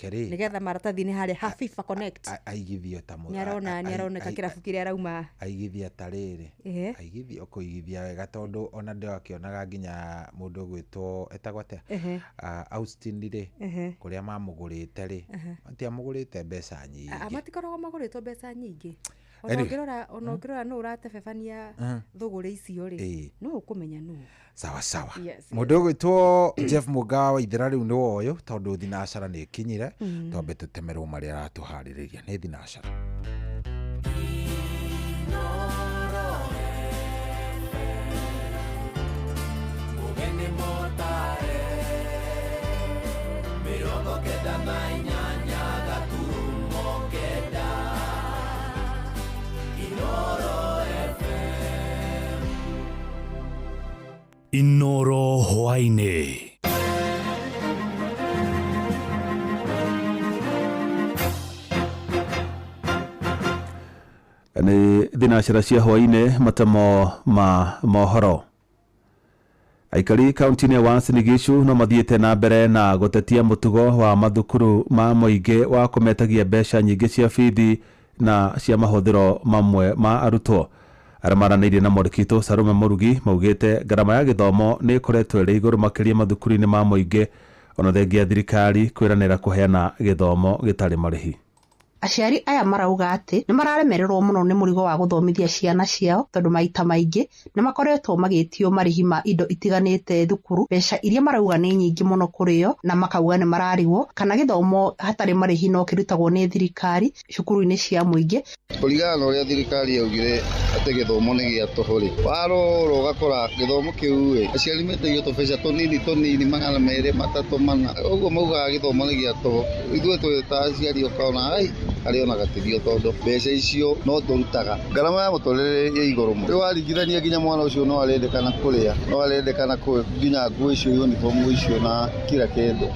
Nake rĩ Nĩgetha maratathi-inĩ harĩa ha FIFA Connect. Aigithio ta Nĩarona nĩaroneka kĩrabu kĩrĩa arauma. Aigithia ta rĩrĩ, aigithia ũkũigithia wega, tondũ ona ndĩrakĩonaga nginya mũndũ ũgwĩtwo etagwo atĩa, Austin rĩ, kũrĩa mamũgũrĩte rĩ, matiamũgũrĩte mbeca nyingĩ. Matikoragwo magũrĩtwo mbeca nyingĩ. Ona Anyway. ũngĩrora nũ ũratebebania thũgũrĩ icio rĩ, no ũkũmenya nũ. Sawa sawa. Yes. Mũndũ ũgwĩtwo Jeff Mũnga wa Ithera rĩu nĩ woyũ, tondũ thinacara nĩ ĩkinyire, twambe tũtemerwo marĩa aratũharĩrĩria nĩ thinacara. Mũgeni mũtare 98.9 Inoro FM. Inoro hwaĩ-inĩ. Nĩ thinacara cia hwaĩ-inĩ, matemo ma mohoro. Aikari kaunti-inĩ ya Uasin Gishu no mathiĩte na mbere na gũtetia mũtugo wa mathukuru ma mũingĩ wa kũmetagia mbeca nyingĩ cia bithi na cia mahũthĩro mamwe ma arutwo. Arĩa maranĩirie na mwandĩki Sarume Mũrugi maugĩte ngarama ya gĩthomo nĩ ĩkoretwo ĩrĩ igũrũ makĩria mathukuru-inĩ ma mũingĩ, ona thengia thirikari kwĩranĩra kũheana gĩthomo gĩtarĩ marĩhi. Aciari aya marauga atĩ nĩ mararemererwo mũno nĩ mũrigo wa gũthomithia ciana ciao, tondũ maita maingĩ nĩ makoretwo magĩtio marĩhi ma indo itiganĩte thukuru, mbeca iria marauga nĩ nyingĩ mũno kũrĩ o, na makauga nĩ mararigwo kana gĩthomo hatarĩ marĩhi no kĩrutagwo nĩ thirikari cukuru-inĩ cia mũingĩ. Kũringana na ũrĩa thirikari yaugire atĩ gĩthomo nĩ gĩa tũhũ rĩ, warora ũgakora gĩthomo kĩu rĩ, aciari metagio tũbeca tũnini tũnini, 200, 300, 400, ũguo maugaga gĩthomo nĩ gĩa tũhũ. Ithuĩ twĩ ta aciari ũkona ai arĩ ona gatithio, tondũ mbeca icio no tũrutaga. Ngarama ya mũtũrĩre ĩ igũrũ mũno. Rĩu waringithania nginya mwana ũcio no arendekana kũrĩa, no arendekana nginya nguo icio, uniform icio na kila kĩndũ,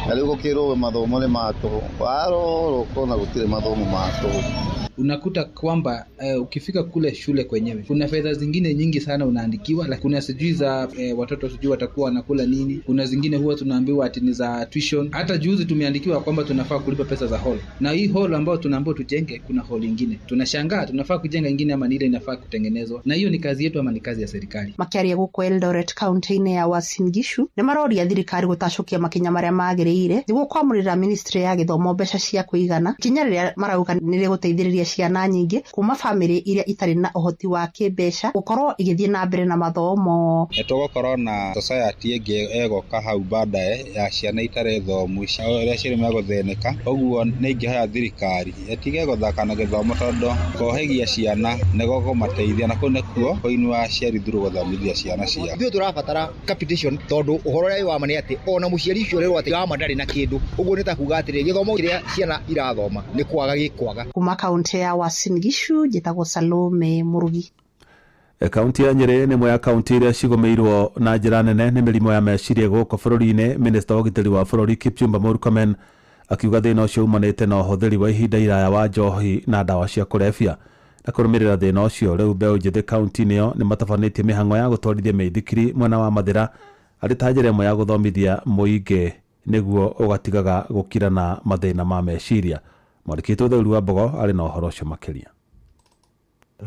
na rĩu gũkĩrwo mathomo nĩ ma tũhũ, warora ũkona gũtirĩ mathomo ma tũhũ. Unakuta kwamba ukifika kule shule kwenyewe kuna fedha zingine nyingi sana unaandikiwa, lakini kuna sijui za watoto sijui watakuwa wanakula nini. Kuna zingine huwa tunaambiwa ati ni za tuition. Hata juzi tumeandikiwa kwamba tunafaa kulipa pesa za hall, na hii hall ambayo tunaambiwa tujenge, kuna hall ingine. Tunashangaa tunafaa kujenga ingine ama ni ile inafaa kutengenezwa, na hiyo ni kazi yetu ama ni kazi ya serikali? Makĩaria gũkũ Eldoret kaunti-inĩ ya Uasin Gishu, nĩ maroria thirikari gũtacũkia makinya marĩa magĩrĩire nĩguo kwamũrĩra ministry ya gĩthomo mbeca cia kũigana, ikinya rĩrĩa marauga nĩ rĩgũteithĩrĩria ciana nyingĩ kuma bamĩrĩ iria itarĩ na ũhoti wa kĩmbeca gũkorwo igĩthiĩ na mbere na mathomo. Nĩ tũgũkorwo na society ĩngĩ ĩgũka hau baadaye ya ciana itarĩ thomu, ũrĩa aciari megũthĩnĩka. Ũguo nĩ ingĩhoya thirikari ĩtige gũthaka na gĩthomo, tondũ kũhĩgia ciana nĩ gũkũmateithia, na kũu nĩkuo kũinua aciari through gũthomithia ciana ciao. Ithuĩ tũrabatara capitation, tondũ ũhoro ũrĩa wĩ wa ma nĩ atĩ ona mũciari ũcio ũrerwo atĩ wama ndarĩ na kĩndũ, ũguo nĩ ta kuga atĩrĩ gĩthomo kĩrĩa ciana irathoma nĩ kwaga gĩkwaga. Kuma kaunti ya Uasin Gishu, njĩtagwo Salome Mũrugi. Kaunti ya Nyĩrĩ nĩ ĩmwe ya kaunti iria cigũmĩirwo na njĩra nene nĩ mĩrimũ ya meciria gũkũ bũrũri-inĩ. Minista wa ũgitĩri wa bũrũri Kipchumba Murkomen akiuga thĩna ũcio umanĩte na ũhũthĩri wa ihinda iraya wa njohi na ndawa cia kũrebia. Na kũrũmĩrĩra thĩna ũcio, rĩu mbeũ njĩthĩ kaunti-inĩ ĩyo nĩ matabanĩtie mĩhang'o ya gũtwarithia mĩithikiri mwena wa Mathĩra arĩ ta njĩra ĩmwe ya gũthomithia mũingĩ nĩguo ũgatigaga gũkira na mathĩna ma meciria. Mwandĩki witũ Theuri wa Mbogo arĩ na ũhoro ũcio makĩria.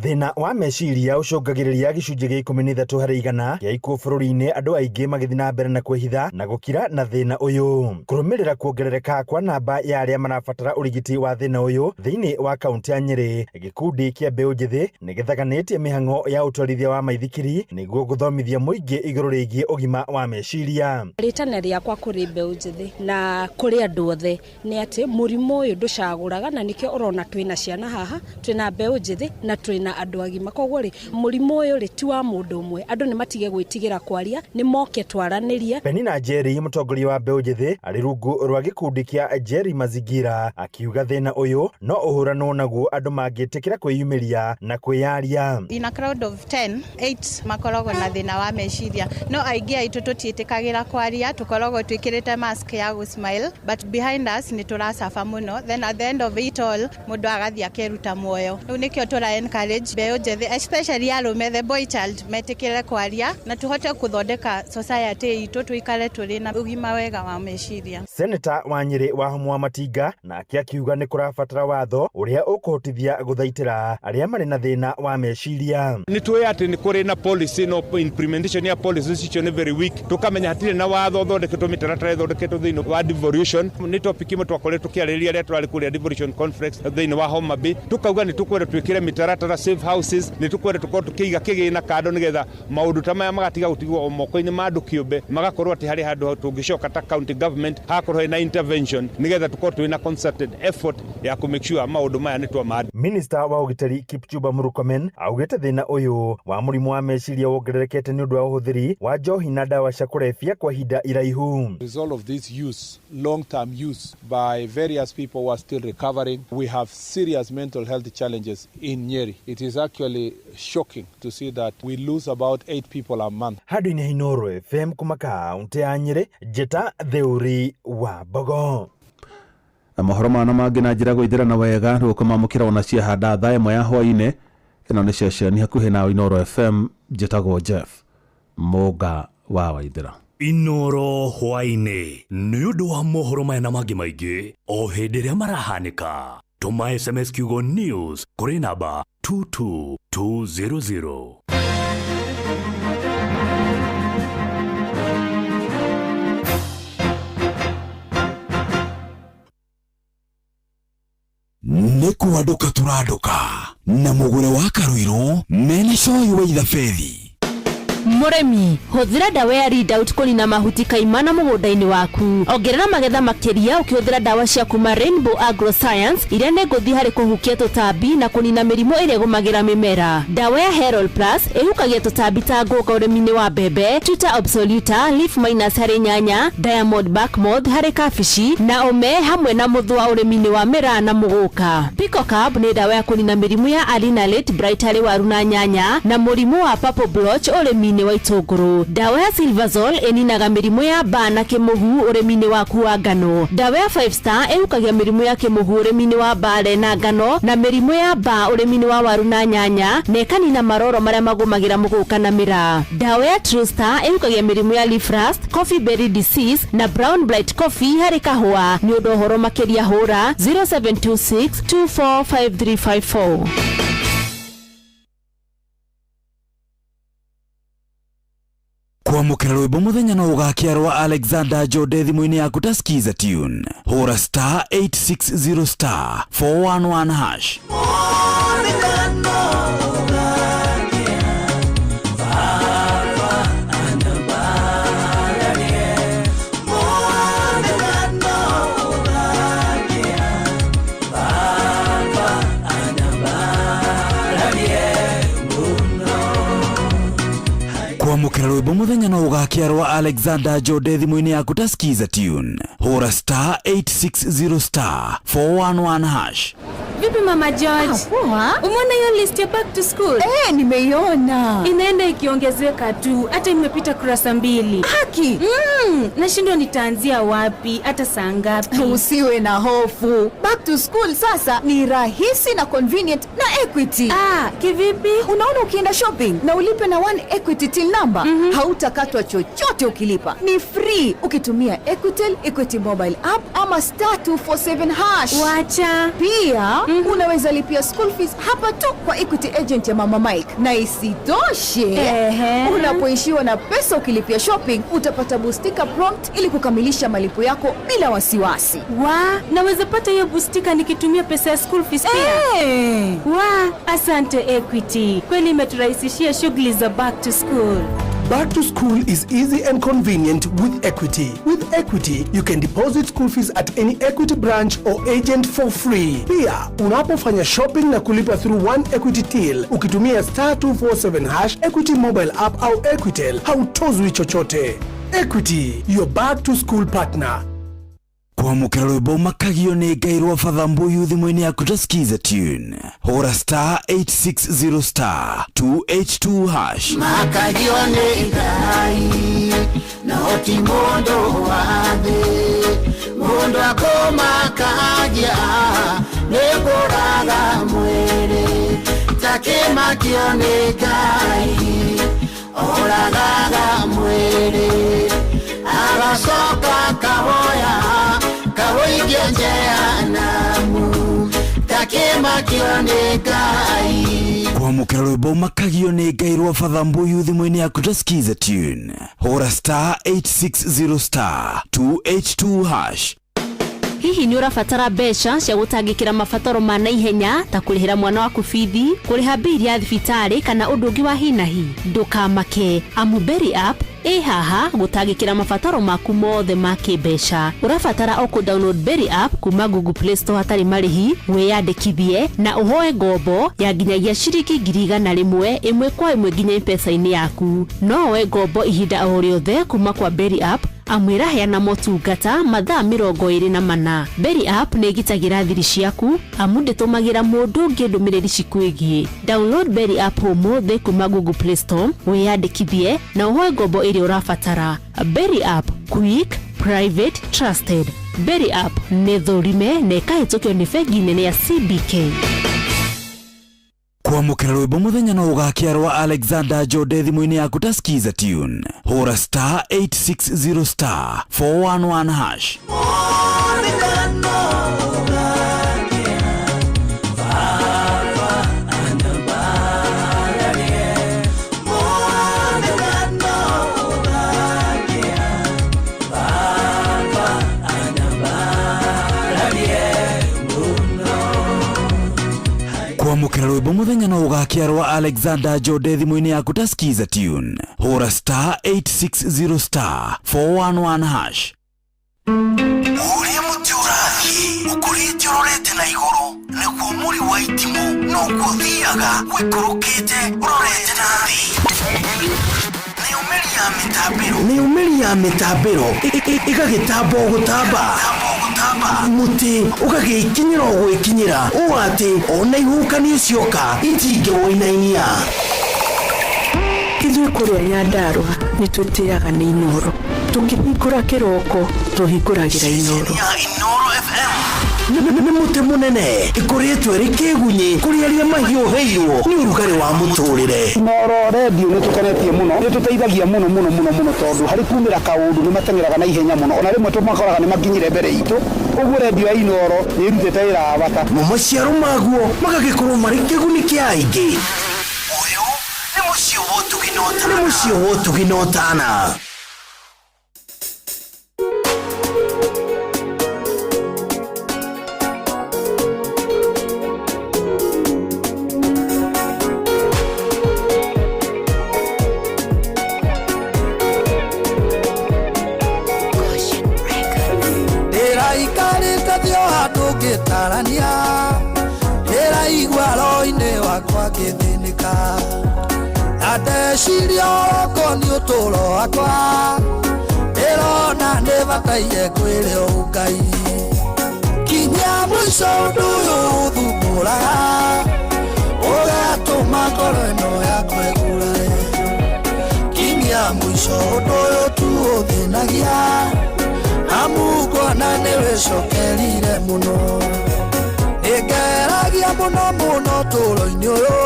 Thĩna wa meciria ũcũngagĩrĩria gĩcunjĩ gĩa 13 harĩ igana kĩa ikuũ bũrũri-inĩ, andũ aingĩ magĩthiĩ na mbere na kwĩhitha na gũkira na thĩna ũyũ. Kũrũmĩrĩra kuongerereka kwa namba ya arĩa marabatara ũrigiti wa thĩna ũyũ thĩinĩ wa kaunti ya Nyĩrĩ, gĩkundi kĩa mbeũ njĩthĩ nĩ gĩthaganĩtie mĩhang'o ya ũtwarithia wa maithikiri nĩguo gũthomithia mũingĩ igũrũ rĩgiĩ ũgima wa meciria. Rĩtana rĩakwa kũrĩ mbeũ njĩthĩ na kũrĩ andũ othe nĩ atĩ mũrimũ ũyũ ndũcagũraga, na nĩkĩo ũrona twĩna ciana haha, twĩna mbeũ njĩthĩ na twĩna andũ agima. Koguo rĩ, mũrimũ ũyũ rĩ ti wa mũndũ ũmwe, andũ nĩ matige gwĩtigĩra kwaria, nĩ moke twaranĩrie. Penina Njeri, mũtongoria wa mbeũ njĩthĩ arĩ rungu rwa gĩkundi kĩa Njeri Mazingira, akiuga thĩna ũyũ no ũhũranwo naguo andũ mangĩtĩkĩra kwĩyumĩria na kwĩyaria. In a crowd of 10, 8 makoragwo na thĩna wa meciria, no aingĩ aitũ tũtiĩtĩkagĩra kwaria, tũkoragwo twĩkĩrĩte mask ya gũ smile, but behind us nĩ tũracaba mũno. Then at the end of it all, mũndũ agathiĩ akeruta muoyo. Rĩu nĩkĩo tũra encourage encourage mbeũ njĩthĩ, especially arũme, the boy child, metĩkĩre kwaria na tũhote gũthondeka society itũ, tũikare tũrĩ na ũgima wega wa meciria. Seneta wa Nyĩrĩ Wahũmũ Matinga nake akiuga nĩ kũrabatara watho ũrĩa ũkũhotithia gũthaitĩra arĩa marĩ na thĩna wa meciria. Nĩ tũĩ atĩ nĩ kũrĩ na policy, no implementation ya policy icio nĩ very weak. Tũkamenya hatirĩ na watho ũthondeketwo, mĩtaratara ĩthondeketwo thĩinĩ wa devolution. Nĩ topic ĩmwe twakoretwo tũkĩarĩrĩria rĩrĩa tũrarĩ kũrĩa devolution conference thĩinĩ wa Homa Bay. Tũkauga nĩ tũkwenda twĩkĩre mĩtaratara safe houses, nĩ tũkwenda tũkorwo tũkĩiga kĩgĩna kando nĩgetha maũndũ ta maya magatiga gũtigwo o moko-inĩ ma andũ kĩũmbe, magakorwo atĩ harĩ handũ tũngĩcoka ta county government hakorwo hena intervention nĩgetha tũkorwo twĩna concerted effort ya kũ make sure maũndũ maya nĩ twama. Minister wa ũgitĩri Kipchumba Murkomen augĩte thĩna ũyũ wa mũrimũ wa meciria wongererekete nĩ ũndũ wa ũhũthĩri wa njohi na ndawa cia kũrebia kwa ihinda iraihu. Result of this use, long-term use by various people who are still recovering, we have serious mental health challenges in Nyeri. It is actually shocking to see that we lose about 8 people a month. Handũ-inĩ Inooro FM kuma kaunti ya Nyĩrĩ, Njĩta Theuri wa Mbogo. Na mohoro mana mangĩ na njĩra gũithĩrana wega rũkũmamũkĩra ona ciahanda thaa 1 ya hwaĩ-inĩ. Ĩno nĩ ceceni hakuhĩ na Inooro FM, njĩtagwo Jeff Mũga wa Waithĩra. Inooro hwaĩ-inĩ nĩ ũndũ wa mohoro maya na mangĩ maingĩ o hĩndĩ ĩrĩa marahanĩka. Tũma SMS kiugo news kũrĩ namba 22200. Nĩ kwandũka tũrandũka na mũgũre wa Karuiru mena coyi wa ithabethi. Mũrĩmi, hũthĩra ndawa ya Readout kũnina mahuti kaimana mũgũnda-inĩ waku. Ongerera magetha makĩria ũkĩhũthĩra ndawa cia kuma Rainbow Agroscience iria nĩ ngũthi harĩ kũhukia tũtambi na kũnina mĩrimũ ĩrĩa ĩgũmagĩra mĩmera. Ndawa ya Herald Plus ĩhukagia tũtambi ta ngũnga ũrĩmi-inĩ wa mbembe, Tuta absoluta, leaf minus harĩ nyanya, Diamond bark moth harĩ kabici na ome hamwe na mũthũa ũrĩmi-inĩ wa mĩraa na mũgũka. Picocab nĩ ndawa ya kũnina mĩrimũ ya Alinalate Bright harĩ waru na nyanya na mũrimũ wa purple blotch ũrĩmi-inĩ wa itũngũrũ. Ndawa ya Silverzol ĩninaga mĩrimũ ya mbaa na kĩmũhu ũrĩmi-inĩ waku wa ngano. Ndawa ya 5 Star ĩhukagia mĩrimũ ya kĩmũhu ũrĩmi-inĩ wa mbare na ngano na mĩrimũ ya mbaa ũrĩmi-inĩ wa waru na nyanya na ĩkanina maroro marĩa magũmagĩra mũgũka na mĩraa. Ndawa ya True Star ĩhukagia mĩrimũ ya leaf rust, coffee berry disease na brown blight coffee harĩ kahũa. Nĩ ũndũ ũhoro makĩria hũra 0726 245354. Kwamũkĩra rwĩmbo mũthenya no ũgakia rwa Alexander Jode thimũ-inĩ yaku ta Skiza tune. Hũra star 860 star 411 hash. Kwamũkĩra rwĩmbo mũthenya no ũgakia rwa Alexander Jode thimũ-inĩ yaku ta Skiza tune. Hũra star 860 star 411 hash. Vipi Mama George? Poa. Umeona hiyo list ya back to school? Nimeiona. Inaenda ikiongezeka tu, hata imepita kurasa 2. Haki. Nashindwa nitaanzia wapi, hata saa ngapi? Usiwe na hofu. Back to school sasa ni rahisi na convenient na Equity. Kivipi? Unaona ukienda shopping na ulipe na One Equity till number, hautakatwa chochote ukilipa. Ni free ukitumia Equitel, Equity mobile app ama star 247 hash. Wacha. Pia unaweza lipia school fees hapa tu kwa Equity agent ya Mama Mike. Na isitoshe, unapoishiwa na pesa ukilipia shopping, utapata bustika prompt ili kukamilisha malipo yako bila wasiwasi. Naweza pata hiyo bustika nikitumia pesa ya school fees pia? Asante Equity. Kweli imeturahisishia shughuli za back to school. Back to school is easy and convenient with Equity. With Equity, you can deposit school fees at any Equity branch or agent for free. Pia, unapofanya shopping na kulipa through One Equity Till, ukitumia star 247 hash, Equity mobile app au Equitel, hautozwi chochote. Equity, your back to school partner. Kwamũkĩra rwĩmbo makagio nĩ Ngai rwa Father Mbuyu thimũ-inĩ yaku ta Skiza tune. Hũra star 860 star 282 hash. Makagio nĩ Ngai no ti mũndũ wa thĩ, mũndũ akũmakagia nĩ kũraga mwĩrĩ. Takĩmakio nĩ Ngai oragaga mwĩrĩ agacoka kawoya kawoigia jehanamu takĩmakio nĩ Ngai. Kwamũkĩra rwĩmbo makagio nĩ Ngai rwa Father Mbuyu thimũ-inĩ yaku ta Skiza tune, hũra star 860 star 282 hash. Hihi nĩ ũrabatara mbeca cia gũtangĩkĩra mabataro ma naihenya ta kũrĩhĩra mwana waku bithi, kũrĩha mbili ya thibitarĩ kana ũndũ ũngĩ wa hi na hi? Ndũkamake, amu Berry App ĩ haha gũtangĩkĩra mabataro maku mothe ma kĩmbeca. Ũrabatara o kũ download Berry App kuma Google Play Store hatarĩ marĩhi, wĩyandĩkithie na ũhoe ngombo ya nginyagia ciringi 100,000 ĩmwe kwa ĩmwe nginya M-Pesa-inĩ yaku. No woe ngombo ihinda o rĩothe kuma kwa Berry App, amu ĩraheana motungata mathaa 24. Berry App nĩ ĩgitagĩra thiri ciaku amu ndĩtũmagĩra mũndũ ũngĩ ndũmĩrĩri cikwĩgiĩ. Download Berry App ũmũthĩ kuma Google Play Store, wĩyandĩkithie na ũhoe ngombo ĩrĩa ũrabatara. Berry App, quick, private, trusted. Berry App nĩ thũrime na ĩkahĩtũkio nĩ bengi nene ya CBK. Kwamũkĩra rwĩmbo mũthenya no ũgakĩa rwa Alexander Jode thimũ-inĩ yaku ta Skiza tune, hũra star 860 star 411 hash. Kwamũkĩra rwĩmbo mũthenya no ũgakĩa rwa Alexander Jode thimũ-inĩ yaku ta Skiza tune, hũra star 860 star 411 hash. Ũrĩa mũtĩ ũrathiĩ ũkũrĩte ũrorete na igũrũ nĩguo mũri wa itimũ noguo ũthiaga ũikũrũkĩte ũrorete na thĩ. Nĩyo mĩri ya mĩtambĩro ĩgagĩtamba o gũtamba, mũtĩ ũgagĩkinyĩra o gwĩkinyĩra ũũ atĩ ona ihuhũkanio cioka itingĩwũinainia. Ithuĩ kũrĩa Nyandarũa nĩ twĩtĩaga nĩ Inooro. Tũkĩhingũra kĩroko tũhingũragĩra Inooro. Inooro FM nĩ mũtĩ mũnene ĩkũrĩtwo ĩrĩ kĩgunyĩ kũrĩ arĩa mahiũhĩirwo nĩ ũrugarĩ wa mũtũrĩre. Inooro redio nĩ tũkenetie mũno, nĩ tũteithagia mũno mũno mũno mũno tondũ harĩ kumĩra kaũndũ nĩ mateng'eraga na ihenya mũno, ona rĩmwe tũmakoraga nĩ makinyire mbere itũ. Ũguo redio ya Inooro nĩ ĩrutĩte wĩra wa bata. Mo maciaro maguo magagĩkorwo marĩ kĩguni kĩa aingĩ. Ũyũ nĩ mũciĩ wa ũtugi na ũtana. Nĩ mũciĩ wa ũtugi na ũtana. Ndĩraikarĩte thĩ o handũ ngĩtarania, ndĩraigua roho-inĩ wakwa ngĩthĩnĩka, na ndeciria ũroko nĩ ũtũũro wakwa, ndĩrona nĩ bataire kwĩre Ngai. Kinya mũico ũndũ ũyũ ũthumbũraga, ũgatũma ngoro ĩno yakwa ĩgurare. Kinya mũico ũndũ ũyũ tu ũthĩnagia, amu ngona nĩ wĩcokerire mũno. Nĩngeragia mũno mũno ũtũũro-inĩ ũyũ,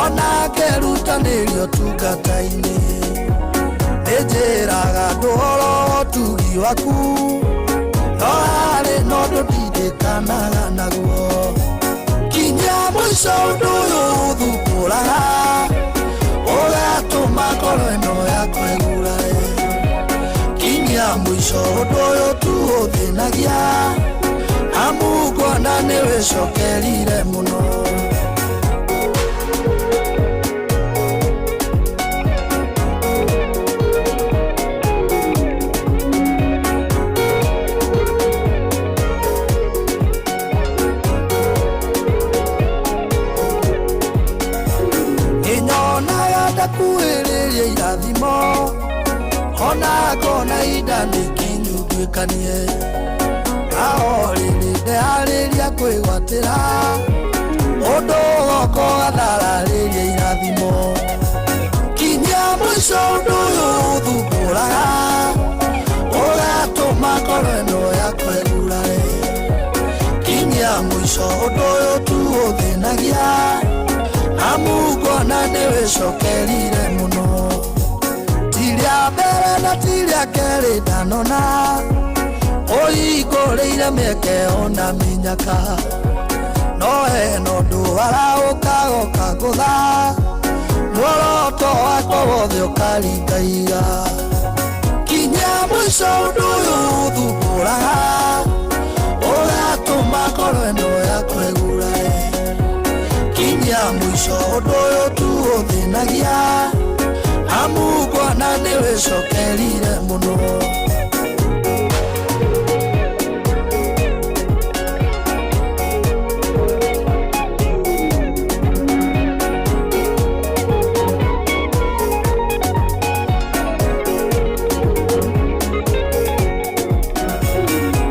ona ngerutanĩria ũtungata-inĩ. Nĩnjĩraga andũ ũhoro wa ũtugi waku, no harĩ na ũndũ ndirikanaga naguo. Kinya mũico ũndũ ũyũ ũthumbũraga, ũgatũma ngoro ĩno yakwa ĩgurare. Kinya mũico ũndũ ũyũ tu ũthĩnagia, amu ngona nĩ wĩcokerire mũno. Nĩnyonaga ndakuhĩrĩria irathimo, ona ngona ihinda nĩikinyu nduĩkanie. Ao rĩrĩ ndeharĩria kwĩgwatĩra, ũndũ ũgoka ũgathararĩria irathimo. Kinya mũico ũndũ ũyũ ũthumbũraga, ũgatũma ngoro ĩno yakwa ĩgurare. Kinya mũico ũndũ ũyũ tu ũthĩnagia, Amu ngona nĩ wĩcokerire mũno. Ti rĩa mbere na ti rĩa kerĩ ndanona ũhingũrĩire mĩeke ona mĩnyaka. No hena ũndũ araũka goka ngũtha muoroto wakwa wothe ũkaringaiga. Kinya mũico ũndũ ũyũ ũthumbũraga ũgatũma ngoro ĩno yakwa ĩgurae. Kinya mũico ũndũ ũyũ tu ũthĩnagia amu ngona nĩ wĩcokerire mũno.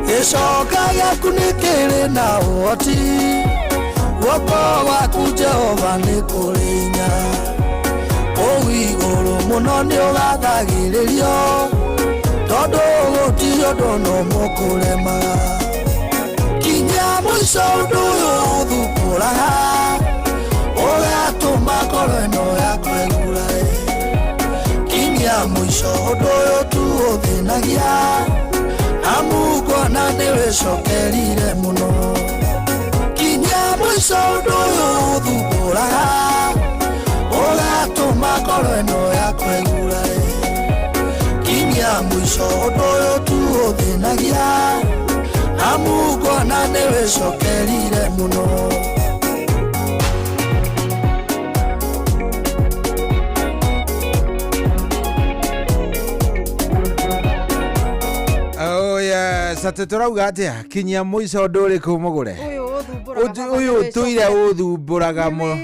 Gĩcoka gĩaku nĩ kĩrĩ na ũhoti, guoko gwaku Jehova nĩ kũrĩ hinya. Kũu igũrũ mũno nĩ ũgathagĩrĩrio, tondũ gũtirĩ ũndũ ona ũmwe ũkũremaga. Kinya mũico ũndũ ũyũ ũthumbũraga ũgatũma ngoro ĩno yakwa ĩgurae. Kinya mũico ũndũ ũyũ tu ũthĩnagia amu ngona nĩ wĩcokerire mũno. Kinya mũico ũndũ ũyũ ũthumbũraga ũgatũma ngoro ĩno yakwa ĩgurae. Kinya mũico ũndũ ũyũ tu ũthĩnagia amu ngona nĩ wĩcokerire mũno. Oh yes, atĩ tũrauga atĩa kinyia mũico ũndũ ũrĩkũ mũgũre ũyũ ũtũire ũthumbũraga mũno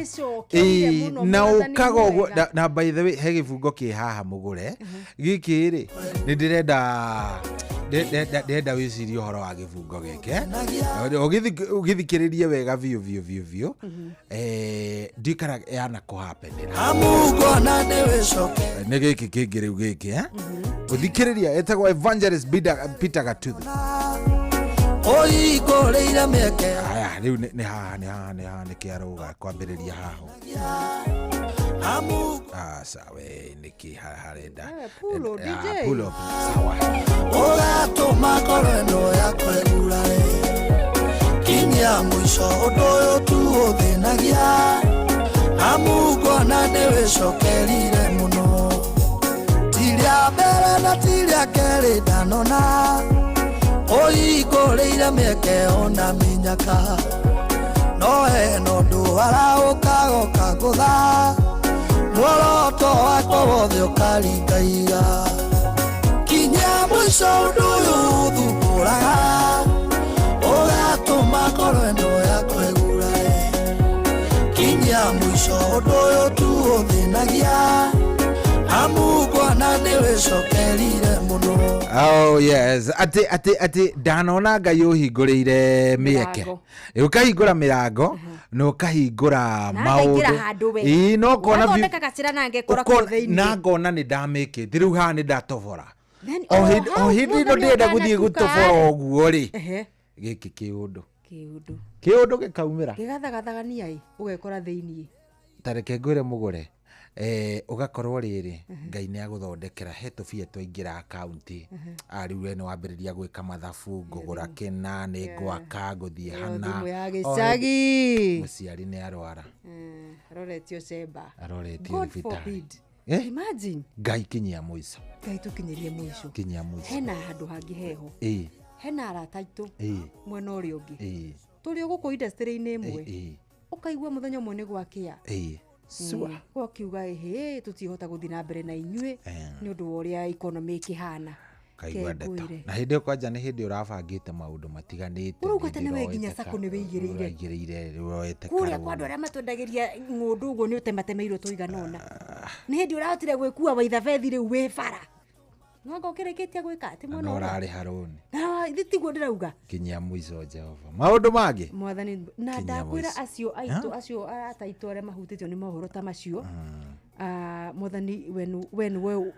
na ũkaga ũguo na by the way he gĩbungo kĩ haha mũgũre gĩkĩ rĩ nĩ ndĩrenda wĩcirie ũhoro wa gĩbungo gĩkĩ ũgĩthikĩrĩrie wega biũ biũ biũ biũ ndikara yana kũhapenera nĩ gĩkĩ kĩngĩ rĩu gĩkĩ ũthikĩrĩria etagwo Evangelist Peter Gatuthu. Ũhingũrĩire mĩeke. Aya rĩu nĩ haha nĩ haha nĩ haha nĩ kĩarũga kwambĩrĩria haha. Sawa nĩkĩ harenda pull up sawa. Ũgatũma ngoro ĩno yakwa ĩgurae. Kinya mũico ũndũ ũyũ tu ũthĩnagia amu ngona nĩ wĩcokerire mũno. Ti rĩa mbere na ti rĩa kerĩ ndanona ũhingũrĩire mĩeke ona mĩnyaka. No hena ũndũ araũka goka ngũtha muoroto wakwa wothe ũkaringaiga. Kinya mũico ũndũ ũyũ ũthumbũraga ũgatũma ngoro ĩno yakwa ĩgurae. Kinya mũico ũndũ ũyũ tu ũthĩnagia amu ngona nĩ wĩcokerire mũno. Oh yes, atĩ atĩ atĩ ndanona Ngai ũhingũrĩire mĩeke ũkahingũra mĩrango na ũkahingũra maũndũ ĩĩ no ũkona na ngona nĩ ndamĩkĩte rĩu haha nĩ ndatobora o hĩndĩ ĩno ndĩrenda gũthiĩ gũtobora ũguo rĩ gĩkĩ kĩũndũ kĩũndũ gĩkaumĩra gĩgathagathagania ĩ ũgekora thĩiniĩ. Ta reke ngwĩre mũgũre ũgakorwo rĩrĩ Ngai nĩ agũthondekera he tũbia twaingĩra akaunti rĩu we nĩ wambĩrĩria gwĩka mathabu ngũgũra kĩna nĩ ngwaka ngũthiĩ hana thimũ ya gĩcagi mũciari nĩ arwara aroretio cemba aroretio thibitarĩ. Imagine Ngai kinyia mũico. Ngai tũkinyĩrie mũico. Kinyia mũico. Hena handũ hangĩ heho. Hena arata aitũ mwena ũrĩa ũngĩ tũrĩ o gũkũ industry-inĩ ĩmwe ũkaigua mũthenya ũmwe nĩ gwakĩa sua gwakiuga ĩhĩ tũtihota gũthiĩ na mbere na inyuĩ nĩ ũndũ wa ũrĩa economy ĩkĩhana. Kaigua ndeto na hĩndĩ ĩyo kwanja nĩ hĩndĩ ũrabangĩte maũndũ matiganĩte ũrauga tene we nginya sako nĩ wĩigĩrĩire kũrĩa kwa andũ arĩa matwendagĩria ng'ũndũ ũguo nĩ ũtematemeirwo tũigana ũna nĩ hĩndĩ ũrahotire gwĩkua waithabethi rĩu wĩ bara no ũkĩrĩkĩtie gwĩka atĩ mwena ũrĩa ũrarĩha rũni ithe tiguo ndĩrauga kinyia mũico Jehova maũndũ mangĩ mwathani na ndakwĩra acio aitũ acio arata aitũ arĩa mahutĩtio nĩ mohoro ta macio mwathani wenu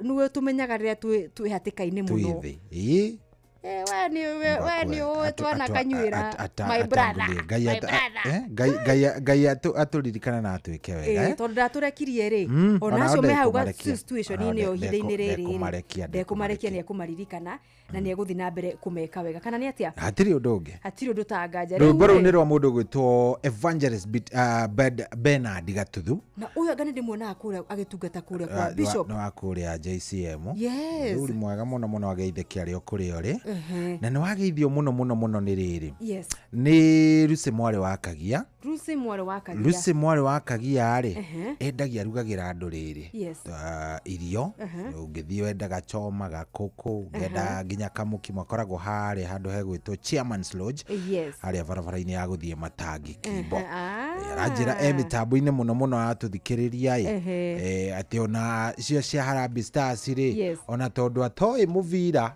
nĩwe tũmenyaga rĩrĩa twĩ hatĩka-inĩ mũno ĩĩ Eh, we nĩ we nĩ ũĩ twanakanyuĩra my brother, Ngai my ata- brother. eh, Ngai- Ngai- Ngai atũririkane na atwĩke wega Eh, eh? tondũ ndatũrekirie rĩ ona onao acio me hau ga ndekũmarekia. situation-inĩ ĩyo Onao ihinda-inĩ rĩrĩ rĩ, ndekũmarekia, ndekũmarekia nĩ ekũmaririkana na nĩ egũthiĩ na mbere kũmeka wega kana nĩ atĩa Hatirĩ ũndũ ũngĩ. Hatirĩ ũndũ tanganja. Rwĩmbo rũu rĩ, nĩ rwa mũndũ gwĩtwo Evangelist Bernard Gatuthu. Na ũyũ anga nĩ ndĩmuonaga kũrĩa agĩtungata kũrĩa kwa Ah, bishop. nĩ wa kũrĩa JCM. Yes. Thuri mwega mũno mũno, ageithĩke arĩ o kũrĩa ũrĩ. Ehe. Na nĩ wageithio mũno mũno mũno nĩ rĩrĩ, nĩ Lucy mwarĩ wa Kagia. Lucy mwarĩ wa Kagia. Lucy mwarĩ wa Kagia rĩ, endagia, arugagĩra andũ rĩrĩ irio. Ũngĩthiĩ wendaga choma, gakũkũ, ũngĩenda nginya kamũkimo. Akoragwo harĩa handũ hegwĩtwo Chairman's Lodge, harĩa barabara-inĩ ya gũthiĩ Matangi Kimbo. Aranjĩra e mĩtambo-inĩ mũno mũno atũthikĩrĩria ĩ, atĩ ona cio cia Harambee Stars rĩ, ona tondũ atoĩ mũbira,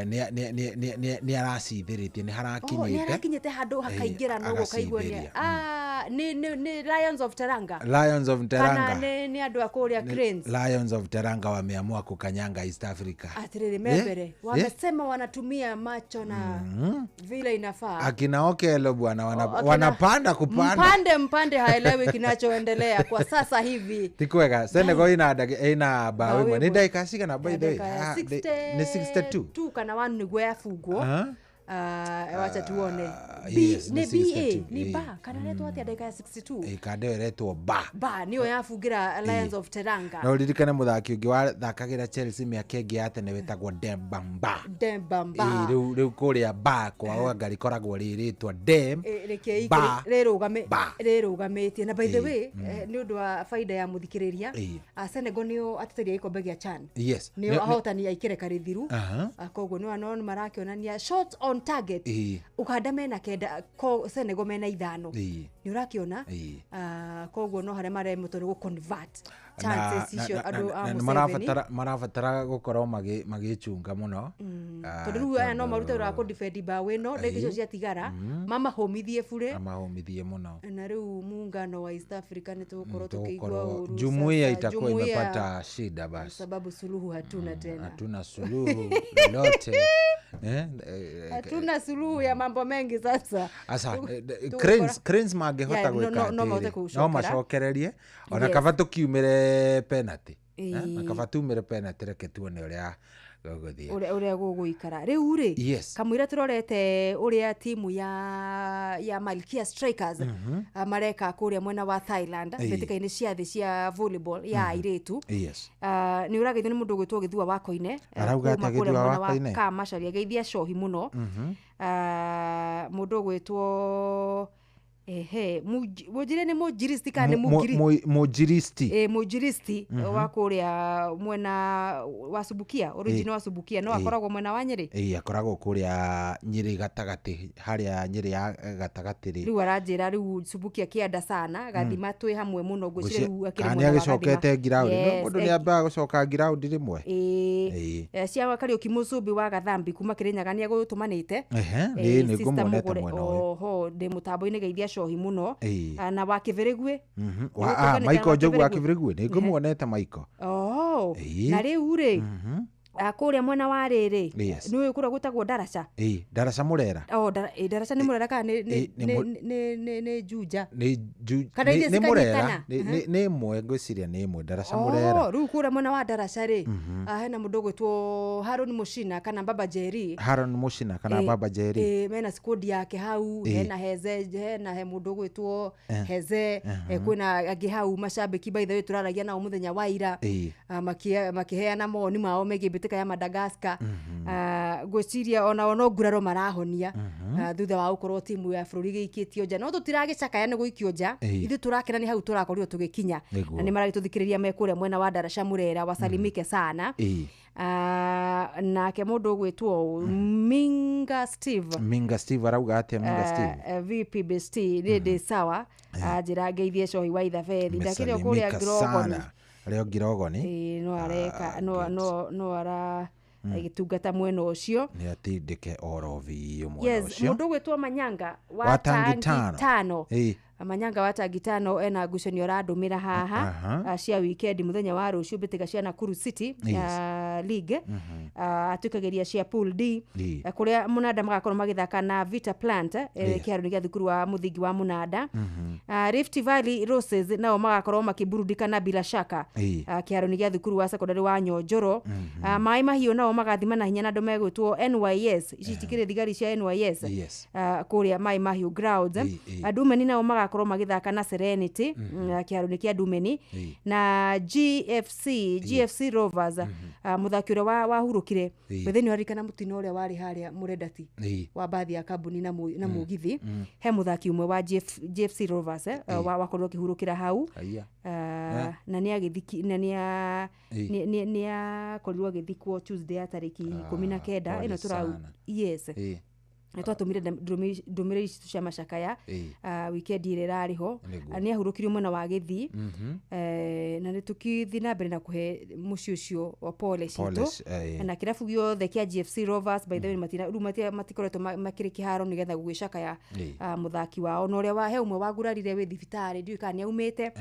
nĩ aracithĩrĩtie, nĩ Oh, nĩ harakinyĩte. Harakinyĩte handũ hakaingĩra noguo ũkaigua nĩ agacithĩria. Ah, nĩ Lions of Teranga. Lions of Kana Teranga. nĩ andũ a kũrĩa Cranes. Lions of Teranga wameamua kukanyanga East Africa. Atirĩrĩ, me mbere wamesema wanatumia macho na vile inafaa. Akina Okelo bwana Oh, wanapanda kupanda. Mpande mpande haelewi kinachoendelea kwa sasa hivi. Ti kwega. Senegal ina bao Bao ĩmwe. Nĩ ĩmwe. ndagĩka cigana, by the way? Ndagĩka ya Ah, nĩ 62. 62 kana 1 nĩguo yabungwo. Aha. Ah, wacha tuone. Yes, B, nĩ nĩ 62, ba nĩ eh. ba kana retwo atĩa ndagĩka ya 62? Ĩ, kanda ĩyo ĩretwo ba. Ba nĩyo yabungĩra Lions of Teranga. Na ũririkane mũthaki ũngĩ wathakagĩra Chelsea mĩaka ĩngĩ ya tene wĩtagwo Demba Ba. Demba Mba. Ĩ, rĩu kũrĩa ba kwa anga rĩkoragwo rĩrĩtwa Dem Reke Ba. rĩrũgame Ba. rĩrũgamĩtie. Na by the Ĩ, way, nĩ ũndũ wa baida ya mũthikĩrĩria, Senegal nĩo ateteri a gĩkombe gĩa CHAN, nĩo ahotani a ikereka rĩthiru. Koguo nĩ no marakĩonania shot on target, Uganda mena 9, ko Senegal mena 5. Nĩ ũrakĩona? Koguo no harĩa maremwo nĩ gũ convert chances icio andũ a Na nĩ Museveni. marabatara gũkorwo magĩchunga mũno. Ah, Tondũ rĩu aya no tondũ- marute wĩra wa kũ-defend bao ĩno ndagĩka icio ciatigara, mamahũmithie burĩ. Amahũmithie mũno. Na rĩu muungano wa East Africa nĩ tũgũkorwo tũkĩigua Tũgũkorwo ũru jumuiya sasa. itakuwa Jumuiya, imepata shida basi. Sababu suluhu hatuna tena. Hatuna suluhu lolote. Hatuna suluhu ya mambo mengi sasa. Aca. Cranes mangĩhota Yeah, gwĩka no mahote atĩrĩ, gũcokera. no macokererie ona kaba tũkiumĩre penalty. Na kaba tumĩre penalty, reke tuone ũrĩa gũgũthiĩ. Ũrĩa gũgũikara rĩu rĩ, kamũira tũrorete ũrĩa timu ya Malkia Strikers mareka kũrĩa mwena wa Thailand mbĩtĩka-inĩ cia thĩ cia volleyball ya airĩtu. Nĩ ũrageithio nĩ mũndũ ũgwĩtwo Gĩthua wa Koine, Arauga kuma atĩa kũrĩa Gĩthua wa mwena wa Koine? Kamacharia, geithia cohi mũno. Mũndũ ũgwĩtwo ehe mũnjire nĩ mũnjiristi kana nĩ mũngiri? Mũnjiristi. Mũnjiristi wa kũrĩa mwena wa Subukia, original wa Subukia, no akoragwo mwena wa Nyĩrĩ. Ĩĩ, akoragwo kũrĩa Nyĩrĩ gatagatĩ, harĩa Nyĩrĩ ya gatagatĩ rĩ. Rĩu aranjĩra rĩu Subukia kĩanda sana gathima twĩ hamwe mũno, ngwĩciria rĩu akĩrĩ Kana nĩ mwena wa Gathima. agĩcokete ngiraũndi? Yes, Mũndũ nĩ ambaga gũcoka ngiraũndi rĩmwe. Ĩĩ. Ĩĩ. Cia Kariũki Mũcumbi wa Gathambi kuma Kĩrĩnyaga nĩ agũtũmanĩte. Ehe, nĩ Sister ngũmuonete Mũgũre, mwena ũyũ. oho ndĩ mũtambo-inĩ, geithia cohi mũno. Ĩĩ. Ah, na wa Kĩbĩrĩgui. Nĩ Michael ũtũnganĩte na Njogu wa Kĩbĩrĩgui? Kĩbĩrĩgui, nĩ ngũmuonete Michael. Oh, Ĩĩ. na rĩu rĩ, kũrĩa mwena wa rĩrĩ, nĩ ũĩ kũrĩa gwĩtagwo Ndaraca? Ĩĩ, Ndaraca Mũrera. Oh, Ndaraca nĩ Mũrera kana Ĩĩ, nĩ nĩ Juja? Nĩ Kana iria nĩ Mũrera. cikanyitana? Nĩ ĩmwe, ngwĩciria nĩ ĩmwe, Ndaraca Mũrera. Oh, rĩu kũrĩa mwena wa Ndaraca rĩ, hena mũndũ ũgwĩtwo Haron Mũcina kana Baba Jerry. Haron Mũcina kana Baba Jerry. Mena squad yake hau. Hena Heze, hena he mũndũ ũgwĩtwo Heze, kwĩna angĩ hau macambĩki, by the way tũraragia nao mũthenya wa ira, makĩheana mawoni mao megiĩ mbĩtĩka ya Madagascar. Ngwĩciria onao no nguraro marahonia thutha wa gũkorwo timu ya bũrũri gĩikĩtio nja, no tũtiragĩcakaya nĩ gũikio nja. Ithuĩ tũrakena nĩ hau tũrakorirwo tũgĩkinya. Na nĩ maragĩtũthikĩrĩria me kũrĩa mwena wa Ndaraca Mũrera, wasalimike sana. Nake mũndũ ũgwĩtwo Minga Steve. Minga Steve arauga atĩa Minga Steve? VP Best nĩ ndĩ sawa, anjĩra ngeithie cohi wa Ithabethi, ndakĩrĩ o kũrĩa Mesalimika Ngirogoni. sana arĩ o Ngirogoni. Ĩĩ, no areka no ara agĩtungata mwena ũcio. Nĩ atindĩke oro biũ mwena ũcio. Mũndũ ũgwĩtwo Manyanga wa Wa Tangi Tangi Tano. Tano. Manyanga wa Tangi Tano ena ngucanio arandũmĩra haha, cia weekend mũthenya wa rũciũ mbĩtĩka cia Nakuru City. League atuĩkagĩria cia Pool D. D. Kũrĩa Mũnanda magakorwo magĩthaka na Vita Plant kĩharo-inĩ gĩa thukuru wa mũthingi wa Mũnanda. Rift Valley Roses nao magakorwo makĩburudika na bila shaka kĩharo-inĩ gĩa thukuru wa secondary wa Nyonjoro. Maĩ Mahiũ nao magathima na hinya na andũ megwĩtwo NYS, ici itikĩrĩ thigari cia NYS. Kũrĩa Maĩ Mahiũ grounds. Ndumeni nao magakorwo magĩthaka na Serenity kĩharo-inĩ kĩa Ndumeni. Na GFC Rovers, mũthaki ũrĩa wahurũkire thĩinĩ waririkana mũtino ũrĩa warĩ harĩa Mũrendati wa bathi ya kambuni na mũgithi, he mũthaki ũmwe wa GFC Rovers wakorirwo akĩhurũkĩra hau. Aya. Na nĩ agĩthiki na nĩ akorirwo agĩthikwo Tuesday ya tarĩki 19 Pole ĩno tũrau sana. Yes. Nĩ twatũmire ndũmĩrĩri citũ cia macakaya weekend ĩrĩa ĩrarĩ ho. Nĩguo. Nĩ ahurũkirio mwena wa Gĩthii. Na nĩ tũkĩthiĩ na mbere na kũhe mũciĩ ũcio wa pole Pole citũ na kĩrabu gĩothe kĩa GFC Rovers. By the way, matina rĩu matikoretwo makĩrĩ kĩharo nĩgetha gũgĩcakaya mũthaki wao, na ũrĩa wa he ũmwe wagurarire wĩ thibitarĩ, ndiũĩ kana nĩ aumĩte.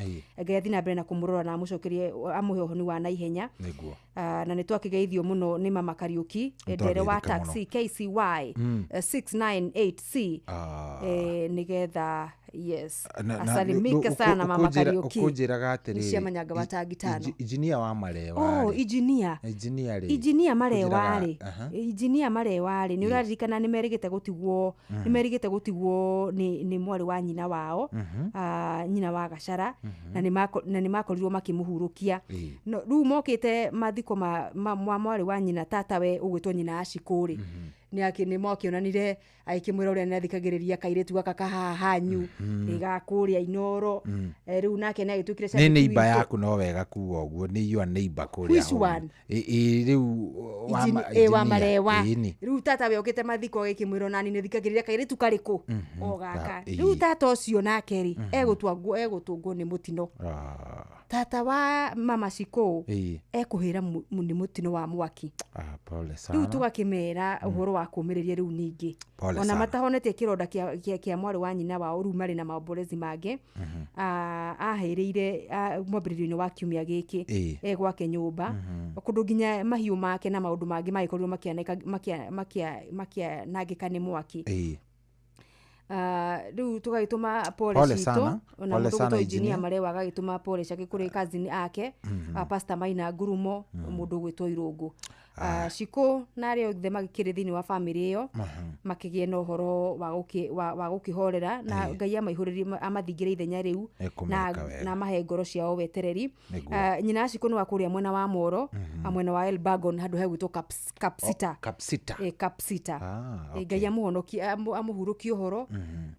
Ngai athiĩ na mbere na kũmũrora na amũcokerie, amũhe ũhoni wa naihenya. Nĩguo. Na nĩ twakĩgeithio mũno nĩ mama Kariũki, ndere wa Nĩtwageithĩka mũno. taxi KCY 698C. Nĩgetha yes, asalimike sana mama Kariũki. Ũkũnjĩraga Nĩ atĩrĩrĩ, cia manyanga wa tangi tano. Injinia wa marewa Oh, rĩ. injinia. Injinia rĩ. Injinia marewa Ũkũnjĩraga- rĩ. Aha. Injinia marewa rĩ, nĩ ũraririkana nĩ merĩgĩte gũtigwo, nĩ merĩgĩte gũtigwo nĩ mwarĩ wa nyina wao, nyina wa Gacara, na nĩ makorirwo makĩmũhurũkia. No rĩu mokĩte mathiko ma mwarĩ wa nyina tatawe ũgwĩtwo nyina Ashikũ rĩ, nĩ makĩonanire agĩkĩmwĩra ũrĩa nĩ athikagĩrĩria kairĩtu gaka kahaha hanyu ga kũrĩa Inoro. Rĩu nake nĩ agĩtuĩkire Nĩ shabiki neighbor witũ. yaku no wega kuga ũguo, nĩ your neighbor kũrĩa Which home. one? Rĩu wa Wa engineer. marewa. Ĩni. Rĩu tata we okĩte mathiko agĩkĩmwĩra onani nĩ thikagĩrĩria kairĩtu karĩkũ o gaka. Rĩu Ĩĩ. tata ũcio nake rĩ, egũtũngwo nĩ mũtino. Tata wa mama Shikũ ekũhĩra nĩ mũtino wa mwaki. Pole Rĩu sana. tũgakĩmera ũhoro wa kũmĩrĩria rĩu ningĩ Pole ona sana. matahonetie kĩronda kĩa mwarĩ wa nyina wao, rĩu marĩ na maomborezi mangĩ. Ahĩrĩire mwambĩrĩrio-inĩ wa kiumia gĩkĩ e gwake nyũmba, kũndũ nginya mahiũ make na maũndũ mangĩ magĩkorirwo makĩanangĩka nĩ mwaki. Rĩu tũgagĩtũma pole Pole citũ sana. ona Pole mũndũ sana, ũgwĩtwo engineer engineer. Marewa agagĩtũma pole ciake kũrĩ cousin ake, Pastor Maina Ngurumo, mũndũ ũgwĩtwo Irũngũ. Shikũ na arĩa othe magĩkĩrĩ thĩinĩ wa bamĩrĩ ĩyo makĩgĩe na ũhoro wa gũkĩhorera, na Ngai amaihũrĩrie, amathingĩre ithenya rĩu Nĩkũmeka wega. na amahe ngoro ciao wetereri. Nĩguo. Nyina wa Shikũ nĩ wa kũrĩa mwena wa Moro, mwena wa Elbagon, handũ hegwĩtwo Kapsita. Oh, Kapsita. Kapsita. Okay. Ngai amũhonokie, amũhurũkie ũhoro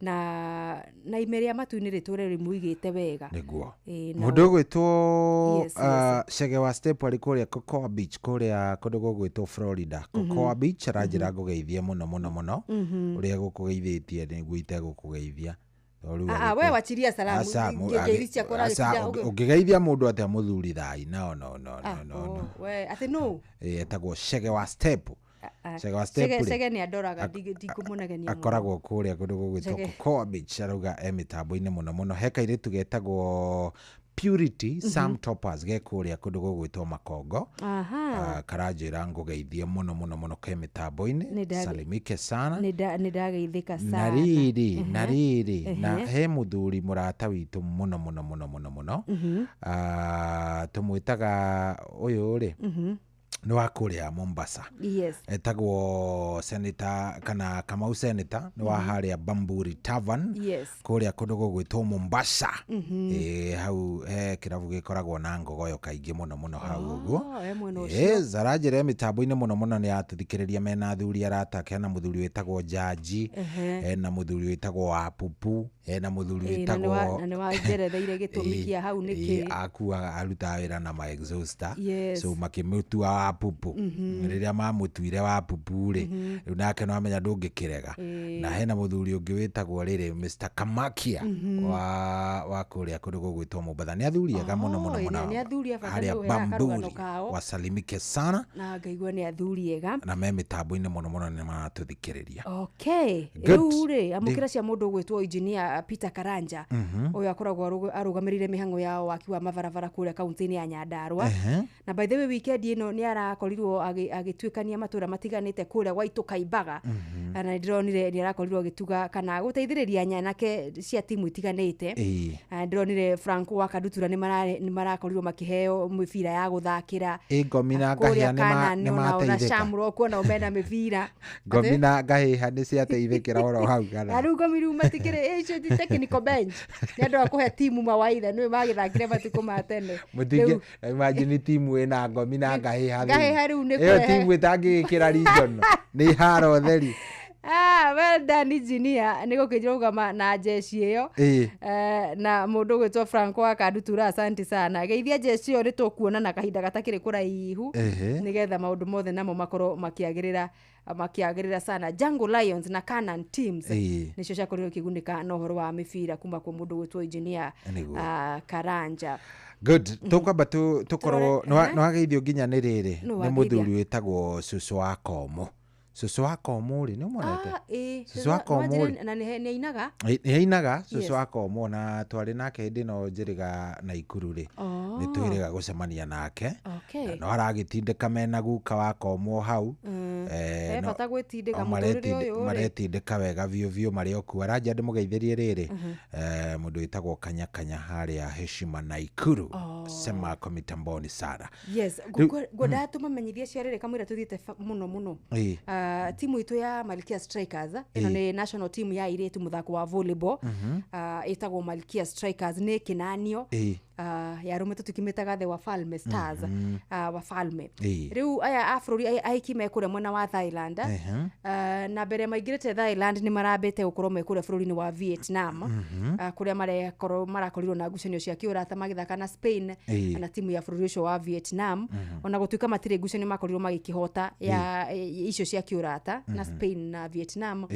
na ime rĩa matu-inĩ rĩtũre rĩmũigĩte wega. Nĩguo. Na Mũndũ ũgwĩtwo Yes. Chege wa Step arĩ kũrĩa Cocoa Beach, kũrĩa kũndũ gũgwĩtwo Florida, Cocoa Beach, aranjĩra ngũgeithie mũno mũno mũno. Ũrĩa gũkũgeithĩtie nĩguo itegũkũgeithia. Tondũ rĩu Ah, ah, we wachiria salamu. Aca, Ngeithi ciakwa aca, ũragĩtinda ũngĩgeithia mũndũ atĩa mũthuri thai, no no no no no Oh, no. we atĩ no. Etagwo Chege wa Step. Chege wa Step Chege rĩ, Chege nĩ andoraga, ndikũmũnegenia mũno. Akoragwo kũrĩa kũndũ gũgwĩtwo Chege. Cocoa Beach, arauga e mĩtambo-inĩ mũno mũno. He kairĩtu getagwo Purity Sam Toppers ge kũrĩa kũndũ gũgwĩtwo Makongo. Karanjĩra ngũgeithie mũno mũno mũno ke mĩtambo-inĩ. Salimike sana. Nĩ ndageithĩka Na sana. rĩrĩ, na rĩrĩ, na he mũthuri mũrata witũ mũno mũno mũno mũno mũno. Tũmwĩtaga ũyũ rĩ, nĩ wa kũrĩa Mombasa. Etagwo Senator kana Kamau Senator, nĩ wa harĩa Bamburi Tavern kũrĩa kũndũ gũgwĩtwo Mombasa. Hau he kĩrabu gĩkoragwo na ngogoyo kaingĩ mũno mũno hau ũguo. Oh, e mwena ũcio. Yes, aranjĩra mĩtambo-inĩ mũno mũno, nĩ atũthikĩrĩria mena athuri arata ake, hena mũthuri wĩtagwo Jaji, hena mũthuri wĩtagwo Wapupu, hena mũthuri wĩtagwo Na nĩ wanjeretheire gĩtũmi kĩa hau nĩ kĩ. Akuaga arutaga wĩra na ma exhauster. Yes. So makĩmũtua Wapupu. Rĩrĩa mamũtuire Wapupu rĩ, rĩu nake no amenya ndũngĩkĩrega. Na hena mũthuri ũngĩ wĩtagwo rĩrĩ Mr Kamakia wa kũrĩa kũndũ gũgwĩtwo Mombatha. Nĩ athuri ega mũno mũno Oh, mũno. nĩ athuri a bata, Harĩa nĩ ũheaga karũgano Bamburi, kao. wasalimike sana. Na ngaigua nĩ athuri ega. Na me mĩtambo-inĩ mũno mũno nĩ maratũthikĩrĩria. Okay. Good. Rĩu rĩ, amũkĩra cia mũndũ ũgwĩtwo engineer Peter Karanja, ũyũ akoragwo arũgamĩrĩire mĩhang'o ya waki wa mabarabara kũrĩa kaunti-inĩ ya Nyandarua. Na by the way, weekend ĩno nĩ arakorirwo agĩtuĩkania matũra matiganĩte kũrĩa gwaitũ Kaimbaga. Na nĩ ndĩronire nĩ arakorirwo agĩtuga kana gũteithĩrĩria nyanake cia timu itiganĩte. Na ndĩronire Frank wa Kandutura nĩ marakorirwo makĩheo mĩbira ya gũthakĩra. Ĩ ngomi na Kũrĩa ngahĩha nĩ Canaan onao na mateithĩka. Shamrock onao mena mĩbira. Ngomi na ngahĩha nĩ ciateithĩkĩra oro hau Na kana? rĩu ngomi rĩu matikĩrĩ icio ti technical bench, nĩ andũ a kũhe timu mawaitha nĩwe magĩthakire matukũ ma tene. Mũtingĩ Rĩu imagine timu ĩna ngomi na ngahĩha thĩinĩ. Ngahĩha rĩu nĩ Ĩyo kũrehe timu ĩtangĩgĩkĩra region nĩ haro theri. Ah, well done engineer nĩ gũkĩrũgama na jeshi ĩyo. Na mũndũ ũgwĩtwo Franco wa Kandutura, asante sana, geithia jeshi ĩyo, nĩ tũkuonana kahinda gatakĩrĩ kũraihu nĩgetha maũndũ mothe namo makorwo makĩagĩrĩra sana. Jungle Lions na Canaan teams nĩcio ciakorirwo ikĩgunĩka na ũhoro wa mĩbira kuma kwĩ mũndũ ũgwĩtwo engineer Karanja. Good, tũkwamba tũkorwo Tũrore- nĩ wageithio nginya nĩ rĩrĩ Nũ nĩ wageithia? mũthuri wĩtagwo cũcũ wa Komũ. Cũcũ wa Komũ rĩ, nĩ ũmonete? Ah, ĩĩ, Cũcũ wa nĩ Komũ wanjĩra rĩ na nĩ ainaga. Nĩ ainaga cũcũ wa Komũ, na twarĩ nake hĩndĩ ĩno njĩrĩga Naikuru rĩ, nĩ twĩrĩga gũcemania nake. Na no aragĩtindĩka mena guka wa Komũ hau. He bata gwĩtindĩka O mũtũrĩre ũyũ rĩ. maretindĩka wega biũ biũ marĩ o kuo. Aranjia ndĩmũgeithĩrie rĩrĩ mũndũ wĩtagwo Kanyakanya harĩa Heshima Naikuru, sema kwa mitamboni sana. Yes, Rĩu- ngwendaga tũmamenyithie cia rĩrĩ kamũira tũthiĩte mũno mũno. Timu itũ ya Malkia Strikers ĩno nĩ national team ya airĩtu mũthako wa volleyball. Ĩtagwo Malkia Strikers nĩ kĩnanio. Ya arũme tũtikĩmĩtaga the Wafalme Stars. Wafalme. Rĩu aya a bũrũri aiki me kũrĩa mwena wa Thailand. Na mbere maingĩrĩte Thailand nĩ marambĩte gũkorwo me kũrĩa bũrũri-inĩ wa Vietnam, kũrĩa marekorwo marakorirwo na ngucanio cia kĩũrata magĩthaka na Spain na timu ya bũrũri ũcio wa Vietnam. Ona gũtuĩka matirĩ ngucanio makorirwo magĩkĩhota ya icio cia kĩũrata na Spain na Vietnam.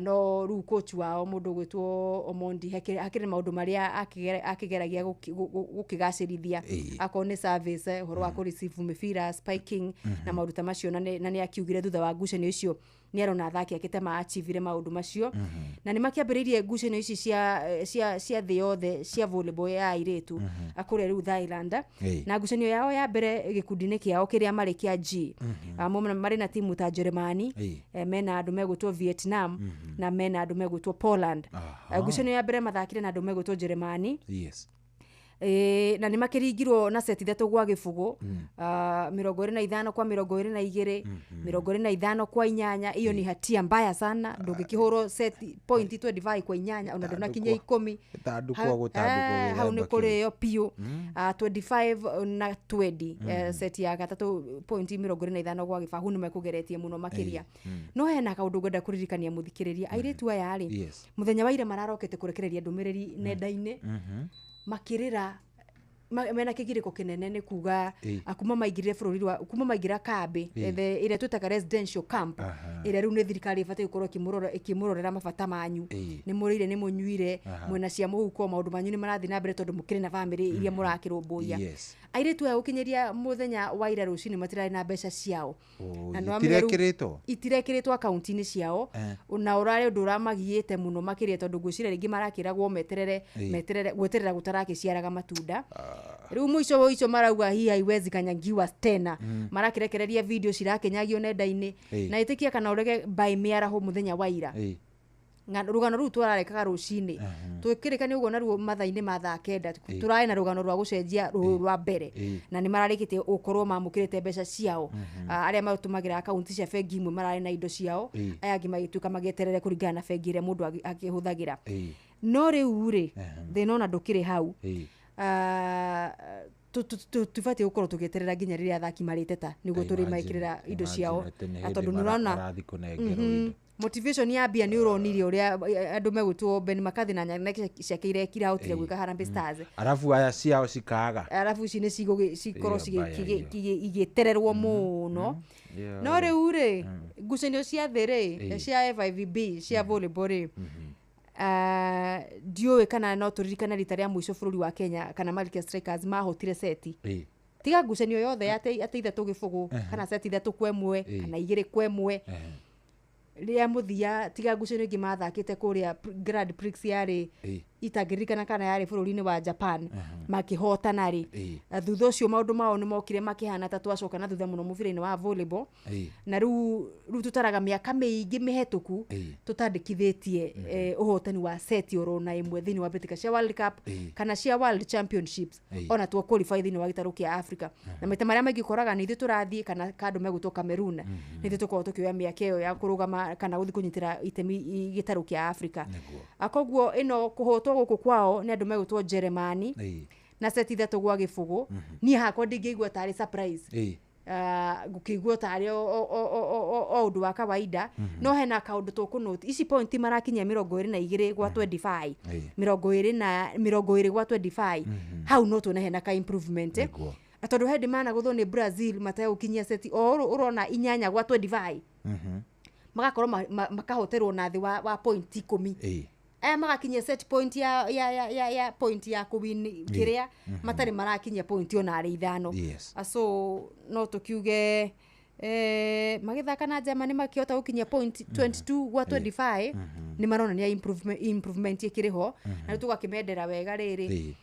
No rĩu coach wao mũndũ ũgwĩtwo Omondi hakĩrĩ maũndũ marĩa akĩgeragia gũkĩgacĩrithia, akorwo nĩ service, ũhoro wa kũ receive mĩbira, spiking na maũndũ ta macio, na nĩ akiugire thutha wa ngucanio icio nĩ arona athaki ake ta maachivire maũndũ macio. Na nĩ makĩambĩrĩirie ngucanio ici cia thĩ yothe cia volleyball ya airĩtu kũrĩa rĩu Thailand. Na ngucanio yao ya mbere gĩkundi-inĩ kĩao kĩrĩa marĩ kĩa G, marĩ na timu ta Jeremani, mena andũ megwĩtwo Vietnam na mena andũ megwĩtwo Poland. Ngucanio ya mbere mathakire na andũ megwĩtwo Jeremani. Na nĩ makĩringirwo na seti 3-0, 25 kwa 22, 25 kwa 8. Iyo ni hatia mbaya sana, ndũngĩkĩhũrwo seti point 25 kwa 8 ona ndũnakinya 10. Gũtandũkwo gũtandũkwo Hau nĩ gĩthemba kĩu. kũrĩo biũ. 25 na 20, seti ya gatatũ point 25 gwa 0 nĩ mekũgeretie mũno makĩria. No hena kaũndũ ngwenda kũririkania mũthikĩrĩria, airĩtu aya rĩ, mũthenya wa ira mararokete kũrekereria ndũmĩrĩri nenda-inĩ makĩrĩra mena kĩgirĩko kĩnene nĩ kuga kuma maingĩrire bũrũri wa kuma maingĩra kambĩ ĩrĩa twĩtaga residential camp, ĩrĩa rĩu nĩ thirikari ĩbatiĩ gũkorwo ĩkĩmũrorera mabata manyu, nĩ mũrĩire, nĩ mũnyuire, mwena cia mũhuko, maũndũ manyu nĩ marathiĩ na mbere tondũ mũkĩrĩ na bamĩrĩ iria mũrakĩrũmbũiya. Airĩtu aya gũkinyĩria mũthenya wa ira rũcinĩ matirarĩ na mbeca ciao. Oh, Na nĩwamenya rĩu- itirekĩrĩtwo? Itirekĩrĩtwo akaunti-inĩ ciao. Na ũrarĩ ũndũ ũramagiĩte mũno makĩria tondũ ngwĩciria rĩngĩ marakĩragwo meterere, meterere, gweterera gũtarakĩciaraga matunda. Rĩu mũico wa icio marauga hii haiwezi kanyangiwa tena. Marakĩrekereria video cirakenyagio nenda-inĩ. Na ĩtĩkia kana ũrege, by mĩaraho mũthenya wa ira, rũgano rũu twararekaga rũcinĩ twĩkĩrĩkania ũguo naruo mathaa-inĩ ma thaa 9, tũrarĩ na rũgano rwa gũcenjia rũrũ rwa mbere na nĩ mararĩkĩtie gũkorwo mamũkĩrĩte mbeca ciao. Arĩa matũmagĩra akaunti cia bengi imwe mararĩ na indo ciao, aya angĩ magĩtuĩka magĩeterere kũringana na bengi ĩrĩa mũndũ akĩhũthagĩra. No rĩu rĩ, thĩna ona ndũkĩrĩ hau. Tubatiĩ gũkorwo tũgĩeterera nginya rĩrĩa athaki marĩteta nĩguo tũrĩ maĩkĩrĩra indo ciao. Imagine atĩ nĩ Na hĩndĩ tondũ nĩ ũrona marathiĩ kũnengerwo indo. Motivation ya mbia nĩ ũronire ũrĩa andũ megwĩtwo Ben McCarthy na nyanake ciake irekira hotire gwĩka Harambee Stars. Arabu aya ciao cikaga. Arabu ici nĩ cikorwo Ĩyo mbaya ĩyo. igĩtererwo mũno. Ĩyo No rĩ. rĩu rĩ, ngucanio cia thĩ rĩ, cia FIVB cia volleyball rĩ, ndiũĩ kana no tũririkane rita rĩa mũico bũrũri wa Kenya kana Malkia Strikers mahotire seti, tiga ngucanio yothe ya atĩ 3-0 kana seti 3-1 kana 2-1 rĩa mũthia, tiga ngucanio ingĩ mathakĩte kũrĩa Grand Prix yarĩ. Itangĩririkana kana yarĩ bũrũri-inĩ wa Japan makĩhotana rĩ. Thutha ũcio maũndũ mao nĩ mokire makĩhana ta twacoka na thutha mũno mũbira-inĩ wa volleyball. Na rĩu tũtaraga mĩaka mĩingĩ mĩhetũku tũtandĩkithĩtie ũhotani wa seti oro na ĩmwe thĩinĩ wa mbĩtĩka cia World Cup kana cia World Championships, ona tuo qualify thĩinĩ wa gĩtarũ kĩa Africa. Na maita marĩa maingĩ ũkoraga nĩ ithuĩ tũrathiĩ kana kandũ megwĩtwo Cameroon, nĩ ithuĩ tũkoragwo tũkĩoya mĩaka ĩyo ya kũrũgama kana gũthiĩ kũnyitĩra itemi gĩtarũ kĩa Africa. Koguo ĩno kũhotwo gũkũ kwao nĩ andũ megwĩtwo Jeremani na seti 3-0, niĩ hakwa ndingĩigua tarĩ surprise. Ngũkĩigua tarĩ o ũndũ wa kawaida. No hena kaũndũ tũkũnote, ici point marakinyia 22 gwa 25, 20 na 20 gwa 25, hau no tuone hena ka improvement. Tondũ he ndĩ managũthwo nĩ Brazil mategũkinyia seti o ũrona 8 gwa 25, magakorwo makahoterwo na thĩ wa point 10. Aya magakinyia set point ya point ya kũwin kĩrĩa matarĩ marakinyia point ona arĩ 5. So no tũkiuge magĩthaka na Germany makĩhota gũkinyia point 22 gwa 25, nĩ maronania improvement ĩkĩrĩ ho, na rĩu tũgakĩmendera wega rĩrĩ.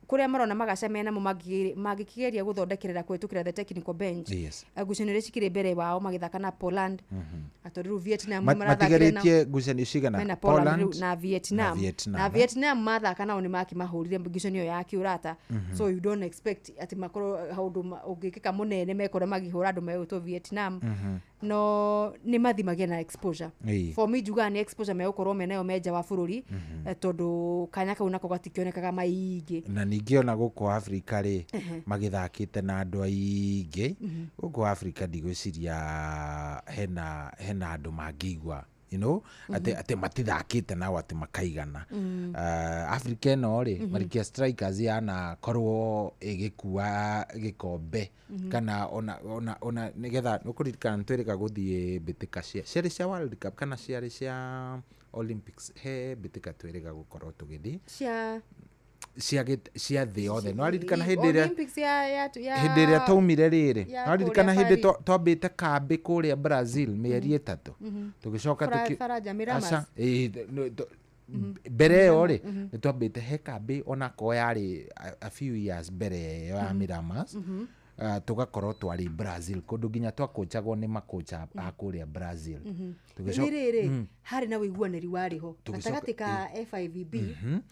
Kũrĩa marona magacemania namo mangĩkĩgeria gũthondekerera kũhĩtũkĩra the technical bench. Ngucanio iria cikĩrĩ mbere wao magĩthaka na Poland. Tondũ rĩu Vietnam marathakire Matigarĩtie ngucanio cigana? Mena Poland rĩu na Vietnam. Na Vietnam, Na eh? Vietnam mathaka nao nĩ makĩmahũrire ngucanio ya kĩũrata. So you don't expect atĩ makorwo haũndũ ũngĩkĩka mũnene mekore makĩhũra andũ megwĩtwo Vietnam. No nĩ mathimagia na exposure. For me njugaga nĩ exposure megũkorwo menayo me nja wa bũrũri, tondũ kanya kau nako gatikĩonekaga maingĩ. Na ningĩ ona gũkũ Africa rĩ, magĩthakĩte na andũ aingĩ gũkũ Africa, ndigwĩciria hena andũ mangĩigua atĩ matithakĩte nao atĩ makaigana. Africa ĩno rĩ, Malkia Strikers yanakorwo ĩgĩkua gĩkombe kana ona nĩgetha nĩũkũririkana nĩtwĩrĩga gũthiĩ mbĩtĩka cia ciarĩ cia World Cup kana ciarĩ cia Olympics, he mbĩtĩka twĩrĩga gũkorwo tũgĩthiĩ cia cia thĩ yothe. Nĩwaririkana hĩndĩ ĩrĩa Olympics ya hĩndĩ ĩrĩa twaumire rĩrĩ, ya nĩwaririkana kũrĩa hĩndĩ Paris. Twambĩte kambĩ kũrĩa Brazil mĩeri 3, tũgĩcoka Faraja Miramas. Aca, ĩĩ, mbere ĩyo rĩ, nĩ twambĩte he kambĩ onakorwo yarĩ a few years mbere ĩyo ya Miramas. Tũgakorwo twarĩ Brazil kũndũ nginya twakũnjagwo nĩ makũnja a kũrĩa Brazil. Nĩ rĩrĩ harĩ na ũiguanĩri warĩ ho gatagatĩ ka FIVB,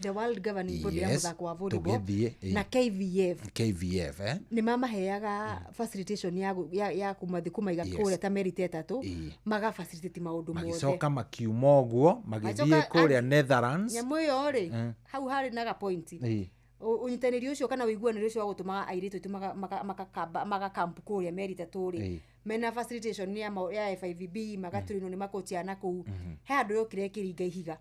the world governing body ya mũthako wa volleyball, Tũgĩthiĩ, na KVF. KVF, eh? Nĩ mamaheaga facilitation ya kũmathi kũmaiga kũrĩa ta meri ta 3, maga facilitate maũndũ mothe. Magĩcoka makiuma ũguo magĩthiĩ Magĩcoka kũrĩa Netherlands. Nyamũ ĩyo rĩ, hau harĩ na ga point. Ũnyitanĩri ũcio kana ũiguanĩri ũcio wa gũtũmaga airĩtu aitũ magakampu kũrĩa meri 3 rĩ, mena facilitation ya FIVB, magatũrinwo nĩ makochi a nakũu, he handũ yokire ĩkĩringa ihiga.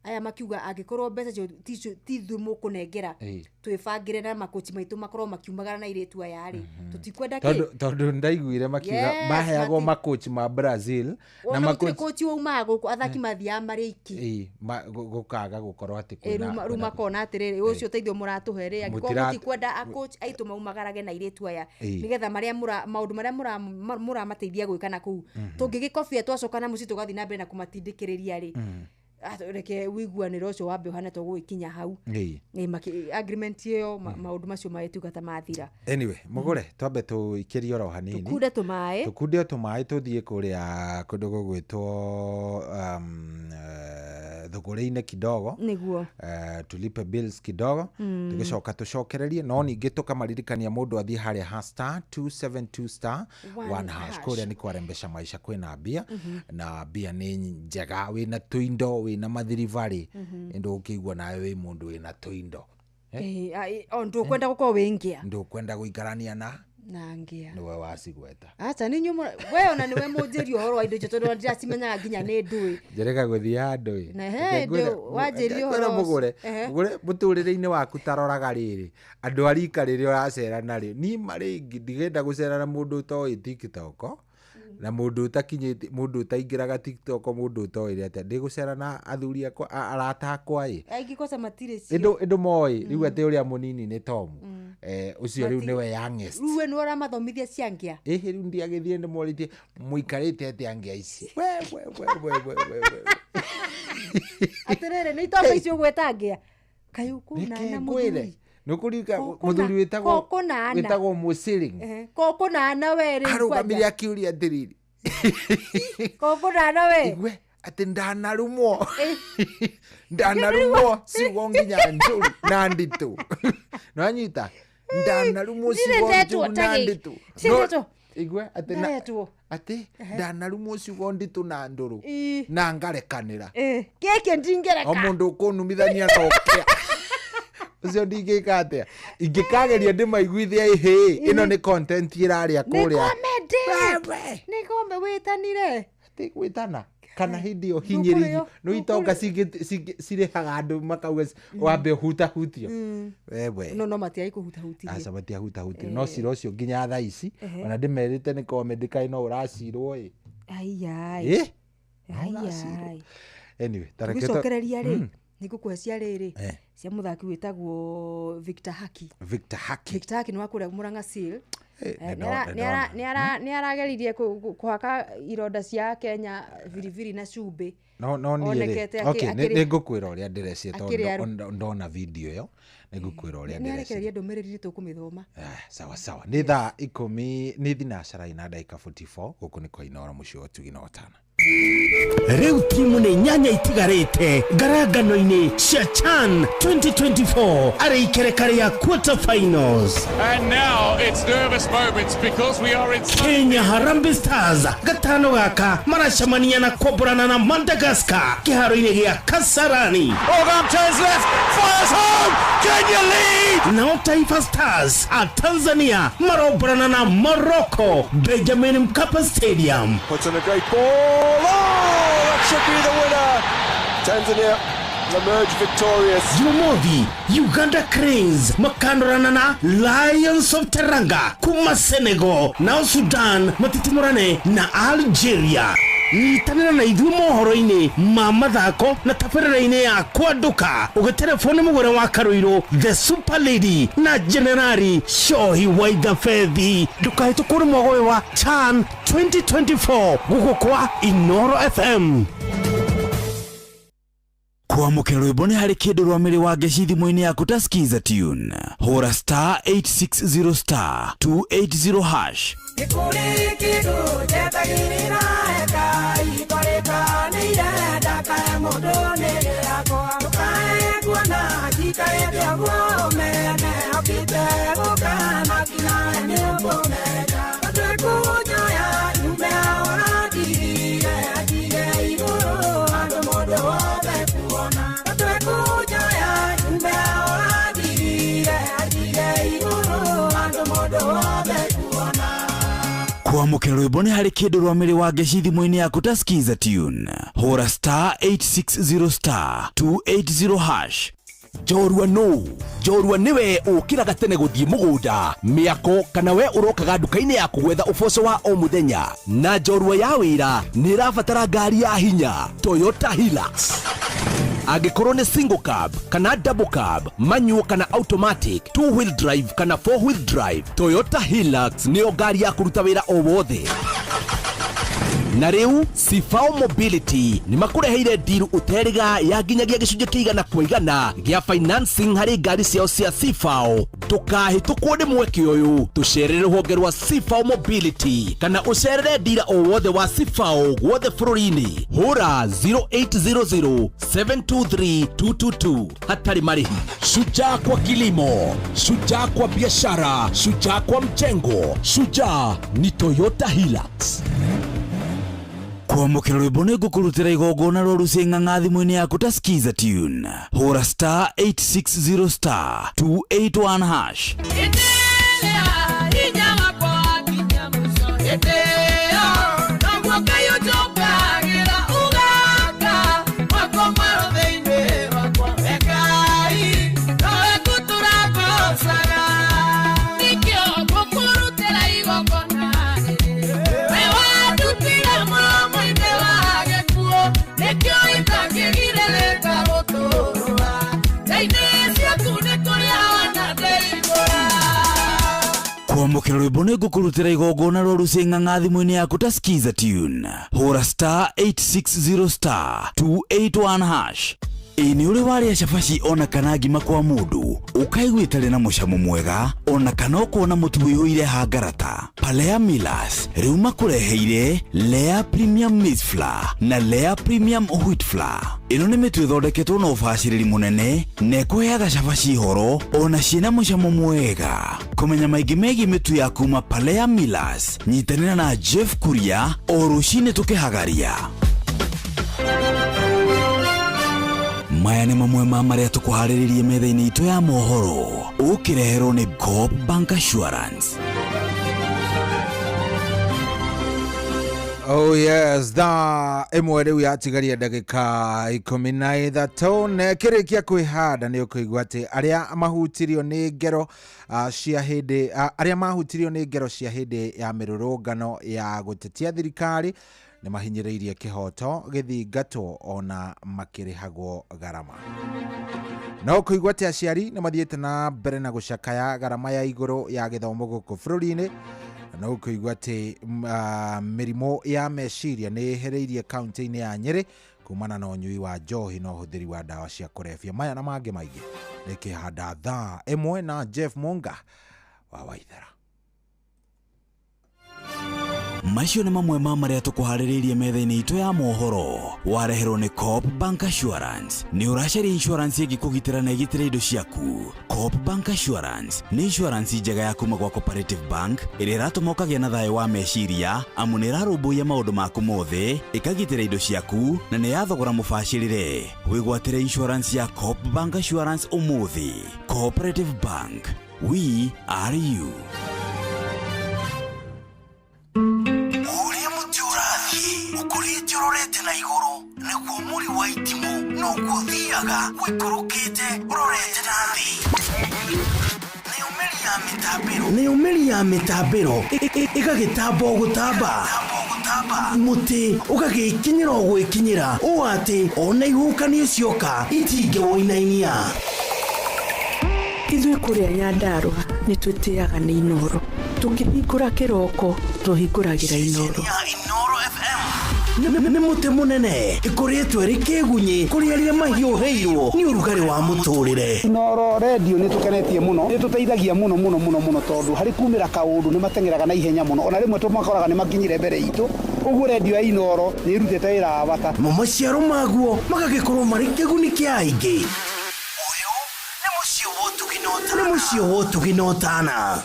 Aya makiuga angĩkorwo mbeca icio ti ithuĩ mũkũnengera, twĩbangĩre na makochi maitũ makorwo makiumagara na airĩtu aya rĩ, tũtikwenda kĩ. Tondũ ndaiguire makiuga maheagwo makochi ma Brazil na Ona gũtirĩ makochi kochi waumaga gũkũ, athaki mathiaga marĩ aiki. Ĩĩ, gũkaga gũkorwo atĩ kwĩna Rĩu makona atĩrĩrĩ, ũcio ũteithio mũratũhe rĩ, angĩkorwo mũtikwenda acoach aitũ maumagarage na airĩtu aya, nĩgetha marĩa maũndũ marĩa mũramateithia gwĩka na kũu tũngĩgĩkobia twacoka na mũciĩ tũgathiĩ na mbere na kũmatindĩkĩrĩria rĩ, reke ũiguanĩro ũcio wambe ũhane tũgũgĩkinya hau. Agreement ĩyo maũndũ macio magĩtuĩka ta mathira. Anyway, mũgũre twambe tũikĩrie oro hanini. Tũkunde tũmaĩ. Tũkunde o tũmaĩ, tũthiĩ kũrĩa kũndũ gũgwĩtwo thũgũrĩ-inĩ kidogo. Nĩguo. Tulipe bills kidogo, tũgĩcoka tũcokererie, no ningĩ tũkamaririkania mũndũ athiĩ harĩa ha star 272 star 1 1 hash. Hash. Kũrĩa nĩ kwarembesha maisha, kwĩna mbia na mbia nĩ njega, wĩna tũindo, wĩna mathiribarĩ, ĩndĩ ũkĩigua nawe wĩ mũndũ wĩna tũindo. O ndũkwenda gũkorwo wĩ ngĩa. Ndũkwenda gũikarania na na ngĩa. Nĩwe wacigweta. Aca, nĩ inyuĩ we ona nĩwe mũnjĩri ũhoro wa indo icio, tondũ ndiracimenyaga nginya nĩ ndũĩ. Njerega gũthiĩ handũ ĩ. Na he, Reke wanjĩrie reke ũhoro ngwĩre ũcio. Mũgũre mũgũre mũtũrĩre-inĩ waku taroraga rĩrĩ, andũ a rika rĩrĩa ũracera narĩo. Niĩ marĩngĩ ndigenda gũcera na mũndũ ũtoĩ TikTok, na mũndũ ũtakinyĩte, mũndũ ũtaingĩraga TikTok, mũndũ ũtoĩ atĩa ndĩgũcera na athuri akwa, arata akwa ĩ. Aingĩ kwaca matirĩ cio. Ĩndũ moĩ rĩu atĩ ũrĩa mũnini nĩ Tom, ũcio rĩu nĩwe youngest. Rĩu we nĩwe ũramathomithia cia ngĩa. Ĩhĩ, rĩu ndiagĩthiĩ ndĩmorĩtie mũikarĩte atĩa ngĩa ici, we we we we we we we. Atĩrĩrĩ, nĩ itonga icio ũgwĩtangia kaĩ ũkũnana Nĩkĩ ngwĩre mũthuri. nĩkũrika Kũkũna- mũthuri wĩtagwo kũkũnana. wĩtagwo Mũciring. Ehe, kũkũnana we rĩu Arũgamire kwanja. akiũria atĩrĩrĩ, Kũkũnana we. Igue atĩ ndanarumwo, ndanarumwo ciugo nginya njũru na nditũ, nĩwanyita, ndanarumwo Ndirĩ ciugo ndetwo njũru ta na gĩkĩ. nditũ. Ndirĩ No- ndetwo. Igue atĩ na- Ndaretwo. atĩ ndanarumwo ciugo nditũ na ndũrũ Ii. na ngarekanĩra. Eh, gĩkĩ ndingĩreka. O mũndũ ũkũnumithania na ũkĩa ũcio ndingĩka atĩa, ingĩkageria ndĩmaiguithie ĩhĩ ĩno nĩ content ĩrarĩa Nĩ kũrĩa. comedy. Nĩ come wĩtanire. Ti gwĩtana kana hĩndĩ ĩyo hinyĩrĩirio no itonga cirĩhaga andũ makauga wambe ũhutahutio wewe. No matiai kũhutahutirie. Aca, matiahutahutirie, no cira ũcio nginya thaa ici Ehe. ona ndĩmerĩte nĩ comedy, kaĩ no ũracirwo ĩ. Aiai. Ĩ? Aiai. Anyway, ta reke Tũgĩcokereria rĩ, nĩ ngũkũhe cia rĩrĩ, Eh. cia mũthaki wĩtagwo Victor Haki. Victor Haki. Victor Haki nĩ wa kũrĩa Murang'a Seal. Eh, Eh, nĩ ndona. nĩ arageririe kũhaka ironda cia Kenya biribiri na cumbĩ. No niĩ rĩ, Onekete okay, nĩ ngũkwĩra ũrĩa ndĩreciria tondũ akĩrĩ arũ- ndona video ĩyo, nĩ ngũkwĩra ũrĩa Nĩ ndĩreciria. arekereria ndũmĩrĩri tũkũmĩthoma. Ah, sawa sawa, nĩ thaa 10 nĩ thinacara ina ndagĩka 44, gũkũ nĩ kwa Inooro mũciĩ wa ũtugi na ũtana. Rĩu timu nĩ 8 itigarĩte ngarangano-inĩ cia CHAN 2024 arĩ ikereka rĩa quarter finals. And now it's nervous moments because we are in Kenya Harambee Stars gatano gaka maracemania na kwamburana na Madagascar kĩharo-inĩ gĩa Kasarani. Ogam turns left, fires home, Kenya lead! Nao Taifa Stars a Tanzania maromborana na Morocco Benjamin Mkapa Stadium. Puts in a great ball. Oh, that should be the winner. Tanzania emerge victorious. Jumamothi Uganda Cranes makandorana na Lions of Teranga kuma Senegal, nao Sudan matitimũrane na Algeria. Nyitanĩra na ithuĩ mohoro-inĩ ma mathako na tabarĩra-inĩ ya kwandũka ũgĩtereboni mũgũre wa Karũirũ the Super Lady na Generali Shohi Waithabethi. Ndũkahĩtũkwo nĩ mwago ũyũ wa CHAN 2024 gũkũ kwa Inooro FM. Kwamũkĩra rwĩmbo nĩ harĩ kĩndũ rwa mĩrĩ wa ngeci thimũ-inĩ yaku ta Skiza tune, hũra star 860 star 280 hash. Nĩ kũrĩ kĩndũ njetagĩrĩra eka itwarĩkanĩire ndakae mũndũ nĩ rĩakwa ndũkae kuona njikarĩte ũguo mene okĩte gũka makinawe nĩ ũkũmenya tondũ ĩkũnjoya nyume ũrandigire anjige igũrũ handũ mũndũ wothe kuona tondũ ĩkũnjoya nyume ũrandigire anjige igũrũ handũ mũndũ wothe kuona. Kwamũkĩra rwĩmbo nĩ harĩ kĩndũ rwa mĩrĩ wa ngeci thimũ-inĩ yaku ta Skiza tune, hũra star 860 star 280 hash. Njorua nũ? Njorua nĩwe ũkĩraga tene gũthiĩ mũgũnda, mĩako, kana we ũrokaga nduka-inĩ yaku gwetha ũboco wa o mũthenya. Na njorua ya wĩra nĩ ĩrabatara ngari ya hinya, Toyota Hilux. Angĩkorwo nĩ single cab kana double cab, manual kana automatic, two wheel drive kana four wheel drive, Toyota Hilux nĩyo ngari ya kũruta wĩra o wothe. Na rĩu Sifao Mobility nĩ makũreheire ndiru ũterĩga ya nginyagia gĩcunjĩ kĩa 100% gĩa financing harĩ ngari ciao cia Sifao. Ndũkahĩtũkwo nĩ mweke ũyũ, tũcerere rũhonge rwa Sifao Mobility kana ũcerere ndira o wothe wa Sifao guothe bũrũri-inĩ. Hũra 0800 723 222 hatarĩ marĩhi. Shujaa kwa kilimo, shujaa kwa biashara, shujaa kwa mjengo, shujaa ni Toyota Hilux. Kwamũkĩra rwĩmbo nĩ ngũkũrutĩra igongona rwa Lucy Ng'ang'a thimũ-inĩ yaku ta Skiza tune, hũra star 860 star 281 hash. Kwamũkĩra Kwamũkĩra rwĩmbo nĩ ngũkũrutĩra igongona rwa rũcing'ang'a thimũ-inĩ yaku ta Skiza Tune. Hũra star 860 star 281 hash. Ĩ nĩ ũrĩ warĩa cabaci ona kana ngima kwa mũndũ ũkaigua ĩtarĩ na mũcamo mwega ona kana ũkona mũtu ũiyũire hangarata. Palea Millers rĩu makũreheire Lea Premium Maize Flour na Lea Premium Wheat Flour. Ĩno nĩ mĩtu ĩthondeketwo na ũbacĩrĩri mũnene na ĩkũheaga cabaci horo ona ciĩna mũcamo mwega. Kũmenya maingĩ megiĩ mĩtu ya kuma Palea Millers, nyitanĩra na Jeff Kuria o rũcinĩ tũkĩhagaria. Maya nĩ mamwe ma marĩa tũkũharĩrĩrie metha-inĩ itũ ya mohoro ũkĩreherwo nĩ Coop Bank Assurance. Oh yes, thaa ĩmwe rĩu yatigaria ndagĩka 13 na ĩkĩrĩkia kwĩhanda nĩ ũkũigua atĩ arĩa mahutirio nĩ ngero cia hĩndĩ arĩa mahutirio nĩ ngero cia hĩndĩ ya mĩrũrũngano ya gũtetia thirikari nĩ mahinyĩrĩirie kĩhoto gĩthingatwo ona makĩrĩhagwo garama. No kũigua atĩ aciari nĩ mathiĩte na mbere na gũcakaya garama ya igũrũ ya gĩthomo gũkũ bũrũri-inĩ. No kũigua atĩ mĩrimũ ya meciria nĩ ĩhĩrĩirie kaunti-inĩ ya Nyĩrĩ kumana na ũnyui wa njohi na ũhũthĩri wa ndawa cia kũrebia. Maya na mangĩ maingĩ nĩkĩhanda thaa ĩmwe na Jeff Munga wa Waithera. Macio nĩ mamwe ma marĩa tũkũharĩrĩirie metha-inĩ itũ ya mohoro wareherwo nĩ Coop Bank Assurance. Nĩ ũracaria insurance ĩngĩkũgitĩra na ĩgitĩre indo ciaku. Coop Bank Assurance nĩ insurance njega ya kuma gwa Cooperative Bank ĩrĩa ĩratũma ũkagĩa na thayũ wa meciria amu nĩ ĩrarũmbũiya maũndũ maku mothe, ĩkagitĩra indo ciaku na nĩ ya thogora mũbacĩrĩre. Wĩgwatĩre insurance ya Coop Bank Assurance ũmũthĩ. Cooperative Bank, we are you. Ũrĩa mũtĩ ũrathiĩ ũkũrĩte ũrorete na igũrũ nĩguo mũri wa itimũ noguo ũthiaga ũikũrũkĩte ũrorete na thĩ. Nayo mĩri ya mĩtambĩro ĩgagĩtamba o gũtamba, mũtĩ ũgagĩkinyĩra o gwĩkinyĩra ũũ atĩ ona ihuhũkanio cioka itingĩwũinainia. Ithuĩ kũrĩa Nyandarũa nĩ twĩtĩaga nĩ Inooro. Tũkĩhingũra kĩroko tũhingũragĩra Inooro. Inooro FM nĩ mũtĩ mũnene ĩkũrĩtwo ĩrĩ kĩgunyĩ kũrĩ arĩa mahiũhĩirwo nĩ ũrugarĩ wa mũtũrĩre. Inooro redio nĩ tũkenetie mũno, nĩ tũteithagia mũno mũno mũno mũno tondũ harĩ kumĩra kaũndũ nĩ mateng'eraga na ihenya mũno ona rĩmwe tũmakoraga nĩ makinyire mbere itũ. Ũguo redio ya Inooro nĩ ĩrutĩte wĩra wa bata. Mo maciaro maguo magagĩkorwo marĩ kĩguni kĩa aingĩ. Nĩ mũciĩ wa ũtugi na ũtana.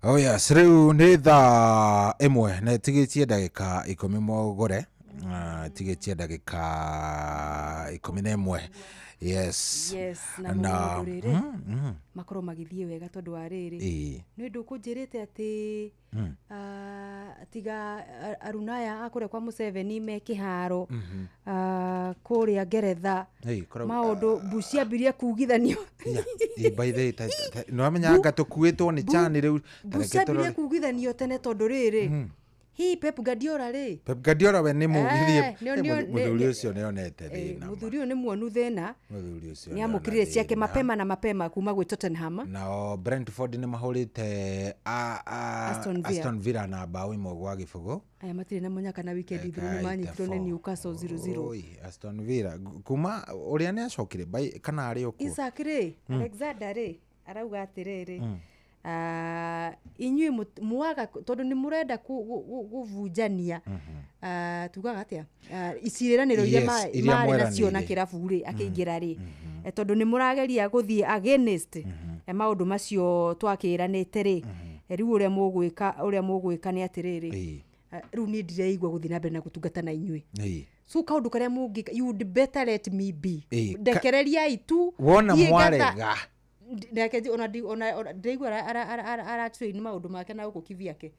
Oh yes, rĩu nĩ thaa ĩmwe na ĩtigĩtie ndagĩka 10 mũgũre, ĩtigĩtie ndagĩka 11. Yes. Yes, na mũndũ rĩrĩ makorwo magĩthiĩ wega tondũ wa rĩrĩ nĩ ũndũ ũkũnjĩrĩte atĩ tiga arunaya a kũrĩa kwa Museveni me kĩharo kũrĩa Ngeretha maũndũ mbu ciambirie kugithanio. By the way, nĩ wamenya anga tũkuĩtwo nĩ chani rĩu. Mbu ciambirie kugithanio tene tondũ rĩrĩ hi Pep Guardiola rĩ. Pep Guardiola we nĩ mũgithie mũthuri ũcio nĩ onete thĩna. Mũthuri ũyũ nĩ muonu thĩna. Mũthuri ũcio nĩ amũkĩrire ciake mapema na mapema kuma gwĩ Tottenham. Nao Brentford nĩ mahũrĩte Aston Villa na bao 1-0. Aya matirĩ na mũnyaka na weekend ithiru nĩ manyitirwo nĩ Newcastle 0-0. Aston Villa kuma ũrĩa nĩ acokire kana arĩ okuo. Isak rĩ, Alexander rĩ arauga atĩrĩrĩ inyuĩ mwaga tondũ nĩ mũrenda kũvunjania tugaga atĩa iciĩranĩro iria marĩ nacio na kĩrabu rĩ akĩingĩra rĩ tondũ nĩ mũrageria gũthiĩ against maũndũ macio twakĩranĩte rĩ rĩu ũrĩa mũgwĩka nĩ atĩrĩrĩ rĩu niĩ ndireigua gũthiĩ na mbere na gũtungata na inyuĩ. So kaũndũ karĩa mũngĩka, you would better let me be. Ndekereriai tu wona mwarega nake ona ndĩraigua aratrain maũndũ make na gũkũ kivyake.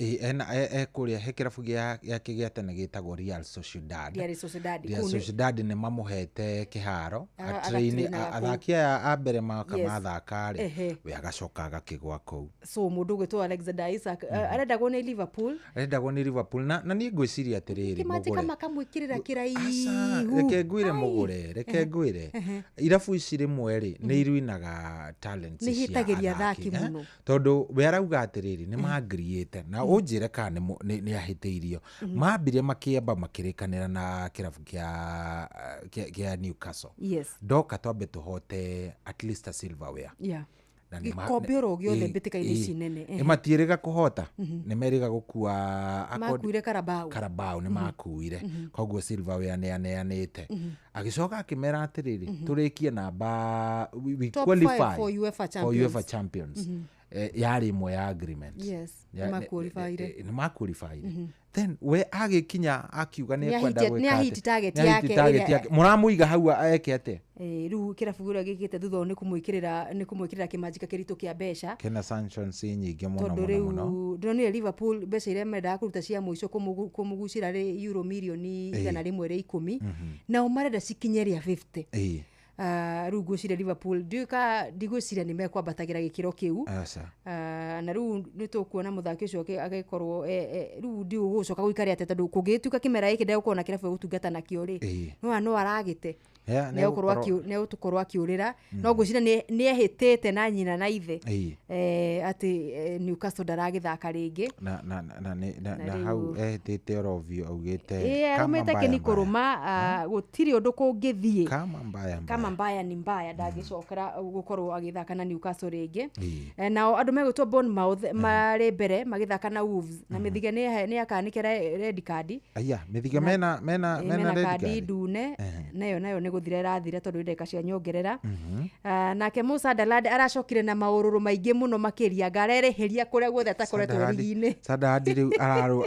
Kũrĩa he kĩrabu gĩake gĩa tene gĩtagwo Real Sociedad. Real Sociedad. Real Sociedad nĩ mamũhete kĩharo atrain athaki aya a mbere maka mathaka rĩ we agacoka agakĩgwa kũu. So mũndũ ũgwĩtwo Alexander Isak arendagwo nĩ Liverpool. Arendagwo nĩ Liverpool na niĩ ngwĩciria atĩrĩrĩ mũgũre. Makamwĩkĩrĩra kĩraihu. Reke ngwĩre mũgũre, reke ngwĩre. Irabu ici rĩmwe rĩ nĩ iruinaga talent talents Nĩ cia hĩtagĩria athaki mũno. Tondũ we arauga atĩrĩrĩ, nĩ maangiriĩte na ũnjĩre kana nĩ ahĩtĩirio. Mambire makĩamba makĩrĩkanĩra na kĩrabu kĩa Newcastle. Ndoka twambe tũhote at least a silverware. Na Gĩkombe oro gĩothe mbĩtĩka-inĩ ici nene. Nĩ matiĩrĩga kũhota, nĩ merĩga gũkua Makuire Carabao. Carabao nĩ makuire, koguo silverware nĩ aneanĩte. Agĩcoka akĩmera atĩrĩrĩ, tũrĩkie namba we Top qualify five for UEFA for Champions. UEFA Champions. Yarĩ ĩmwe ya agreement. Nĩ maqualifyire. Nĩ maqualifyire. Then we agĩkinya akiuga nĩ ekwenda gwĩka Nĩ ahiti atĩa. target Nĩ ahiti yake target ĩrĩa- yake. Mũramũiga hau eke atĩa? Rĩu kĩrabu kĩrĩa gĩkĩte thutha ũyũ nĩ kũmwĩkĩrĩra kĩmanjĩka kĩritũ kĩa mbeca. Kena sanctions nyingĩ mũno Tondũ mũno rĩu mũno. ndĩronire Liverpool mbeca iria mendaga kũruta cia mũico kũmũgucĩra rĩ euro mirioni 110, nao marenda cikinye rĩa 50. Rĩu ngwĩciria Liverpool ndiũĩ ndigwĩciria nĩ mekwambatagĩra gĩkĩro kĩu. Aca. Na rĩu nĩ tũkuona mũthaki ũcio agĩkorwo rĩu ndiũĩ gũcoka gũikare atĩa, tondũ kũngĩgĩtuĩka kĩmera gĩkĩ ndegũkorwo na kĩrabu gĩgũtungata nakĩo rĩ, no aragĩte. Nĩegũkorwo akĩũrĩra. No ngwĩciria nĩ ehĩtĩte na nyina na ithe atĩ Newcastle ndaragĩthaka rĩngĩ. Na hau ehĩtĩte oro biũ augĩte Arũmĩte kama kĩni mbaya kũrũma, gũtirĩ ũndũ kũngĩthiĩ. Kama mbaya mbaya. Kama mbaya ni mbaya, ndangĩcokera gũkorwo agĩthaka na Newcastle rĩngĩ. Nao andũ megwĩtwo Bournemouth marĩ mbere magĩthaka na Wolves, na Mĩthige nĩ akanĩke red card. Aya, Mĩthige mena red kandi card. ndune, nayo nĩ gũthira ĩrathira tondũ ndagĩka cia nyongerera. Nake Musa Dalad aracokire na maũrũrũ maingĩ mũno makĩria, ngarerĩhĩria kũrĩa guothe atakoretwo rigi-inĩ. Sunderland rĩu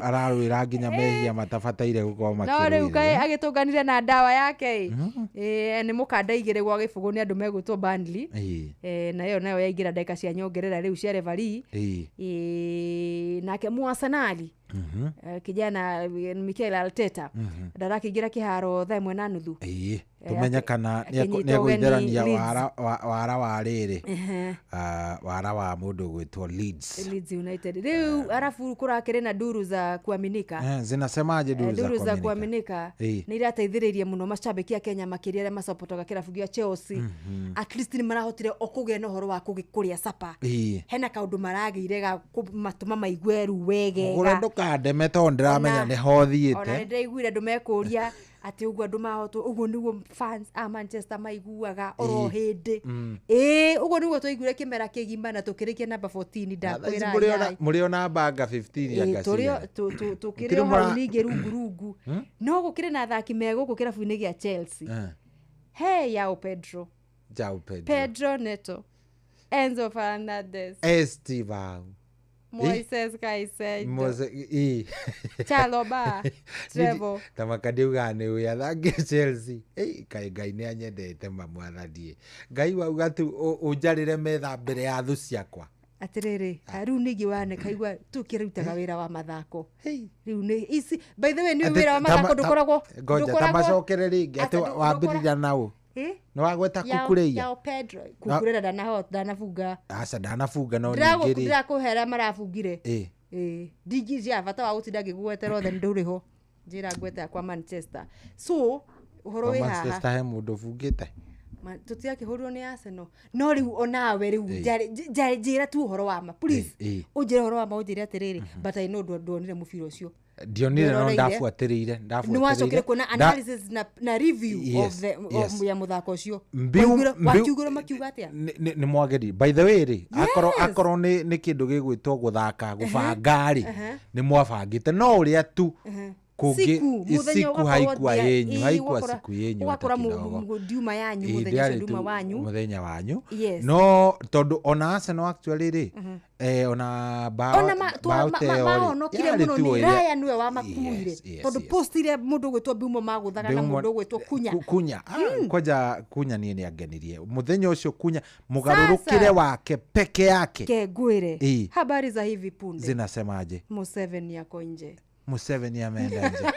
ararũĩra nginya mehia matabataire gũkorwo No rĩu makĩrũĩrĩra. kaĩ agĩtũnganire na ndawa yake ĩ. Nĩ mũkanda igĩrĩ gwa gĩbũgũ nĩ andũ megwĩtwo Burnley. Nayo yaingĩra ndagĩka cia nyongerera rĩu cia referee. Nake Muarsenali kijana Mikel Arteta ndarakĩingĩra kĩharo thaa 1:30. Tũmenye kana akĩnyita ũgeni nĩegũitherania Leeds. wara wa rĩrĩ, wara wa mũndũ ũgwĩtwo Leeds. Leeds United rĩu arabu kũrakĩrĩ na nduru za kuaminika. Zinasemaje Nduru za duru za kuaminika kuaminika? nĩ irateithĩrĩirie mũno macambĩki a Kenya makĩria arĩa macapotaga kĩrabu gĩa Chelsea. At least nĩ marahotire o kũgĩa na ũhoro wa kũrĩa capa. Hena kaũndũ maragĩire ga kũmatũma maigue rĩu wegega. Mũgũre ndũkandeme tondũ ndĩramenya nĩho Ona thiĩte. nĩ ndĩraiguire andũ mekũria atĩ ũguo andũ mahotwo, ũguo nĩguo fans a Manchester maiguaga oro hĩndĩ. Ũguo nĩguo twaiguire kĩmera kĩgima na tũkĩrĩkia namba 14 ndakwĩra. Mũrĩ ona banga 15 anga cigana. Tũkĩrĩ o hau ningĩ rungu rungu. No gũkĩrĩ na athaki me gũkũ kĩrabu-inĩ gĩa Chelsea. Hey, João Pedro. João Pedro. Pedro Neto. Enzo Fernandez. Estevão. Moises Caicedo. Chalobah. Trevor. Ta makadiuga nĩ ũyũ athakia Chelsea. Kaĩ Ngai nĩ anyendete mamwathanie. Ngai wauga tu ũnjarĩre metha mbere ya thũ ciakwa. Atĩrĩrĩ, rĩu ningĩ wanekaigua tũkĩrutaga wĩra wa mathako. Rĩu nĩ ici by the way nĩ wĩra wa mathako ndũkoragwo. Ngoja ta macokere rĩngĩ atĩ wambĩrĩria naũ. Nĩ wagweta Kukureia. Yao Pedro. Kukurera ndanafunga. Aca ndanafunga no ningĩ rĩ. Ndĩrakũhera marabungire. Ndingĩ bata wa gũtinda ngĩgwetera othe ndũrĩ ho. Njĩra ngwete kwa Manchester. So ũhoro wĩ haha. Manchester he mũndũ ũbungĩte. Tũtiakĩhũrirwo nĩ Arsenal. No rĩu onawe rĩu njĩra tu ũhoro wa ma. Please. Ũnjĩre ũhoro wa ma ũnjĩre atĩrĩrĩ. But I know nduonire mũbira ũcio. Ndionire no ndabuatĩrĩire. Nĩ wacokire kuona analysis na review of the ya mũthako ũcio. Wakiugĩrwo makiuga atĩa? Nĩ mwageri. By the way rĩ, akorwo nĩ kĩndũ gĩgwĩtwo gũthaka gũbanga rĩ, nĩ mwabangĩte no ũrĩa tu siku haikuwa yenyu, haikuwa siku yenyu hata kidogo. Nduma yanyu mũthenya ũcio nduma wanyu. Mũthenya wanyu. No tondũ ona Arsenal actually rĩ, ona bao mahonokire mũno nĩ Raya nĩwe wamakuire. Tondũ post iria mũndũ ũgwĩtwo Mbeumo magũthaga na mũndũ ũgwĩtwo Kunya. Kunya. Kwanja Kunya niĩ nĩ angenirie. Mũthenya ũcio Kunya mũgarũrũkĩre wake peke yake. Ke ngwĩre. Habari za hivi punde. Zinasemaje? Museveni ako nje. Museveni ameenda nje.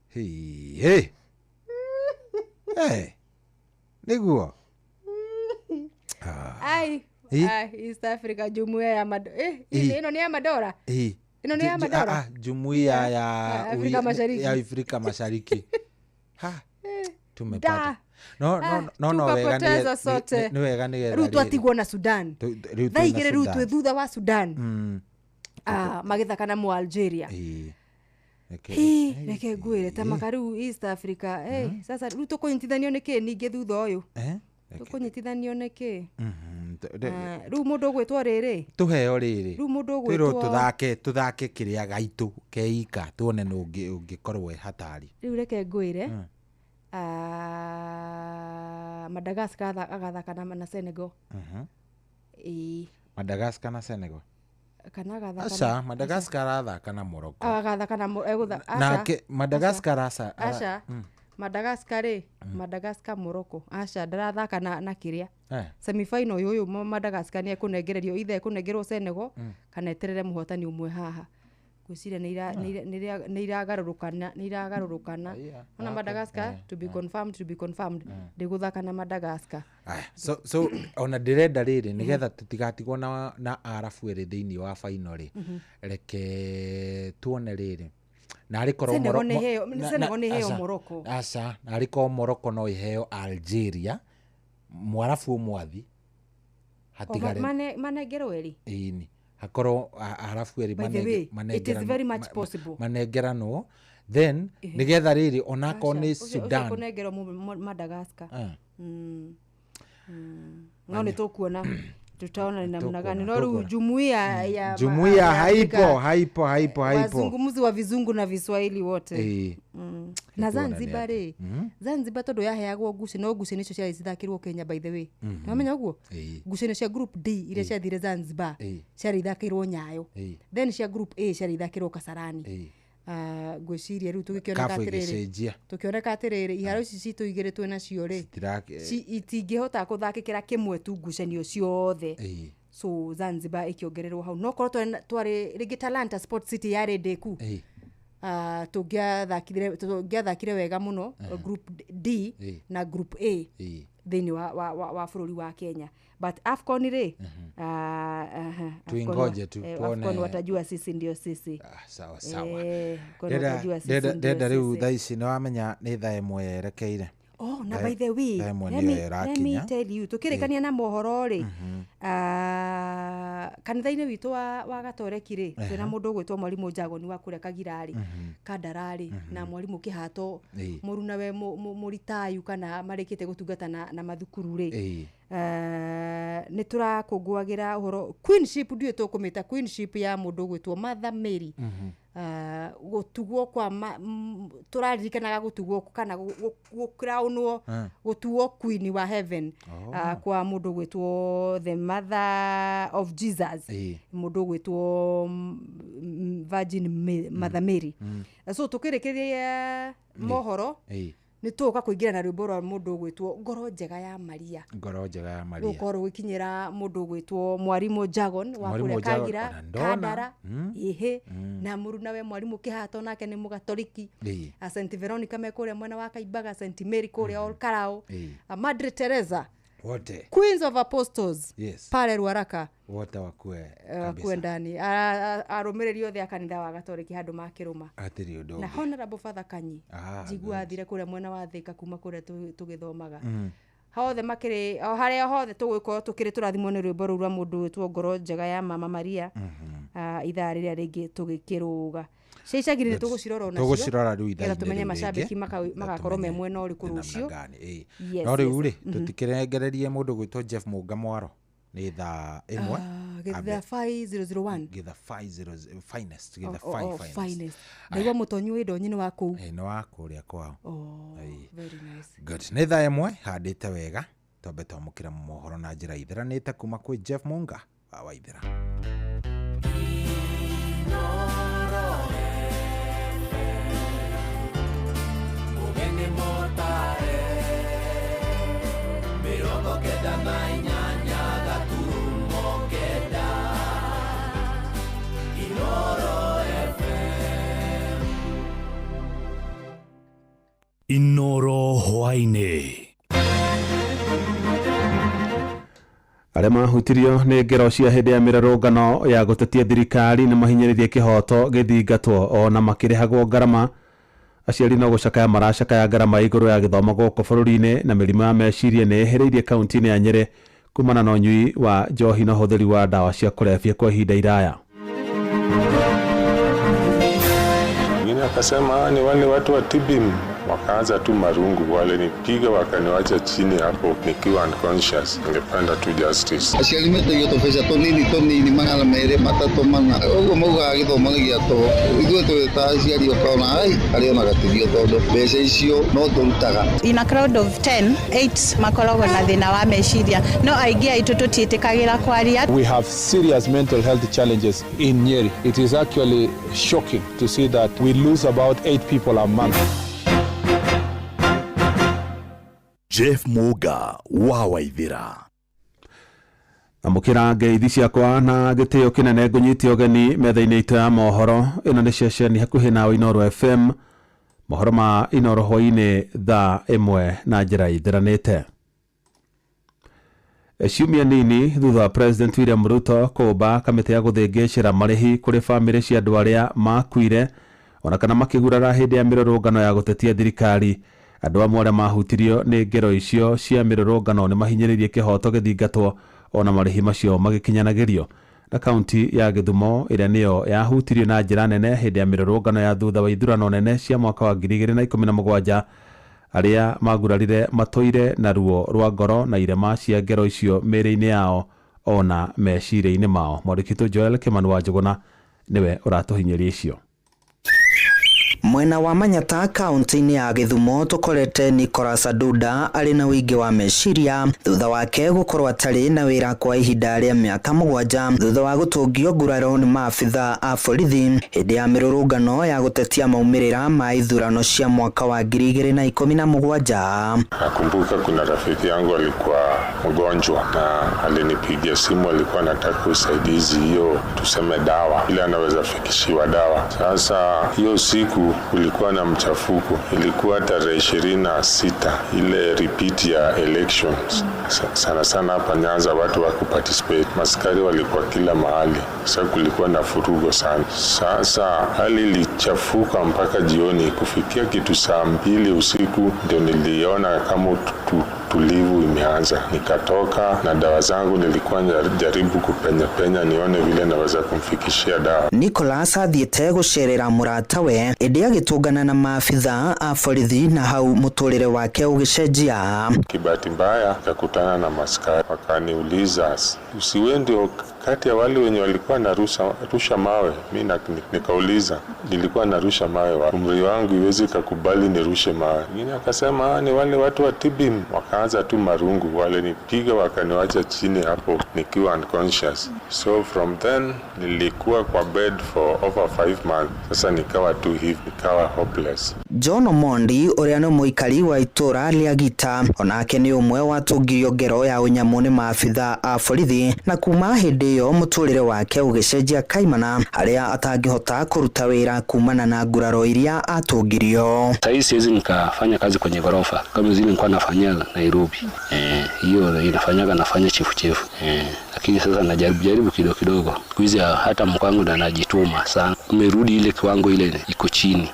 Hey. Hey. Niguo. Ai, East Africa jumuiya ya madola. Ino ni ya madola. Ino ni ya madola. Jumuiya ya Afrika Mashariki. Ya Afrika Mashariki. Ha. Tumepata. No no no no wega Tukapoteza sote. Nĩ wega nĩgetha Rĩu rĩrĩ. twatigwo na Sudan. Rĩu Thaa twĩna 2 rĩu Sudan. twĩ thutha wa Sudan. Magĩthaka na mũ Algeria. Ĩĩ. Reke- Hĩ, reke ngwĩre ta maka rĩu East Africa, sasa rĩu tũkũnyitithanio nĩ kĩ ningĩ thutha ũyũ? Eh? Tũkũnyitithanio nĩ kĩ? Mhm. Rĩu mũndũ ũgwĩtwo rĩrĩ, Tũheo rĩrĩ. Rĩu mũndũ Twĩrwo ũgwĩtwo tũthake kĩrĩa gaitũ keika tuone nũ ũngĩkorwo e hatari. Rĩu reke ngwĩre, Madagascar agathaka na Senegal. Ĩĩ. Madagascar na Senegal. Kana agathaka Aca, Madagascar arathaka na Morocco. Agathaka na egũtha- aca. Nake Madagascar aca. Aca. Madagascar rĩ, Madagascar Morocco. Aca ndarathaka na kĩrĩa. Semifinal ũyũ Madagascar nĩ ekũnengererio, either ekũnengerwo Senegal kana eterere mũhotani ũmwe haha. Ngwĩciria nĩ iragarũrũkana, nĩ iragarũrũkana. Ona Madagascar to be confirmed, to be confirmed. Ndĩgũthaka na Madagascar. Aya, so ona ndĩrenda rĩrĩ nĩgetha tũtigatigwo na arabu erĩ thĩinĩ wa final rĩ. Reke tuone rĩrĩ. Narĩ korwo Senegal Moro- nĩ Mo- ĩheo- Senegal nĩ ĩheo aca, Morocco. Aca, narĩ korwo Morocco no ĩheo Algeria, mwarabu ũmwe athi, hatigare Manengerwo erĩ. Ĩni. Hakorwo arabu erĩ By the way, it is very much possible. manengeranwo then nĩgetha rĩrĩ onakorwo nĩ Aca, ũcio Sudan. kũnengerwo Madagascar. No nĩ tũkuona, tutaona ni namna gani. No rĩu Tũkuona. jumuiya ya Jumuiya ya haipo, Afrika, haipo, haipo, haipo. Wazungumzi wa vizungu na viswahili wote. Ĩĩ. Na Nĩtuona nĩ Zanzibar atĩa. rĩ, Zanzibar tondũ yaheagwo ngucanio, no ngucanio icio ciarĩ cithakĩrwo Kenya by the way. Nĩwamenya ũguo? Ĩĩ. Ngucanio cia group D iria ciathire Zanzibar ciarĩ ithakĩrwo Nyayo. Then cia group A ciarĩ ithakĩrwo Kasarani. Ngwĩciria rĩu tũgĩkĩoneka Kabu atĩrĩrĩ, ĩgĩcenjia. tũkĩoneka atĩrĩrĩ, iharo ici citũ igĩrĩ twĩ nacio rĩ, itingĩhota gũthakĩkĩra kĩmwe tu ngucanio ciothe. So Zanzibar ĩkĩongererwo hau. No korwo twarĩ rĩngĩ Talanta Sport City yarĩ ndĩku, tũngĩathakire wega mũno group D na group A thĩinĩ wa bũrũri wa Kenya. But AFCON rĩ, aha, Tuingoje tu, tuone. AFCON watajua sisi ndio sisi. Sawa, sawa. AFCON watajua sisi ndio Ndenda rĩu sisi. thaa ici nĩwamenya nĩ thaa 1 yerekeire. Oh, na by the way, Thaa 1 let nĩyo me ĩrakinya. tell you, tũkĩrĩkania na mohoro rĩ, kanitha-inĩ witũ wa Gatoreki rĩ, twĩna mũndũ ũgwĩtwo mwarimũ Njagoni wa kũrĩa Kagirarĩ, Kandararĩ, na mwarimũ Kĩhato, mũrunawe mũritayu kana marĩkĩte gũtungata na mathukuru rĩ. Nĩ tũrakũngũagĩra ũhoro queenship, ndiũĩ tũkũmĩta queenship ya mũndũ ũgwĩtwo Mother Mary. Gũtugwo kwa tũraririkanaga gũtugwo kana gũcrownwo, gũtuo queen wa heaven, kwa mũndũ ũgwĩtwo the mother of Jesus, mũndũ ũgwĩtwo Virgin Mother Mary. So tũkĩrĩkĩria mohoro, nĩ tũgũka kũingĩra na rwĩmbo rwa mũndũ ũgwĩtwo Ngoro Njega ya Maria. Ngoro Njega ya Maria. Rũkorwo rũgĩkinyĩra mũndũ ũgwĩtwo mwarimũ Jagon wa Mwarimũ kũrĩa Jagon, Kagira, ona ndona. Kandara, ĩhĩ, na mũrunawe mwarimũ Kĩhato nake nĩ mũgatoliki. A Saint Veronica me kũrĩa mwena wa Kaimbaga, Saint Mary kũrĩa Ol Kalou, a Madre Teresa, Wote. Queens of Apostles, pale Ruaraka. Wote wakue Wakue ndani. Arũmĩrĩri othe a kanitha wa Gatoreki handũ makĩrũma. Hatirĩ ũndũ Na ũngĩ. Honorable Father Kanyi, njigua athire kũrĩa mwena wa Thika kuma kũrĩa tũgĩthomaga. Hothe makĩrĩ, o harĩa hothe tũgũkorwo tũkĩrĩ tũrathimwo nĩ rwĩmbo rũu rwa mũndũ wĩtwo Ngoro Njega ya Mama Maria. Ithaa rĩrĩa rĩngĩ tũgĩkĩrũga. Cia icagi-inĩ Good. tũgũcirora onacio. Tũgũcirora rĩu ithaa-inĩ Nĩgetha tũmenye rĩu rĩngĩ. macambĩki magakorwo me Tũmenye mwena ũrĩkũ nĩ namna rũciũ. gani, ĩĩ. Yes, No rĩu yes. rĩ, tũtikĩrengererie mũndũ gwĩtwo Jeff Mũnga Mwaro nĩ thaa 1. Gĩtha 5001. Gĩtha 50 finest, gĩtha Oh, oh, 5 finest. finest. Ndaigua mũtonyi wĩ ndonyi nĩ wa kũu. Ĩĩ, nĩ wa kũrĩa kwao. Oh, Ĩĩ. very nice. Good. Nĩ thaa 1 handĩte wega twambe twamũkĩra mohoro na njĩra itheranĩte kuma kwĩ Jeff Munga wa Waithera. 98.9 Inoro FM. Inoro hwaĩ-inĩ. Arĩa mahutirio nĩ ngero cia hĩndĩ ya mĩrũrũngano ya gũtetia thirikari nĩ mahinyĩrĩirie kĩhoto gĩthingatwo ona makĩrĩhagwo ngarama. Aciari no gũcakaya maracakaya ngarama igũrũ ya gĩthomo gũkũ bũrũri-inĩ na mĩrimũ ya meciria nĩ ĩhĩrĩirie kaunti-inĩ ya Nyĩrĩ kumana na ũnyui wa njohi na ũhũthĩri wa ndawa cia kũrebia kwa ihinda iraya. Mwingine akasema ni wale watu wa Tibim, wakaanza tu marungu, walinipiga wakaniwacha chini hapo nikiwa unconscious. Ningependa tu justice. Aciari metagio tũbeca tũnini tũnini magana merĩ matatũ mana ũguo maugaga gĩthomo nĩ gĩa tũhũ. Ithuĩ tũrĩ ta aciari ũkona ai arĩ ona gatithio tondũ mbeca icio no tũrutaga. In a crowd of 10, 8 makoragwo na thĩna wa meciria no aingĩ aitũ tũtiĩtĩkagĩra kwaria. We have serious mental health challenges in Nyeri. It is actually shocking to see that we lose about 8 people a month. Jeff Muga wa Waithira. Amũkĩra ngeithi ciakwa na gĩtĩo kĩnene ngũnyite ũgeni metha-inĩ itũ ya mohoro. Ĩno nĩ ceceni hakuhĩ nawe Inooro FM. Mohoro ma Inooro hwaĩ-inĩ thaa 1 na njĩra ithiranĩte. Ciumia nini thutha wa President William Ruto kũũmba kamĩtĩ ya gũthĩngĩcĩra marĩhi kũrĩ bamĩrĩ cia andũ arĩa makuire ona kana makĩgurara hĩndĩ ya mĩrũrũngano ya gũtetia thirikari. Andũ amwe arĩa mahutirio nĩ ngero icio cia mĩrũrũngano nĩ mahinyĩrĩirie kĩhoto gĩthingatwo ona marĩhi macio magĩkinyanagĩrio. Na kaunti ya Gĩthumo ĩrĩa nĩyo yahutirio na njĩra nene hĩndĩ ya mĩrũrũngano ya thutha wa ithurano nene cia mwaka wa 2017, arĩa magurarire matũire na ruo rwa ngoro na irema cia ngero icio mĩĩrĩ-inĩ yao ona meciria-inĩ mao. Mwandĩki witũ Joel Kimani wa Njũgũna nĩwe ũratũhinyĩria icio. Mwena wa Manyata kaunti-inĩ ya Gĩthumo tũkorete Nicholas Aduda arĩ na ũingĩ wa meciria thutha wake gũkorwo atarĩ na wĩra kwa ihinda rĩa mĩaka 7 thutha wa gũtũngio nguraro nĩ maabitha a borithi hĩndĩ ya mĩrũrũngano ya gũtetia maumĩrĩra ma ithurano cia mwaka wa 2017. Nakumbuka kuna rafiki yangu alikuwa mgonjwa na alinipigia simu, alikuwa anataka usaidizi, hiyo tuseme dawa, ile anaweza fikishiwa dawa. Sasa hiyo siku kulikuwa na mchafuko, ilikuwa tarehe 26, ile repeat ya elections. Sana sana hapa Nyanza watu hawakuparticipate, maskari walikuwa kila mahali, sasa kulikuwa na furugo sana. Sasa hali ilichafuka mpaka jioni, kufikia kitu saa 2 usiku ndio niliona kama tulivu imeanza. Nikatoka na dawa zangu, nilikuwa jaribu kupenya penya nione vile naweza kumfikishia dawa. Nicholas athiĩte gũcerera mũratawe ĩndĩ agĩtũngana na maabitha a borithi na hau mũtũrĩre wake ũgĩcenjia. Kibahati mbaya nikakutana na maskari, wakaniuliza usiwe ndio kati ya wale wenye walikuwa narusha mawe? Mimi nikauliza nilikuwa narusha mawe wapi? Umri wangu iwezi kukubali nirushe mawe. Mwingine akasema ni wale watu wa Tibim, wakaanza tu marungu, walinipiga wakaniwacha chini hapo nikiwa unconscious. So from then nilikuwa kwa bed for over 5 months. Sasa nikawa tu hivi, nikawa hopeless. John Omondi ũrĩa nĩ mũikari wa itũra rĩa Gita onake nĩ ũmwe watũngirio ngero ya ũnyamũ nĩ maabitha a borithi na kuma hĩndĩ ĩyo mũtũrĩre wake ũgĩcenjia kaimana harĩa atangĩhota kũruta wĩra kumana na nguraro iria atũngirio. Sasa siwezi nikafanya kazi kwenye ghorofa kama zile nilikuwa nafanyia Nairobi. Hiyo inafanyaga nafanya chifu chifu. Lakini sasa najaribu kidogo kidogo. Siku hata mkwangu ndo anajituma sana. Umerudi ile kiwango ile iko chini.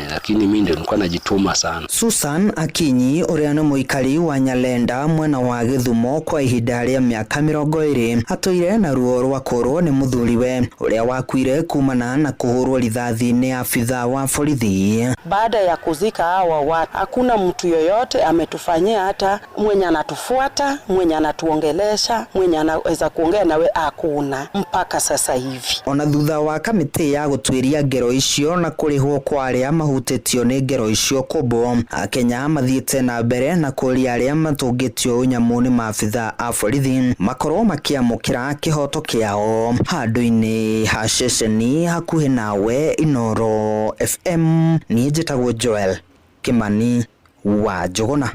Lakini mimi ndio nilikuwa najituma sana. Susan Akinyi ũrĩa nĩ mũikari wa Nyalenda mwena wa Gĩthumo kwa ihinda rĩa mĩaka 20 atũire na ruo rwa kũrwo nĩ mũthuriwe ũrĩa wakuire kumana na kũhũrwo rithathi nĩ abitha wa borithi. Baada ya kuzika hawa watu hakuna mtu yoyote ametufanyia, hata mwenye anatufuata, mwenye anatuongelesha, mwenye anaweza kuongea nawe hakuna mpaka sasa hivi. Ona thutha wa kamĩtĩ ya gũtuĩria ngero icio na kũrĩhwo kwa arĩa mahutĩtio nĩ ngero icio kũmbwo, Akenya mathiĩte na mbere na kũria arĩa matũngĩtio ũnyamũ nĩ maabitha a borithi makorwo makĩamũkĩra kĩhoto kĩao. Handũ-inĩ ha ceceni hakuhĩ nawe Inooro FM, niĩ njĩtagwo Joel Kimani wa Njũgũna.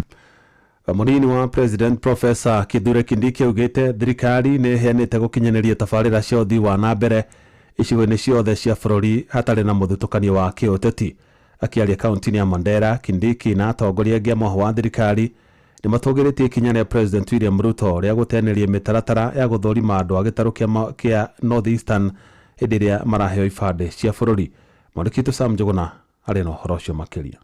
Mũnini wa President Professor Kithure Kindiki augĩte thirikari nĩ ĩheanĩte gũkinyanĩria tabarĩra cia ũthii wa na mbere icigo-inĩ ciothe cia bũrũri hatarĩ na mũthutũkanio wa kĩũteti. Akĩaria kaunti-inĩ ya Mandera, Kindiki na atongoria angĩ a mũhwa wa thirikari nĩ matũgĩrĩtie ikinya rĩa President William Ruto rĩa gũteanĩria mĩtaratara ya gũthũrima andũ a gĩtarũ kĩa North Eastern hĩndĩ ĩrĩa maraheo ibandĩ cia bũrũri. Mwandĩki witũ Sam Njũgũna arĩ na ũhoro ũcio makĩria.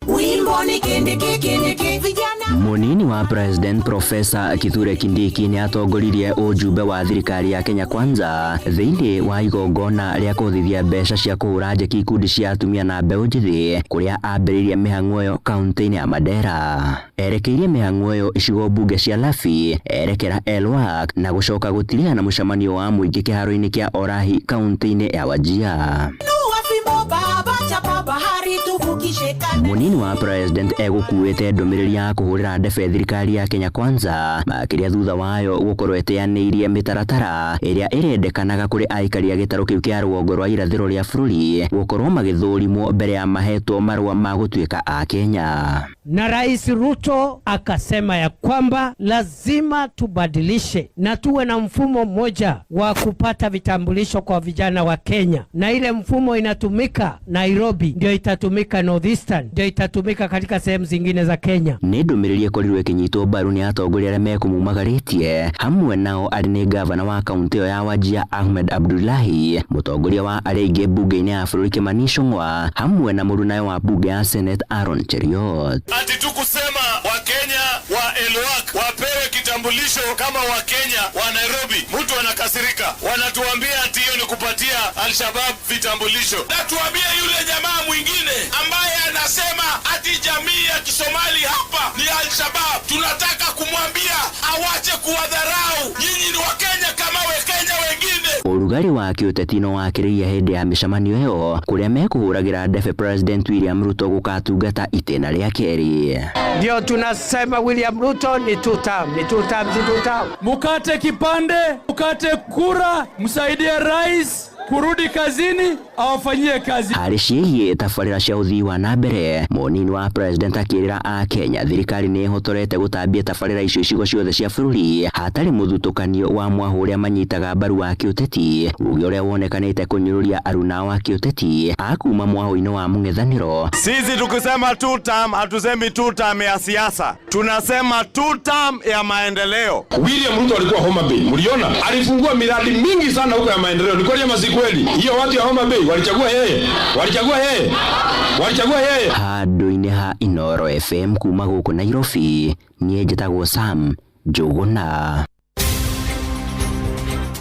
Wimbo ni kindiki kindiki vijana. Munini wa President Professor Kithure Kindiki nĩ atongoririe ũjumbe wa thirikari ya Kenya Kwanza thĩinĩ wa igongona rĩa kũhũthithia mbeca cia kũhũra njeki ikundi cia atumia na mbeũ njĩthĩ kũrĩa ambĩrĩirie mĩhang'o ĩyo kaunti-inĩ ya Mandera. Erekeirie mĩhang'o ĩyo icigo mbunge cia Lafi, erekera Elwak na gũcoka gũtiriha na mũcemanio wa mũingĩ kĩharo-inĩ kĩa Orahi kaunti-inĩ ya Wajir. Munini wa President egũkuĩte ndũmĩrĩri ya kũhũrĩra ndebe thirikari ya Kenya Kwanza makĩria thutha wayo gũkorwo ĩteanĩirie mĩtaratara ĩrĩa ĩrendekanaga kũrĩ aikari a gĩtarũ kĩu kĩa rũgongo rwa irathĩro rĩa bũrũri gũkorwo magĩthũrimwo mbere ya mahetwo marũa ma gũtuĩka a Kenya. Na Rais Ruto akasema ya kwamba lazima tubadilishe na tuwe na mfumo mmoja wa kupata vitambulisho kwa vijana wa Kenya, na ile mfumo inatumika Nairobi ndio itatumika Northeastern, ndio itatumika katika sehemu zingine za Kenya. Nĩ ndũmĩrĩri ĩkorirwo ĩkĩnyitwo mbaru nĩ atongoria arĩa mekũmumagarĩtie, hamwe nao arĩ nĩ gavana wa kaunti ĩyo ya Wajir Ahmed Abdullahi, mũtongoria wa arĩa aingĩ mbunge-inĩ ya bũrũri Kimani Ichung'wa, hamwe na mũrunawe wa mbunge ya Senate Aaron Cheruiyot. Ati tu kusema Wakenya wa Elwak wapewe kitambulisho kama Wakenya wa Nairobi, mtu anakasirika. Wanatuambia ati hiyo ni kupatia Al-Shabaab vitambulisho. Na tuambie yule jamaa mwingine ambaye anasema ati jamii ya Kisomali hapa ni Al-Shabaab, tunataka kumwambia awache kuwadharau. Nyinyi ni Wakenya kama Wakenya wengine. Ũrugarĩ wa kĩũteti no wakĩrĩirie hĩndĩ ya mĩcemanio ĩyo kũrĩa mekũhũragĩra ndebe President William Ruto gũkatungata itĩna rĩa kerĩ. Ndio tunasema William Ruto ni two term, ni two term, si two term. Mukate kipande, mukate kura, msaidie rais kurudi kazini, awafanyie kazi. Harĩ ciĩgiĩ tabarĩra cia ũthii wa na mbere, mũnini wa president akĩrĩra a Kenya thirikari nĩ ĩhotorete gũtambia tabarĩra icio icigo ciothe cia bũrũri hatarĩ mũthutũkanio wa mwahũ ũrĩa manyitaga mbaru wa kĩũteti, uge ũrĩa wonekanĩte kũnyũrũria aruna wa kĩũteti a kuma mwahũ-inĩ wa mũng'ethanĩro. Sisi tukisema two term hatusemi two term ya siasa, tunasema two term ya maendeleo. William Ruto alikuwa Homa Bay, mliona alifungua miradi mingi sana huko ya maendeleo. Ni kweli ama si kweli? Hiyo watu ya Homa Bay walichagua yeye, walichagua yeye, walichagua yeye. Handũ-inĩ ha Inooro FM kuma gũkũ Nairobi, niĩ njĩtagwo Sam Njũgũna.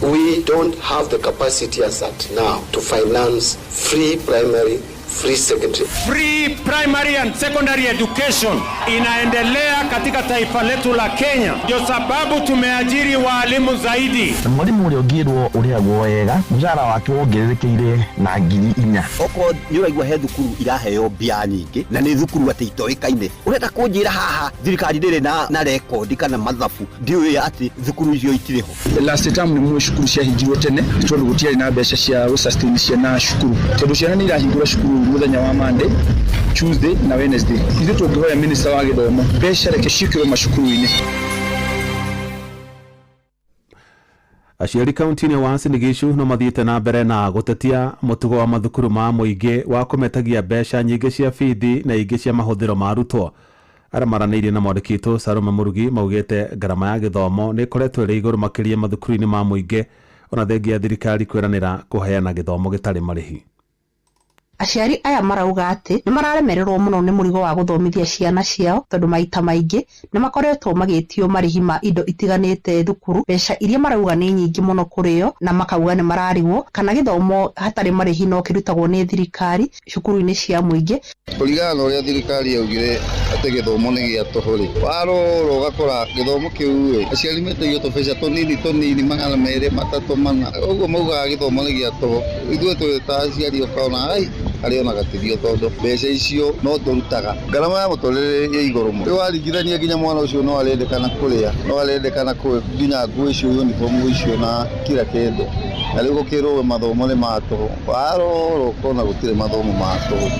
We don't have the capacity as at now to finance free primary, free secondary. Free primary and secondary education inaendelea katika taifa letu la Kenya. Ndio sababu tumeajiri waalimu zaidi. Mwalimu ũrĩa ũngĩrwo ũrĩhagwo wega, mũcara wake wongererekeire na 4,000. Okorwo nĩ ũraigua he thukuru iraheo mbia nyingĩ na nĩ thukuru atĩ itoĩkaine, ũrenda kũnjĩra haha thirikari ndĩrĩ na rekondi kana mathabu ndiũĩ atĩ thukuru icio itirĩ ho. Last term nĩ mwe cukuru ciahingirwo tene tondũ gũtiarĩ na mbeca cia gũ-sustain ciana cukuru, tondũ ciana nĩ irahingũra cukuru mũthenya wa Monday, Tuesday na Wednesday. Ithuĩ tũngĩhoya minister wa gĩthomo mbeca reke ciĩkĩrwo macukuru-inĩ. Aciari kaunti-inĩ ya Uasin Gishu no mathiĩte na mbere na gũtetia mũtugo wa mathukuru ma mũingĩ wa kũmetagia mbeca nyingĩ cia bithi na ingĩ cia mahũthĩro ma arutwo. Arĩa maranĩirie na mwandĩki witũ Salome Mũrugi maugĩte ngarama ya gĩthomo nĩ ĩkoretwo ĩrĩ igũrũ makĩria mathukuru-inĩ ma mũingĩ ona thengia ya thirikari kwĩranĩra kũheana gĩthomo gĩtarĩ marĩhi. Aciari aya marauga atĩ nĩ mararemererwo mũno nĩ mũrigo wa gũthomithia ciana ciao tondũ maita maingĩ nĩ makoretwo magĩtio marĩhi ma indo itiganĩte thukuru, mbeca iria marauga nĩ nyingĩ mũno kũrĩ o, na makauga nĩ mararigwo kana gĩthomo hatarĩ marĩhi no kĩrutagwo nĩ thirikari cukuru-inĩ cia mũingĩ. Kũringana na ũrĩa thirikari yaugire atĩ gĩthomo nĩ gĩa tũhũ rĩ, warora ũgakora gĩthomo kĩu rĩ, aciari metagio tũbeca tũnini tũnini 200, 300, 4, ũguo maugaga gĩthomo nĩ gĩa tũhũ. Ithuĩ twĩ ta aciari ũkona ai arĩ ona gatithio tondũ mbeca icio no tũrutaga. Ngarama ya mũtũrĩre ĩ igũrũ mũno. Rĩu waringithania nginya mwana ũcio no arendekana kũrĩa, no arendekana nginya nguo icio, uniform icio na kila kĩndũ. Na rĩu gũkĩrwo mathomo nĩ ma tũhũ, warora ũkona gũtirĩ mathomo ma tũhũ.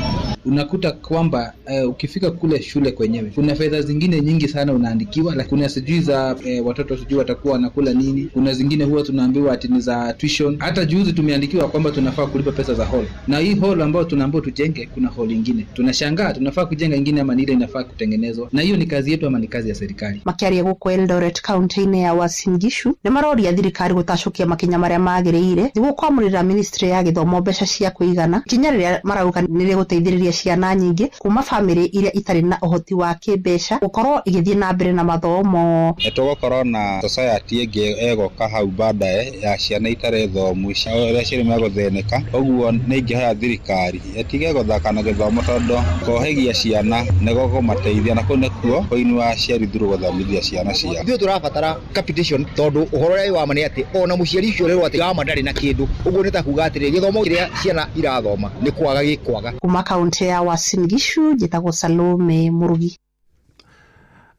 Unakuta kwamba ukifika kule shule kwenyewe kuna fedha zingine nyingi sana unaandikiwa, lakini kuna sijui za watoto sijui watakuwa wanakula nini, kuna zingine huwa tunaambiwa ati ni za tuition. Hata juzi tumeandikiwa kwamba tunafaa kulipa pesa za hall, na hii hall ambayo tunaambiwa tujenge, kuna hall ingine. Tunashangaa tunafaa kujenga ingine ama ni ile inafaa kutengenezwa, na hiyo ni kazi yetu ama ni kazi ya serikali? Makiaria gũkũ Eldoret kaunti-inĩ ya Uasin Gishu nĩ maroria thirikari gũtacũkia makinya marĩa magĩrĩire nĩguo kwamũrĩra ministry ya gĩthomo mbeca cia kũigana, ikinya rĩrĩa marauga nĩ rĩgũteithĩrĩria ciana nyingĩ kuma bamĩrĩ iria itarĩ na ũhoti wa kĩmbeca gũkorwo igĩthiĩ na mbere na mathomo. Nĩ tũgũkorwo na society ĩngĩ ĩgũka hau baadaye ya ciana itarĩ thomu ũrĩa aciari megũthĩnĩka. Ũguo nĩ ingĩhoya thirikari ĩtige gũthaka na gĩthomo tondũ kũhĩgia ciana nĩ gũkũmateithia na kũu nĩkuo kũinua aciari through gũthomithia ciana ciao. Ithuĩ tũrabatara capitation tondũ ũhoro ũrĩa wĩ wa ma nĩ atĩ ona mũciari ũcio ũrerwo atĩ wama ndarĩ na kĩndũ, ũguo nĩ ta kuga atĩrĩ gĩthomo kĩrĩa ciana irathoma nĩ kwaga gĩkwaga. Kuma kaunti ya Uasin Gishu njĩtagwo Salome Murugi.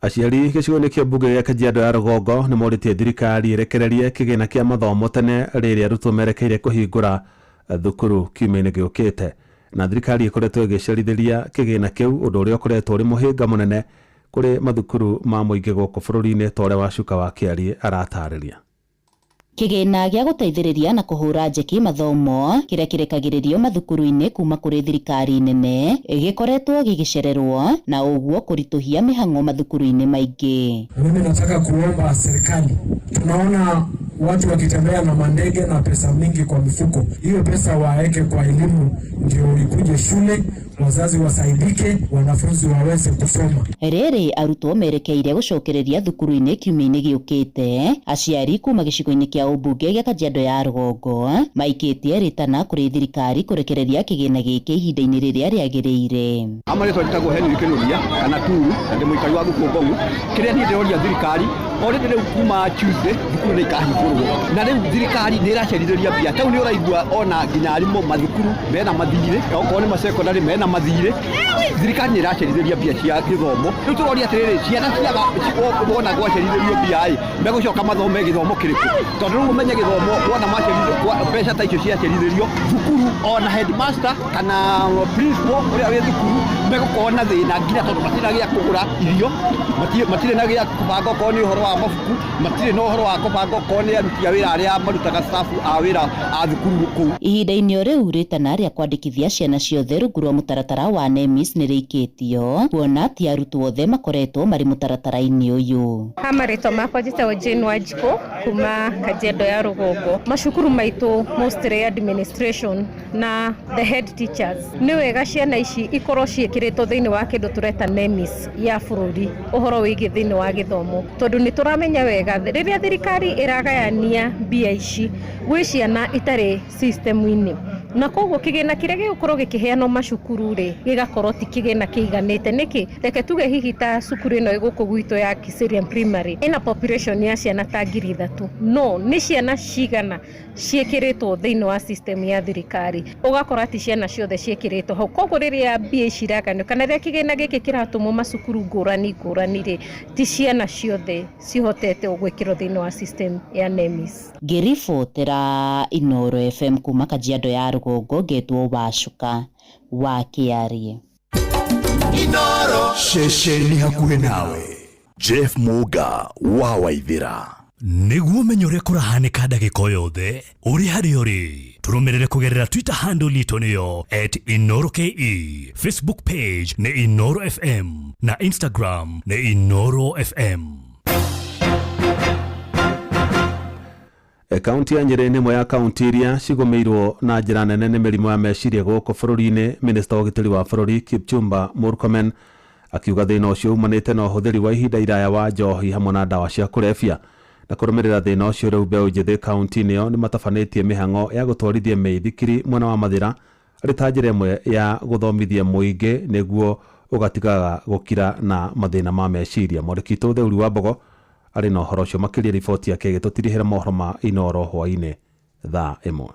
Aciari gĩcigo-inĩ kĩa mbunge gĩa Kajiado ya rũgongo nĩ morĩtie thirikari ĩrekererie kĩgĩna kĩa mathomo tene rĩrĩa arutwo merekeire kũhingũra thukuru kiumia-inĩ gĩũkĩte, na thirikari ĩkoretwo ĩgĩcerithĩria kĩgĩna kĩu, ũndũ ũrĩa ũkoretwo ũrĩ mũhĩnga mũnene kũrĩ mathukuru ma mũingĩ gũkũ bũrũri-inĩ ta ũrĩa Wacuka wa Kĩarie aratarĩria. Kĩgĩna gĩa gũteithĩrĩria na kũhũra njeki mathomo kĩrĩa kĩrekagĩrĩrio mathukuru-inĩ kuma kũrĩ thirikari nene gĩkoretwo gĩgĩcererwo na ũguo kũritũhia mĩhang'o mathukuru-inĩ maingĩ. Mimi nataka kuomba serikali, tunaona watu wakitembea na mandege na pesa mingi kwa mifuko, hiyo pesa waeke kwa elimu ndio ikuje shule, wazazi wasaidike, wanafunzi waweze kusoma. Rĩrĩ arutwo merekeire gũcokereria thukuru-inĩ kiumia-inĩ gĩũkĩte, aciari kuma gĩcigo-inĩ kĩa ũmbunge gĩa Kajiado ya rũgongo maikĩtie rĩtana kũrĩ thirikari kũrekereria kĩgĩna gĩkĩ ihinda-inĩ rĩrĩa rĩagĩrĩire. Amarĩtwa njĩtagwo Henry Kĩnuthia kana Turu na ndĩ mũikari wa gũkũ Ngong'u. Kĩrĩa niĩ ndĩroria thirikari already rĩu kuma Tuesday thukuru nĩ ikahingũrwo na rĩu thirikari nĩ ĩracerithĩria mbia tau nĩ ũraigua ona nginya arimũ mathukuru mena mathirĩ, okorwo nĩ masekondary mena mathirĩ, thirikari nĩ ĩracerithĩria mbia cia gĩthomo. Rĩu tũroria atĩrĩrĩ, ciana ciaga wona gwacerithĩrio mbia ĩ megũcoka mathome gĩthomo kĩrĩkũ? Tondũ rĩu ũmenye gĩthomo wona macerithĩrio mbeca ta icio ciacerithĩrio thukuru ona headmaster kana principal ũrĩa wĩ thukuru megũkorwo na thĩna nginya tondũ matirĩ na gĩa kũgũra irio, matirĩ na gĩa kũbanga okorwo nĩ ũhoro wa mabuku, matirĩ na ũhoro wa kũbanga okorwo nĩ aruti a wĩra arĩa marutaga staff a wĩra a thukuru kũu. Ihinda-inĩ o rĩu rĩtana rĩa kwandĩkithia ciana ciothe rungu rwa mũtaratara wa NEMIS nĩ rĩikĩtio kuona ti arutwo othe makoretwo marĩ mũtaratara-inĩ ũyũ. Ha marĩtwa makwa njĩtagwo Jane Wanjikũ kuma Kajiado ya rũgongo. Macukuru maitũ mostly administration na the head teachers, nĩ wega ciana ici ikorwo ciĩkĩrĩtwo thĩinĩ wa kĩndũ tũreta NEMIS ya bũrũri ũhoro wĩgiĩ thĩinĩ wa gĩthomo, tondũ nĩ tũramenya wega rĩrĩa thirikari ĩragayania mbia ici gwĩ ciana itarĩ system-inĩ, na koguo kĩgĩna kĩrĩa gĩgũkorwo gĩkĩheanwo macukuru rĩ gĩgakorwo ti kĩgĩna kĩiganĩte. Nĩkĩ? Reke tuge hihi ta cukuru ĩno ĩgũkũ gwitũ ya Kiserian Primary ĩna population ya ciana ta 3,000, no nĩ ciana cigana ciĩkĩrĩtwo thĩinĩ wa system ya thirikari? Ũgakora ti ciana ciothe ciĩkĩrĩtwo hau. Koguo rĩrĩa mbia ici iraganio kana rĩrĩa kĩgĩna gĩkĩ kĩratũmwo macukuru ngũrani ngũrani rĩ, ti ciana ciothe cihotete gwĩkĩrwo thĩinĩ wa system ya NEMIS. Ngĩribotera Inooro FM kuma Kajiado ya rũgongo ngetwo Wacuka wa Kĩarie. Inooro ceceni hakuhĩ nawe. Jeff Muga wa Waithĩra. Nĩguo ũmenye ũrĩa kũrahanĩka ndagĩka o yothe ũrĩ harĩa ũrĩ, tũrũmĩrĩre kũgerera Twitter handle itũ nĩyo @InooroKE, Facebook page nĩ Inooro FM na Instagram nĩ Inooro FM. Kaunti ya Nyeri nĩ ĩmwe ya kaunti iria cigũmĩirwo na njĩra nene nĩ mĩrimũ ya meciria gũkũ bũrũri-inĩ. Minista wa ũgitĩri wa bũrũri Kipchumba Murkomen akiuga thĩna ũcio umanĩte na ũhũthĩri wa ihinda iraya wa njohi hamwe na ndawa cia kũrebia. Na kũrũmĩrĩra thĩna ũcio rĩu mbeũ njĩthĩ kaunti-inĩ ĩyo nĩ matabanĩtie mĩhang'o ya gũtwarithia mĩithikiri mwena wa Mathĩra arĩ ta njĩra ĩmwe ya gũthomithia mũingĩ nĩguo ũgatigaga gũkira na mathĩna ma meciria. Mwandĩki witũ Theuri wa Mbogo arĩ na ũhoro ũcio makĩria, riboti yake ĩgĩtũtirihĩra mohoro ma Inooro hwaĩ-inĩ thaa 1.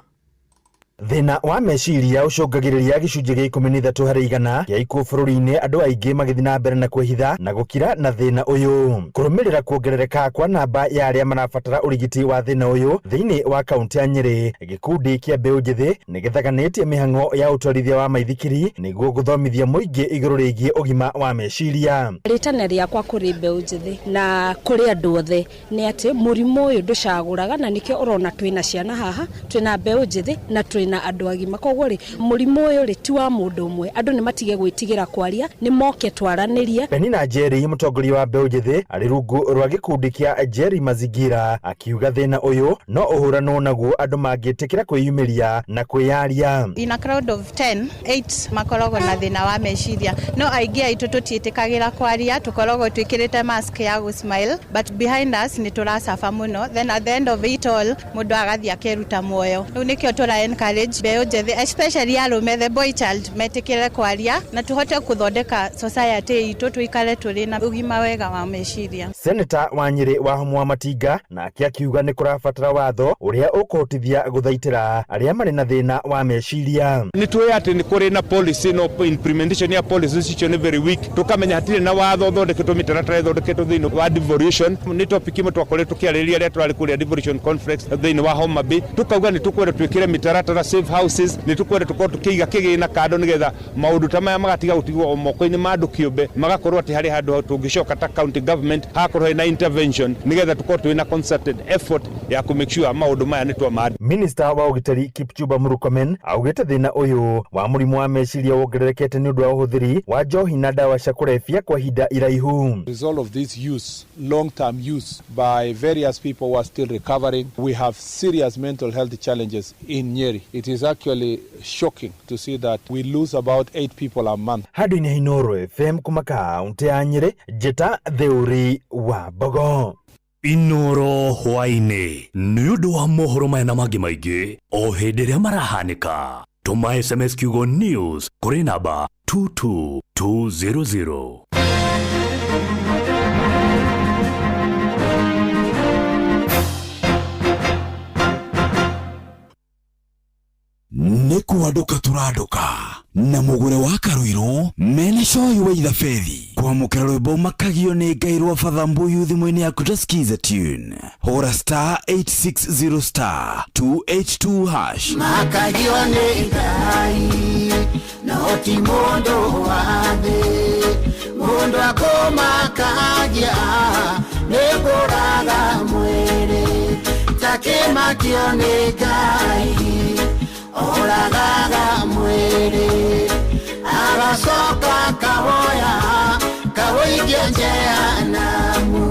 Thĩna wa meciria ũcũngagĩrĩria gĩcunjĩ gĩa 13 harĩ igana kĩa ikuũ bũrũri-inĩ, andũ aingĩ magĩthiĩ na mbere na kwĩhitha na gũkira na thĩna ũyũ. Kũrũmĩrĩra kuongerereka kwa namba ya arĩa marabatara ũrigiti wa thĩna ũyũ thĩinĩ wa kaunti ya Nyeri, gĩkundi kĩa mbeũ njĩthĩ nĩ gĩthaganĩtie mĩhang'o ya ũtwarithia wa maithikiri nĩguo gũthomithia mũingĩ igũrũ rĩgiĩ ũgima wa meciria. Rĩtana rĩakwa kũrĩ mbeũ njĩthĩ na kũrĩ andũ othe nĩ atĩ mũrimũ ũyũ ndũcagũraga, na nĩkĩo ũrona twĩna ciana haha, twĩna mbeũ njĩthĩ na twĩna na andũ agima. Koguo rĩ, mũrimũ ũyũ rĩ ti wa mũndũ ũmwe, andũ nĩ matige gwĩtigĩra kwaria, nĩ moke twaranĩrie. Penina Njeri, mũtongoria wa mbeũ njĩthĩ arĩ rungu rwa gĩkundi kĩa Njeri Mazingira, akiuga thĩna ũyũ no ũhũranwo naguo andũ mangĩtĩkĩra kwĩyumĩria na kwĩyaria. In a crowd of 10, 8 makoragwo na thĩna wa meciria, no aingĩ aitũ tũtiĩtĩkagĩra kwaria, tũkoragwo twĩkĩrĩte mask ya gũ smile, but behind us nĩ tũracaba mũno. Then at the end of it all, mũndũ agathiĩ akeruta muoyo. Rĩu nĩkĩo tũra encourage mbeũ njĩthĩ, especially arũme, the boy child, metĩkĩre kwaria na tũhote gũthondeka society itũ, tũikare tũrĩ na ũgima wega wa meciria. Seneta wa Nyĩrĩ Wahũmũ wa Matinga nake akiuga nĩ kũrabatara watho ũrĩa ũkũhotithia gũthaitĩra arĩa marĩ na thĩna wa meciria. Nĩ tũĩ atĩ nĩ kũrĩ na policy, no implementation ya policy icio nĩ very weak. Tũkamenya hatirĩ na watho ũthondeketwo, mĩtaratara ĩthondeketwo thĩinĩ wa devolution. Nĩ topic ĩmwe twakoretwo tũkĩarĩrĩria rĩrĩa tũrarĩ kũrĩa devolution conference thĩinĩ wa Homa Bay, tũkauga nĩ tũkwenda twĩkĩre mĩtaratara safe houses, nĩ tũkwenda tũkorwo tũkĩiga kĩgĩna kando nĩgetha maũndũ ta maya magatiga gũtigwo o moko-inĩ ma andũ kĩũmbe, magakorwo atĩ harĩ handũ tũngĩcoka ta county government hagakorwo hena intervention nĩgetha tũkorwo twĩ na concerted effort ya kũ make sure maũndũ maya nĩ twama. Minista wa ũgitĩri Kipchumba Murkomen augĩte thĩna ũyũ wa mũrimũ wa meciria wongererekete nĩ ũndũ wa ũhũthĩri wa njohi na ndawa cia kũrebia kwa ihinda iraihu. Result of this use, long-term use by various people who are still recovering, we have serious mental health challenges in Nyeri. It is actually shocking to see that we lose about 8 people a month. Handũ-inĩ Inooro FM kuma kaũntĩ ya Nyĩrĩ, Njĩta Theuri wa Mbogo. Inooro hwaĩ-inĩ nĩ ũndũ wa mohoro maya na mangĩ maingĩ o hĩndĩ ĩrĩa marahanĩka, tũma SMS kiugo news kũrĩ namba 22200. Nĩ kwandũka tũrandũka na mũgũre wa Karũirũ mena coyi wa ithabethi kwamũkĩra rwĩmbo makagio nĩ Ngai rwa Father Mbuyu thimũ-inĩ yaku ta skiza tune, hũra star 860 star 282 hash. Makagio nĩ Ngai no ti mũndũ wa thĩ, mũndũ akũmakagia nĩ kũraga mwĩrĩ, takĩmakio nĩ Ngai oragaga mwĩrĩ, agacoka kawoya kawoikia jehanamu,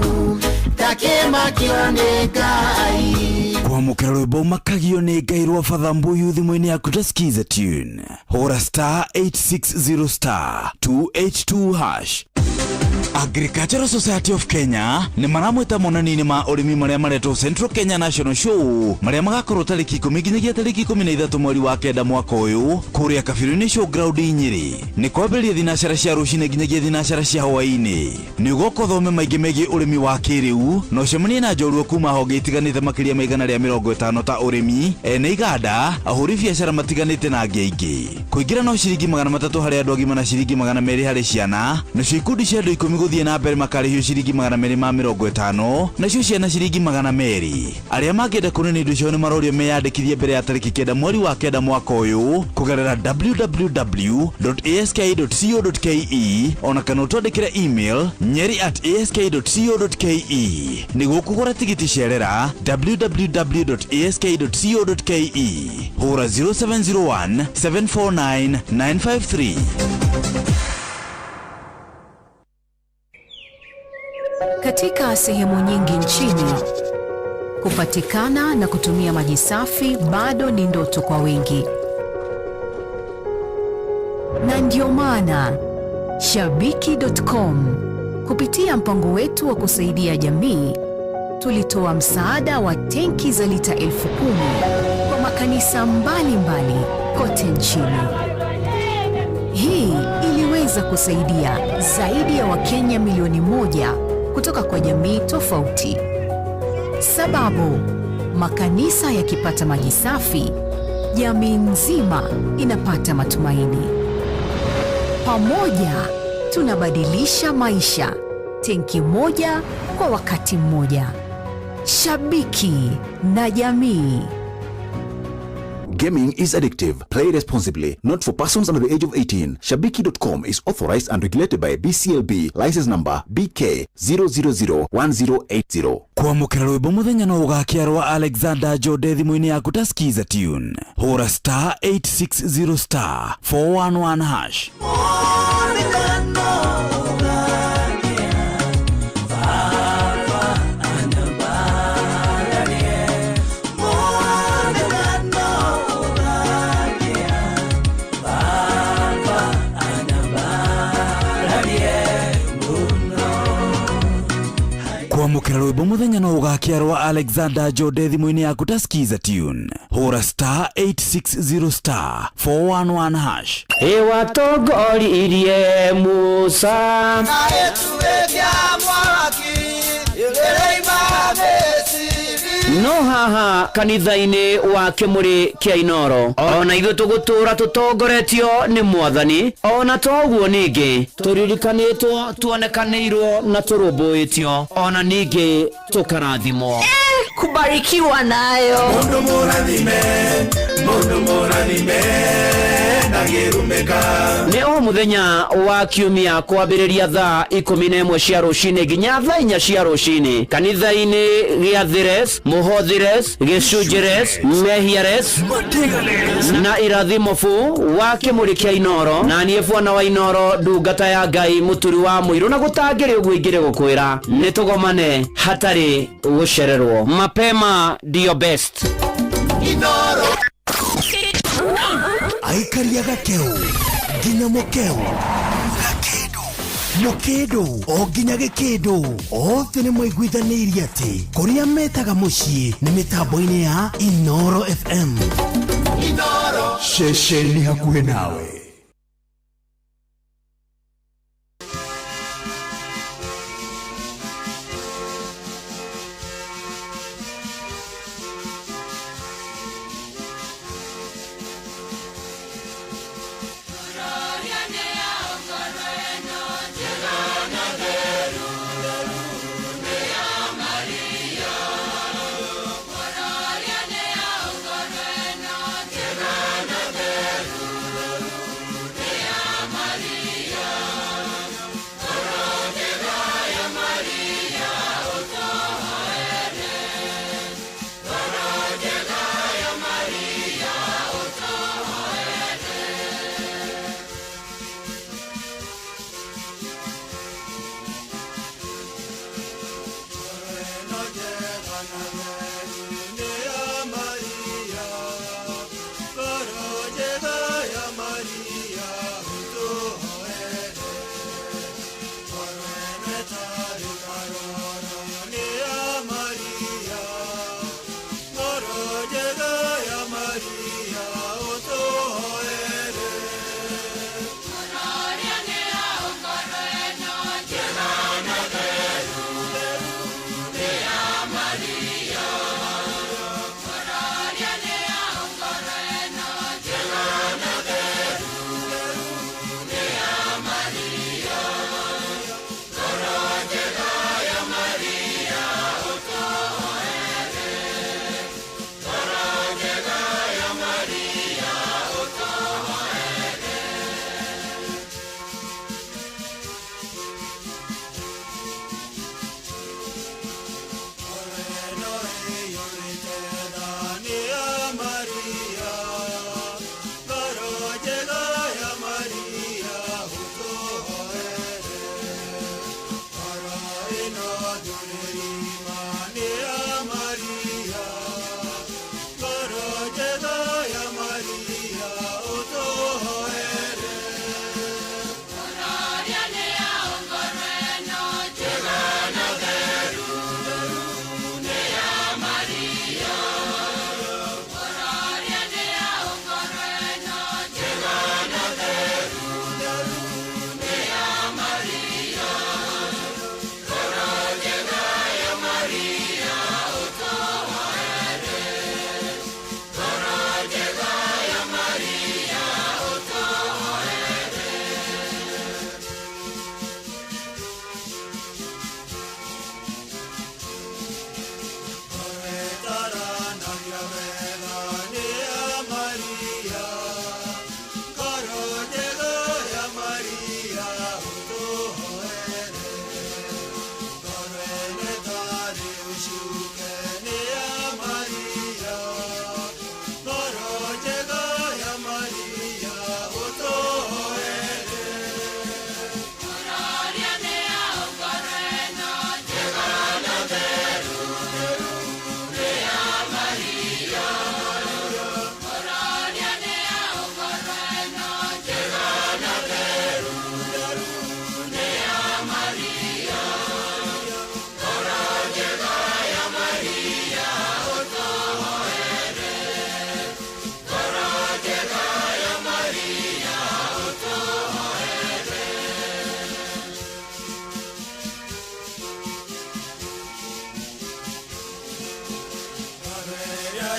takĩmakio nĩ Ngai. Kwamũkĩra rwĩmbo makagio nĩ Ngai rwa Father Mbuyu thimũ-inĩ yaku ta skiza tune, hũra star 860 star 282 hash. Agricultural Society of Kenya nĩ maramwĩta monanio-inĩ ma ũrĩmi marĩa maretwo Central Kenya National Show marĩa magakorwo tarĩki 10 nginyagia tarĩki 13 mweri wa 9 mwaka ũyũ kũrĩa Kabirũ-inĩ Showground Nyĩrĩ. Nĩ kwambĩrĩria thinacara cia rũcinĩ nginyagia thinacara cia hwaĩ-inĩ. Nĩ ũgoka ũthome maingĩ megiĩ ũrĩmi wa kĩrĩu na ũcemanie na njorua kuma honge itiganĩte makĩria ma 150 ta ũrĩmi, ene iganda, ahũri biacara matiganĩte na angĩ aingĩ. Kũingĩra no ciringi 300 harĩ andũ agima na ciringi 200 harĩ ciana, nacio ikundi cia andũ 10 gũthiĩ na mbere makarĩhio ciringi 250, nacio ciana ciringi 200. Arĩa mangĩenda kũnene indo ciao nĩ marorio meyandĩkithie mbere ya tarĩki 9 mweri wa 9 mwaka ũyũ kũgerera www.ask.co.ke ona kana ũtwandĩkĩre email nyeri@ask.co.ke. Nĩguo kũgũra tigiti cerera www.ask.co.ke. Hũra 0701 749 953. Katika sehemu nyingi nchini, kupatikana na kutumia maji safi bado ni ndoto kwa wengi. Na ndio maana Shabiki.com kupitia mpango wetu wa kusaidia jamii tulitoa msaada wa tenki za lita 10,000 kwa makanisa mbalimbali kote nchini. Hii iliweza kusaidia zaidi ya Wakenya milioni 1 kutoka kwa jamii tofauti. Sababu, makanisa yakipata maji safi, jamii nzima inapata matumaini. Pamoja tunabadilisha maisha, tenki moja kwa wakati mmoja. Shabiki na jamii. Gaming is addictive. Play responsibly. Not for persons under the age of 18. Shabiki.com is authorized and regulated by BCLB. License number BK 0001080. Kwamũkĩra rwĩmbo mũthenya no ũgakia rwa Alexander Jode thimũ-inĩ yaku ta skiza tune, hũra star 860 star 411 hash. Kwamũkĩra rwĩmbo mũthenya no ũgakia rwa Alexander Jode thimũ-inĩ yaku ta skiza tune, hũra star 860 star 411 hash. Ĩwatongoririe Musa. No haha kanitha-inĩ wa Kĩmũrĩ kĩa Inoro ona ithuĩ tũgũtũra tũtongoretio nĩ Mwathani, ona toguo ningĩ tũririkanĩtwo, tuonekanĩirwo na tũrũmbũĩtio, ona ningĩ tũkarathimwo. Kubarikiwa nayo. Mundu mũrathime, mundu mũrathime, ndangĩrumĩka. Nĩ o mũthenya wa kiumia kwambĩrĩria thaa 11 cia rũcinĩ nginya thaa 4 cia rũcinĩ kanitha-inĩ gĩa Thires, Mũhothires, Gĩcunjĩres, Mehiares na Irathimo bu wa Kĩmũrĩ kĩa Inoro, na niĩ bwana wa Inoro, ndungata ya Ngai, mũturi wa mũirũ, na gũtangĩrĩ ũguo ingĩrĩ gũkwĩra nĩ tũgomane hatarĩ gũcererwo. Mapema ndio best. Inoro. Aikaria gakeu nginya mukeu, gakindu mukindu o nginya gikindu, othe nĩ maiguithanĩirie atĩ kũrĩa metaga mũciĩ nĩ mĩtambo-inĩ ya Inoro FM. Inoro. Ceceni hakuhĩ nawe.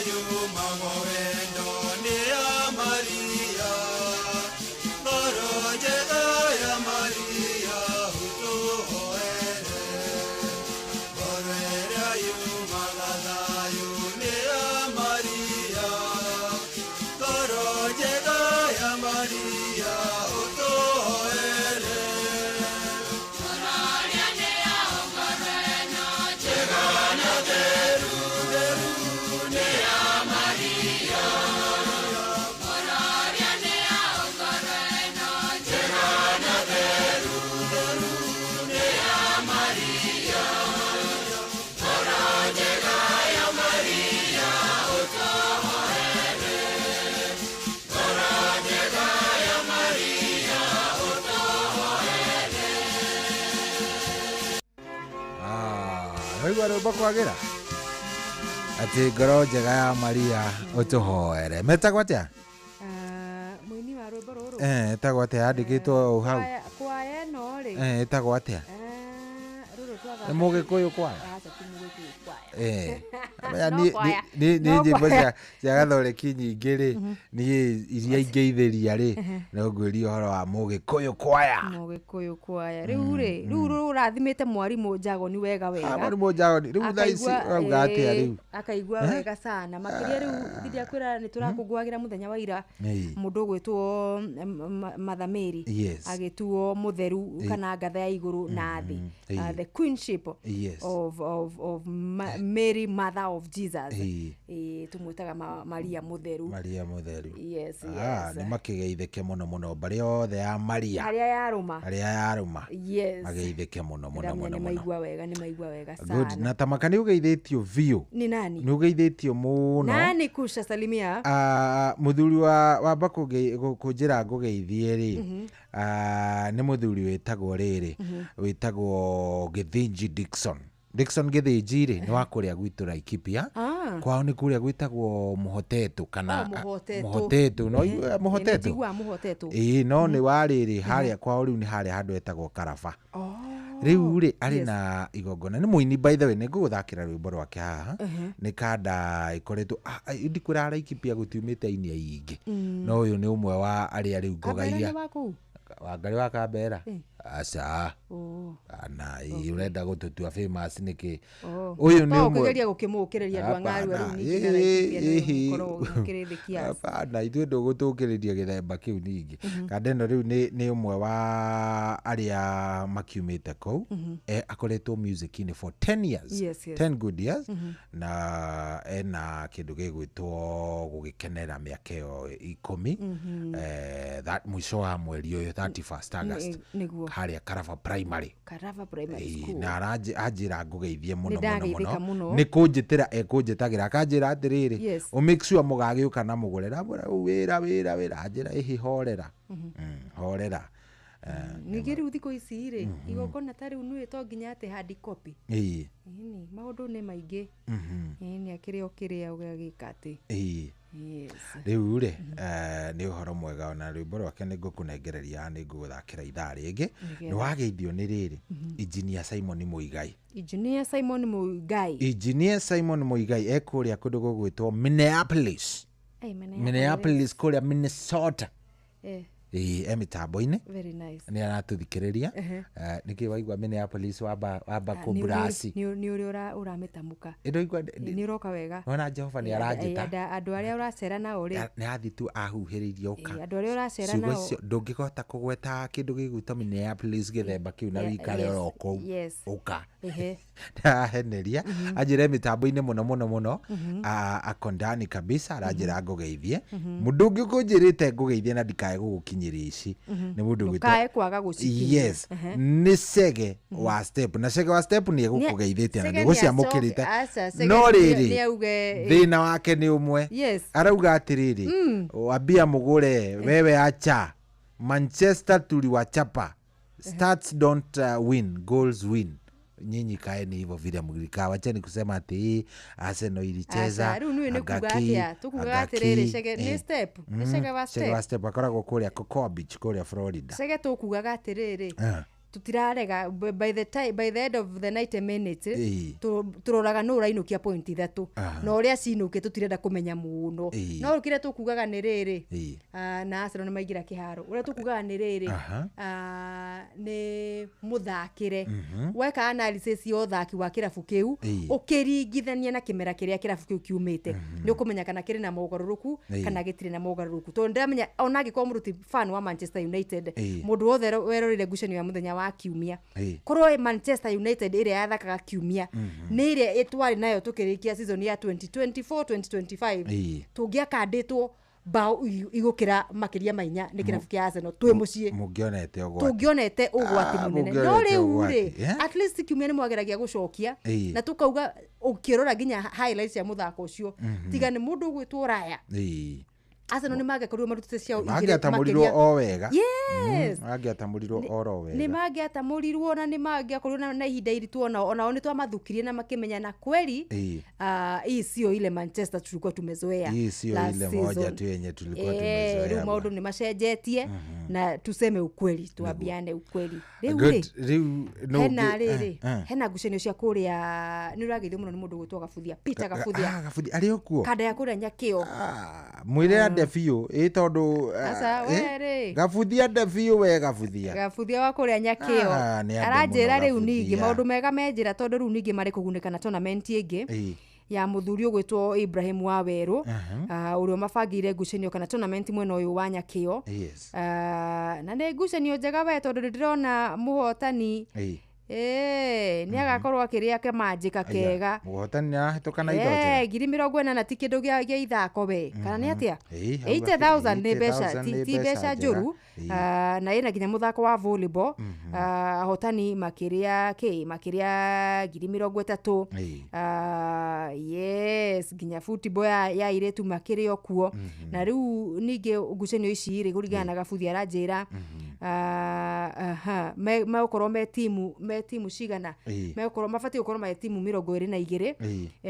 yumaga wendo nĩ ya Maria, ngoro njega ya Maria ũtũhoere. Ngoro ĩrĩa yumaga thayũ nĩ ya Maria, ngoro njega ya Maria ũtũhoere. Njega na theru theru nĩ ya Maria, njega na theru theru nĩ ya Maria, ngoro njega ya Maria ũtũhoere. Ngoro njega ya Maria ũtũhoere. Waigua rwĩmbo kwagĩra atĩ ngoro njega ya Maria ũtũhoere. Metagwo atĩa? Mũini wa rwĩmbo rũrũ? Eh, ĩtagwo atĩa? Yandĩkĩtwo o hau. Kwaya ĩno rĩ? Eh, ĩtagwo atĩa? Rũrũ twathaka. Nĩ Mũgĩkũyũ kwaya? Aca, ti Mũgĩkũyũ kwaya. Eh. Amenya No kwaya. Niĩ No nyĩmbo kwaya. cia gatholeki nyingĩ rĩ, niĩ iria ingĩithĩria rĩ, no ngwĩrie ũhoro wa Mũgĩkũyũ kwaya. Mũgĩkũyũ kwaya rĩu rĩ, rĩu rũrathimĩte mwarimũ Njagoni wega wega. Ah, mwarimũ Njagoni rĩu thaa ici Akaigua, ũrauga atĩa rĩu? Akaigua Eh? wega sana makĩria. Rĩu ndiria kwĩra nĩ tũrakũngũagĩra mũthenya wa ira, mũndũ ũgwĩtwo Mother Mary agĩtuo mũtheru kana ngatha ya igũrũ na thĩ. The queenship of Mary, mother of Jesus. Tũmwĩtaga Maria mũtheru. Maria mũtheru. Yes. Ah, Yes. nĩ makĩgeithĩke mũno mũno mbarĩ yothe ya Maria harĩa yarũma. Harĩa yarũma. Yes. Mageithĩke mũno mũno Ndamenya mũno nĩ mũno. maigua wega, nĩ maigua wega Good. sana. Na tamaka nĩ ũgeithĩtio biũ. Nĩ nani? Nĩ ũgeithĩtio mũno. Nani kusha salimia? Ah, mũthuri wa wamba kũnjĩra ngũgeithie rĩ, nĩ mũthuri wĩtagwo rĩrĩ, wĩtagwo Gĩthĩnji Dickson. Dickson Gĩthĩnji rĩ, nĩ wa kũrĩa gwitũ Laikipia. Kwao nĩ kũrĩa gwĩtagwo Mũhotetũ kana Oh, Mũhotetũ. Mũhotetũ no Mũhotetũ. Njiguaga Mũhotetũ. Ĩĩ, no nĩ wa rĩrĩ harĩa kwao rĩu nĩ harĩa handũ hetagwo Karaba. Rĩu rĩ, arĩ na igongona, nĩ mũini by the way, nĩ ngũgũthakĩra rwĩmbo rwake haha. Nĩ kanda ĩkoretwo ndikwĩra Laikipia gũtiumĩte aini aingĩ, no ũyũ nĩ ũmwe wa arĩa rĩu ngoga Kambera iria nĩ wa kũu? Wangarĩ wa Kambera? Aca. Oh. Ana ũrenda gũtũtua famous nĩkĩ? Oh. Ũyũ nĩ To ũmwe. ũkĩgeria gũkĩmũũkĩrĩria andũ a Ng'arua rĩu Hapana. ningĩ na Laikipia nĩ mũkoragwo mũkĩrĩthĩkia. Hapana, ithuĩ ndũgũtũkĩrĩria gĩthemba kĩu ningĩ. Kanda ĩno rĩu nĩ ũmwe wa arĩa makiumĩte kũu. Akoretwo music-inĩ for 10 years. 10 good years. Na ena kĩndũ gĩgwĩtwo gũgĩkenera mĩaka ĩyo 10. That mũico wa mweri ũyũ, 31st August, Nĩguo. harĩa Karaba Primary. Karaba Primary Ĩĩ, School. na anjĩra ngũgeithie mũno Nĩ mũno ndageithĩka mũno. mũno. Nĩ kũnjĩtĩra ekũnjĩtagĩra, akanjĩra atĩrĩrĩ, ũ make sure mũgagĩũka na mũgũre. Ndamwĩra rĩu wĩra wĩra wĩra, anjĩra ĩhĩ, horera. Horera. Ningĩ rĩu thikũ ici rĩ, igongona ta rĩu nĩũĩ to nginya atĩ hard copy. Ĩni, maũndũ nĩ maingĩ. Ĩni, akĩrĩ o kĩrĩa ũgagĩka atĩ. Yes. Rĩu rĩ, nĩ ũhoro mwega, ona rwĩmbo rwake nĩ ngũkũnengereria, nĩ ngũgũthakĩra ithaa rĩngĩ. Nĩgetha. Nĩ wageithio nĩ rĩrĩ, Engineer Simon Muigai. Engineer Simon Muigai. Engineer Simon Muigai ekũrĩa kũndũ gũgwĩtwo Minneapolis. Hey, Minneapolis kũrĩa Minnesota. Ĩĩ, e mĩtambo-inĩ. Very nice. Nĩ aratũthikĩrĩria. Nĩkĩ waigua Minneapolis wamba wamba kũmburasi? Nĩ ũrĩa ũramĩtamũka. Ĩndũigua. Nĩ ũroka wega. Wona Jehova nĩ aranjĩta. Andũ arĩa ũracera nao rĩ. Nĩ athiĩ tu ahuhĩrĩirie ũka. Andũ arĩa ũracera Ciugo nao. icio ndũngĩhota kũgweta kĩndũ gĩgwĩtwo Minneapolis gĩthemba kĩu na wĩikare oro kũu. Ũka. Ndaheneria anjĩre mĩtambo-inĩ mũno mũno mũno. Akondani kabisa, aranjĩra ngũgeithie. Mũndũ ũngĩ ũkũnjĩrĩte ngũgeithie na ndikae gũgũkinyĩria ici nĩ mũndũ ũgwĩtwo Ndũkae kwaga gũcikinyia. Yes, nĩ Cege wa Step, na Cege wa Step nĩ egũkũgeithĩtie na Cege nĩ gũciamũkĩrĩte. Aca, Cege No rĩrĩ, nĩ auge, thĩna wake nĩ ũmwe. Arauga atĩrĩrĩ, wambia mũgũre wewe, acha Manchester tuliwachapa, stats don't win, goals win. Nyinyi kaeni hivyo vile mlikaa, wacheni kusema ati hii Arsenal ilicheza. Aca, rĩu nĩũĩ nĩ kuga Agaki, atĩa? Tũkugaga agaki, atĩrĩrĩ, Cege, nĩ Step? Nĩ Cege wa Cege wa Step? Step akoragwo kũrĩa Cocoa Beach kũrĩa Florida. Cege, tũkugaga atĩrĩrĩ, Tutirarega by the time, by the end of the 90 minutes, turoraga no ũrainũkia point ithatũ, na ũrĩa cinũke tũtirenda kũmenya mũno. No kĩrĩa tũkugaga nĩ rĩrĩ, na Arsenal nĩ maingĩra kĩharo, ũrĩa tũkugaga nĩ rĩrĩ, nĩ mũthakĩre weka analysis ya ũthaki wa kĩrabu kĩu, ũkĩringithania na kĩmera kĩrĩa kĩrabu kĩu kiumĩte, nĩ ũkũmenya kana kĩrĩ na mogarũrũku kana gĩtirĩ na mogarũrũku, tondũ ndĩramenya ona angĩkorwo mũndũ ti fan wa Manchester United, mũndũ wothe weroreire ngucanio ya mũthenya wa kiumia, korwo Manchester United ĩrĩa yathakaga kiumia nĩ ĩrĩa ĩtwarĩ nayo tũkĩrĩkia season ya 2024 2025, tũngĩakandĩtwo bao igũkĩra makĩria ma 4 nĩ kĩrabu kĩa Arsenal twĩ mũciĩ. Mũngĩonete ũgwati. Tũngĩonete ũgwati mũnene. No Mũngĩonete rĩu ũgwati, rĩ, eh? at least kiumia nĩ mwageragia gũcokia, na tũkauga ũkĩrora nginya highlights ya mũthako ũcio, tiga nĩ mũndũ ũgwĩtwo Raya, Arsenal nĩ mangĩakorirwo marutĩte ciao igĩrĩ Mangĩatamũrirwo makĩria. o wega. Yes. Mangĩatamũrirwo oro wega. Nĩ mangĩatamũrirwo na nĩ mangĩakorirwo na ihinda iritũ, onao nĩ twamathukirie na makĩmenya na kweli, hii sio ile Manchester tulikuwa tumezoea Hii sio last ile moja season. tu yenye tulikuwa Rĩu tumezoea. maũndũ nĩ macenjetie, na tuseme ukweli, tuambiane ukweli rĩu Good. rĩ, Rĩu no hena rĩrĩ, hena ngucanio cia kũrĩa nĩ ũrageithio mũno nĩ mũndũ ũgwĩtwo Gabuthia, Peter Gabuthia. Ah, Gabuthia arĩ o kuo? Kanda ya kũrĩa Nyakĩo. Mwĩre ande biũ ĩ tondũ Aca, we rĩ. Gabuthia ande biũ we Gabuthia. Gabuthia wa kũrĩa Nyakĩo. Ah, nĩ ande Aranjĩra mũno rĩu ningĩ Gabuthia. maũndũ mega me njĩra, tondũ rĩu ningĩ marĩ kũgunĩka na tournament ĩngĩ ya mũthuri ũgwĩtwo Ibrahim wa Werũ, ũrĩa mabangĩire ngucanio kana tournament mwena ũyũ wa Nyakĩo. Na nĩ ngucanio njega we, tondũ nĩndĩrona mũhotani nĩ agakorwo akĩrĩa kĩmanjĩka kega. Mũhotani nĩ arahĩtũka na indo njega. 80,000 ti kĩndũ gĩa ithako we, kana nĩ atĩa? Ĩĩ, hau 80,000 nĩ mbeca, 80,000 nĩ ti mbeca mbeca njũru. njega. Na ĩna nginya mũthako wa volleyball. Ahotani makĩrĩa kĩ makĩrĩa 30,000. Yes, nginya football ya airĩtu makĩrĩ o kuo. Na rĩu ningĩ ngucanio ici rĩ, kũringana na Gabuthi aranjĩra, aha, megũkorwo me timu cigana? Megũkorwo mabatiĩ gũkorwo me timu 22.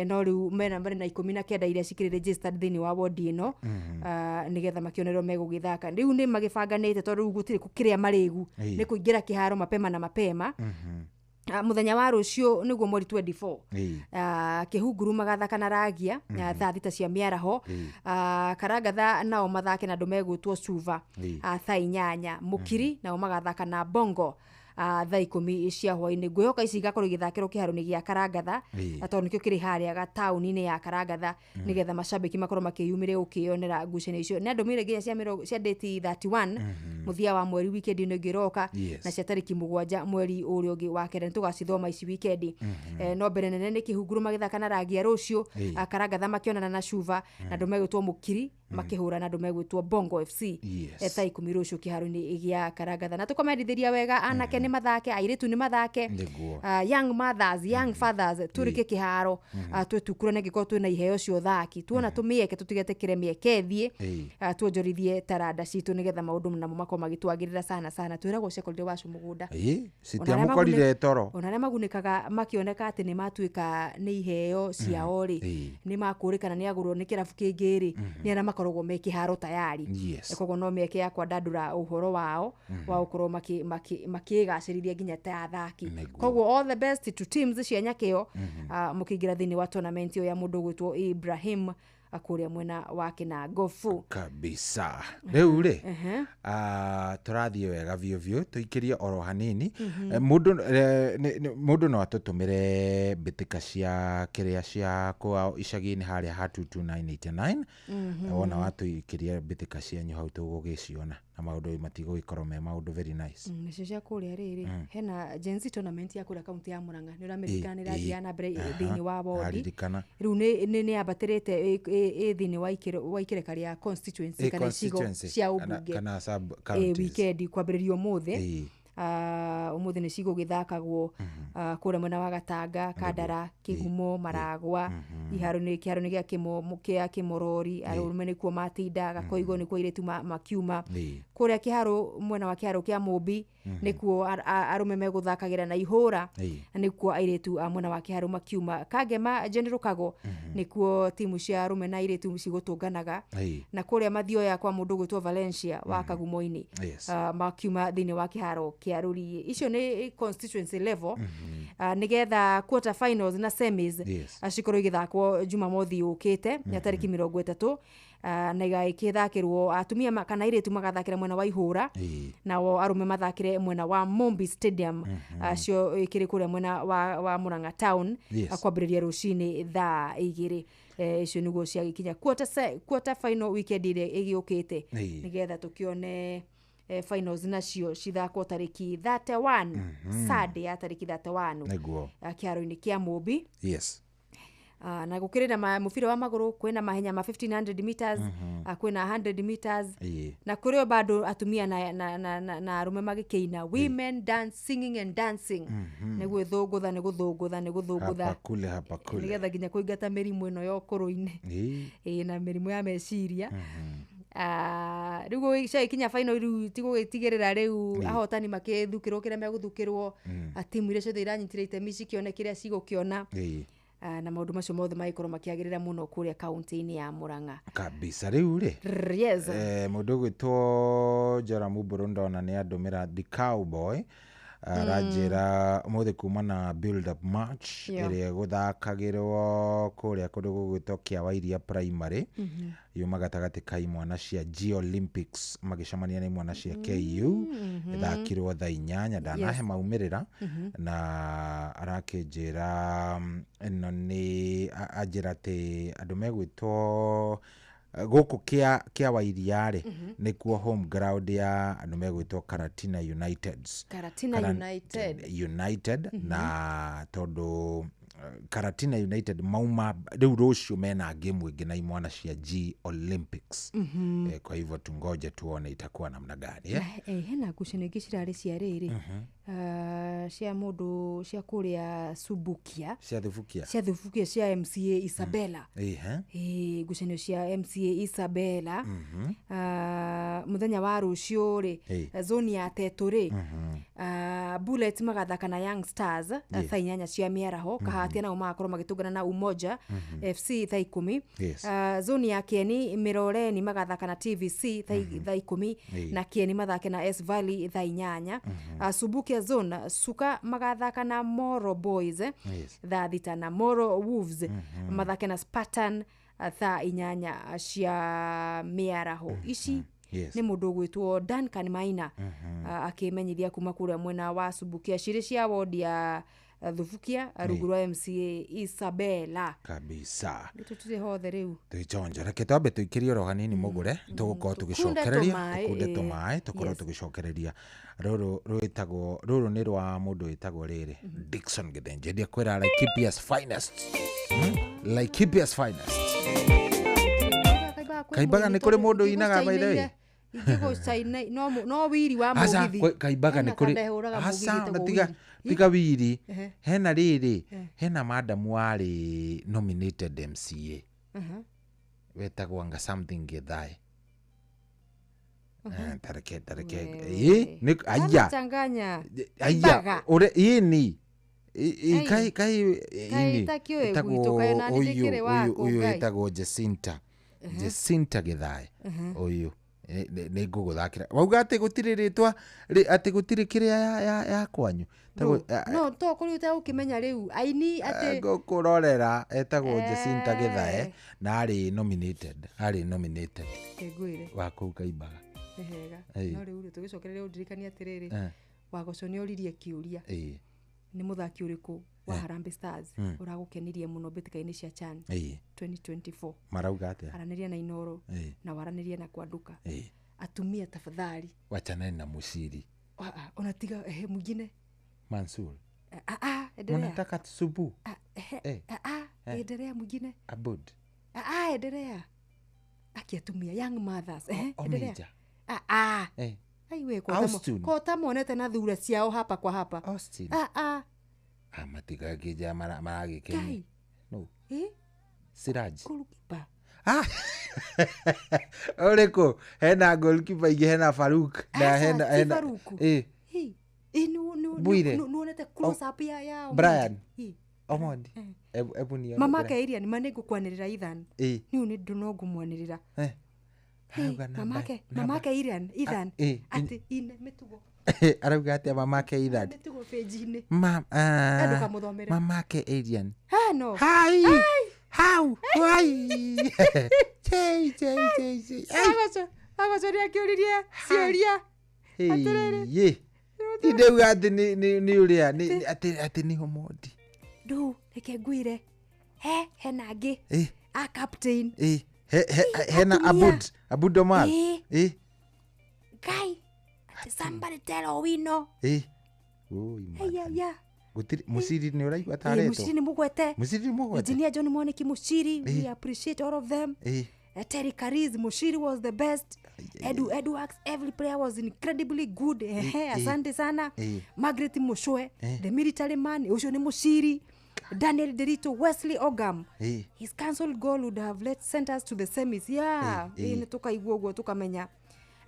No rĩu mena marĩ na 19 iria cikĩrĩ registered thĩinĩ wa wodi ĩno, nĩgetha makĩonerwo megũgĩthaka. Rĩu nĩ magĩbanganĩte, tondũ rĩu gũtirĩ kĩrĩa marĩgu, nĩ kũingĩra kĩharo mapema na mapema. Mũthenya wa rũciũ nĩguo mweri 24, Kĩhunguru magathaka na Ragia thaa 6 cia mĩaraho. Karangatha nao mathake na andũ megwĩtwo Cuba thaa 8. Mũkiri nao magathaka na Bongo thaa 10 cia hwainĩ. Ngwĩhoka ici igakorwo igĩthakĩrwo kĩharo-inĩ gĩa Karangatha, tondũ nĩkĩo kĩrĩ harĩa gataũni-inĩ ya Karangatha, nĩgetha macambĩki makorwo makĩyumĩria gũkĩyonera ngucanio icio. Nĩ andũmĩire nginya cia date 31 mũthia wa mweri, weekend ĩno ĩngĩ ĩroka, na cia tarĩki 7 mweri ũrĩa ũngĩ wa kenda. Nĩ tũgacithoma ici weekend. No mbere nene nĩ Kĩhunguru magĩthaka na Ragia rũciũ, Karangatha makĩonana na Cuba, na andũ megwĩtwo Mũkiri makĩhũra na andũ megwĩtwo Bongo FC thaa 10 rũciũ kĩharo-inĩ gĩa Karangatha. Na tũkamendithĩria wega anake nĩ mathake, airĩtu nĩ mathake, young mothers, young fathers, tũrĩke kĩharo, twĩtukure, na angĩkorwo twĩna iheo cia ũthaki, tuona tũmĩeke, tũtigetĩkĩre mĩeke ĩthiĩ, tuonjorithie taranda citũ, nĩgetha maũndũ namo makorwo magĩtwagĩrĩra sana sana. Twĩragwo ciakorire wacu mũgũnda. Citiamũkorire toro. Ona arĩa magunĩkaga makĩoneka atĩ nĩ matuĩka nĩ iheo ciao rĩ, nĩ makũrĩkana nĩ agũrwo nĩ kĩrabu kĩngĩ rĩ, nĩ arĩa makoragwo me kĩharo tayari. Koguo no mĩeke ya kwandandũra ũhoro wao wa gũkorwo makĩgacĩrithia nginya ta athaki. Koguo all the best to teams cia Nyakĩo, mũkĩingĩra thĩinĩ wa tournament ĩyo ya mũndũ ũgwĩtwo Ibrahim, kũrĩa mwena wa Kĩnangobu. Kabisa. Rĩu rĩ, tũrathiĩ wega biũ biũ, tũikĩrie oro hanini. Mũndũ no atũtũmĩre mbĩtĩka cia kĩrĩa cia kwao icagi-inĩ harĩa ha 22989. Wona watũikĩria mbĩtĩka cianyu hau, tũgũgĩciona na maũndũ matigũgĩkorwo me maũndũ very nice. Nacio cia kũrĩa rĩrĩ, hena Gen Z tournament ya kũrĩa kaunti ya Murang'a, nĩ ũramirikana nĩ ĩrathiĩ na mbere thĩinĩ wa wodi. Aririkana. Rĩu nĩ yambatĩrĩte ĩ thĩinĩ wa ikĩreka rĩa constituency kana icigo constituency, cia ũmbunge. Kana sub counties. Weekend kwambĩrĩria ũmũthĩ. Ũmũthĩ nĩ cigũgĩthakagwo kũrĩa mwena wa Gatanga, Kandara, Kĩgumo, Maragwa, iharo-inĩ kĩharo-inĩ gĩa kĩa Kĩmorori, arũme nĩkuo matinda, Gakoigo nĩkuo airĩtu makiuma. Kũrĩa kĩharo mwena wa kĩharo kĩa Mũmbi nĩkuo arũme megũthakagĩra, na Ihũra nĩkuo airĩtu a mwena wa kĩharo makiuma. Kangema General Kago nĩkuo timu cia arũme na airĩtu cigũtũnganaga, na kũrĩa Mathioya kwa mũndũ ũgwĩtwo Valencia wa Kagumo-inĩ, makiuma thĩinĩ wa kĩharo kĩa Rũriĩ. Icio nĩ constituency level, nĩgetha quarter finals na semis cikorwo igĩthakwo Jumamothi yũkĩte ya tarĩki 30, na igagĩthakĩrwo atumia kana airĩtu magathakĩra mwena wa Ihũra, nao arũme mathakĩre mwena wa Mombi Stadium, cio ĩkĩrĩ kũrĩa mwena wa Murang'a town, kwambĩrĩria rũcinĩ thaa 2. Icio nĩguo ciagĩkinya quarter final weekend ĩrĩa ĩgĩũkĩte, nĩgetha tũkĩone finals nacio cithakwo tarĩki 31, Sunday ya tarĩki 31, kĩharo-inĩ kĩa Mũmbi. Na gũkĩrĩ na mũbira wa magũrũ, kwĩna mahenya ma 1500 meters, kwĩna 100 meters, na kũrĩ o bado atumia na arũme magĩkĩina, women dance, singing and dancing, nĩ gwĩthũngũtha, nĩ gũthũngũtha, nĩ gũthũngũtha. Hapa kule, hapa kule. Nĩgetha nginya kũingata mĩrimũ ĩno ya ũkũrũ-inĩ, ĩĩ, na mĩrimũ ya meciria. Rĩu ciagĩkinya final, rĩu tigũgĩtigĩrĩra rĩu ahotani makĩthukĩrwo kĩrĩa megũthukĩrwo, timu iria ciothe iranyitire itemi cikĩone kĩrĩa cigũkĩona, na maũndũ macio mothe magĩkorwo makĩagĩrĩra mũno kũrĩa kaunti-inĩ ya Murang'a. Kabisa. Rĩu rĩ, Yes. Mũndũ ũgwĩtwo Joramu Mbũrũ ndona nĩ andũmĩra, the cowboy, aranjĩra ũmũthĩ kuma na build up match ĩrĩa ĩgũthakagĩrwo kũrĩa kũndũ gũgwĩtwo Kĩawairia Primary, yuma gatagatĩ ka imwana cia G Olympics magĩcemania na imwana cia KU. Ĩthakirwo thaa 8. Ndanahe maumĩrĩra, na arakĩnjĩra ĩno nĩ anjĩra atĩ andũ megwĩtwo gũkũ kĩa Wairia rĩ, nĩkuo home ground ya andũ megwĩtwo Karatina Uniteds. Karatina United. United. Na tondũ Karatina United mauma rĩu, rũciũ mena game ĩngĩ na imwana cia G Olympics. Kwa hivyo tungoje tuone itakuwa namna gani, eh? Na, hena ngucanio ingĩ cirarĩ cia rĩrĩ, cia mũndũ cia kũrĩa Subukia. Cia Thubukia. Cia Thubukia, cia MCA Isabella. Ĩhe. Ĩĩ, ngucanio cia MCA Isabella. Mũthenya wa rũciũ rĩ, zone ya Tetũ rĩ, Bullet magathaka na Young Stars thaa 8 cia mĩaraho. Kahatia nao magakorwo magĩtũngana na Umoja FC thaa 10. Zone ya Kieni, Miroreni magathaka na TVC thaa 10, na Kieni mathake na S Valley thaa 8. Subukia zone, Suka magathaka na Moro Boys thaa 6, na Moro Wolves mathake na Spartan thaa 8 cia mĩaraho. Ici nĩ mũndũ ũgwĩtwo Duncan Maina, akĩmenyithia kuma kũrĩa mwena wa Subukia, cirĩ cia wodi ya Thubukia, rungu rwa MCA Isabella. Kabisa. Tũtirĩ hothe rĩu. Twĩchonjo, reke twambe tũikĩrie oro hanini mũgũre, tũgũkorwo tũgĩcokereria. Tũmaĩ, tũkunde tũmaĩ, tũkorwo tũgĩcokereria. Rũrũ rwĩtagwo, rũrũ nĩ rwa mũndũ wĩtagwo rĩrĩ Dickson Gĩthĩnji, ndia kwĩra Laikipia's finest. Laikipia's finest. Kaimbaga nĩ kũrĩ mũndũ ũinaga, by the way? Ingĩgũcaina no wiri wa Aca, mũgithi. Kaimbaga nĩ Hena kũrĩ kandehũraga aca, mũgithi na ĩtagwo tiga wiri. Tiga wiri. Hena rĩrĩ, hena madamu warĩ nominated MCA wetagwo anga something Githae. Tareke Wewe. ĩ nĩ aya. Anachanganya. Aya. Kaimbaga. Ure ini Ai. kai kai Kai ini itakĩũĩ ĩtagwo gwitũ, kaĩ nani ũyũ ndĩkĩrĩ wakũ, ũyũ Ngai. ĩtagwo Jacinta, Jacinta Githae ũyũ. Nĩ ngũgũthakĩra wauga atĩ gũtirĩ rĩtwa atĩ gũtirĩ kĩrĩa ya kwanyu. No to kũrĩ ũtegũkĩmenya rĩu aini atĩ Ngũkũrorera, etagwo Jacinta Githae na arĩ nominated Ngwĩre. wa kũu Kaimbaga. Nĩ hega. No rĩu rĩ, tũgĩcokereria ũndirikanie atĩrĩrĩ, Wagoco nĩ oririe kĩũria, nĩ mũthaki ũrĩkũ wa Harambee Stars ũragũkenirie mũno mbĩtĩka-inĩ cia CHAN 2024? Marauga atĩa? Aranĩria na Inoro na waranĩrie na Kwanduka. Atumia tafadhali. Wachaneni na Mushiri. Ah, ah, ona tiga, ehe, mwingine. Mansur. Ah, ah, endelea. Mnataka subu. Ah, ehe, ah, ah, endelea mwingine. Abud. Ah, ah, endelea. Aki atumia, young mothers, ehe, endelea. Omija. Ah, ah. Ai we, Austin. kota monete na thura ciao hapa kwa hapa. Austin. Ah, ah. Ah, matigakĩnja maragĩkenia. Ngai. No. Siraj. Goalkeeper. Ah, ũrĩkũ? Hena goalkeeper ingĩ, hena Faruk na Aca, hena ti hena Farouk. Bwire. Nĩwonete close up ya Omondi? Brian. Omondi. Omondi. Ebu nione. Mamake iria nĩ ma nĩngũkwanĩrĩra Ethan. Niũ nĩ ndũ no ngũmwanĩrĩra. Arauga namba- Mamake namba- mamake Ethan Ah, atĩ ine mĩtugo. Arauga atia mamake Ethan? Nĩtiguo page-inĩ. Mam, Eh, ndũkamũthomere. Mamake Adrian. Ah, no. Hi. Hi. How? Why? Chei, chei, chei, chei. Agoco, agoco nĩ akĩũririe ciũria. Atĩrĩrĩ. Hey, ndauga atĩ nĩ ũrĩa atĩ nĩ Omondi. Ndũ, reke ngwĩre. He, hena angĩ. Eh. A captain. Eh, hena atumia. Abud Omar. Eh. Eh, Guy. Ati somebody tell Owino. eh. Oi, Aya, ya. gũtirĩ Mũciri nĩ ũraigua Eh, taretwo. Mũciri nĩ mũgwete. Mũciri nĩ mũgwete. Engineer John Mwaniki Mushiri, we Eh. appreciate all of them. Eh. Terry Kariz, Mushiri was the best. Edu Edwards, every player was incredibly good. Ehe, eh. asante sana. Eh. Margaret Mushoe, Eh. the military man, ucio nĩ Mushiri. Daniel Derito, Wesley Ogam. Eh. His cancelled goal would have let sent us to the semis. Yeah, Eh, eh. nĩ tũkaigua ũguo tũkamenya.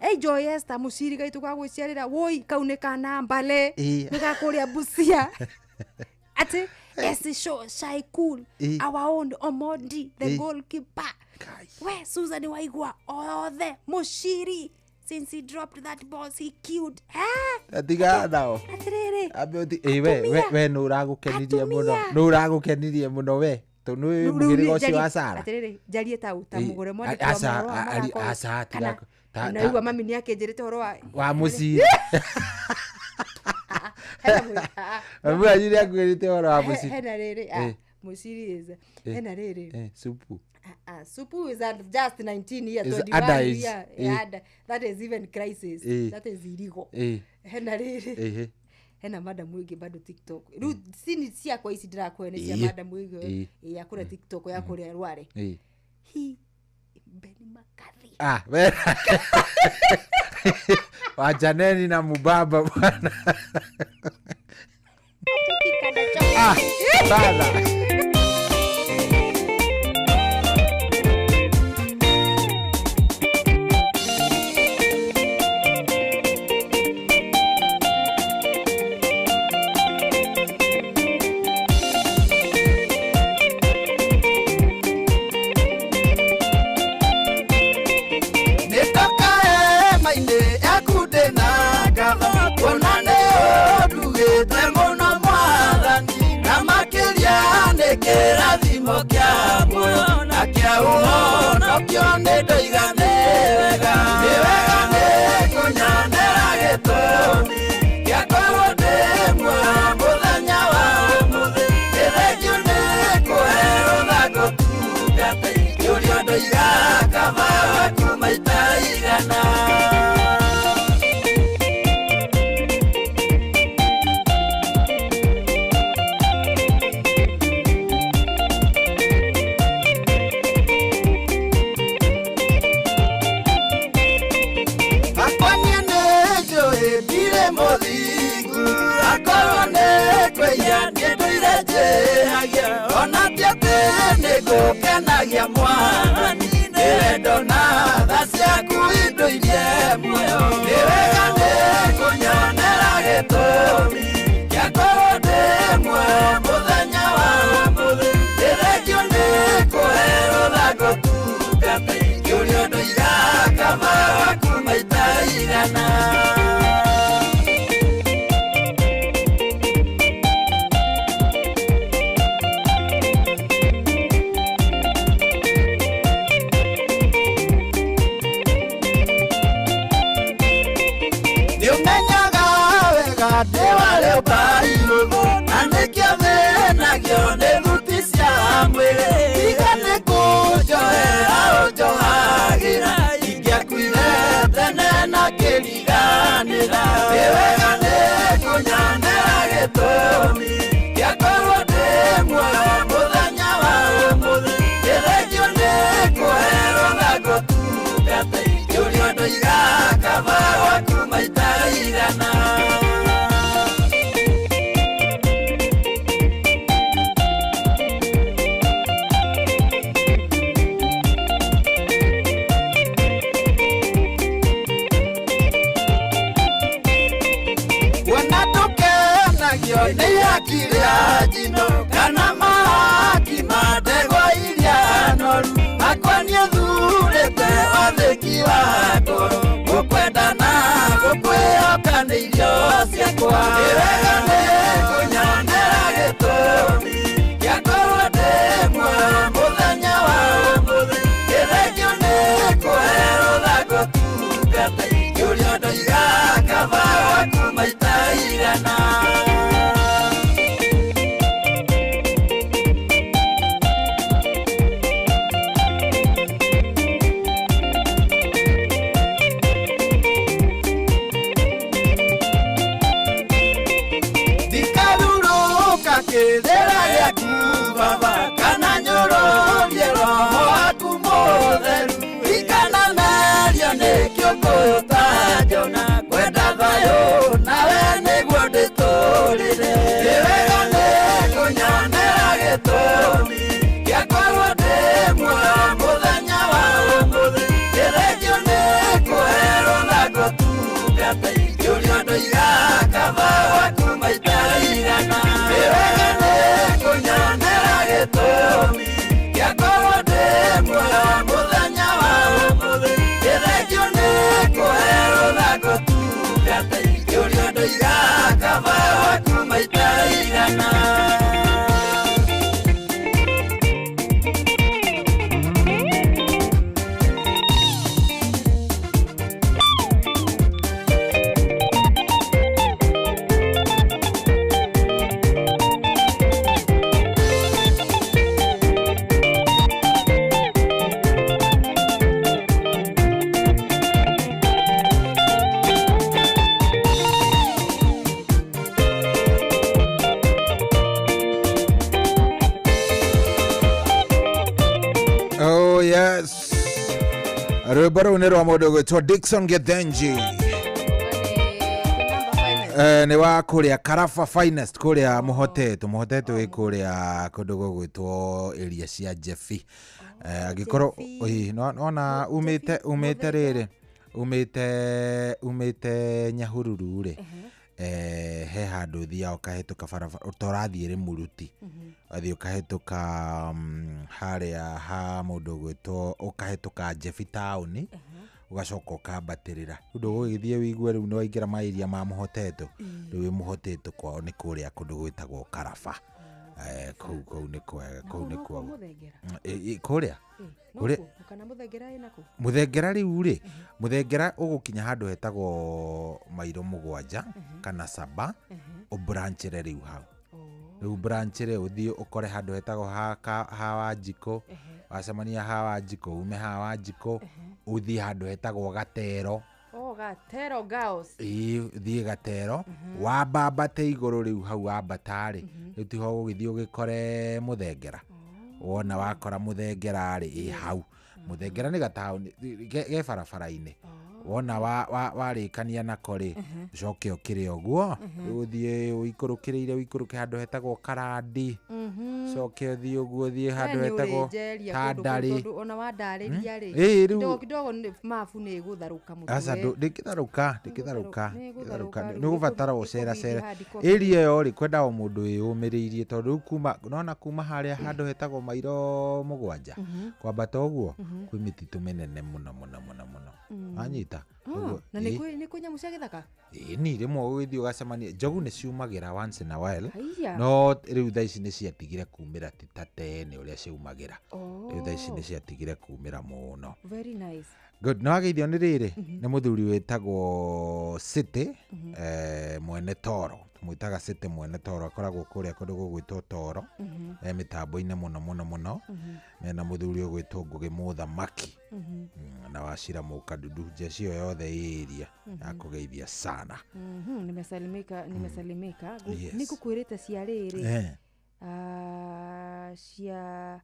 Ei Joy Esther Mushiri gaitũ ga gwĩciarĩra woi kau nĩ kana mbale Eh. nĩ ga kũrĩa Busia ati esi show shy cool Eh. our own Omondi the Eh. goalkeeper we Susan Waigua othe Mushiri since he dropped that ball he killed eh Atiga nao. atiriri Ambe ũti ĩ we we nũ ũragũkenirie mũno. Atumia. Nũ ũragũkenirie mũno we. Tondũ nĩ mũhĩrĩga ũcio wa Sara. atiriri njarie tau ta Eh, mugure mwandĩki wa aca, mohoro wa mathako. aca, tiga Kana naigua mami nĩ akĩnjĩrĩte ũhoro wa wa Mũciri. Hena ah, Mami wanyu nĩ akwĩrĩte ũhoro wa Mũciri. hena rĩrĩ ah, Eh. Mũciri is Eh. hena rĩrĩ Eh, supu. Ah, Supu is at just 19 years, Is 21 under age. year. Eh. Yeah, that is even crisis. Eh. That is illegal. Eh. Hena rĩrĩ. Ehe. Hena madam wĩngĩ bado TikTok. Rĩu cini ciakwa ici ndĩrakũhe nĩ cia Eh. madam wĩngĩ Eh. ya kũrĩa TikTok ya kũrĩa Rware. Eh. He Ben McCarthy. Ah, we. Wachaneni na mubaba bwana. Ah, bana. Nĩndoka hema-inĩ yaku ndĩna ngatho kuona nĩ ũndugĩte mũno mwathani na makĩria nĩ kĩrathimo kĩa muoyo na kĩa ũhonokio nĩ ndoiga nĩ wega nĩ wega nĩ kũnyonera gĩtũmi gĩa korwo ndĩ muoyo mũthenya wa ũmũthĩ nĩ thengiũ nĩ kũhe rũtha ngũtungate kĩũria ndoiga kaba waku maita igana. Akwa niĩ nĩ njũĩ ndirĩ mũthingu akorwo nĩ kwĩhia niĩ ndũire njĩhagia ona ti atĩ nĩ ngũkenagia mwathani nĩ wendo na tha ciaku indũirie muoyo nĩ wega nĩ kũnyonera gĩtũmi gĩa korwo ndĩ muoyo mũthenya wa ũmũthĩ nĩ thengiũ nĩ kũhe rũtha ngũtungate kĩũria ndoiga kaba waku maita igana. Nĩũmenyaga wega ndĩ warĩ ũmbairũthũ na nĩkĩo thĩnagio nĩ thuti cia mwĩrĩ tiga nĩ kũnjohera ũnjohagĩra ingĩakuire tene na kĩriganĩra nĩ wega nĩ kũnyonera gĩtũmi gĩa korwo ndĩ muoyo mũthenya wa ũmũthĩ nĩ thengiũ nĩ kũhe rũtha ngũtungate kĩũria ndoiga kaba waku maita igana. Kuona tũkenagio nĩ ihaki rĩa njino kana mahaki ma ndegwa iria noru akwa niĩ thurĩte wathĩki wa ngoro gũkwenda na gũkwĩhoka nĩ irio ciakwa. Nĩ wega nĩ kũnyonera gĩtũmi gĩa korwo ndĩ muoyo mũthenya wa ũmũthĩ. Gĩthengio nĩ kũhe rũtha ngũtungate, ingĩũrio ndoiga kaba gwaku maita igana. Ndikarurũka kĩrĩra gĩaku baba, kana nyũrũrie roho waku mũtheru. Ikananario nĩ kĩũngũyũ ta Jona, kwenda thayũ nawe nĩguo ndĩtũrĩre. Nĩ wega nĩ kũnyonera gĩtũmi gĩa korwo ndĩ muoyo mũthenya wa ũmũthĩ. Gĩthengio nĩ kũhe rũtha ngũtungate, ingĩũrio ndoiga kaba gwaku maita igana. Nĩ wega nĩ kũnyonera gĩtũmi gĩa korwo ndĩ muoyo mũthenya wa ũmũthĩ. Gĩthengio nĩ kũhe rũtha ngũtungate, ingĩũrio ndoiga kaba gwaku maita igana. Oh yes, rwĩmbo rũu nĩ rwa mũndũ ũgwĩtwo Dickson Githinji. Nĩ wa kũrĩa Karaba Finest kũrĩa Mũhotetwo. Mũhotetwo wĩ kũrĩa kũndũ gũgwĩtwo area cia Jebi. Angĩkorwo ĩĩ, nona umĩte umĩte rĩrĩ umĩte Nyahururu rĩ, he handũ ũthiaga ũkahĩtũka barabara ta ũrathiĩ Rĩmuruti, ũgathiĩ ũkahĩtũka harĩa ha mũndũ ũgwĩtwo ũkahĩtũka Jebi taũni, ũgacoka ũkambatĩrĩra. Rĩu ndũgũgĩthiĩ wĩigue rĩu nĩ waingĩra ma area ma Mũhotetwo, rĩu wĩ Mũhotetwo kwao nĩ kũrĩa kũndũ gwĩtagwo Karaba. Kũu nĩ kwega, kũu nĩ Nokuo kwega. Mũthengera? Kũrĩa kũrĩa Nokuo kana Mũthengera ĩna kũ? Mũthengera rĩu rĩ, Mũthengera ũgũkinya handũ hetagwo mairo 7 kana 7, ũbranchĩre rĩu hau. Rĩu branchĩre ũthiĩ ũkore handũ hetagwo ha Wanjikũ, wacemania ha Wanjikũ, ume ha Wanjikũ, ũthiĩ handũ hetagwo Gatero. Oh, Gatero Girls. Ĩĩ, ũthiĩ Gatero, wambambate igũrũ rĩu hau wambata rĩ, rĩu tiho ũgũgĩthiĩ ũgĩkore Mũthengera. Wona wakora Mũthengera rĩ, ĩ hau. Mũthengera nĩ gataũni ge barabara-inĩ. Wona warĩkania nako rĩ, ũcoke ũkĩre ũguo, rĩu ũthiĩ ũikũrũkĩrĩire ũikũrũke handũ hetagwo Karandi, ũcoke ũthiĩ ũguo ũthiĩ handũ We nĩ hetagwo ũrĩnjeria kũndũ kũu Tandari. tondũ ona wandarĩria rĩ, Ĩĩ, rĩu kidogo kidogo mabu nĩ ĩgũtharũka mũtwe. Aca ndĩngĩtharũka, ndĩngĩtharũka, Nĩ ndĩngĩtharũka. ĩgũtharũka Nĩ rĩu, ũgũbatara ĩkũbidi ũceracere. hard copy. Area ĩyo rĩ, kwendaga o mũndũ wĩyũmĩrĩirie tondũ rĩu kuma nona kuma harĩa handũ hetagwo mairo 7 kwambata ũguo kwĩ mĩtitũ mĩnene mũno mũno mũno mũno. Wanyita? Ũguo, Na nĩ ĩĩ. kwĩ nĩ kwĩ nyamũ cia gĩthaka? Ĩĩ ni rĩmwe ũgĩthiĩ ũgacemania njogu nĩ ciumagĩra once in a while, Haiya. no rĩu thaa ici nĩ ciatigire kumĩra ti ta tene ũrĩa ciaumagĩra. Rĩu thaa ici nĩ ciatigire kumĩra mũno. Very nice. Good. Nĩ wageithio nĩ rĩrĩ nĩ mũthuri wĩtagwo City, mwene toro. Tũmwĩtaga City mwene toro, akoragwo kũrĩa kũndũ gũgwĩtwo Toro, mĩtambo-inĩ mũno mũno mũno. Mena mũthuri ũgwĩtwo Ngũgĩ Mũthamaki, na Wacira Mũkandudu, njeci ĩyo yothe ĩ area ya kũgeithia sana. Nimesalimika, nimesalimika. Yes. Nĩ ngũkwĩrĩte cia rĩrĩ. Cia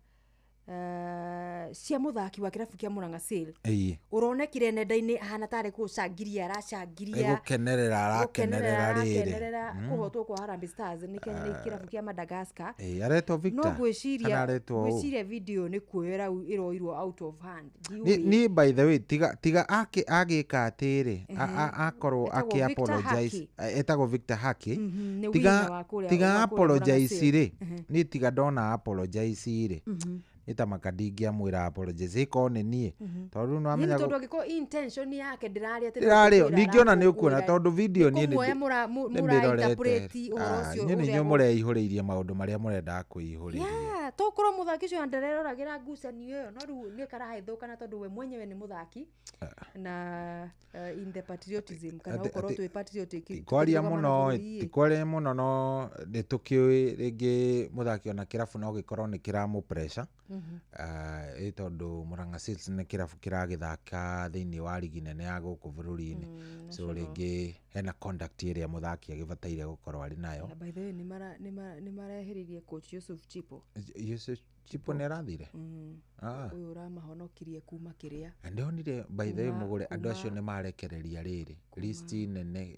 cia mũthaki wa kĩrabu kĩa Murang'a Seal. Ũronekire nenda-inĩ ahana tarĩ gũcangiria aracangiria. Gũkenerera arakenerera rĩrĩ. Arakenerera kũhotwo kwa Harambee Stars nĩ Kenya nĩ kĩrabu kĩa Madagascar. Ĩĩ, aretwo No Victor kana ngwĩciria aretwo ũ? ngwĩciria video nĩ kuoyo ĩroirwo out of hand. Ni Ndiũĩ. ni by the way tiga agĩka atĩrĩ, akorwo Etagwo akĩ Victor apologize, Haki. etagwo Victor Haki. Nĩ Tiga winner wa kũrĩa tiga wa kũrĩa Murang'a apologize Seal. rĩ, niĩ tiga ndona apologize rĩ, Ĩtamaka ndingĩamwĩra apologies ĩkorwo nĩ niĩ, tondũ rĩu Nĩ nĩwamenya tondũ angĩkorwo intention yake ndĩrarĩ atĩ ndĩrarĩ ningĩ ona nĩ ũkuona tondũ video niĩ kũmuoya mũrainterpret ũhoro ũcio inyuĩ nĩ ũrĩa inyuĩ mũreihũrĩirie maũndũ marĩa mũrendaga kwĩihũrĩria. Yeah, tokorwo mũthaki ũcio ndareroragĩra ngucanio ĩyo, no rĩu nĩ karahĩthũkana tondũ we mwenyewe nĩ mũthaki na in the patriotism kana gũkorwo twĩ patriotic Ti kwaria tũkĩrũgama na mũno bũrũri ĩ. Ti kwaria mũno, no nĩ tũkĩũĩ rĩngĩ mũthaki ona kĩrabu no gĩkorwo nĩ kĩramũ pressure, ĩ tondũ Murang'a Seals nĩ kĩrabu kĩragĩthaka thĩinĩ wa rigi nene ya gũkũ bũrũri-inĩ, so rĩngĩ hena conduct ĩrĩa mũthaki agĩbataire gũkorwo arĩ nayo. Na by the way nĩ mareheririe coach Yusuf Chipo. Yusuf Chipo nĩ arathire? Ah. Ũyũ ũramahonokirie kuma kĩrĩa Na ndĩonire by the way mũgũre andũ acio kuma nĩ marekereria rĩrĩ listi nene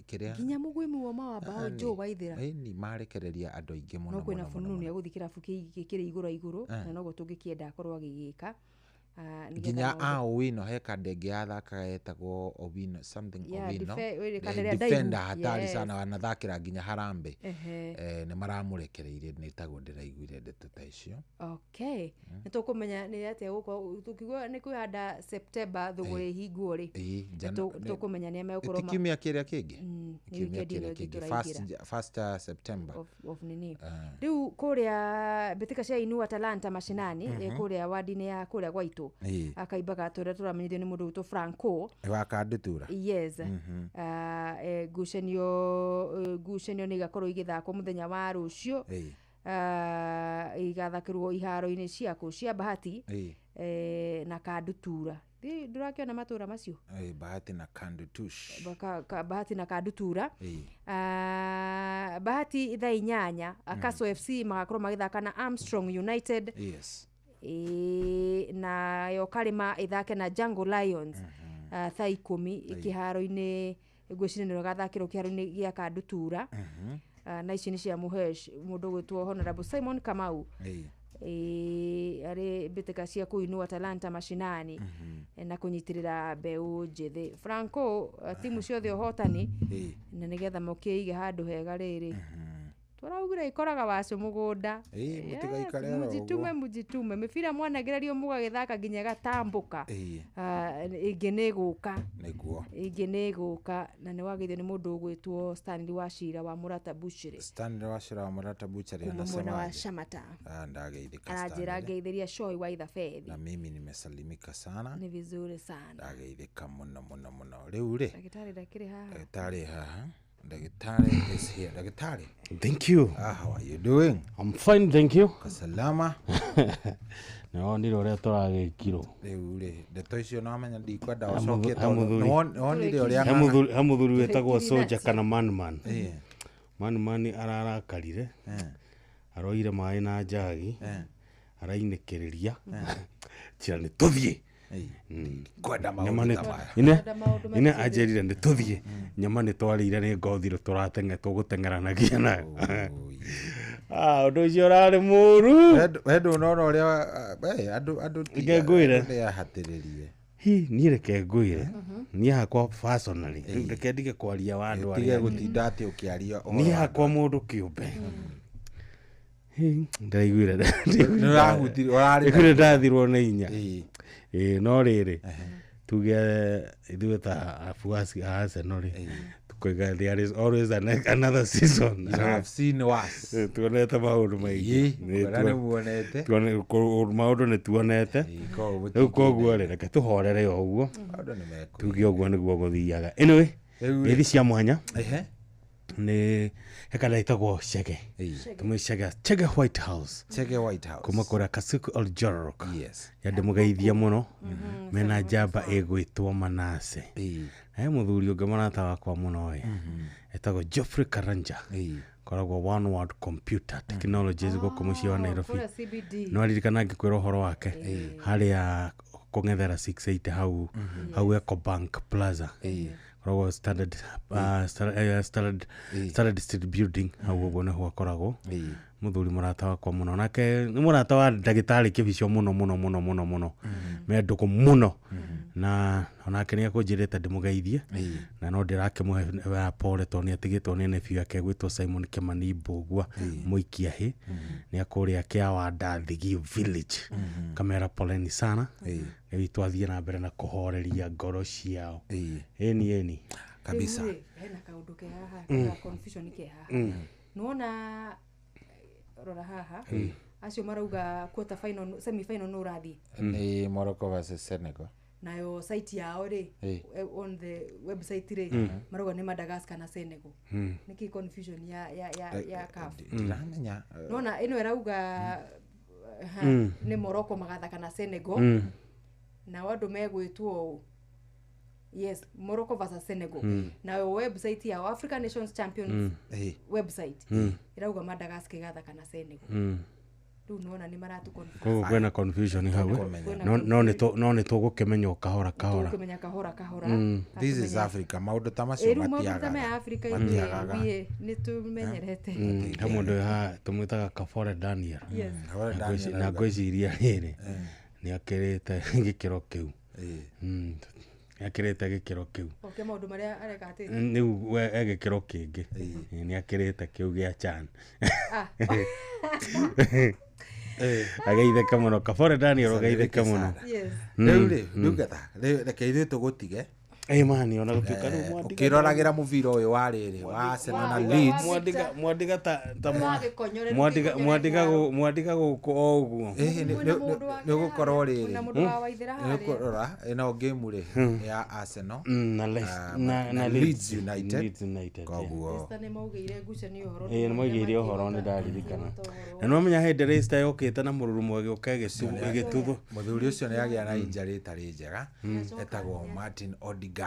kĩrĩa nginya mũgwĩmi wa mawambao Yaani, Joe Waithera. ĩni marekereria andũ aingĩ mũno No kwĩna mũno mũno fununu mũno. nĩ agũthiĩ kĩrabu kĩrĩ igũrũ igũrũ, na noguo tũngĩkĩenda akorwo agĩgĩka. Ah, nĩgetha Nginya maũndũ a Owino he kandenge yathakaga yetagwo Owino something. Yeah, Owino wĩrĩ kanderea defender ndaihu. hatari Yes. sana, wanathakĩra nginya Harambee. Nĩ maramũrekereirie, nĩ taguo ndĩraiguire ndeto ta icio. Okay, nĩ tũkũmenya nĩ atĩa gũkorwo tũkiuga nĩ kwĩhanda September thũgũrĩ ĩhingwo rĩ. Ĩĩ, Tũkũmenya nĩa megũkorwo ti kiumia kĩrĩa kĩngĩ. Nĩ Kiumia weekend ĩno kĩrĩa ĩngĩ kĩngĩ, tũraingĩra. first September. Of nini. Ah. Rĩu kũrĩa mbĩtĩka cia Inua Talanta mashinani, kũrĩa wadi-inĩ ya kũrĩa gwaitũ, akaimbaga tũrĩa tũramenyithio nĩ mũndũ witũ Franco. Wa Kandutura. Yes. Ah, ngucanio nĩ igakorwo igĩthakwo mũthenya wa rũciũ. Ah, igathakĩrwo iharo-inĩ ciakũ cia Bahati na Kandutura. Ndũrakĩona matũra macio? Bahati na Kandutush. Bahati na Kandutura. Ah, Bahati thaa 8 Akaso FC magakorwo magĩthaka na Armstrong United. Ĩĩ, nayo Karĩma ĩthake na Jungle Lions, ah, thaa 10 kĩharo-inĩ, ngwĩciria nĩ gathakĩrwo kĩharo-inĩ gĩa Kandutura. Ah, na ici nĩ cia mũhesh mũndũ ũgwĩtwo Honorable Simon Kamau. Ĩĩ, arĩ mbĩtĩka cia kũinua talanta mashinani na kũnyitĩrĩra mbeũ njĩthĩ. Franco, timu ciothe ũhotani na nĩgetha mũkĩige handũ hega rĩrĩ tũraugire ikoraga wacũ mũgũnda. Ĩĩ, mũtigaikare oro Mujitume, ũguo. mujitume mĩbira mwanegererio mũgagĩthaka nginya ĩgatambũka. Ah, ĩngĩ nĩ ĩgũka. Nĩguo. Ĩngĩ nĩ ĩgũka, na nĩ wageithio nĩ mũndũ ũgwĩtwo Stanley Wachira wa Mũrata Bushiri. Stanley Wachira wa Mũrata Buchari Kuma mwena wa anasemaje? Shamata. Ah, ndageithĩka Aranjĩra Stanley. ngeithĩria Shoi wa Ithabethi. Na mimi nimesalimika sana. Nĩ vizuri sana. Ndageithĩka mũno mũno mũno. Rĩu rĩ, Ndagĩtarĩ ndakĩrĩ haha. ndagĩtarĩ haha. Ndagĩtarĩ is here. Ndagĩtarĩ. Thank you. Ah, how are you doing? I'm fine, thank you. Kasalama. Nĩwonire ũrĩa tũragĩkirwo. Rĩu rĩ, ndeto icio no menya ndikwenda He ũcokie he tondũ nĩwonire ũrĩa he mũthuri wĩtagwo Soja kana Manman. Ĩĩ. Manman ararakarire, aroire maĩ na njagi, arainĩkĩrĩria njĩra nĩ tũthiĩ. Kwenda Nyama maũndũ nĩ ta maya. ine Kwenda maũndũ ine maingĩ. anjĩrire nĩ tũthiĩ, nyama nĩ twarĩire nĩ ngothi tũrateng'e tũgũteng'eranagia nayo. Ah, ũndũ ũcio ũrarĩ mũru. We ndũnona ũrĩa andũ ti Reke ngwĩre. andũ nĩ ahatĩrĩrie. Hi, niĩ reke ngwĩre, niĩ hakwa personally, rĩu reke ndige kwaria wa andũ Tige arĩa angĩ. gũtinda atĩ ũkĩaria ũhoro Niĩ wa hakwa mũndũ kĩũmbe. Hi, ndaiguire Nĩũrahutirio, ũrarĩ na- ndaiguire ndathirwo nĩ inya. Ĩĩ, no rĩrĩ tuge ithuĩ ta afuasi a Arsenal rĩ, tukoiga there is always another season. You have seen worse. Tuonete maũndũ maingĩ. Ĩĩ, kuona nĩ muonete. Maũndũ nĩ tuonete. Koguo Rĩu koguo rĩ, reke tũhorere o ũguo. Maũndũ nĩ mekũ. Tuge ũguo nĩguo gũthiaga. Anyway, Rĩu rĩ- ngeithi cia mwanya Ehe. nĩ he kanda ĩtagwo Chege, tũmĩ Chege, Chege White House. Chege White House. Kuma kũrĩa Kasuku Oljorok. Yes. Ndĩmũgeithia mũno, mena njamba ĩgwĩtwo Manase. Na he mũthuri ũngĩ mũrata wakwa mũno ĩ, etagwo Geoffrey Karanja, koragwo One World Computer Technologies gũkũ mũciĩ wa Nairobi. Kũrĩa CBD. No aririkana ngĩkwĩra ũhoro wake harĩa kũng'ethera 680 hau, hau Ecobank Plaza, koragwo Standard, Standard, Standard Street Building hau ũguo nĩho akoragwo. Mũthuri mũrata wakwa mũno, nake nĩ mũrata wa ndagĩtarĩ Kĩbico mũno mũno mũno mũno mũno, me ndũgũ mũno, na onake nĩ akũnjĩrĩte ndĩmũgeithie, na no ndĩrakĩmũhe ya pole tondũ nĩ atigĩtwo nĩ nephew yake gwĩtwo Simon Kimani Mbũgua Mũikiahĩ, nĩ akũrĩa Kĩawanda Thigi village. Kamera poleni sana, rĩu twathiĩ na mbere na kũhoreria ngoro ciao. Ĩni ĩni. Kabisa. Rĩu rĩ, hena kaũndũ ke haha, ka confusion ke haha. Nĩwona, rora haha, acio marauga quarter final, semi final no ũrathiĩ. Nĩ Morocco versus Senegal. Nayo site yao rĩ, on the website rĩ, marauga nĩ Madagascar na Senegal. Nĩkĩ confusion ya CAF? Ndiramenya. Nona ĩno ĩrauga ha, nĩ Morocco magathaka na Senegal, nao andũ megwĩtwo ũũ, yes, Morocco versus Senegal. Nayo website yao, African Nations Champions website, ĩrauga Madagascar ĩgathaka na Senegal. Rĩu nĩwona nĩ maratu confuse. Koguo kwĩna confusion hau. Tũkũmenya. No nĩ tũgũkĩmenya o kahora kahora. Tũkũmenya kahora kahora. This is Africa, maũndũ ta macio Ĩ, rĩu maũndũ ta maya matiagaga. Africa Matiagaga. ithuĩ nĩ tũmenyerete. He mũndũ wĩ haha tũmwĩtaga Kabore Daniel. Kabore Na Daniel na auga. ngwĩciria rĩrĩ nĩ akĩrĩte gĩkĩro kĩu. Nĩ akĩrĩte gĩkĩro kĩu. Oke maũndũ marĩa areka atĩ Rĩu we e gĩkĩro kĩngĩ. Nĩ akĩrĩte kĩu gĩa chan. Ah. Ageithĩke mũno Kabore Daniel, ũgeithĩke mũno. Yes. Rĩu rĩ, ndungata rĩu reke ithuĩ tũgũtige. Ĩ mani, ona gũtuĩka rĩu mwandiga Ũkĩroragĩra mũbira ũyũ wa rĩrĩ wa Arsenal na Leeds. Mwandiga ta Ũragĩkonyore, mwandiga rĩu mwandiga mwandiga gũkũ o ũguo. Nĩ ũgũkorwo rĩrĩ Kwĩna mũndũ wa Waithera nĩ harĩa. ũkũrora ĩno game rĩ nĩ ya Arsenal Na na na Leeds United. Leeds United, yeah. Koguo Leicester nĩ maugĩire ngucanio ũhoro. Ĩĩ, nĩ maugĩire ũhoro, nĩ ndaririkana, na nĩwamenya hĩndĩ Leicester yokĩte na mũrurumo ĩgĩũka ĩgĩtuthũ. Mũthuri ũcio nĩ agĩa na injury ĩtarĩ njega, etagwo Martin Odegaard.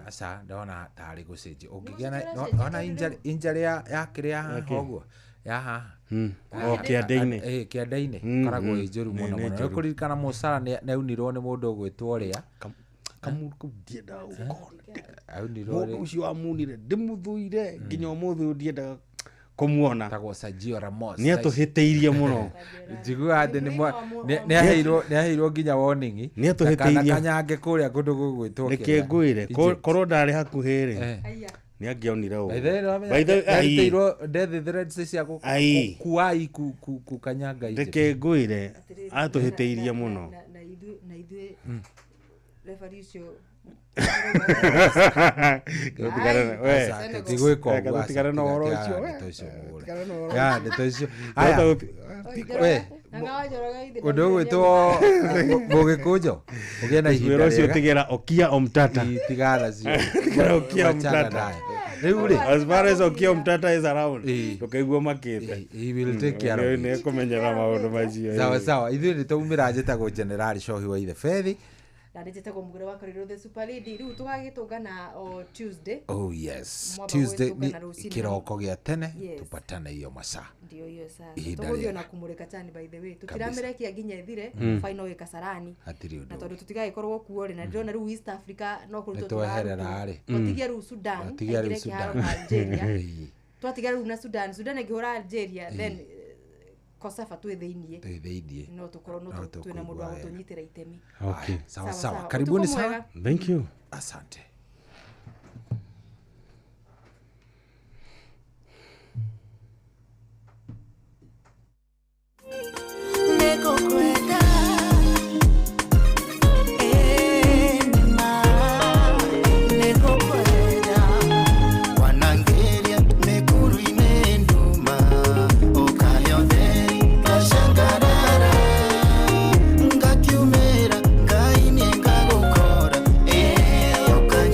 Aca, ndona tarĩ gũcenjia ũngĩgĩa na ona injury ya kĩrĩa ya haha ũguo ya haha. O kĩande-inĩ. Kĩande-inĩ koragwo ĩ njũru mũno nĩ mũno. njũru. Nĩ kũririkana Mo Salah nĩ aunirwo nĩ mũndũ ũgwĩtwo ũrĩa Kamũndũ kau ndiendaga gũkona. Aunirwo Mũndũ ũcio wamunire ndĩmũthũire nginya ũmũthĩ ũyũ, ndiendaga kũmuona. Tagwo Sergio Ramos. Nĩ atũhĩtĩirie mũno. Njiguaga atĩ nĩ aheirwo nginya warning. Nĩ atũhĩtĩirie. Kanyange kũrĩa kũndũ gũgwĩtwo Reke ngwĩre, korwo ndarĩ hakuhĩ rĩ, nĩ angĩonire ũguo. By the- ai, Ndarutĩirwo death threats cia Ai. kuai kukanyanga Egypt. Reke ngwĩre, atũhĩtĩirie mũno. Na ithuĩ referee ũcio We. Aca, tigwĩka We, ũguo, tũtigane na aca, ũhoro tiga- ũcio, we. ndeto icio mũgũre. Tigana na ũhoro Ya, ũcio. ndeto icio. Aya, we, ũndũ ũgwĩtwo mũgĩkũnjo ũgĩe na ihinda Wĩra ũcio rĩega. tigĩra Okia Omtata. Tigana nacio. Tigĩra Okia Wachana Omtata. naye. Rĩu rĩ, As far as Okia Omtata is around, ndũkaigua makĩte. He will take care of it. Nĩ ekũmenyera maũndũ macio. Sawa sawa, ithuĩ nĩ twaumĩra. Njĩtagwo Generali Cohi wa Ithe Bethi. Na nĩ njĩtagwo Mũgũre wa Karĩrũ the super lady. Rĩu tũgagĩtũngana o Tuesday. Oh yes. Mwamba Tuesday gwĩtũngana ni rũcinĩ. kĩroko gĩa tene. Yes. Tupatane hiyo masaa. Ndio hiyo sasa. Ihinda Tũgũthiĩ rĩega. ona kũmũrĩka chani. By the way, tũtiramerekia nginya ĩthire, final ĩ Kasarani. Hatirĩ ũndũ. Na tondũ tũtigagĩkorwo kuo rĩ, na ndĩrona rĩu East Africa no kũrutwo. Nĩ tweherera rĩ. Twatigia rĩu Sudan Twatigia rĩu aingĩre kĩharo Sudan. na Algeria. Twatiga rĩu na Sudan, Sudan ĩngĩhũra Algeria, then Kosafa twĩ thĩiniĩ. Twĩ thĩiniĩ. No tũkorwo no No twĩna mũndũ wa tũkũigua wega. gũtũnyitĩra itemi. Okay. Sawa Sawa, sawa. sawa. Karibuni Ũtukũ sana. mwega. Thank you. Asante. Nĩngũkwenda, ĩĩ nĩma, nĩngũkwenda. Wanangeria mĩkuru-inĩ nduma, ũkahe ũtheri ngacangarara, ngakiumĩra Ngai nĩ ngagũkora, ĩĩ ũkanjĩra.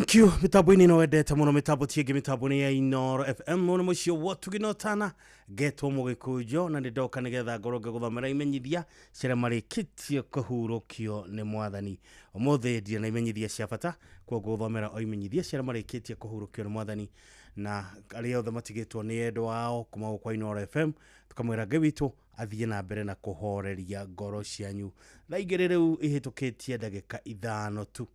Thank you. Mitambo-inĩ ĩno wendete mũno, mĩtambo ti ĩngĩ, mĩtambo nĩ ya Inooro FM. Mũno mũciĩ wotuginotana ngetwo Mũgĩkũnjo, na nĩ ndoka nĩgetha ngorwo ngĩgũthomera imenyithia ciarĩa marĩkĩtie kũhurũkio nĩ mwathani. Ũmũthĩ ndirĩ na imenyithia cia bata, koguo ngũgũthomera o imenyithia ciarĩa marĩkĩtie kũhurũkio nĩ mwathani, na arĩa othe matigĩtwo nĩ endwa ao kuma gũkũ kwa Inooro FM, tũkamwĩra Ngai witũ athiĩ na mbere na kũhoreria ngoro cianyu. Thaa igĩrĩ rĩu ihĩtũkĩtie ndagĩka 5 tu.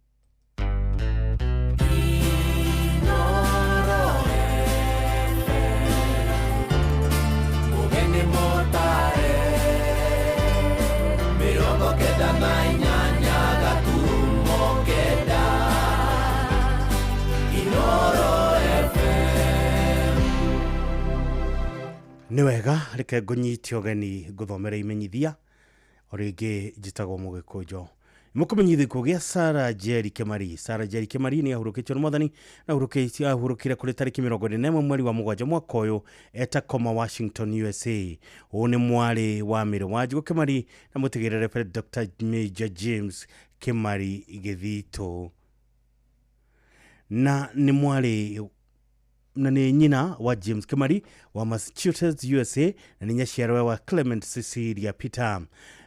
Nĩ wega, reke ngũnyite ũgeni ngũthomere imenyithia. O rĩngĩ njĩtagwo Mũgĩkũnjo. Mũkũmenyithio gĩa Sarah Njeri Kĩmari. Sarah Njeri Kĩmari nĩ ahurũkĩtio nĩ mwathani, na ahurũkire kũrĩ tarĩki 41 mweri wa 7 mwaka ũyũ e Tacoma, Washington, USA. Ũũ nĩ mwarĩ wa Mĩrĩ Wanjigũ Kĩmari na mũtigĩrĩre Reverend Dr. Major James Kĩmari Gĩthitũ, na nĩ mwarĩ na nĩ nyina wa James Kĩmari wa Massachusetts, USA, na nĩ nyaciarwe wa Clement Cecilia Peter.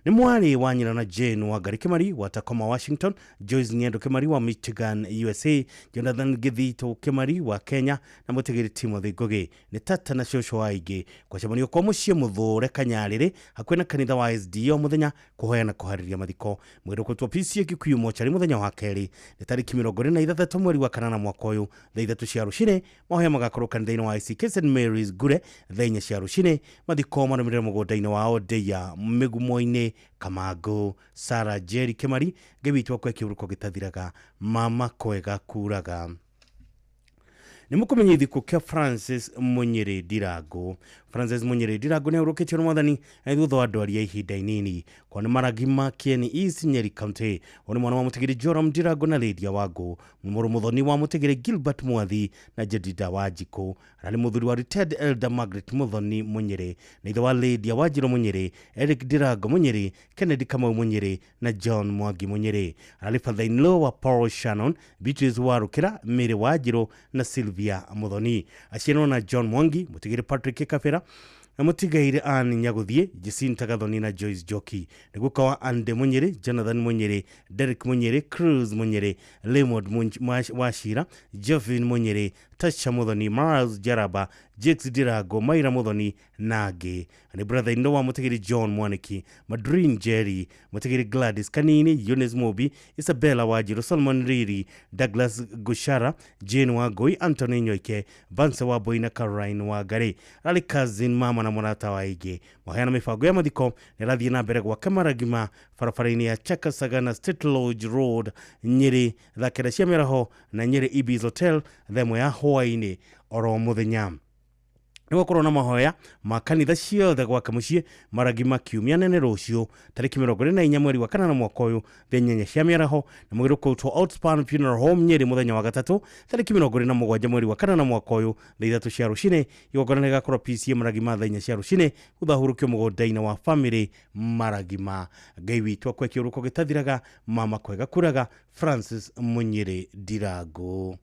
Nĩ mwarĩ wa nyina na Jane Wangari Kĩmari wa Tacoma, Washington, Joyce Ng'endo Kĩmari wa Michigan, USA, Jonathan Gĩthitũ Kĩmari wa Kenya, na mũtigĩri Timothy Ngugi. Nĩ tata na cũcũ wa aingĩ. Kwacemanio kwa mũciĩ mũthũre Kanyarĩrĩ hakuhĩ na kanitha wa SDO mũthenya kũhoya na kũharĩria mathiko. Mwĩrĩ ũkũrutwo PCA Kikuyu mochari mũthenya wa kerĩ nĩ tarĩki 26 mweri wa 8 mwaka ũyũ thaa 3 cia rũcinĩ. Mahoya magakorwo kanitha-inĩ wa ICK St Mary's Ngure thaa 4 cia rũcinĩ. Mathiko marũmĩrĩre mũgũnda-inĩ wa Odeya Mĩgumo-inĩ Kamangũ. Sarah Njeri Kĩmari, Ngai witũ akwe kĩhurũko gĩtathiraga, mama kwega kuraga. Nĩ mũkũmenya ithiko kĩa Francis Munyĩrĩ Ndirango. Francis Munyĩrĩ Ndirango nĩ ahurũkĩtio nĩ mwathani thutha wa ndwari ya ihinda inini. Kwa nĩ Maragima Kieni East Nyeri County. Ũyũ nĩ mwana wa mũtigĩri Joram Ndirango na Lydia Wangũ, mũrũ mũthoni wa mũtigĩri Gilbert Mwathi na Jedida Wanjikũ. Ararĩ mũthuri wa retired Elder Margaret Muthoni Munyĩrĩ, na ithe wa Lydia Wanjirũ Munyĩrĩ, Eric Ndirango Munyĩrĩ, Kennedy Kamau Munyĩrĩ na John Mwangi Munyĩrĩ. Ararĩ father-in-law wa Paul Shannon, Beatrice Warũkĩra, Mary Wanjirũ na Sylvia Muthoni. Aciarirwo na John Mwangi, mũtigĩri Patrick Kabera, na mũtigaire Ann Nyaguthie, Jacinta Gathoni na Joyce Njoki. Nĩ guka wa Ande Munyĩrĩ, Jonathan Munyĩrĩ, Derek Munyĩrĩ, Cruz Munyĩrĩ, Raymond Wachira, Jovin Munyĩrĩ, Tasha Muthoni, Miles Jaraba, Jakes Ndirango, Maira Muthoni na angĩ. Nĩ brother-in-law wa mũtigĩri John Mwaniki, Madrin Jerry, mũtigĩri Gladys Kanini, Eunice Mobi, Isabella Wanjirũ, Solomon Riri, Douglas Gushara, Jane Wangui, Anthony Nyoike, Vance Wambui na Caroline Wangari. Ararĩ cousin, mama na mũrata wa aingĩ. Mahoya na mĩbango ya mathiko nĩ ĩrathiĩ na mbere gwake Maragima, barabara-inĩ ya Chaka Sagana State Lodge Road, Nyĩrĩ, thaa 9 cia mĩaraho, na Nyĩrĩ Ibis Hotel thaa 1 ya hwaĩ-inĩ oro mũthenya. Nĩ gũkorwo na mahoya ma kanitha ciothe gwake mũciĩ Maragima kiumia nene rũciũ tarĩki 24 mweri wa 8 mwaka ũyũ thaa 8 cia mĩaraho, na mwĩrĩ ũkũrutwo Outspan Funeral Home Nyĩrĩ mũthenya wa gatatũ tarĩki 27 mweri wa 8 mwaka ũyũ thaa 3 cia rũcinĩ. Igongona rĩgakorwo PCA Maragima thaa 4 cia rũcinĩ, thutha ahurũkio mũgũnda-inĩ wa family Maragima. Ngai witũ akwe kĩhurũko gĩtathiraga, mama kwega kuraga. Francis Munyĩrĩ Ndirango.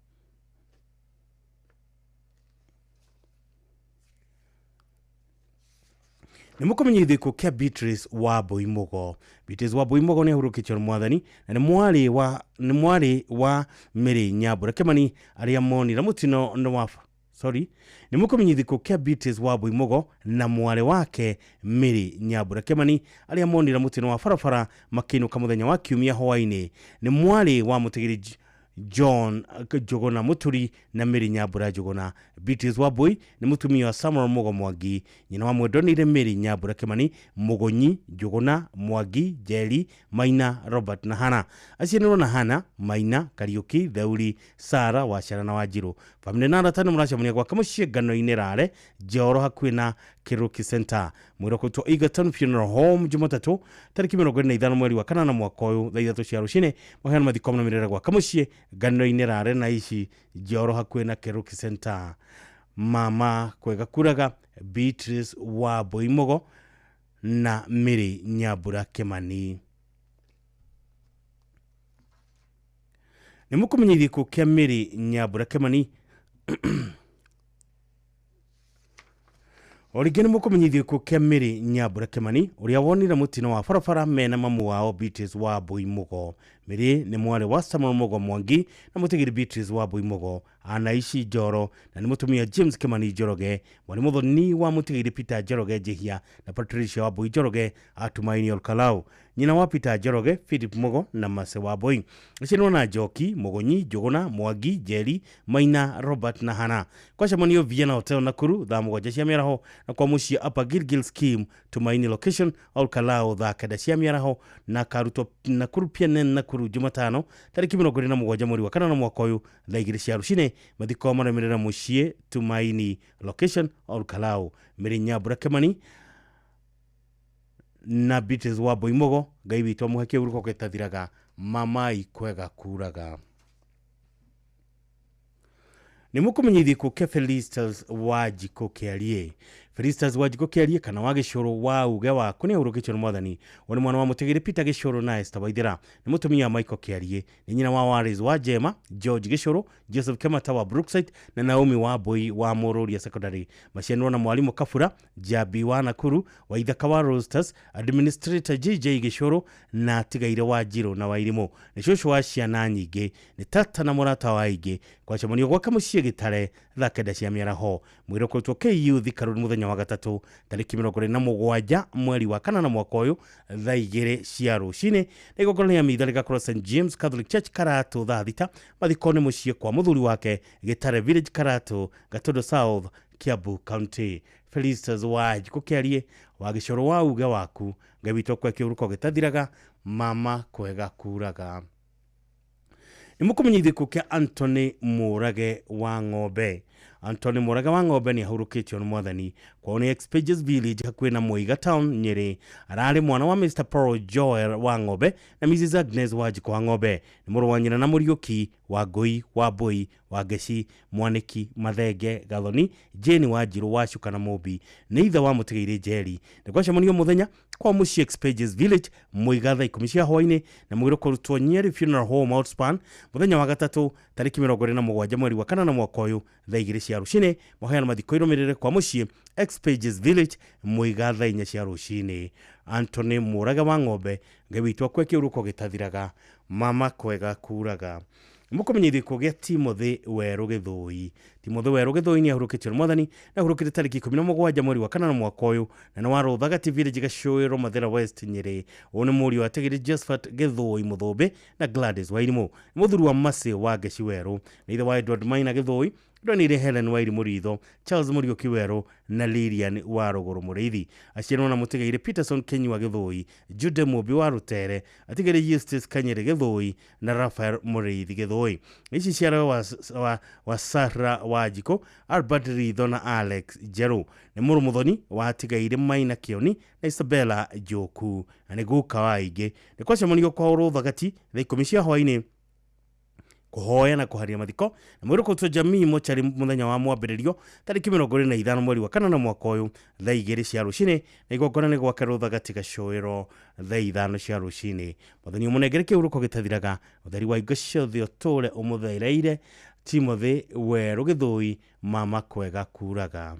Nĩ mũkũmenya ithiko kĩa Beatrice Wambui Mũgo. Beatrice Wambui Mũgo nĩ ahurũkĩtio nĩ mwathani, na nĩ mwarĩ wa Mary Nyambura Kĩmani arĩa monire mũtino nĩ wa sorry. Nĩ mũkũmenya ithiko kĩa Beatrice Wambui Mũgo na mwarĩ wake Mary Nyambura Kĩmani arĩa monire mũtino wa barabara makĩinũka mũthenya wa kiumia hwaĩ-inĩ. Nĩ mwarĩ wa mũtigĩri John Njuguna Muturi na Mary Nyambura Njuguna. Beatrice Wambui nĩ mũtumia wa Samuel Mugo Mwangi, nyina wa mwendonire Mary Nyambura Kimani, Mugonyi Njuguna Mwangi, Njeri Maina, Robert na Hana. Aciarirwo na Hana Maina, Kariuki, Theuri, Sara Wachara na Wanjiru. Family na arata nĩ mũracemania gwake mũciĩ ngano-inĩ Rare Njoro hakuhĩ na Kiruki Center. Mwĩrĩ ũkũrutwo Egerton Funeral Home Jumatatũ tarĩki 25 mweri wa 8 mwaka ũyũ thaa 3 cia rũcinĩ. Maheano mathiko marũmĩrĩre gwake mũciĩ ngano-inĩ Rare na ici Njoro hakuhĩ na Kiruki Center. Mama kwega kuraga Beatrice Wambui Mugo na Mary Nyambura Kimani. Nĩ mũkũmenyithia gĩkuũ kĩa Mary Nyambura Kĩmani. O rĩngĩ nĩ mũkũmenyithio gĩkuũ kĩa Mary Nyambura Kĩmani ũrĩa wonire mũtino wa barabara mena mamu wao Beatrice wa Mbui Mũgo. Mary nĩ mwarĩ wa Samuel Mũgo Mwangi na mũtigĩri Beatrice wa Mbui Mũgo anaici Njoro, na nĩ mũtumia James Kĩmani Njoroge, mwarĩ mũthoni wa mũtigĩri Peter Njoroge Njihia na Patricia wa Mbui Njoroge atumaini Olkalau, nyina wa Peter Njoroge, Philip Mũgo na Mase wa Mbui. Aciarirwo na Njoki, Mũgonyi, Njũgũna, Mwangi, Njeri, Maina, Robert na Hana. Kwacemanio Vienna Hotel Nakuru thaa 7 cia mĩaraho, na kwa mũciĩ Upper Gilgil Scheme Tumaini Location Olkalau thaa 9 cia mĩaraho, na karutwo Nakuru PNN Nakuru Jumatano tarĩki 27 mweri wa kanana mwaka ũyũ thaa 2 cia rũcinĩ. Mathiko marũmĩrĩra mũciĩ Tumaini Location Olkalau. Mary Nyambura Kĩmani na Beatrice wa Mbui Mũgo, Ngai witũ amũhe kĩhurũko gĩtathiraga, mamai kwega kuraga. Nĩ mũkũmenyithio gĩkuũ kĩa Felistus Wanjikũ Kĩarie. Felistus Wanjikũ Kĩarie kana wa Gĩcũrũ wa uge waku nĩ ahurũkĩtio nĩ mwathani. Ũyũ nĩ mwana wa mũtigĩri Peter Gĩcũrũ na Esther Waithera, nĩ mũtumia wa Michael Kĩarie, nĩ nyina wa Wallace wa Njema, George Gĩcũrũ, Joseph Kemata wa Brookside na Naomi wa Mbui wa Mũrũria Secondary. Macianirwo na mwarimũ Kabura Njambi wa Nakuru, wa Ithaka wa Roasters, Administrator JJ Gĩcũrũ na Tigaire wa Njirũ na Wairimũ. Nĩ cũcũ wa ciana nyingĩ, nĩ tata na mũrata wa aingĩ. Kwacemanio gwake mũciĩ Gĩtare thaa 9 cia mĩaraho. Mwĩrĩ ũkoretwo KU Thika Road mũthenya wa gatatũ tarĩki 27 mweri wa kanana mwaka ũyũ thaa 2 cia rũcinĩ, na igongona rĩa mitha rĩgakorwo St James Catholic Church Karatũ thaa 6. Mathiko nĩ mũciĩ kwa mũthuri wake Gĩtare Village Karatũ, Gatondo South, Kiambu County. Felistus Wanjikũ Kĩarie wa Gĩcũrũ wa uge waku, Ngai witũ akũhe kĩhurũko gĩtathiraga, mama kwega kuraga. Nĩ mũkũmenyithio gĩkuũ kĩa Anthony Mũrage wa Ng'ombe. Anthony Mũrage wa Ng'ombe nĩ ahurũkĩtio nĩ mwathani. Kwao nĩ Expages Village hakuhĩ na Muiga Town Nyĩrĩ. Ararĩ mwana wa Mr Paul Joel wa Ng'ombe na Mrs Agnes Wanjikũ wa Ng'ombe. Nĩ mũrũ wa nyina na Mũriũki wa Ngũi wa Mbũi wa Ngeci, Mwanĩki, Mathenge, Gathoni, Jane wa Njirũ wa Cuka na Mũmbi. Nĩ ithe wa mũtigĩire Njeri. Nĩ gwacemanio mũthenya kwa mũciĩ Expages Village Muiga thaa 10 cia hwaĩ-inĩ, na mwĩrĩ ũkũrutwo Nyeri Funeral Home Outspan mũthenya wa gatatũ tarĩki 27 mweri wa kanana mwaka ũyũ thaa 2 cia rũcinĩ. Mahoya mathiko irũmĩrĩre kwa mũciĩ Expages Village Muiga thaa 4 cia rũcinĩ. Anthony Mũrage wa Ng'ombe, Ngai witũ akũhe kĩhurũko gĩtathiraga, mama kwega kuraga. Mũkũmenyithio gĩkuũ kĩa Timothy Werũ Gĩthũi. Timothy Werũ Gĩthũi nĩ ahurũkĩtio nĩ mwathani na ahurũkĩte tarĩki 17 mweri wa kanana mwaka ũyũ, na nĩ wa Rũthagati Village Gacũĩro Mathĩra West Nyĩrĩ. Ũyũ nĩ mũriũ wa Tegeri Josephat Gĩthũi Mũthũmbĩ na Gladys Wairimũ. Nĩ mũthuri wa Mercy wa Ngeci Werũ, nĩ ithe wa Edward Maina Gĩthũi, Ndonire Helen Wairi Mũritho, Charles Mũriũki Werũ na Lilian wa Rũgũrũ Mũrĩithi. Aciarirwo na mũtigairĩ Peterson Kenyua Gĩthũi, Jude Mũmbi wa Rũtere, atigĩrĩ Eustace Kanyere Gĩthũi na Raphael Mũrĩithi Gĩthũi. Ici ciaragwo wa Sarah Wanjikũ, Albert Ritho na Alex Njerũ. Nĩ mũrũ mũthoni wa atigairĩ Maina Kĩoni na Isabella Njoku, na nĩ guka wa aingĩ. Nĩ kwacemanio kwa Rũthagati thaa 10 cia hwaĩ-inĩ kũhoya na kũharia mathiko, na mwĩrĩ ũkũrutwo Jamii mochari mũthenya wa mwambĩrĩrio tarĩki 25 mweri wa kanana mwaka ũyũ thaa 2 cia rũcinĩ, na igongona nĩ gwake Rũthagati Gacũĩro thaa 5 cia rũcinĩ. Mwathani ũmũnengere kĩhurũko gĩtathiraga, ũtheri wa hingo ciothe ũtũũre ũmũthereire. Timothy Werũ Gĩthũi, mama kwega kuraga.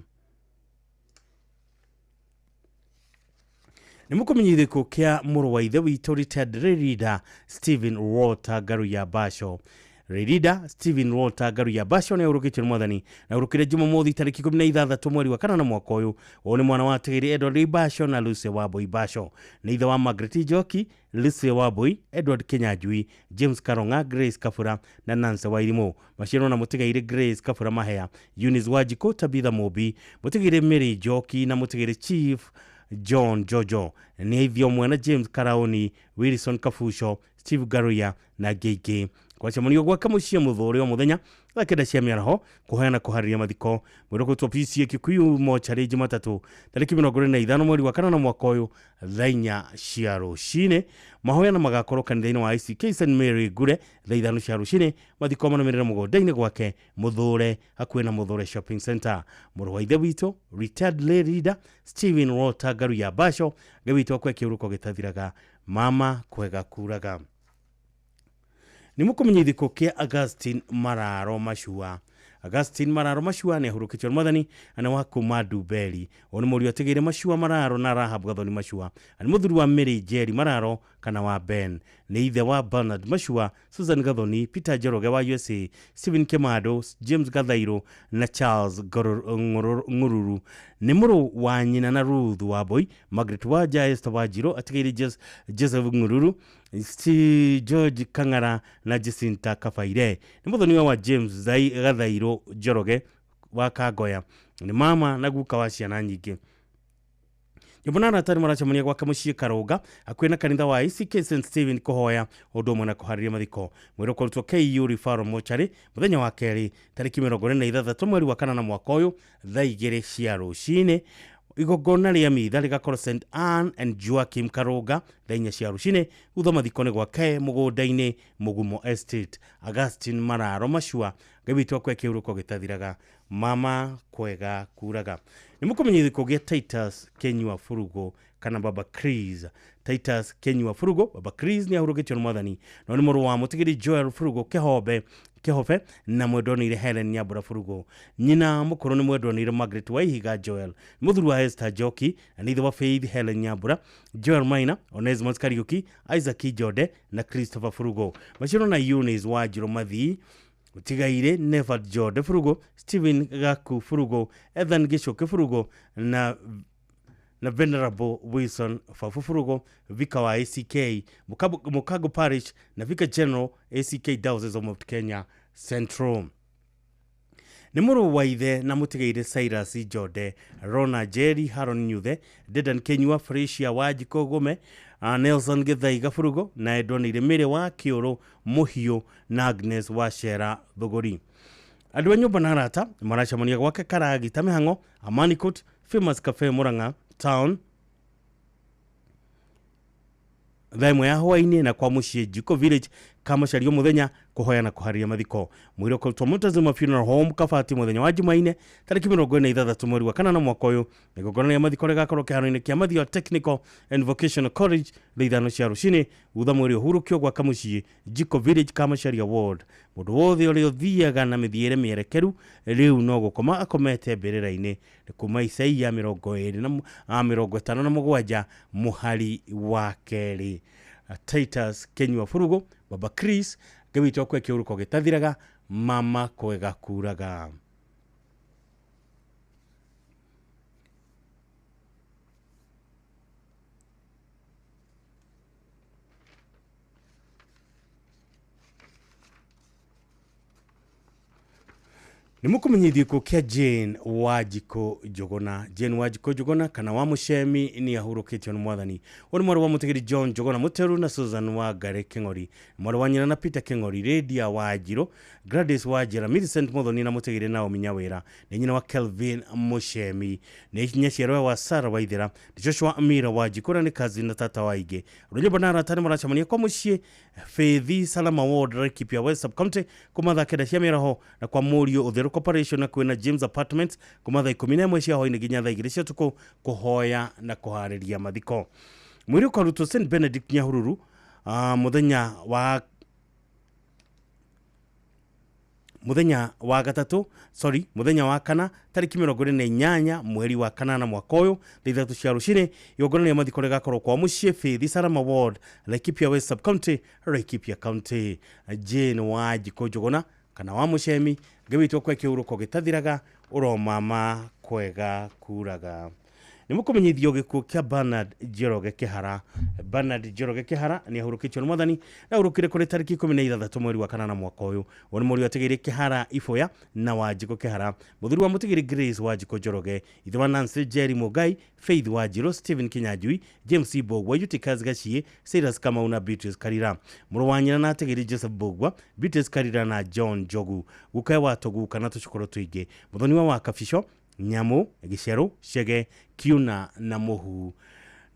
Nĩ mũkũmenyithio gĩkuũ kĩa mũrũ wa ithe witũ retired leader Stephen Walter Ngaruiya Basho. Leader Stephen Walter Ngaruiya Basho nĩ ahurũkĩtio nĩ mwathani na ahurũkire Jumamothi tarĩki 16 mweri wa kanana mwaka ũyũ. Ũyũ nĩ mwana wa Tigiri Edward Basho na Lucy Wambui Basho. Nĩ ithe wa Margaret Njoki, Lucy Wambui, Edward Kinyanjui, James Karonga, Grace Kabura na Nancy Wairimũ. Maciarwo na mũtigairĩ Grace Kabura Mahea, Eunice Wanjikũ, Tabitha Mũmbi, mũtigairĩ Mary Njoki na mũtigairĩ Chief John Jojo. Nĩ ithe ũmwe na James Karaoni, Wilson Kabuco, Steve Ngaruiya na angĩ aingĩ. Kwacemanio gwake mũciĩ mũthũre o mũthenya thaa 9 cia mĩaraho kũhoya na kũharĩria mathiko. Mwĩrĩ ũkũrutwo PCA Kikuyu mochari Jumatatũ tarĩki 25 mweri wa kanana mwaka ũyũ thaa 4 cia rũcinĩ. Mahoya na magakorwo kanitha-inĩ wa ICK St Mary Ngure thaa 5 cia rũcinĩ. Mathiko marũmĩrĩre mũgũnda-inĩ gwake Mũthũre hakuhĩ na Mũthũre Shopping Center. Mũrũ wa ithe witũ retired lay leader Stephen Walter Ngaruiya Basho, Ngai witũ akũhe kĩhurũko gĩtathiraga, mama kwega kuraga. Nĩ mũkũmenya gĩkuũ kĩa Augustine Mararo Macua. Augustine Mararo Macua nĩ ahurũkĩtio nĩ Mwathani na wa kuma Ndumberi. Ũyũ nĩ mũriũ atigĩire Macua Mararo na Rahab Gathoni Macua. Na nĩ mũthuri wa Mary Njeri Mararo kana wa Ben. Nĩ ithe wa Bernard Macua, Susan Gathoni, Peter Njoroge wa USA, Stephen Kimando, James Gathairo na Charles Ng'ururu. Nĩ mũrũ wa nyina na Ruth Wambui, Margaret Wanja, Esther Wanjiru, atigĩire Joseph Ng'ururu, George Kang'ara na Jacinta Kabaire. Nĩ mũthoniwa wa James Gathairo Njoroge wa Kangoya. Nĩ mama na guka wa ciana nyingĩ. Nyũmba na arata nĩ maracemania gwake mũciĩ Karũnga hakuhĩ na kanitha wa ACK St Stephen kũhoya ũndũ ũmwe na kũharĩria mathiko. Mwĩrĩ ũkũrutwo KU Referral Mortuary mũthenya wa kerĩ tarĩki 26 mweri wa kanana mwaka ũyũ thaa 2 cia rũcinĩ. Igongona rĩa mitha rĩgakorwo St Anne and Joachim Karũnga thaa 4 cia rũcinĩ. Thutha mathiko nĩ gwake mũgũnda-inĩ Mũgumo Estate. Augustine Mararo Macua, Ngai witũ akwe kĩhurũko gĩtathiraga, mama kwega kuraga. Nĩ mũkũmenya gĩkuũ gĩa Titus Kenyua Furugo kana Baba Chris. Titus Kenyua Furugo, Baba Chris nĩ ahurũkĩtio nĩ Mwathani. No nĩ mũrũ wa mũtigĩri Joel Furugo Kĩhobe na mwendwanĩire Helen Nyambura Furugo. Nyina mũkũrũ nĩ mwendwanĩire Margaret Waihiga Joel. Mũthuri wa Esther Njoki na nĩ ithe wa Faith Helen Nyambura, Joel Maina, Onesmus Kariuki, Isaac Jode na Christopher Furugo. Maciaro na Eunice Wanjiru Mathii, Tigaire Nevat Jode Furugo, Stephen Gaku Furugo, Ethan Gichuki Furugo na Venerable Wilson Fafu Furugo, Vicar wa ACK Mukago Parish na Vicar General ACK Diocese of Mount Kenya Central. Nĩ mũrũ wa ithe na mũtigaire Cyrus Jode, Rona Jerry, Haron Nyuthe, Dedan Kenyua, Felicia Wanjikũ Gũme, Nelson Gĩthaiga Furugo na endwanĩire Mary wa Kĩũrũ Mũhiũ na Agnes wa Cera Thũgũri. Andũ a nyũmba na arata maracemania gwake Karagita Mĩhang'o, Amani Court, Famous Cafe Murang'a Town thaa 1 ya hwaĩ-inĩ na kwa mũciĩ Jiko Village Kamacharia mũthenya kũhoya na kũharĩria mathiko. Mwĩrĩ ũkarutwo Montezuma Funeral Home Kabati mũthenya wa Jumaine tarĩki 46 mweri wa kanana mwaka ũyũ. Igongona rĩa mathiko rĩgakorwo kĩharo-inĩ kĩa Mathioya Technical and Vocational College thaa 5 cia rũcinĩ. Thutha mwĩrĩ ũhurũkio gwa Kamũciĩ Jiko Village Kamacharia Ward. Mũndũ wothe ũrĩa ũthiaga na mĩthiĩre mĩerekeru rĩu no gũkoma akomete mbĩrĩra-inĩ. Nĩ kuma Isaia 27 mũhari wa kerĩ. Titus Kenyua Furugo, Baba Chris, Ngai witũ akwe kĩhurũko gĩtathiraga, mama kwega kuraga. Nĩ mũkũmenyithio gĩkuũ kĩa Jane Wanjikũ Njũgũna. Jane Wanjikũ Njũgũna kana wa Mũcemi nĩ ahurũkĩtio nĩ Mwathani. Ũyũ nĩ mwarĩ wa mũtigĩri John Njũgũna Mũteru na Susan Wangari Kĩng'ori, mwarĩ wa nyina na Peter Kĩng'ori, Lydia Wanjirũ, Gladys Wanjira, Millicent Muthoni na mũtigĩri Naomi Nyawĩra. Nĩ nyina wa Kelvin Mũcemi. Nĩ nyaciarwe wa Sarah Waithera, nĩ Joshua Amira Wanjikũ na nĩ cousin na tata wa aingĩ. Rũnyũmba na arata nĩ maracemania kwa mũciĩ Faith Salama Ward, Laikipia West Sub-County kuma thaa 9 cia mĩaraho na kwa mũriũ Ũtheru Corporation na kwĩna James Apartments kuma thaa 11 cia hwaĩ-inĩ nginya thaa 2 cia ũtukũ kũhoya na kũharĩria mathiko. Mwĩrĩ ũkarutwo St Benedict Nyahururu mũthenya wa kana tarĩki 28 mweri wa kanana mwaka ũyũ thaa 3 cia rũcinĩ. Igongona rĩa mathiko rĩgakorwo kwa mũciĩ Faith Salama Ward, Laikipia West Sub-County, Laikipia County. Jane Wanjikũ Njũgũna kana wa Mũcemi, Ngai witũ akwe kĩhurũko gĩtathiraga, ũromama kwega kuraga. Nĩ mũkũmenyithio gĩkuũ kĩa Bernard Njoroge Kĩhara. Bernard Njoroge Kĩhara nĩ ahurũkĩtio nĩ Mwathani na ahurũkire kũrĩ tarĩki 16 mweri wa kanana mwaka ũyũ. Ũyũ nĩ mũriũ atigĩire Kĩhara Iboya na Wanjikũ Kĩhara, mũthuri wa mũtigĩri Grace Wanjikũ Njoroge, ithe wa Nancy Jerry Mũngai, Faith Wanjiru, Stephen Kinyanjui, James Mbũgua, Eutychus Gaciĩ, Cyrus Kamau na Beatrice Karira. Mũrũ wa nyina na atigĩri Joseph Mbũgua, Beatrice Karira na John Njogu. Gukae wa Tũguka na tũcũkũrũ tũingĩ. Mũthoniwa wa Kabico, Nyamũ, Gĩcerũ, Chege, Kiuna na Mũhu.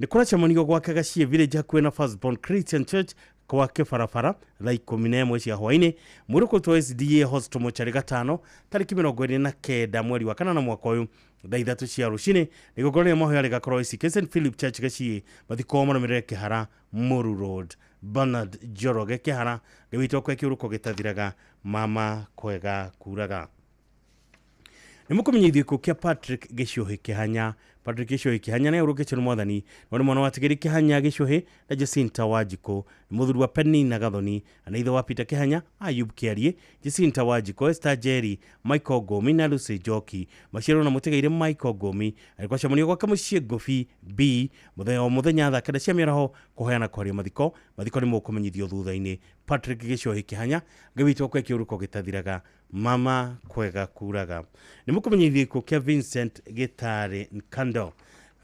Nĩ kũracemanio gwake Gaciĩ Village hakuhĩ na Firstborn Christian Church Kwa kĩbarabara thaa 11 cia hwainĩ. Mwĩrĩ kũrutwo SDA Hospital mochari gatano tarĩki 29 mweri wa kanana mwaka ũyũ thaa 3 cia rũcinĩ. Igongona rĩa mahoya rĩgakorwo ICK St Philip Church Gĩciĩ. Mathiko marũmĩrĩre Kĩhara Mũru Road. Bernard Njoroge Kĩhara, Ngai witũ akwe kĩũrũko gĩtathiraga, mama kwega kuraga. Nĩ mũkũmenyithio gĩkuũ kĩa Patrick Gĩcuhĩ Kĩhanya. Patrick Gĩcuhĩ Kĩhanya nĩ ahurũkĩtio nĩ mwathani. No nĩ mwana wa Tigĩri Kĩhanya Gĩcuhĩ na Jacinta Wanjikũ. Nĩ mũthuri wa Penina Gathoni na ithe wa Peter Kĩhanya, Ayub Kĩarie, Jacinta Wanjikũ, Esther Njeri, Michael Ngomi na Lucy Njoki. Maciarwo na mũtigairĩ Michael Ngomi. Arĩ kwacemanio gwake mũciĩ Ngobi B mũthenya o mũthenya thaa 9 cia mĩaraho kũheana kwaria mathiko. Mathiko nĩ mũkũmenyithio thutha-inĩ. Patrick Gĩcuhĩ Kĩhanya, Ngai witũ akwe kĩũrũko gĩtathiraga, mama kwega kuraga. Nĩ mũkũmenyithio gĩkuũ kĩa Vincent Gĩtarĩ Nkando.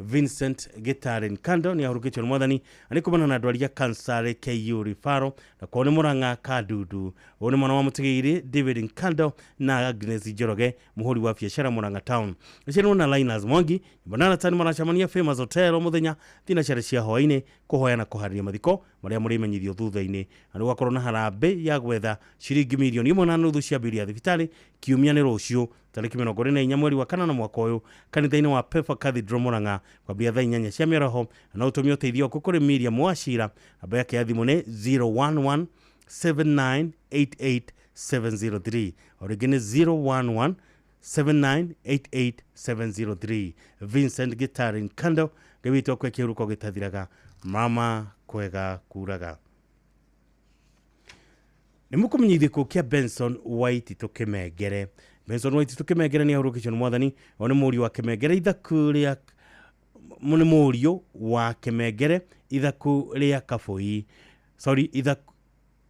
Vincent Gĩtarĩ Nkando nĩ ahurũkĩtio nĩ mwathani na nĩ kumana na ndwari ya cancer KU Referral na kwao nĩ Mũrang'a Kandudu. Ũyũ nĩ mwana wa mũtigĩirĩ David Nkando na Agnes Njoroge, mũhũri wa biacara Mũrang'a Town. Aciarirwo na Linus Mwangi, Banana maracemania Famous Hotel o mũthenya thinacara cia hwainĩ kũhoya na kũharĩria mathiko marĩa mũrĩmenyithio thutha-inĩ. Na nĩ gũgakorwo na harambĩ ya gwetha ciringi mirioni 1.5 cia mbiri ya thibitarĩ kiumia nĩ rũciũ tarĩki 24 mweri wa kanana mwaka ũyũ kanitha-inĩ wa Pefa Cathedral Mũrang'a kwambia thaa 8 cia mĩaraho. Na ũtũmie ũteithio waku kũrĩ Miriam Wachira, namba yake ya thimũ nĩ 011 7988 703. O rĩngĩ nĩ 011 7988 703. Vincent Gĩtarĩ Nkando, Ngai witũ akwe kĩhuruko gĩtathiraga, mama kwega kuraga. Nĩ mũkũmenyithio gĩkuũ kĩa Benson Waititũ Kĩmengere. Benson Waititũ Kĩmengere nĩ ahurũkĩtio nĩ mwathani. O nĩ mũriũ wa Kĩmengere ithaku rĩa nĩ mũriũ wa Kĩmengere ithaku rĩa Kabũi. Sorry,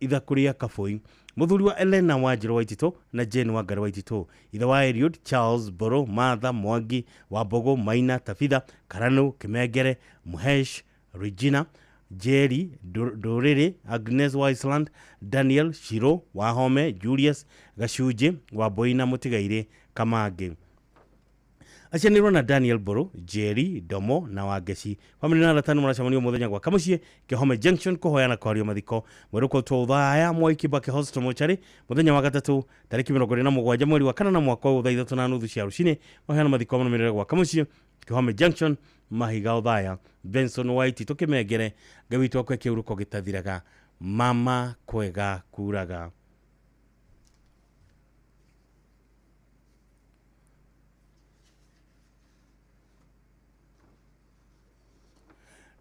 ithaku rĩa Kabũi. Mũthuri wa Elena Wanjirũ Waititũ na Jane Wangari Waititũ. Ithe wa Eliud, Charles Mbũrũ, Martha Mwangi, Wambogo, Maina, Tabitha, Karanu, Kĩmengere, Muhesh, Regina, Jerry, Ndũrĩrĩ, Agnes wa Iceland, Daniel, Shiro, Wahome, Julius, Gacunjĩ, Wambui na mũtigairĩ Kamangĩ. Acianĩrwo na Daniel Mbũrũ, Jerry, Domo na Wangeci. Bamĩrĩ na arata nĩ maracemanio mũthenya gwa Kamũciĩ, Kĩhome Junction kũhoya na kwario mathiko. Mwĩrĩ ũkũrutwo Ũthaya Mwai Kibaki Hospital mochari mũthenya wa gatatũ tarĩki 27 mweri wa kanana mwaka ũyũ thaa 3:30 cia rũcinĩ. Mahoya na mathiko marũmĩrĩre gwa Kamũciĩ, Kĩhome Junction, Mahiga Ũthaya. Benson Waititũ Kĩmengere, Ngai witũ akwe kĩhuruko gĩtathiraga, mama kwega kuraga.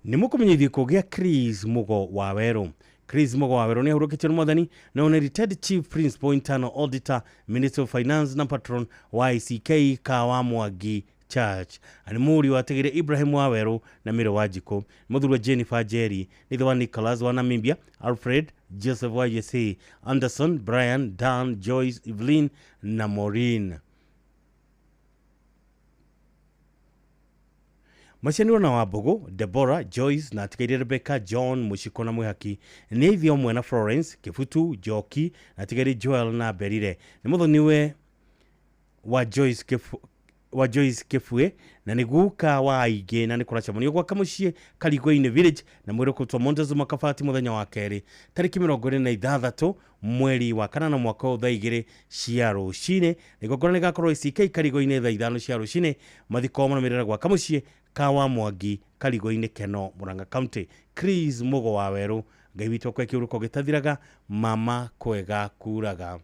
Nĩ mũkũmenyithio gĩkuũ kĩa Chris Mugo wa Werũ. Chris Mugo wa Werũ nĩ ahurũkĩtio nĩ mwathani na nĩ retired Chief Principal Internal Auditor, Minister of Finance na patron wa ICK Kawa Mwangi Church. Nĩ mũriũ watigire Ibrahim wa Werũ na Mĩrũ Wanjikũ. Mũthuri wa Jennifer Njeri, nĩ ithe wa Nicholas wa Namibia, Alfred, Joseph wa USA, Anderson, Brian, Dan, Joyce, Evelyn na Maureen. Macianirwo na Wambũgũ, Deborah, Joyce na atigaire Rebecca, John, Mũciko na Mwĩhaki. Nĩ ithe ũmwe na Florence, Kĩbutu, Njoki na atigaire Joel na Berire. Nĩ mũthoniwe wa Joyce Kĩbue na nĩ guka wa aingĩ na nĩ kũracemanio gwa Kamũciĩ Karigoinĩ Village na mwĩrĩ ũkũrutwo Montezuma Kabati mũthenya wa kerĩ tarĩki 26 mweri wa kanana mwaka ũyũ thaa 2 cia rũcinĩ. Igongona rĩgakorwo ICK Karigoinĩ thaa 5 cia rũcinĩ. Mathiko marũmĩrĩre gwa Kamũciĩ Kawa Mwangi Karigoinĩ Keno Murang'a County. Chris Mugo wa Werũ, Ngai witũ akwe kĩhuruko gĩtathiraga, mama kwega kuraga.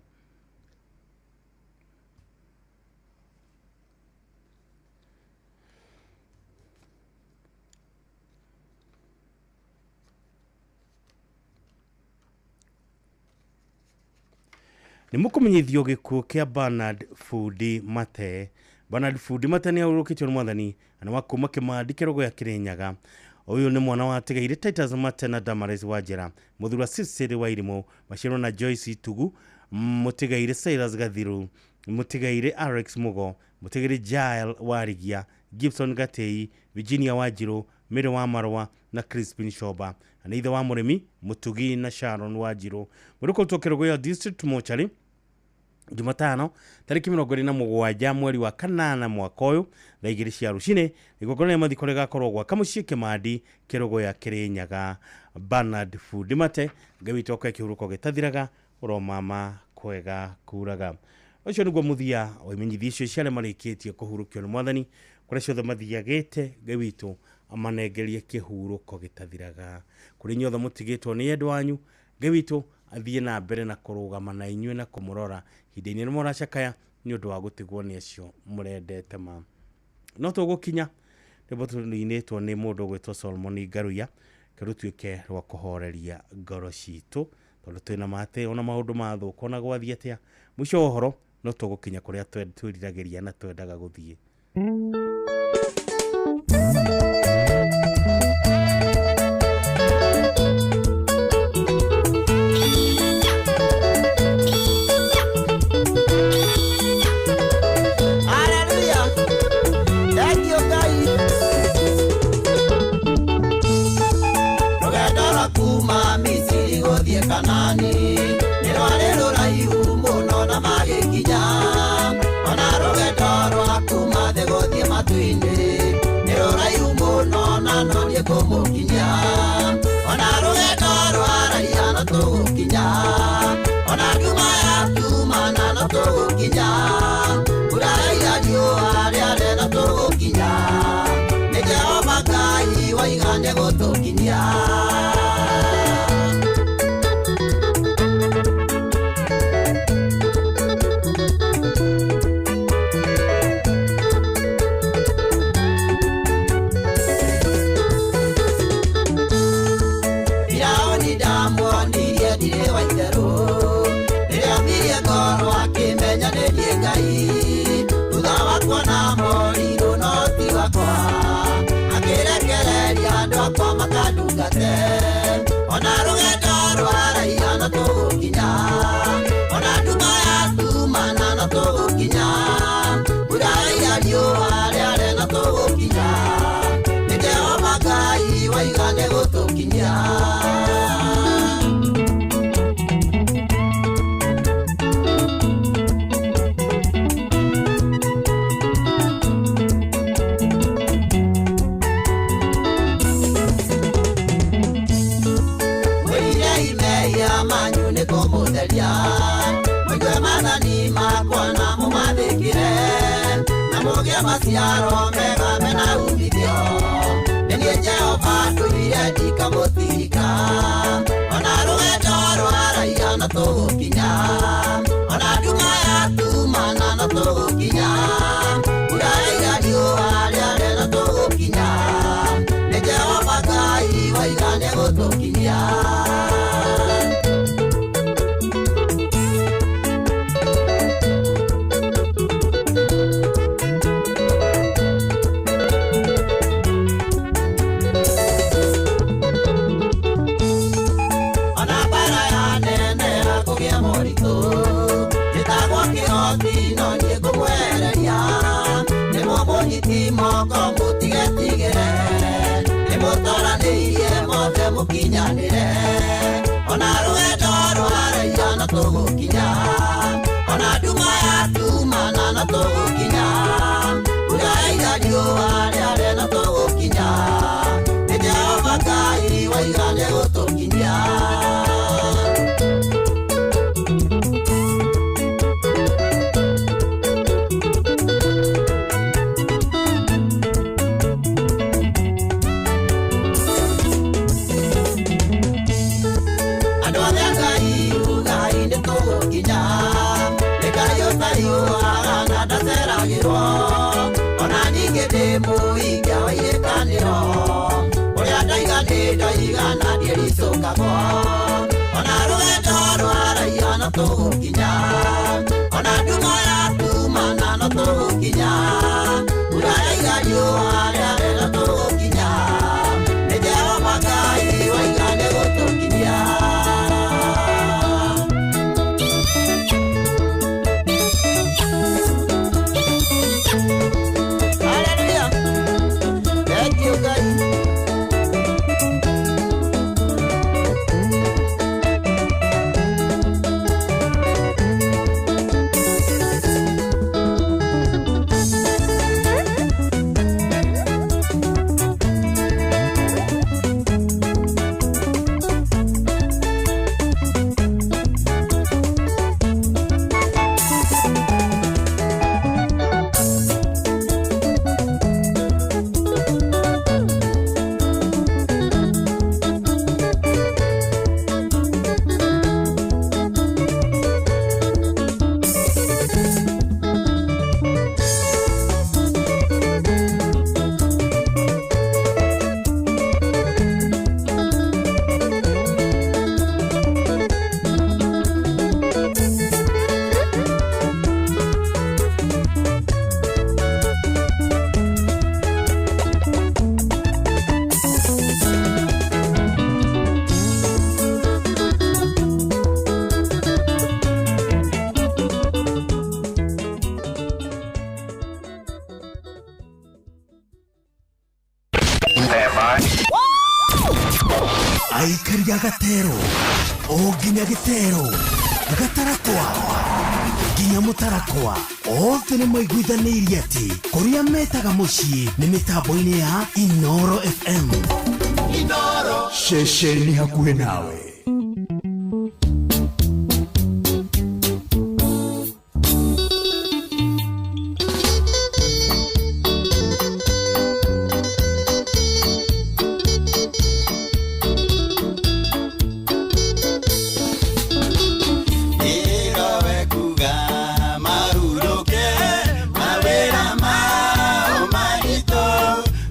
Nĩ mũkũmenyithio gĩkuũ kĩa Bernard Fundi Mate. Bernard Fundi Mate nĩ ahurũkĩtio nĩ mwathani na wa kuma Kĩmandi Kĩrogo ya Kĩrĩnyaga. Ũyũ nĩ mwana wa Tigaire Titus Mate na Damaris Wanjĩra. Mũthuri wa Cecily Wairimũ, maciarwo na Joyce Itugu, mũtigaire Silas Gathiru, mũtigaire Alex Mugo, mũtigaire Jael Warigia, Gibson Gatei, Virginia Wanjirũ, Mary wa Marũa na Crispin Shoba. Na ithe wa Mũrĩmi, Mũtugi na Sharon Wanjirũ. Mwĩrĩ ũkũrutwo Kĩrũgũya District Mortuary Jumatano tarĩki 27 mweri wa kanana mwaka ũyũ thaa 2 cia rũcinĩ igongona rĩa mathiko rĩgakorwo gwa Kamũciĩ Kĩmandi Kĩrũgũya Kĩrĩnyaga. Bernard Fundi Mate, Ngai witũ akũhe kĩhurũko gĩtathiraga, ũromama kwega kuraga. Ũcio nĩguo mũthia wa imenyithia icio cia arĩa marĩkĩtie kũhurũkio nĩ Mwathani kũrĩa ciothe mathiagĩte. Ngai witũ amanengerie kĩhurũko gĩtathiraga. Kũrĩ inyuothe mũtigĩtwo nĩ endwa anyu, Ngai witũ athiĩ na mbere na kũrũgama na inyuĩ na kũmũrora ihinda-inĩ rĩmwe mũracakaya nĩ ũndũ wa gũtigwo nĩ acio mũrendete ma. No tũgũkinya rwĩmbo tũinĩtwo nĩ mũndũ ũgwĩtwo Solomon Ngaruiya, rũtuĩke rwa kũhoreria ngoro citũ tondũ twĩna ma atĩ ona maũndũ mathũka ona gwathiĩ atĩa, mũico wa ũhoro no tũgũkinya kũrĩa twĩriragĩria na twendaga gũthiĩ. Hallelujah. Thank you, Ngai. Rũgendo rwa kuma Misiri gũthiĩ Kanani nĩ rwarĩ rũraihu mũno na magĩkinya. Ona rũgendo rwa kuma thĩ gũthiĩ matu-inĩ nĩ rũraihu mũno na no niĩ ngũmũkinyia. Ona rũgendo rwa raiha no tũgũkinya. Ona nduma yatumana no tũgũkinya. Mbura yaira riũa rĩare no tũgũkinya. Nĩ Jehova Ngai waiga nĩgũtũkinyia. Firaũni ndamuonirie ndirĩ wa itherũ, rĩrĩa omirie ngoro akĩmenya nĩ niĩ Ngai. Thutha wa kuona morirũ no ti wakwa, akĩrekereria andũ akwa makandungate. Ona rũgendo rwa raiha no tũgũkinya, ona nduma yatumana no tũgũkinya. Mbura yaira riũa rĩare no tũgũkinya. Nĩ Jehova Ngai waiga nĩgũtũkinyia. Mwĩrirei mehia manyu nĩ kũmũtheria, mũigue maathani makwa na mũmathĩkĩre, na mũgĩe maciaro mega mena uumithio. Nĩ niĩ Jehova ndũire ndikamũtirika. Ona rũgendo rwa raiha no tũgũkinya, ona nduma yatumana no tũgũkinya. Mbura yaira riũa rĩare no tũgũkinya. Nĩ Jehova Ngai waiga nĩgũtũkinyia. Ona mbara yaneneha kũgĩa moritũ, njĩtagwo kĩhoti no niĩ ngũmwehereria. Nĩmũmũnyiti moko mũtigetigĩre, nĩmũtoranĩirie mothe mũkinyanĩre. Ona rũgendo rwa raiha no tũgũkinya, ona nduma yatumana no tũgũkinya. Mbura yaira riũa rĩare no tũgũkinya. Nĩ Jehova Ngai waiga nĩgũtũkinyia. Andũ othe a Ngai ugai nĩtũgũkinya. Nĩ Ngai ũtariũaga na ndaceragĩrwo, ona ningĩ ndĩ mũikia wa irĩkanĩro. Ũrĩa ndaiga nĩ ndoiga na ndiĩricũkagwo. Ona rũgendo rwa raiha no tũgũkinya, ona nduma yatumana no tũgũkinya. Mbura yaira riũa rĩare no tũgũkinya. Nĩ Jehova Ngai waiga nĩgũtũkinyia. Hallelujah. Thank you, Ngai. O nginya Gĩtero, Gatarakwa nginya Mũtarakwa, othe nĩ maiguithanĩirie atĩ kũrĩa metaga mũciĩ nĩ mĩtambo-inĩ ya Inoro FM. Inoro. Ceceni hakuhĩ nawe. Ĩrowe kuga mahurũke mawĩra mao maritũ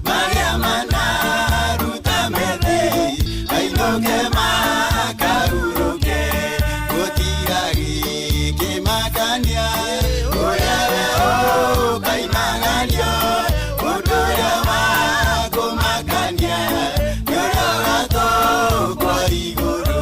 marĩa manaruta methĩ mainũke makahurũke gũtiragĩ kĩmakania ũrĩa we ũkaimaganio ũndũ ũrĩa wa kũmakania nĩ ũrĩa ũgatũkwo igũrũ.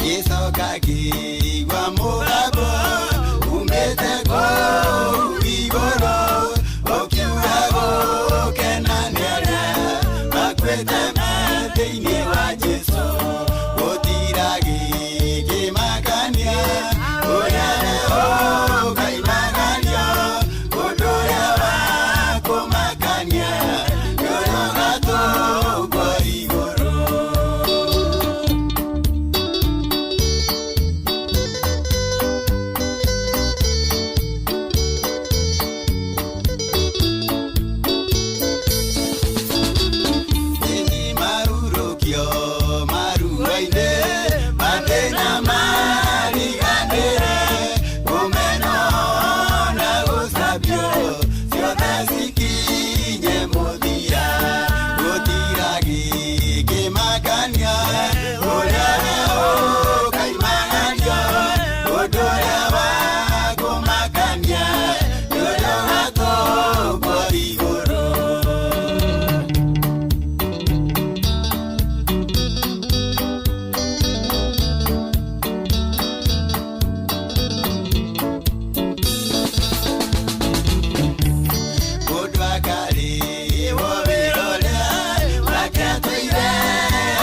Gĩcoka kĩigua mũgambo umĩte kũu igũrũ ũkiuga gũkena nĩ arĩa makuĩte me thĩinĩ wa Jesũ gũtiragĩ kĩmakania ũrĩa we ũkaimaganio ũndũ ũrĩa wa kũmakania nĩ ũrĩa ũgatũkwo igũrũ. Ĩni marurũkio maruo-inĩ mathĩna mariganĩre kũmenwo na gũcambio ciothe cikinye mũthia gũtiragĩ kĩmakania ũrĩa we ũkaimaganio ũndũ ũrĩa wa kũmakania nĩ ũrĩa ũgatũkwo igũrũ. Mũndũ akarĩhwo wĩra ũrĩa wake atũire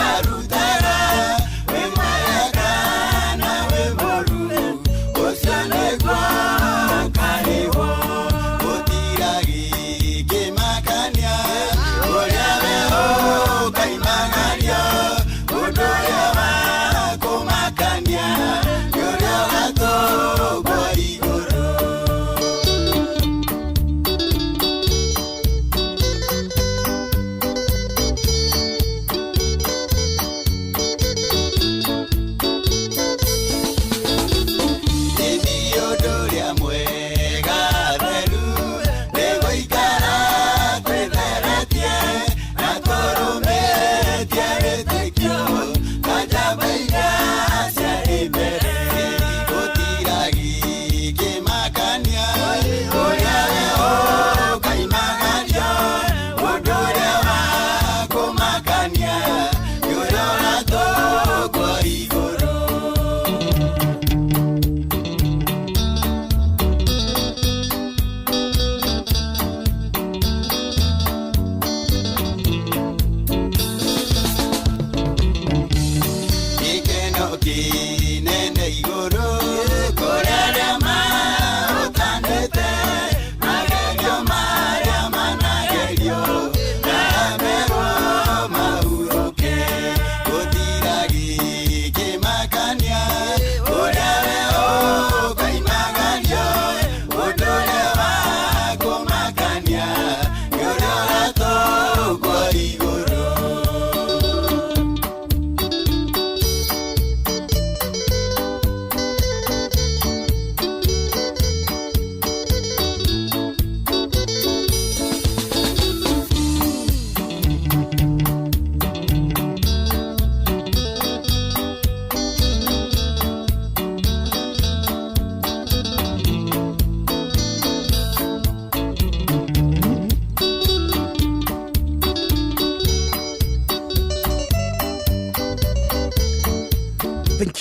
arutaga wĩ mwega kana wĩ mũũru ũcio nĩguo ũkarĩhwo gũtiragĩ kĩmakania ũrĩa we ũkaimaganio ũndũ ũrĩa wa kũmakania nĩ ũrĩa ũgatũkwo igũrũ. Ĩni ũndũ ũrĩa mwega theru nĩ gũikara twĩtheretie na tũrũmĩtie wĩtĩkio ta njamba iria ciarĩ mbere gũtiragĩ kĩmakania ũrĩa we ũkaimaganio ũndũ ũrĩa wa kũmakania nĩ ũrĩa ũgatũkwo igũrũ. Gĩkeno kĩnene igũrũ kũrĩa arĩa mahotanĩte magerio marĩa managerio na merwo mahurũke gũtiragĩ kĩmakania ũrĩa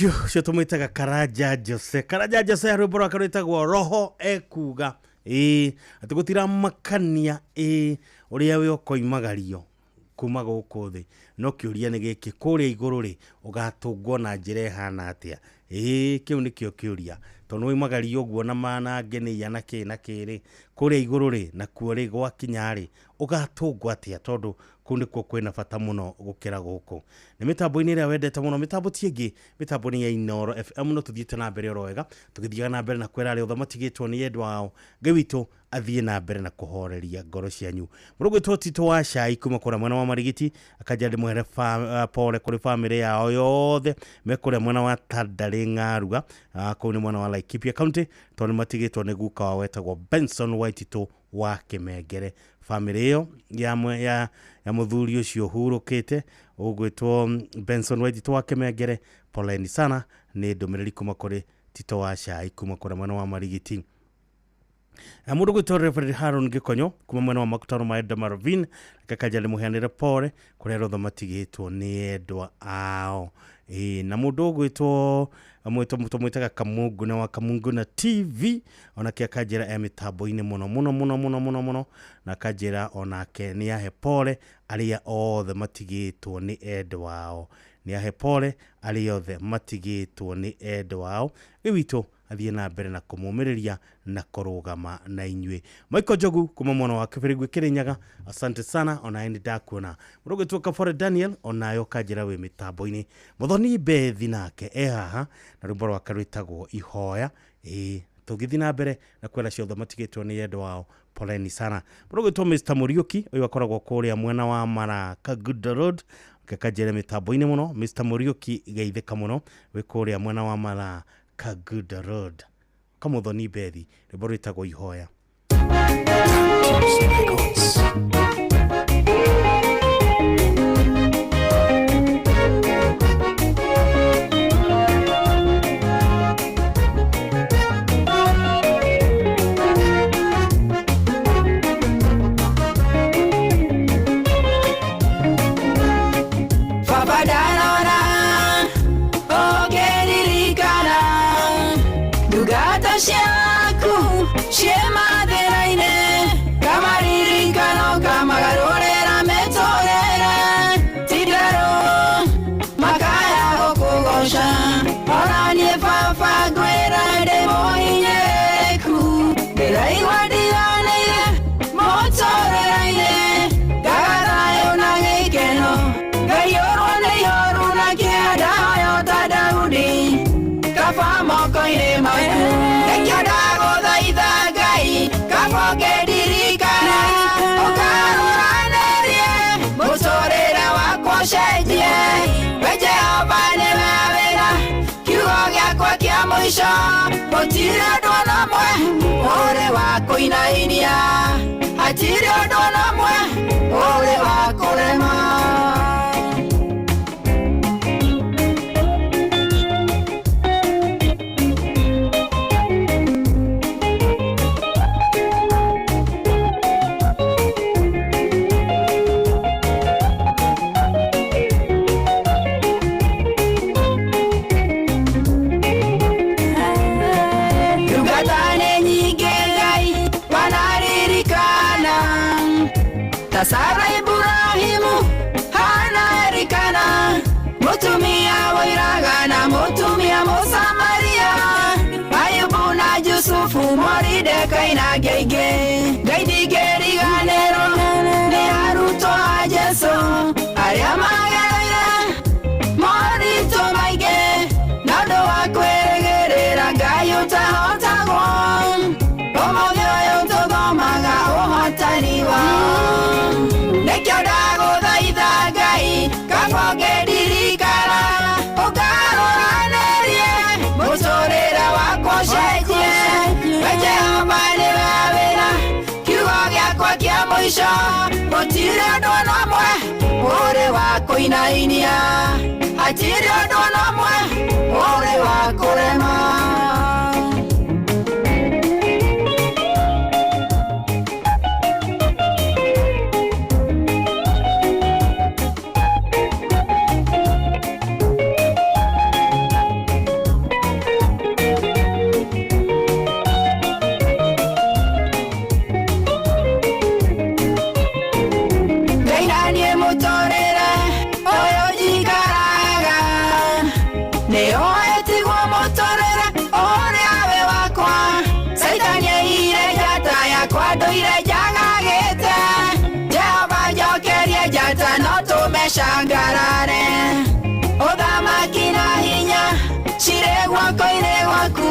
You. Ũcio tũmwĩtaga Karanja Jose. Karanja Jose, rwĩmbo rwake rwĩtagwo Roho Ekuga. Ĩĩ, atĩ gũtiramakania, ĩĩ, ũrĩa we ũkoimagario kuma gũkũ thĩ, no kĩũria nĩ gĩkĩ, kũrĩa igũrũ rĩ, ũgatũngwo na njĩra ĩhana atĩa? Ĩĩ, kĩu nĩkĩo kĩũria, tondũ nĩwoimagario ũguo na manangenia na kĩ na kĩ rĩ, kũrĩa igũrũ rĩ, nakuo rĩ, gwakinya rĩ, ũgatũngwo atĩa? Tondũ kũu nĩkuo kwĩna bata mũno gũkĩra gũkũ. Nĩ mĩtambo-inĩ ĩrĩa wendete mũno, mĩtambo ti ĩngĩ, mĩtambo nĩ ya Inooro FM. No tũthiĩte na mbere oro wega, tũgĩthiaga na mbere na kwĩra arĩa othe matigĩtwo nĩ endwa ao, Ngai witũ athiĩ na mbere na kũhoreria ngoro cianyu. Mũndũ gwĩtwo Tito wa Cai kuma kũrĩa mwena wa Marigiti akanja ndĩmũhere pole kũrĩ bamĩrĩ yao yothe me kũrĩa mwena wa Tandarĩ Ng'arua, kũu nĩ mwena wa Laikipia County, tondũ nĩ matigĩtwo nĩ guka wao wetagwo Benson Waititũ wa Kĩmengere. Bamĩrĩ ĩyo ya mũthuri ũcio ũhurũkĩte ũgwĩtwo Benson Waititũ wa Kĩmengere, poleni sana. Nĩ ndũmĩrĩri kuma kũrĩ Tito wa Cai kuma kũrĩa mwena wa Marigiti. Mũndũ gwĩtwo Reverend Haron Gĩkonyo kuma mwena wa Makutano ma Eldama Ravine akanja ndĩmũheanĩre pole kũrĩa arĩa othe matigĩtwo nĩ endwa ao. Ĩĩ, na mũndũ ũgwĩtwo tũmwĩtaga Kamunguna wa Kamunguna TV, onake akanjĩra e mĩtambo-inĩ mũno mũno mũno mũno mũno mũno, na akanjĩra onake nĩ ahe pole arĩa othe matigĩtwo nĩ endwa ao, nĩ ahe pole arĩa othe matigĩtwo nĩ endwa ao. Ngai witũ athiĩ na mbere na kũmũmĩrĩria na kũrũgama na inyuĩ. Michael Njogu kuma mwena wa Kĩbĩrĩgwe Kĩrĩnyaga, asante sana, onawe nĩ ndakuona. Mũndũ ũgwĩtwo Kabore Daniel, onawe ũkanjĩra wĩ mĩtambo-inĩ. Mũthoni Bethi nake e haha na rwĩmbo rwake rwĩtagwo Ihoya. Ĩĩ, tũgĩthiĩ na mbere na kwĩra ciothe matigĩtwo nĩ endwa ao, poleni sana. Mũndũ ũgwĩtwo Mr Mũriũki, ũyũ akoragwo kũrĩa mwena wa Maraka Good Road, kanjĩre mĩtambo-inĩ mũno. Mr Mũriũki, geithĩka mũno, wĩ kũrĩa mwena wa Maraka Good Road. Kamuthoni Bethi, rwĩmbo rwĩtagwo Ihoya. Baba ndarora ũngĩririkana ndungata ciaku ciĩ mathĩna-inĩ, kamaririkano kamagarũrĩra mĩtũrĩre, ti-itherũ makaya gũkũgoca. Ona niĩ baba ngwĩra ndĩ mũhinyĩrĩrĩku, ndĩraigua ndiganĩire mũtũrĩre-inĩ, ngaga thayũ na gĩkeno, ngaiyũrwo nĩ ihoru na kĩeha, ndahoya ta Daudi kaba moko-inĩ maku. Nĩkĩo ndagũthaitha Ngai kaba ũngĩndirikana, ũkarũranĩrie mũtũrĩre wakwa ũcenjie. We Jehova nĩwe wĩra kiugo gĩakwa kĩa mũico, gũtirĩ ũndũ ona ũmwe ũrĩ wa kũinainia, hatirĩ ũndũ ona ũmwe ũrĩ wa kũrema. Ndungata nĩ nyingĩ Ngai wanaririkana, ta Sara, Ibrahimu, Hana, Elikana, mũtumia woiraga na mũtumia Mũsamaria, Ayubu na Jusufu, Moridekai na angĩ aingĩ. Ngai ndingĩriganĩrwo nĩ arutwo a Jesũ arĩa magereire moritũ maingĩ, na ũndũ wa kwĩrĩgĩrĩra Ngai ũtahotagwo. Ũmũthĩ ũyũ tũthomaga ũhotani wao. Nĩkĩo ndagũthaitha Ngai kaba ũngĩndirikana, ũkarũranĩrie mũtũrĩre wakwa ũcenjie. We Jehova nĩwe wĩra kiugo gĩakwa kĩa mũico, gũtirĩ ũndũ ona ũmwe ũrĩ wa kũinainia, hatirĩ ũndũ ona ũmwe ũrĩ wa kũrema. ũcangarare. Ũthamaki na hinya cirĩ guoko-inĩ gwaku,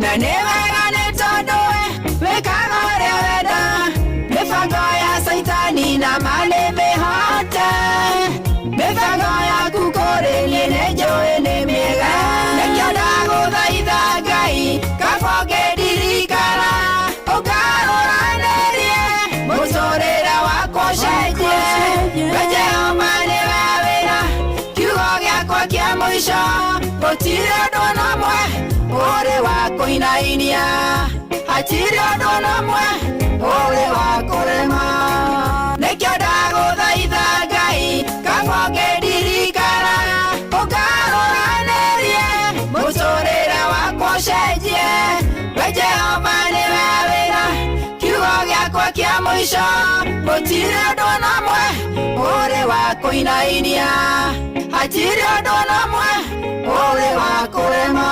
na nĩ wega nĩ tondũ we wĩkaga ũrĩa wenda. Mĩbango ya Caitani na ma nĩ mĩhote, mĩbango yaku kũrĩ niĩ nĩ njũĩ nĩ mĩega. Nĩkĩo ndagũthaitha Ngai kaba ũngĩndirikana, ũngarũranĩrie mũtũrĩre wakwa ũcenjie. We Jehova nĩwe wĩra, kiugo gĩakwa kĩa mũico, gũtirĩ ũndũ ona ũmwe ũrĩ wa kũinainia, hatirĩ ũndũ ona ũmwe ũrĩ wa kũrema. Nĩkĩo ndagũthaitha Ngai kaba ũngĩndirikana, ũngarũranĩrie mũtũrĩre wakwa ũcenjie. We Jehova nĩwe wĩra, kiugo gĩakwa kĩa mũico, gũtirĩ ũndũ ona ũmwe ũrĩ wa kũinainia, hatirĩ ũndũ ona ũmwe ũrĩ wa kũrema.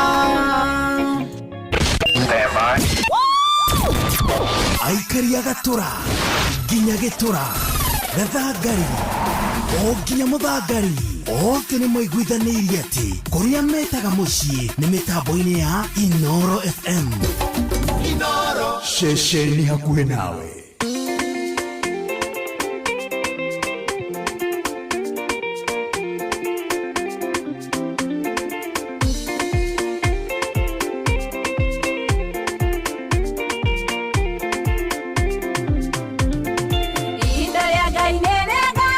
Aikari a Gatũra nginya Gĩtũra, Gathangari o nginya Mũthangari, othe nĩ maiguithanĩirie atĩ kũrĩa metaga mũciĩ nĩ mĩtambo-inĩ ya Inoro FM. Ceceni hakuhĩ nawe. Ihinda rĩa Ngai nĩ rĩega,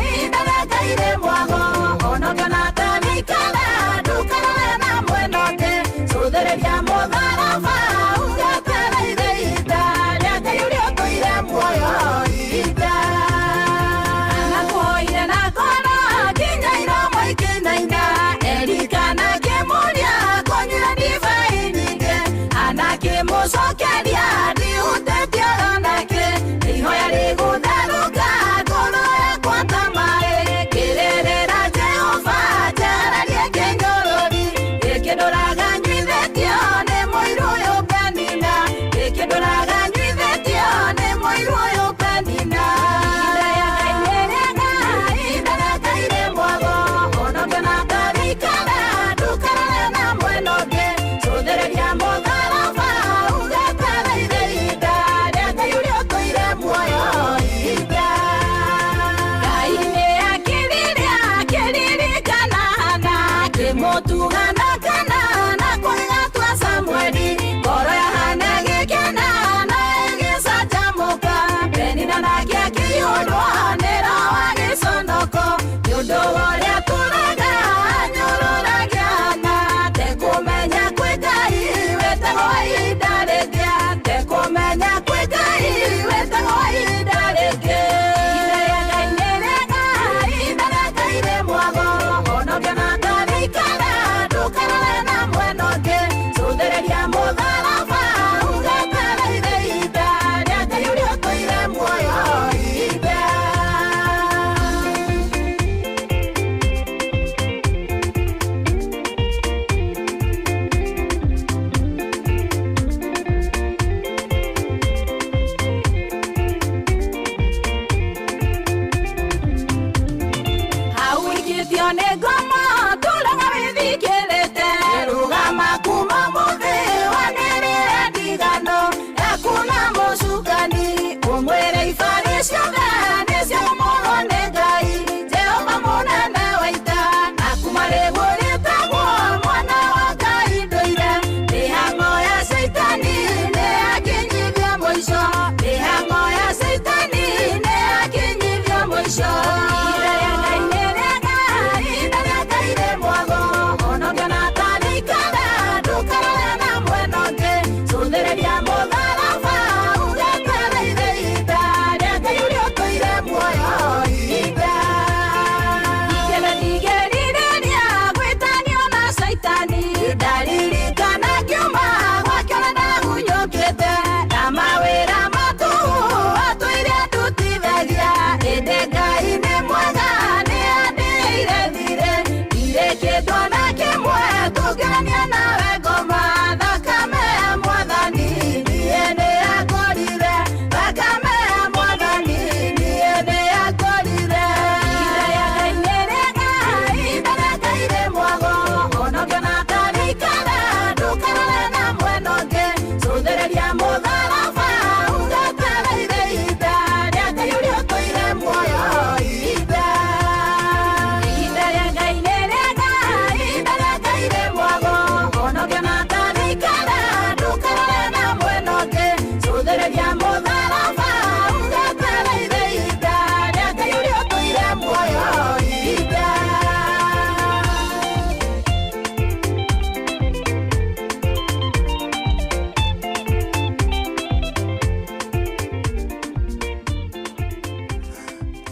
ihinda rĩa Ngai rĩ mwago. Onokana ta mĩikara, ndũkarore na mwena ũngĩ. Cũthĩrĩria mũtharaba, uge atĩrĩire ihinda rĩa Ngai ũrĩa ũtũire.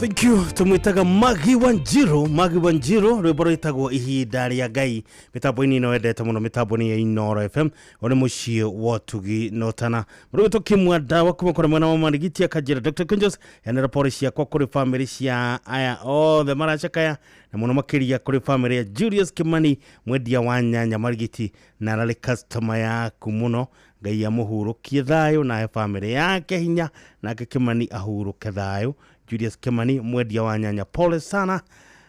Thank you. Tumwitaga Magi Wanjiru, Magi Wanjiru, rwimbo rwitagwo ihinda rĩa Ngai. Mitambo-inĩ ĩno wendete mũno, mitambo-inĩ ya Inooro FM, ũrĩ mũciĩ wa ũtugi na ũtana. Mũrũgĩtwo Kimwa Ndawa kuma kũrĩ mwena wa Marigiti akanjĩra Dr. Kunjos, yanĩra pore ciakwa kũrĩ famĩlĩ cia aya othe maracakaya, na mũno makĩria kũrĩ famĩlĩ ya Julius Kimani, mwendia wa nyanya Marigiti, na ararĩ customer yaku mũno. Ngai amũhurũkie thayũ na ahe famĩlĩ yake hinya, nake Kimani ahurũke thayũ. Julius Kimani mwendia wa nyanya, pole sana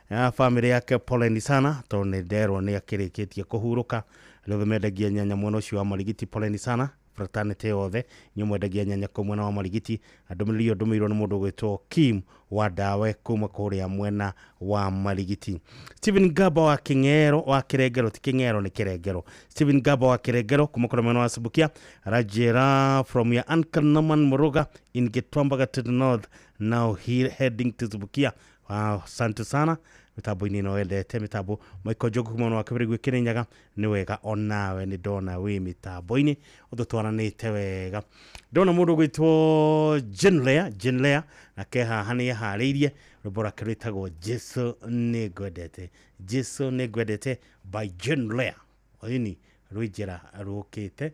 ya famĩlĩ yake, poleni sana tondũ nĩ nderwo nĩ akĩrĩkĩtie kũhurũka. Arĩa othe mendagia nyanya mwena ũcio wa Marigiti, poleni sana fraternity yothe inyuĩ mwendagia nyanya kũu mwena wa Marigiti. Na ndũmĩrĩri ĩyo ndũmĩirwo nĩ mũndũ ũgwĩtwo Kim wa Ndawe kuma kũrĩa mwena wa Marigiti. Stephen Gaba wa King'ero wa Kĩrengero, ti King'ero nĩ Kĩrengero. Stephen Gaba wa Kĩrengero kuma kũrĩa mwena wa Subukia aranjĩra from your uncle Norman Muruga in Gitwambaga to the north, now he heading to Subukia. Wow, asante sana mitambo-inĩ ĩno wendete mitambo. Michael Njogu kuma mwena wa Kĩbĩrĩgwe Kĩrĩnyaga, nĩ wega onawe nĩ ndona wĩ mitambo-inĩ ũtũtwaranĩte wega. Ndona mũndũ ũgwĩtwo Jenlea, Jenlea nake haha nĩ eharĩirie rwĩmbo rwake rwĩtagwo Jesu nĩ ngwendete, Jesu nĩ ngwendete by Jenlea. Ĩni rwĩ njĩra rũkĩte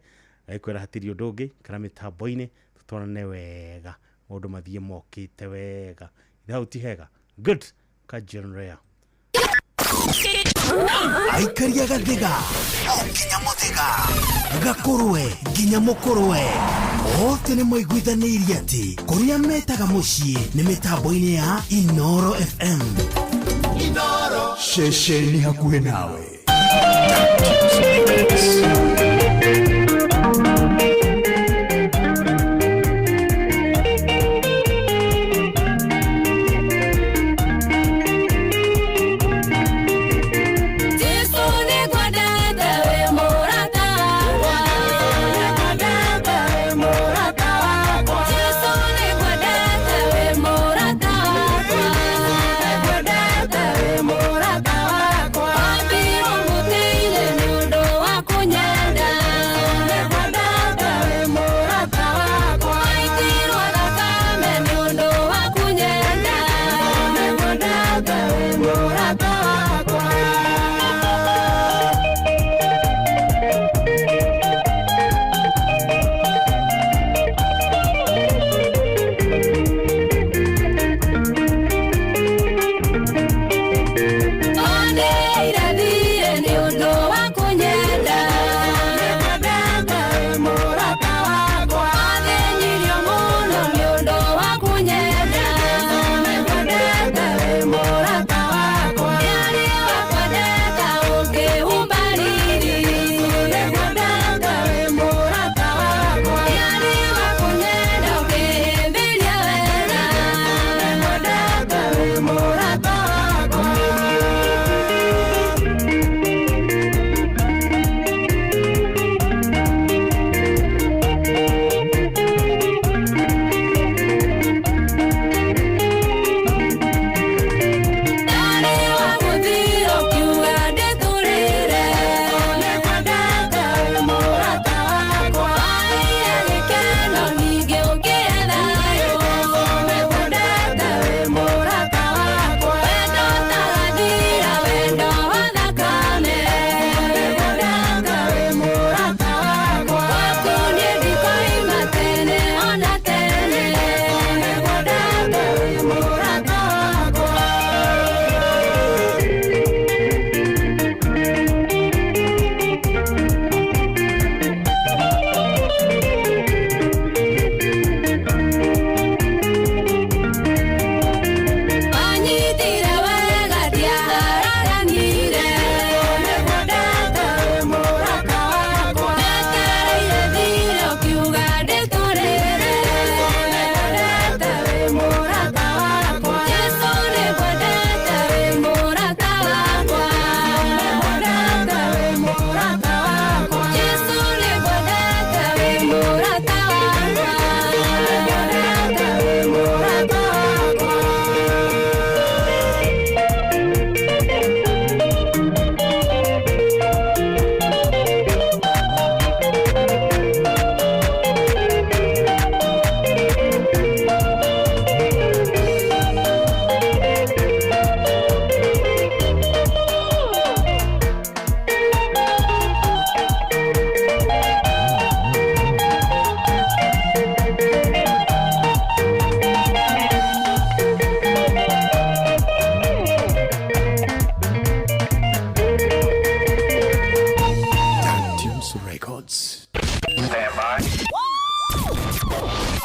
agĩkwĩra hatirĩ ũndũ ũngĩ kana mitambo-inĩ tũtwarane wega, maũndũ mathiĩ mokĩte wega. Ithe hau ti hega? Good ka Jenlea. Aikaria gathiga o nginya muthiga gakorwe nginya mukorwe othe nĩ maiguithanĩirie atĩ kũrĩa metaga mũciĩ nĩ mĩtambo-inĩ ya Inooro FM. Inooro ceceni hakuhĩ nawe. Jesu nĩngwendete wĩ mũrata wakwa. Jesu nĩngwendete wĩ mũrata wakwa. Wambirwo mũtĩ-inĩ nĩ ũndũ wa kũnyenda.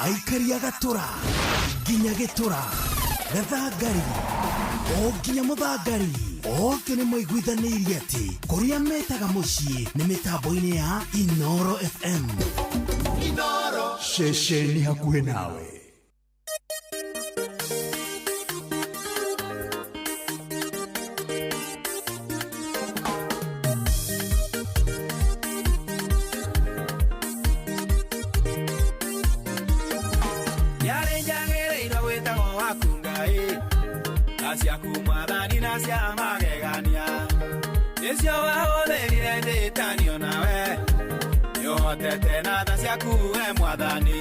Aikaria gatũra nginya gĩtũra gathangari o nginya mũthangari othe nĩ maiguithanĩirie atĩ kũrĩa metaga mũciĩ nĩ mĩtambo-inĩ ya Inoro FM. Inoro ceceni hakuhĩ nawe. Yarĩ njagĩrĩirwo gwĩtagwo waku Ngai, tha ciaku Mwathani na cia magegania, nĩcio wahũthĩrire njĩtanio nawe, nĩũhotete na tha ciaku we Mwathani.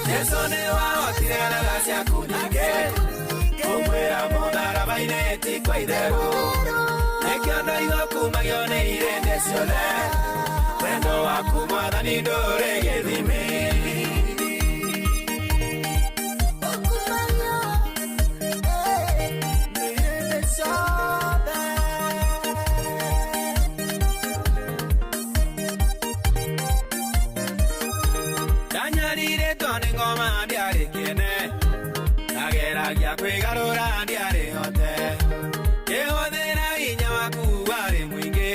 Jesũ nĩwahotire na tha ciaku nyingĩ, kũmwĩra mũtharaba-inĩ ti kwa itherũ, nĩkĩo ndoigwo kumagio nĩ irĩndĩ ciothe, wendo waku Mwathani ndũrĩ gĩthimi. Ndanyariirĩtwo nĩ ngoma ndiarĩ kĩene, ndageragia kwĩgarũra ndiarĩ hote, ngĩhũthĩra hinya waku warĩ mũingĩ,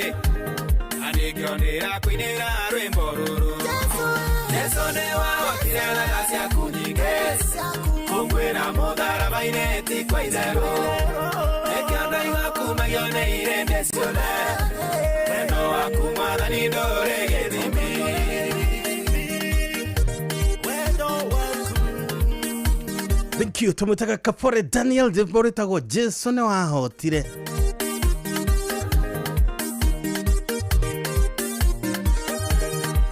na nĩkĩo ndĩrakũinĩra rwĩmbo rũrũ. Jesũ nĩwahotire na tha ciaku nyingĩ, kũnguĩra mũtharaba-inĩ ti kwa itherũ, nĩkĩo ndoigwo kumagio nĩ irĩndĩ ciothe, wendo waku Mwathani ndũrĩ gĩthimi. Thank you. Tumwitaga Kapore Daniel rwĩmbo rwĩtagwo Jesu nĩ wahotire.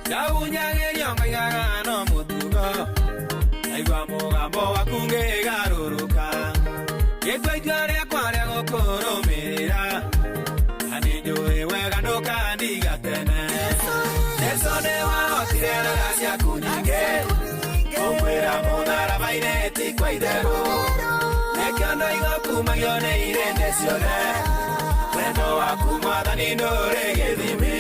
Ndahunyagĩrio ngaigaga no mũtugo, ndaigua mũgambo waku ngĩgarũrũka, ngĩtua itua rĩakwa rĩa gũkũrũmĩrĩra, na nĩnjũĩ wega ndũkandiga tene. Jesũ nĩwahotire na tha ciaku nyingĩ, kũmwĩra mũtharaba-inĩ ti kwa itherũ, nĩkĩo ndoigwo kumagio nĩ irĩndĩ ciothe, wendo waku Mwathani ndũrĩ gĩthimi.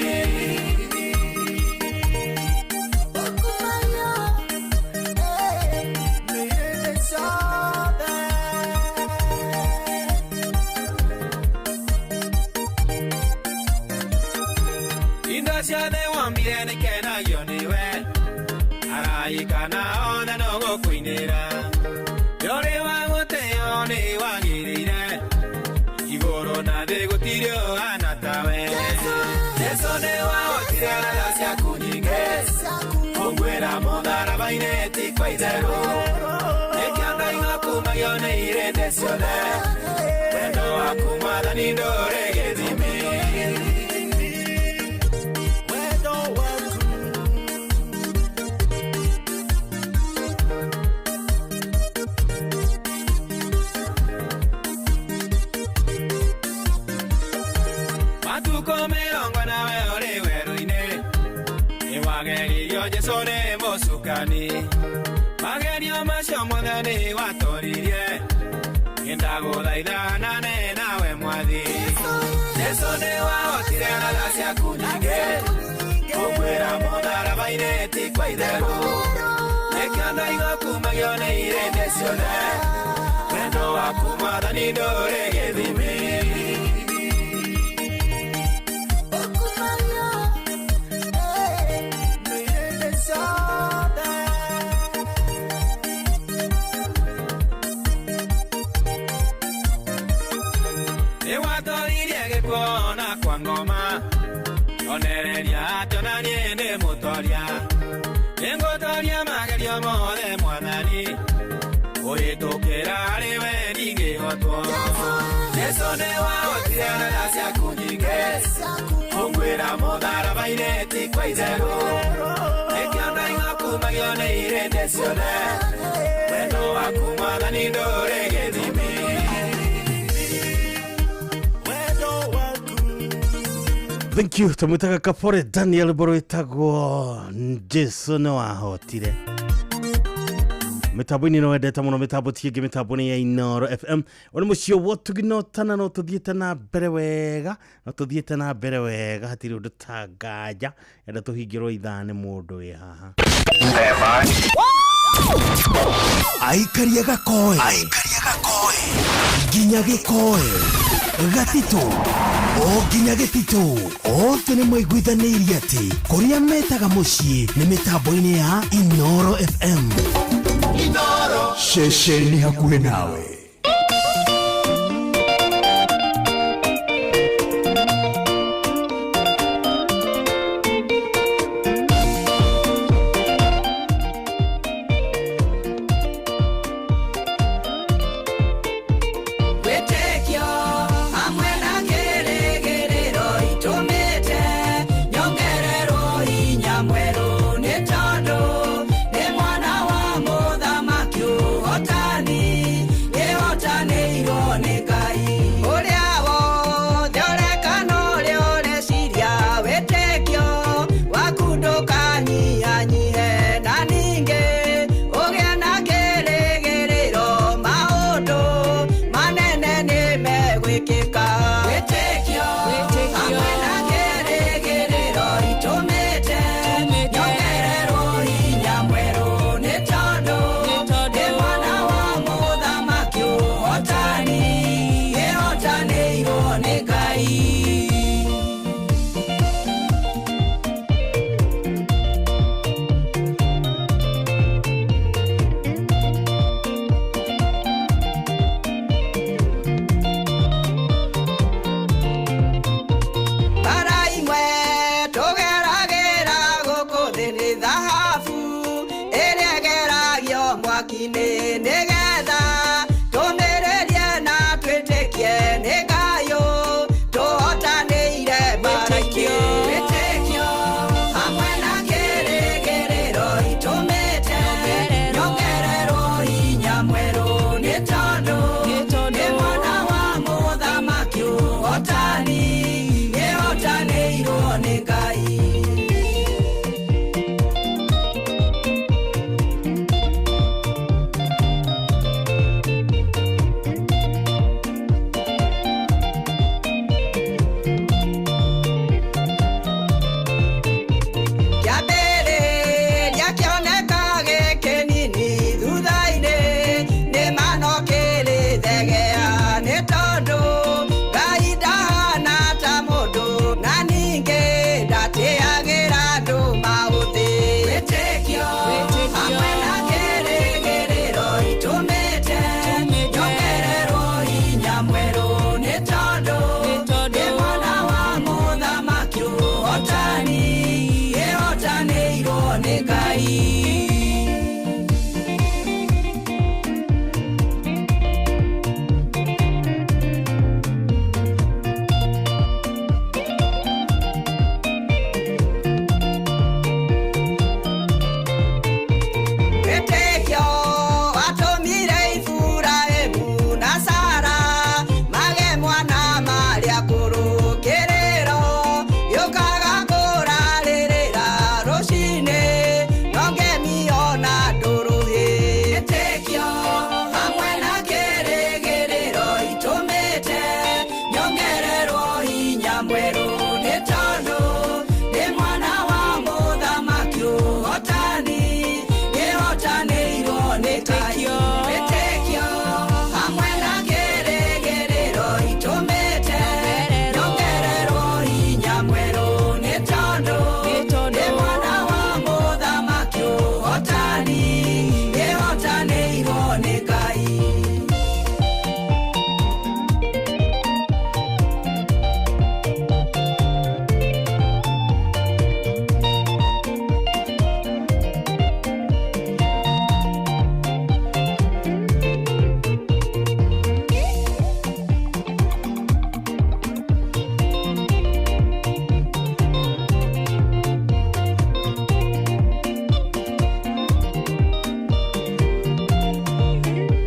Indo ciothe wombire nĩkenagio nĩwe, araika na othe no gũkũinĩra, ndũrĩ wa gũtĩo nĩ wagĩrĩire, igũrũ na thĩ gũtirĩ ũhana tawe. Jesũ nĩwahotire na tha ciaku nyingĩ, kũnguĩra mũtharaba-inĩ ti kwa itherũ, nĩkĩo ndoigwo kumagio nĩ irĩndĩ ciothe, wendo waku Mwathani ndũrĩ gĩthimi. Matukũ mĩrongo nawe ũrĩ werũ-inĩ, nĩwageririo Jesũ nĩ mũcukani, magerio macio mothe nĩwatoririe, nĩndagũthaitha hanane nawe Mwathi. Jesũ nĩwahotire na tha ciaku nyingĩ, kũnguĩra mũtharaba-inĩ ti kwa itherũ, nĩkĩo ndoigwo kumagio nĩ irĩndĩ ciothe, wendo waku Mwathani ndũrĩ gĩthimi. Nĩwatoririe gĩkuũ na kwa ngoma, onereria atĩ ona niĩ ndĩ mũtoria, nĩngũtoria magerio mothe Mwathani, kũhĩtũkĩra harĩ we ndingĩhotwo. Jesũ nĩwahotire na tha ciaku nyingĩ, kũnguĩra mũtharaba-inĩ ti kwa itherũ, nĩkĩo ndoigwo kumagio nĩ irĩndĩ ciothe, wendo waku Mwathani ndũrĩ gĩthimi. Thank you. Tumwitaga Kapore Daniel rwĩmbo rwĩtagwo Jesu nĩwahotire. Mĩtambo-inĩ ĩno wendete mũno, mĩtambo ti ĩngĩ, mĩtambo nĩ ya Inoro FM. Ũyũ nĩ mũciĩ wa ũtugi na ũtana, no tũthiĩte na mbere wega, no tũthiĩte na mbere wega, hatirĩ ũndũ ta nganja enda tũhingĩrwo ithaa nĩ mũndũ wĩ haha. Aikaria gakoe nginya gĩkoe gatitũ o nginya gĩtitũ, othe nĩ maiguithanĩirie atĩ kũrĩa metaga mũciĩ nĩ mĩtambo-inĩ ya Inoro FM. Ceceni hakuhĩ nawe. Wĩtĩkio hamwe na kĩrĩgĩrĩro itũmĩte nyongererwo hinya mwerũ, nĩ tondũ nĩ mwana wa mũthamaki ũhotani ĩhotanĩirwo nĩ Ngai. Ũrĩa wothe ũreka na ũrĩa ũreciria, wĩtĩkio waku ndũkanyihanyihe, na ningĩ ũgĩe na kĩrĩgĩrĩro, maũndũ manene nĩ megwĩkĩka. Wĩtĩkio hamwe na kĩrĩgĩrĩro itũmĩte nyongererwo hinya mwerũ, nĩ tondũ nĩ mwana wa mũthamaki ũhotani ĩhotanĩirwo nĩ Ngai. Bara imwe tũgeragĩra gũkũ thĩ nĩ thahabu ĩrĩa ĩgeragio mwaki-inĩ, nĩgetha tũmĩrĩrie na twĩtĩkie nĩ Ngai tũhotanĩire mbara-inĩ. Wĩtĩkio hamwe na kĩrĩgĩrĩro itũmĩte nyongererwo hinya mwerũ, nĩ tondũ nĩ mwana wa mũthamaki ũhotani ĩhotanĩirwo nĩ Ngai. Kĩambĩrĩria kĩoneka gĩkĩnini, thutha-inĩ nĩ mano kĩrĩthegea, nĩ tondũ Ngai ndahana ta mũndũ, na ningĩ ndatĩagĩra andũ maũthĩ. Wĩtĩkio hamwe na kĩrĩgĩrĩro itũmĩte nyongererwo hinya mwerũ, nĩ tondũ nĩ mwana wa mũthamaki ũhotani ĩhotanĩirwo nĩ Ngai. Wĩtĩkio watũmire Iburahĩmu na Sara mage mwana marĩ akũrũ, kĩrĩro gĩũkaga kũrarĩrĩra rũcinĩ, no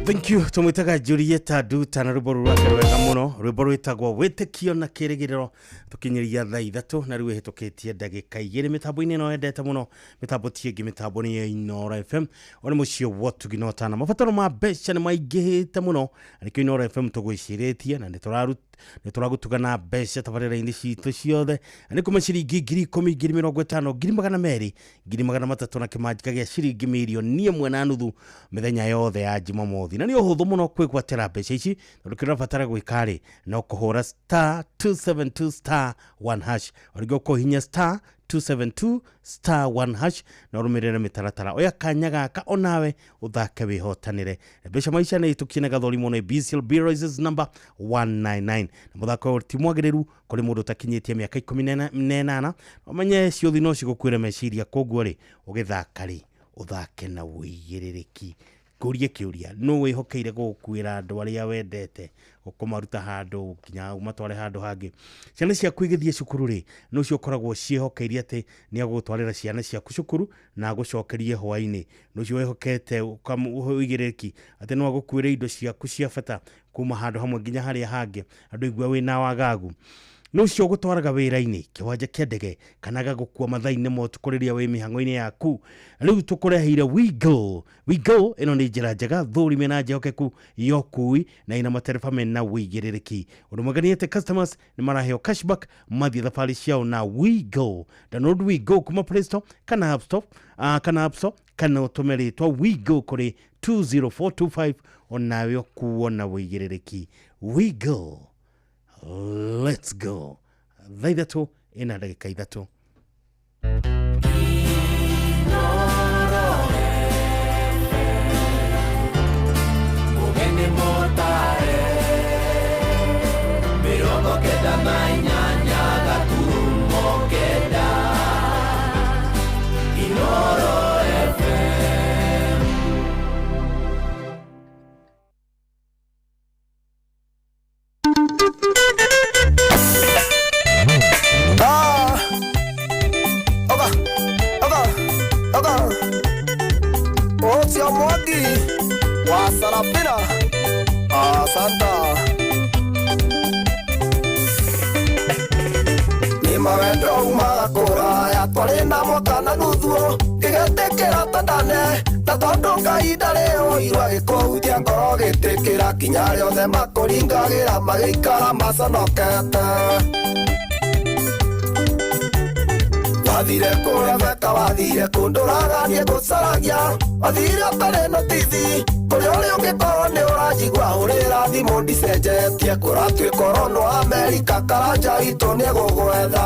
Thank you. Tumwitaga Julieta Nduta na rwimbo rwake rwega muno, rwimbo rwitagwo Wĩtĩkio na Kĩrĩgĩrĩro. Tũkinyĩria thaa 3 na rĩu ĩhĩtũkĩtie ndagĩka 2 mĩtambo-inĩ ĩno endete mũno, mĩtambo ti ĩngĩ, mĩtambo nĩ ya Inooro FM. One mũciĩ wa ũtugi na ũtana. Mabataro ma mbeca nĩ maingĩhĩte mũno, na nĩkĩo Inooro FM tũgwĩcirĩtie na nĩ tũragũtuga na mbeca tabarĩra-inĩ citũ ciothe, na nĩ kuma ciringi 10,000, 50,000, 200,000, 300,000 na kĩmanjĩka gĩa ciringi 1.5 million mĩthenya yothe ya Jumamothi. Na nĩ ũhũthũ mũno kwĩgwatĩra mbeca ici, tondũ kĩrĩa ũrabatara gwĩka rĩ, no kũhũra *272*1#, ũrĩngĩ ũkũhihinya *272*1# na ũrũmĩrĩre mĩtaratara. Oya kanya gaka onawe ũthake wĩhotanĩre mbeca. Maica nĩ ĩtũkie na gathũrimwo nĩ BCLB Rises number 199, na mũthako ũyũ ti mwagĩrĩru kũrĩ mũndũ ũtakinyĩtie mĩaka 18. Ũmenye ciũthi no cigũkuĩre meciria, koguo rĩ, ũgĩthaka rĩ, ũthake na ũigĩrĩrĩki. Ngũrie kĩũria, nũ wĩhokeire gũgũkuĩra andũ arĩa wendete, ũkũmaruta handũ nginya ũmatware handũ hangĩ? Ciana ciaku igĩthiĩ cukuru rĩ, nũ ũcio ũkoragwo ciĩhokeire atĩ nĩ agũgũtwarĩra ciana ciaku cukuru na agũcokerie hwaĩ-inĩ? Nũ ũcio wĩhokete ũigĩrĩrĩki atĩ no agũkuĩre indo ciaku cia bata kuma handũ hamwe nginya harĩa hangĩ andũ igua wĩna wagagu? Nũ ũcio ũgũtwaraga wĩra-inĩ, kĩwanja kĩa ndege, kana agagũkua mathaa-inĩ ma ũtukũ rĩrĩa wĩ mĩhang'o-inĩ yaku? Rĩu tũkũreheire WeGo. WeGo ĩno nĩ njĩra njega thũrime na njĩhokeku ya ũkui na ĩna matereba mena ũigĩrĩrĩki. Ũndũ mwega nĩ atĩ customers nĩ maraheo cashback mathiĩ thabarĩ ciao na WeGo. Download WeGo kuma Play Store kana App Store, kana App Store, kana ũtũme rĩtwa WeGo kũrĩ 20425, onawe ũkuo na ũigĩrĩrĩki. WeGo, let's go. Thaa 3 ĩna ndagĩka 3. Mũgeni mũtare 98.9 Inooro FM. Ah, oga, oga, oga. Ocio Mwangi wa Sarafina. Asanta. Nĩ mawendo umaga kũraya, twarĩ na mwaka na nuthu, gĩgetĩkĩra tandane, na tondũ Ngai ndarĩ ũiru, agĩkũhutia ngoro gĩtĩkĩra, kinya rĩothe makũringagĩra magĩikara maconokete. Wathire kũ Rebeka, wathire kũndũraga niĩ ngũcaragia, wathire ũtarĩ notithi, kũrĩa ũrĩ ũngĩkorwo nĩ ũranjigua, hũrĩra thimũ ndicenjetie, kũratuĩka ũronwo Amerika, Karanja witũ nĩegũgwetha.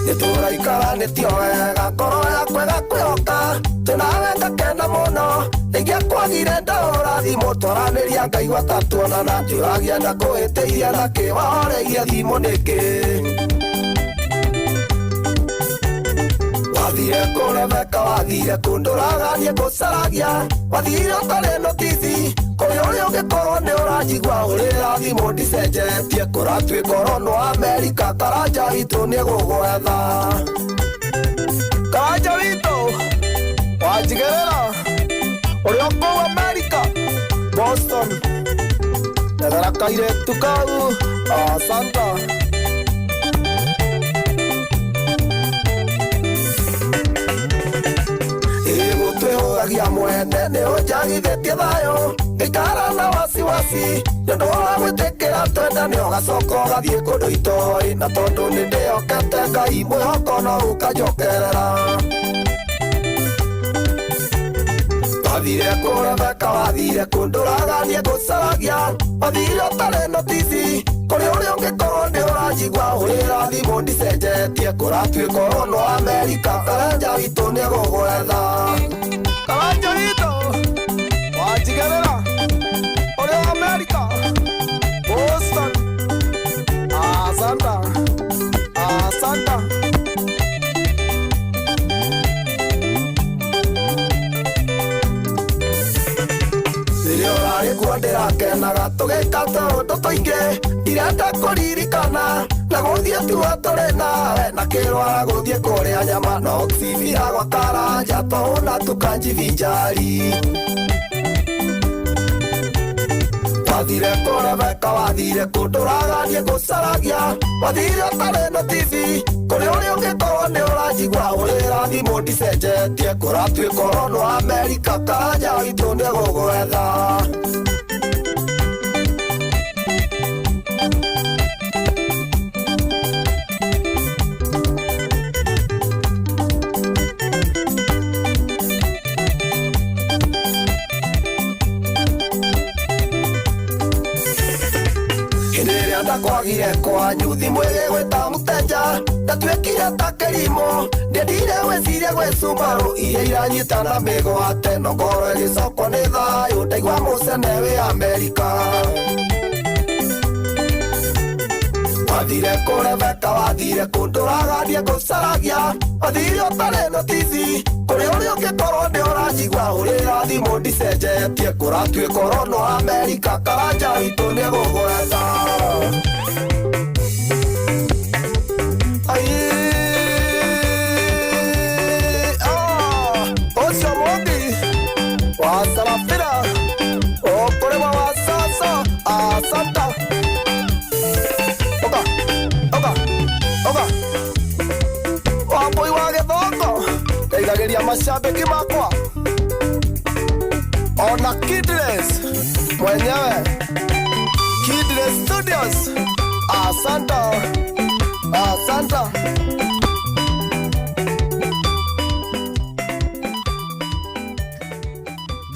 Nĩtũraikaranĩtio wega, ngoro yakwa ĩgakwĩhoka, twĩnawe ngakena mũno, ingĩakwagire ndahũra thimũ twaranĩria, ngaigua ta tuonana, njũragia ndakũhĩtĩirie nakĩ, wahoreirie thimũ nĩkĩ? Wathire kũ Rebeka, wathire kũndũraga niĩ ngũcaragia, wathire ũtarĩ notithi, kũrĩa ũrĩ ũngĩkorwo nĩ ũranjigua, hũrĩra thimũ ndicenjetie, kũratuĩka ũronwo Amerika, Karanja witũ nĩegũgwetha. Karanja witũ wanjigĩrĩra ũrĩa ũkũu Amerika, Boston, ethera kairĩtu kau. Asanta. Ĩgũtwĩhũgagia mwene nĩ ũnjagithĩtie thayũ, ngĩikara na wasiwasi nĩ ũndũ wa gwĩtĩkĩra twendane, ũgacoka ũgathiĩ kũndũ itoĩ, na tondũ nĩ ndĩhokete Ngai mwĩhoko no ũkanjokerera. Wathire kũ Rebeka, wathire kũndũraga niĩ ngũcaragia, wathire ũtarĩ notithi, kũrĩa ũrĩ ũngĩkorwo nĩ ũranjigua, hũrĩra thimũ ndicenjetie, kũratuĩka ũronwo Amerika, Karanja witũ nĩegũgwetha. Karanja witũ wanjigĩrĩra ũrĩa Amerika, Boston. Asanta, asanta. Tũgĩka tũũndũ tũingĩ ndirenda kũririkana na gũthiĩ tuo tũrĩ nawe na kĩrwara gũthiĩ kũrĩa nyama no cibira gwa Karanja tũhũna tukanjivinjari. Wathire kũ Rebeka, wathire kũndũraga niĩ ngũcaragia, wathire ũtarĩ na TV kũrĩ ũrĩa ũngĩkorwo nĩ ũranjigua hũrĩra thimũ ndicenjetie kũratuĩka ũronwo Amerika Karanja witũ nĩgũgwetha. Ndakwagire kwanyu thimũ ĩgĩgwĩta mũteja ndatuĩkire ta kĩrimũ ndĩendire gwĩciria gwĩ Subaru iria iranyitana mĩgwate no ngoro ĩgĩcokwo nĩ thayũ ndaigua mũcene wĩ Amerika. Wathire kũ Rebeka, wathire kũndũraga niĩ ngũcaragia, wathire ũtarĩ na TV kũrĩ ũrĩa ũngĩkorwo nĩ ũranjigua hũrĩra thimũ ndicenjetie kũratuĩka ũronwo Amerika Karanja witũ nĩgũgwetha. Ũcio Mũmbi wa Sarafina ũkũrĩma wa Sasa asanta. Oka oka oka Wambui wa Gĩthongo ndeithagĩria macambĩki makwa ona Kidless mwenyewe Kidless Studios asanta asanta.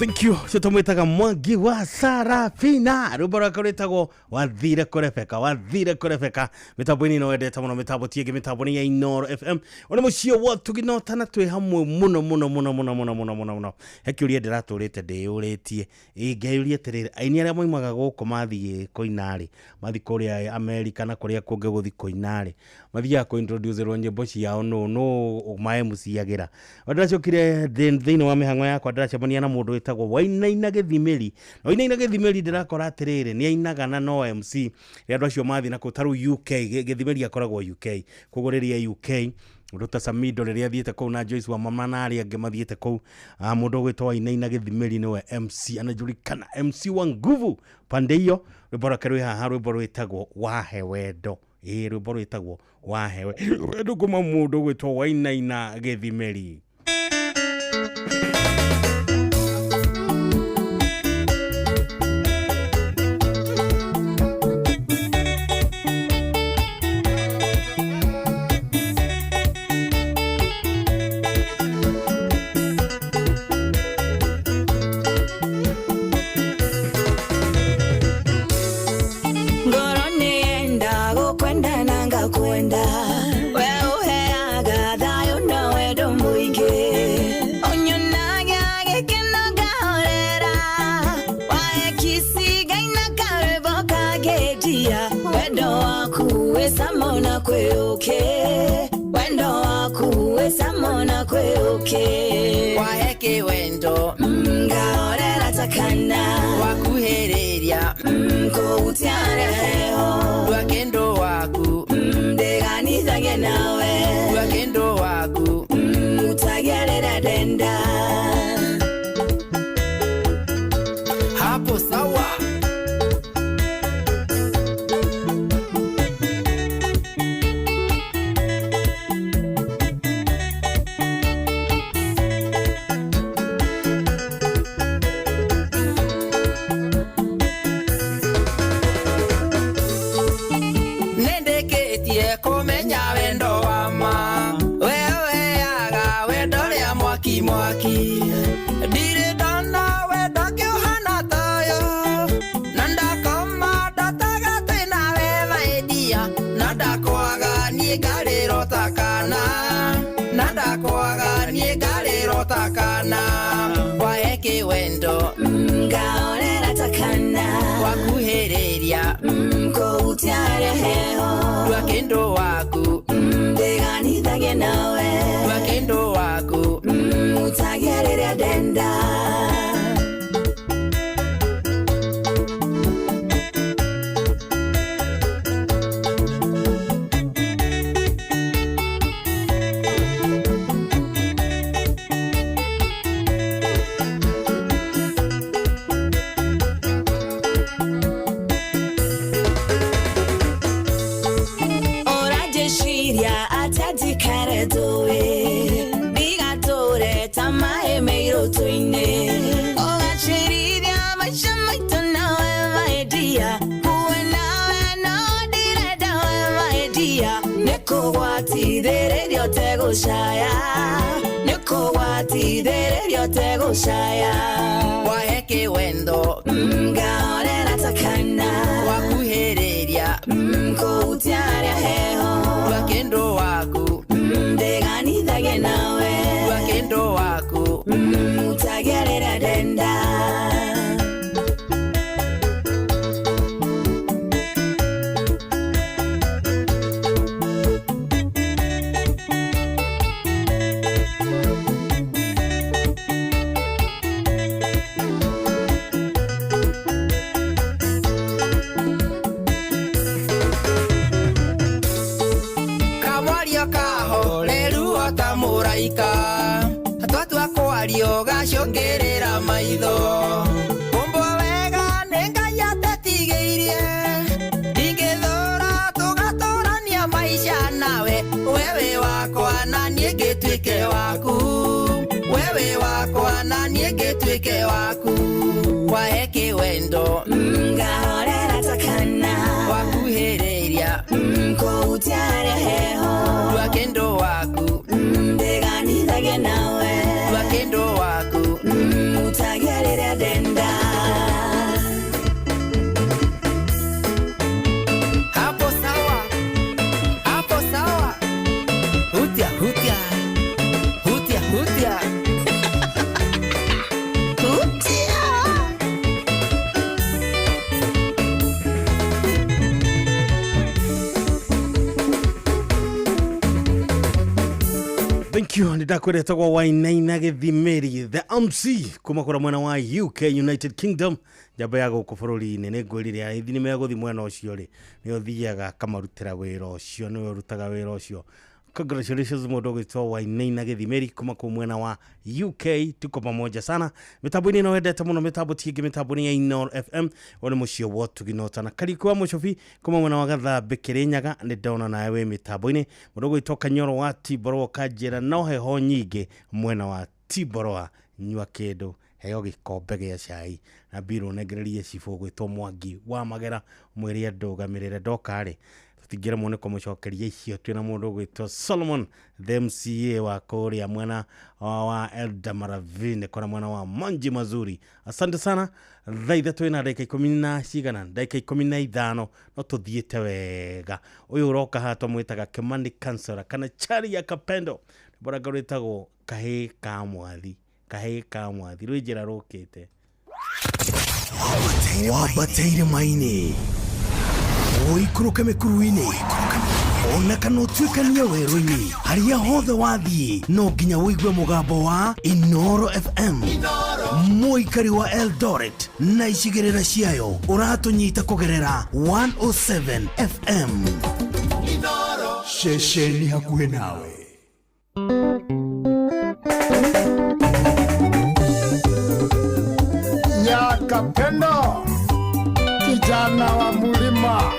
Thank you. Cio tũmwĩtaga Mwangi wa Sarafina rwĩmbo rwake rwĩtagwo wathire kũ Rebeka, wathire kũ Rebeka. Mĩtambo-inĩ ĩno wendete mũno, mĩtambo ti ĩngĩ, mĩtambo nĩ ya Inooro FM. Ũrĩ mũciĩ wa Tuginota na twĩ hamwe mũno mũno mũno mũno mũno mũno mũno mũno. He kĩũria ndĩratũrĩte ndĩyũrĩtie, ngeyũria atĩrĩrĩ, aini arĩa moimaga gũkũ mathiĩ kũina rĩ, mathiĩ kũrĩa Amerika na kũrĩa kũngĩ gũthiĩ kũina rĩ, mathiaga kũ-introduce-rwo nyĩmbo ciao nũ nũ ma-MC-agĩra. Ndĩracokire thĩinĩ wa mĩhang'o yakwa ndĩracemania na mũndũ wĩtagwo Wainaina Gĩthimĩri. Na Wainaina Gĩthimĩri ndĩrakora atĩrĩrĩ, nĩ ainaga na no MC rĩrĩa andũ acio mathiĩ na kũu ta rĩu UK, Gĩthimĩri akoragwo UK, koguo rĩrĩa UK mũndũ ta Samido rĩrĩa athiĩte kũu na Joyce wa Mama na arĩa angĩ mathiĩte kũu, mũndũ ũgwĩtwo Wainaina Gĩthimĩri nĩwe MC, anajulikana MC wa nguvu pande hiyo. Rwĩmbo rwake rwĩ haha, rwĩmbo rwĩtagwo Wahe Wendo. Ĩĩ, rwĩmbo rwĩtagwo Wahe Wendo kuma mũndũ ũgwĩtwo Wainaina Gĩthimĩri. Ngoro nĩyenda gũkwenda na ngakwenda, we ũheaga thayũ na wendo mũingĩ, ũnyonaga gĩkeno ngahorera, wahe kiss ngaina karwĩmbo kangĩnjia, wendo waku wĩ cama na kwĩ ũkĩ, wendo waku wĩ cama na kwĩ ũkĩ, wahe kĩwendo ngahorera ta kana, wakuhĩrĩria kũhutia heho, ndua kĩndũ waku ndĩganithagie nawe, ndua kĩndũ waku utagerera ndenda. Hapo sawa. Nĩndĩkĩtie kũmenya wendo wa ma, we ũheaga wendo rĩa mwaki mwaki, ndirĩ ndona wendo kĩũhana toyo, na ndakoma ndotaga twĩ nawe maidia, na ndakwaga niĩ ngarĩrota kana, na ndakwaga niĩ ngarĩrota kana, wahe kĩwendo ngahorera ta kana, wakuhĩrĩria kũhutia heho, ndua kĩndũ waku ndĩganithagie nawe, ndua kĩndũ waku utagerera ndenda. Nĩtũĩ ndigatũre ta maĩ meirũtũ-inĩ. Ũgacĩrithia maica maitũ nawe maendia, kuwe nawe no ndirenda we maendia. Nĩkũgwatithĩrĩria ũtegũcaya, nĩkũgwatithĩrĩria ũtegũcaya. Wahe kĩwendo ngahorera ta kana, wakuhĩrĩria kũhutia harĩa heho, rwa kĩndũ waku ndiganithagie nawe, rwa kĩndũ waku utagia rĩrĩa ndenda. Kamwario kahoreru ta mũraika, twatua kwario gacũngĩrĩra maitho. Kũmbwo wega nĩ Ngai atetigĩirie, ndingĩthũra tũgatũrania maica nawe. Wewe wakwa na niĩ ngĩtuĩke waku, wewe wakwa na niĩ ngĩtuĩke waku. Wahe kĩwendo ngahorera ta kana, wakuhĩrĩria kũhutia harĩa heho, rwa kĩndũ waku ndiganithagie nawe, rwa kĩndũ waku utagia rĩrĩa ndenda. Hapo sawa, hapo sawa, hutia hutia hutia hutia hutia. Thank you. Nĩndakweretagwo Wainaina Gĩthimĩri the MC kuma kũrĩa mwena wa UK United Kingdom, njamba ya gũkũ bũrũri-inĩ. Nĩ ngwĩrire arĩithi nĩ megũthiĩ mwena ũcio rĩ, nĩ ũthiaga akamarutĩra wĩra ũcio, nĩwe ũrutaga wĩra ũcio. Congratulations mũndũ ũgwĩtwo Wainaina Gĩthimĩri kuma kũu mwena wa UK. Tuko pamoja sana mĩtambo-inĩ ĩno wendete mũno, mĩtambo ti ĩngĩ, mĩtambo nĩ ya Inooro FM. Ũyũ nĩ mũciĩ wa ũtugi na ũtana. Kariũki wa Mũcũbi kuma mwena wa Gathambĩ Kĩrĩnyaga, nĩ ndona nawe wĩ mĩtambo-inĩ. Mũndũ ũgwĩtwo Kanyoro wa Timboroa ũkanjĩra no heho nyingĩ mwena wa Timboroa, nyua kĩndũ, heo gĩkombe gĩa cai na mbirũ nengererie cibũ ũgwĩtwo Mwangi wa Magera, mwĩre andũgamĩrĩre ndoka rĩ tũtingĩremwo nĩ kũmũcokeria icio. Twĩna mũndũ ũgwĩtwo Solomon the MCA wa kũrĩa mwena wa Eldamaravine, kũrĩa mwena wa Manji Mazuri. Asante sana. Thaa ithatũ ĩna ndagĩka ikũmi na cigana, ndagĩka 15, no tũthiĩte wega. Ũyũ ũroka haha twamwĩtaga Kimani Kansora kana Chari ya Kapendo, boranga rwĩtagwo kahĩĩ ka mwathi, kahĩĩ ka mwathi rwĩ njĩra rũkĩte. Wambateire maini ũikũrũke mĩkuru-inĩ ona kana ũtuĩkanie werũ-inĩ, harĩa hothe wathiĩ no nginya ũigue mũgambo wa Inooro FM. Mũikari wa Eldoret na icigĩrĩra ciayo ũratũnyita kũgerera 107 FM. Ceceni hakuhĩ nawe. Nyakapendo, kijana wa mulima.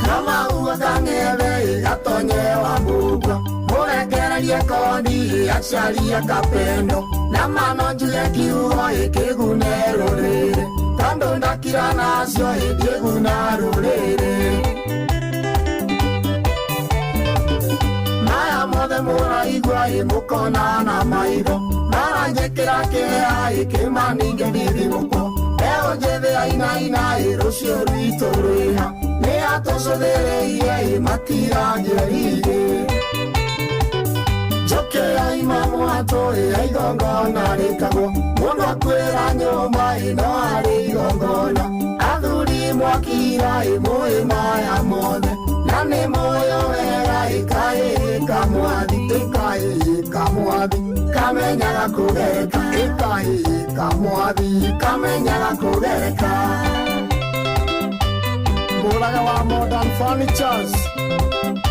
Kama uwakang'ethe igatonyewa mbugua, mũrekererie kondi acaria kapendo, na mano njuge kiugo ĩkĩgune rũrĩrĩ, tondũ ndakira nacio ĩngĩguna rũrĩrĩ. Maya mothe mũraigua ĩ mũkona na maitho, maranjĩkĩra kĩeha ĩkĩmaninge ndithimũkwo. Mbeũ njĩthĩ ainaina ĩ rũciũ rwitũ rwĩha, nĩ atũcũthĩrĩirie ĩ matirangĩrĩire. Njũkĩ yaima mwatũ ĩ ya igongona rĩkagwo, mũndũ akuĩra nyũmba ĩ no arĩ igongona. Athuri mwakira ĩ mũĩ maya mothe, na nĩ mũyo wega ĩkaĩ kamwathi, ĩkaĩ kamwathi, kamenyaga kũgereka, ĩkaĩ kamwathi, kamenyaga kũgereka. Mũraga wa Modern Furnitures,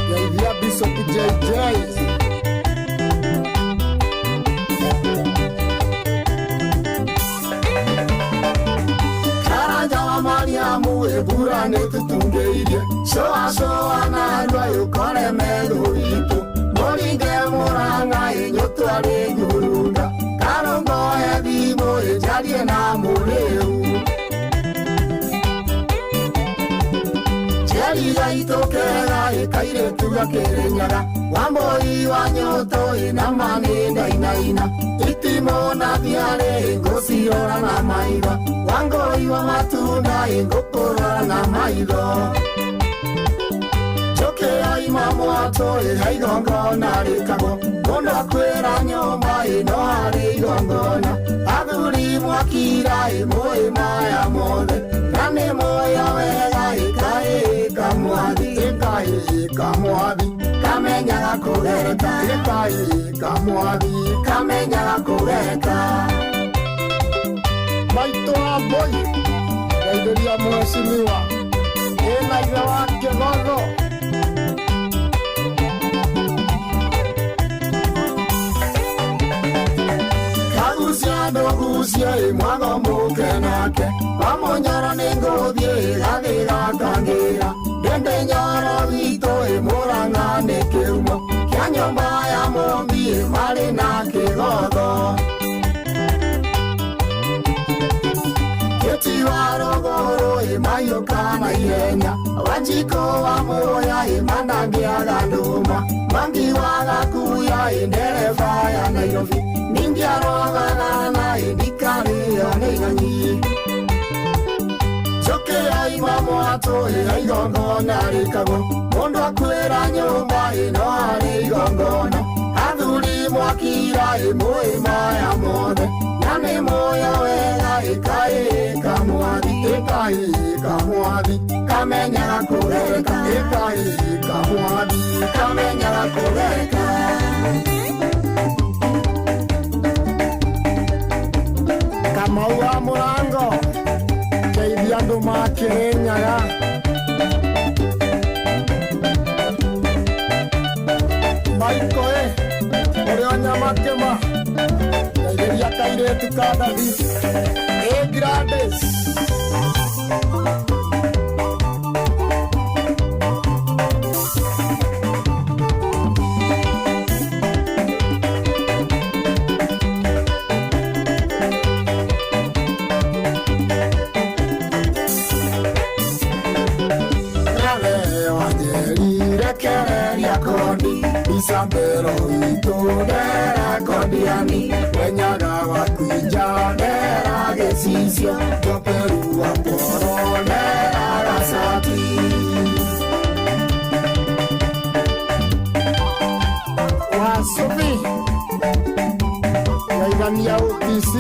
Geithia Bishop JJ. nĩ tũtungĩirie coa coa narua ũkore methũ witũ mũringe mũrang'a ĩnyũtwarĩ ngurunga karũngoe thimũ ĩnjarie na mũrĩu Njeri gaitũkega ĩkairĩtu gakĩrĩnyaga wa mbũi wa nyoto ĩna manĩ ndainaina itimũ na thiarĩ ngũcirora na maitho wa ngũi wa matunda ĩngũkũrora na maitho Njũkĩ yaima mwatũ ĩha igongona rĩkagwo mũndũ akwĩra nyũmba ĩno harĩ igongona athuri mwakira ĩmũĩ maya mothe na nĩ mũĩ wega ĩkaĩka mwathi ĩkaĩka mwathi kamenyaga kũgereka ĩkaĩka mwathi kamenyaga kũgereka Maitũ wa mbũi ngeithĩria mheshimiwa ĩna ithe wa Kĩgotho Kagucia ndũgucie mwago mũke nake wa mũnyoro nĩ ngũthiĩ gathĩ gakangĩra ndende nyoro witũ ĩmũrang'a nĩ kĩhumo kĩa nyũmba ya mũmbi marĩ na kĩgotho Kĩti wa rũgũrũ ĩmahiũka na ihenya Wanjikũ wa mũya ĩmandangĩaga ndũma Mwangi wa Gakuya ĩ ndereba ya Nairobi Ningĩarogana na ĩndikarĩo nĩ ng'anyi Njũkĩ yaima mwatũ ĩha igongona rĩkagwo mũndũ akwĩra nyũmba ĩno harĩ igongona athuri mwakira ĩmũĩ maya mothe na nĩ mũĩ wega ĩkaĩka mwathi ĩkaĩka mwathi kamenyaga kũgereka ĩkaĩka mwathi kamenyaga kũgereka Kamau wa mũrango ngeithia andũ makĩrĩnyaga Maiko ĩ ũrĩa nyamakĩma ngeithĩria kairĩtu ka Dathi ĩ Gladys Isabelo witũ ndera kondiani wenyaga wa kwinja ndera gĩcicio njoperu wa poro ndera gacati Wasubi yaigania OPC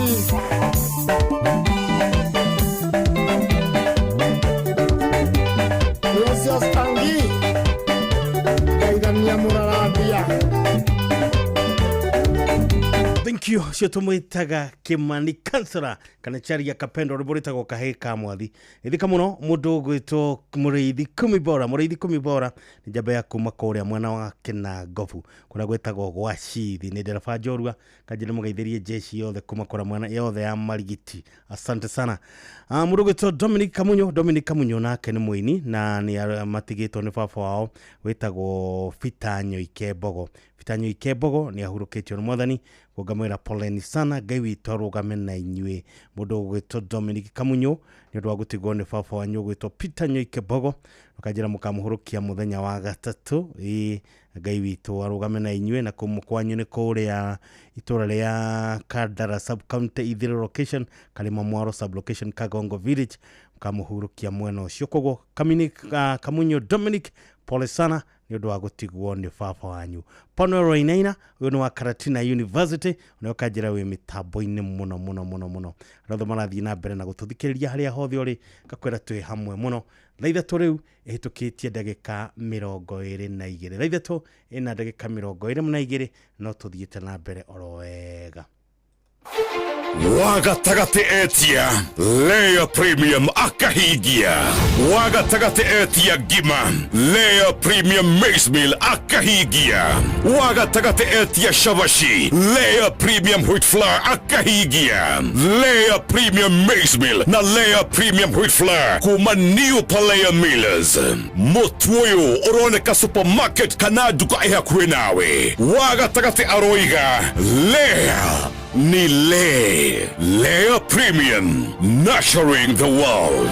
Precious Tangi yaigania mũrarambia Thank you cio tũmwĩtaga Kimani Kansara kana Charia Kapendo rwĩmbo rwĩtagwo kahĩĩ ka mwathi ĩthika mũno mũndũ ũgwĩtwo mũrĩithi kumi bora mũrĩithi kumi bora nĩ njamba ya kuma kũrĩa mwena wa Kĩnangobu kũrĩa gwĩtagwo gwa Cithi nĩ ndereba njorua kanjĩ nĩ mũgeithĩrie jeshi yothe kuma kũrĩa mwena yothe ya Marigiti asante sana mũndũ ũgwĩtwo Dominic Kamunyo Dominic Kamunyo nake nĩ mũini na nĩ matigĩtwo nĩ baba wao wĩtagwo Peter Nyoike Mbogo Peter Nyoike Mbogo nĩ ahurũkĩtio nĩ mwathani ngamwĩra poleni sana ngai witũ arũgame na inyuĩ mũndũ ũgwĩtwo Dominic Kamunyo nĩ ũndũ wa gũtigwo nĩ baba wanyu ũgwĩtwo Peter Nyoike Mbogo ũkanjĩra mũkamũhũrũkia mũthenya wa gatatũ ĩ ngai witũ arũgame na inyuĩ na kũmũ kwanyu nĩ kũrĩa itũra rĩa Kandara sub county Ithĩrũ location Karima Mwaro sub location Kagongo village mũkamũhurũkia mwena ũcio koguo Kamunyo Dominic pole sana nĩ ũndũ wa gũtigwo nĩ baba wanyu Panuel Wainaina ũyũ nĩ wa Karatina University ũrĩa ũkanjĩra wĩ mĩtambo-inĩ mũno mũno mũno mũno arĩa othe marathiĩ na mbere na gũtũthikĩrĩria harĩa hothe ũrĩ ngakwĩra twĩ hamwe mũno thaa ithatũ rĩu ĩhĩtũkĩtie ndagĩka 22 thaa ithatũ ĩna ndagĩka 22 no tũthiĩte na mbere oro wega. Wa gatagatĩ etia Layer Premium akahingia. Wa gatagatĩ etia ngima Layer Premium Maize Meal akahingia. Wa gatagatĩ etia shabashi Layer Premium Wheat Flour akahingia. Layer Premium Maize Meal na Layer Premium Wheat Flour kuma New Palea Millers. Mũtu ũyũ ũroneka supermarket kana nduka ĩ hakuhĩ nawe. Wa gatagatĩ aroiga Layer ni Lay. Layer Premium, nurturing the world.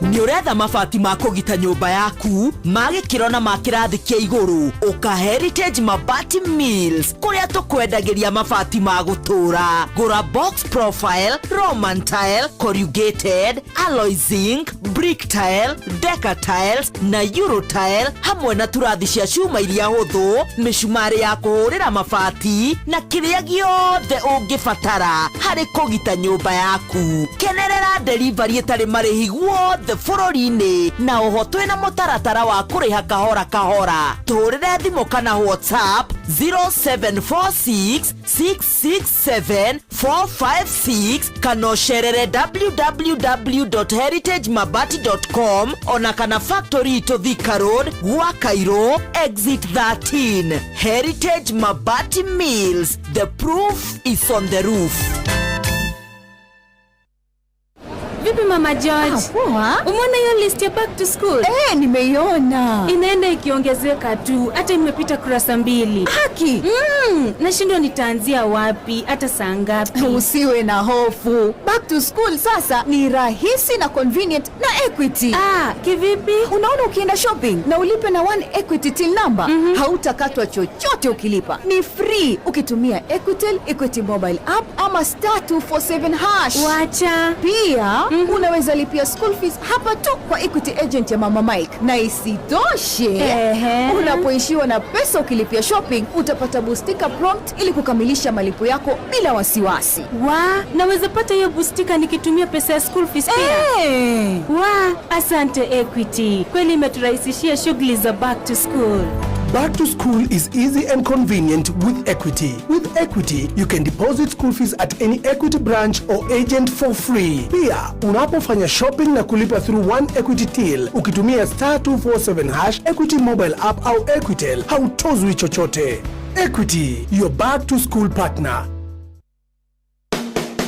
Nĩ ũretha mabati ma kũgita nyũmba yaku ma gĩkĩro na ma kĩrathi kĩa igũrũ? Ũka Heritage Mabati Mills, kũrĩa tũkwendagĩria mabati ma gũtũũra. Gũra box profile, roman tile, corrugated, alloy zinc, brick tile, deca tiles na euro tile, hamwe na turathi cia cuma iria hũthũ, mĩcumarĩ ya kũhũrĩra mabati na kĩrĩa gĩothe ũngĩbatara harĩ kũgita nyũmba yaku. Kenerera delivery ĩtarĩ marĩhi guothe bũrũri-inĩ, na oho twĩna mũtaratara wa kũrĩha kahora kahora. Tũhũrĩre thimũ kana WhatsApp 0746 667 456 kana ũcerere www.heritagemabati.com, ona kana factory itũ Thika Road, gwa Cairo exit 13. Heritage Mabati Mills, the proof is on the roof. Vipi Mama George? Poa. Umeona hiyo list ya back to school? Nimeiona. Inaenda ikiongezeka tu, hata imepita kurasa 2. Haki. Nashindwa nitaanzia wapi, hata saa ngapi? Usiwe na hofu. Back to school sasa ni rahisi na convenient na Equity. Kivipi? Unaona, ukienda shopping na ulipe na One Equity till number, hautakatwa chochote ukilipa. Ni free ukitumia Equitel, Equity mobile app ama *247#. Wacha. Pia unaweza lipia school fees hapa tu kwa Equity agent ya Mama Mike. Na isitoshe, unapoishiwa na pesa ukilipia shopping, utapata bustika prompt ili kukamilisha malipo yako bila wasiwasi. Naweza pata hiyo bustika nikitumia pesa ya school fees pia? Asante Equity. Kweli imeturahisishia shughuli za back to school. Back to school is easy and convenient with Equity. With Equity, you can deposit school fees at any Equity branch or agent for free. Pia, unapofanya shopping na kulipa through One Equity Till, ukitumia *247# Equity mobile app au Equitel, hautozwi chochote. Equity, your back to school partner.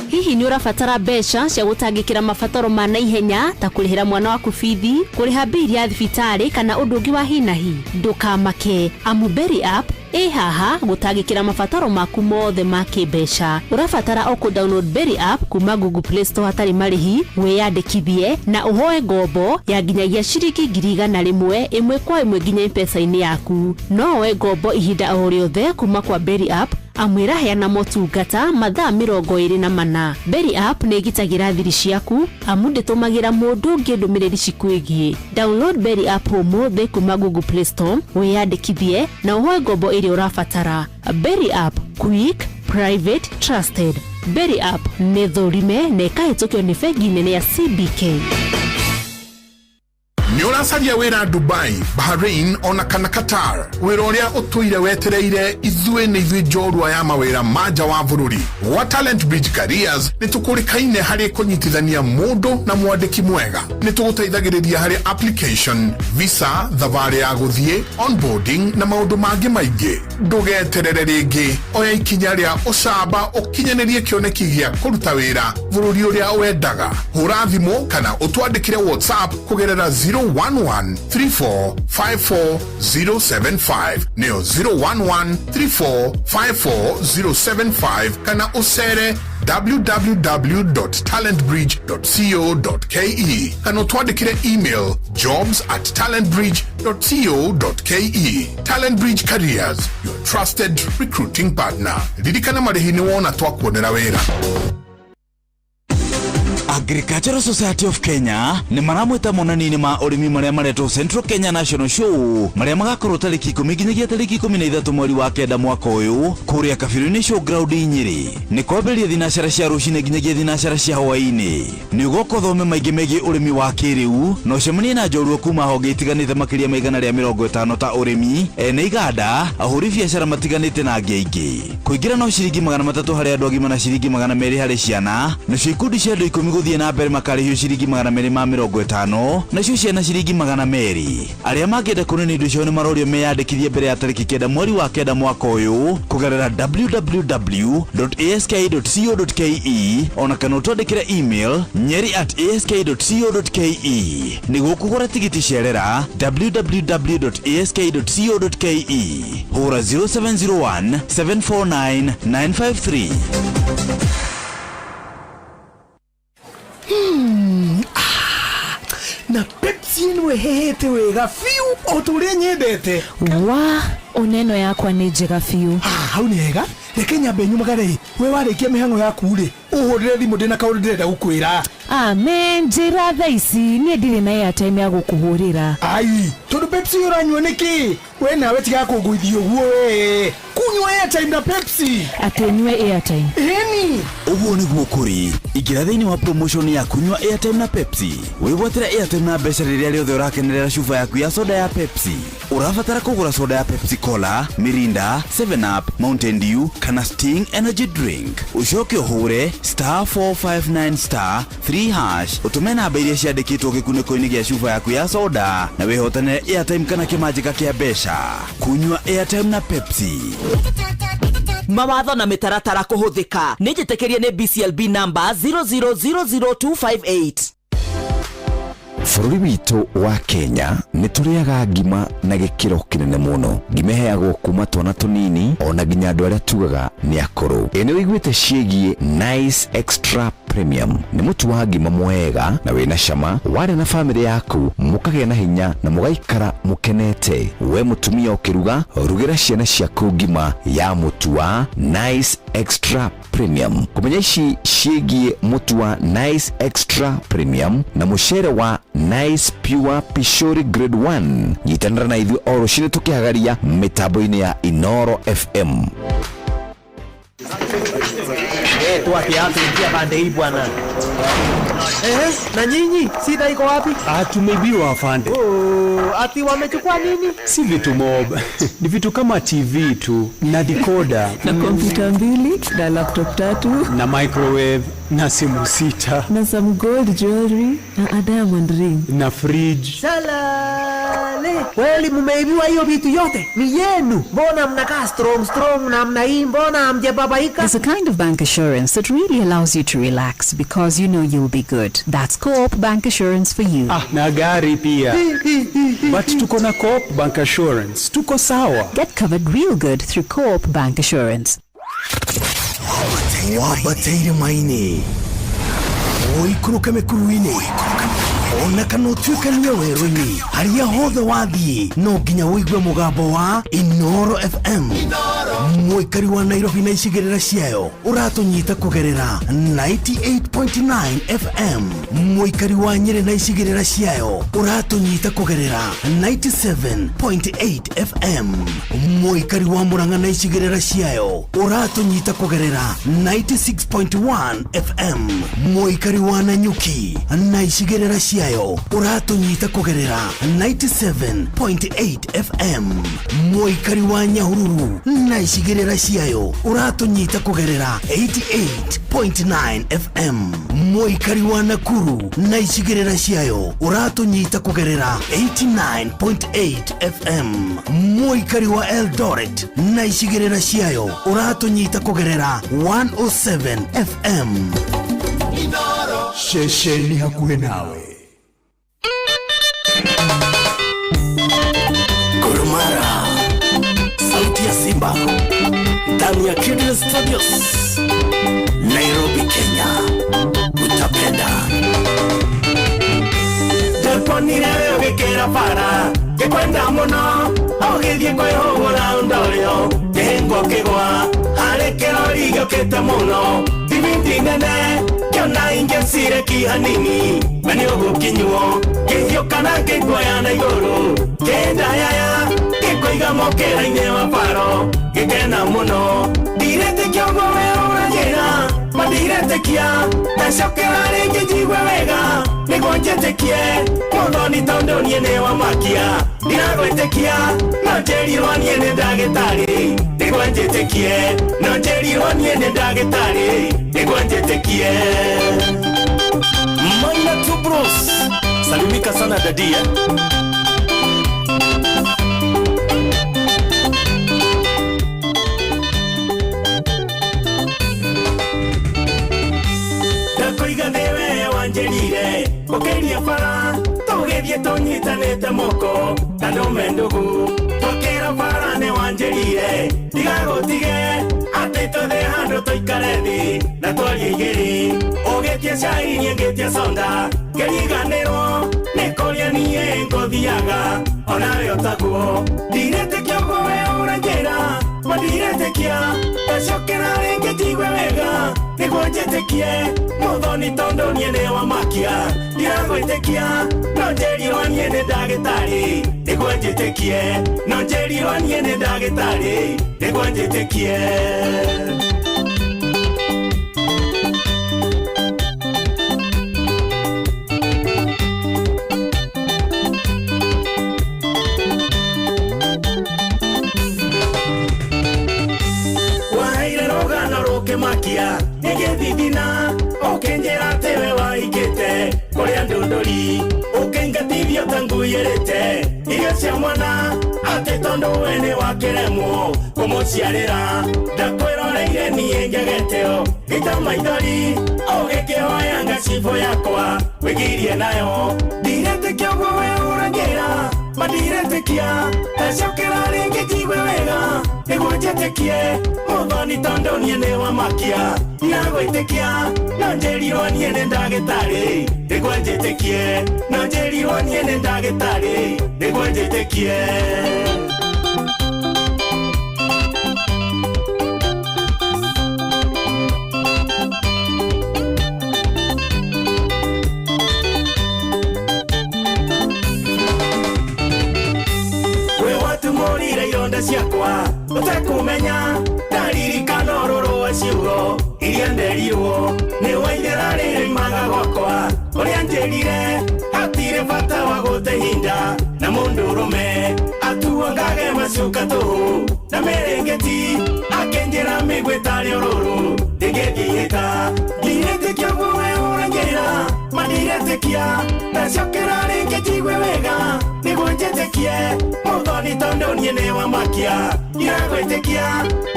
Hihi nĩ ũrabatara mbeca cia gũtangĩkĩra mabataro ma naihenya ta kũrĩhĩra mwana waku bithi, kũrĩha mbili ya thibitarĩ kana ũndũ ũngĩ wa hi na hi? Ndũkamake, amu Berry App ĩ haha gũtangĩkĩra mabataro maku mothe ma kĩmbeca. Ũrabatara o kũ-download Berry App kuma Google Play Store hatarĩ marĩhi, wĩyandĩkithie na ũhoe ngombo ya nginyagia ciringi 100,000 ĩmwe kwa ĩmwe nginya M-Pesa-inĩ yaku. No woe ngombo ihinda o rĩothe kuma kwa Berry App, amu ĩraheana motungata mathaa 24. Berry App nĩ ĩgitagĩra thiri ciaku, amu ndĩtũmagĩra mũndũ ũngĩ ndũmĩrĩri cikwĩgiĩ. Download Berry App ũmũthĩ kuma Google Play Store, wĩyandĩkithie na ũhoe ngombo ĩrĩa ũrabatara. Berry App, quick, private, trusted. Berry App nĩ thũrime na ĩkahĩtũkio nĩ bengi nene ya CBK. Nĩ ũracaria wĩra Dubai, Bahrain ona kana Qatar? Wĩra ũrĩa ũtũire wetereire ithuĩ nĩ ithuĩ njorua ya mawĩra ma nja wa bũrũri. Gwa Talent Bridge Careers nĩ tũkũrĩkaine harĩ kũnyitithania mũndũ na mwandĩki mwega. Nĩ tũgũteithagĩrĩria harĩ application, visa, thabarĩ ya gũthiĩ, onboarding na maũndũ mangĩ maingĩ. Ndũgeterere rĩngĩ, oya ikinya rĩa ũcamba ũkinyanĩrie kĩoneki gĩa kũruta wĩra bũrũri ũrĩa wendaga. Hũra thimũ kana ũtwandĩkĩre WhatsApp kũgerera 011 34 54 075, nĩyo 011 34 54 075, kana ũcere www.talentbridge.co.ke kana ũtwandĩkĩre email jobs@talentbridge.co.ke. Talent Bridge Careers, your trusted recruiting partner. Ririkana marĩhi nĩ wona twakuonera wĩra. Agricultural Society of Kenya nĩ maramwĩta monanio-inĩ ma ũrĩmi marĩa maretwo Central Kenya National Show marĩa magakorwo tarĩki 10 nginyagia tarĩki 13 mweri wa 9 mwaka ũyũ kũrĩa Kabirũ-inĩ Showground Nyĩrĩ. Nĩ kwambĩrĩria thinacara cia rũcinĩ nginyagia thinacara cia hwaĩ-inĩ. Nĩ ũgoka ũthome maingĩ megiĩ ũrĩmi wa kĩrĩu na ũcemanie na njorua kuma honge itiganĩte makĩria ma 150 ta ũrĩmi, ene iganda, ahũri biacara matiganĩte na angĩ aingĩ. Kũingĩra no ciringi 300 harĩ andũ agima na ciringi 200 harĩ ciana, nacio ikundi cia andũ 10 gũthiĩ na mbere makarĩhio ciringi 250, nacio ciana ciringi 200. Arĩa mangĩenda kũnenia indo ciao nĩ marorio meyandĩkithie mbere ya tarĩki 9 mweri wa 9 mwaka ũyũ kũgerera www.ask.co.ke ona kana ũtwandĩkĩre email nyeri@ask.co.ke. Nĩguo kũgũra tigiti cerera www.ask.co.ke. Hũra 0701 749 953. Na Pepsi ĩno ĩhĩhĩte wega biũ o ta ũrĩa nyendete. Wa oneno yakwa nĩ njega biũ. Hau nĩ hega. Reke nyambe nyumagare. We warĩkia mĩhang'o yaku rĩ, ũhũrĩre thimũ ndĩna kaũndũ ndĩrenda gũkwĩra. Amen, njĩra thaa ici niĩ ndirĩ na airtime ya gũkũhũrĩra. Ai, tondũ Pepsi ũranyua nĩkĩ? We nawe tiga kũngũithia ũguo we. Kunyua airtime na Pepsi. Atĩ nyue airtime. Ĩni. Ũguo nĩguo kũrĩ. Ingĩra thĩinĩ wa promotion ya kunyua airtime na Pepsi. Wĩgwatĩre airtime na mbeca rĩrĩa rĩothe ũrakenerera cuba yaku ya soda ya Pepsi. Ũrabatara kũgũra soda ya Pepsi Cola, Mirinda, 7 Up, Mountain Dew kana Sting Energy Drink. Ũcoke ũhũre *459 *3# ũtũme namba iria ciandĩkĩtwo gĩkunĩko-inĩ gĩa cuba yaku ya soda na wĩhotanĩre airtime kana kĩmanjĩka kĩa mbeca. Kunyua airtime na Pepsi. Mawatho na mĩtaratara kũhũthĩka. Nĩ njĩtĩkĩrie nĩ BCLB number 0000258. Bũrũri witũ wa Kenya nĩ tũrĩaga ngima na gĩkĩro kĩnene mũno. Ngima ĩheagwo kuma twana tũnini ona nginya andũ arĩa tugaga nĩ akũrũ. Ĩ nĩ ũiguĩte ciĩgiĩ Nice Extra Premium? Nĩ mũtu wa ngima mwega na wĩna cama, warĩa na bamĩrĩ yaku mũkagĩa na hinya na mũgaikara mũkenete. We mũtumia ũkĩruga, rugĩra ciana ciaku ngima ya mũtu wa Nice Extra Premium. Kũmenya ici ciĩgiĩ mũtu wa Nice Extra Premium na mũcere wa Nice Pure Pishori Grade 1, nyitanĩra na ithuĩ o rũcinĩ tũkĩhagaria mĩtambo-inĩ ya Inoro FM. Tuatia pande hii bwana. Na nyinyi shida iko wapi? Tumeibiwa afande. Oh, ati wamechukua nini? Si vitu mob. Ni vitu kama TV tu na decoder na kompyuta 2 na laptop 3 na microwave na simu 6 na some gold jewelry na a diamond ring na fridge. Salale. Kweli mumeibiwa hiyo vitu yote? Ni yenu. Mbona mnakaa strong strong na mna hii, mbona hamjababaika? There's a kind of bank assurance that really allows you to relax because you know you'll be good. That's Co-op Bank Assurance for you. Na gari pia. But tuko na Co-op Bank Assurance. Tuko sawa. Get covered real good through Co-op Bank Assurance. Wabataire maini. Ũikũrũke mĩkuru-inĩ ona kana ũtuĩkanie werũ-inĩ, harĩa hothe wathiĩ no nginya ũigue mũgambo wa Inoro FM. Mũikari wa Nairobi na icigĩrĩra ciayo ũratũnyita kũgerera 98.9 FM. Mũikari wa Nyĩrĩ na icigĩrĩra ciayo ũratũnyita kũgerera 97.8 FM. Mũikari wa Murang'a na icigĩrĩra ciayo ũratũnyita kũgerera 96.1 FM. Mũikari wa Nanyuki na icigĩrĩra ciayo ũratũnyita kũgerera 97.8 FM. Mũikari wa Nyahururu na icigĩrĩra ciayo ũratũnyita kũgerera 88.9 FM. Mũikari wa Nakuru na icigĩrĩra ciayo ũratũnyita kũgerera 89.8 FM. Mũikari wa Eldoret na icigĩrĩra ciayo ũratũnyita kũgerera 107 FM. Ceceni hakuhĩ nawe. Gurumara, sauti ya Simba ndani ya Kidney Studios, Nairobi, Kenya. Utapenda. Ndeponire ũgĩkĩra bara ngĩkwenda mũno ũgĩthiĩ kwĩhũgũra ndorĩo ngĩhĩngwo kĩgwa harĩ kĩrori gĩũkĩte mũno thibindi nene kĩona ingĩ Ndacireki hanini na nĩ ũgũkinywo kĩhiũ kana kĩkuoya na igũrũ kĩndayaya gĩkũiga mũkĩra-inĩ wa baro gĩkena mũno ndiretĩkia ũguo we ũranjĩra ma ndiretĩkia ndacokera rĩngĩ njigue wega nĩguo njĩtĩkie mũthoni tondũ niĩ nĩ wamakia ndiragwĩtĩkia no njĩrirwo niĩ nĩ ndagĩtarĩ nĩguo njĩtĩkie no njĩrirwo niĩ nĩ ndagĩtarĩ nĩguo njĩtĩkie. Maina tu bros, salimika sana dadi eh? Ndakoiga nĩwe wanjĩrire gũkĩria bara tũgĩthiĩ tũnyitanĩte moko ta ndũme ndũgũ twakĩra bara nĩ wanjĩrire ndigagũtige atĩ tũthĩ handũ tũikare thĩ na twarie igĩrĩ ũgĩtie cai niĩ ngĩtie soda ngĩriganĩrwo nĩ kũrĩa niĩ ngũthiaga onawe ũtaguo ndiretĩkia ũguo we ũranjĩra ma ndiretĩkia ndacokera rĩngĩ njigue wega nĩguo njĩtĩkie mũthoni tondũ niĩ nĩ wamakia ndiragwĩtĩkia no njĩrirwo niĩ nĩ ndagĩtarĩ nĩguo njĩtĩkie no njĩrirwo niĩ nĩ ndagĩtarĩ nĩguo njĩtĩkie. Waheire rũgano rũkĩmakia nĩgĩthithina ũkĩnjĩra atĩ we waikĩte kũrĩa ndũndũri ũkĩingatithio ta ngui ĩrĩte irio cia mwana atĩ tondũ we nĩ wakĩremwo kũmũciarĩra ndakwĩroreire niĩ ngegeteo ngĩita maithori ũgĩkĩhoya ngacibũ yakwa wĩgirie nayo ndiretĩkia ũguo we ũranjĩra ma ndiretĩkia ndacokera rĩngĩ njigue wega nĩguo njĩtĩkie mũthoni tondũ niĩ nĩ wamakia ndiragwĩtĩkia no njĩrirwo niĩ nĩ ndagĩtarĩ nĩguo njĩtĩkie no njĩrirwo niĩ nĩ ndagĩtarĩ nĩguo njĩtĩkie. Watumũrire ironda ciakwa ũtekũmenya ndaririkana ũrũrũ wa ciugo iria nderirwo nĩ waithĩra rĩrĩimaga gwakwa ũrĩa njĩrire hatirĩ bata wa gũte ihinda na mũndũrũme atuo ngage macuka tũhũ na mĩrĩngĩti akĩnjĩra mĩguĩ tarĩ ũrũrũ ndĩngĩthiĩta ndiretĩkia ũguo we ũranjĩra ma ndiretĩkia ndacokera rĩngĩ njigue wega nĩguo njĩtĩkie mũthoni tondũ niĩ nĩ wamakia ndiragwĩtĩkia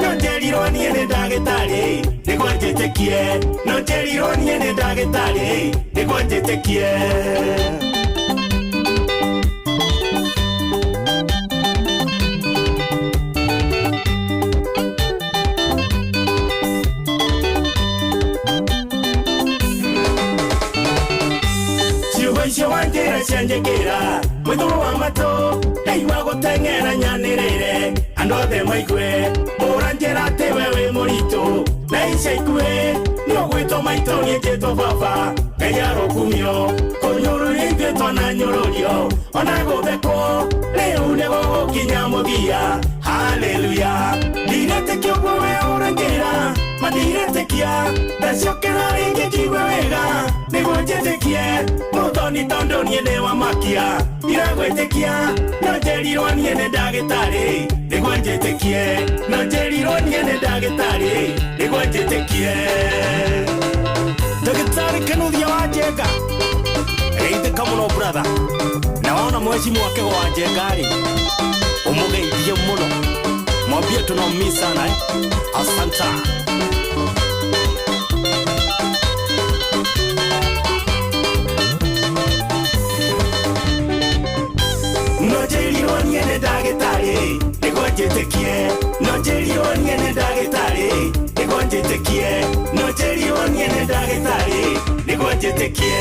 no njĩrirwo niĩ nĩ ndagĩtarĩ nĩguo njĩtĩkie no njĩrirwo niĩ nĩ ndagĩtarĩ nĩguo njĩtĩkie. Ciugo icio wanjĩra cianjĩkĩra mwĩthũ wa matũ ndaigua gũteng'era nyanĩrĩre andũ othe maigue ũranjĩra atĩ we wĩ mũritũ na ica ikuhĩ nĩ ũgwĩtwo maitũ niĩ njĩtwo baba Ngai arokumio kũnyũrũrio ithuĩ twananyũrũrio ona gũthekwo rĩu nĩ gũgũkinya mũthia haleluya ndiretĩkia ũguo we ũranjĩra ma ndiretĩkia ndacokera rĩngĩ njigue wega nĩguo njĩtĩkie mũthoni tondũ niĩ nĩ wamakia ndiragwĩtĩkia no njĩrirwo niĩ nĩ ndagĩtarĩ nĩguo njĩtĩkie no njĩrirwo niĩ nĩ ndagĩtarĩ nĩguo njĩtĩkie. Ndagĩtarĩ Kĩnuthia wa Njenga geithĩka mũno brother na wona mheshimiwa Kĩgo wa Njenga rĩ ũmũgeithie mũno mwambie tunaumii sana eh? Asanta. No njĩrirwo niĩ nĩ ndagĩtarĩ nĩguo njĩtĩkie no njĩrirwo niĩ nĩ ndagĩtarĩ nĩguo njĩtĩkie no njĩrirwo niĩ nĩ ndagĩtarĩ nĩguo njĩtĩkie.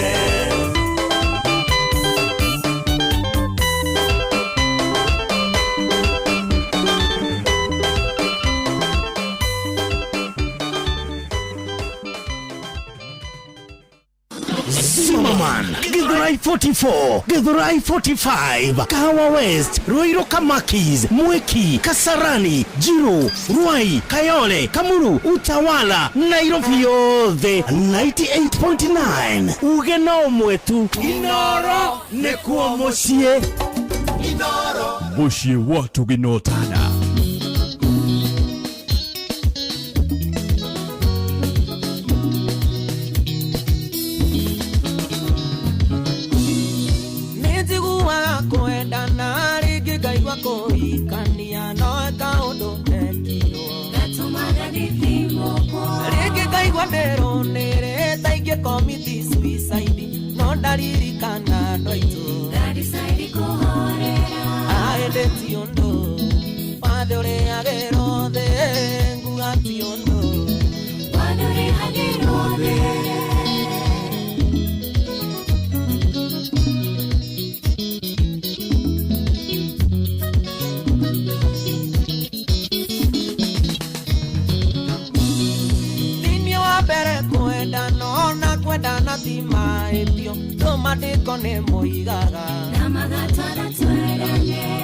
Zimmerman, Githurai 44, Githurai 45, Kahawa West, Ruiru Kamakis, Mwiki, Kasarani, Jiru, Ruai, Kayole, Kamuru, Utawala, Nairobi yothe 98.9. Uge no ũmwe tu, Inoro nĩkuo mũciĩ. Mũciĩ wa tũgĩnotana. Nĩnjiguaga kwendana rĩngĩ ngaigua kũhikania no kaũndũ ndekirwo rĩngĩ ngaigua ndĩrũnĩrĩ ta ingĩkomiti suicide no ndaririkana andũ aitũ aĩndĩ ti ũndũ wathe ũrĩagĩrwo thĩ nguga ti ũndũ. Thĩinĩ wa mbere kwendana ona kwendana ti mahĩtio tũmandĩko nĩ moigaga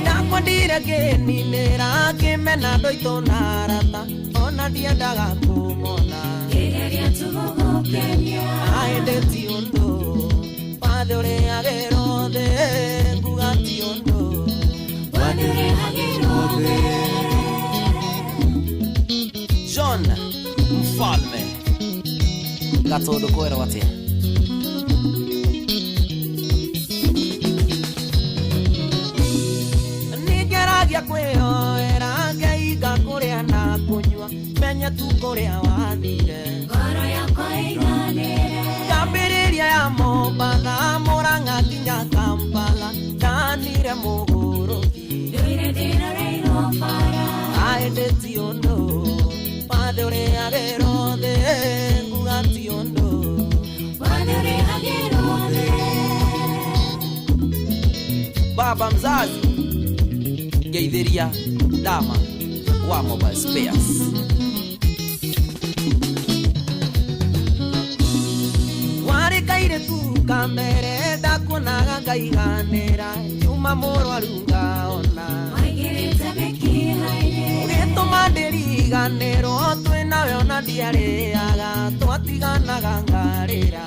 ndakwendire ngĩninĩra ngĩmena andũ aitũ na arata ona ndiendaga kũmona aĩndĩ ti ũndũ wathe ũrĩagĩrwo thĩ nguga ti ũndũ. John Mfalme Gatondo kwĩrwo atĩa? Nĩngeragia kwĩyoera ngeiga kũrĩa na kũnyua menye tu kũrĩa wathire ngambĩrĩria ya Mombatha Mũrang'a nginya Kampala ndanire mũgũrũki aĩndĩ ti ũndũ wathe ũrĩagĩrwo thĩ nguga ti ũndũ. Baba mzazi ngeithĩria Dama wa Mobile Spares. Warĩ kairĩtu kamere ndakuonaga ngaiganĩra nyuma mũrwaru ngaona ũgĩtũma ndĩriganĩrwo twĩ nawe ona ndiarĩaga twatiganaga ngarĩra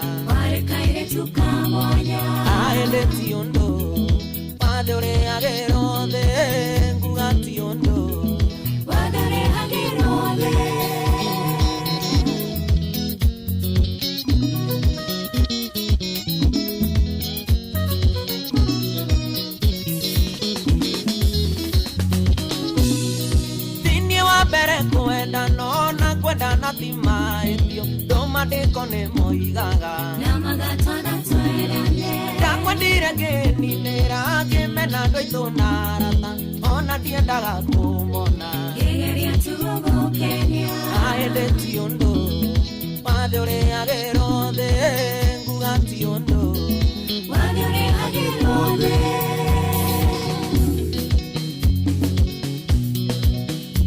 aĩndĩ ti ũndũ wathe ũrĩagĩrwo thĩ nguga ti ũndũ. Thĩinĩ wa mbere kwendana ona kwendana ti mahĩtio ndũmandĩko nĩ moigaga ndakwendire ngĩninĩra ngĩmena andũ aitũ na arata ona ndiendaga kũmona aĩndĩ ti ũndũ wathe ũrĩagĩrwo thĩ nguga ti ũndũ.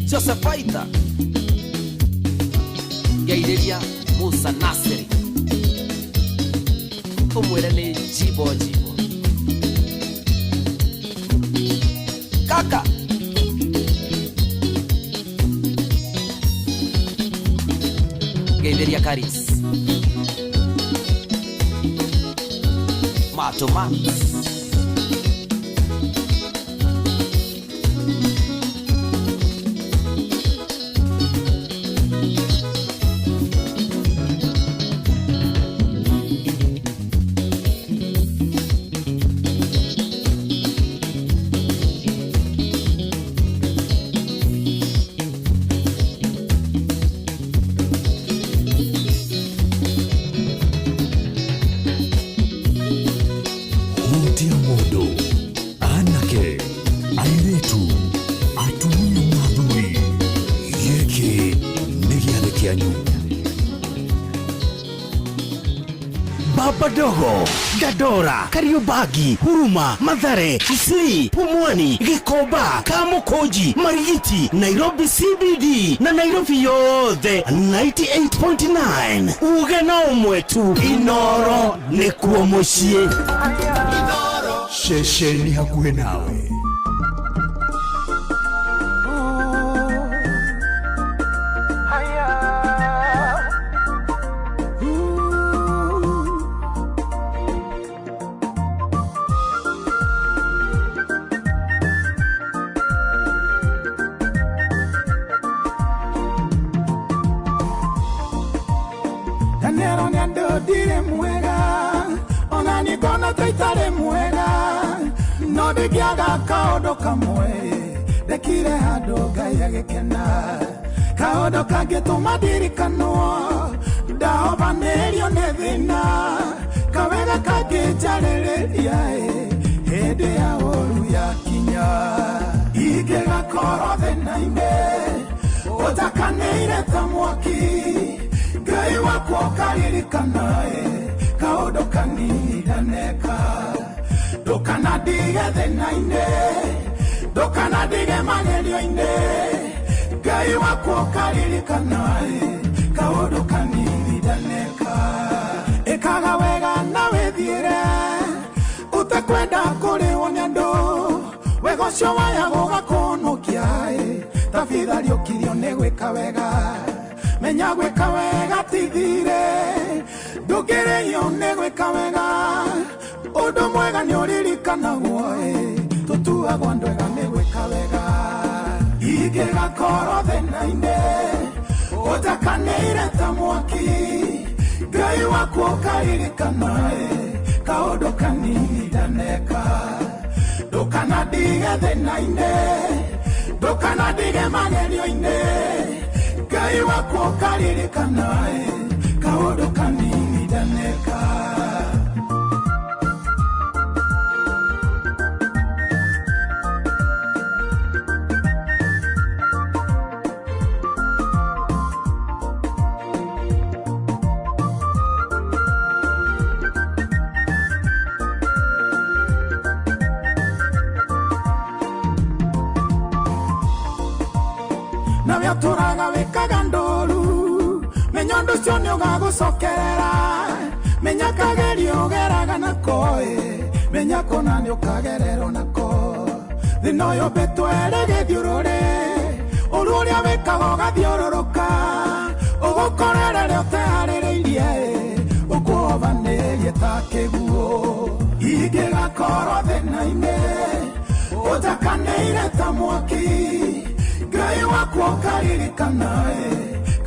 Joseph Aitha ngeithĩria Musa Nasiri ũmwĩre nĩ jimbo jimbo kaka. Ngeithĩria Karis Mato Max. Hutia mũndũ, anake, airĩtu, atumia na athuri, gĩkĩ nĩ gĩathĩ kĩanyu. Babadogo, Dandora, Kariobangi, Huruma, Mathare, Isli, Pumwani, Gikomba, Kamukunji, Marigiti, Nairobi CBD na Nairobi yothe 98.9. Uge na ũmwe tu, Inoro nĩkuo mũciĩ. Ceceni hakuhĩ nawe. Daniel nĩ andũ ndirĩ mwega, ona niĩ ngona ta itarĩ mwega, no ndingĩaga kaũndũ kamwe ndekire handũ Ngai agĩkena, kaũndũ kangĩtũma ndirikanwo ndahobanĩrio nĩ thĩna, kawega kangĩnjarĩrĩria hĩndĩ ya ũru yakinya, ingĩgakorwo thĩna-inĩ ũtakanĩire ta mwaki, Ngai wakwa ũkaririkana kaũndũ kanini ndaneka, ndũkanandige thĩna-inĩ, ndũkanandige magerio-inĩ, Ngai wakwa ũkaririkana kaũndũ kanini ndaneka, ĩkaga wega na wĩthiĩre ũtekwenda kũrĩhwo nĩ andũ, wega ũcio wayagwo ũgakũhonokia, ta bitha rĩũkirio nĩ gwĩka wega, menya gwĩka wega ti thirĩ, ndũngĩrĩhio nĩ gwĩka wega, ũndũ mwega nĩ ũririkanagwo, tũtuagwo andũ ega nĩ gwĩka wega, ingĩgakorwo thĩna-inĩ ũtakanĩire ta mwaki, Ngai wakwa ũkaririkana kaũndũ kanini ndaneka, ndũkanandige thĩna-inĩ, ndũkanandige magerio-inĩ, Ngai wakwa ũkaririkana kaũndũ kanini ndaneka. Nawe ũtũraga wĩkaga ndũru, menya ũndũ ũcio nĩ ũgagũcokerera, menya kagerio ũgeraga nako, menya kũna nĩ ũkagererwo nako, thĩna ũyũ ũmbĩtwo ĩrĩ gĩthiũrũrĩ, ũru ũrĩa wĩkaga ũgathiũrũrũka, ũgũkorerere ũteharĩrĩirie, ũkũhovanĩrie ta kĩguũ, ingĩgakorwo thĩna-inĩ ũtakanĩire ta mwaki, Ngai wakwa ũkaririkana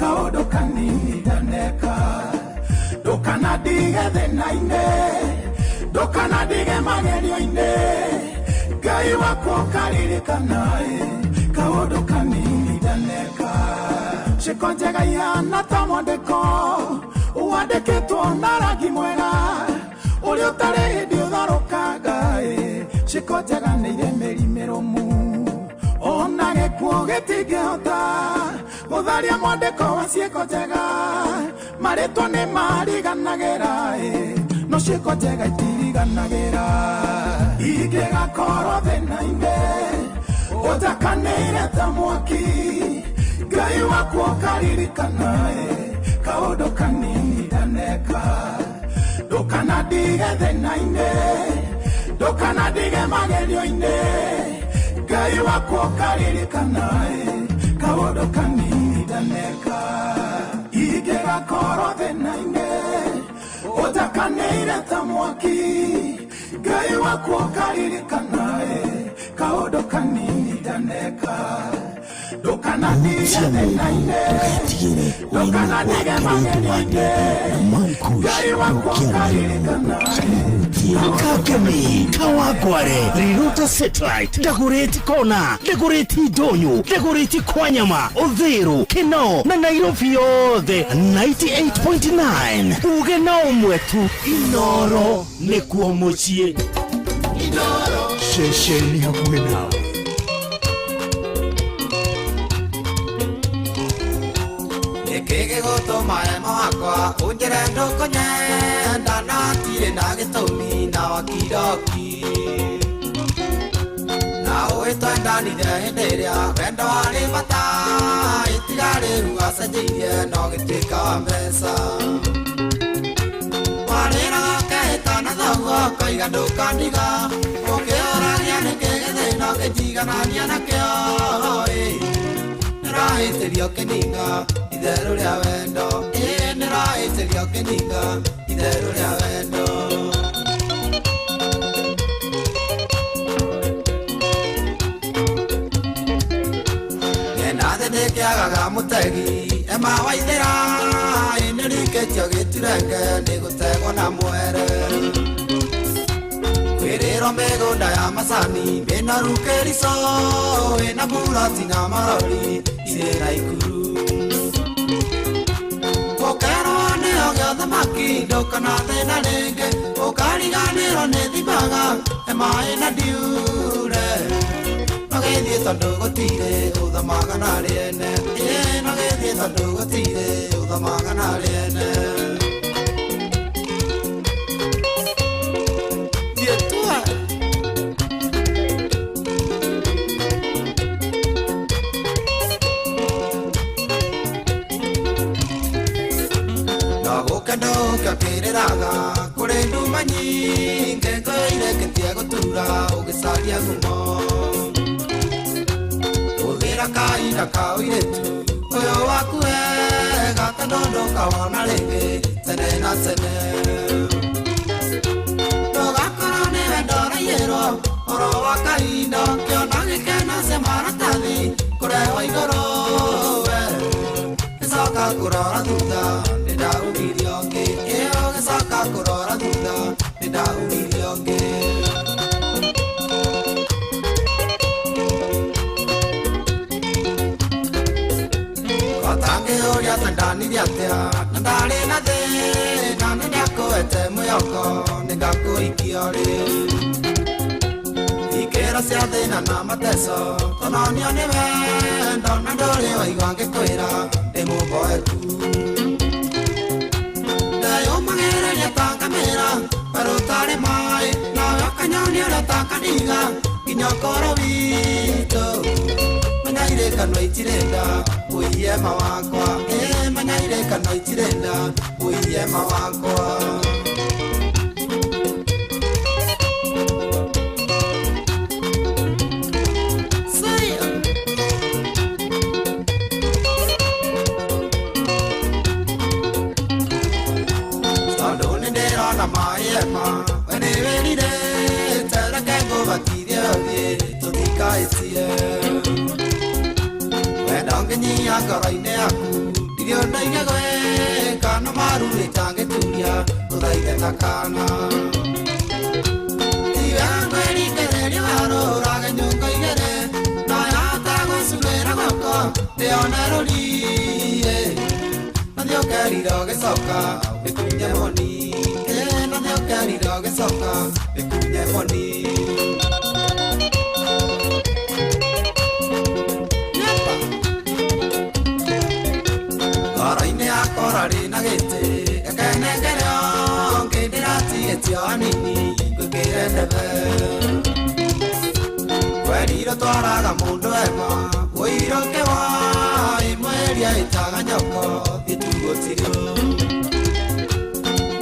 kaũndũ kanini ndaneka, ndũkanandige thĩna-inĩ, ndũkanandige magerio-inĩ, Ngai wakwa ũkaririkana kaũndũ kanini ndaneka, ciĩko njega ihana ta mwandĩko wandĩkĩtwo na rangi mwega, ũrĩa ũtarĩ hĩndĩ ũtharũkaga, ciĩko njega nĩ irĩ mĩri mĩrũmu, ona gĩkuũ gĩtingĩhota gũtharia mwandĩko wa ciĩko njega, marĩtwa nĩ mariganagĩra, no ciĩko njega itiriganagĩra, ingĩgakorwo thĩna-inĩ ũtakanĩire ta mwaki, Ngai wakwa ũkaririkana kaũndũ kanini ndaneka, ndũkanandige thĩna-inĩ, ndũkanandige magerio-inĩ, Ngai wakwa ũkaririkana kaũndũ kanini ndaneka, ingĩgakorwo thĩna-inĩ ũtakanĩire ta mwaki, Ngai wakwa ũkaririkana kaũndũ kanini ndaneka, ndũkanandige thĩna-inĩ, ndũkanandige magerio-inĩ, Ngai wakwa ũkaririkana. Kakemi, Kawangware, Riruta Satellite, Dagoretti Kona, Dagoretti Ndonyo, Dagoretti Kwanyama, Uthiru, Kinoo na Nairobi yothe 98.9. Uge na ũmwe tu, Inoro nĩkuo mũciĩ. Ceceni hakuhĩ nawe. Nĩkĩ gĩgũtũma ema wakwa ũnjĩre ndũkũnyenda na hatirĩ na gĩtũmi na wakiroki na ũĩ twendanire hĩndĩ ĩrĩa wendo warĩ bata ĩtiga rĩu wacenjirie no gĩtuĩka wa mbeca warĩraga ũkehĩta na thoguo ũkoiga ndũkandiga ũkĩũragia nĩkĩ gĩthĩna ũkĩnjiganania nakĩo ĩ nĩrahĩtĩrio kĩninga itherũ rĩa wendo ĩ nĩrahĩtĩrio kĩninga itherũ rĩa wendo. Ngenathĩ nĩkĩagaga mũtegi ema waithĩra ĩ nĩrikĩtio gĩturenge nĩgũtegwo na mwere kwĩrĩrwo mĩgũnda ya macani mĩnoru kĩrico ĩna mburoti na marori irĩ na ikuru ũkerwo nĩo gĩa thamaki ndũkona thĩna rĩngĩ ũkariganĩrwo nĩ thimaga ema ĩna ndiure nogĩthiĩ tondũ gũtirĩ ũthamaga na rĩene ĩ nogĩthiĩ tondũ gũtirĩ ũthamaga na rĩene. Ndoka kĩrĩraga kũrĩ nduma nyingĩ ngũirĩkĩtie gũtura ũgĩcaria ngumo hũthĩra kahinda ka ũirĩtu ũyũ waku wega tondũ ndũkawona rĩngĩ tene na tene ndũgakorwo nĩ wendo ũraiyĩrwo oro wa kahinda ũkĩona gĩkeno cia maratathi kũrehwo igũrũ we gĩcoka kũrora thutha nĩndaugirio ngĩ ĩyo gĩcoka kũrora thutha nĩndaugirio ngĩ. Kotangĩũria twendanire atĩa na ndarĩ na thĩna nĩndakũhete mwĩhoko nĩngakũhikia rĩ ikĩro cia thĩna na mateso tũnonio nĩ wendo na ndũrĩ waigua ngĩkwĩra ndĩ mũboeku ndeyũmagĩrĩria ta ngamĩra werũ ũtarĩ maĩ nawe ũkanyonia ũrĩa ũtakaniga nginya ũkũrũ witũ menya irĩkano itirenda ũiye ma wakwa ĩ menya irĩkano itirenda ũiye ma wakwa. Ndĩrona maĩ ema we nĩwĩrirĩte reke ngũbatithie ũthiĩ tũtikaĩtie wendo ngĩnyia ngoro-inĩ yaku ndirĩ ũndũ ingĩgwĩka no maru ĩtangĩturia tũthaithe ta kana tiwe ngwĩringĩrĩria warũrage nyũngo igĩrĩ no yahota gũcurĩra guoko ndĩone rũriĩ na thiũkerire ũgĩcoka ĩkunye moni na thiũkerire ũgĩcoka ĩkunye moni. Ngoro-inĩ yakwa ũrarĩ na gĩtĩ ekenengere ũngĩ ndĩratigĩtio hanini ngwĩkĩre ndebe kwerirwo twaraga mũndũ ema ũirũ kĩwa ĩmweria ĩtaga nyoko gĩtugo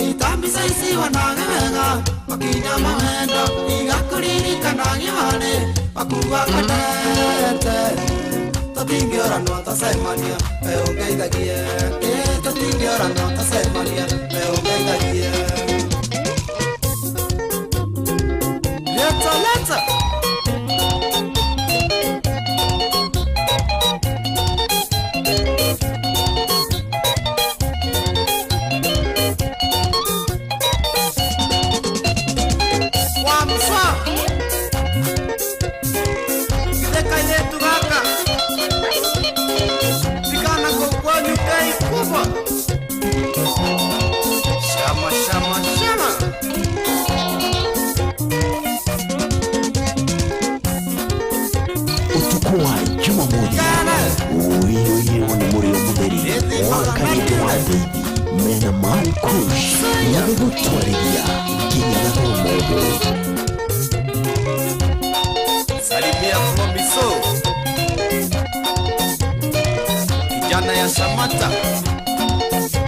itambica ici wonage wega makinya mawendo igakũririkanagia harĩ makuga kwendete tũtingĩũranwo twacemania we ũngeithagie ĩ tũtingĩũranwo twacemania we ũngeithagie. Leta leta. Nĩ ũndũ wa thĩithi mena Man Kush magĩgũtwarithia nginya Gathomondo. Salimia Promiso, kijana ya Samata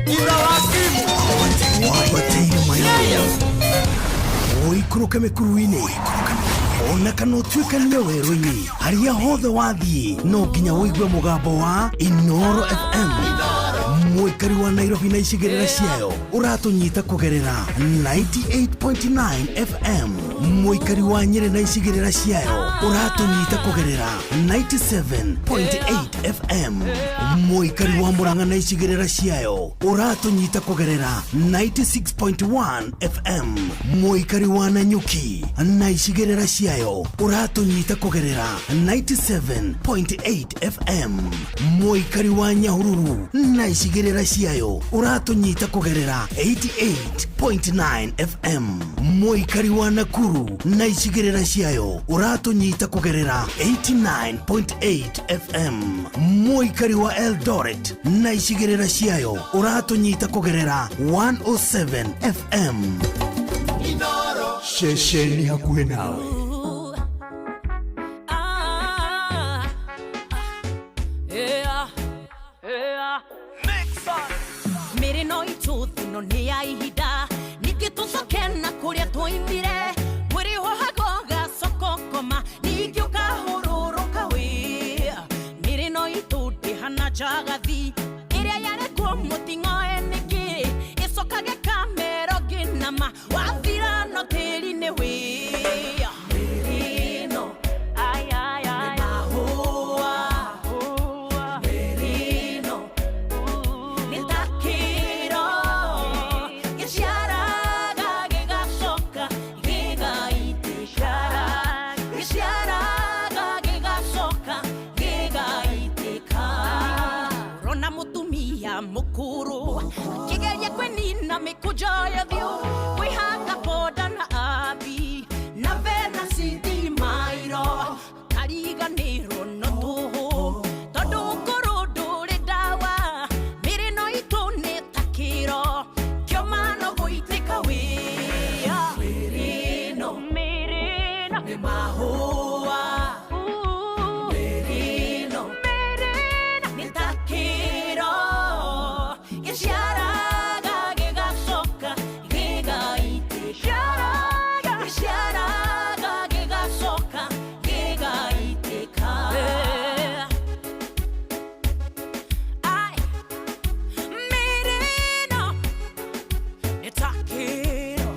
Irawakimu Wambatĩire mayo ũikũrũke mĩkuru-inĩ ona kana ũtuĩkanie werũ-inĩ, harĩa hothe wathiĩ no nginya ũigue mũgambo wa Inoro FM. Mũikari wa Nairobi na icigĩrĩra ciayo ũratũnyita kũgerera 98.9 FM. Mũikari wa Nyĩrĩ na icigĩrĩra ciayo ũratũnyita kũgerera 97.8 FM. Mũikari wa Murang'a na icigĩrĩra ciayo ũratũnyita kũgerera 96.1 FM. Mũikari wa Nanyuki na icigĩrĩra ciayo ũratũnyita kũgerera 97.8 FM. Mũikari wa Nyahururu na icigĩrĩra ciayo ũratũnyita kũgerera 88.9 FM. Mũikari wa Nakuru na icigĩrĩra ciayo ũratũnyita kũgerera 89.8 FM. Mũikari wa Eldoret na icigĩrĩra ciayo ũratũnyita kũgerera 107 FM. Ceceni hakuhĩ nawe. Mĩrĩ no itũthi no nĩ ya ihinda ningĩ tũcoke na kũrĩa twoimire mwĩrĩ wohago gacokokoma ningĩ ũkahũrũrũka wĩ mĩrĩ no itũ ndĩhana njagathi ĩrĩa yarekwo mũting'oe nĩkĩ ĩcokage kamero ngĩnama wathira no tĩri-inĩ wĩ mĩrĩ ĩno nĩ mahũa mĩrĩ ĩno nĩ ta kĩro gĩciaraga gĩgacoka gĩgaitĩka gĩciaraga gĩgacoka gĩgaitĩka ũrona mũtumia mũkũrũ akĩgeria kwĩnina mĩkũnjo ya ũthiũ kwĩhaka boda na abi na vena citimairo kariganĩrwo no tũhũ tondũ ũkũrũ ndũrĩ ndawa mĩrĩ no itũ nĩ ta kĩro kĩoma no gũitĩka wĩa mĩrĩ ĩno nĩ mahũa mĩrĩ ĩno nĩ ta kĩro gĩciaraga gĩgacoka gĩgaitĩka gĩciaraga gĩgacoka gĩgaitĩka. Ai, mĩrĩ ĩno nĩ ta kĩro.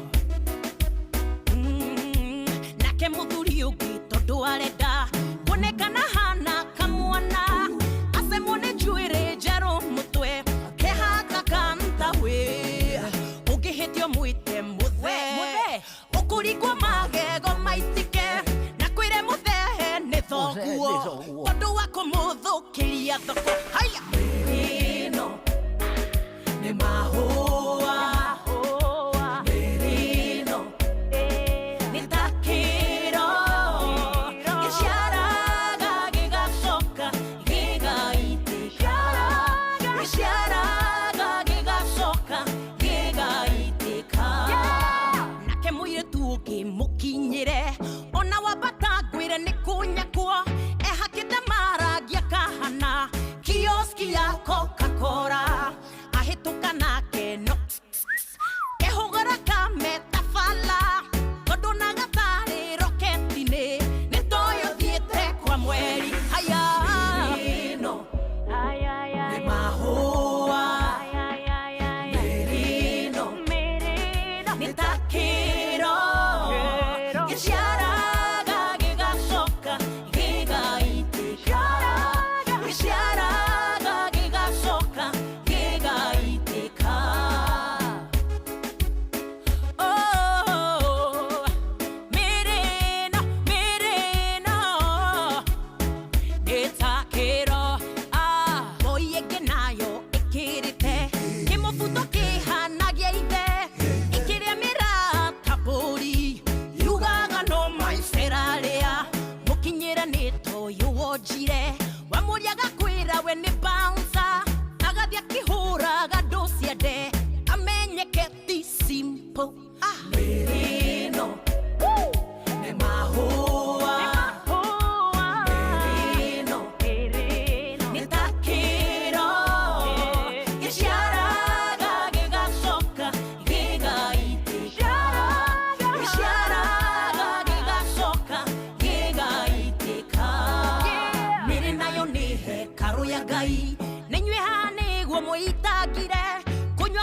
Nake mũthuri ũngĩ tondũ arenda kuonekana hana kamwana acemwo nĩ njuĩrĩ njerũ mũtwe kehaka kanta wĩ ũngĩhĩtio mwĩte mũthe ũkũringwo magego maitĩke na kwĩre mũthehe nĩ thoguo tondũ wa kũmũthũkĩria thoko haya mĩrĩ ĩno nĩ mahũa mĩrĩ ĩno nĩ ta kĩro gĩciaraga gĩgacoka gĩgaitĩka gĩciaraga gĩgacoka gĩgaitĩka nake mũirĩtu ũngĩ mũkinyĩre ona wambata ngwĩre nĩ kũnyakwo ehakĩte marangi akahana kioski ya Coca-Cola ahĩtũka nake no kehũgũra kametabala tondũ na gatarĩ roketi-inĩ nĩ toyũ thiĩte kwa mweri haya mĩrĩ ĩno nĩ mahũa mĩrĩ ĩno nĩ ta kĩro gĩciaraga gĩgacoka gĩgaitĩka gĩciaraga gĩgacoka gĩgaitĩka. Oh, mĩrĩ ĩno mĩrĩ ĩno nĩ ta kĩro. Ah, ngoi ĩngĩ nayo ĩkĩrĩte kĩmũbuto kĩhana gĩa ithe ĩkĩrĩa mĩrata mbũri yugaga no maicerarĩa mũkinyĩre nĩ toyũ wonjire wamũria agakwĩra we nĩ bouncer agathiĩ akĩhũra.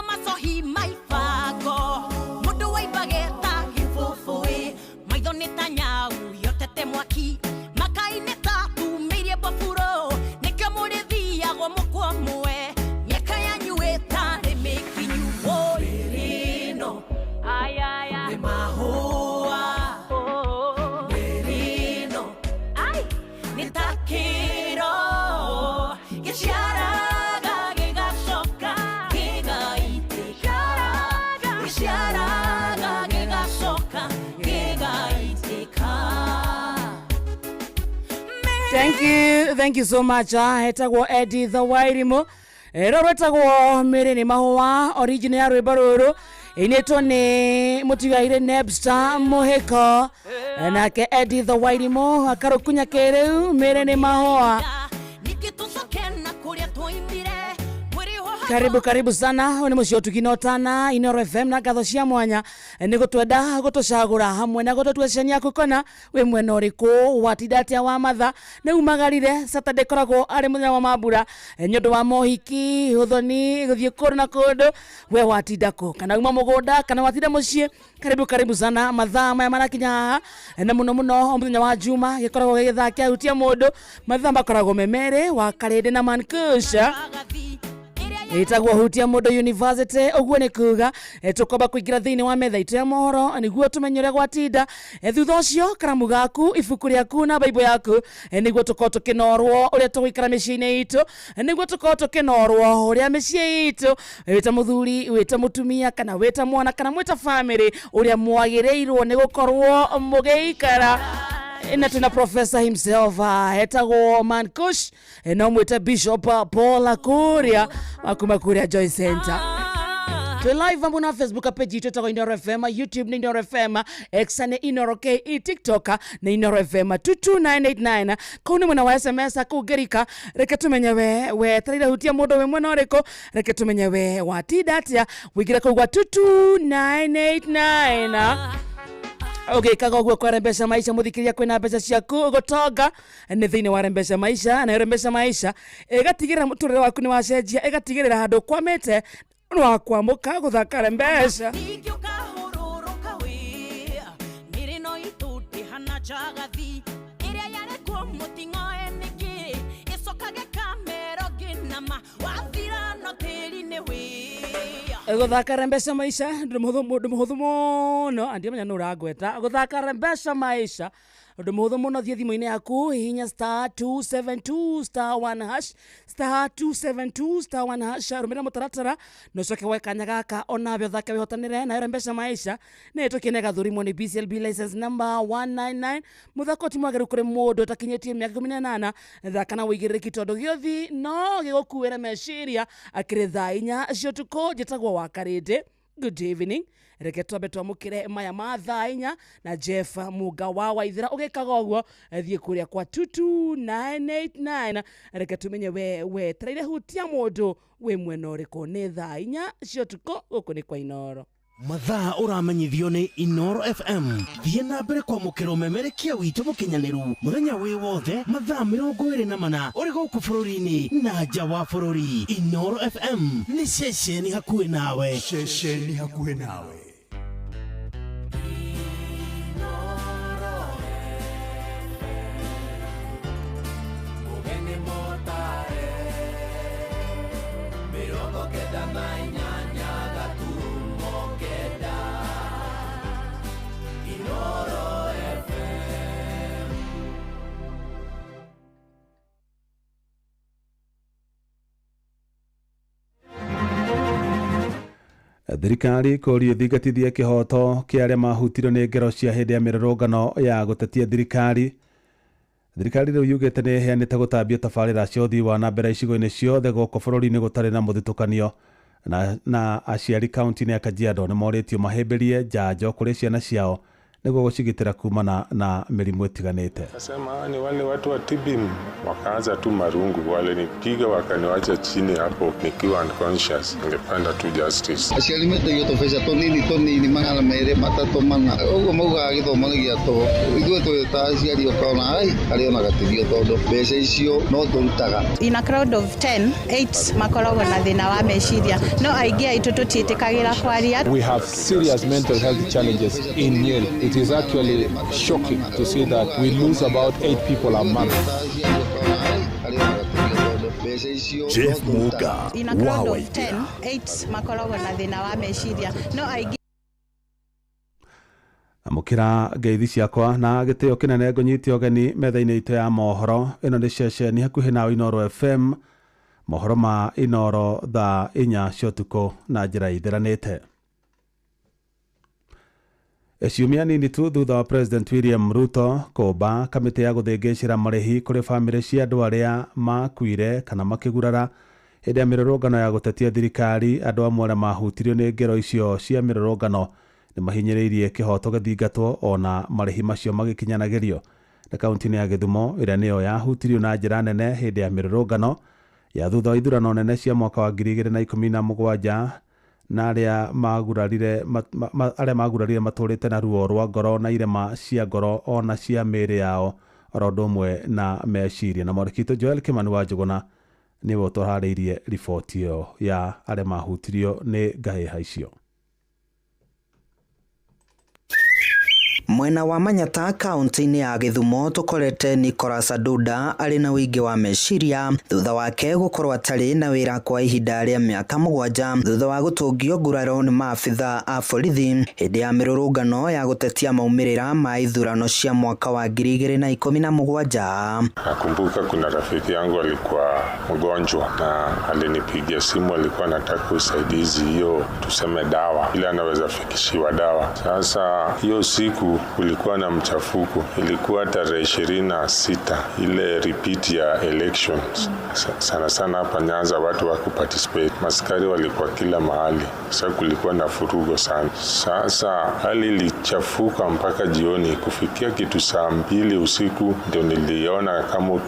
Andũ macohi maibango mũndũ waimbage ta gĩbũbũĩ maitho nĩ ta nyau yotete mwaki makai-inĩ ta tumĩirie mbaburo nĩkĩo mũrĩthiagwo mũkwa mwe mĩaka yanyu ĩtarĩ mĩkinyu rĩno nĩ mahũa rĩno nĩ ta kĩro gĩciaraga gĩgacoka gĩgaitĩka gĩciaraga gĩgacoka gĩgaitĩka. Thank you so much. Etagwo Eddie the Wairimu. Rũrũ rwĩtagwo Mĩrĩ nĩ Mahũa, original ya rwĩmbo rũrũ ĩinĩtwo nĩ mũtigaire Nebster Mũhĩko, nake Eddie the Wairimu akarũkunya kĩrĩu Mĩrĩ nĩ Mahũa. Ningĩ tũcoke na kũrĩa twoimire mwĩrĩ wohagwo. Karibu karibu sana, ũyũ nĩ mũciĩ ũtugina ũtana Inoro FM na ngatho cia mwanya nĩ gũtwenda gũtũcagũra hamwe na gũtũtua ceceni yaku kona wĩ mwena ũrĩkũ watinda atĩa wa matha nĩ umagarire Saturday koragwo arĩ mũthenya wa mambura nĩ ũndũ wa mohiki ũthoni gũthiĩ kũndũ na kũndũ we watinda kũ kana uma mũgũnda kana watinda mũciĩ. Karibu karibu sana, mathaa maya marakinya haha na mũno mũno mũthenya wa Juma gĩkoragwo gĩ gĩthaa kĩa hutia mũndũ, mathaa makoragwo me merĩ wa Karĩndĩ na Mankusha ĩtagwo Hutia Mũndũ University. Ũguo nĩ kuga tũkwamba kũingĩra thĩinĩ wa metha itũ ya mohoro nĩguo tũmenye ũrĩa gwatinda. Thutha ũcio karamu gaku, ibuku rĩaku na baibũ yaku nĩguo tũkorwo tũkĩnorwo ũrĩa tũgũikara mĩciĩ-inĩ itũ, nĩguo tũkorwo tũkĩnorwo ũrĩa mĩciĩ itũ wĩta mũthuri wĩta mũtumia kana wĩta mwana kana mwĩta family ũrĩa mwagĩrĩirwo nĩ gũkorwo mũgĩikara. Na tuna professor himself etagwo Mankush, no mwĩte Bishop Paul Kuria wakuma kuria Joy Center. Twe live ambu na Facebook page itũ ĩtagwo Inoro FM, YouTube nĩ Inoro FM, X nĩ Inoro KE, TikTok nĩ Inoro FM 22989. Kũu nĩ mwena wa SMS kũu Ngerika, reke tũmenye we wetereire hutia mũndũ wĩ mwena ũrĩkũ, reke tũmenye we watinda atĩa wĩingĩre kũu gwa 22989. Ũgĩkaga ũguo kwa Rembesha Maisha mũthikĩria kwĩna mbeca ciaku gũtonga nĩ thĩinĩ wa Rembesha Maisha, nayo Rembesha Maisha ĩgatigĩrĩra mũtũrĩre waku nĩ wacenjia, ĩgatigĩrĩra handũ ũkwamĩte nĩ wakwamũka gũthaka Rembesha. Ningĩ ũkahũrũrũka wĩ mĩrĩ no itũ ndĩhana njagathi ĩrĩa yarekwo mũting'oe nĩkĩ ĩcokage kamero ngĩnama wathira no tĩri-inĩ wĩ. Gũthaka Rembesha Maisha ũndũ mũhũthũ mũno, andiamenya nũ ũrangweta. Gũthaka Rembesha Maisha ũndũ mũhũthũ mũno, thiĩ thimũ-inĩ yaku hihinya star 272 star 1 hash star 272 star 1 hash, rũmĩrĩra mũtaratara na ũcoke woe kanya gaka onawe ũthake wĩhotanĩre. Nayo Rembesha Maisha nĩ ĩtũkĩne gathũrimwo nĩ BCLB license number 199. Mũthako ti mwagĩrĩru kũrĩ mũndũ ũtakinyĩtie mĩaka 18. Thaka na ũigĩrĩrĩki tondũ gĩothi no gĩgũkuĩre meciria akĩrĩ thaa 4 cia ũtukũ. Njĩtagwo wa Karĩndĩ, good evening. Reke twambe twamũkĩre maya ma thaa 4 na Jeff Muga wa Waithera. Ũgĩkaga ũguo thiĩ kũrĩa kwa 22989, reke tũmenye we wetereire hutia mũndũ wĩ mwena ũrĩkũ. Nĩ thaa 4 cia ũtukũ, gũkũ nĩ kwa Inoro. Mathaa ũramenyithio nĩ Inoro FM. Thiĩ na mbere kwamũkĩra ũmemerekia witũ mũkinyanĩru mũthenya wĩ wothe mathaa 24 ũrĩ gũkũ bũrũri-inĩ na nja wa bũrũri. Inoro FM nĩ ceceni hakuhĩ nawe. Ceceni hakuhĩ nawe. Mũgeni mũtare 98 gaturumo 9 Inoro FM. Thirikari kũrio thingatithie kĩhoto kĩa arĩa mahutirio nĩ ngero cia hĩndĩ ya mĩrũrũngano ya gũtetia thirikari. Thirikari rĩu yugĩte nĩ ĩheanĩte gũtambio tabarĩra cia ũthii wa na mbere icigo-inĩ ciothe gũkũ bũrũri-inĩ gũtarĩ na mũthutũkanio. Na aciari kaunti-inĩ ya Kajiado nĩ morĩtio mahĩmbĩrie njanjo kũrĩ ciana ciao Nĩguo gũcigitĩra kumana na mĩrimũ ĩtiganĩte. Akasema ni wale watu wa TB, wakaanza tu marungu, walinipiga wakaniwacha chini hapo nikiwa unconscious. Ningependa tu justice. Aciari metagio tũbeca tũnini tũnini 200 300 400 ũguo maugaga gĩthomo nĩ gĩa tũhũ. Ithuĩ twĩ ta aciari ũkona ai arĩ ona gatithio tondũ mbeca icio no tũrutaga. In a crowd of 10, 8 makoragwo na thĩna wa meciria, no aingĩ aitũ tũtiĩtĩkagĩra kwaria. We have serious mental health challenges in Nyeri. It is actually shocking to see that we lose about 8 people a month. Jeff Muga In a crowd of 10, 8 makoragwo na thĩna wa meciria, no aingĩ. Amũkĩra ngeithi ciakwa na gĩtĩo kĩnene ngũnyite ũgeni metha-inĩ itũ ya mohoro. Ĩno nĩ ceceni hakuhĩ nawe Inooro FM, mohoro ma Inooro thaa 4 cia ũtukũ na njĩra ĩtheranĩte. Ciumia nini tu thutha wa President William Ruto kũmba kamĩtĩ ya gũthĩngĩcĩra marĩhi kũrĩ bamĩrĩ cia andũ arĩa makuire kana makĩgurara hĩndĩ ya mĩrũrũngano ya gũtetia thirikari, andũ amwe arĩa mahutirio nĩ ngero icio cia mĩrũrũngano nĩ mahinyĩrĩirie kĩhoto gĩthingatwo ona marĩhi macio magĩkinyanagĩrio. Na kaunti-inĩ ya Gĩthumo ĩrĩa nĩyo yahutirio na njĩra nene hĩndĩ ya mĩrũrũngano ya thutha wa ithurano nene cia mwaka wa 2017 na arĩa magurarire matũrĩte na ruo rwa ngoro na irema cia ngoro ona cia mĩĩrĩ yao oro ũndũ ũmwe na meciria. Na mwandĩki witũ Joel Kimani wa Njũgũna nĩwe ũtũharĩirie riboti ĩyo ya arĩa mahutirio nĩ ngahĩha icio. Mwena wa Manyata kaunti-inĩ ya Gĩthumo tũkorete Nicholas Aduda arĩ na ũingĩ wa meciria thutha wake gũkorwo atarĩ na wĩra kwa ihinda rĩa mĩaka 7 thutha wa gũtũngio nguraro nĩ maabitha a borithi hĩndĩ ya mĩrũrũngano ya gũtetia maumĩrĩra ma ithurano cia mwaka wa 2017. Nakumbuka kuna rafiki yangu alikuwa mgonjwa na alinipigia simu, alikuwa anataka usaidizi, hiyo tuseme dawa, ile anaweza fikishiwa dawa. Sasa hiyo siku kulikuwa na mchafuko, ilikuwa tarehe 26, ile repeat ya elections. Sana sana hapa Nyanza watu hawakuparticipate, maskari walikuwa kila mahali, sasa kulikuwa na furugo sana. Sasa hali ilichafuka mpaka jioni, kufikia kitu saa 2 usiku ndio niliona kama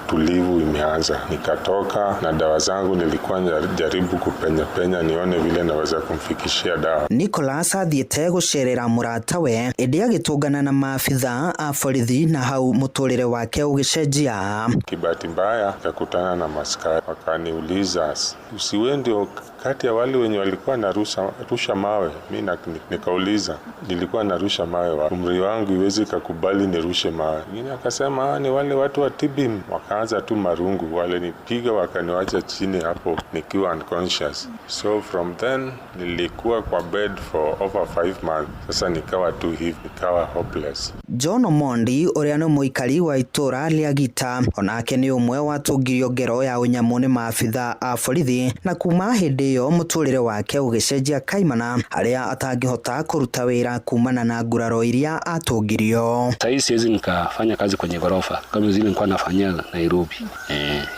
tulivu imeanza. Nikatoka na dawa zangu, nilikuwa jaribu kupenya penya nione vile naweza kumfikishia dawa. Nicholas athiĩte gũcerera mũratawe ĩndĩ agĩtũngana na maabitha a borithi na hau mũtũrĩre wake ũgĩcenjia. Kibahati mbaya nikakutana na maskari, wakaniuliza usiwe ndio kati ya wale wenye walikuwa narusha mawe? Mimi nikauliza nilikuwa narusha mawe wapi? Umri wangu iwezi kukubali nirushe mawe. Mwingine akasema ni wale watu wa TB. Wakaanza tu marungu, walinipiga wakaniwacha chini hapo nikiwa unconscious. So from then nilikuwa kwa bed for over 5 months. Sasa nikawa tu hivi, nikawa hopeless. John Omondi ũrĩa nĩ mũikari wa itũra rĩa Gita onake nĩ ũmwe watũngirio ngero ya ũnyamũ nĩ maabitha a borithi na kuma hĩndĩ ĩyo mũtũrĩre wake ũgĩcenjia kaimana harĩa atangĩhota kũruta wĩra kumana na nguraro iria atũngirio. Sasa siwezi nikafanya kazi kwenye ghorofa kama zile nilikuwa nafanyia Nairobi.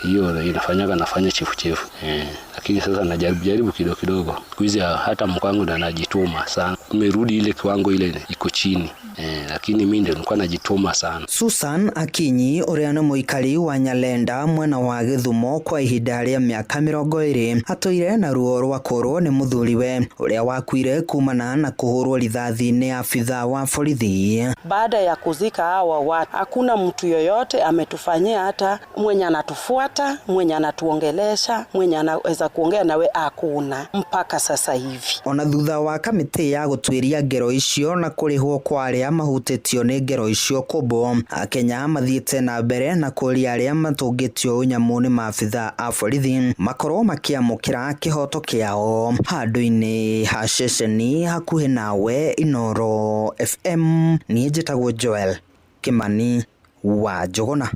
Hiyo inafanyaga nafanya chifu chifu. Lakini sasa najaribu kidogo kidogo. Siku hizi hata mkwangu ndo anajituma sana. Umerudi ile kiwango ile iko chini. Lakini mimi ndio nilikuwa najituma sana. Susan Akinyi ũrĩa nĩ mũikari wa Nyalenda mwena wa Gĩthumo kwa ihinda rĩa mĩaka 20 atũire na ruo rwa kũrwo nĩ mũthuriwe ũrĩa wakuire kumana na kũhũrwo rithathi nĩ abitha wa borithi. Baada ya kuzika hawa watu, hakuna mtu yoyote ametufanyia, hata mwenye anatufuata, mwenye anatuongelesha, mwenye anaweza kuongea nawe hakuna mpaka sasa hivi. Ona thutha wa kamĩtĩ ya gũtuĩria ngero icio na kũrĩhwo kwa arĩa mahutĩtio nĩ ngero icio kũmbwo, Akenya mathiĩte na mbere na kũria arĩa matũngĩtio ũnyamũ nĩ maabitha a borithi makorwo makĩamũkĩra kĩhoto kĩao. Handũ-inĩ ha ceceni hakuhĩ nawe Inooro FM, niĩ njĩtagwo Joel Kimani wa Njũgũna.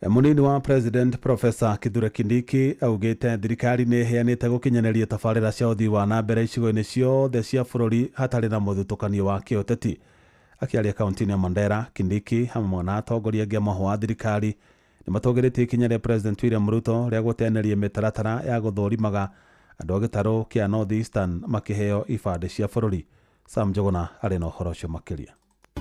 Munini wa President Professor Kithure Kindiki augĩte thirikari nĩ ĩheanĩte gũkinyanĩria tabarĩra cia ũthii wa na mbere icigo-inĩ ciothe cia bũrũri hatarĩ na mũthutũkanio wa kĩũteti. Akĩaria kaunti-inĩ ya Mandera, Kindiki hamwe na atongoria angĩ a mũhwa wa thirikari nĩ matũgĩrĩtie ikinya rĩa President William Ruto rĩa gũteanĩria mĩtaratara ya gũthũrimaga andũ a gĩtarũ kĩa North Eastern makĩheo ibandĩ cia bũrũri. Sam Njuguna arĩ na ũhoro ũcio makĩria.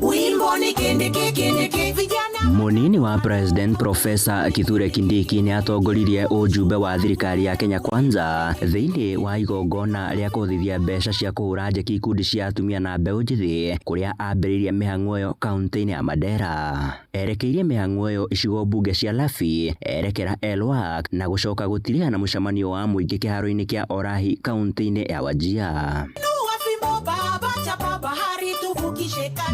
Wimbo ni kindiki kindiki vijana. Munini wa President Profesa Kithure Kindiki nĩ atongoririe ũjumbe wa thirikari ya Kenya Kwanza thĩinĩ wa igongona rĩa kũhotithia mbeca cia kũhũra njeki ikundi cia atumia na mbeũ njĩthĩ kũrĩa ambĩrĩirie mĩhang'o ĩyo kaunti-inĩ ya Mandera. Erekeirie mĩhang'o ĩyo icigo mbunge cia Lafi, erekera Elwak na gũcoka gũtirĩha na mũcemanio wa mũingĩ kĩharo-inĩ kĩa Orahi kaunti-inĩ ya Wajir.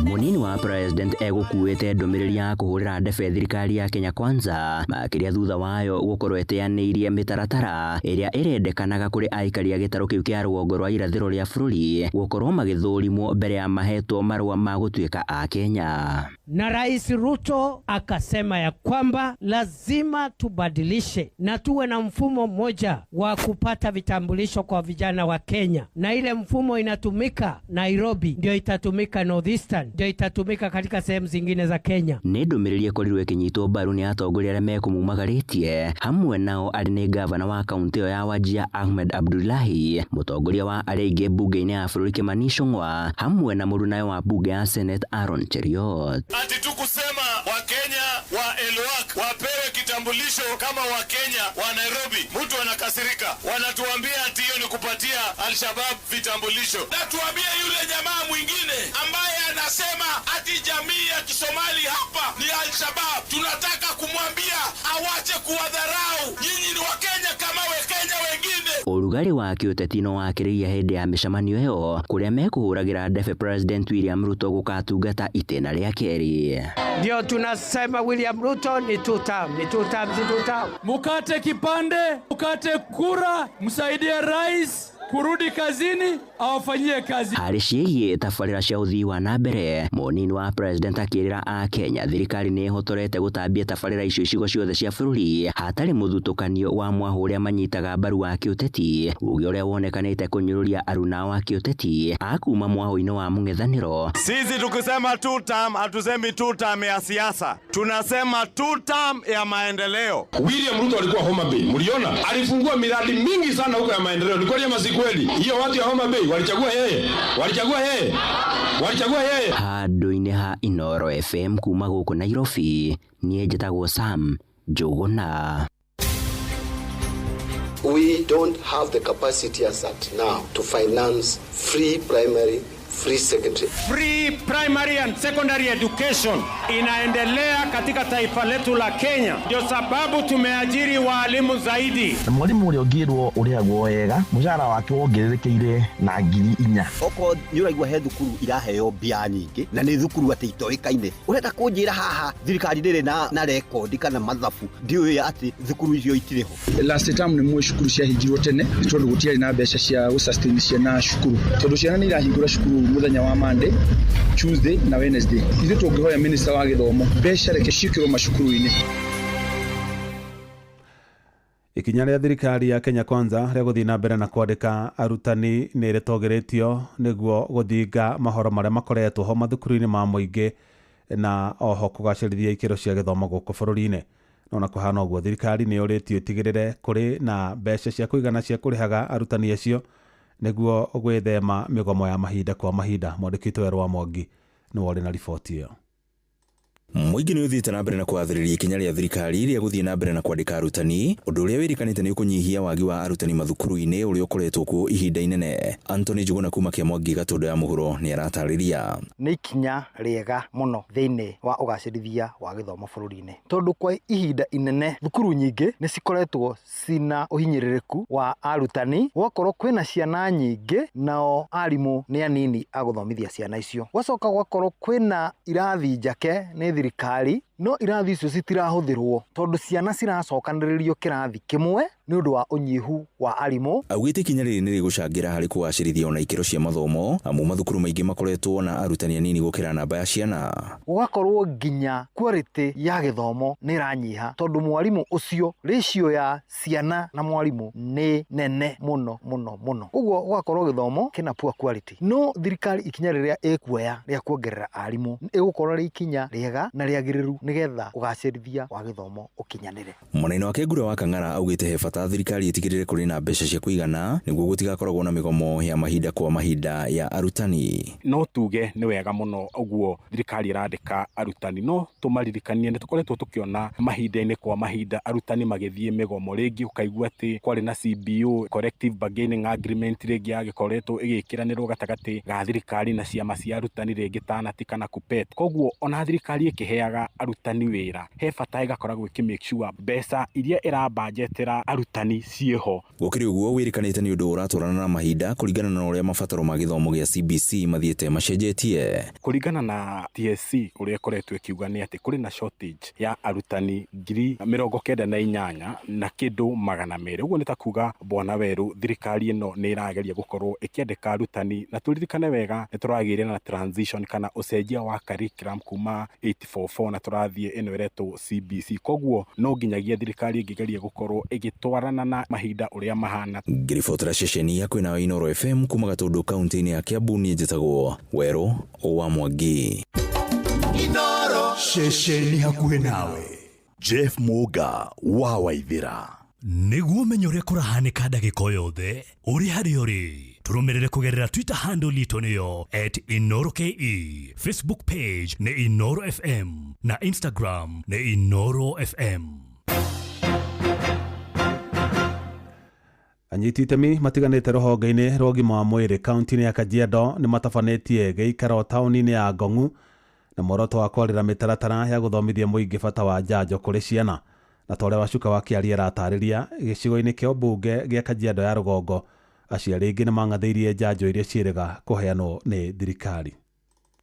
Munini wa President egũkuĩte ndũmĩrĩri ya kũhũrĩra ndebe thirikari ya Kenya Kwanza makĩria thutha wayo gũkorwo ĩteanĩirie mĩtaratara ĩrĩa ĩrendekanaga kũrĩ aikari a gĩtarũ kĩu kĩa rũgongo rwa irathĩro rĩa bũrũri gũkorwo magĩthũrimwo mbere ya mahetwo marũa ma gũtuĩka a Kenya. Na Rais Ruto akasema ya kwamba lazima tubadilishe na tuwe na mfumo mmoja wa kupata vitambulisho kwa vijana wa Kenya, na ile mfumo inatumika Nairobi ndio itatumika Northeastern, ndio itatumika katika sehemu zingine za Kenya. Nĩ ndũmĩrĩri ĩkorirwo ĩkĩnyitwo mbaru nĩ atongoria arĩa mekũmumagarĩtie, hamwe nao arĩ nĩ gavana wa kaunti ĩyo ya Wajir Ahmed Abdullahi, mũtongoria wa arĩa aingĩ mbunge-inĩ ya bũrũri Kimani Ichung'wa, hamwe na mũrunawe wa mbunge ya Senate Aaron Cheruiyot. Ati tu kusema Wakenya wa Elwak wapewe kitambulisho kama Wakenya wa Nairobi, mtu anakasirika. Wanatuambia ati hiyo ni kupatia Al-Shabaab vitambulisho. Na tuambie yule jamaa mwingine ambaye anasema ati jamii ya Kisomali hapa ni Al-Shabaab, tunataka kumwambia awache kuwadharau. Nyinyi ni Wakenya kama Wakenya wengine. Ũrugarĩ wa kĩũteti no wakĩrĩria hĩndĩ ya mĩcemanio ĩyo kũrĩa mekũhũragĩra ndebe President William Ruto gũkatungata itĩna rĩa kerĩ. Ndio tunasema William Ruto ni two term, ni two term, si two term. Mukate kipande, mukate kura, msaidie rais kurudi kazini, awafanyie kazi. Harĩ ciĩgiĩ tabarĩra cia ũthii wa na mbere, mũnini wa president akĩrĩra a Kenya thirikari nĩ ĩhotorete gũtambia tabarĩra icio icigo ciothe cia bũrũri hatarĩ mũthutũkanio wa mwahũ ũrĩa manyitaga mbaru wa kĩũteti, uge ũrĩa wonekanĩte kũnyũrũria aruna wa kĩũteti a kuma mwahũ-inĩ wa mũng'ethanĩro. Sisi tukisema two term hatusemi two term ya siasa, tunasema two term ya maendeleo. William Ruto alikuwa Homa Bay, mliona alifungua miradi mingi sana huko ya maendeleo. Ni kweli ama si kweli? Hiyo watu ya Homa Bay walichagua yeye, walichagua yeye, walichagua yeye. Handũ-inĩ ha Inooro FM kuma gũkũ Nairobi, niĩ njĩtagwo Sam Njũgũna. We don't have the capacity as at now to finance free primary, free secondary. Free primary and secondary education inaendelea katika taifa letu la Kenya. Ndio sababu tumeajiri waalimu zaidi. Na mwalimu ũrĩa ũngĩrwo ũrĩhagwo wega mũcara wake wongererekeire na 4,000. Okorwo nĩ ũraigua he thukuru iraheo mbia nyingĩ na nĩ thukuru atĩ itoĩkaine, ũrenda kũnjĩra haha thirikari ndĩrĩ na rekondi kana mathabu ndiũĩ atĩ thukuru icio itirĩ ho? Last term nĩ mwe cukuru ciahingirwo tene nĩ tondũ gũtiarĩ na mbeca cia gũ-sustain ciana cukuru, tondũ ciana nĩ irahingũra cukuru mũthenya wa Monday, Tuesday na Wednesday. Ithuĩ tũngĩhoya minister wa gĩthomo mbeca reke ciĩkĩrwo macukuru-inĩ. Ikinya rĩa thirikari ya Kenya Kwanza rĩa gũthiĩ na mbere na kwandĩka arutani nĩ rĩtongoretio nĩguo gũthinga mahoro marĩa makoretwo ho mathukuru-inĩ ma mũingĩ na oho kũgacĩrithia ikĩro cia gĩthomo gũkũ bũrũri-inĩ. No na kũhana ũguo thirikari nĩ yũrĩtio ĩtigĩrĩre kũrĩ na mbeca cia kũigana cia kũrĩhaga arutani acio nĩguo gwĩthema mĩgomo ya mahinda kwa mahinda. Mwandĩki witũ Werũ wa Mwangi nĩwe ũrĩ na riboti ĩyo. Mũingĩ nĩ ũthiĩte na mbere na kũgathĩrĩria ikinya rĩa thirikari rĩa gũthiĩ na mbere na kwandĩka arutani, ũndũ ũrĩa wĩrĩkanĩte nĩ ũkũnyihia wagi wa arutani mathukuru-inĩ ũrĩa ũkoretwo kuo ihinda inene. Anthony Njuguna kuma Kĩamwangi Gatũndũ ya Mũhuro nĩ aratarĩria. Nĩ ikinya rĩega mũno thĩinĩ wa ũgacĩrithia wa gĩthomo bũrũri-inĩ, tondũ kwa ihinda inene thukuru nyingĩ nĩ cikoretwo cina ũhinyĩrĩrĩku wa arutani, gwakorwo kwĩna ciana nyingĩ nao arimũ nĩ anini a gũthomithia ciana icio, gwacoka gwakorwo kwĩna irathi njake nĩ thirikari, no irathi icio citirahũthĩrwo tondũ ciana ciracokanĩrĩrio kĩrathi kĩmwe nĩ ũndũ wa ũnyihu wa arimũ. Augĩte ikinya rĩrĩ nĩ rĩgũcangĩra harĩ kũgacĩrithia ona ikĩro cia mathomo, amu mathukuru maingĩ makoretwo na arutani anini gũkĩra namba ya ciana. Gũgakorwo nginya quality ya gĩthomo nĩ ĩranyiha tondũ mwarimũ ũcio ratio ya ciana na mwarimũ nĩ nene mũno mũno mũno, ũguo gũgakorwo gĩthomo kĩna poor quality. No thirikari ikinya rĩrĩa ĩkuoya rĩa kuongerera arimũ ĩgũkorwo rĩ ikinya rĩega na rĩagĩrĩru nĩgetha ũgacĩrithia wa gĩthomo ũkinyanĩre. Mwena-inĩ wake Ngure wa Kang'ara augĩte he bata thirikari ĩtigĩrĩre kũrĩ na mbeca cia kũigana nĩguo gũtigakoragwo na mĩgomo ya mahinda kwa mahinda ya arutani. No tuge nĩ wega mũno ũguo thirikari ĩrandĩka arutani, no tũmaririkanie nĩ tũkoretwo tũkĩona mahinda-inĩ kwa mahinda arutani magĩthiĩ mĩgomo, rĩngĩ ũkaigua atĩ kwarĩ na CBO, collective bargaining agreement, rĩngĩ yagĩkoretwo ĩgĩkĩranĩrwo gatagatĩ ga thirikari na ciama cia arutani rĩngĩ ta KNUT kana KUPPET. Koguo ona thirikari ĩkĩheaga arutani wĩra he bata ĩgakoragwo ĩkĩ make sure mbeca iria ĩrabanjetera arutani ciĩho. Gũkĩrĩ ũguo wĩrĩkanĩte nĩ ũndũ ũratwarana na mahinda kũringana na ũrĩa mabataro ma gĩthomo gĩa CBC mathiĩte macenjetie. Kũringana na TSC ũrĩa ĩkoretwo ĩkiuga nĩ atĩ kũrĩ na shortage ya arutani 98,200 na kĩndũ. Ũguo nĩ ta kuga bwana Weru, thirikari ĩno nĩ ĩrageria gũkorwo ĩkĩandĩka arutani, na tũririkane wega nĩ tũragĩire na transition kana ũcenjia wa curriculum kuma 844 na tũrathiĩ ĩno ĩretwo CBC. Koguo no nginyagia thirikari ĩngĩgeria gũkorwo ĩgĩtwarana na mahinda ũrĩa mahana. Ngĩribotera ceceni ya kwĩna Inooro FM kuma Gatũndũ kaunti-inĩ ya Kiambu, niĩ njĩtagwo Werũ wa Mwangi. Inooro ceceni hakuhĩ nawe. Jeff Muga wa Waithĩra. Nĩguo ũmenye ũrĩa kũrahanĩka ndagĩka o yothe ũrĩ harĩa ũrĩ, tũrũmĩrĩre kũgerera Twitter handle itũ nĩyo @InooroKE, Facebook page nĩ Inooro FM na Instagram nĩ Inooro FM. Anyiti itemi matiganĩte rũhonge-inĩ rwa ũgima wa mwĩrĩ kaunti-inĩ ya Kajiado nĩ matabanĩtie gĩikaro taũni-inĩ ya Ngong'u na muoroto wa kwarĩra mĩtaratara ya gũthomithia mũingĩ bata wa njanjo kũrĩ ciana. Na ta ũrĩa Wacuka wa Kĩaria aratarĩria, gĩcigo-inĩ kĩa ũmbunge gĩa Kajiado ya rũgongo aciari aingĩ nĩ mang'athĩirie njanjo iria ciĩrĩga kũheanwo nĩ thirikari.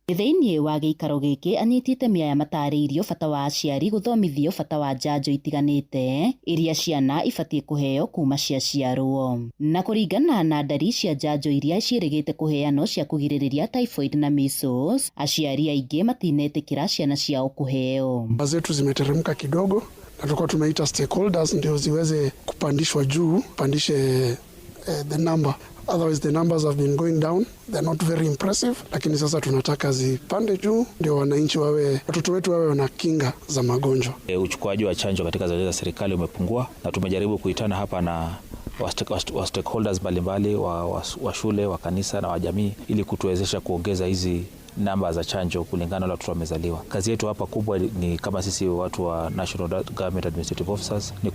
Thĩinĩ wa gĩikaro gĩkĩ anyiti itemi aya matarĩirio bata wa aciari gũthomithio bata wa njanjo itiganĩte iria ciana ibatiĩ kũheo kuma ciaciarwo. Na kũringana na ndari cia njanjo iria ciĩrĩgĩte kũheanwo cia kũgirĩrĩria typhoid na measles, aciari aingĩ matinetĩkĩra ciana ciao kũheo. Namba zetu zimeteremka kidogo na tulikuwa tumeita stakeholders ndio ziweze kupandishwa juu, pandishe the number. Otherwise the numbers have been going down. They're not very impressive, lakini sasa tunataka zipande juu ndio wananchi wawe, watoto wetu wawe na kinga za magonjwa. Uchukuaji wa chanjo katika zahanati za serikali umepungua na tumejaribu kuitana hapa na wa stakeholders mbalimbali wa shule, wa kanisa na wa jamii ili kutuwezesha kuongeza hizi namba za chanjo kulingana na watoto wamezaliwa. Kazi yetu hapa kubwa ni kama sisi watu wa National Government Administrative Officers ni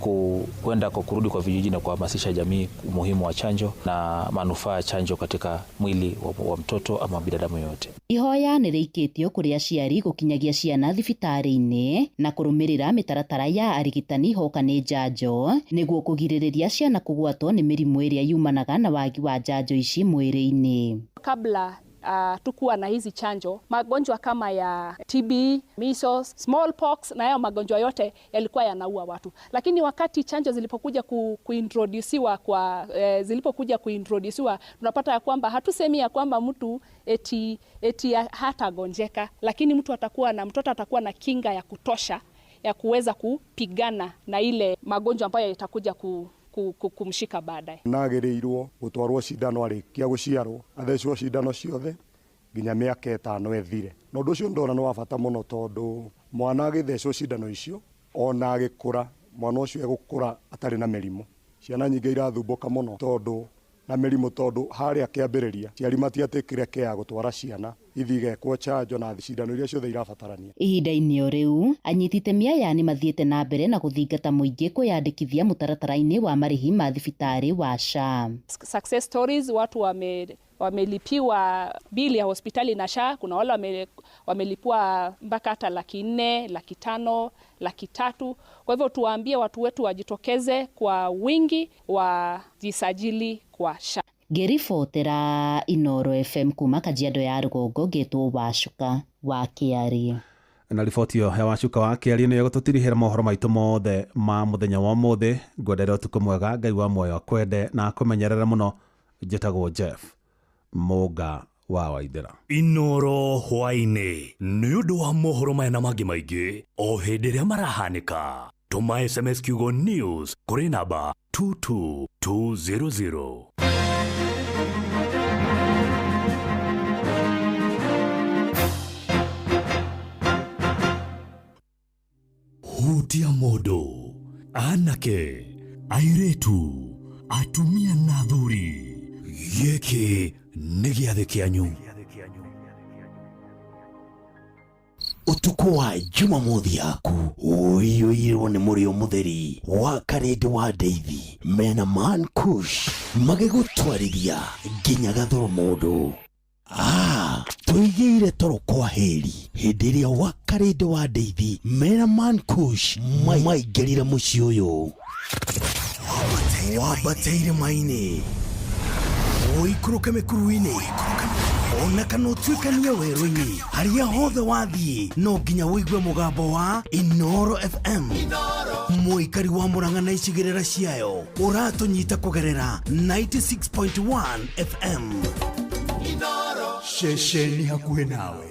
kwenda kwa kurudi kwa vijiji na kuhamasisha jamii umuhimu wa chanjo na manufaa ya chanjo katika mwili wa mtoto ama binadamu yote. Ihoya nĩ rĩikĩtio kũrĩ aciari gũkinyagia ciana thibitarĩ-inĩ na kũrũmĩrĩra mĩtaratara ya arigitani hoka nĩ njanjo nĩguo kũgirĩrĩria ciana kũgwatwo nĩ mĩrimũ ĩrĩa yumanaga na wagi wa njanjo ici mwĩrĩ-inĩ. Kabla tukuwa na hizi chanjo, magonjwa kama ya TB, measles, smallpox na hayo magonjwa yote yalikuwa yanaua watu. Lakini wakati chanjo zilipokuja kuintrodusiwa kwa zilipokuja kuintrodusiwa, tunapata ya kwamba hatusemi ya kwamba mtu eti hatagonjeka, lakini mtu atakuwa na mtoto atakuwa na kinga ya kutosha ya kuweza kupigana na ile magonjwa ambayo yatakuja kumshika baadaye. Nagĩrĩirwo gũtwarwo cindano arĩkia gũciarwo, athecwo cindano ciothe nginya mĩaka 5 ĩthire. Na ũndũ ũcio ndona nĩ wa bata mũno tondũ mwana agĩthecwo cindano icio ona agĩkũra, mwana ũcio egũkũra atarĩ na mĩrimũ. Ciana nyingĩ irathumbũka mũno tondũ na mĩrimũ tondũ harĩa kĩambĩrĩria aciari matiatĩkire care gũtwara ciana ithiĩ igekwo chanjo na cindano iria ciothe irabatarania. Ihinda-inĩ o rĩu anyiti itemi aya nĩ mathiĩte na mbere na gũthingata mũingĩ kwĩyandĩkithia mũtaratara-inĩ wa marĩhi ma thibitarĩ wa SHA. Success stories, watu wamelipiwa bili ya hospitali na SHA. Kuna wale wamelipiwa mpaka hata 400,000, 500,000, 300,000. Kwa hivyo tuwaambie watu wetu wajitokeze kwa wingi wajisajili kwa SHA. Ngĩribotera Inooro FM kuma Kajiado ya rũgongo ngĩtwo Wacuka wa Kĩarie. Na riboti ĩyo ya Wacuka wa Kĩarie nĩyo ĩgũtũtirihĩra mohoro maitũ mothe ma mũthenya wa ũmũthĩ. Ngwendere ũtukũ mwega, Ngai wa muoyo akwende na akũmenyerere mũno. Njĩtagwo Jeff Muga wa Waithĩra. Inooro hwaĩ-inĩ nĩ ũndũ wa mohoro maya na mangĩ maingĩ o hĩndĩ ĩrĩa marahanĩka. Tũma SMS kiugo news kũrĩ namba 22200. Hutia mũndũ, anake, airĩtu, atumia na athuri. Gĩkĩ nĩ gĩathĩ kĩanyu. Ũtukũ wa Jumamothi yaku ũiyũirwo nĩ mũrĩo mũtheri wa Karĩndĩ wa Ndeithi mena Man Kush magĩgũtwarithia nginya gathoro mũndũ. Tũigĩire toro kwa heri hĩndĩ ĩrĩa wa Karĩndĩ wa Ndeithi mena Man Kush maingĩrire mũciĩ ũyũ. Wambate irĩma-inĩ, ũikũrũke mĩkuru-inĩ, ona kana ũtuĩkanie werũ-inĩ, harĩa hothe wathiĩ no nginya ũigue mũgambo wa Inoro FM. Mũikari wa Murang'a na icigĩrĩra ciayo ũratũnyita kũgerera 96.1 FM. Ceceni hakuhĩ nawe.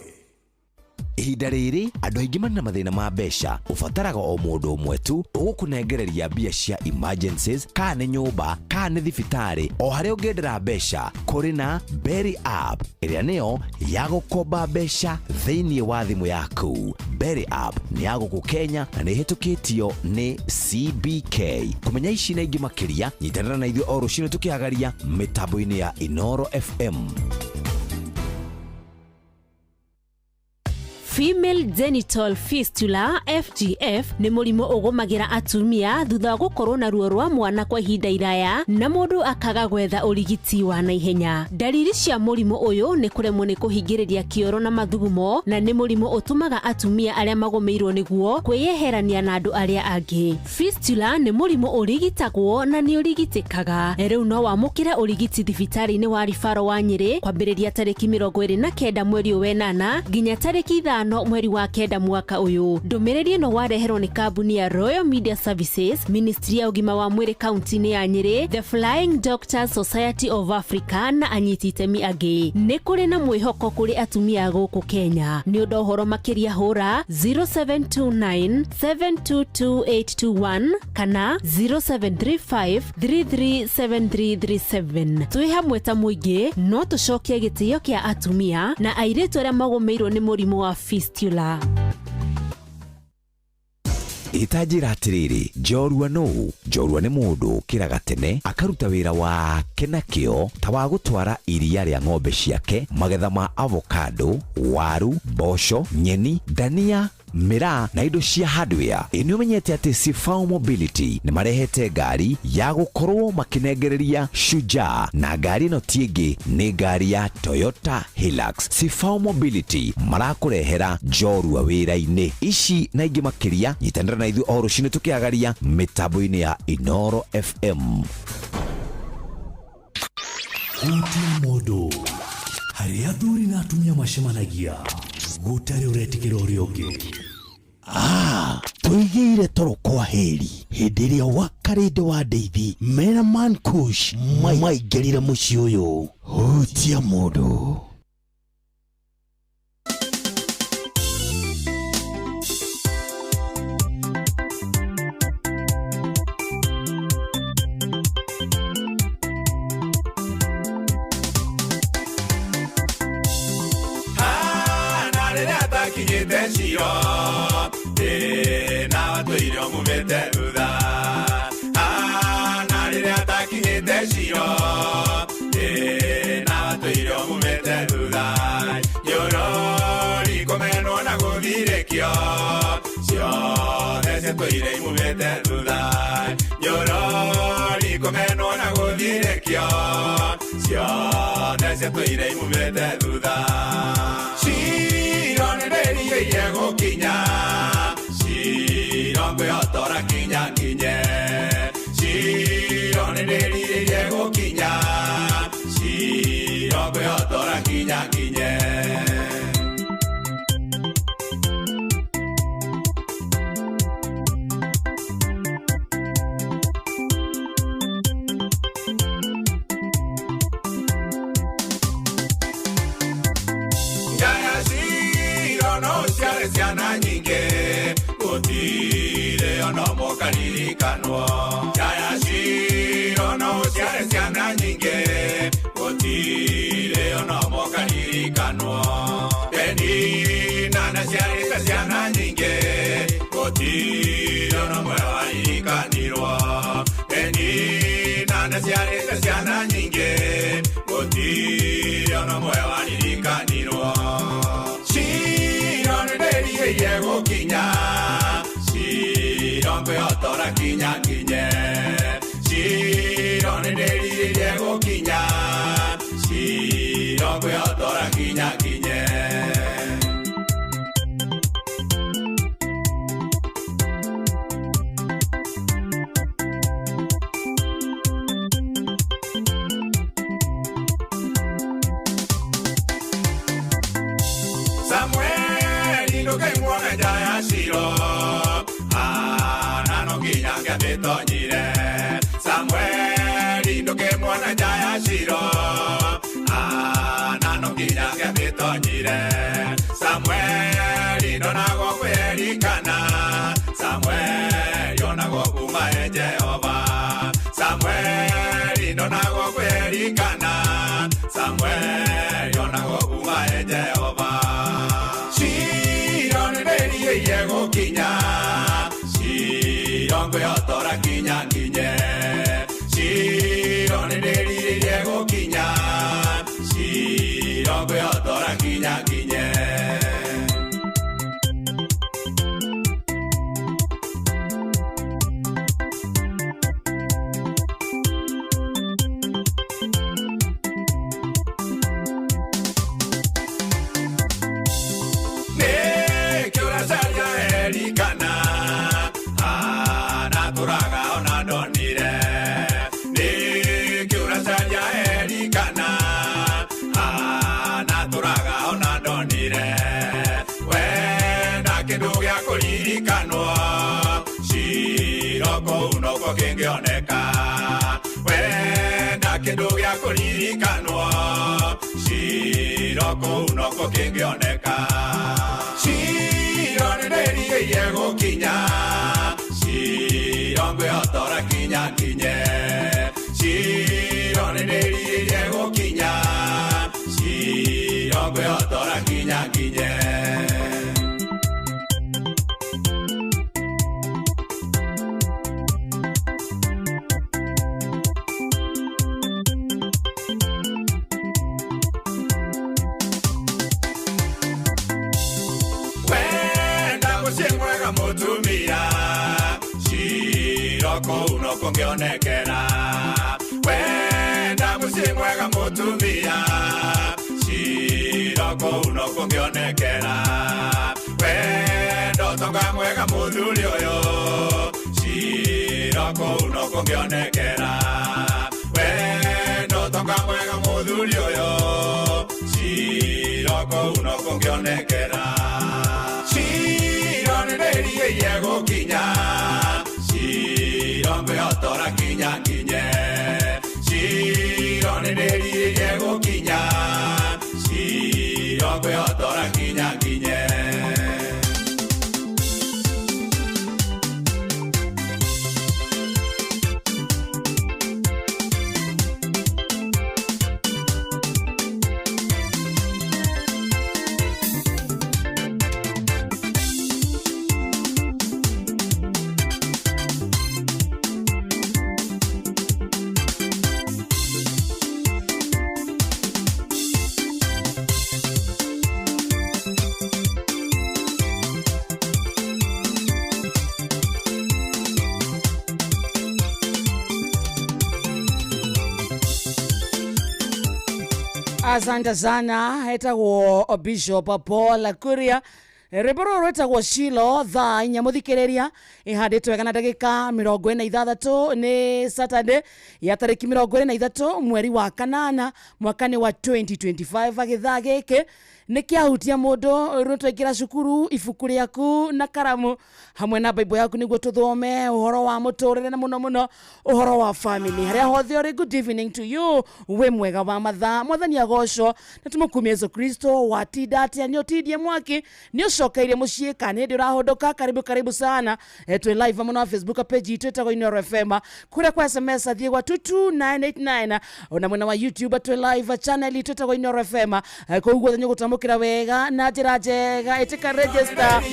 Ihinda rĩrĩ andũ aingĩ marĩ na mathĩna ma mbeca, ũbataraga o mũndũ ũmwe tu ũgũkũnengereria mbia cia emergencies, kana nĩ nyũmba kana nĩ thibitarĩ, o harĩa ũngĩendera mbeca. Kũrĩ na Berry App ĩrĩa nĩyo ya gũkomba mbeca thĩinĩ wa thimũ yaku. Berry App nĩ ya gũkũ Kenya na nĩ ĩhĩtũkĩtio nĩ CBK. Kũmenya ici na ingĩ makĩria, nyitanĩra na ithuĩ o rũcinĩ tũkĩhagaria mĩtambo-inĩ ya Inoro FM. Female genital fistula FGF nĩ mũrimũ ũgũmagĩra atumia thutha wa gũkorwo na ruo rwa mwana kwa ihinda iraya na mũndũ akaga gwetha ũrigiti wa naihenya. Ndariri cia mũrimũ ũyũ nĩ kũremwo nĩ kũhingĩrĩria kĩoro na mathugumo, na nĩ mũrimũ ũtũmaga atumia arĩa magũmĩirwo nĩguo kwĩyeherania na andũ arĩa angĩ. Fistula nĩ mũrimũ ũrigitagwo na nĩ ũrigitĩkaga. Rĩu no wamũkĩre ũrigiti thibitarĩ-inĩ wa Ribaro wa Nyĩrĩ kwambĩrĩria tarĩki 29 mweri ũyũ wenana nginya tarĩki 5 mweri wa 9 mwaka ũyũ. Ndũmĩrĩri ĩno wareherwo nĩ kambuni ya Royal Media Services, Ministry ya ũgima wa mwĩrĩ kaunti-inĩ ya Nyĩrĩ, The Flying Doctors Society of Africa na anyiti itemi angĩ. Nĩ kũrĩ na mwĩhoko kũrĩ atumia gũkũ Kenya. Nĩ ũndũ ũhoro makĩria hũra 0729 722821 kana 0735 337337. Twĩ hamwe ta mũingĩ no tũcokie gĩtĩo kĩa atumia na airĩtu arĩa magũmĩirwo nĩ mũrimũ wa fistula. Ĩtanjĩra atĩrĩrĩ, njorua nũ? Njorua nĩ mũndũ ũkĩraga tene akaruta wĩra wake na kĩo ta wa gũtwara iria rĩa ng'ombe ciake, magetha ma avocado, waru, mboco, nyeni, dania, mĩraa na indo cia hardware. Ĩ nĩ ũmenyete atĩ Sifao Mobility nĩ marehete ngari ya gũkorwo makĩnengereria Shujaa, na ngari ĩno ti ĩngĩ nĩ ngari ya Toyota Hilux. Sifao Mobility marakũrehera njorua wĩra-inĩ. Ici na ingĩ makĩria, nyitanĩra na ithuĩ o rũcinĩ tũkĩagaria mĩtambo-inĩ ya Inoro FM. Hutia mũndũ, harĩa athuri na atumia macemanagia, gũtarĩ ũretĩkĩra ũrĩa ũngĩ. Tũigĩire toro kwa heri hĩndĩ ĩrĩa wa Karĩndĩ wa Ndeithi mena Man Kush maingĩrire mũciĩ ũyũ. Hutia mũndũ. Ciana nyingĩ gũtirĩ ona ũmwe waririkanirwo. Ciro nĩndĩrirĩirie gũkinya, Ciro ngwĩhotora kinya nginye. Ciro nĩndĩrirĩirie gũkinya, Ciro ngwĩhotora kinya nginye. Samueli ndũkaimwona nja ya Shilo, Hana no nginya angĩatĩtonyire. Samueli ndũkĩmuona nja ya Shilo, Hana no nginya angĩatĩtonyire. Samueli ndonagwo kwĩrikana, Samueli onagwo kuma e Jehova. Samueli ndonagwo kwĩrikana, Samueli onagwo kuma e Jehova. Ciro nĩndĩrirĩirie gũkinya, Ciro ngwĩhotora kinya nginye. Ciro nĩndĩrirĩirie gũkinya, Ciro ngwĩhotora kinya nginye. Nĩkĩ ũracaria Elikana, Hana atũraga ona ndonire. Nĩkĩ ũracaria Elikana, Hana atũraga ona ndonire. Wenda kĩndũ gĩa kũririkanwo, Shilo kũu nokuo kĩngĩoneka. Wenda kĩndũ gĩa kũririkanwo, Shilo kũu nokuo kĩngĩoneka. Ciro nĩndĩrirĩirie gũkinya, Ciro ngwĩhotora kinya nginye. Ciro nĩndĩrirĩirie gũkinya, Ciro ngwĩhotora kinya nginye. Wenda mũciĩ mwega mũtumia, Shilo kũu nokuo ngĩonekera. Wenda mũciĩ mwega mũtumia, Shilo kũu nokuo ngĩonekera. Wenda ũtonga mwega mũthuri ũyũ, Shilo kũu nokuo ngĩonekera. Wenda ũtonga mwega mũthuri ũyũ, Shilo kũu nokuo ngĩonekera. Ciro nĩndĩrirĩirie gũkinya, Ciro ngwĩhotora kinya nginye. Ciro nĩndĩrirĩirie gũkinya, Ciro ngwĩhotora kinya nginye. Asante sana, etagwo Bishop Paul Kuria. Rwĩmbo rũrũ rwĩtagwo Shilo thaa inya mũthikĩrĩria ĩhandĩtwo wega na ndagĩka 46 nĩ Saturday ya tarĩki 23 mweri wa kanana mwaka-inĩ wa 2025. Gĩthaa gĩkĩ nĩ kĩahutia mũndũ rĩu twaingĩra cukuru ibuku rĩaku na karamu hamwe na Bible yaku nĩguo tũthome ũhoro wa mũtũrĩre na mũno mũno ũhoro wa family. Harĩa hothe ũrĩ, good evening to you, wĩ mwega wa mathaa, mwathani agocwo na tũmũkumie Yesu Kristo. Watinda atĩa? Nĩ ũtindie mwaki, nĩ ũcokeirie mũciĩ kana hĩndĩ ũrahũndũka? Karibu karibu sana. Twĩ live mũno wa Facebook page itũ ĩtagwo Inooro FM, kũrĩa kwa SMS athiĩ gwa 22989, ona mwena wa YouTube twĩ live channel itũ ĩtagwo Inooro FM. Kũu guothe nĩ ũgũtwamũkĩra. Amũkĩra wega na njĩra njega, ĩtĩka register.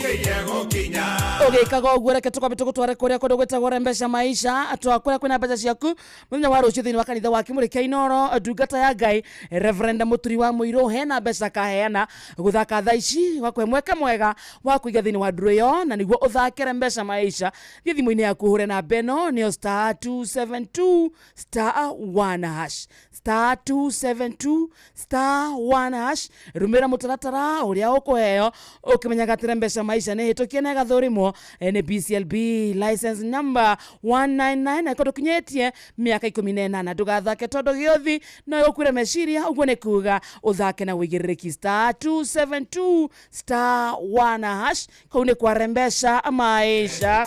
Ũgĩkaga ũguo, reke tũkwambe tũgũtware kũrĩa kũndũ gwĩtagwo Rembesha Maisha, twakũrĩa kwĩna mbeca ciaku mũthenya wa rũciũ thĩinĩ wa kanitha wa Kĩmũrĩ kĩa Inoro, ndungata ya Ngai Reverend Mũturi wa Mũirũ hena mbeca kaheana gũthaka thaa ici, gakũhe mweke mwega wa kũiga thĩinĩ wa ndũrũ ĩyo, na nĩguo ũthake Rembesha Maisha, thiĩ thimũ-inĩ yaku ũhũre namba ĩno, nĩyo star 272 star 1 hash, star 272 star 1 hash. Rũmĩrĩra mũtaratara ũrĩa ũkũheo, ũkĩmenyaga atĩ Rembesha Maisha nĩ hĩtũkie na ĩgathũrimwo nĩ BCLB license number 199, na ĩkorwo ndũkinyĩtie mĩaka 18 ndũgathake, tondũ gĩothi no ĩgũkuĩre meciria. Ũguo nĩ kuga ũthake na ũigĩrĩrĩki, star 272 star 1 hash. Kũu nĩ kwa Rembesha Maisha.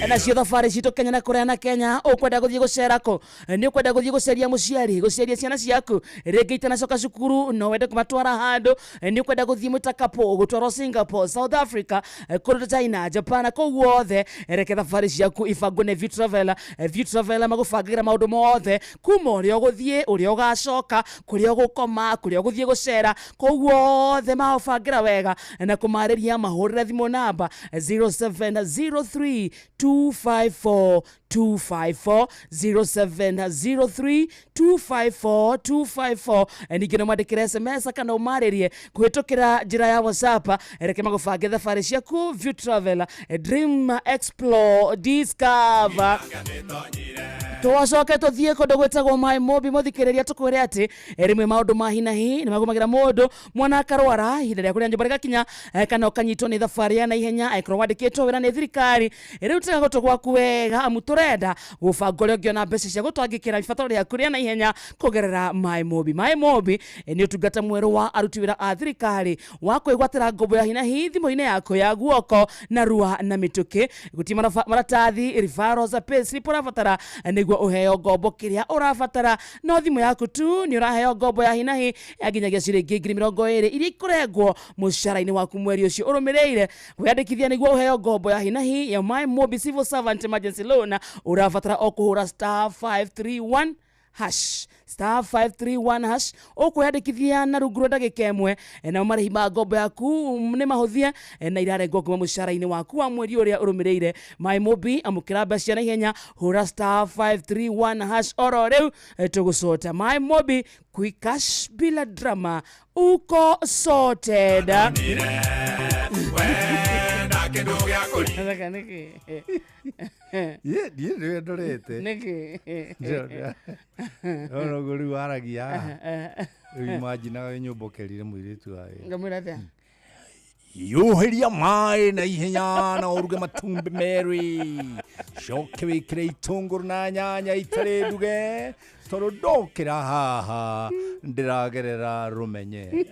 Nacio thabarĩ citũ Kenya na kũraya na Kenya, ũkwenda gũthiĩ gũcera kũ? Nĩ ũkwenda gũthiĩ gũceria mũciari, gũceria ciana ciaku rĩngĩ itanacoka cukuru, no wende kũmatwara handũ? Nĩ ũkwenda gũthiĩ mũtakapo, gũtwarwo Singapore, South Africa, kũndũ China, Japan, kũu guothe? Reke thabarĩ ciaku ibangwo nĩ View Traveler. View Traveler magũbangĩra maũndũ mothe, kuma ũrĩa ũgũthiĩ, ũrĩa ũgacoka, kũrĩa ũgũkoma, kũrĩa ũgũthiĩ gũcera, kũu guothe magũbangĩra wega. Na kũmarĩria, mahũrĩre thimũ namba 0703 254 254, 0703 254 254. Ningĩ no mwandĩkĩre SMS kana ũmarĩrie kũhĩtũkĩra njĩra ya WhatsApp. Reke magũbange thabarĩ ciaku. View Travel, dream, explore, discover. Twacoke tũthiĩ kũndũ gwĩtagwo Maĩ Mobi. Mũthikĩrĩria, tũkwĩre atĩ rĩmwe maũndũ ma hinahi nĩ magũmagĩra mũndũ, mwana akarwara, ihinda rĩa kũrĩa nyũmba rĩgakinya, kana ũkanyitwo nĩ thabarĩ ya naihenya angĩkorwo wandĩkĩtwo wĩra nĩ thirikari. Rĩu tega gũtũ gwaku wega, amu tũrenda gũbanga ũrĩa ũngĩona mbeca cia gũtangĩkĩra ibataro rĩaku rĩa naihenya kũgerera Maĩ Mobi. Maĩ Mobi nĩ ũtungata mwerũ wa aruti wĩra a thirikari wa kwĩgwatĩra ngombo ya hinahi thimũ-inĩ yaku ya guoko narua na mĩtũkĩ. Gũtirĩ maratathi, referrals, payslip ũrabatara nĩguo ũheo ngombo. Kĩrĩa ũrabatara no thimũ yaku tu. Nĩ ũraheo ngombo ya hinahi ya nginyagia ciringi 20,000 iria ikũrengwo mũcara-inĩ waku mweri ũcio ũrũmĩrĩire. Kwĩyandĩkithia nĩguo ũheo ngombo ya hinahi ya My Mobi Civil Servant Emergency Loan, ũrabatara o kũhũra star 531 hash, star 531 hash. Ũkwĩyandĩkithia na rungu rwa ndagĩka 1, nao marĩhi ma ngombo yaku nĩ mahũthie na irarengwo kuma mũcara-inĩ waku wa mweri ũrĩa ũrũmĩrĩire. My Mobi, amũkĩra mbeca cia naihenya, hũra star 531 hash oro rĩu. Tũgũcota My Mobi, quick cash bila drama, uko sorted. Wenda kĩndũ gĩa kũrĩa. Thaka nĩkĩ? Niĩ nĩwe ndorete. Nĩkĩ? Nona ũguo rĩu waragia haha. Rĩu imagine wĩ nyũmba ũkerire mũirĩtu wa wĩra. Ngamwĩra atĩa? Yuhĩria maĩ na ihenya na ũruge matumbĩ merĩ, coke wĩkĩre itũngũrũ na nyanya itarĩ nduge, tondũ ndokĩra haha ndĩragerera rũmenye.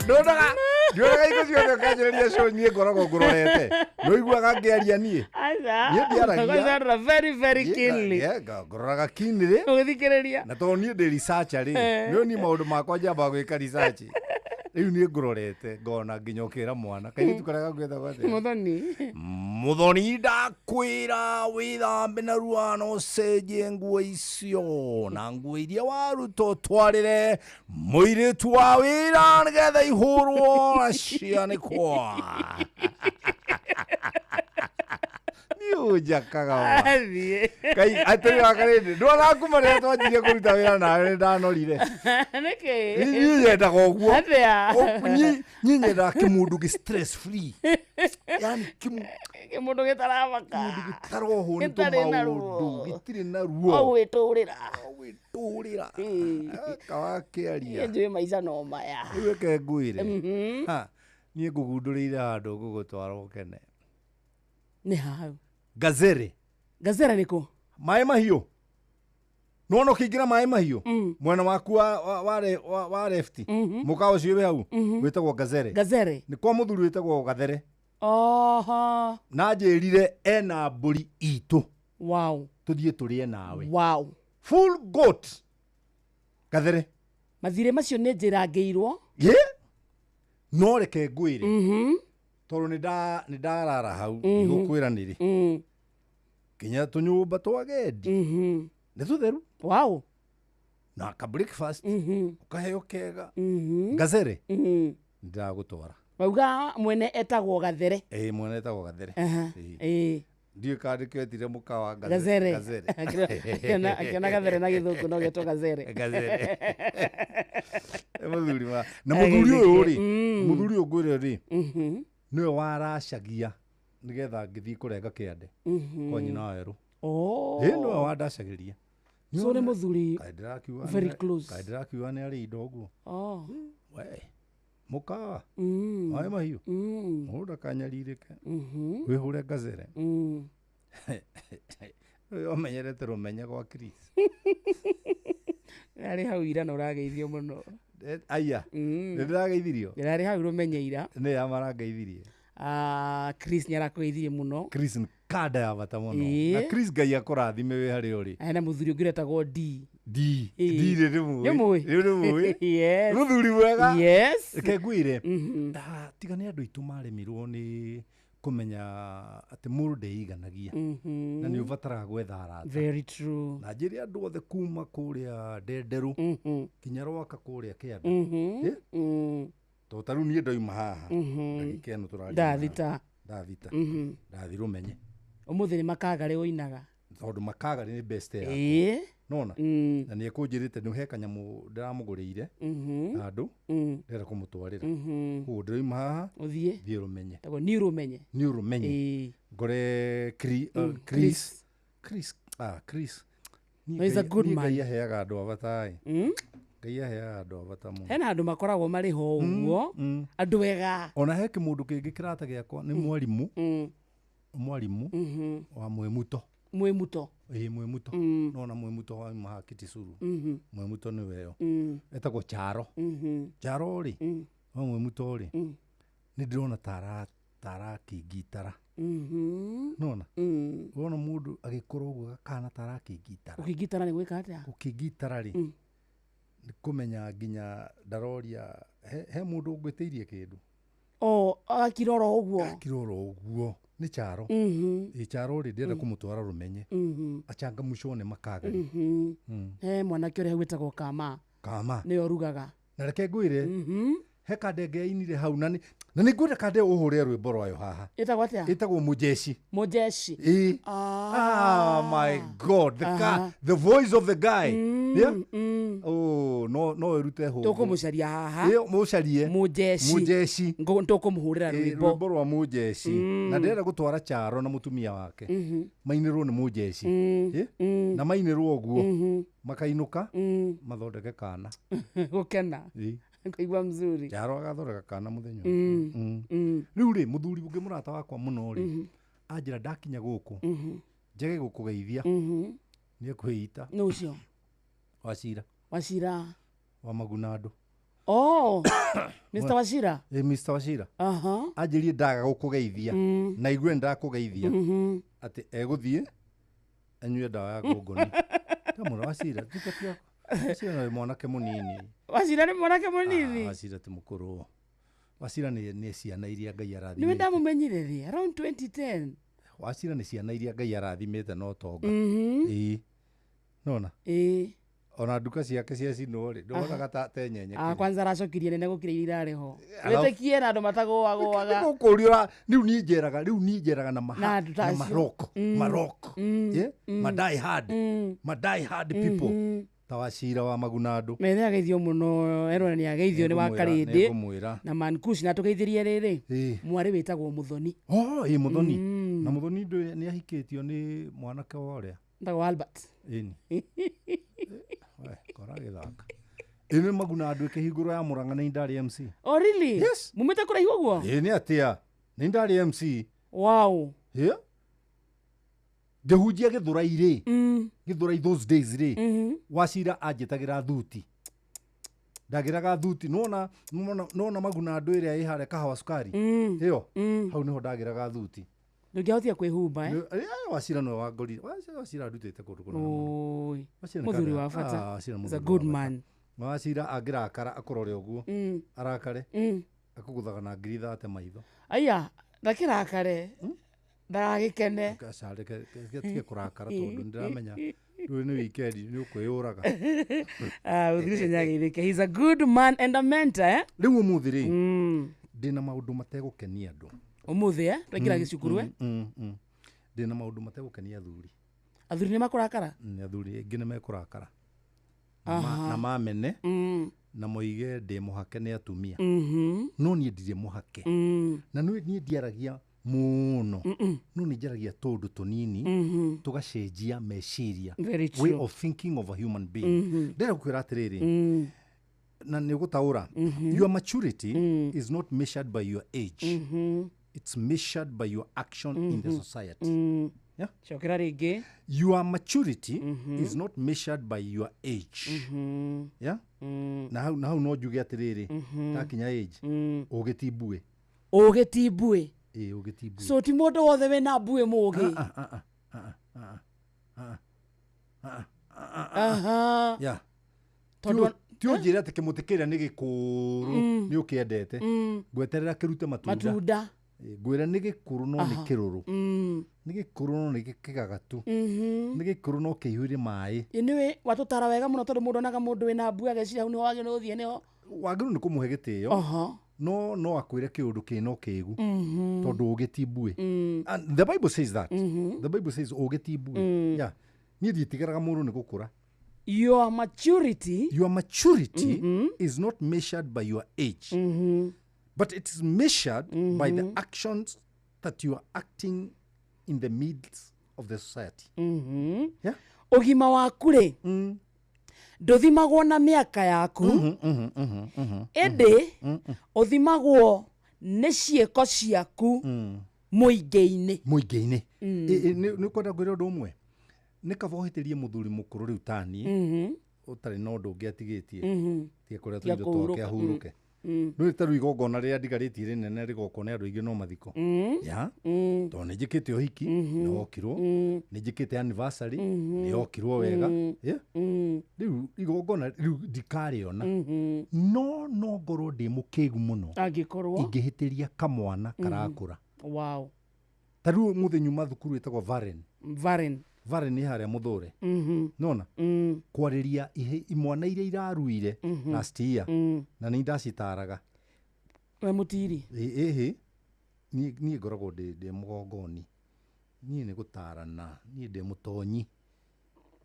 Ndonaga ndionaga hingo ciothe ũkanjĩrĩria show niĩ ngoragwo ngũrorete, nĩũiguaga ngĩaria niĩ? Aca. Niĩ ndiaragia. Ngorora very very keenly. Ngororaga keenly. Ũgĩthikĩrĩria. Na tondũ niĩ ndĩ researcher rĩ, nĩ niĩ maũndũ makwa njambaga gwĩka research. Rĩu niĩ ngũrorete ngona nginya ũkĩra mwana kairĩtu karĩa gaku getagwo atĩa? Mũthoni. Mũthoni, ndakwĩra wĩthambe narua na ũcenjie nguo icio, na nguo iria waruta ũtwarĩre mũirĩtu wa wĩra nĩgetha ihũrwo na cianĩkwo. Niĩ ũnjakaga wa. Athiĩ. Kai atĩrĩ wakarĩndĩ ndwona kuma rĩrĩa twanjirie kũruta wĩra nawe nĩ ndanorire. Nĩkĩ? Niĩ nyendaga ũguo. Atĩa? Niĩ nyendaga kĩmũndũ gĩ stress free, yani Kĩmũndũ gĩtaramaka. Gĩtarohwo nĩ Gĩtarĩ na tũmaũndũ. ruo. Gĩtirĩ na ruo. O gwĩtũrĩra. Gwĩtũrĩra kawakĩaria. Niĩ njũĩ maica no maya. Rĩu reke ngwĩre. Ha, niĩ ngũgundũrĩire handũ ngũgũtwara ũkene. Nĩ hau? Gazere. Gazere nĩ kũ? Maĩ Mahiũ. Nĩwona ũkĩingĩra Maĩ Mahiũ mwena waku wa left, mũkawa ũcio wĩ hau wĩtagwo Gazere. Gazere. Nĩ kwa mũthuri wĩtagwo Gathere. Oho. Na njĩrire ena mbũri itũ. Wow. Tũthiĩ tũrĩe nawe. Wow. Full goat. Gathere. Mathirĩ macio nĩ njĩrangĩirwo. Ye? No reke ngwĩre, tondũ nĩ ndarara hau, ndigũkwĩra nĩrĩ. Nginya tũnyũmba twa agendi nĩ tũtheru. Wow. Na ka breakfast ũkaheo kega. Gazere ndĩragũtwara. Mauga mwene etagwo Gathere. Ĩĩ, mwene etagwo Gathere. Aha, Ĩĩ. Ĩĩ. Ndiũĩ kana nĩkĩo etire mũkawa Gazere. Gazere. Akĩona Gathere na gĩthũngũ no getwo Gazere. Gazere. Nĩ mũthuri wa na mũthuri ũyũ rĩ, mũthuri ũyũ ngwĩre rĩ, nĩwe waracagia nĩgetha ngĩthiĩ kũrenga kĩande kwa nyina wa werũ. Oh. Ĩĩ, nĩwe wandacagĩria. So nĩ mũthuri Kaĩ ndĩrakiuga very close. Kaĩ ndĩrakiuga nĩ arĩ indo ũguo. Oh. We, mũkawa maĩ mahiũ mũndũ ndakanyarirĩke, wĩhũre Gazere. Ũyũ ũmenyerete rũmenya gwa Chris. Arĩ hau ira na ũrageithio mũno. Aya, nĩ ndĩrageithirio. Ndĩrarĩ hau rũmenye ira. Nĩ ya marangeithirie. Ah, Chris nĩ arakũgeithirie mũno. Chris nĩ kanda ya bata mũno. Ĩĩ. Na Chris Ngai akũrathime wĩ harĩa ũrĩ. Hena mũthuri ũngĩ ũretagwo D. D. Ĩĩ. D rĩ nĩ mũĩ. Nĩ mũĩ? Rĩu nĩ mũĩ. Yes. Mũthuri mwega. Yes. Reke ngwĩre. Tiga nĩ andũ aitũ maremirwo nĩ kũmenya atĩ mũndũ ndeiganagia. Na nĩ ũbataraga gwetha arata. Very true. Na njĩre andũ othe kuma kũrĩa Ndenderũ nginya Rwaka kũrĩa kĩanda. Ĩ? Tondũ ta rĩu niĩ ndoima haha ndagĩka ĩno tũraria. Ndathita. Ndathita. Ndathi rũmenye. Ũmũthĩ nĩ Makagarĩ ũinaga. Tondũ Makagarĩ nĩ best yakwa. Ĩĩ. Nona? Na nĩ ekũnjĩrĩte nĩ he kanyamũ ndĩramũgũrĩire handũ ndĩrenda kũmũtwarĩra. Koguo ndĩroima haha ũthiĩ thiĩ rũmenye. Tagwo nĩ rũmenye. Nĩ rũmenye. Ĩĩ. Ngore Chris. Chris. Ah, Chris. Niĩ No, he's a Ngai- good niĩ man. Ngai aheaga andũ a bata ĩ. Ngai aheaga andũ a bata mũno. Hena andũ makoragwo marĩ ho ũguo. Andũ ega. Ona he kĩmũndũ kĩngĩ kĩrata gĩakwa nĩ mwarimũ. Mwarimũ wa Mwĩmuto. Mwĩmuto. Ĩĩ, Mwĩmuto. Nona Mwĩmuto wa haha Kitisuru. Mwĩmuto nĩwe yo. Etagwo Charo. Charo rĩ, wa Mwĩmuto rĩ, nĩ ndĩrona tarakĩngitara. Nona? Wona mũndũ agĩkũra ũguo gakana tarakĩngitara. Ũkĩngitara nĩ gwĩka atĩa? Gũkĩngitara rĩ, nĩ kũmenya nginya ndaroria he mũndũ ũngwĩtĩirie kĩndũ. O, agakira oro ũguo. Agakira oro ũguo. Nĩ Charo. Ĩ Charo rĩ, ndĩrenda kũmũtwara rũmenye. Achangamucwo nĩ Makagarĩ. He mwanake ũrĩa wĩtagwo Kama. Kama. Nĩwe ũrugaga. Na reke ngwĩre, he kandenge ainire hau na nĩ ngwenda kande ũhũre rwĩmbo rwayo haha. Ĩtagwo atĩa? Ĩtagwo Mũjeshi. Mũjeshi. Ĩ. Ah, my God, the voice of the guy. Yeah? Oh, no no ĩrute hũngũ. Tũkũmũcaria haha. Ĩ, mũcarie. Mũjeshi. Mũjeshi. Tũkũmũhũrĩra Ĩ, rwĩmbo. rwĩmbo rwa Mũjeshi. Na ndĩrenda gũtwara Charo na mũtumia wake. Mainĩrwo nĩ Mũjeshi. Ĩ? Na mainĩrwo ũguo. Makainũka mathondeke kana. Gũkena. Ĩ. Kũigua mzuri. Charo agathondeka kana mũthenya ũcio. Rĩu rĩ, mũthuri ũngĩ mũrata wakwa mũno rĩ, anjĩra ndakinya gũkũ njage gũkũgeithia nĩ ekwĩita. Nĩ ũcio? Wacira. Wacira. Wa Magunandũ. Oh, Mr. Wachira. Ĩ, Mr. Wachira. Aha. Anjĩrie ndaga gũkũgeithia na igue ndakũgeithia atĩ egũthiĩ anyue ndawa ya ngũngũni. Ndamwĩra Wachira, tiga tia Wachira nĩ mwanake mũnini. Wachira nĩ mwanake mũnini. Ah, Wachira ti mũkũrũ. Wachira nĩ ciana iria Ngai Nĩwe arathimĩte. ndamumenyire rĩ around 2010. Wachira nĩ ciana iria Ngai arathimĩte na ũtonga. Ĩĩ. Nona? Ĩĩ. Ona nduka ciake ciacinwo rĩ, ndwonaga ta tenyenyekire. Ah, kwanza aracokirie nene gũkĩra iria irarĩ ho. Alafu- Wĩtĩkie na andũ matagũagũaga. Gũkũria rĩu niĩ njeraga, rĩu niĩ njeraga na Na andũ ta na acio. marok, marok. Yeah? Ma die hard. Ma die hard people. Ta Wachira wa Magunandũ. Methe ageithio mũno erona nĩ ageithio nĩ wa Karĩndĩ Nĩngũmwĩra. na Mankush na tũgeithirie rĩrĩ Ĩĩ. mwarĩ wĩtagwo Mũthoni. Oh, ĩ Mũthoni. Na Mũthoni ndũĩ nĩ ahikĩtio nĩ mwanake wa ũrĩa. Ndagwo Albert. Ĩni. We, kora gĩthaka. Ĩ nĩ Magunandũ ĩkĩhingũrwo ya Mũrang'a nĩ ndarĩ MC. Oh really? Yes. Mumĩte kũraihu ũguo? Ĩ nĩ atĩa? Nĩ ndarĩ MC. Wow. Yeah. Ngĩhunjia Gĩthũrai rĩ. Gĩthũrai those days rĩ. Wachira anjĩtagĩra thuti. Ndagĩraga thuti. Nona nona Magunandũ ĩrĩa ĩ harĩa kahawa cukari. Ĩyo. Hau nĩho ndagĩraga thuti. Ndũngĩahotire kwĩhumba eh? Wachira nĩwe wangorire. Wachira andutĩte kũndũ kũnene mũno. Oi. Wachira nĩ Mũthuri kanda- wa bata. Ah, Wachira He's a mũthuri good wa bata. man. Wachira angĩrakara akũrore ũguo. Arakare. Akũgũthaga na ngiri thate maitho. Aya, ndakĩrakare. Ndagagĩkene. Aca, reke tige kũrakara tondũ nĩndĩramenya rĩu nĩ weekend nĩ ũkwĩyũraga. Ah, mũthuri ũcio nĩageithĩke. He's a good man and a mentor, eh? Rĩu ũmũthĩ rĩ, ndĩna maũndũ mategũkenia andũ. Ũmũthĩ, eh? Twaingĩra gĩcukuru, eh? Ndĩna maũndũ mategũkenia athuri. Athuri nĩ makũrakara? Athuri aingĩ nĩ mekũrakara na mamene na moige ndĩ mũhake nĩ atumia. No niĩ ndirĩ mũhake. Na niĩ ndiaragia mũno, no nĩ njaragia tũũndũ tũnini tũgacenjia meciria. Very Way true. of thinking of a human being. Ndĩrenda gũkwĩra atĩrĩrĩ, na nĩ ũgũtaũra, your maturity is not measured by your age, it's measured by your action in the society. Yeah? Cokera rĩngĩ. Your maturity is not measured by your age. Yeah? Na hau no njuge atĩrĩrĩ, ndakinya age, ũgĩ ti mbuĩ. Ũgĩ ti mbuĩ. Ĩĩ, ũgĩ ti mbuĩ. So ti mũndũ wothe wĩna mbuĩ mũgĩ. Ah, ah, ah, ah, ah, ah, ah, ah. Yeah. Tondũ Ti ũnjĩre atĩ kĩmũtĩ kĩrĩa nĩ gĩkũrũ nĩ ũkĩendete, ngweterera kĩrute matunda. Matunda. Ĩ, ngwĩra nĩ gĩkũrũ no nĩ kĩrũrũ, nĩ gĩkũrũ no nĩ kĩgagatu, nĩ gĩkũrũ no kĩihũire maĩ. Ĩ, nĩwĩ watũtara wega mũno, tondũ mũndũ onaga mũndũ wĩna mbuĩ ageciria hau nĩho wagĩrĩirwo gũthiĩ nĩho. Wagĩrĩirwo nĩ kũmũhe gĩtĩo, no akwĩre kĩũndũ kĩ no kĩgu, tondũ ũgĩ ti mbuĩ. And the Bible says that. The Bible says ũgĩ ti mbuĩ. Yeah. Niĩ nditigaraga mũndũ nĩ gũkũra. Your maturity. Your maturity is not measured by your age, but it is measured by the actions that you are acting in the midst of the society. Yeah? Ũgima waku rĩ, ndũthimagwo na mĩaka yaku, ĩndĩ ũthimagwo nĩ ciĩko ciaku mũingĩ-inĩ. Mũingĩ-inĩ. Nĩ ũkwenda ngwĩre ũndũ ũmwe? Nĩ kaba ũhĩtĩrie mũthuri mũkũrũ rĩu taniĩ ũtarĩ na ũndũ ũngĩ atigĩtie, tiga kũrĩa Tiga tũindo twake kũhurũka. Ahurũke. Rĩu ta rĩu igongona rĩrĩa ndigarĩtie rĩnene rĩgokwo nĩ andũ aingĩ no mathiko ya, tondũ nĩ njĩkĩte ũhiki nĩ wokirwo, nĩ njĩkĩte anniversary nĩ yokirwo wega. Yeah? Rĩu igongona rĩu ndikarĩona, no ngorwo ndĩ mũkĩgu mũno angĩkorwo ingĩhĩtĩria kamwana karakũra. Ta rĩu ũmũthĩ nyuma thukuru ĩtagwo Varen. Varen. Varen nĩ harĩa Mũthũre. Nona kwarĩria imwana iria iraruire last year, na nĩ ndacitaraga. We mũtiri. Ĩhĩ, niĩ ngoragwo ndĩ mũgongoni, niĩ nĩ gũtarana, niĩ ndĩ mũtonyi.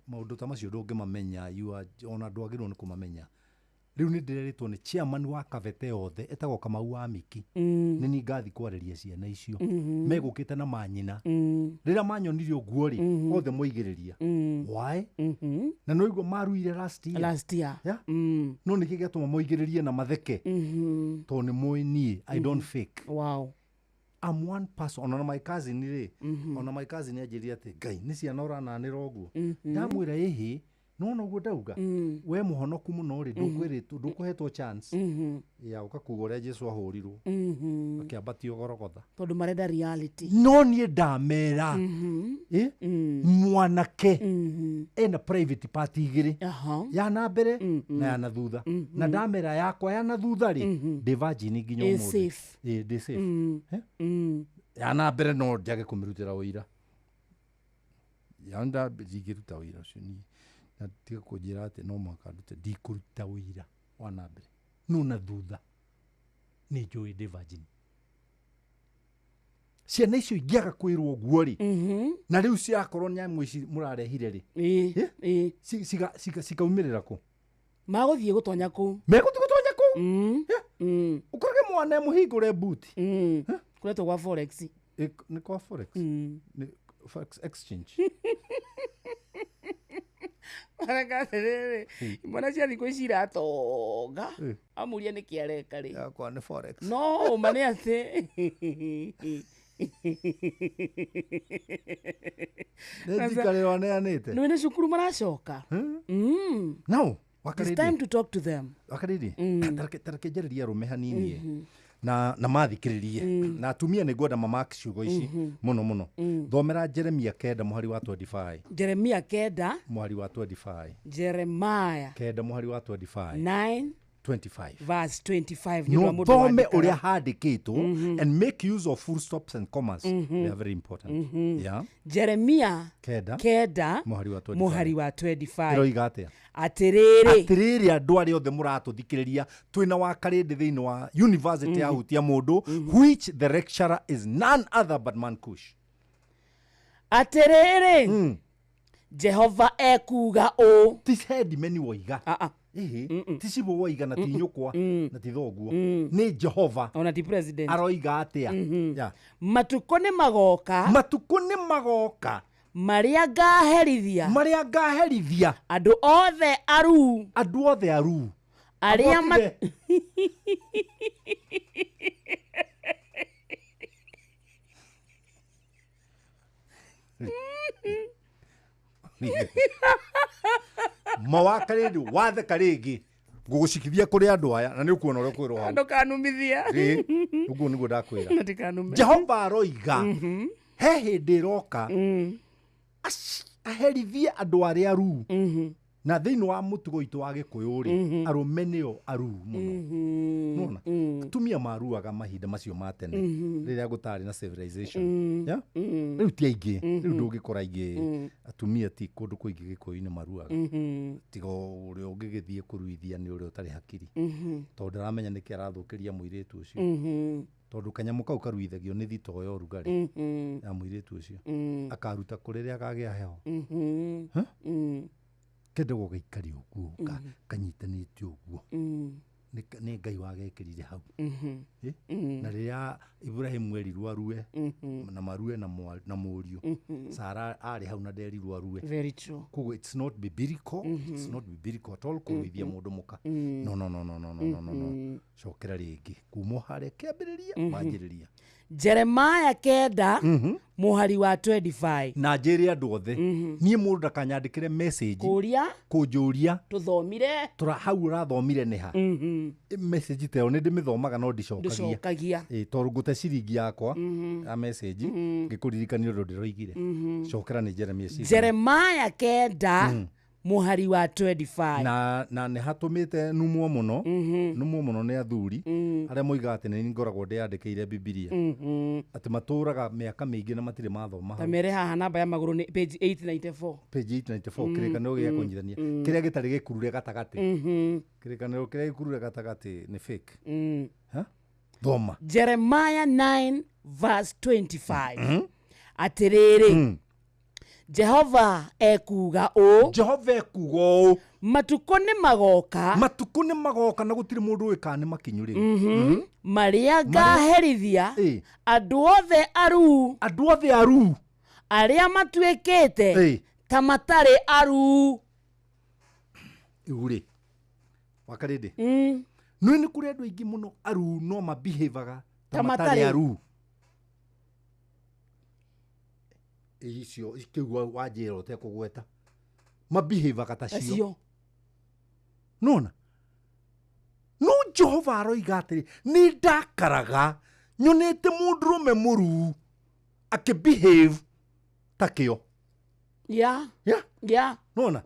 Maũndũ ta macio ndũngĩmamenya, ona ndwagĩrĩirwo nĩ kũmamenya. Rĩu nĩ ndĩrerĩtwo nĩ chairman wa Kabete yothe etagwo Kamau wa Miki, nĩ niĩ ngathi kwarĩria ciana icio megũkĩte na manyina. Rĩrĩa manyonire ũguo rĩ, othe moigĩrĩria why, na no igua maruire last year. Last year. Yeah? No nĩkĩ gĩatũma moigĩrĩrie na matheke? Tondũ nĩ moĩ niĩ I don't fake. I'm one person. Ona my cousin rĩ, ona my cousin anjĩrire atĩ Ngai nĩ ciana ũrananĩra ũguo. Ndamwĩra ĩhĩ, nona ũguo ndauga, we mũhonoku mũno rĩ, ndũkwĩrĩtwo, ndũkũhetwo chance ya ũka kuga ũrĩa Jesu ahũrirwo akĩambatio Gorogotha. Tondũ marenda reality. No niĩ ndamera, ĩ mwanake ena private part igĩrĩ, ya na mbere na ya na thutha, na ndamera yakwa ya na thutha rĩ, ndĩ virgin nginya Ĩ ũmũthĩ. Safe. Ĩ, ndĩ safe. Eh? Ya na mbere no njage kũmĩrutĩra ũira, ya ndingĩruta ũira ũcio niĩ, na tiga kũnjĩra atĩ no mũhaka ndute, ndikũruta ũira wa na mbere, no na thutha nĩ njũĩ ndĩ virgin. Ciana icio ingĩaga kwĩrwo ũguo rĩ, na rĩu ciakorwo nyamũ ici mũrarehire rĩ, Ĩ. cikaumĩrĩra kũ? Magũthiĩ gũtonya kũu. Megũthiĩ gũtonya kũu. Yeah. Ũkorage mwana mũhingũre buti. Kũretwo gwa forex. Nĩ kwa forex, nĩ forex exchange. Mareka atĩrĩrĩ, imwana cia thikũ ici iratonga, amũria nĩkĩ areka rĩ. Yakwa nĩ forex. No ũma nĩ atĩ Nĩ njikarĩro aneanĩte. Nĩ nĩ cukuru maracoka. Now It's time to talk to them. Wakarĩrĩ, tareke njarĩrie arũme hanini na mathikĩrĩrie, na atumia nĩ ngwenda mamak ciugo ici mũno mũno. Thomera Jeremia 9 mũhari wa 25. Jeremia 9. Mũhari wa 25. Jeremiah 9 mũhari wa 25. 9. 25. Verse 25 nĩ ũndũ wa no mũndũ thome wandĩkaga. ũrĩa handĩkĩtwo and make use of full stops and commas. They are very important. Yeah. Jeremia 9 9 mũhari wa 25. Mũhari wa 25. Ĩroiga atĩa? Atĩrĩrĩ. Atĩrĩrĩ, andũ arĩa othe mũratũthikĩrĩria, twĩna wa karĩndĩ thĩinĩ wa university ya hutia mũndũ, which the lecturer is none other but Man Kush. Atĩrĩrĩ, Jehova ekuga ũũ. Ti headman woiga. Ĩhĩ, ti cibũ woiga, na ti nyũkwa, na ti thoguo, nĩ Jehova. Ona ti president. Aroiga atĩa? Yeah. Matukũ nĩ magoka. Matukũ nĩ magoka. Marĩa ngaherithia. Marĩa ngaherithia. Andũ othe aruu. Andũ othe aruu. Arĩa ma Andũ mawakarĩndĩ watheka rĩngĩ ngũgũcikithia kũrĩ andũ aya na nĩ ũkuona ũrĩa ũkwĩrwo hau. Ndũkanumithia. Ĩ, ũguo nĩguo ndakwĩra. Ndikanume. Jehova aroiga he hĩndĩ ĩroka aherithie andũ arĩa aruu, na thĩinĩ wa mũtugo witũ wa gĩkũyũ rĩ, arũme nĩo aruu mũno. Nĩwona? Atumia maruaga mahinda macio ma tene, rĩrĩa gũtarĩ na civilization. Yeah? Rĩu ti aingĩ, rĩu ndũngĩkora aingĩ atumia, ti kũndũ kũingĩ gĩkũyũ-inĩ maruaga, tiga ũrĩa ũngĩgĩthiĩ kũruithia nĩ ũrĩa ũtarĩ hakiri, tondũ ndaramenya nĩkĩ arathũkĩria mũirĩtu ũcio, tondũ kanyamũ kau karuithagio nĩ thitoo ya ũrugarĩ ya mũirĩtu ũcio, akaruta kũ rĩrĩa akagĩa heho? Huh? Kendagwo gaikare ũguo kanyitanĩte ũguo. Nĩ Ngai wagekĩrire hau. Eh? Na rĩrĩa Ibrahimu erirwo arue na marue na mũriũ, Sara arĩ hau na nderirwo arue. Very true. Koguo it's not biblical, it's not biblical at all kũruithia mũndũ mũka. No, no, no, no, no, no, no, no, no. Cokera rĩngĩ kuma o harĩa kĩambĩrĩria manjĩrĩria. Jeremaya 9 mũhari wa 25. Na njĩre andũ othe, niĩ mũndũ ndakanyandĩkĩre message kũria kũnjũria tũthomire tũra hau ũrathomire nĩ ha. Message ta ĩyo nĩ ndĩmĩthomaga no ndicokagia. Ndũcokagia. Ĩ, tondũ ngũte ciringi yakwa ya message ngĩkũririkania ũndũ ndĩroigire. Cokera nĩ Jeremia cigana? Jeremaya 9 mũhari wa 25. Na nĩ hatũmĩte numwo mũno, numwo mũno nĩ athuri arĩa moigaga atĩ nĩ ngoragwo ndĩyandĩkĩire Bibilia, atĩ matũraga mĩaka mĩingĩ na matirĩ mathoma ta hau. Mere haha namba ya magũrũ nĩ page 894. Page 894, kĩrĩkanĩro gĩa kũnyithania kĩrĩa gĩtarĩ gĩkurure gatagatĩ. Kĩrĩkanĩro kĩrĩa gĩkurure gatagatĩ nĩ fake. Ha? Thoma. Jeremiah 9 verse 25. Atĩrĩrĩ, Jehova ekuga ũũ. Jehova ekuga ũũ. Matukũ nĩ magoka. Matukũ nĩ magoka na gũtirĩ mũndũ ũĩ kana nĩ makinyu rĩ. Marĩa ngaherithia andũ othe aruu. Andũ othe aruu. Arĩa matuĩkĩte ta matarĩ aruu. Rĩu rĩ, wakarĩndĩ, nĩ nĩ kũrĩ andũ aingĩ mũno aruu no mabihevaga ta Ta matarĩ matarĩ. aruu. Icio kĩu wanjĩra ũtekũgweta mabihevaga ta cio. Acio. Nona no Jehova aroiga atĩrĩ, nĩ ndakaraga nyonete mũndũrũme mũruu akĩbehave ta kĩo. Yeah. Nona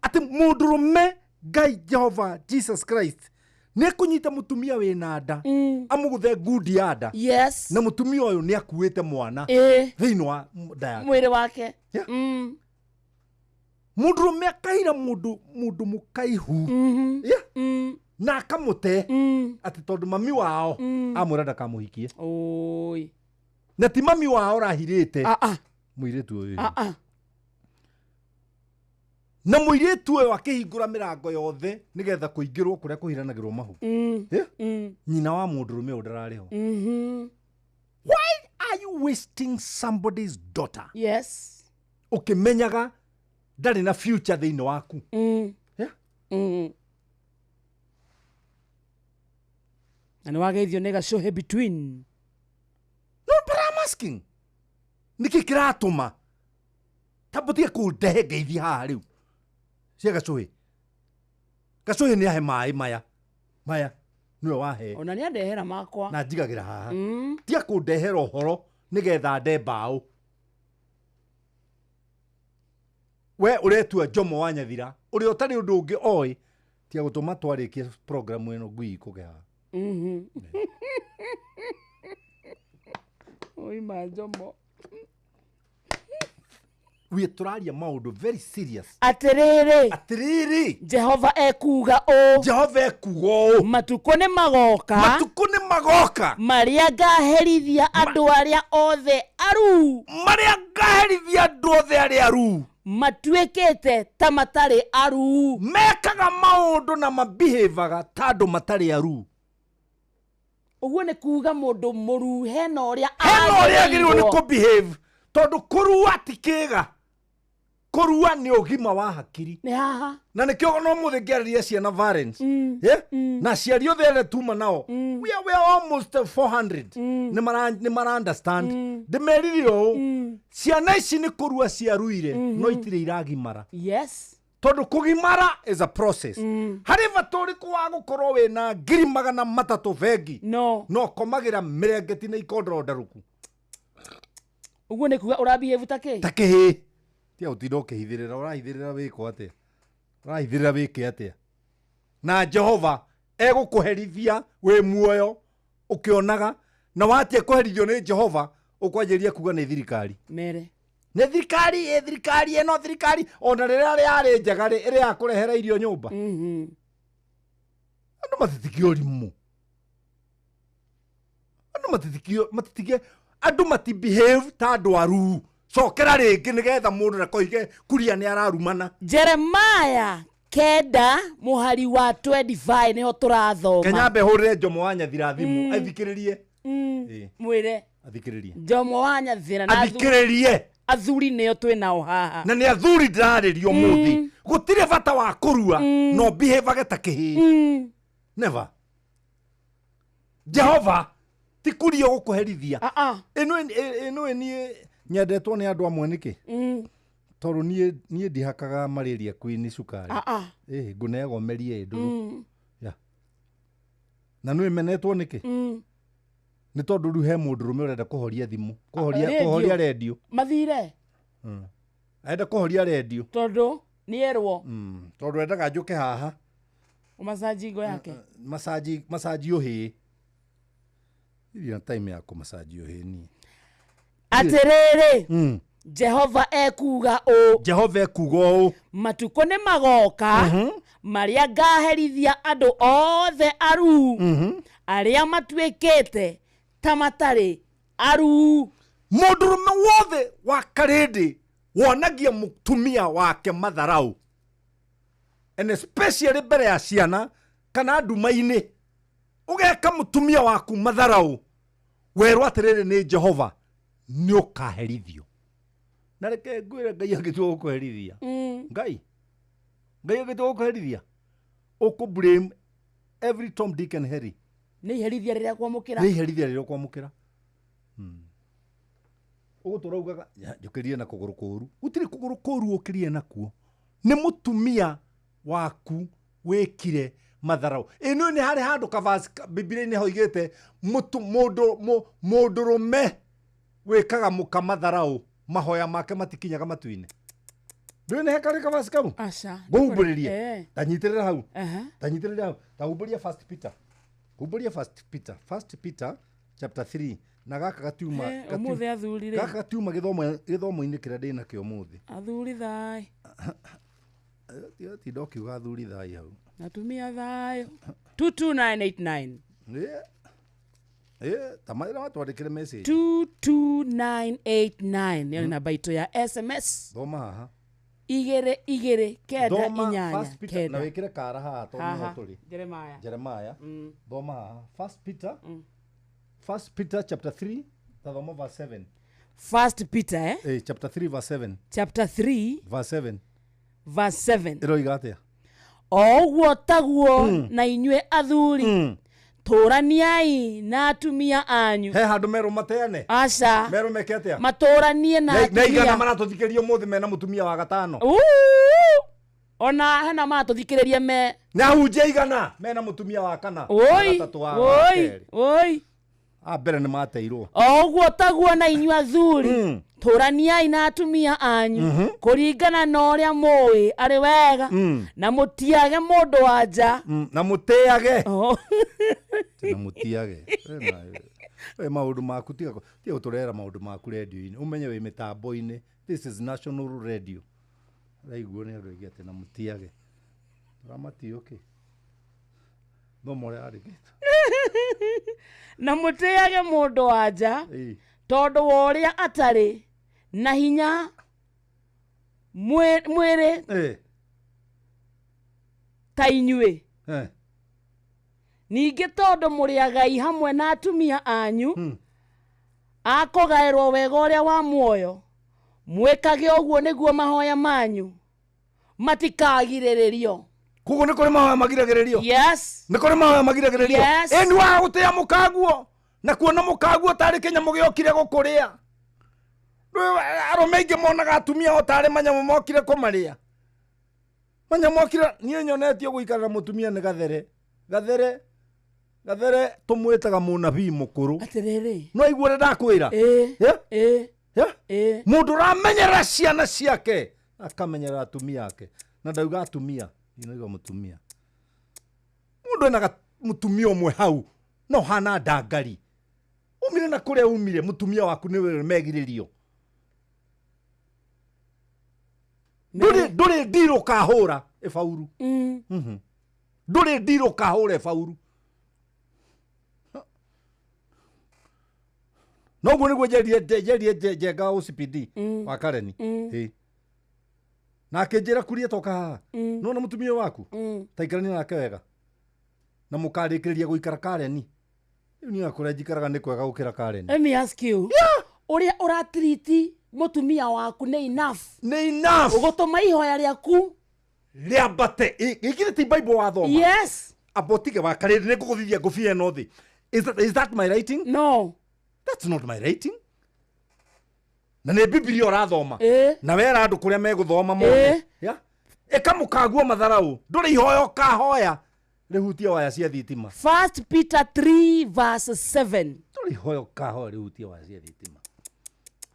atĩ mũndũrũme, Ngai Jehova Jesus Christ nĩ ekũnyita mũtumia wĩna nda, amũgũthe ngundi ya nda. Na mũtumia ũyũ nĩ akuĩte mwana thĩinĩ wa nda yake. Mwĩrĩ wake. Mũndũrũme akaira mũndũ mũkaihu. Yeah. Na akamũte atĩ tondũ mami wao amwĩra ndakamũhikie. Oi. Na ti mami wao ũrahirĩte mũirĩtu ũyũ. Na mũirĩtu ũyũ akĩhingũra mĩrango yothe nĩgetha kũingĩrwo kũrĩa kũhiranagĩrwo mahu. Yeah? Nyina wa mũndũrũme ũyũ ndararĩ ho. Why are you wasting somebody's daughter? Ũkĩmenyaga ndarĩ na future thĩinĩ waku. Yeah? Na nĩ wageithio nĩ gacũhĩ between. No, but I'm asking, nĩkĩ kĩratũma tambũtige kũndehe ngeithi haha rĩu cia gacũhĩ? Gacũhĩ nĩ ahe maĩ maya, maya nĩwe wahe. Ona nĩ andehera makwa. Na njigagĩra haha. Tiga kũndehera ũhoro nĩgetha nde mbaũ. We ũretua Jomo wa Nyathira ũrĩa ũtarĩ ũndũ ũngĩ oĩ Tia gũtũma twarĩkie programu ĩno ngui ikũge haha. Oi ma Njomo. We tũraria maũndũ very serious. Atĩrĩrĩ. Atĩrĩrĩ. Jehova ekuuga ũũ. Jehova ekuuga ũũ. Matukũ nĩ magoka. Matukũ nĩ magoka. Marĩa ngaherithia andũ arĩa othe aruu. Marĩa ngaherithia andũ othe arĩa aruu. Matuĩkĩte ta matarĩ aruu. Mekaga maũndũ na mabihevaga ta andũ matarĩ aruu. Ũguo nĩ kuuga mũndũ mũruu hena ũrĩa hena ũrĩa agĩrĩirwo nĩ kũbehave tondũ kũrua ti kĩga. Kũrua nĩ ũgima wa hakiri. Nĩ haha. Na nĩkĩo no mũthĩ ngĩarĩria ciana parents. Yeah? Na aciari othe arĩa tuma nao. We are almost 400. Nĩ mara understand. Ndĩmerire ũũ. Ciana ici nĩ kũrua ciaruire no itirĩ iragimara. Yes. Tondũ kũgimara is a process. Harĩ bata ũrĩkũ wa gũkorwo wĩna 300,000 bengi? No. No komagĩra mĩrengeti na ikondoro ndarũku. Ũguo nĩ kuga ũrabehave ta kĩ? Ta kĩhĩĩ. Tia ũtinda ũkĩhithĩrĩra, ũrahithĩrĩra wĩko atĩa? Ũrahithĩrĩra wĩke atĩa? Na Jehova egũkũherithia wĩ muoyo ũkĩonaga, na watia kũherithio nĩ Jehova ũkwanjĩrĩria kuga nĩ thirikari. Mere. Nĩ thirikari, ĩ thirikari ĩno thirikari, ona rĩrĩa yarĩ njega rĩ, ĩrĩa yakũrehera irio nyũmba. Andũ matitigie ũrimũ. Andũ matitigie, matitigie, andũ matibehave ta andũ aruu. Cokera rĩngĩ nĩgetha mũndũ ndakoige kuria nĩ ararumana. Jeremiah 9 mũhari wa 25 nĩho tũrathoma. Kenya mbe hũrĩre Njomo wa Nyathira thimũ, athikĩrĩrie. Mwĩre. Athikĩrĩrie. Njomo wa Nyathira na Athikĩrĩrie. Athuri nĩo twĩ nao haha. Na nĩ athuri ndĩrarĩria ũmũthĩ. Gũtirĩ bata wa kũrua, no behave ta kĩhĩĩ. Never. Jehova ti kuria gũkũherithia. Ĩno niĩ nyendetwo nĩ andũ amwe nĩkĩ? Tondũ niĩ ndihakaga malaria queen cukari. Ngũneagwo merie ndũrũ. Yeah. Na nĩ menetwo nĩkĩ? Nĩ tondũ rĩu he mũndũrũme ũrenda kũhoria thimũ, kũhoria redio. Mathire. Arenda kũhoria redio. Tondũ nĩ erwo. Tondũ endaga njũke haha. Ũmacaji ngo yake. Macaji ũhĩĩ. Iria time ya kũmacaji ũhĩĩ niĩ. Atĩrĩrĩ. Jehova ekuuga ũũ. Jehova ekuuga ũũ. Matukũ nĩ magoka marĩa ngaherithia andũ othe aruu arĩa matuĩkĩte ta matarĩ aruu. Mũndũrũme wothe wa karĩndĩ wonagia mũtumia wake matharau. And especially mbere ya ciana kana nduma-inĩ. Ũgeka mũtumia waku matharau. Werwo atĩrĩrĩ nĩ Jehova nĩ ũkaherithio. Na reke ngwĩre Ngai angĩtua gũkũherithia. Ngai. Ngai angĩtua gũkũherithia. Ũkũ blame every Tom, Dick and Harry. Nĩ iherithia rĩrĩa kwamũkĩra. Nĩ iherithia rĩrĩa kwamũkĩra. Ũgũtũra ugaga, njũkĩrire na kũgũrũ kũũru. Gũtirĩ kũgũrũ kũũru ũkĩrire nakuo. Nĩ mũtumia waku wĩkire matharau. Ĩno nĩ harĩ handũ kavasi Biblia-inĩ hoigĩte mũndũrũme wĩkaga mũka matharau mahoya make matikinyaga matu-inĩ. Ndũĩ nĩ hekarĩ kavasi kau? Aca. Ngũhumbũrĩrie. Tanyitĩrĩra hau. Tanyitĩrĩra hau. Tahumbũria First Peter. Humbũria First Peter. First Peter chapter 3. Na gaka gatiuma ũmũthĩ athuri rĩ. Gaka gatiuma gĩthomo-inĩ kĩrĩa ndĩ nakĩo ũmũthĩ. Athuri thayũ. Tinda ũkiuga athuri thayũ hau. Atumia thayũ. 22989. Ta marĩa watwandĩkĩre message. 22989 nĩyo namba itũ ya SMS. Thoma haha. 2 2 9 Thoma 8 First Peter na 9. wĩkĩre kara haha tondũ nĩho tũrĩ. Jeremiah. Jeremiah. Thoma haha. First Peter. First Peter chapter 3, tathoma verse 7. First Peter, Chapter 3 verse 7. Chapter 3 verse 7. Verse 7. Ĩroiga atĩa? O ũguo taguo na inyuĩ athuri tũraniai na atumia anyu. He handũ merwo mateane? Aca. Merwo meke atĩa? Matũranie na Na igana atumia. maratũthikĩrĩria ũmũthĩ mena mũtumia wa gatano. Ona hena maratũthikĩrĩria me Nĩ ahunjia igana mena mũtumia wa kana. Wa Oi, gatatũ, wa oi, kerĩ. oi. A mbere nĩ mateirwo. O ũguo taguo na inyuĩ athuri, tũraniai na atumia anyu kũringana na ũrĩa mũĩ arĩ wega, na mũtiage mũndũ wa nja. Na mũtĩage. Na mũtiage. We maũndũ maku tiga gũtũrehera maũndũ maku radio-inĩ, ũmenye wĩ mĩtambo-inĩ. This is national radio. Raiguo nĩ andũ aingĩ atĩ na mũtiage. Ũramatio kĩ? Thoma ũrĩa yandĩkĩtwo. Na mũtĩage mũndũ wa nja tondũ wa ũrĩa atarĩ na hinya mwĩrĩ ta inyuĩ. Ningĩ tondũ mũrĩ agai hamwe na atumia anyu akũgaĩrwo wega ũrĩa wa muoyo, mwĩkage ũguo nĩguo mahoya manyu matikagirĩrĩrio. Koguo nĩ kũrĩ mahoya magiragĩrĩrio? Yes. Nĩ kũrĩ mahoya magiragĩrĩrio? Yes. Ĩ nĩ waga gũtĩa mũkaguo na kuona mũkaguo tarĩ kĩnyamũ gĩokire gũkũrĩa. Arũme aingĩ monaga atumia o tarĩ manyamũ mokire kũmarĩa. Manyamũ mokire, niĩ nyonetio gũikara na mũtumia nĩ gathere. Gathere, gathere tũmwĩtaga mũnabii mũkũrũ. Atĩrĩrĩ. No igua ũrĩa ndakwĩra? Ĩ. Ĩ. Mũndũ ũramenyerera ciana ciake, akamenyerera atumia ake. Na ndauga atumia, ndinauga mũtumia. Mũndũ ena mũtumia ũmwe hau, no hana ndangari. Umire na kũrĩa umire, mũtumia waku nĩwe megirĩrio. Ndũrĩ ndirũ ũkahũra ĩbauru. Ndũrĩ ndirũ ũkahũra ĩbauru. Noguo nĩguo njerie Njenga OCPD wa Kareni. Na akĩnjĩra kuria toka haha. Nĩwona mũtumia waku? Ta ikarania nake wega. Na mũkarĩkĩrĩria gũikara Kareni. Rĩu niĩ kũrĩa njikaraga nĩ kwega gũkĩra Kareni. Let me ask you. Ũrĩa ũratiriti mũtumia waku nĩ enough. Nĩ enough. Ũgũtũma ihoya rĩaku rĩambate. Gĩkĩ ti Bible wathoma. Yes. Amba ũtige wa karĩrĩ nĩ ngũgũthithia ngũbia ĩno thĩ. Is that my writing? No. That's not my writing. Na nĩ Bibilia ũrathoma. Na wera andũ kũrĩa megũthoma mone. Yeah. Ĩka mũkaguo matharau. Ndũrĩ ihoya ũkahoya rĩhutie waya cia thitima. 1 Peter 3 verse 7. Ndũrĩ ihoya ũkahoya rĩhutie waya cia thitima.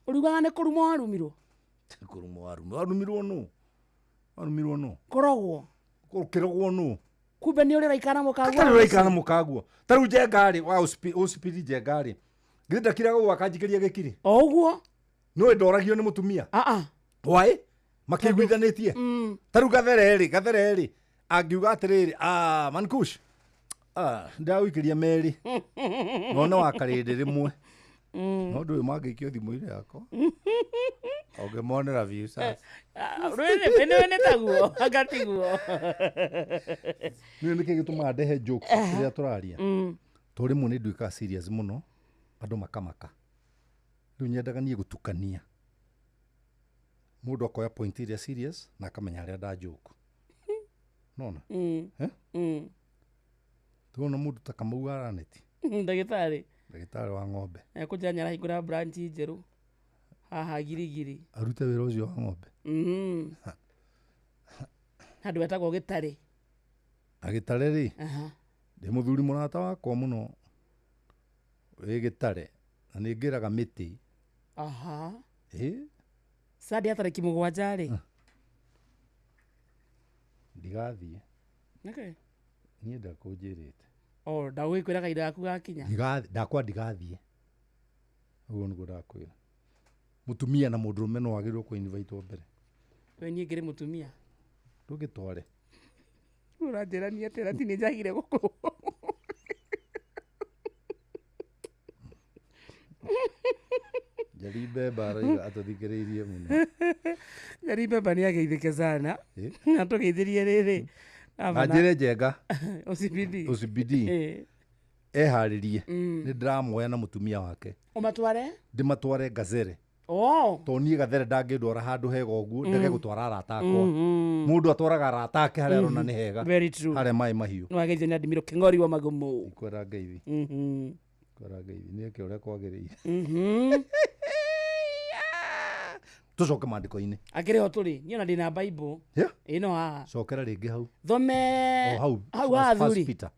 Ũriugaga nĩ kũrumwo warumirwo? Kũrumwo warumirwo. Warumirwo nũ? Warumirwo nũ? Kũrogwo. Ũkĩrogwo nũ? Kumbe nĩ ũrĩ ũraikara na mũkaguo. Tarĩ ũraikara na mũkaguo. Ta rĩu Njenga rĩ, wa OCPD Njenga rĩ. Githĩ ndakiraga ũguo akanjikĩria gĩkiri? O ũguo. Nĩũĩ ndoragio nĩ mũtumia? Why? Makĩiguithanĩtie. Ta rĩu gathere rĩ, angiuga atĩrĩrĩ, Mankush, ndagũikĩria merĩ. None wa karĩndĩ rĩmwe. No ndũĩ mangĩikio thimũ-inĩ yakwa. Ũngĩmonera views. Rwĩrĩ nĩ taguo, anga tiguo. Nĩũĩ nĩkĩ gĩtũmaga ndehe jokes rĩrĩa tũraria? Tondũ rĩmwe nĩ nduĩkaga serious mũno, andũ makamaka. Rĩu nyendaga niĩ gũtukania. Mũndũ akoya point ĩrĩa serious na akamenya harĩa nda joke. Nona? Tuona mũndũ ta Kamau araneti. Ndagĩtarĩ. Ndagĩtarĩ wa ng'ombe. Ekũnjĩra nĩ arahingũra branch njerũ haha Girigiri. Arute wĩra ũcio wa ng'ombe. Handũ hetagwo Gĩtarĩ. Na Gĩtarĩ rĩ, ndĩ mũthuri mũrata wakwa mũno wĩ Gĩtarĩ na nĩ ngĩraga mĩtĩ. Sunday ya tarĩki 7 rĩ. Ndigathiĩ. Nĩkĩ? Niĩ ndakũnjĩrĩte. O ndagũgĩkwĩra kahinda gaku gakinya. Ndakwa ndigathiĩ. Ũguo nĩguo ndakwĩra. Mũtumia na mũndũrũme no wagĩrĩirwo kũ-invite mbere. We niĩ ngĩrĩ mũtumia. Ndũngĩtware. Ũranjĩra niĩ atĩ na ti nĩ njagire gũkũ. Njeri Mbemba arauga atũthikĩrĩirie mũno. Njeri Mbemba nĩ ageithĩke sana. Na tũgeithĩrie rĩrĩ. Na njĩre Njenga. OCPD. OCPD. Eharĩrie. Nĩ ndĩramuoya na mũtumia wake. Ũmatware? Ndĩmatware Gazere. Tondũ niĩ Gathere ndangĩndwara handũ hega ũguo, ndege gũtwara arata akwa. Mũndũ atwaraga arata ake harĩa arona nĩ hega. Very true. Harĩa maĩ mahiũ. Nĩ wageithio nĩ Adimiro Kĩng'ori wa Magumu. Ikwera ngeithi. Ikwera ngeithi. Nĩ eke ũrĩa kwagĩrĩire. Tũcoke maandĩko-inĩ. Akĩrĩ ho tũrĩ. Niĩ ona ndĩna Bible. Ĩno haha. Cokera rĩngĩ hau. Thome O hau. Hau ha First athuri. Peter.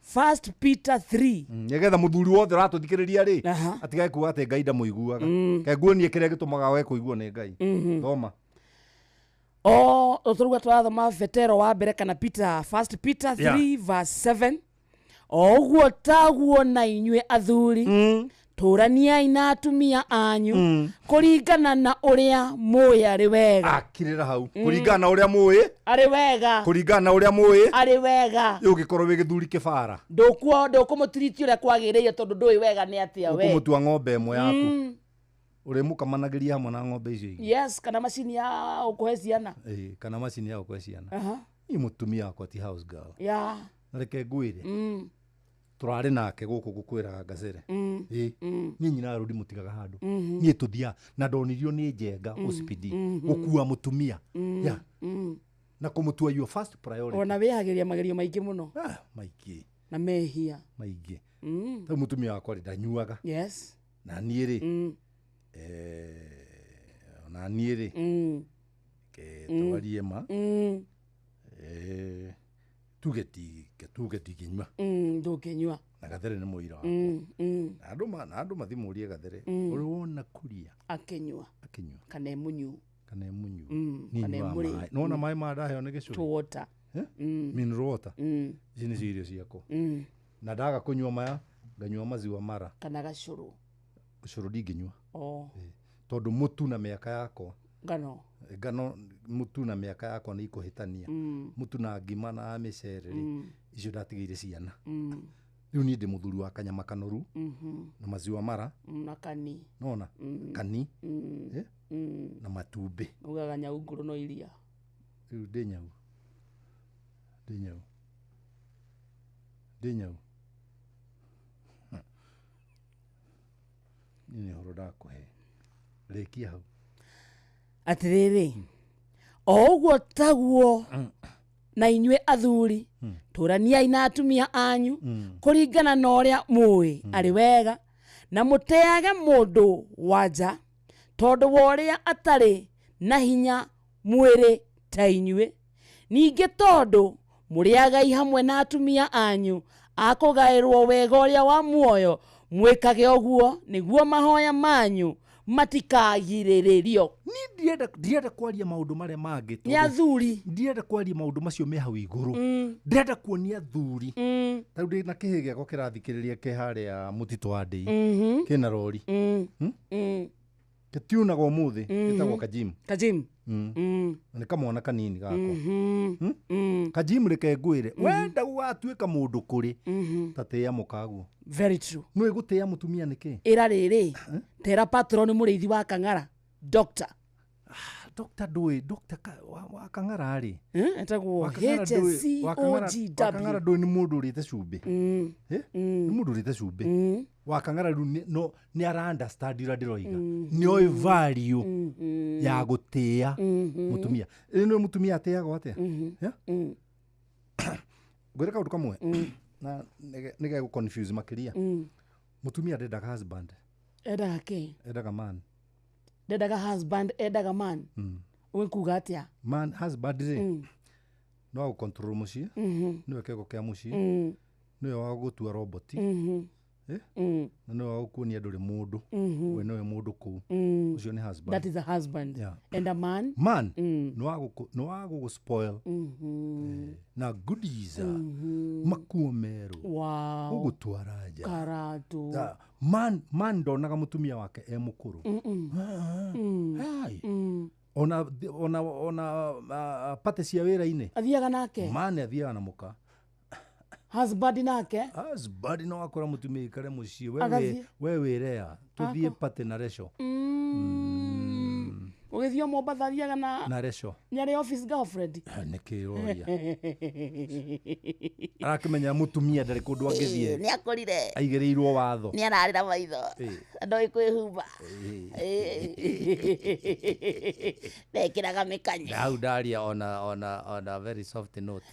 First Peter 3. Nĩgetha mũthuri wothe ũratũthikĩrĩria rĩ, atigage kuga atĩ Ngai ndamũiguaga. Ke nguonie kĩrĩa gĩtũmaga we kũiguo nĩ Ngai. Thoma. O tũruga tũrathoma Petero wa mbere kana Peter, First Peter 3 verse 7. O ũguo taguo na inyuĩ athuri, tũraniai na atumia anyu kũringana na ũrĩa mũĩ arĩ wega. Akirĩra hau. Kũringana na ũrĩa mũĩ arĩ wega. Kũringana na ũrĩa mũĩ arĩ wega. Ũngĩkorwo wĩ gĩthuri kĩbara, ndũkũmũtiriti ũrĩa kwagĩrĩire tondũ ndũĩ wega nĩ atĩa we. Ũkũmũtua ng'ombe ĩmwe yaku. Ũrĩmũkamanagĩria hamwe na ng'ombe icio ingĩ. Yes, kana macini ya ũkũhe ciana. Ĩĩ, kana macini ya gũkũhe ciana. Niĩ mũtumia wakwa ti house girl. Na reke ngwĩre, tũrarĩ nake gũkũ gũkwĩraga ngacere. Ĩĩ. Niĩ nyina rũdi mũtigaga handũ. Niĩ tũthiaga na ndonirio nĩ Njenga OCPD gũkua mũtumia. Yeah. Na kũmũtua your first priority. Ona wĩhagĩria magerio maingĩ mũno. Maingĩ. Na mehia. Maingĩ. Rĩu mũtumia wakwa rĩ ndanyuaga. Yes. Na niĩ rĩ, ona niĩ rĩ, ke twarie ma. Tuge ndingĩnyua. Ndũngĩnyua. Na Gathere nĩ mũira wakwa. Na andũ mathimũrie Gathere. Ũrĩ wona Kuria akĩnyua. Akĩnyua. Kana emunyu. Kana emunyu. Kana emũrĩ. Nĩwona maĩ maya ndaheo nĩ gĩcũrĩ? Water. Mineral water. Ici nĩcio irio ciakwa. Na ndaga kũnyua maya, nganyua maziwa mara. Kana gacũrũ. Gacũrũ ndingĩnyua. Tondũ mũtu na mĩaka yakwa. Ngano. Ngano mũtu na mĩaka yakwa nĩ ikũhĩtania. Mũtu na ngima na mĩcere rĩ, icio ndatigĩire ciana. Rĩu niĩ ndĩ mũthuri wa kanyama kanoru, na maziwa mara. Na kani. Nona? Kani. Na matumbĩ. Ugaga nyau ngũrũ no iria. Rĩu ndĩ nyau. Ndĩ nyau. Ndĩ nyau. Niĩ nĩ ũhoro ndakũhe. Rĩkia hau. Atĩrĩrĩ, o ũguo taguo na inyuĩ athuri, tũraniai na atumia anyu kũringana na ũrĩa mũĩ arĩ wega, na mũteage mũndũ wa nja tondũ wa ũrĩa atarĩ na hinya mwĩrĩ ta inyuĩ. Ningĩ tondũ mũrĩagai hamwe na atumia anyu akũgaĩrwo wega ũrĩa wa muoyo, mwĩkage ũguo nĩguo mahoya manyu matikagirĩrĩrio. Niĩ ndirenda kwaria maũndũ marĩa mangĩ Nĩ athuri. Ndirenda kwaria maũndũ macio me hau igũrũ. Ndĩrenda kuonia athuri. Ta rĩu ndĩ na kĩhĩ gĩakwa kĩrathikĩrĩria kĩ harĩa mũtitũ wa Ndĩi. Kĩna rori. Gĩtiunaga ũmũthĩ, gĩtagwo Kajim. Kajim. Na nĩ kamwana kanini gakwa. Kajim reke ngwĩre, wenda gũgatuĩka mũndũ kũrĩ, ta tĩĩa mũkaguo. Very true. Nĩũĩ gũtĩĩa mũtumia nĩkĩ? Ĩra rĩrĩ, tera patron mũrĩithi wa Kang'ara, Doctor. Doctor ndũĩ, Doctor wa Kang'ara rĩ. Etagwo Wa Kang'ara ndũĩ, wa Kang'ara HCOGW. ndũĩ nĩ mũndũ ũrĩte cumbĩ. Nĩ mũndũ ũrĩte cumbĩ. Wa Kang'ara rĩu nĩ ara understand ũrĩa ndĩroiga. Nĩ oĩ value ya gũtĩĩa mũtumia. Ĩ nĩ mũtumia atĩagwo atĩa? Ngwĩre kaũndũ kamwe na nĩge gũ confuse makĩria. Mũtumia ndendaga husband. Endaga kĩ? Endaga man. Ndendaga husband, endaga man. Ũgĩkuga atĩa? Man, husband rĩ, no agũ control mũciĩ, nĩwe kĩongo kĩa mũciĩ, nĩwe wa gũgũtua robot, na nĩwe wa gũkuonia ndũrĩ mũndũ, we nĩwe mũndũ kũu. Ũcio nĩ husband. That is a husband. Yeah. And a man? Man, nĩ wa gũgũ spoil. Na goodies, makuo merũ. Wow. Gũgũtwara nja. Karatu. Man ndonaga mũtumia wake e mũkũrũ. Hai. Ona pate cia wĩra-inĩ. Athiaga nake? Man athiaga na mũka. Husband nake? Husband no akora mũtumia ikare mũciĩ. We wĩrea. Tũthiĩ pate na reco. Ũgĩthiĩ Mombatha athiaga na reco. Nĩ arĩ office girlfriend? Nĩkĩ ũroria? Arakĩmenya mũtumia ndarĩ kũndũ angĩthiĩ. Nĩ akũrire. Aigĩrĩirwo watho. Nĩ ararĩra maitho. Ndoĩ kwĩhumba. Ndekĩraga mĩkanye. Hau ndaria ona very soft note.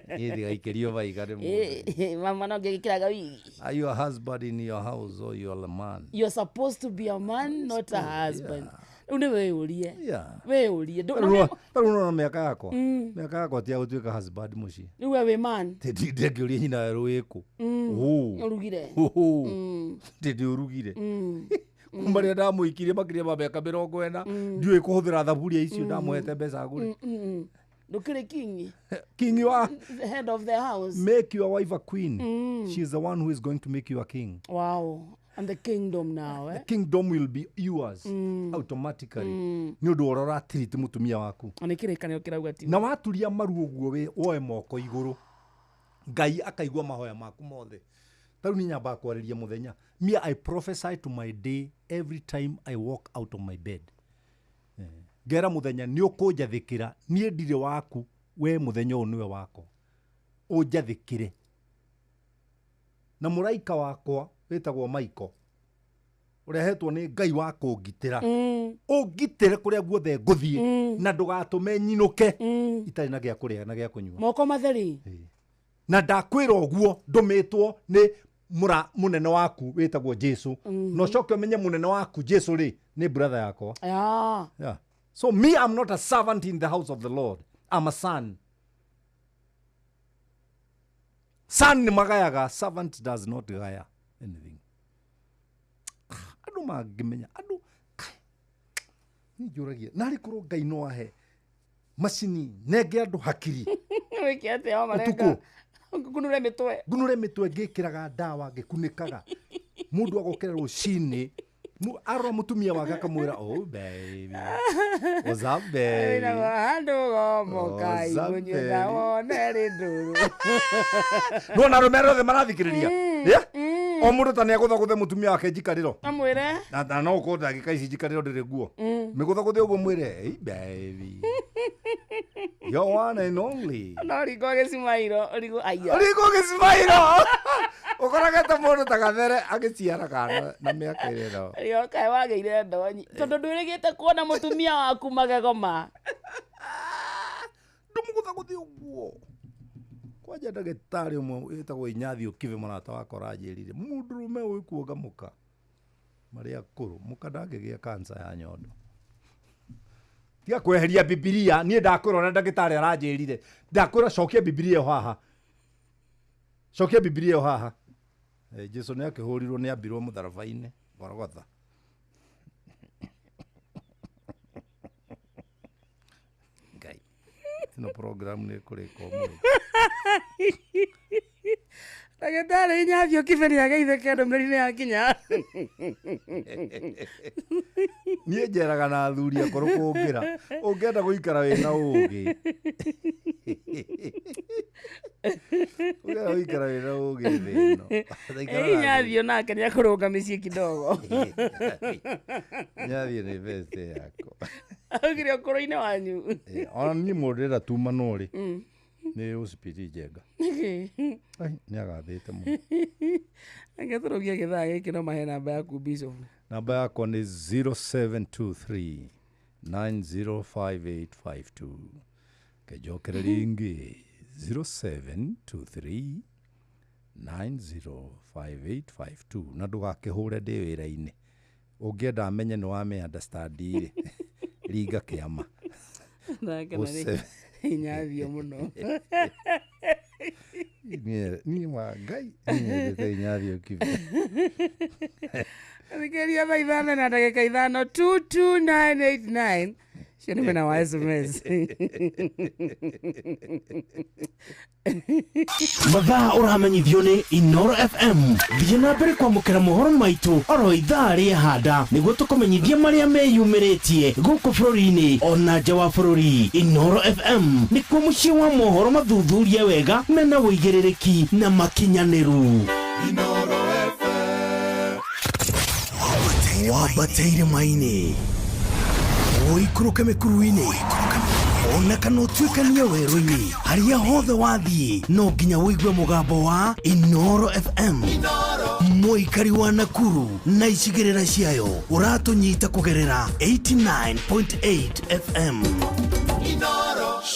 Niĩ ndigaikĩrio maiga nĩ mũndũ. Mama no ngĩgĩkĩraga wigi. Are you a husband in your house or you are a man? You're supposed to be a man, not a husband. Rĩu nĩ wĩyũrie. Yeah. Wĩyũrie. Tarĩu nona mĩaka yakwa, mĩaka yakwa ti ya gũtuĩka husband mũciĩ. Rĩu we wĩ man. Ndinde ngĩũria nyina werũ wĩkũ. Ũrugire. Ndĩ ũrugire. Kuma rĩrĩa ndamũikirie makĩria ma mĩaka 40, ndiũĩ kũhũthĩra thaburia icio ndamũhete mbeca agũre. Ndũkĩrĩ king. King wa The head of the house. Make your wife a queen. She is the one who is going to make you a king. Wow. And the kingdom now, eh? The kingdom will be yours automatically, nĩ ũndũ ũrĩa ũratiriti mũtumia waku. Na nĩ kĩrĩkanĩro kĩrauga ti. Na waturia maru ũguo wĩ woe moko igũrũ, Ngai akaigua mahoya maku mothe. Ta rĩu niĩ nyambaga kwarĩria mũthenya. Me, I prophesy to my day every time I walk out of my bed. Ngera mũthenya, nĩ ũkũnjathĩkĩra, niĩ ndirĩ waku, we mũthenya ũyũ nĩwe wakwa, ũnjathĩkĩre. Na mũraika wakwa wĩtagwo Michael, ũrehetwo nĩ Ngai wa kũngitĩra, ũngitĩre kũrĩa guothe ngũthiĩ, na ndũgatũme nyinũke itarĩ na gĩa kũrĩa na gĩa kũnyua. Moko matheri. Na ndakwĩra ũguo ndũmĩtwo nĩ mũra mũnene waku wĩtagwo Jesu. Na ũcoke ũmenye mũnene waku Jesu rĩ nĩ brother yakwa. Yeah. So me, I'm not a servant in the house of the Lord. I'm a son. Son nĩ magayaga, servant does not gaya anything. Andũ mangĩmenya, andũ niĩ njũragia, narĩ korwo Ngai no ahe macini nenge andũ hakiri. Wĩke atĩa o mareka? Ũtukũ. Ngunũre mĩtwe. Ngunũre mĩtwe ngĩkĩraga ndawa ngĩkunĩkaga. Mũndũ agokĩra rũcinĩ, arora mũtumia wake akamwĩra, oh baby, what's up baby? Wĩna handũ gomoka What's up, igũnyua baby? na wone rĩ ndũrũ. Nĩwona arũme arĩa othe marathikĩrĩria? Yeah? O mũndũ ta nĩagũthagũthe mũtumia wake njikarĩro. Amwĩre. Na no ũkorwo ndagĩka ici njikarĩro ndĩrĩ nguo. Mĩgũthagũthe ũguo mwĩre, hey baby, you're one and only. No ringo gĩcimairo, ũrigwo aya. Ũrigwo gĩcimairo. Ũkoragete mũndũ ta gathere agĩciara kana na mĩaka ĩrĩa ĩno. Rĩo kaĩ wagĩire ndonyi. Tondũ ndwĩrĩgĩte kuona mũtumia waku magego ma. Ndũmũgũthagũthe ũguo. Kwanja ndagĩtarĩ ũmwe wĩtagwo Inyathiũ Kibe mũrata wakwa aranjĩrire, mũndũrũme ũĩ kuonga mũka marĩa akũrũ, mũka ndangĩgĩa cancer ya nyondo. Tiga kweheria Bibilia, niĩ ndakwĩra ũrĩa ndagĩtarĩ aranjĩrire. Ndakwĩra cokia Bibilia ĩyo haha. Cokia Bibilia ĩyo haha. Jesu nĩ akĩhũrirwo, nĩ ambirwo mũtharaba-inĩ Golgotha. Ngai, ĩno program nĩ ĩkũrĩka ũmũthĩ. Ndagĩtarĩ Inyathiũ Kibe nĩ ageithĩke ndũmĩrĩri nĩ yakinya. Niĩ njeraga na athuri akũrũ kũngĩra. Ũngĩenda gũikara wĩna ũgĩ. Ũngĩenda gũikara wĩna ũgĩ thĩ ĩno. Ikara na Inyathiũ nake nĩ akũrũnga mĩciĩ kidogo. Inyathiũ nĩ best yakwa. Augire ũkũrũ-inĩ wanyu. Ona niĩ mũndũ ndĩrenda tuma no rĩ, nĩ OCPD Njenga. Nĩkĩ? Ai, nĩ agathĩte mũno. Reke tũrũgie gĩthaa gĩkĩ no mahe namba yaku Bishop. Namba yakwa nĩ 0723 905852. Kĩnjokere rĩngĩ 0723 905852. Na ndũgakĩhũre ndĩ wĩra-inĩ. Ũngĩenda amenye nĩ wame understand rĩ, ringa kĩama. Nake na nĩ Inyathiũ mũno. Niĩ wa Ngai, niĩ nyendete Inyathiũ Kibe. Thikĩrĩria thaa ithano na ndagĩka ithano, 22989. Cio nĩ mwena wa SMS. Mathaa ũramenyithio nĩ Inoro FM. Thiĩ na mbere kwamũkĩra mohoro maitũ oro ithaa rĩa handa nĩguo tũkũmenyithie marĩa meyumĩrĩtie gũkũ bũrũri-inĩ ona nja wa bũrũri. Inoro FM nĩkuo mũciĩ wa mohoro mathuthurie wega mena ũigĩrĩrĩki na makinyanĩru. Inoro FM. Wambate irĩma-inĩ, ũikũrũke mĩkuru-inĩ, ona kana ũtuĩkanie werũ-inĩ, harĩa hothe wathiĩ no nginya ũigue mũgambo wa Inoro FM. Mũikari wa Nakuru na icigĩrĩra ciayo ũratũnyita kũgerera 89.8 FM.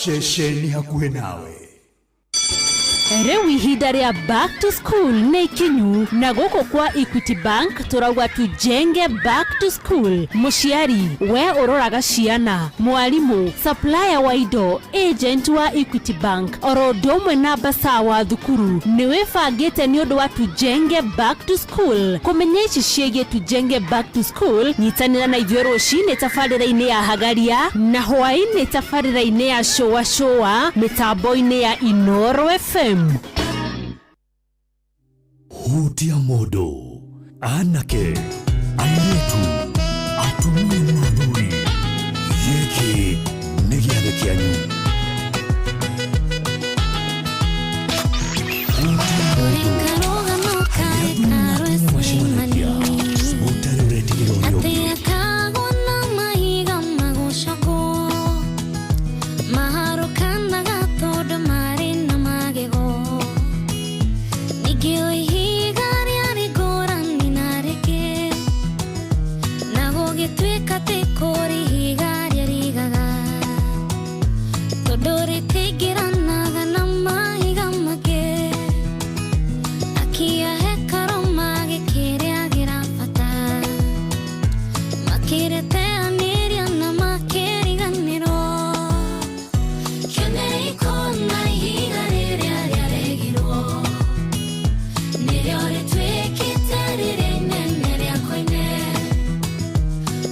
Ceceni hakuhĩ nawe. Rĩu ihinda rĩa back to school nĩ ikinyu, na gũkũ kwa Equity Bank tũrauga tujenge back to school. Mũciari we ũroraga ciana, mwarimũ, supplier wa indo, agent wa Equity Bank, oro ũndũ ũmwe na mbaca wa thukuru, nĩ wĩbangĩte nĩ ũndũ wa tujenge back to school. Kũmenya ici ciĩgiĩ tujenge back to school, nyitanĩra na ithuĩ rũcinĩ tabarĩra-inĩ ya Hagaria na hwaĩ-inĩ tabarĩra-inĩ ya Shũa Shũa mĩtambo-inĩ ya Inoro FM. Hutia mũndũ, anake, airĩtu, atumia na athuri, gĩkĩ nĩ gĩathĩ kĩanyu. Hutia mũndũ, harĩa athuri na atumia macemanagia, ũtarĩ ũretigĩra ũrĩa ũngĩ. Akagwo na mahiga magucagwo, maharũkanaga tondũ marĩ na magego. Ningĩ o ihiga rĩarĩ ngũrani na rĩngĩ, na gũgĩtuĩka atĩ kũrĩ ihiga rĩarigaga, tondũ rĩtingĩranaga na mahiga mangĩ. Akia hekarũ magĩkĩrĩagĩra bata, makĩrĩteanĩria na makĩriganĩrwo. Kĩonei kũna ihiga rĩrĩa rĩaregirwo, nĩrĩo rĩtuĩkĩte rĩrĩa inene rĩa koine.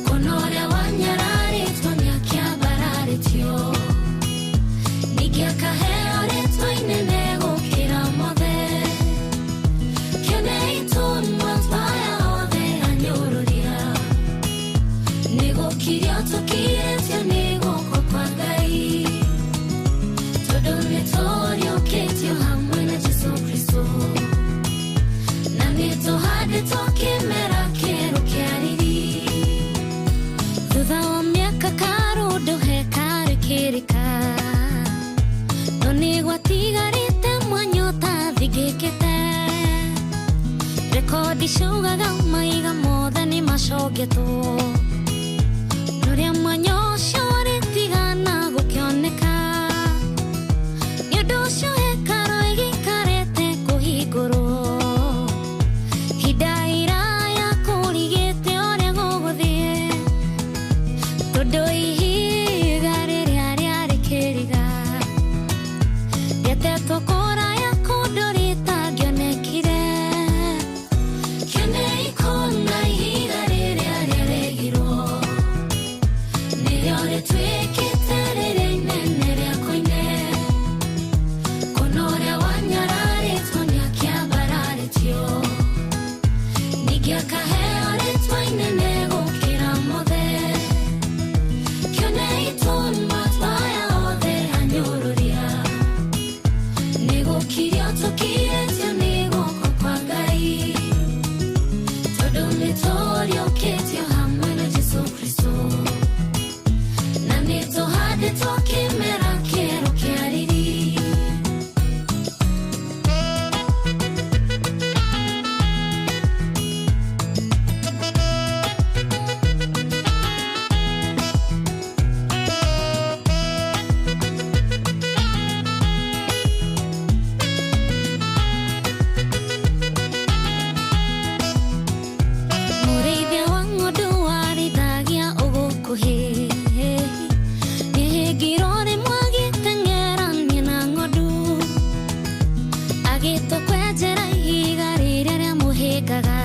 Kũna ũrĩa wanyararĩtwo nĩakĩambararĩtio, ningĩ akaheo rĩtwa inene gũkĩra mothe. Kĩonei tũnua twaya othe anyũrũria, nĩgũkirio tũkirĩtio nĩ guoko kwa Ngai, tondũ nĩtũriũkĩtio hamwe na Jesũ Kristũ, na nĩtũhandĩtwo kĩmera kĩerũ kĩa riri. Thutha wa mĩaka karũndũ hekarũ ĩkĩrĩka, no nĩgwatigarĩte mwanya ũtathingĩkĩte. Rekondi ciugaga mahiga mothe nĩmacongetwo, norĩa mwanya ũcio ũrĩtigana gũkĩoneka. Nĩ ũndũ ũcio hekarũ ĩgĩikarĩte kũhingũrwo hinda iraya, kũrigĩte ũrĩa gũgũthiĩ, tondũ ihiga rĩrĩa rĩarĩ kĩriga rĩatetwo kũraya kũndũ rĩtangĩonekire. Kĩonei kũna ihiga rĩrĩa rĩaregirwo, nĩrĩo rĩtuĩkĩte rĩrĩa inene rĩa koine. Kũna ũrĩa wanyararĩtwo nĩakĩambararĩtio, ningĩ akaheo rĩtwa inene gũkĩra mothe. Kĩonei tũnua twaya othe anyũrũria, nĩgũkirio tũkirĩtio nĩ guoko kwa Ngai, tondũ nĩtũriũkĩtio hamwe na Jesũ Kristũ, na nĩtũhandĩtwo kĩmera kĩerũ kĩa riri. Mũrĩithia wa ng'ondu warĩithagia ũgũkuhĩ, nĩhĩngirwo rĩmwe agĩteng'erania na ng'ondu, agĩtwo kwenjera ihiga rĩrĩa rĩamũhĩngaga,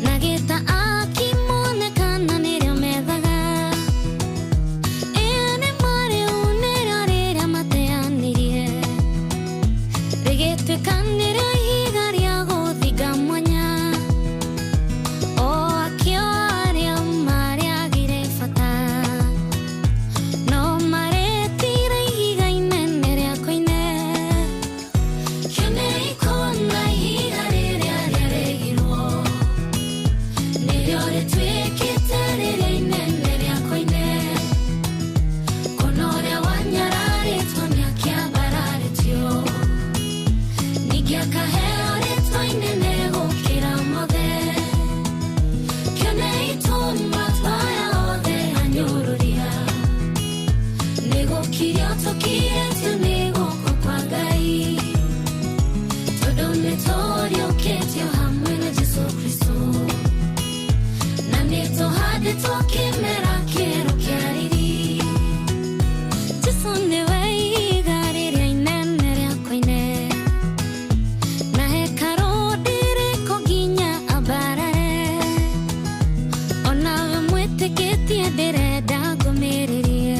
na gĩta akĩmonekana nĩrĩo methaga. Ĩĩ nĩ marĩu nĩrĩo rĩrĩa mateanĩrie, rĩgĩtuĩka nĩrĩo ihiga rĩa gũthinga mwanya. O akĩo arĩa marĩagire bata, no marĩtire ihiga inene rĩa koine. Kĩonei kũna ihiga rĩrĩa rĩaregirwo, nĩrĩo rĩtuĩkĩte rĩrĩa inene rĩa koine. Kũna ũrĩa wanyararĩtwo nĩakĩambararĩtio, ningĩ akaheo rĩtwa inene gũkĩra mothe. Kĩonei tũnua twaya othe anyũrũria, nĩgũkirio tũkirĩtio nĩ guoko kwa Ngai. tũhandĩtwo kĩmera kĩerũ kĩa riri. Jesũ nĩwe ihiga rĩrĩa inene rĩa koine, na hekarũ ndĩrĩkwo nginya ambarare. Onawe mwĩtĩkĩtie ndĩrenda ngũmĩrĩrie,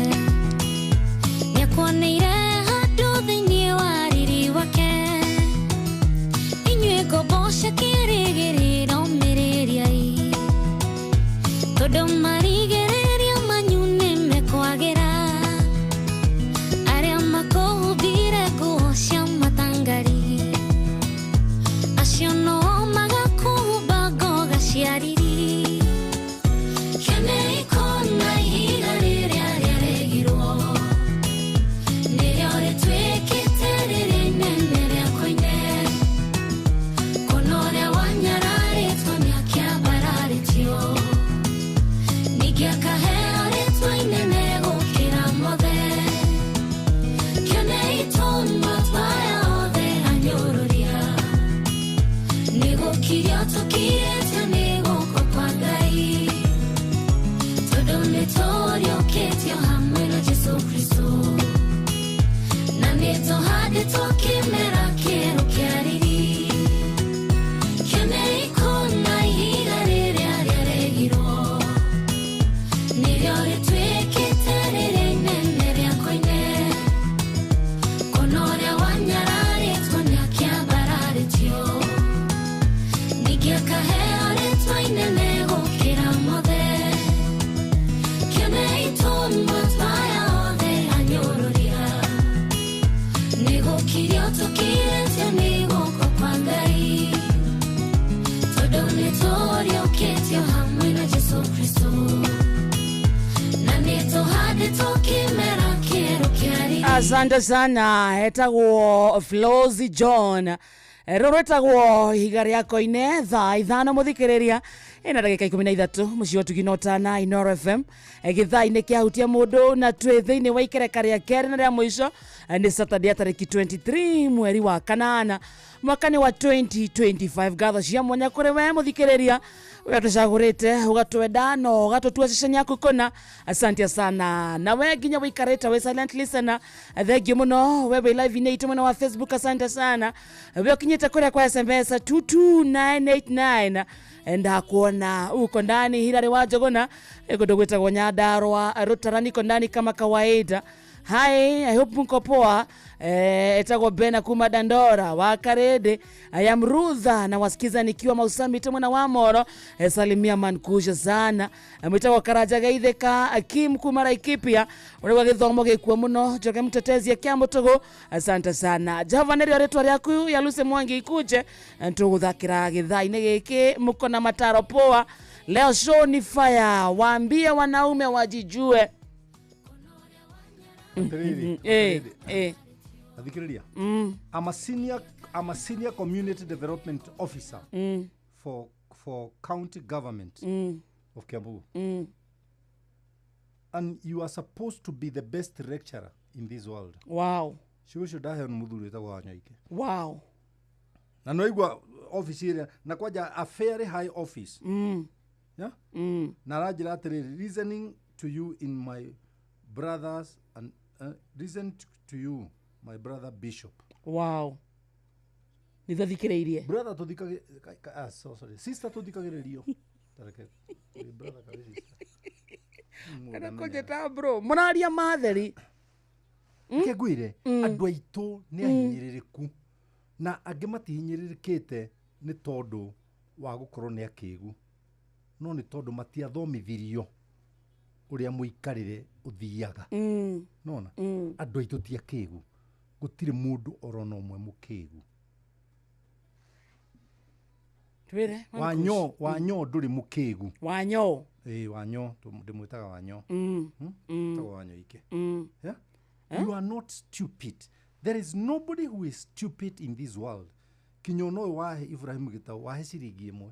nĩakuoneire handũ thĩinĩ wa riri wake. Inyuĩ ngombo cia kĩĩrĩgĩrĩro mĩrĩriai, tondũ marigĩrĩrio manyu nĩmekwagĩra. Arĩa makũhumbire nguo cia matangari, acio no magakũhumba ngoga cia riri. Kĩonei kũna ihiga rĩrĩa rĩaregirwo, nĩrĩo rĩtuĩkĩte rĩrĩa inene rĩa koine. Kũna ũrĩa wanyararĩtwo nĩakĩambararĩtio, ningĩ akaheo rĩtwa inene gũkĩra mothe. Kĩonei tũnua twa arĩa othe anyũrũria, nĩgũkirio tũkirĩtio nĩ guoko kwa Ngai, tondũ nĩtũriũkĩtio hamwe na Jesũ Kristũ, na nĩtũhandĩtwo kĩmera kĩerũ kĩa riri. Kĩonei kũna ihiga rĩrĩa rĩaregirwo, nĩrĩo rĩtuĩkĩte rĩrĩa inene rĩa koine. Kũna ũrĩa wanyararĩtwo nĩakĩambararĩtio, ningĩ akaheo rĩtwa inene gũkĩra mothe. Kĩonei tũnua twa arĩa othe anyũrũria, nĩgũkirio tũkirĩtio nĩ guoko kwa Ngai, tondũ nĩtũriũkĩtio hamwe na Jesũ Kristũ, na nĩtũhandĩtwo kĩmera kĩerũ kĩa riri. Asante sana, etagwo Flozi John, rũrũ rwĩtagwo ihiga rĩa koine. Thaa 5 mũthikĩrĩria ĩna ndagĩka 13, mũciĩ wa Tugina Ũtana, Inoro FM, gĩthaa-inĩ kĩahutia mũndũ, na twĩ thĩinĩ wa ikereka rĩa kerĩ na rĩa mũico. Nĩ Saturday ya tarĩki 23 mweri wa kanana mwaka nĩ wa 2025. Ngatho cia mwanya kũrĩ we mũthikĩrĩria ũrĩa tũcagũrĩte ũgatwenda na ũgatũtua ceceni yaku kũna. Asante sana na we nginya wĩikarĩte wĩ silent listener, thengiũ mũno. We wĩ live-inĩ itũ mwena wa Facebook, asante sana. We ũkinyĩte kũrĩa kwa SMS 22989, ndakuona uko ndani. Hilary wa Njuguna kũndũ gwĩtagwo Nyandarua Rũtara, niko ndani kama kawaida. Hi, I hope mko poa. Etagwo Bena kuma Dandora wa Karede. I am Rudha na wasikiza nikiwa Mausami mwena wa Moro. Salimia mankusha sana. Mwitagwo Karaja Gaitheka Akim kuma Laikipia. Ũrĩa gĩthomo gĩkuo mũno Njoge Mtetezi akia Mũtũgũ. Asante sana. Jehova nĩrĩo rĩtwa rĩaku ya Lucy Mwangi ikuje. Tũgũthakĩra gĩthaa-inĩ gĩkĩ mũko na mataro poa. Leo show ni fire. Waambie wanaume wajijue. Atĩrĩrĩ, atĩrĩrĩ. Athikĩrĩria. I'm a senior community development officer for county government of Kiambu. And you are supposed to be the best lecturer in this world. Ciugo icio ndaheo nĩ mũthuri wĩtagwo Wanyoike. Na no igua office ĩrĩa na kwanja a fairly high office. Yeah? Na aranjĩra atĩrĩrĩ, listening to you in my brothers and listen to you my brother Bishop. Wow. Nĩthathikĩrĩirie. Brother tũthikagĩ ah, so, sorry. Sister tũthikagĩrĩrio. Tareke. Kũrĩ brother kana sister. Kana kũnjĩta bro mũraria matheri. Reke ngwĩre, andũ aitũ nĩ ahinyĩrĩrĩku na angĩ matihinyĩrĩrĩkĩte nĩ tondũ wa gũkorwo nĩ akĩgu, no nĩ tondũ matiathomithirio ũrĩa mũikarĩre ũthiaga. Nona andũ aitũ ti akĩgu, gũtirĩ mũndũ orona ũmwe mũkĩgu. Twĩre. Wanyo, wanyo ndũrĩ mũkĩgu. Wanyo. Ĩĩ, wanyo ndĩmwĩtaga wanyo. Wĩtagwo Wanyoike. Yeah? You are not stupid. There is nobody who is stupid in this world. Kinya ona ũyũ wahe Ibrahim Gĩtaũ wahe ciringi ĩmwe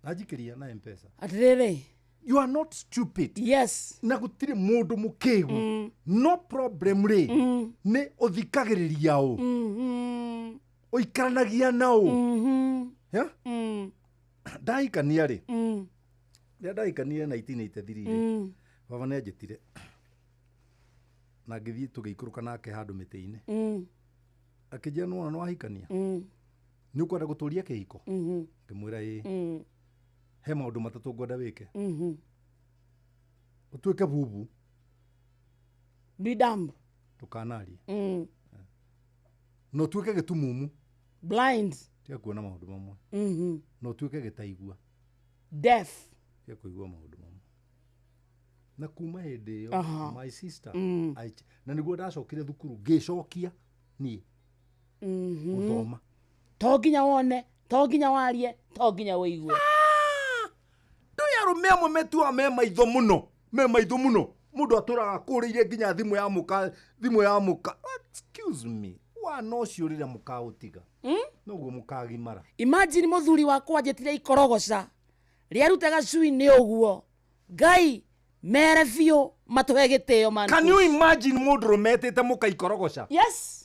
nanjikĩria na M-Pesa. Atĩrĩrĩ. You are not stupid. Yes. Na gũtirĩ mũndũ mũkĩgu. No problem rĩ, nĩ ũthikagĩrĩria ũ, ũikaranagia na ũ. Yeah? Ndahikania rĩ, Rĩrĩa ndaikanire 1983 rĩ, baba nĩ anjĩtire na ngĩthiĩ tũgĩikũrũka nake handũ mĩtĩ-inĩ. Akĩnjĩra, nĩwona nĩwahikania, nĩ ũkwenda gũtũria kĩhiko? Ngĩmwĩra ĩĩ. He maũndũ matatũ ngwenda wĩke. Ũtuĩke bubu. Be dumb. Ndũkanarie. Na ũtuĩke gĩtumumu. Blind. Tiga kuona maũndũ mamwe. Na ũtuĩke gĩtaigua. Deaf. Tiga kũigua maũndũ mamwe. Na kuma hĩndĩ ĩyo, my sister, na nĩguo ndacokire thukuru ngĩcokia niĩ gũthoma. To nginya wone, to nginya warie, to nginya wĩigue. Ndũĩ arũme amwe metuaga me maitho mũno, me maitho mũno, mũndũ atũraga akũrĩire nginya thimũ ya mũka, thimũ ya mũka. Excuse me, wana ũcio rĩrĩa mũkaũtiga, noguo mũkagimara. Imagine mũthuri wakwa anjĩtire ikorogoca rĩaruta gacui nĩ ũguo. Ngai mere biũ matũhe gĩtĩo, man. Can you imagine mũndũ rũmetĩte mũka ikorogoca? Yes.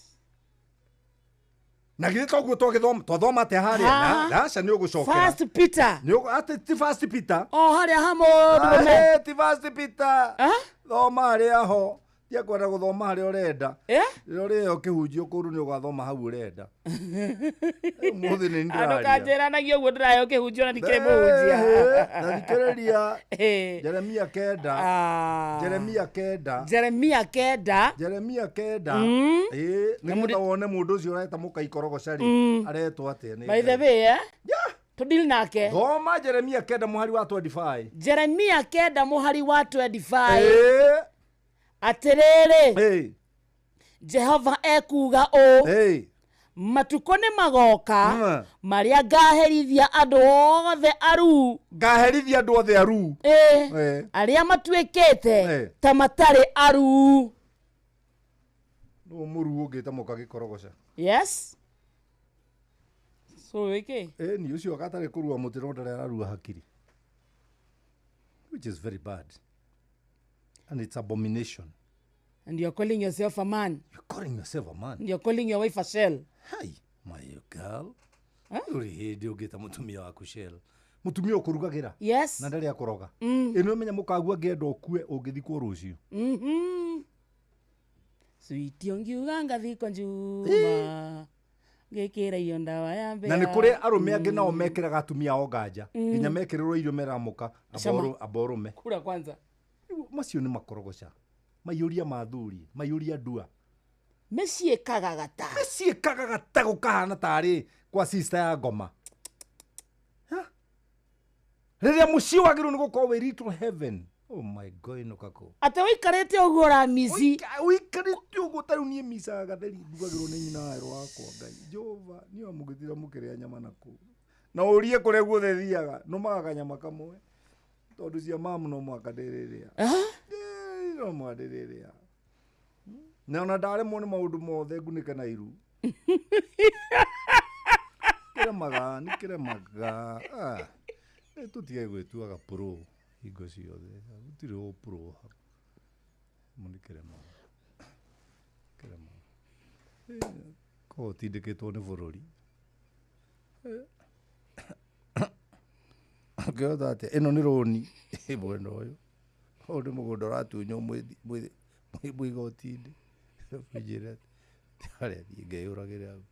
Na githĩ toguo twagĩthoma, twathoma atĩa harĩa? Ha. Na aca, nĩ ũgũcokera. First Peter. Nĩ atĩ ti First Peter. O harĩa ha mũndũrũme. Ah, ti First Peter. Thoma harĩa ho. Tia kwenda gũthoma harĩa ũrenda. Rĩrĩa ũrĩheo kĩhunjio kũndũ, nĩ ũgathoma hau ũrenda. Ũmũthĩ nĩ Andũ ndĩraria. kanjĩranagia ũguo, ndĩraheo kĩhunjio na ndikĩrĩ mũhunjia. Na thikĩrĩria, Jeremia 9, Jeremia 9. Jeremia 9. Jeremia 9. Ĩĩ, nĩgetha wone mũndũ ũcio ũreta mũka ikorogoca rĩ, aretwo atĩa nĩ By the Ngai. way, tũdeal nake. Thoma Jeremia 9 mũhari wa 25. Jeremia 9 mũhari wa 25. Ĩĩ. Atĩrĩrĩ, Jehova ekuuga ũũ, matukũ nĩ magoka marĩa ngaherithia andũ othe aruu. Ngaherithia andũ othe aruu. Ĩĩ, arĩa matuĩkĩte ta matarĩ aruu. Nũ mũruu ũngĩta mũka gĩkorogoca? Yes, so wĩkĩ? Ĩni ũcio gatarĩ kũrua mũtĩ no ndarĩ ararua hakiri, which is very bad and it's abomination. And you're calling yourself a man. You're calling yourself a man. And you're calling your wife a shell. Hi, my girl, ndũrĩ hĩndĩ ũngĩta mũtumia waku shell, mũtumia ũkũrugagĩra na ndarĩ akũroga. Ĩno menya mũkagu angĩenda ũkue, ũngĩthikwo rũciũ. Switi ũngiuga ngathikwo njuma ngĩkĩra iyo ndawa ya mbĩa. Na nĩ kũrĩ arũme angĩ nao mekĩraga atumia ao nganja, nginya mekĩrĩrwo irio meramũka Cama. amba ũrũme. Kura kwanza. Rĩu macio nĩ makorogoca, maiyũria ma thuri, maiyũria ndua. Mĩciĩ kagagata. Mĩciĩ kagagata, gũkahana tarĩ kwa sister ya ngoma. Ha? Rĩrĩa mũciĩ wagĩrĩirwo nĩ gũkorwo wĩ little heaven. Oh my God, ĩno kako. Atĩ ũikarĩte ũguo ũramici. Ũikarĩte ũguo, tarĩu niĩ micaga gatheri ndugagĩrwo nĩ nyina werũ wakwa. Ngai Jehova, niĩ wamũgĩtira mũkĩrĩa nyama na kũu na ũrie kũrĩa guothe thiaga nũmaga kanyama kamwe, tondũ cia mamu no mũhaka ndĩrĩrĩa. No mũhaka ndĩrĩrĩa, na ona ndaremwo nĩ maũndũ mothe ngunĩke na iru. Kĩremaga nĩ kĩremaga. Ah, ĩ, tũtige gwĩtuaga pro hingo ciothe, gũtirĩ ũ pro hau. Mo nĩ kĩremaga, kĩremaga. Korwo ũtindĩkĩtwo nĩ bũrũri ũngĩhota atĩa? Ĩno nĩ rũni ĩ mwena ũyũ, ũyũ nĩ mũgũnda ũratunywo mwĩ igoti-inĩ. Njĩre harĩa thiĩ ngeyũragĩre hau.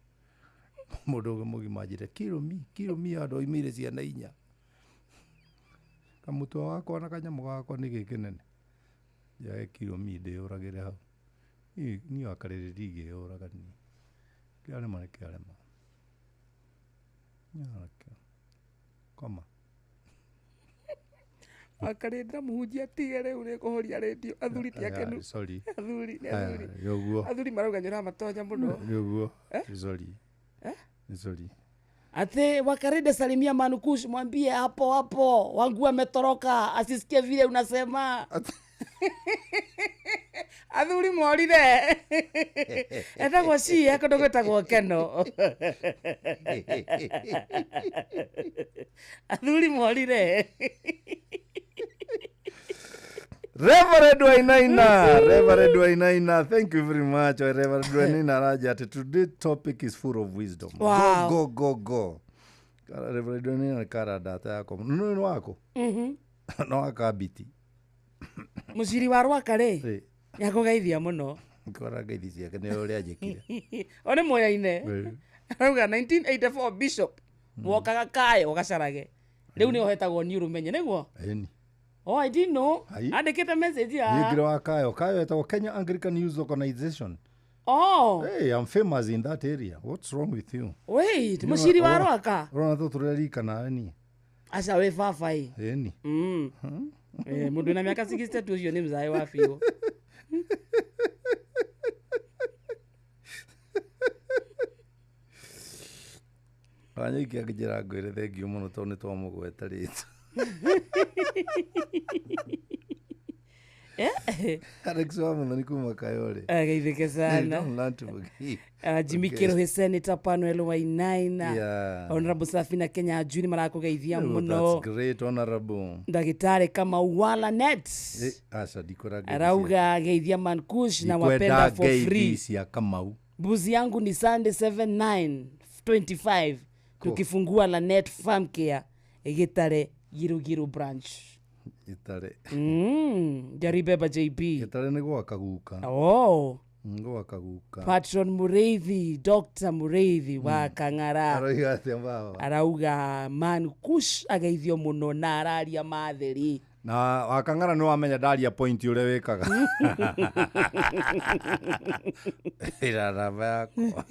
Mũndũ ũngĩ mũgima anjĩre kill me, kill me, handũ oimĩire ciana inya, kamũtwe wakwa na kanyamũ gakwa nĩ gĩ kĩnene, njage kill me ndĩyũragĩre hau. Niĩ wakarĩrĩ ndingĩyũraga niĩ, kĩarema nĩ kĩarema. Koma. Wakarĩndĩra mũhunjia tige rĩu nĩ kũhoria rĩndio, athuri ti akenu. Sorry. Athuri nĩ Aya, athuri. nĩ ũguo. Athuri marauga nĩ ũramatonya mũno. Nĩ ũguo. Sorry. Nĩ sorry. Ati Wakarinde, salimia Manukush, mwambie hapo hapo wangu ametoroka, asisikie vile unasema. Athuri morire. Etagwo cia kũndũ gwĩtagwo Keno. Athuri morire. Reverend Wainaina, Reverend Wainaina, thank you very much. Reverend Wainaina araja ati today topic is full of wisdom. Wow. Go, go, go, go. Reverend Wainaina nĩ kara data yako. Nĩ wako? Mhm. No akambiti. Mũciri wa Rwaka rĩ, nĩakũgeithia mũno. Ngora ngeithi ciake nĩ ũrĩa anjĩkire. O nĩ moyaine. Arauga 1984 Bishop wokaga kayo gacarage. Rĩu nĩ ohetagwo nĩ ũrũmenye nĩguo? Ĩni. Oh, I didn't know. Ai. Andĩkĩte message Niĩ ngĩrĩ ya. wa Kayo. Kayo etagwo Kenya Anglican Youth Organization. Oh. Hey, I'm famous in that area. What's wrong with you? Wait, mũciri wa Rwaka. Ũrona tũtũrerika nawe niĩ. Aca wĩ baba ĩ. Ĩni. Eh, mũndũ wĩna mĩaka 62 ũcio nĩ mzae wa biũ. Wanyoike akĩnjĩra ngwĩre thengiũ mũno tondũ nĩ twamũgweta rĩtwa. Alex wa Muthoni kuma Kayole. Ageithĩke sana. Don't learn to forgive. Jimmy Okay. Kirohe Senator Panuel Wainaina. Yeah. Honorable Safina Kenya Juni marakũgeithia Oh, mũno. That's great, honorable. Ndagĩtarĩ Kamau Walanet. Eh, aca ndikwenda ngeithi Arauga geithia Mankush na Ndikwenda wapenda for ngeithi free. cia Kamau. Mbuzi yangu ni Sunday 7925 tukifungua Lanet Farm Care Gitare Girugiru branch. Gĩtarĩ. Jaribeba JB. Gĩtarĩ nĩ gwa Kaguka. Oh. Gwa Kaguka. Patron Mureithi, Dr. Mureithi wa Kang'ara. Aroiga atĩa baba? Arauga man kush ageithio mũno na araria matheri. Na wakang'ara nĩ wamenya ndaria point ũrĩa wĩkaga. Ĩra namba yakwa.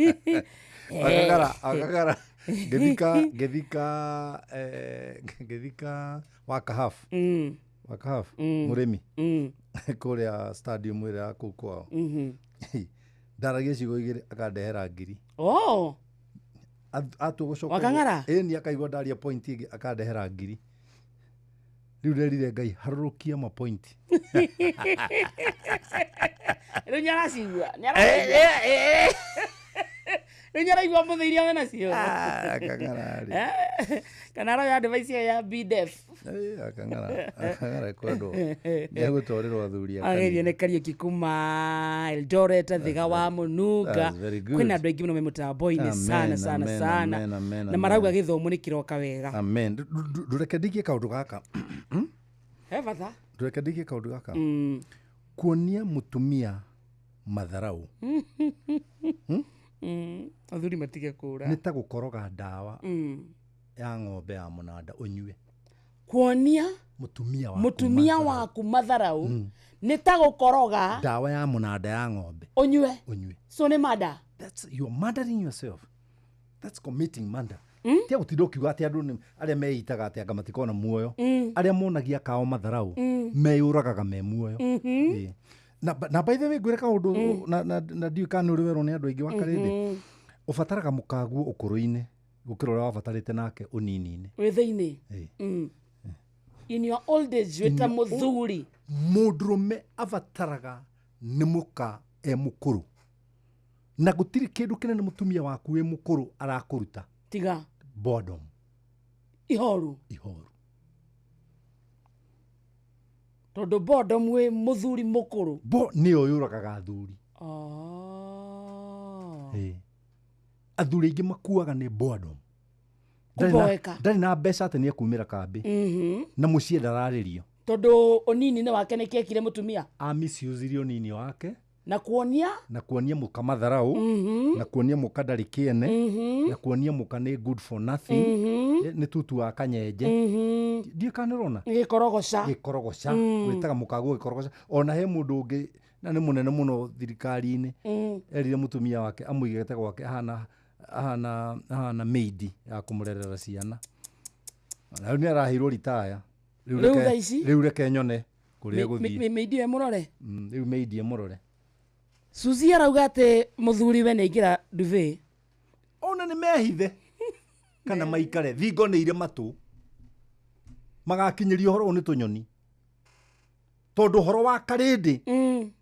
Wakang'ara, wakang'ara. Ngĩthika ngĩthika eh, ngĩthika Wakahaf. Wakahaf mũrĩmi. Kũrĩa stadium ĩrĩa ya kũu kwao. Ndaragia ciugo igĩrĩ akandehera ngiri. Oh. Atua gũcoka Wakang'ara? Ĩni akaigua ndaria point ĩngĩ akandehera ngiri. Rĩu nderire Ngai harũrũkia mapointi. Rĩu nĩaracigua. Nĩaracigua. Rĩu nĩaraigua mũthĩ iria wĩnacio. Akang'ara rĩ. Kana aroya advice ĩyo ya BDF. Akang'ara akang'ara kwendwo. Nĩegũtwarĩrwo athuri a Ageithio kanitha. nĩ Kariũki kuma Eldoret Thĩga wa Mũnunga. That's very good. Kwĩna andũ aingĩ mũno me mũtambo-inĩ Amen, sana sana amen, sana. amen, amen, Na amen. marauga gĩthomo nĩ kĩroka wega. Amen. Ndũreke ndikie kaũndũ gaka. He bata. Ndũreke ndikie kaũndũ gaka. Kuonia mũtumia matharau Athuri matige kũra. nĩ ta gũkoroga ndawa ya ng'ombe ya mũnanda ũnyue. Kuonia Mũtumia waku mũtumia waku matharau nĩ ta gũkoroga ndawa ya mũnanda ya ng'ombe ũnyue. ũnyue. So nĩ mada. That's you're murdering yourself. That's committing murder. Tia gũtinda ũkiuga atĩ andũ arĩa meitaga atĩ anga matikona muoyo. Arĩa monagia kao matharau meyũragaga me muoyo. Ĩĩ. Na by the way ngwĩre kaũndũ na ndiũĩ kana nĩ ũrĩ werwo nĩ andũ aingĩ wa Karĩndĩ. Ũbataraga mũkaguo ũkũrũ-inĩ gũkĩra ũrĩa wabatarĩte nake ũnini-inĩ. Wĩ thĩinĩ. Ĩĩ. In your old age wĩ ta mũthuri. Mũndũrũme abataraga nĩ mũka e mũkũrũ na gũtirĩ kĩndũ kĩnene mũtumia waku wĩ mũkũrũ arakũruta. Tiga. Boredom. Ihoru. Ihoru. Tondũ boredom wĩ mũthuri mũkũrũ. Bo nĩyo yũragaga athuri. Oh. Ĩĩ. Athuri aingĩ makuaga nĩ boredom. Kũboeka. Ndarĩ na mbeca atĩ nĩekumĩra kambĩ. Na mũciĩ ndararĩrio. Tondũ ũnini-inĩ wake nĩ kĩekire mũtumia. Amisuzirie ũnini wake. Na kuonia. Na kuonia mũka matharau. Na kuonia mũka ndarĩ kĩene. Na kuonia mũka nĩ good for nothing. Nĩ tutu wa kanyenje. Ndiũĩ kana nĩũrona. Gĩkorogoca. Gĩkorogoca. Wĩtaga mũkaguo gĩkorogoca. Ona he mũndũ ũngĩ na nĩ mũnene mũno thirikari-inĩ. Erire mũtumia wake amũigĩte gwake ahana ahana ahana maid ya kũmũrerera ciana. Na rĩu nĩ araheirwo ritaya. Rĩu thaa ici? Rĩu reke nyone kũrĩa egũthiĩ. Mĩindi ĩyo ĩmũrore. Rĩu maid ĩmũrore. Suzy arauga atĩ mũthuri we nĩ aingĩra ndube. Ona nĩ mehithe kana maikare thingo nĩ irĩ matũ magakinyĩrio ũhoro ũyũ nĩ tũnyoni tondũ ũhoro wa Karĩndĩ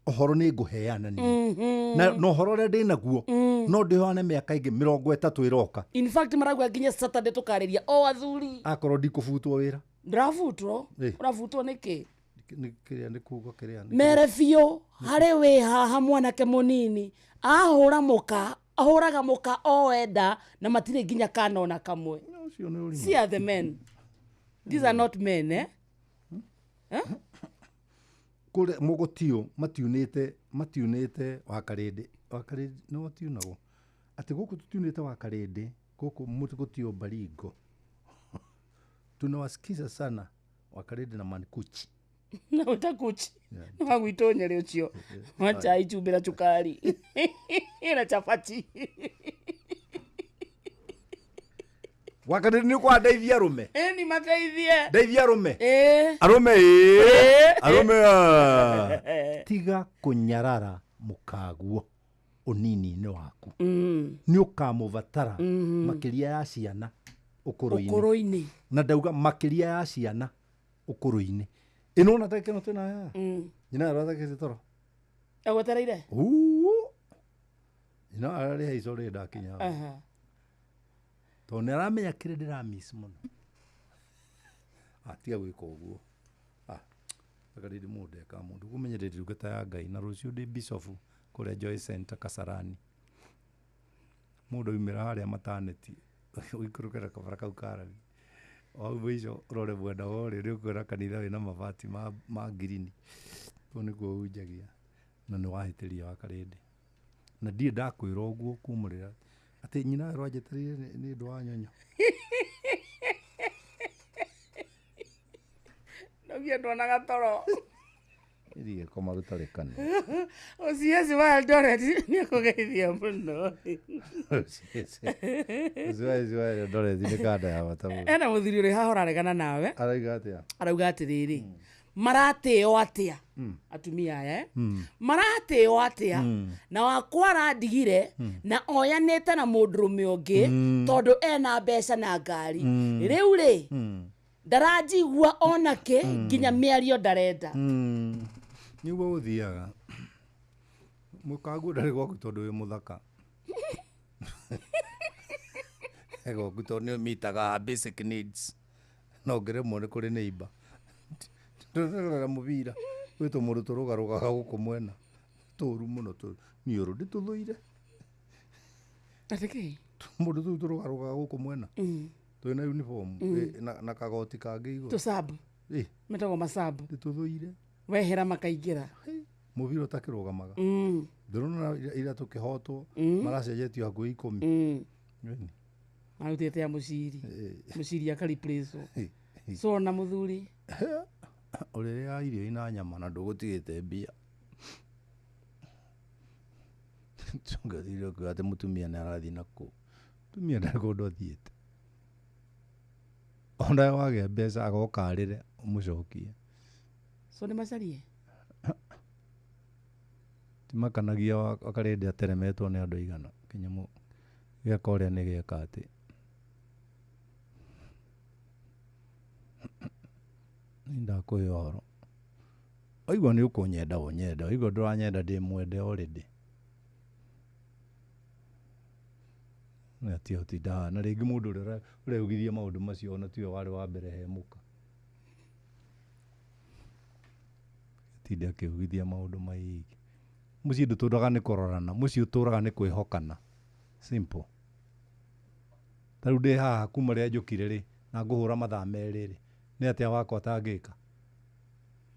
ũhoro nĩ ngũheana niĩ na ũhoro ũrĩa ndĩ naguo no ndĩhoane mĩaka ĩngĩ 30 ĩroka. In fact marauga nginya Saturday tũkarĩria o athuri. Akorwo ndikũbutwo wĩra. Ndũrabutwo? Ĩ. Ũrabutwo nĩkĩ? Nĩ kĩrĩa nĩ kuga kĩrĩa nĩ Mere biũ harĩ wĩ haha mwanake mũnini ahũra mũka ahũraga mũka o enda na matirĩ nginya kana ona kamwe. See are the men. These are not men, eh? Kũrĩa mũgũtio matiunĩte wakarĩndĩ wakarĩndĩ nĩ watiunagwo atĩ gũkũ tũtiunĩte wakarĩndĩ gũkũ mũgũtio Baringo. Tunawasikiza sana wakarĩndĩ na mankuchi. Na utakuchi no wagwitũ Nyerĩ ũcio wa chai chumbĩ na cukari na chapati. Wakarĩndĩ nĩ kwa ndeithia arũme. Ni mateithie. Ndeithia arũme. Arũme ĩĩ. Arũme aa. Tiga kũnyarara mũkaguo ũnini-inĩ waku. Nĩ ũkamũbatara makĩria ya ciana ũkũrũ-inĩ. Na ndauga makĩria ya ciana ũkũrũ-inĩ. Ĩno ona ndagĩka ĩno twĩna haha. Nyina arathakĩte toro. Agwetereire? Nyina ararĩ haico rĩ ndakinya. Tondũ nĩ aramenya kĩrĩa ndĩramiss mũno. Tiga gwĩka ũguo. Wakarĩndĩ mũndũ ekaga mũndũ kũmenyerera ndungata ya Ngai na rũciũ ndĩ bishop kũrĩa Joy Center Kasarani. Mũndũ aumĩra harĩa mataneti ũikũrũke na kabara kau karami. Hau mũico ũrore mwena wa ũrĩo nĩ ũkuona kanitha wĩna mabati ma ngirini. Kũu nĩkuo hunjagia na nĩ wahĩtĩria wakarĩndĩ. Na ndirĩ ndakwĩra ũguo kumũrĩra atĩ nyina aranjetereire nĩ ũndũ wa nyonyo. Nogia ndonaga toro. Irie koma rũtarĩ kanua. OCS wa Eldoret nĩ akũgeithia mũno. OCS wa Eldoret nĩ kanda ya bata mũno. Ena mũthuri ũrĩ haha ũraregana nawe. Arauga atĩa? Arauga atĩrĩrĩ. Maratĩo atĩa atumia aya maratĩo atĩa na wakwa arandigire na oyanĩte na mũndũrũme ũngĩ tondũ ena mbeca na ngari rĩu rĩ ndaranjigua onake nginya mĩario ndarenda. Nĩguo gũthiaga mũkaguo ndarĩ gwaku tondũ wĩ mũthaka. Gwaku tondũ nĩ ũmitaga basic needs no ũngĩremwo nĩ kũrĩ neighbor. Tũrora mũbira gwĩ tũmũndũ tũrũgarũgaga gũkũ mwena tũru mũno niũrũ ndĩtũthũire. Atĩ kĩ? Tũmũndũ tũu tũrũgarũgaga gũkũ mwena twĩna uniform na kagoti kangĩ igũrũ. Tũcabu. Metagwo macabu. Ndĩtũthũire. Wehera makaingĩra. Mũbira ũtakĩrũgamaga. Ndĩrona ira tũkĩhotwo maracenjetio hakuhĩ 10. Marutĩte ya mũciri. Mũciri akareplacewo. So na mũthuri. Ũrĩrĩaga irio ina nyama na ndũgũtigĩte mbia. Tũngathire ũkiuga atĩ mũtumia nĩ arathiĩ na kũu. Mũtumia ndarĩ kũndũ athiĩte. Ona wagĩa mbeca agoka arĩre ũmũcokie. So nĩ macarie? Timakanagia wakarĩndĩ ateremetwo nĩ andũ aigana. Kĩnyamũ gĩaka ũrĩa nĩ gĩeka atĩ. Ndakũhe ũhoro. Waigua nĩ ũkũnyenda ũnyende, waigua ndũranyenda ndĩ mwende already. Na tiga gũtinda haha. Na rĩngĩ mũndũ ũrĩa ũreugithia maũndũ macio ona tiwe warĩ wa mbere he mũka. Tinde akĩugithia maũndũ maingĩ. Mũciĩ ndũtũraga nĩ kũrorana, mũciĩ ũtũraga nĩ kwĩhokana. Simple. Ta rĩu ndĩ haha kuma rĩrĩa njũkire rĩ, na ngũhũra mathaa merĩ rĩ, nĩ atĩa wakwa atangĩka?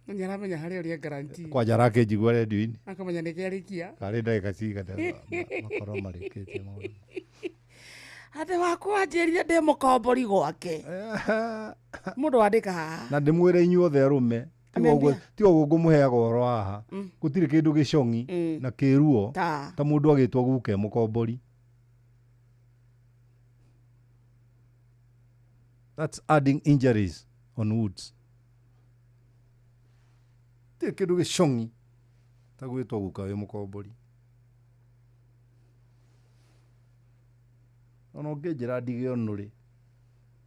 Nĩ aramenya harĩa ũrĩa guarantee. Kwanja arakĩnjigua redio-inĩ. Akamenya nĩ kĩarĩkia. Karĩ ndagĩka cigana makorwo marĩkĩtie maũndũ. Atĩ wakwa anjĩrire ndĩ mũkombori gwake. Mũndũ wandĩka haha. Na ndĩmwĩre inyuothe arũme, tiga ũguo ngũmũheaga ũhoro haha. Gũtirĩ kĩndũ gĩcong'i na kĩruo ta mũndũ agĩtwo guka e mũkombori. That's adding injuries on woods. Gũtirĩ kĩndũ gĩcong'i ta gwĩtwo guka wĩ mũkombori. Ona ũngĩnjĩra ndige ũnũrĩ,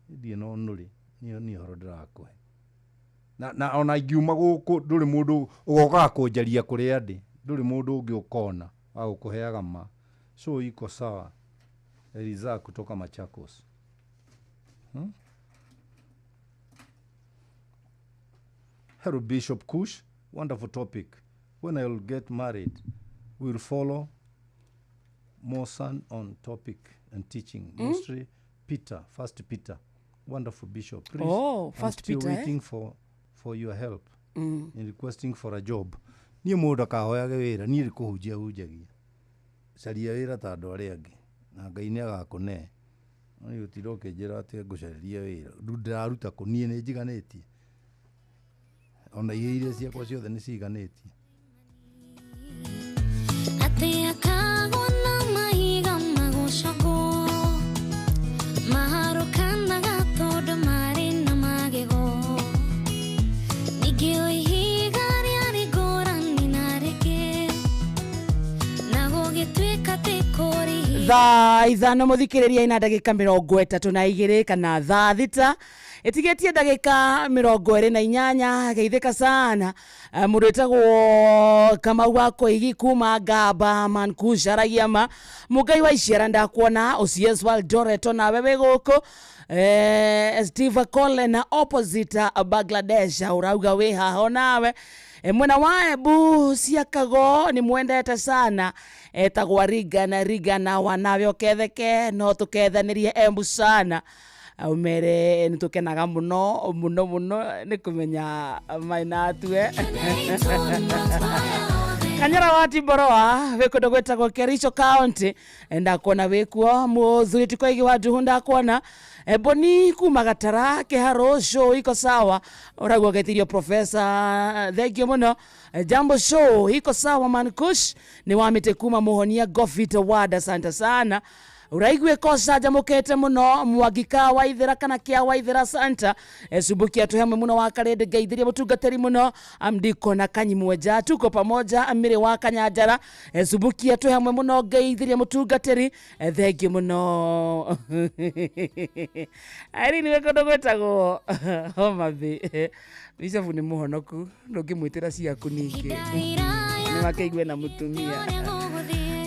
ndirĩ na ũnũrĩ, niĩ ũhoro ndĩrakũhe. Na ona ingiuma gũkũ ndũrĩ mũndũ ũgokaga kũnjaria kũrĩa ndĩ, ndũrĩ mũndũ ũngĩ ũkona wa gũkũheaga ma. So iko sawa. Eliza kutoka Machakos. Hello Bishop Kush, wonderful topic. When I will get married, we will follow more son on topic and teaching. Mostly Peter, First Peter. Wonderful Bishop. Please, Oh, I'm First still Peter, waiting for your help. In requesting for a job. Niĩ mũndũ akahoyage wĩra, niĩ nĩ kũhunjia hunjagia. Caria wĩra ta andũ arĩa angĩ na Ngai nĩ agakũne. No niĩ gũtinda ũkĩnjĩra atĩ ngũcarĩrie wĩra, rĩu ndĩraruta kũ? Niĩ nĩ njiganĩtie, ona irio iria ciakwa ciothe nĩ ciganĩtie. Atĩ akagwo na mahiga magũcogwo maharũkanaga tondũ marĩ na magego ningĩ o ihiga rĩarĩ ngũrani na rĩngĩ na gũgĩtuĩka atĩ kũrĩ ihiga Thaa 5, mũthikĩrĩria, ina ndagĩka 32 kana thaa 6 ĩtigĩtie ndagĩka 28. Geithĩka sana. Mũndũ wĩtagwo Kamau wa Koigi kuma Ngamba mankucaragia ma mũngai wa iciara, ndakuona. Ocs wa Eldoret, nawe wĩ gũkũ. Steve Cole na opposite Bangladesh, ũrauga wĩ haha onawe. Mwena wa Embu ciakago nĩ mwendete sana, etagwa Rigana Rigana wanawe ũketheke no tũkethanĩrie Embu sana, umere nĩ tũkenaga mũno mũno mũno nĩ kũmenya mainatue. Kanyara wa Timboroa wĩ kũndũ gwĩtagwo Kericho County, ndakuona wĩkuo. Mũthuri Tikoigi wa Nduhu, ndakuona. Boni kuma Gatara Kĩharũ, show iko sawa, ũraigua ũgetirio professor, thank you mũno. Jambo, show iko sawa. Mankush nĩ wamĩte kuma Mũhonia Gofit Ward, asante sana. Ũraigue koca njamũkĩte mũno. Mwangika Waithĩra kana kĩa Waithĩra santa cumbukia tũ hamwe mũno wa Karĩndĩ, ngeithĩria mũtungatĩri mũno amdiko na Kanyimwenja, tuko pamoja. Mĩrĩ wa Kanyanjara, cumbukia twĩ hamwe mũno, ngeithĩria mũtungatĩri, thank you mũno. Irene wĩ kũndũ gwĩtagwo Homa Bay, Bishop nĩ mũhonoku, ndũngĩmwĩtĩra ciaku ningĩ nĩ makĩigue na mũtumia.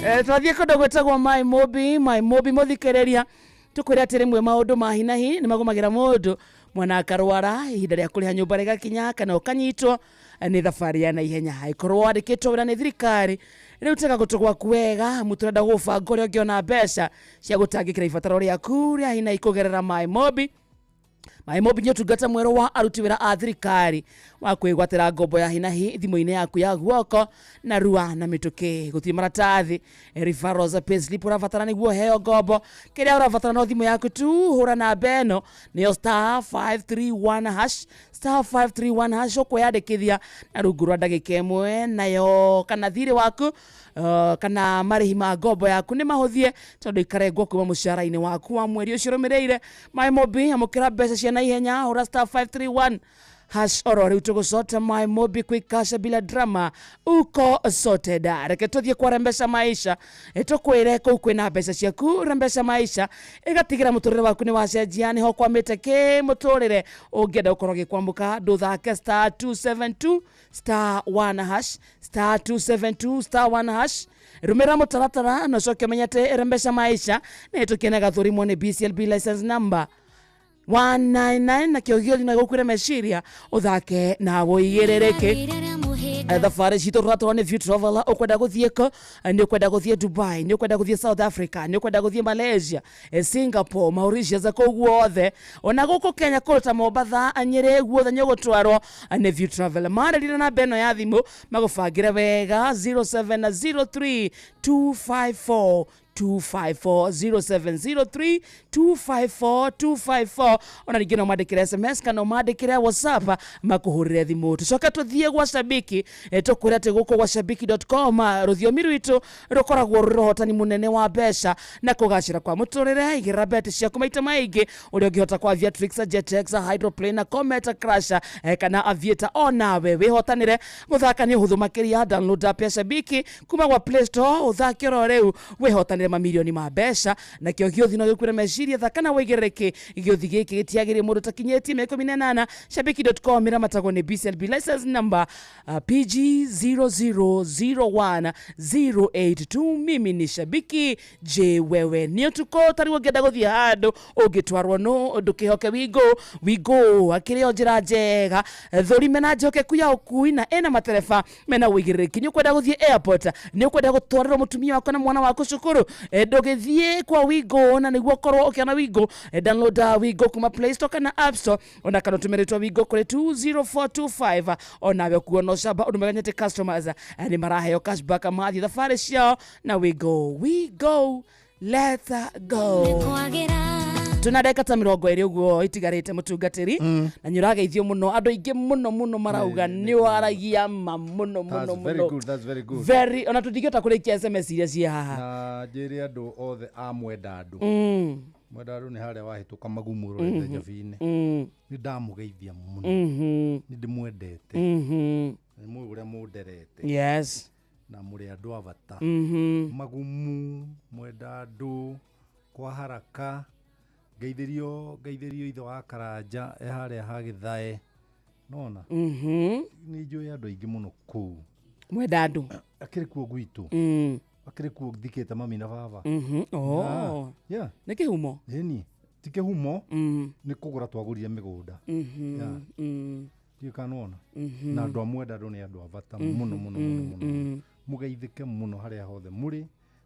Twathiĩ kũndũ gwĩtagwo Mai Mobi. Mai Mobi, mũthikĩrĩria, tũkwĩre atĩ rĩmwe maũndũ ma hinahi nĩ magũmagĩra mũndũ, mwana akarwara, ihinda rĩa kũrĩha nyũmba rĩgakinya, kana ũkanyitwo nĩ thabarĩ ya naihenya ĩkorwo wandĩkĩtwo wĩra nĩ thirikari. Rĩu tega gũtũ gwaku wega, mũtũrenda gũbanga ũrĩa ũngĩona mbeca cia gũtangĩkĩra ibataro rĩaku rĩa hinahi kũgerera Mai Mobi. Maĩ Mobi nĩ ũtungata mwerũ wa aruti wĩra a thirikari wa kwĩgwatĩra ngombo ya hinahi thimũ-inĩ yaku ya guoko na rua na mĩtũkĩ. Gũtirĩ maratathi, referrals, payslip ũrabatara nĩguo ũheo ngombo. Kĩrĩa ũrabatara no thimũ yaku tu. Hũra namba ĩno, nĩyo *531#, *531#, ũkwĩyandĩkithia na rungu rwa ndagĩka 1, nayo kana thirĩ waku kana marĩhi ma ngombo yaku nĩ mahũthie tondũ ikarengwo kuma mũcara-inĩ waku wa mweri ũcio ũrũmĩrĩire. Maĩ Mobi, amũkĩra mbeca cia naihenya, hũra *531# oro rĩu tũgũcota. My Mobi, quick cash bila drama, uko sorted. Reke tũthiĩ kwa Rembesha Maisha, tũkwĩre kũu kwĩna mbeca ciaku. Rembesha Maisha ĩgatigĩra mũtũrĩre waku nĩ wacenjia, nĩho kwamĩte kĩ mũtũrĩre. Ũngĩenda gũkorwo gĩkwamũka, ndũthake *272*1#, *272*1#, rũmĩrĩra mũtaratara na ũcoke ũmenye atĩ Rembesha Maisha nĩ ĩtũkenaga thũrimwo nĩ BCLB license number 199, na kĩo gĩothe na gũkwĩra meciria ũthake na wũigĩrĩrĩke. Thabarĩ citũ tũratwarwo nĩ View Travel. Ũkwenda gũthiĩ kũ? Nĩ ũkwenda gũthiĩ Dubai, nĩ ũkwenda gũthiĩ South Africa, nĩ ũkwenda gũthiĩ Malaysia, Singapore, Mauritius, kũu guothe, ona gũkũ Kenya kũndũ ta Mombatha, Nyĩrĩ, guothe nĩ ũgũtwarwo nĩ View Travel. Marĩrire namba ĩno ya thimũ magũbangĩre wega, 0703 254 254, 0703 254 254. Ona ningĩ no mandĩkĩre SMS kana ũmandĩkĩre WhatsApp makũhũrĩre thimũ. Tũcoke tũthiĩ gwa Shabiki, tũkwĩre atĩ gũkũ gwa shabiki.com rũthiomi rwitũ rũkoragwo rũrĩ ũhotani mũnene wa mbeca na kũgacĩra kwa mũtũrĩre. Igĩrĩra beti ciaku maita maingĩ ũrĩa ũngĩhota kwa Aviatrix, Jetex, Hydroplane na Comet Crasher, kana Aviator, onawe wĩhotanĩre. Gũthaka nĩ ũhũthũ makĩria. Download app ya Shabiki kuma gwa Play Store, ũthake oro rĩu wĩhotanĩre mamirioni ma mbeca. Nakĩo gĩũthi no gĩkwĩre meciria, thaka na wĩigĩrĩrĩke. Gĩũthi gĩkĩ gĩtiagĩrĩire mũndũ takinyĩtie mĩaka 18. Shabiki.com ĩramatagwo nĩ BCLB license number PG 0001082. Mimi ni shabiki, je wewe? Nĩ ũtukũ tarĩu ũngĩenda gũthiĩ handũ ũngĩtwarwo no ndũkĩhoke Wigo. Wigo akĩrĩ o njĩra njega thũrime na njokeku ya ũkui na ĩna matereba mena ũigĩrĩrĩki. Nĩ ũkwenda gũthiĩ airport, nĩ ũkwenda gũtwarĩrwo mũtumia waku na mwana waku cukuru. Ndũgĩthiĩ kwa Wigo na nĩguo ũkorwo ũkĩona Wigo, download Wigo kuma Play Store kana App Store, ona kana ũtũme rĩtwa Wigo kũrĩ 20425, onawe ũkuona ũcamba. Ũndũ mwega nĩ atĩ customers nĩ maraheo cashback mathiĩ thabarĩ ciao na Wigo. We go, let's go. Kwagĩra. Tuna ndagĩka ta 20 ũguo itigarĩte, mũtungatĩri, na nĩ ũrageithio mũno, andũ aingĩ mũno mũno marauga nĩ waragia ma mũno mũno. That's very Mũno. good, that's very good. Very, ona tũtingĩhota kũrĩkia SMS iria ciĩ haha. Na njĩre andũ othe a Mwendandũ. Mwendandũ nĩ harĩa wahĩtũka Magumu ũrorete Njabi-inĩ. Nĩ ndamũgeithia mũno. Nĩ ndĩmwendete. Nĩ mũĩ ũrĩa mũnderete. Na mũrĩ andũ a bata. Magumu, Mwendandũ, kwa Haraka, ngeithĩrio ithe wa Karanja e harĩa ha Gĩthae, nona. Nĩ njũĩ andũ aingĩ mũno kũu. Mwendandũ. Akĩrĩ kuo gwitũ. Akĩrĩ kuo thikĩte mami na baba. Oh. Yeah. Nĩ kĩhumo. Ĩni ti kĩhumo, nĩ kũgũra twagũrire mĩgũnda. Yeah. Ndiũĩ kana nĩwona. Na andũ a Mwendandũ nĩ andũ a bata mũno mũno mũno mũno. Mũgeithĩke mũno harĩa hothe mũrĩ,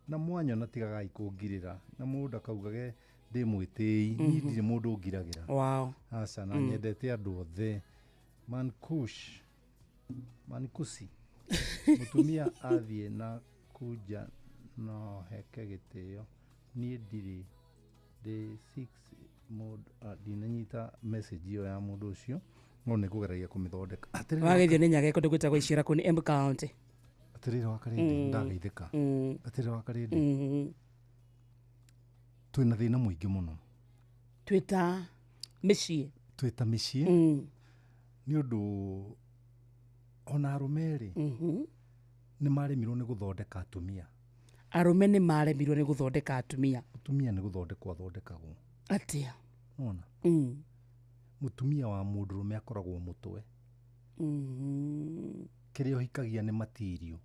na mwanyona tigagai kũngirĩra, na mũndũ akaugage ndĩ mwĩtĩi. Niĩ ndirĩ mũndũ ũngiragĩra. Aca, na nyendete andũ othe. Mankush Mankusi, mũtumia athiĩ na kunja no heke gĩtĩo, niĩ ndirĩ ndĩ six mũndũ. Ah, ndinanyita message ĩyo ya mũndũ ũcio, no nĩ ngũgeragia kũmĩthondeka. Atĩrĩrĩ. Wageithio nĩ Nyage kũndũ gwĩtagwo Icera kũu nĩ Embu County. Atĩrĩrĩ Wakarĩndĩ, ndageithĩka. Atĩrĩrĩ Wakarĩndĩ, twĩna thĩna mũingĩ mũno. Twĩta mĩciĩ. Twĩta mĩciĩ, nĩ ũndũ ona arũme rĩ, nĩ maremirwo nĩ gũthondeka atumia. Arũme nĩ maremirwo nĩ gũthondeka atumia. Mũtumia nĩ gũthondekwo athondekagwo. Atĩa? Nona mũtumia wa mũndũrũme akoragwo mũtwe. Kĩrĩa ũhikagia nĩ matirio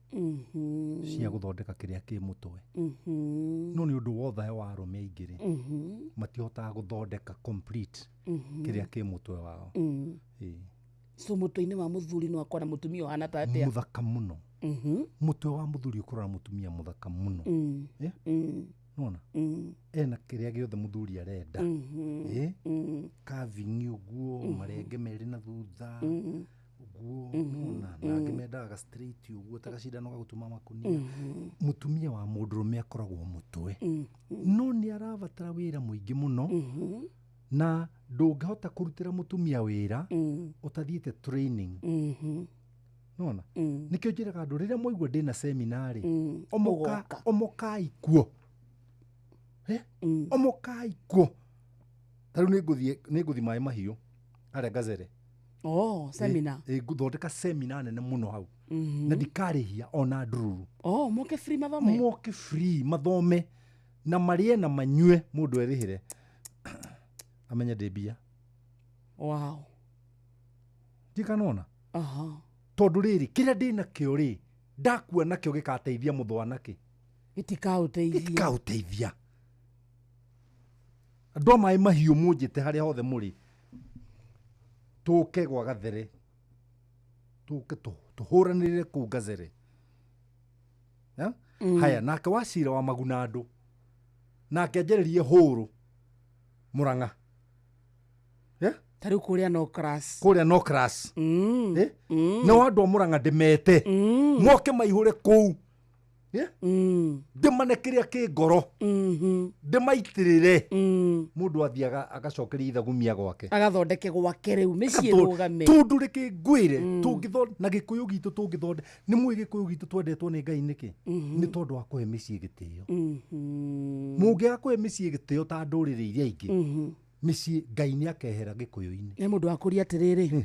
cia gũthondeka kĩrĩa kĩ mũtwe. No nĩ ũndũ wothe wa arũme aingĩ rĩ, matihotaga gũthondeka complete kĩrĩa kĩ mũtwe wao. Ĩĩ. So mũtwe-inĩ wa mũthuri no akorwo na mũtumia ũhana ta atĩa? Mũthaka mũno. Mũtwe wa mũthuri ũkorwo na mũtumia mũthaka mũno. Eh? Nona ena kĩrĩa gĩothe mũthuri arenda. Ĩ kavingi ũguo, marenge merĩ na thutha ũguo, nona na angĩ mendaga straight ũguo ta gacindano ga gũtuma makunia. Mũtumia wa mũndũrũme akoragwo mũtwe, no nĩ arabatara wĩra mũingĩ mũno, na ndũngĩhota kũrutĩra mũtumia wĩra ũtathiĩte training. Nona nĩkĩo njĩraga andũ, rĩrĩa mwaigua ndĩna seminarĩ, omoka, Ũgoka. omokai kuo. Eh? Omokai kuo. Ta rĩu nĩ ngũthiĩ Maĩ Mahiũ harĩa Gazere. Oh, seminar. Ĩ, ngũthondeka semina nene mũno hau, na ndikarĩhia ona ndururu. Oh, moke free mathome. Moke free mathome na marĩe na manyue, mũndũ erĩhĩre amenye ndĩ mbia. Ndikanona. Tondũ rĩrĩ, kĩrĩa ndĩ nakĩo rĩ, ndakua nakĩo gĩgateithia mũthwa nakĩ? Gĩtikaũteithia. Gĩtikaũteithia. Andũ a Maĩ Mahiũ, mũnjĩte harĩa hothe mũrĩ, tũke gwa Gathere, tũke tũhũranĩrĩre kũu Gazere. Ya? Haya, nake Wacira wa Maguna andũ nake anjarĩrie hũrũ Mũrang'a. Yeah? Ta rĩu kũrĩa no class. Kũrĩa no class. Eh? Nao andũ a Mũrang'a ndĩmete moke maihũre kũu. Yeah? Ndĩmane kĩrĩa kĩ ngoro, ndĩmaitĩrĩre. Mũndũ athiaga agacokeria ithagumia gwake. Agathondeke gwake rĩu mĩciĩ rũgame. Tondũ reke ngwĩre, tũngĩthonde na Gĩkũyũ gitũ, tũngĩthonde, nĩ mũĩ Gĩkũyũ gitũ twendetwo nĩ Ngai nĩkĩ? Nĩ tondũ wa kũhe mĩciĩ gĩtĩo. Mũngĩaga kũhe mĩciĩ gĩtĩo ta ndũrĩrĩ iria ingĩ, mĩciĩ Ngai nĩ akehera Gĩkũyũ-inĩ. Nĩ mũndũ wakũria atĩrĩrĩ,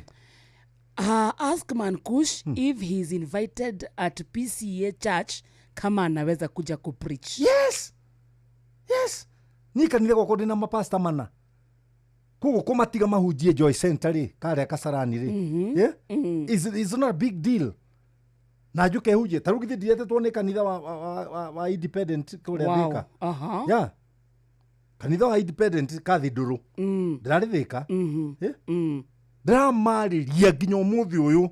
ask Mankush if he is invited at PCA church kama anaweza kuja kupreach. Yes, niĩ kanitha gwakwa ndĩna mapasta mana, koguo kũmatiga mahunjie Joy Center rĩ, karĩa Kasarani rĩ, yeah? It's not a big deal na njuke hunjie. Ta rĩu githĩ ndiretĩtwo nĩ kanitha wa independent kũrĩa Thĩka? Yeah. Kanitha wa independent kathindũrũ, ndĩrarĩ Thĩka. Eh? Ndĩramarĩria nginya ũmũthĩ ũyũ.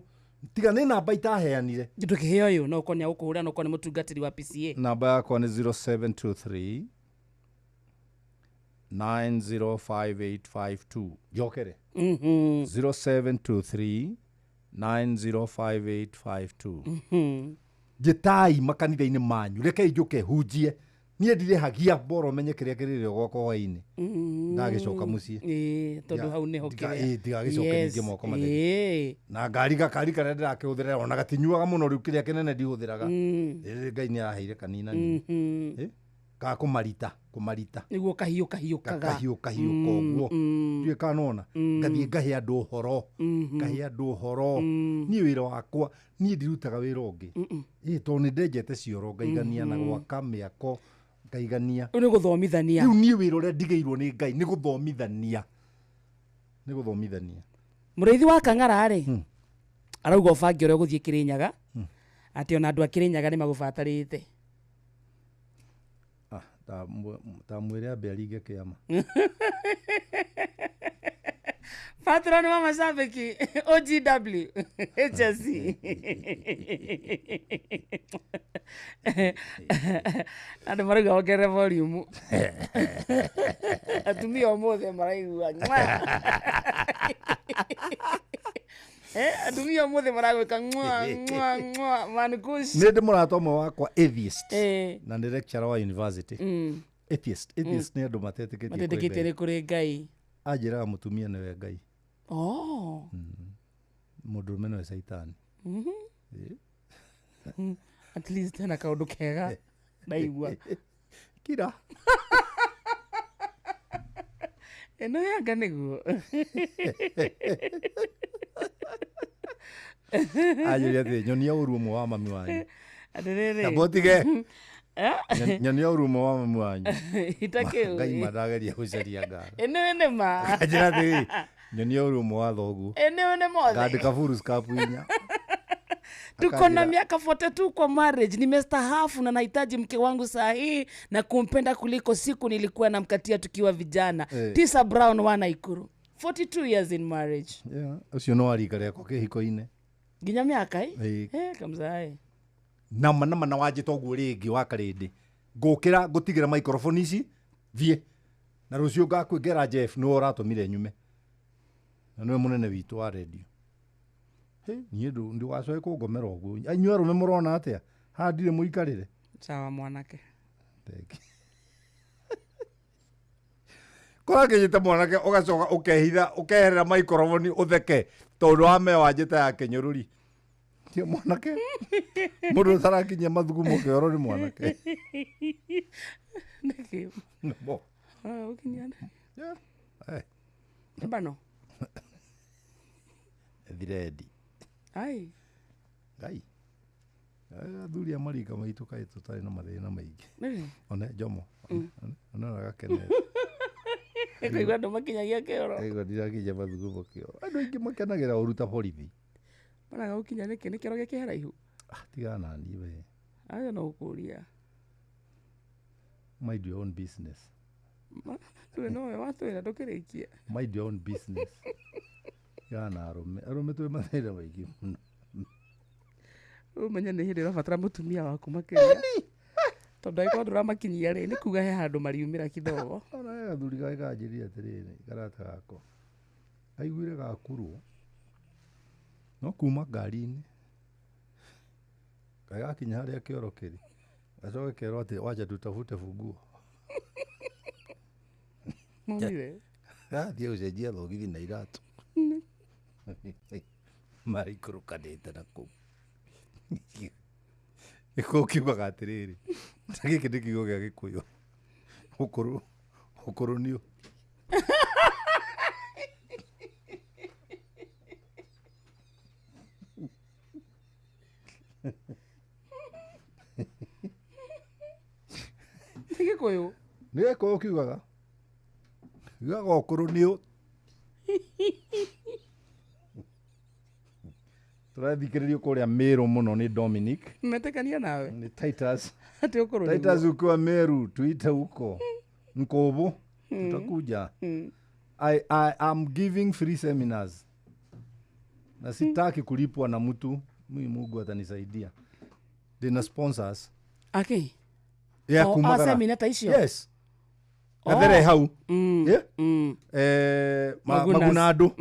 Tiga nĩ namba itaheanire. Ndũkĩheo ũyũ no ũkorwo nĩ agũkũhũra, no ũkorwo nĩ mũtungatĩri wa PCA. Namba yakwa nĩ 0723 905852. Njokere. 0723 905852. Njĩtai makanitha-inĩ manyu, rekei njũke hunjie. Niĩ ndirĩhagia bora ũmenye kĩrĩa kĩrĩrĩo gwakwa hwaĩ-inĩ. Ndagĩcoka mũciĩ. Ĩĩ, tondũ hau nĩho kĩrĩa. Ĩĩ, ndigagĩcoke ningĩ moko matheri. Na ngari gakari karĩa ndĩrakĩhũthĩra ona gatinyuaga mũno rĩu, kĩrĩa kĩnene ndihũthĩraga. Ĩĩ, Ngai nĩ araheire kanina nini. Ĩ, ka kũmarita kũmarita. Nĩguo kahiũ kahiũkaga. Kahiũ kahiũka ũguo. Ndiũĩ kana nĩwona. Ngathiĩ ngahe andũ ũhoro. Ngahe andũ ũhoro. Niĩ wĩra wakwa, niĩ ndirutaga wĩra ũngĩ. Ĩĩ, tondũ nĩ ndenjete cioro ngaigania na gwaka mĩako ngaigania. Rĩu nĩ gũthomithania. Rĩu niĩ wĩra ũrĩa ndigĩirwo nĩ Ngai nĩ gũthomithania. Nĩ gũthomithania. Mũrĩithi wa Kang'ara rĩ, arauga ũbange ũrĩa ũgũthiĩ Kĩrĩnyaga, atĩ ona andũ a Kĩrĩnyaga nĩ magũbatarĩte. Ah, ta mwĩre ambe aringe kĩama. Patron wa mashabiki OGW HSC. Andũ marauga wongerere volume. Atumia ũmũthĩ maraigua. Atumia ũmũthĩ maragwĩka mwa mwa mwa mankush. Nĩ ndĩ mũrata ũmwe wakwa atheist. Na nĩ lecturer wa university. Atheist, atheist nĩ andũ matetĩkĩtie kwĩ Matetĩkĩtie Ngai. nĩ kũrĩ Ngai. Anjĩraga mũtumia nĩwe Ngai. Oh. Mũndũrũme nĩwe caitani. Ĩĩ. At least hena kaũndũ kega ndaigua. Kira. Ĩno yanga nĩguo. Anjĩrire atĩ nyonia ũru ũmwe wa mami wanyu. Atĩrĩrĩ. Tamba ũtige. Nyonia ũru ũmwe wa mami wanyu. Itakĩũĩ. Ngai ma ndageria gũcaria ngara. Ĩno nĩ ma. Anjĩra atĩrĩ, nyonia ũru ũmwe wa thoguo. Ĩno nĩ mothe. Ngandĩka full inya. Tuko na miaka 42 kwa marriage, nimestaafu na nahitaji mke wangu saa hii na kumpenda kuliko siku nilikuwa namkatia tukiwa vijana. Tisa Brown wa Nakuru. 42 years in marriage. Yeah, ũcio no arika rĩakwa kĩhiko-inĩ. Nginya mĩaka ĩ? Ĩĩ. Kamzae. Nama nama na wanjĩta ũguo rĩngĩ wa karĩndĩ. Ngũkĩra ngũtigĩra microphone ici thiĩ. Na rũciũ ngakwĩngera Jeff nĩwe ũratũmire nyume. Na nĩwe mũnene witũ wa radio. Hĩ, niĩ ndũgacoke kũngomera ũguo. Inyuĩ arũme mũrona atĩa? Haha ndirĩ mũikarĩre. Sawa mwanake. Thank you. Kora kĩnyite mwanake ũgacoka ũkehitha ũkeherera microphone ũtheke tondũ wa me wanjĩta ya kĩnyũrũri. Ti mwanake. Mũndũ ũtarakinyia mathugumo kĩoro nĩ mwanake. Nĩkĩ? Nĩmo. Ah, ũkinyia. Yeah. Eh. Bano. Thiredi. Ai. Ngai. Athuri a marika maitũ kaĩ tũtarĩ na mathĩna maingĩ. Nĩkĩ? One Jomo. One ũragakenete. Ĩkũigua andũ makinyagia kĩoro. Kaigua ndirakinyia mathugumo kĩoro. Andũ aingĩ makenagĩra ũru ta borithi. Maraga gũkinya nĩkĩ? Nĩ kĩoro gĩkĩ haraihu? Tigana na niĩ we. Aca no gũkũria. Mind your own business. Ndũĩ nowe watwĩra ndũkĩrĩkie. Mind your own business. Tigana na arũme. Arũme twĩ mathĩna maingĩ mũno. Ũmenye nĩ hĩndĩ ũrabatara mũtumia waku makĩria. Tondũ angĩkorwo ndũramakinyia rĩ, nĩ kuga he handũ mariumĩra kidogo. Ona he gathuri gake kanjĩrire atĩrĩrĩ, karata gakwa. Aiguire gakurwo. No kuma ngari-inĩ. Kaĩ gakinya harĩa kĩoro kĩrĩ. Gacoke kerwo atĩ wacha tutafute funguo. Maumire? Gathiĩ gũcenjia thogithi na iratũ. Maraikũrũkanĩte na kũu. Gĩkũyũ kiugaga atĩrĩrĩ, na gĩkĩ nĩ kiugo gĩa Gĩkũyũ. Ũkũrũ, ũkũrũ nĩ ũ. Nĩ Gĩkũyũ? Nĩ Gĩkũyũ kiugaga. Kiugaga ũkũrũ nĩ ũ. Tũrathikĩrĩrio kũrĩa Meru mũno nĩ Dominic. Metĩkania nawe. Nĩ Titus. Atĩ ũkũrũ nĩguo. Titus ukiwa Meru, tuite huko. Nkobo, tutakuja. I am giving free seminars. Na sitaki kulipwa na mtu, mimi Mungu atanisaidia. Ndĩna sponsors. Akĩ? Ya O, a kumagara. seminar ta icio? Yes. Oh. Gathere hau. Yeah. Mm. Magunas. Maguna andũ.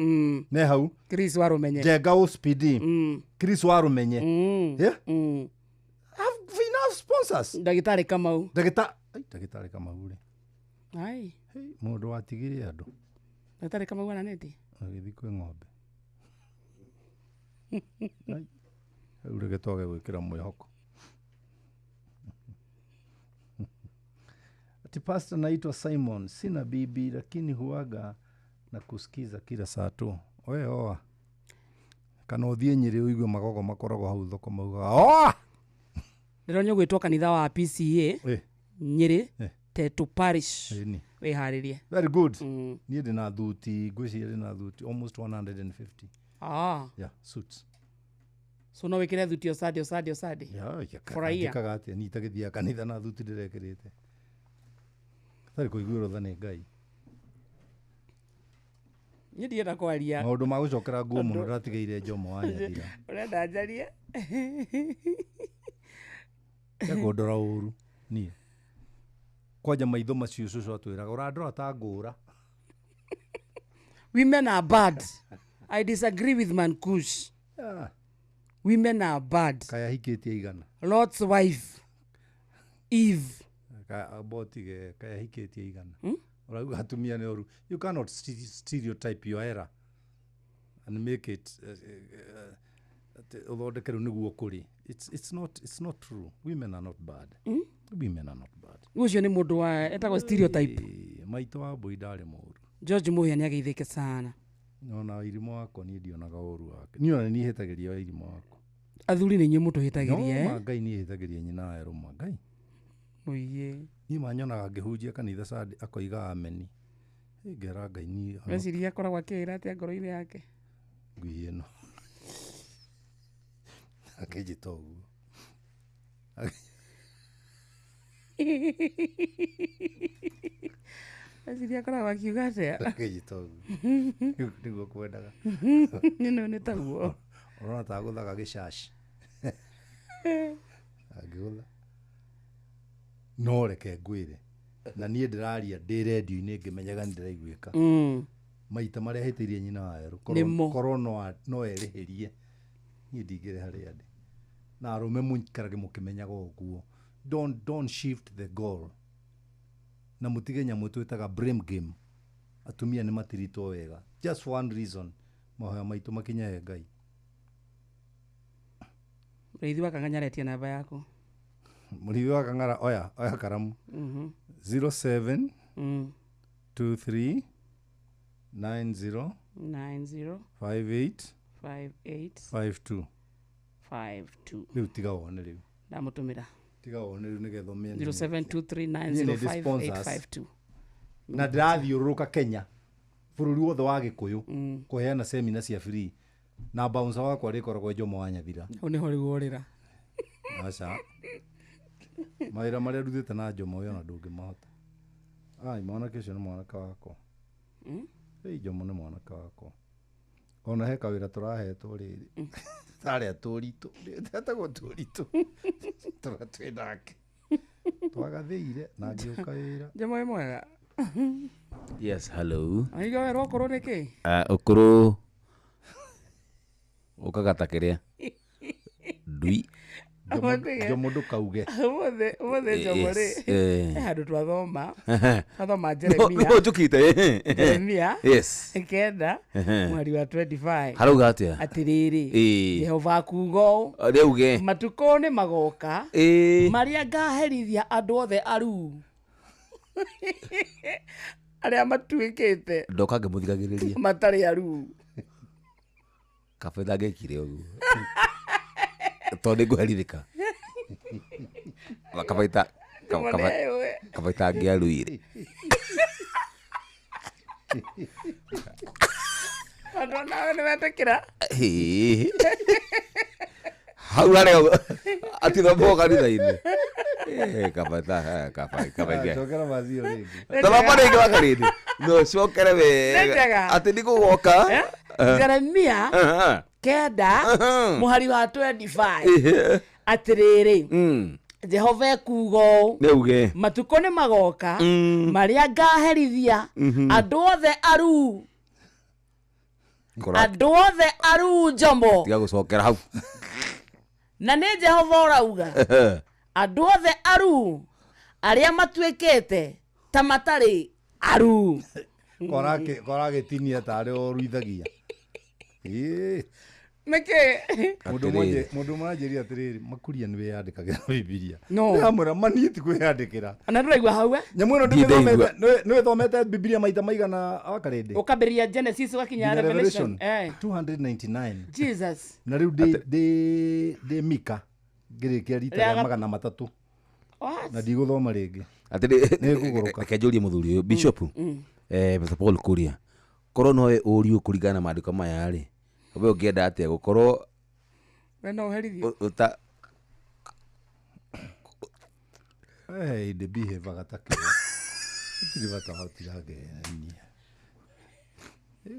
Ne hau. Chris Warumenye. Njenga OSPD. Chris Warumenye. Yeah. Mm. Have enough sponsors. Ndagĩtarĩ Kamau. Ai, ndagĩtarĩ Kamau rĩ. Ai, Mũndũ watigire andũ ndagĩtarĩ Kamau ananeti. agĩthiĩ kwĩ ng'ombe. Ai, Rĩu reke twage gwĩkĩra mwĩhoko. Ati pastor, naitwa Simon, sina bibi lakini huaga na kusikiza kila saa tu. We oa. Kana ũthiĩ Nyĩrĩ ũigue magogo makoragwo hau thoko maugaga oa. Ndĩronio gwĩtwo kanitha wa PCA Nyĩrĩ Eh. Tetu Parish. Ĩni. Wĩharĩrie. Very good. Niĩ ndĩna thuti, ngwĩciria ndĩna thuti almost 150. Ah. Yeah, suits. So no wĩkĩre thuti o Sunday o Sunday o Sunday. Yeah, Furahia. Njĩkaga atĩa niĩ itagĩthiaga kanitha na thuti ndĩrekĩrĩte. Gatarĩ kũiguĩrwo tha nĩ Ngai. Niĩ ndienda kwaria. Maũndũ ma gũcokera nguo mũno ndĩratigĩire Jomo wa Nyathira. Ũrenda njarie? Ekũndora ũru niĩ. Kwanja maitho macio cũcũ atwĩraga ũrandora ta ngũra. Women are bad. I disagree with Mankush. Ah. Women are bad. Kaya ahikĩtie igana. Lot's wife. Eve. Amba ũtige kaya ahikĩtie igana. Ũrauga atumia nĩ oru. You cannot stereotype your error and make it atĩ ũthondeke rĩu nĩguo kũrĩ. It's not true. Women are not bad. Women are not bad. Ũcio nĩ mũndũ wa etagwo stereotype. Ĩĩ, maitũ wa mbũi ndarĩ mũru. George Muhia nĩ ageithĩke sana. Ona irimũ wakwa niĩ ndionaga ũru wake. Niĩ ona nĩ hĩtagĩria wa irimũ wakwa. Athuri nĩ inyuĩ mũtũhĩtagĩria No, ma eh? Ngai niĩ hĩtagĩria nyina wa erũma Ngai. Ũiye. Niĩ manyonaga ngĩhunjia kanitha Sunday akoiga ameni. Ĩ, Ngera Ngai niĩ ano- Meciria akoragwo akĩĩra atĩa ngoro-inĩ yake. ngui ĩno. Akĩnjĩta ũguo. Meciria akoragwo akiuga atĩa. Akĩnjĩta ũguo. Nĩguo kwendaga. Nĩ nĩ taguo. Ũrona ta agũthaga gĩcaci. Angĩgũtha. No reke ngwĩre. Na niĩ ndĩraria ndĩ redio-inĩ ngĩmenyaga nĩ ndĩraiguĩka. Maita marĩa hĩtĩirie nyina wa erũ. Nĩmo. Korwo no erĩhĩrie. Niĩ ndingĩrĩ harĩa ndĩ. Na arũme mũikarage mũkĩmenyaga ũguo. Don't shift the goal. Na mũtige nyamũ twĩtaga blame game. Atumia nĩ matiritwo wega. Just for one reason. Mahoya maitũ makinyahe Ngai. Mũrĩithi wa Kang'anya aretia namba yaku. Mũrĩithi wa Kang'ara oya karamu. 07 23 90 90 58 58 52. 52. Rĩu tiga wone rĩu. Ndamũtũmĩra. Tiga wone rĩu nĩgetha ũmenye. 0723905852. Na ndĩrathiũrũrũka Kenya bũrũri wothe wa Gĩkũyũ kũheana semina cia free na bouncer wakwa rĩkoragwo Jomo wa Nyathira. Hau nĩho rĩu worĩra. Aca. Mawĩra marĩa ndutĩte na Jomo ũyũ ona ndũngĩmahota. Ai, mwanake ũcio nĩ mwanake wakwa. Ĩi Jomo nĩ mwanake wakwa. Ona he kawĩra tũrahetwo rĩrĩ. Tarĩa tũritũ. Tetagwo tũritũ. Tũrĩa twĩ nake. Twagathĩire na ngĩũka wĩra. Jomo wĩ mwega. Yes, hello. Aiga werwo ũkũrũ nĩ kĩ? Ũkũrũ ũkaga ta kĩrĩa ndui. Jomo ndũkauge. Ũmũthĩ ũmũthĩ Jomo rĩ. Yes, eh. He handũ twathoma. Twathoma No, Jeremia. no, njũkĩte. Jeremia. Yes. Kenda mweri wa 25. Harauga atĩa? Atĩrĩrĩ. Ĩĩ. Jehova akuga ũũ. Rĩauge. Matukũ nĩ magoka. Ĩĩ. Marĩa ngaherithia andũ othe aruu. Arĩa matuĩkĩte Ndoka ngĩmũthikagĩrĩria. matarĩ aruu. Kaba ndangĩkire ũguo. Tondũ nĩngũherithĩka. Kabaita kabaita angĩaruire. Andũ nawe nĩ wetĩkĩra. Hĩ. Hau harĩa atithomagwo kanitha-inĩ. Eh, kabaita kabaita. Cokera macio rĩngĩ. Thoma rĩngĩ wa karĩndĩ. No cokere Nĩ njega. wega. Atĩ nĩ gũgoka. Jeremia 9 mũhari wa 25 atĩrĩrĩ, Jehova ekuuga ũũ, Nĩ uge. Matukũ nĩ magoka marĩa ngaherithia andũ othe aruu, andũ othe aruu njomo. Tiga gũcokera hau. Na nĩ Jehova ũrauga, andũ othe aruu arĩa matuĩkĩte ta matarĩ aruu. Koragĩtinia tarĩ ũruithagia. Ĩĩ. Nĩkĩ? Mũndũ ũmwe mũndũ ũmwe anjĩrire atĩrĩrĩ, makuria nĩ wĩyandĩkagĩra Bibilia. No. Ndĩramwĩra ma niĩ ti kwĩyandĩkĩra. Ona ndũraigua hau, eh? Nyamũ ĩno Niĩ ndaigua. ndĩmĩthomete, nĩ wĩthomete Bibilia maita maigana wakarĩndĩ? Ũkambĩrĩria Genesis ũgakinya Nginya Revelation. Revelation. Eh. 299. Jesus. Na rĩu ndĩ Mika ngĩrĩkia rita Rĩa rĩa 300. What? Na ndigũthoma rĩngĩ. Atĩrĩ, Nĩngũgũrũka. Reke njũrie mũthuri ũyũ bishop, Mr. Paul Kuria, korwo nowe ũriũ kũringana na maandĩko maya rĩ, we ũngĩenda atĩa gũkorwo We no ũherithio. Ũta Eh, ndĩ behave ta kĩo. Gũtirĩ bata wa gũtirangenia.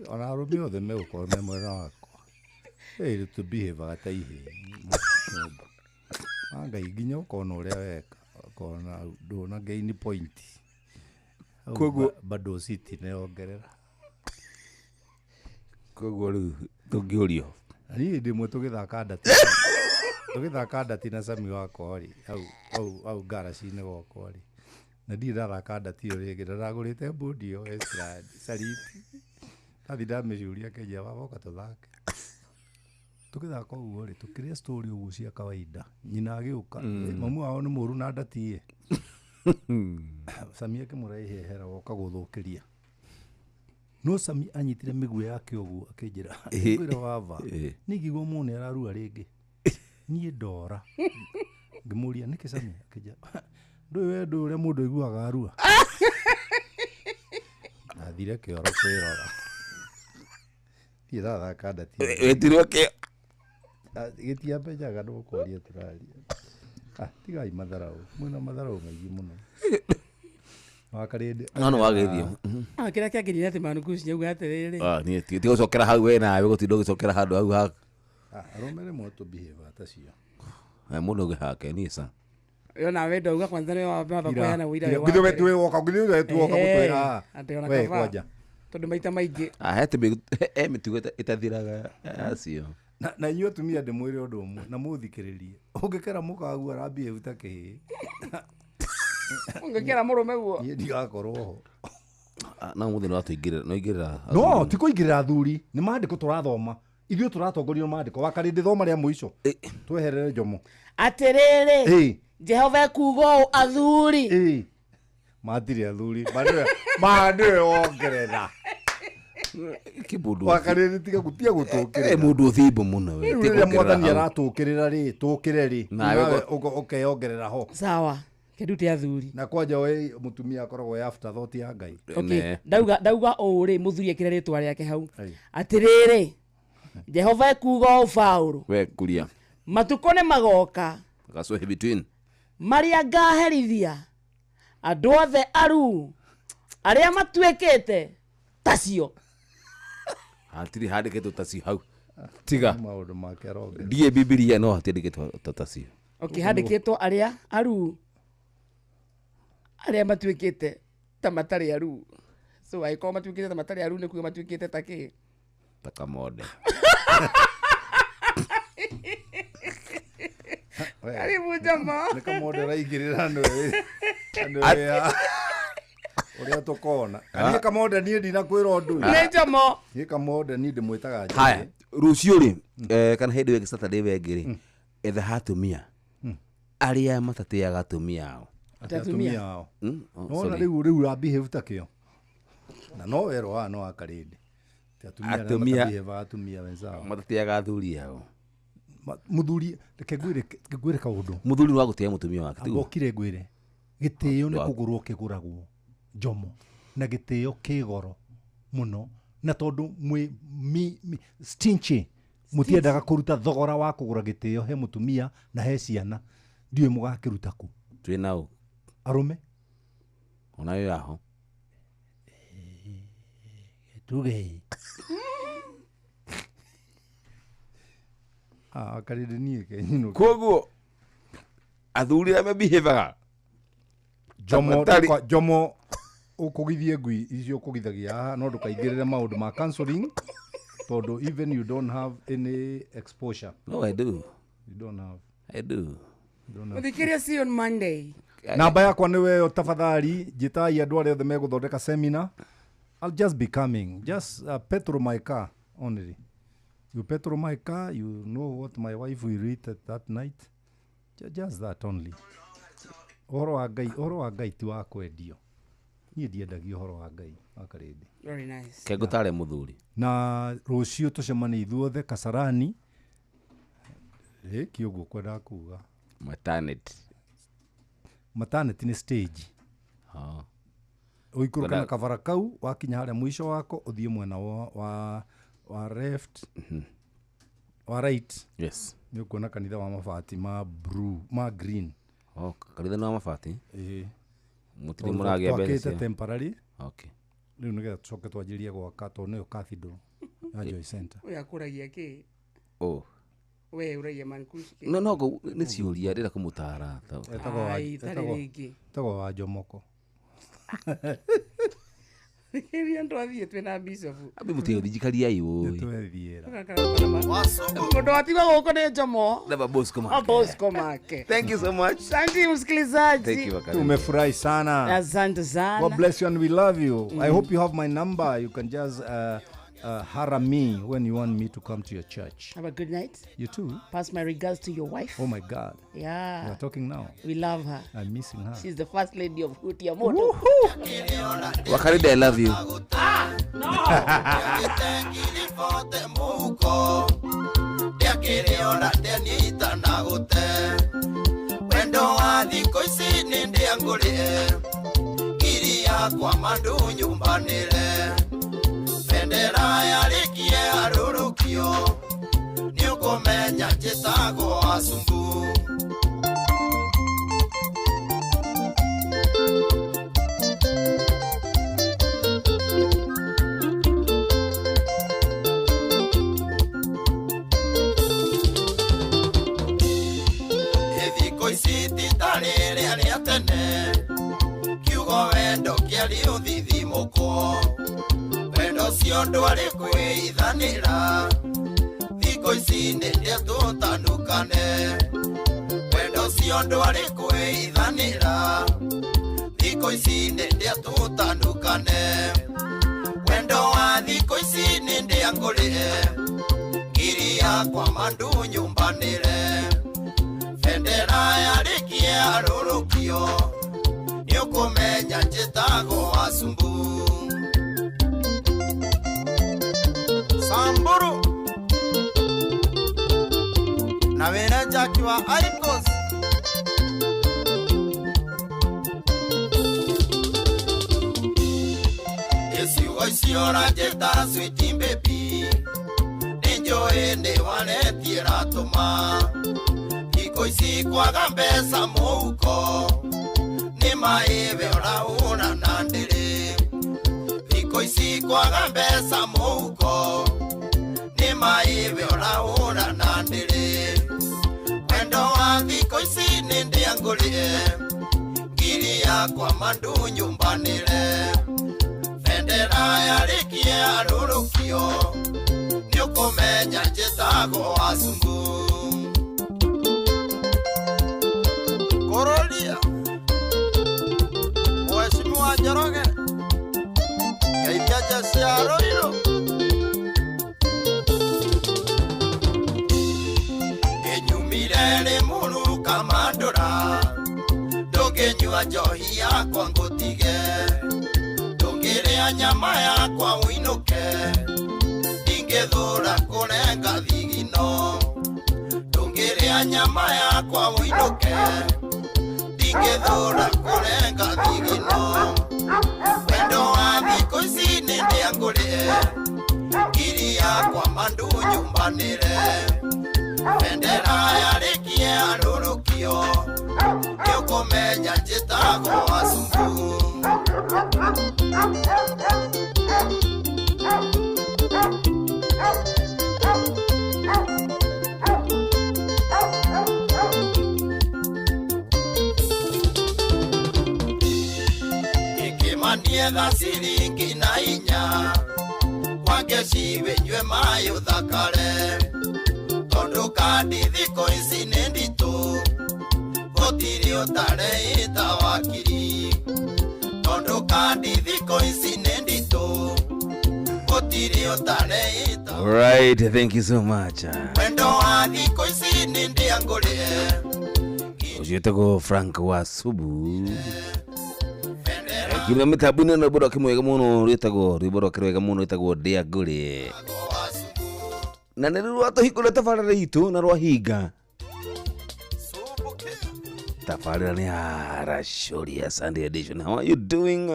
Ona arũme othe megũkorwo me mwena wakwa. Ĩ tũ behave ta ihĩĩ. Nyũmba. Wa Ngai nginya ũkona ũrĩa weka, ũkona ndũna gain point. Hau bado city nĩyongerera. Koguo rĩu tũngĩũrio. Na niĩ hĩndĩ ĩmwe tũgĩthaka ndati, tũgĩthaka ndati na Sami wakwa rĩ, hau ngaraci-inĩ gwakwa rĩ, na ndirĩ ndathaka ndati ĩyo rĩngĩ, na ndagũrĩte mbũndi ĩyo Westland Saliti. Ndathi ndamĩcuria akĩnjĩra baba ũka tũthake. Tũgĩthaka ũguo rĩ, tũkĩrĩa story ũguo cia kawaida. Nyina agĩũka, mamu wao nĩ mũru na ndati ĩ. Sami akĩmũra ihehera woka gũthũkĩria. No Sami anyitire mĩguĩ yake ũguo akĩnjĩra, ngwĩra baba, niĩ ngĩigua mũndũ nĩ ararua rĩngĩ. Niĩ ndora. Ngĩmũria nĩkĩ Sami? Akĩnjĩra, ndũĩ we ndũĩ ũrĩa mũndũ aiguaga arua. Ndathire kĩoro kwĩrora. Niĩ ndathaka ndati. Wetirwo kĩo. Gĩtiambenyaga nĩ gũkwaria tũraria. Ah, tigai matharau. Mwĩna matharau maingĩ mũno. Wakarĩndĩ. No nĩ wagĩthiĩ. Ah, kĩrĩa kĩangenirie atĩ Manukuci nĩauga atĩrĩrĩ. Ah, niĩ ti gũcokera hau we nawe gũtinda ũgĩcokera handũ hau ha Ah, arũme rĩmwe tũ behave ta cio. Mũndũ ũngĩ hake niĩ ca. Yo nawe ndauga kwanza nĩwe wamba kũheana ũira wĩ wa Githĩ we mbere. tiwe woka, githĩ we tiwe woka gũtwĩra haha. Atĩ ona We kaba. kwanja. Tondũ maita maingĩ. Ah, he he mĩtugo ĩtathiraga acio. Na inyuĩ atumia ndĩmwĩre ũndũ ũmwe na mũthikĩrĩrie. Ũngĩkera mũkagu arambihave ta kĩhĩĩ. Ũngĩkera mũrũme guo. Niĩ ndigakorwo ho. Ah, no mũthĩ nĩ watũingĩrĩra, no ingĩrĩra. No, ti kũingĩrĩra athuri, nĩ maandĩko tũrathoma. Ithuĩ tũratongorio nĩ maandĩko. Wakarĩndĩ thoma rĩa mũico. Tweherere njomo. Atĩrĩrĩ. Jehova ekuuga ũũ athuri. Matirĩ athuri. Ma nĩwe wongerera. Kĩmũndũ. Wakarĩndĩ tiga gũtiga gũtũkĩrĩra. Mũndũ ũthimbo mũno we. Rĩu Ti rĩrĩa kuongerera mwathani hau. aratũkĩrĩra rĩ, tũkĩre rĩ, Nawe nawe ũkeyongerera ho. Sawa. Kĩndute athuri. Na kwanja we mũtumia akoragwo e afterthought ya Ngai. Okay. Ndauga ũũ rĩ, mũthuri ekĩre rĩtwa rĩake hau. Atĩrĩrĩ. Jehova ekuuga ũũ Paũlũ. We kuria. Matukũ nĩ magoka Gacũhĩ between. marĩa ngaherithia andũ othe aruu arĩa matuĩkĩte tacio. Hatirĩ handĩkĩtwo tacio hau. Tiga. Maũndũ make arongerera. Ndiĩ Bibilia no hatiandĩkĩtwo tacio. Okay, handĩkĩtwo arĩa aruu arĩa matuĩkĩte ta matarĩ aruu. So angĩkorwo matuĩkĩte ta matarĩ aruu nĩ kuga matuĩkĩte ta kĩ? Ta kamonde. Karibu jamaa. Nĩ kamonde ũraingĩrĩra nĩwe nĩwe ũrĩa tũkona. Niĩ kamonde niĩ ndinakwĩra ũndũ. Nĩ njomo. Niĩ kamonde niĩ ndĩmwĩtaga Njũgĩ. Haya, rũciũ rĩ, kana hĩndĩ ĩyo ĩngĩ Saturday ĩyo ĩngĩ rĩ, etha atumia arĩa matatĩaga atumia ao. Atĩ atumia ao. Oh, Nona sorry. rĩu ũrabehave ta kĩo. Na no werwo haha no wakarĩndĩ. Atĩ atumia arĩa Atumia- matabehavaga atumia wenzao. Matatĩaga athuri ao. Mũthuri, reke ngwĩre kaũndũ. Mũthuri nĩ wa gũtĩa mũtumia wake, tiguo? Ngokire ngwĩre. Gĩtĩo nĩ Wa- kũgũrwo kĩgũragwo njomo na gĩtĩo kĩ goro mũno, na tondũ mwĩ stingy, mũtiendaga kũruta thogora wa kũgũra gĩtĩo he mũtumia na he ciana, ndiũĩ mũgakĩruta kũ. Twĩ nao. Arũme. Ona wĩ aho. Tuge. Ah, Wakarĩndĩ niĩ kenyinũke. Koguo athuri arĩa mebihevaga Jomo Tafadhali. Jomo ũkũgithie ngui icio ũkũgithagia haha no ndũkaingĩrĩre maũndũ ma counseling tondũ even you don't have any exposure. No, I do. You don't have. I do. You don't have. Mũthikĩria, see you on Monday. Namba yakwa nĩ weyo, tafadhali njĩtai andũ arĩa othe megũthondeka seminar. I'll just be coming, just petrol my car only. You petrol my car, you know what my wife will eat at that night. Just that only. Ũhoro wa Ngai, ũhoro wa Ngai ti wa kwendio. Niĩ ndiendagia ũhoro wa Ngai, Wakarĩndĩ. Very nice. Kengũtare mũthuri. Na rũciũ tũcemanie ithuothe Kasarani. Rĩki ũguo kwendaga kuga. Maternity. Maternity nĩ stage. Oh. Ũikũrũke na Kwenda- kabara kau, wakinya harĩa mũico wako ũthiĩ mwena wa left, wa right. Yes. Nĩ ũkuona kanitha wa mabati ma blue, ma green. Oh, kanitha nĩ wa mabati? Ĩĩ. Mũtirĩ Tondũ mũragĩa mbeca twakĩte cia- temporary. Okay. Rĩu nĩgetha tũcoke twanjĩrĩrie gwaka tondũ nĩyo cathedral ya Joy Center. Ũyũ akũragia kĩ? Oh. We ũragia mankush kĩ? No nĩ ciũria ndĩrenda kũmũtara. Etagwo wa- Ai, tarĩ rĩngĩ. Etagwo wa Jomoko. Thikĩrĩria andũ athiĩ twĩna bishop. Ambi mũtigũthinjikaria iũĩ. Nĩtwethiĩra. Mũndũ watigwo gũkũ nĩ Jomo. Never Bosco Make. Bosco Make. Thank you so much. Asante msikilizaji. Thank you, Wakari. Tumefurahi sana. Asante sana. God bless you and we love you. I hope you have my number. You can just hara me when you want me to come to your church. Have a good night. You too. Pass my regards to your wife. Oh my God. Yeah. We are talking now. We love her. I'm missing her. She's the first lady of Hutia Moto. Wakaridi, I love you. Ndiakĩrĩona ndĩanyita na gũte wendo wa thikũ ici nĩ ndĩangũrĩe ngiri yakwa mandu nyumbanĩre bendera yarĩkie arũrũkio nĩũkũmenya njĩtagwo acumbu. Thikũ ici ti ta rĩrĩa rĩa tene kiugo wendo kĩarĩ ũthithimũkwo wendo ũcio ndwarĩ kwĩithanĩra thikũ ici nĩ ndĩa tũtanukane wendo ũcio ndwarĩ kwĩithanĩra thikũ ici nĩ ndĩa tũtanukane wendo wa thikũ ici nĩ ndĩa ngũrĩe ngiri yakwa mandu nyumbanĩre bendera yarĩkie arũrũkio nĩũkũmenya njĩtagwo acumbu. Samburu na wĩra Jackie wa Icos. Iciugo icio ũranjĩta sweet baby nĩnjũĩ nĩ waretie ratũma thikũ ici kwaga mbeca mũhuko nĩ maĩwe ũrahũra na ndĩrĩ thikũ ici kwaga mbeca mũhuko nĩ maĩwe ũrahũra na ndĩrĩ wendo wa thikũ ici nĩ ndĩangũrĩe ngiri yakwa mandu nyumbanĩre bendera yarĩkie arũrũkio nĩũkũmenya njĩtagwo acumbu. Korolia Mheshimiwa Njoroge geithia jeshi ya Ruiru. Ngĩnyumire rĩ mũru kamandũra ndũngĩnyua njohi yakwa ngũtige ndũngĩrĩa nyama yakwa ũinũke ndingĩthũra kũrenga thigino ndũngĩrĩa nyama yakwa ũinũke ndingĩthũra kũrenga thigino wendo wa thikũ ici nĩ ndĩangũrĩe ngiri yakwa mandu nyumbanĩre bendera yarĩkie arũrũkio nĩũkũmenya njĩtagwo acumbu. Nietha ciringi na inya Wangeci wĩnyue maĩ ũthakare Tondũ kandi thikũ ici nĩ nditũ Gũtirĩ ũtarĩ ta wakiri Tondũ kandi thikũ ici nĩ nditũ Gũtirĩ ũtarĩ ta All right, thank you so much. Wendo wa thikũ ici nĩ ndĩangũrĩe Ũcio wĩtagwo Frank wa Subu. Kiuga mĩtambo-inĩ na rwĩmbo rwake mwega mũno rwĩtagwo rwĩmbo rwake rwega mũno rwĩtagwo ndĩa ngũrĩ. Na nĩ rũu rwatũhingũrĩra tabarĩra itũ na rwahinga. Tabarĩra nĩ ya Racũria Sunday edition. How are you doing?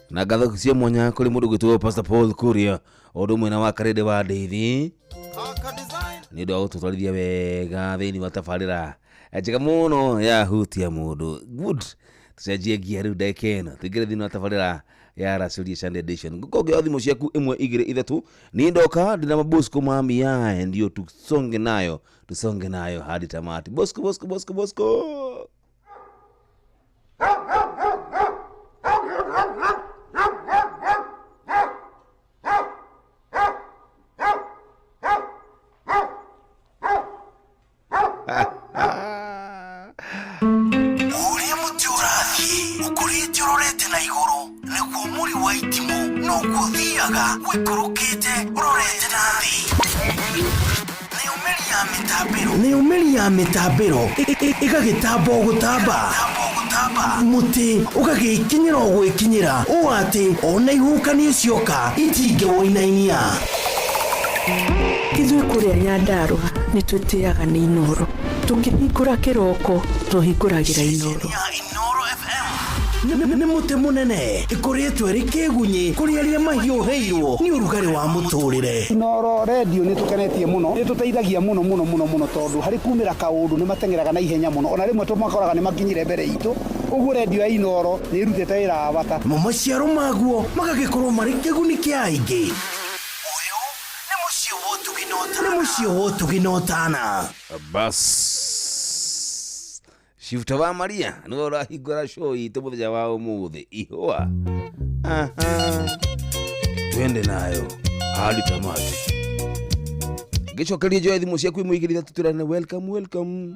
Na ngatho cia mwanya kũrĩ mũndũ gwĩtwo Pastor Paul Kuria o ũndũ ũmwe na wa Karĩndĩ wa Ndeithi nĩ ũndũ wa gũtũtwarithia wega thĩinĩ wa tabarĩra njega mũno ya hutia mũndũ. Good, tũcenjie ngia rĩu ndagĩka ĩno tũingĩre thĩinĩ wa tabarĩra ya Racũria Sunday edition. Ngũkorwo ngĩoya thimũ ciaku ĩmwe igĩrĩ ithatũ niĩ ndoka ndĩna mabosco ma miae ndio tusonge nayo tusonge nayo hadi tamati. Bosco Bosco Bosco Bosco. Ũrĩa mũtĩ ũrathiĩ ũkũrĩte ũrorete na igũrũ nĩguo mũri wa itimũ noguo ũthiaga ũikũrũkĩte ũrorete na thĩ. Nayo mĩri ya mĩtambĩro ĩgagĩtamba o gũtamba mũtĩ ũgagĩkinyĩra o gwĩkinyĩra ũũ atĩ ona ihuhũkanio cioka itingĩwũinainia. Ithuĩ kũrĩa Nyandarũa nĩ twĩtĩaga nĩ Inooro. Tũkĩhingũra kĩroko tũhingũragĩra Inooro. Nĩ mũtĩ mũnene ĩkũrĩtwo ĩrĩ kĩgunyĩ kũrĩ arĩa mahiũhĩirwo nĩ ũrugarĩ wa mũtũrĩre. Inooro redio nĩ tũkenetie mũno, nĩ tũteithagia mũno mũno mũno mũno tondũ harĩ kumĩra kaũndũ nĩ mateng'eraga na ihenya mũno, ona rĩmwe tũmakoraga nĩ makinyire mbere itũ, ũguo redio ya Inooro nĩ ĩrutĩte wĩra wa bata. Mo maciaro maguo magagĩkorwo marĩ kĩguni kĩa aingĩ. Nĩ mũciĩ wa ũtugi na ũtana. Bas Shifta wa Maria nĩwe ũrahingũra show itũ mũthenya wa ũmũthĩ ihũa. Aha. Twende nayo hadi tamati. Ngĩcokeria njoe thimũ ciaku ĩmwe igĩrĩ ithatũ twĩrane welcome welcome.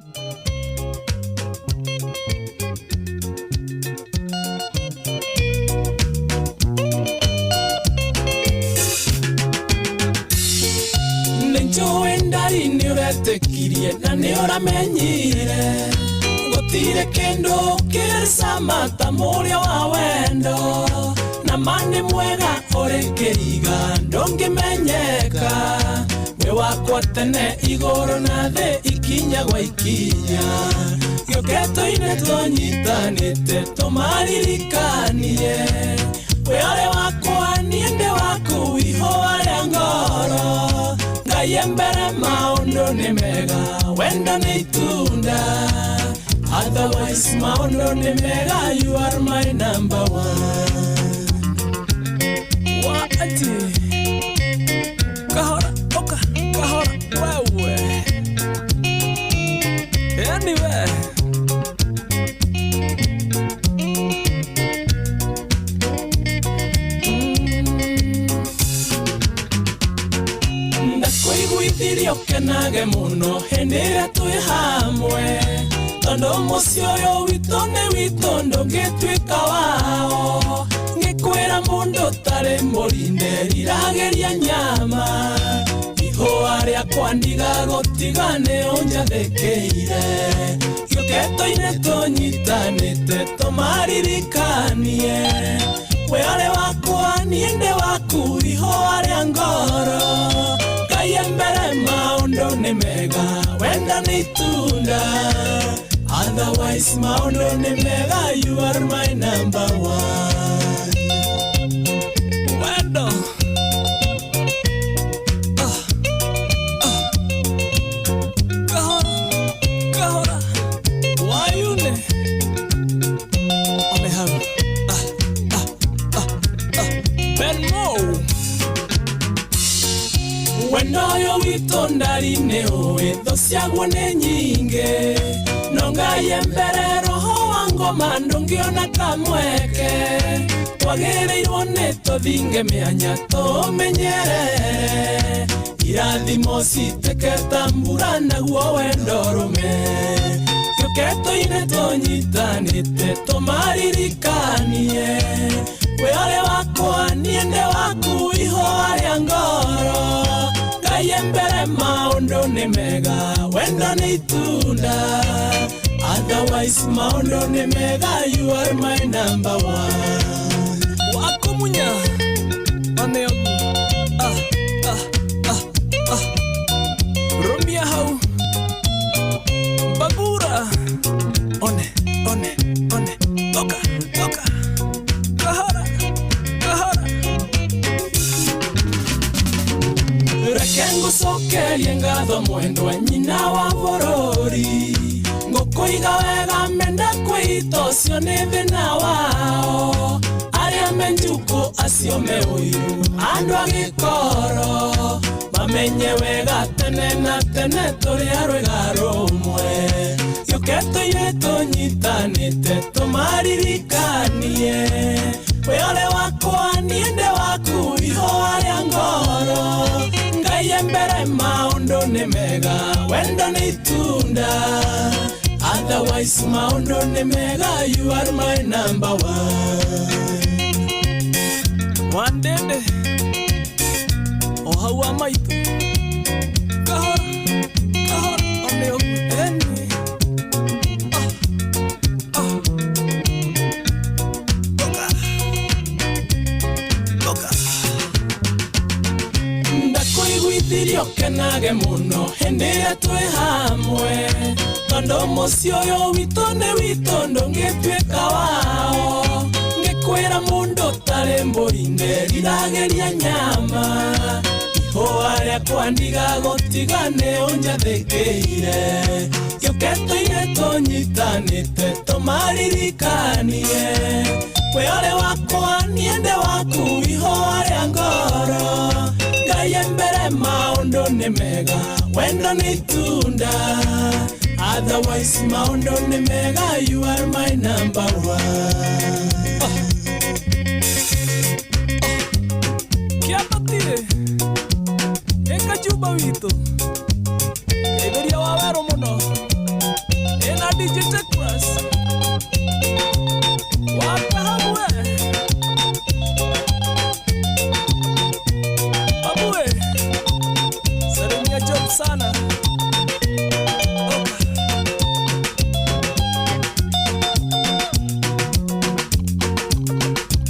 Nĩnjũĩ ndari nĩũretĩkirie na nĩũramenyire gũtirĩ kĩndũ kĩrĩ ta mũrĩa wa wendo na ma nĩ mwega ũrĩ kĩriga ndũngĩmenyeka wĩ wakwa tene igũrũ na thĩ ikinya gwa ikinya gĩũkĩtwo-inĩ tũnyitanĩte tũmaririkanie wĩ ũrĩ wakwa niĩ ndĩ waku ihũa rĩa ngoro Ngai mbere maũndũ nĩ mega wendo nĩ itunda otherwise maũndũ nĩ mega you are my number one. Waati kahora oka kahora wewe anyway. Ndakwĩiguithirie ũkenage mũno hĩndĩ ĩrĩa twĩ hamwe tondũ mũciĩ ũyũ witũ nĩ witũ ndũngĩtuĩka wao ngĩkwĩra mũndũ ũtarĩ mũrinde riragĩria nyama ihũa rĩakwa ndigagũtiga nĩ ũnjathĩkĩire gĩũkĩtwo-inĩ tũnyitanĩte tũmaririkanie wĩ ũrĩ wakwa niĩ ndĩ waku ihũa rĩa ngoro Ngai mbere maũndũ nĩ mega wendo nĩ itunda otherwise maũndũ nĩ mega you are my number one. Wendo kahora kahora wayune one hau Ben Mo wendo ũyũ witũ ndari nĩ ũĩ thũ ciaguo nĩ nyingĩ no Ngai mbere roho wa ngoma ndũngĩona kamweke twagĩrĩirwo nĩ tũthinge mĩanya tũmenyerere irathimo citĩke ta mbura naguo wendo rũme gĩũketũ-inĩ tũnyitanĩte tũmaririkanie wĩ ũrĩ wakwa niĩ ndĩ waku ihũa rĩa ngoro Ngai mbere maũndũ nĩ mega wendo nĩ itunda otherwise maũndũ nĩ mega you are my number one wakumunya one ah ah ah ah rumia hau bagura one one one toka toka kahara kahara reke ngũcokerie ngatho mwendwa nyina wa bũrũri ngũkũiga wega menda kwĩita ũcio nĩ thĩna wao arĩa me njukũ acio me ũiru andũ a gĩkoro mamenye wega tene na tene tũrĩ a rwĩga rũmwe gĩũketũ-inĩ tũnyitanĩte tũmaririkanie wĩ ũrĩ wakwa niĩ ndĩ waku ihũa rĩa ngoro Ngai mbere maũndũ nĩ mega wendo nĩ itunda otherwise maũndũ nĩ mega you are my number one wandende o hau wa maitũ kahora kahora one ũguo eni ah ah toka toka ndakũiguithirie ũkenage mũno hĩndĩ ĩrĩa twĩ hamwe tondũ mũciĩ ũyũ witũ nĩ witũ ndũngĩtuĩka wao ngĩkwĩra mũndũ ũtarĩ mbũri nderiragĩria nyama ihũa rĩakwa ndigagũtiga nĩ ũnjathĩkĩire gĩũketũ-inĩ tũnyitanĩte tũmaririkanie wĩ ũrĩ wakwa niĩ ndĩ waku ihũa rĩa ngoro Ngai mbere maũndũ nĩ mega wendo nĩ itunda otherwise maũndũ nĩ mega you are my number one oh. Oh. Kĩambatire ĩkajuba witũ geithĩria wa werũ mũno ĩna DJ Tecras wakahamwe Abue salimia Job sana oka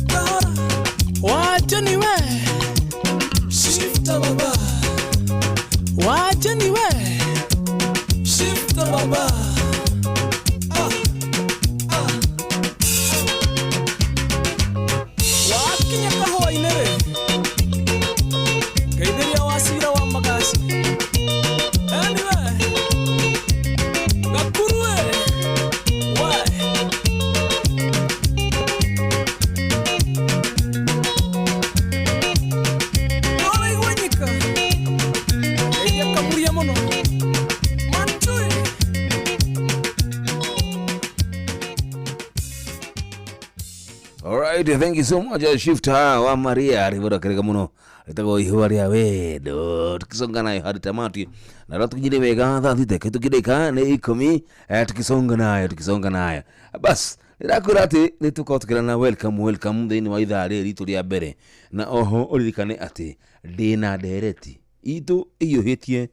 kahora wacha niwe shifta baba wacha niwe shifta baba ah ah wakinya kahũa-inĩ rĩ geithĩria wacira wa magaci anyway gakurue we ndũraigua nyika geithia kamuria mũno mancui Alright, thank you so much Shifta wa Maria ribora kerega muno ritagwo ihũa rĩa wendo tukisonga nayo hadi tamati na rĩu tukijire wega thaa thita kĩtũkĩrĩka nĩ ikũmi tukisonga nayo bas ndĩrakwĩra atĩ nĩ tũkorwo tũkĩrana welcome welcome thĩinĩ wa ithaa rĩrĩ ritũ rĩa mbere na oho ũririkane atĩ ndĩna ndereti itũ ĩiyũhĩtie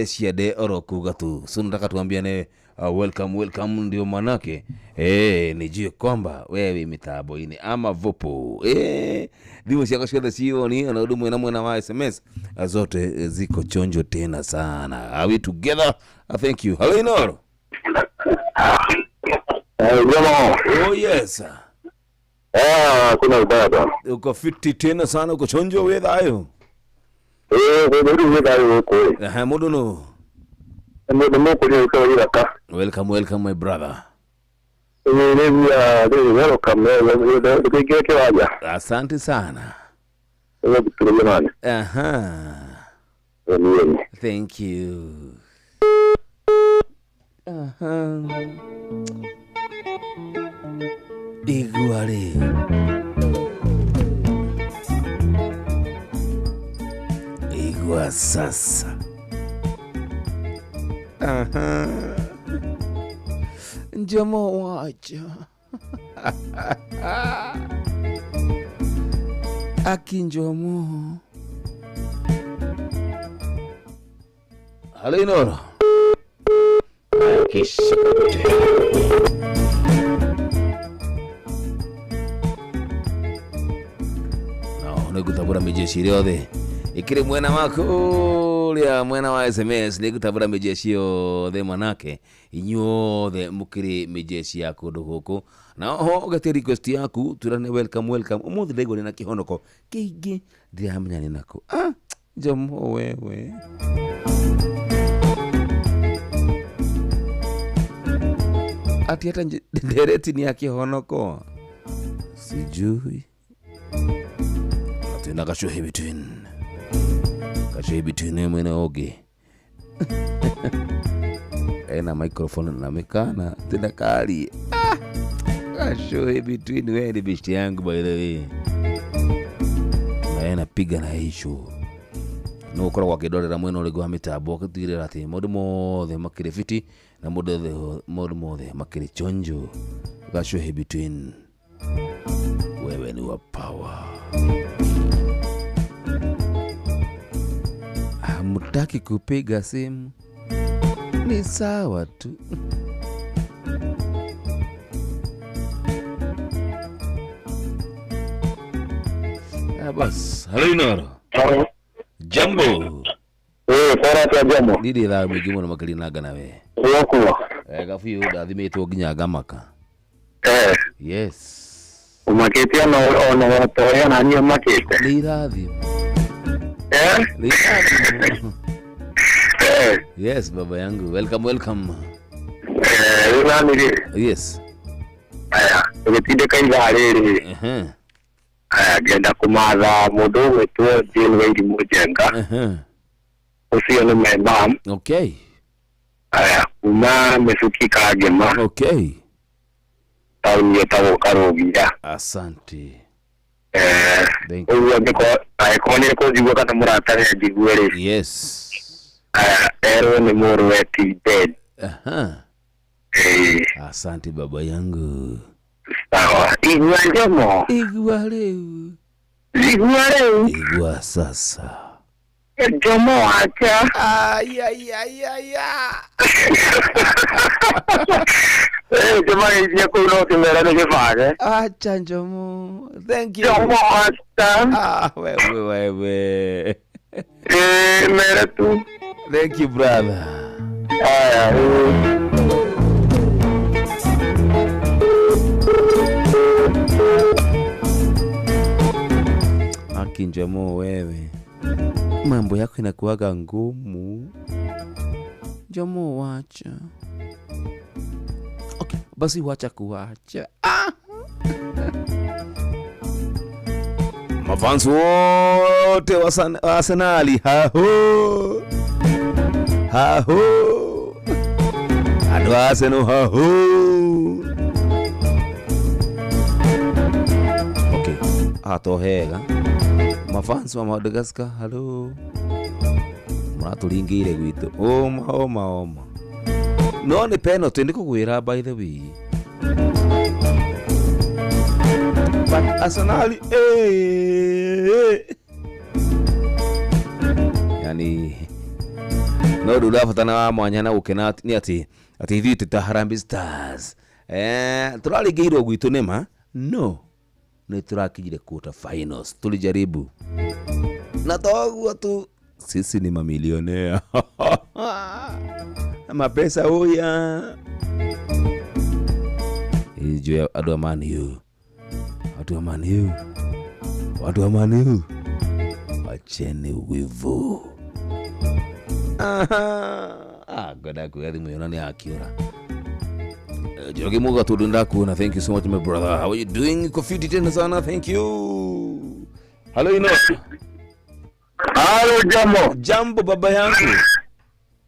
ciande oro kuga tu so nataka tuambiane welcome welcome ndio manake nijue kwamba wewe mitambo-inĩ ama vopo thimũ ciakwa ciothe cioni na ũndũ mwena mwena wa SMS zote ziko chonjo tena sana. Are we together? Thank you. Hello Inoro. Oh yes. Kuna ubaya bwana. Uko fiti tena sana, uko chonjo we thayo. Wewe thayo uko. Mundu no. Mundu moko ni uko iraka. Welcome welcome my brother. Welcome. Asante sana. Aha. Thank you. Aha. Igua rĩu. Igua sasa. Aha. Njomo wacha. Aki Njomo. Halo Inoro. Kisha no nä ngå tambå ra mä jeshi ä rä othe ä kä rä mwena waku å rä a mwena wa SMS nä ngå tambå ra mä jeshi yothe manake inyuothe må kä rä mä jeshi ya kå ndå gå kå na oho å getie request yaku twä welcome welcome å må thä ndaigua nä na kä honoko kä ingä ndiramenya nä nakå ah, Njomo wewe. Ati hata ndereti ni ya kihonoko sijui. Tena kashuhe between. Kashuhe between mwene oge. Ena microphone na mekana tena kali. Ah, kashuhe between wewe ni bishti yangu by the way. Na ena piga na issue. No ukoragwo akĩndorera mwena ũrĩkũ wa mĩtambo akĩtigĩrĩra atĩ maũndũ mothe makĩrĩ fiti na maũndũ mothe makĩrĩ chonjo. Gacuhe between wewe ni wa power. Hamtaki kupiga simu ni sawa tu. Bas, halo Inoro. Halo. Jambo. Kora ta jambo. Ndiri thaa mũingĩ mũno makĩria na ngana we. Wakwa. Gabu ndathimĩtwo nginya ngamaka. Yes. Umakĩte ona ona watoya na niĩ makĩte. Nĩ irathimo. Nĩ irathimo. Yes, baba yangu. Welcome, welcome. Rĩu nani rĩ? Yes. Aya, tũgĩtindĩka ithaa rĩrĩ. Aya, ngĩenda kũmatha mũndũ ũgwĩtwo Jane Wairimu Njenga. Ũcio nĩ my mom. Okay. Aya, kuma Mĩcuki Kangema. Okay. Taũni ĩtagwo Karũgia. Asante. Ũguo angĩkorwo nĩ kũnjigua kana mũrata nĩ anjigue rĩ. Yes. Aya, erwo nĩ mũrũwe ti Ben. Aha. Asante baba yangu. Sawa. Igua Njomo. Igua rĩu. Igua rĩu. Igua sasa. Njomo acha. Ay ay ay ay. Njomo ithie kũu no kĩmera nĩ gĩbange. Acha Njomo. Thank you. Njomo acha. Ah, wewe wewe. Mere tu. Thank you brother. Aya. Aki Njomo wewe. Mambo yako inakuwaga ngumu. Njomo wacha. Okay, basi wacha kuacha. Ah! Mafans wote wa Arsenali haho. Haho. Andũ a Arsenal haho. Okay, atohega. Mafans wa Madagascar, hello. Mũratũringĩire gwitũ. Oma oma oma. No nĩ penalty ndĩkũgwĩra by the way. But Arsenal Yani no ũndũ ũrabatana wa mwanya na gũkena nĩ atĩ ithuĩ twĩ ta Harambee Stars. Tũrarĩngĩirwo gwitũ nĩma no nĩ tũrakinyire quarter finals. Tulijaribu. Na toguo tu sisi ni mamilionea. Mapesa oya. Ijue andũ a Man U. Watu wa Man U. Watu wa Man U. Wacheni wivu. Aha. Ngwenda kuoya thimũ ĩyo na nĩ yakiũra. Njoroge Muga tundu ndakuona. Thank you so much my brother. How are you doing? Uko fiti tena sana. Thank you. Hello Ino. Halo jambo. Jambo baba yangu.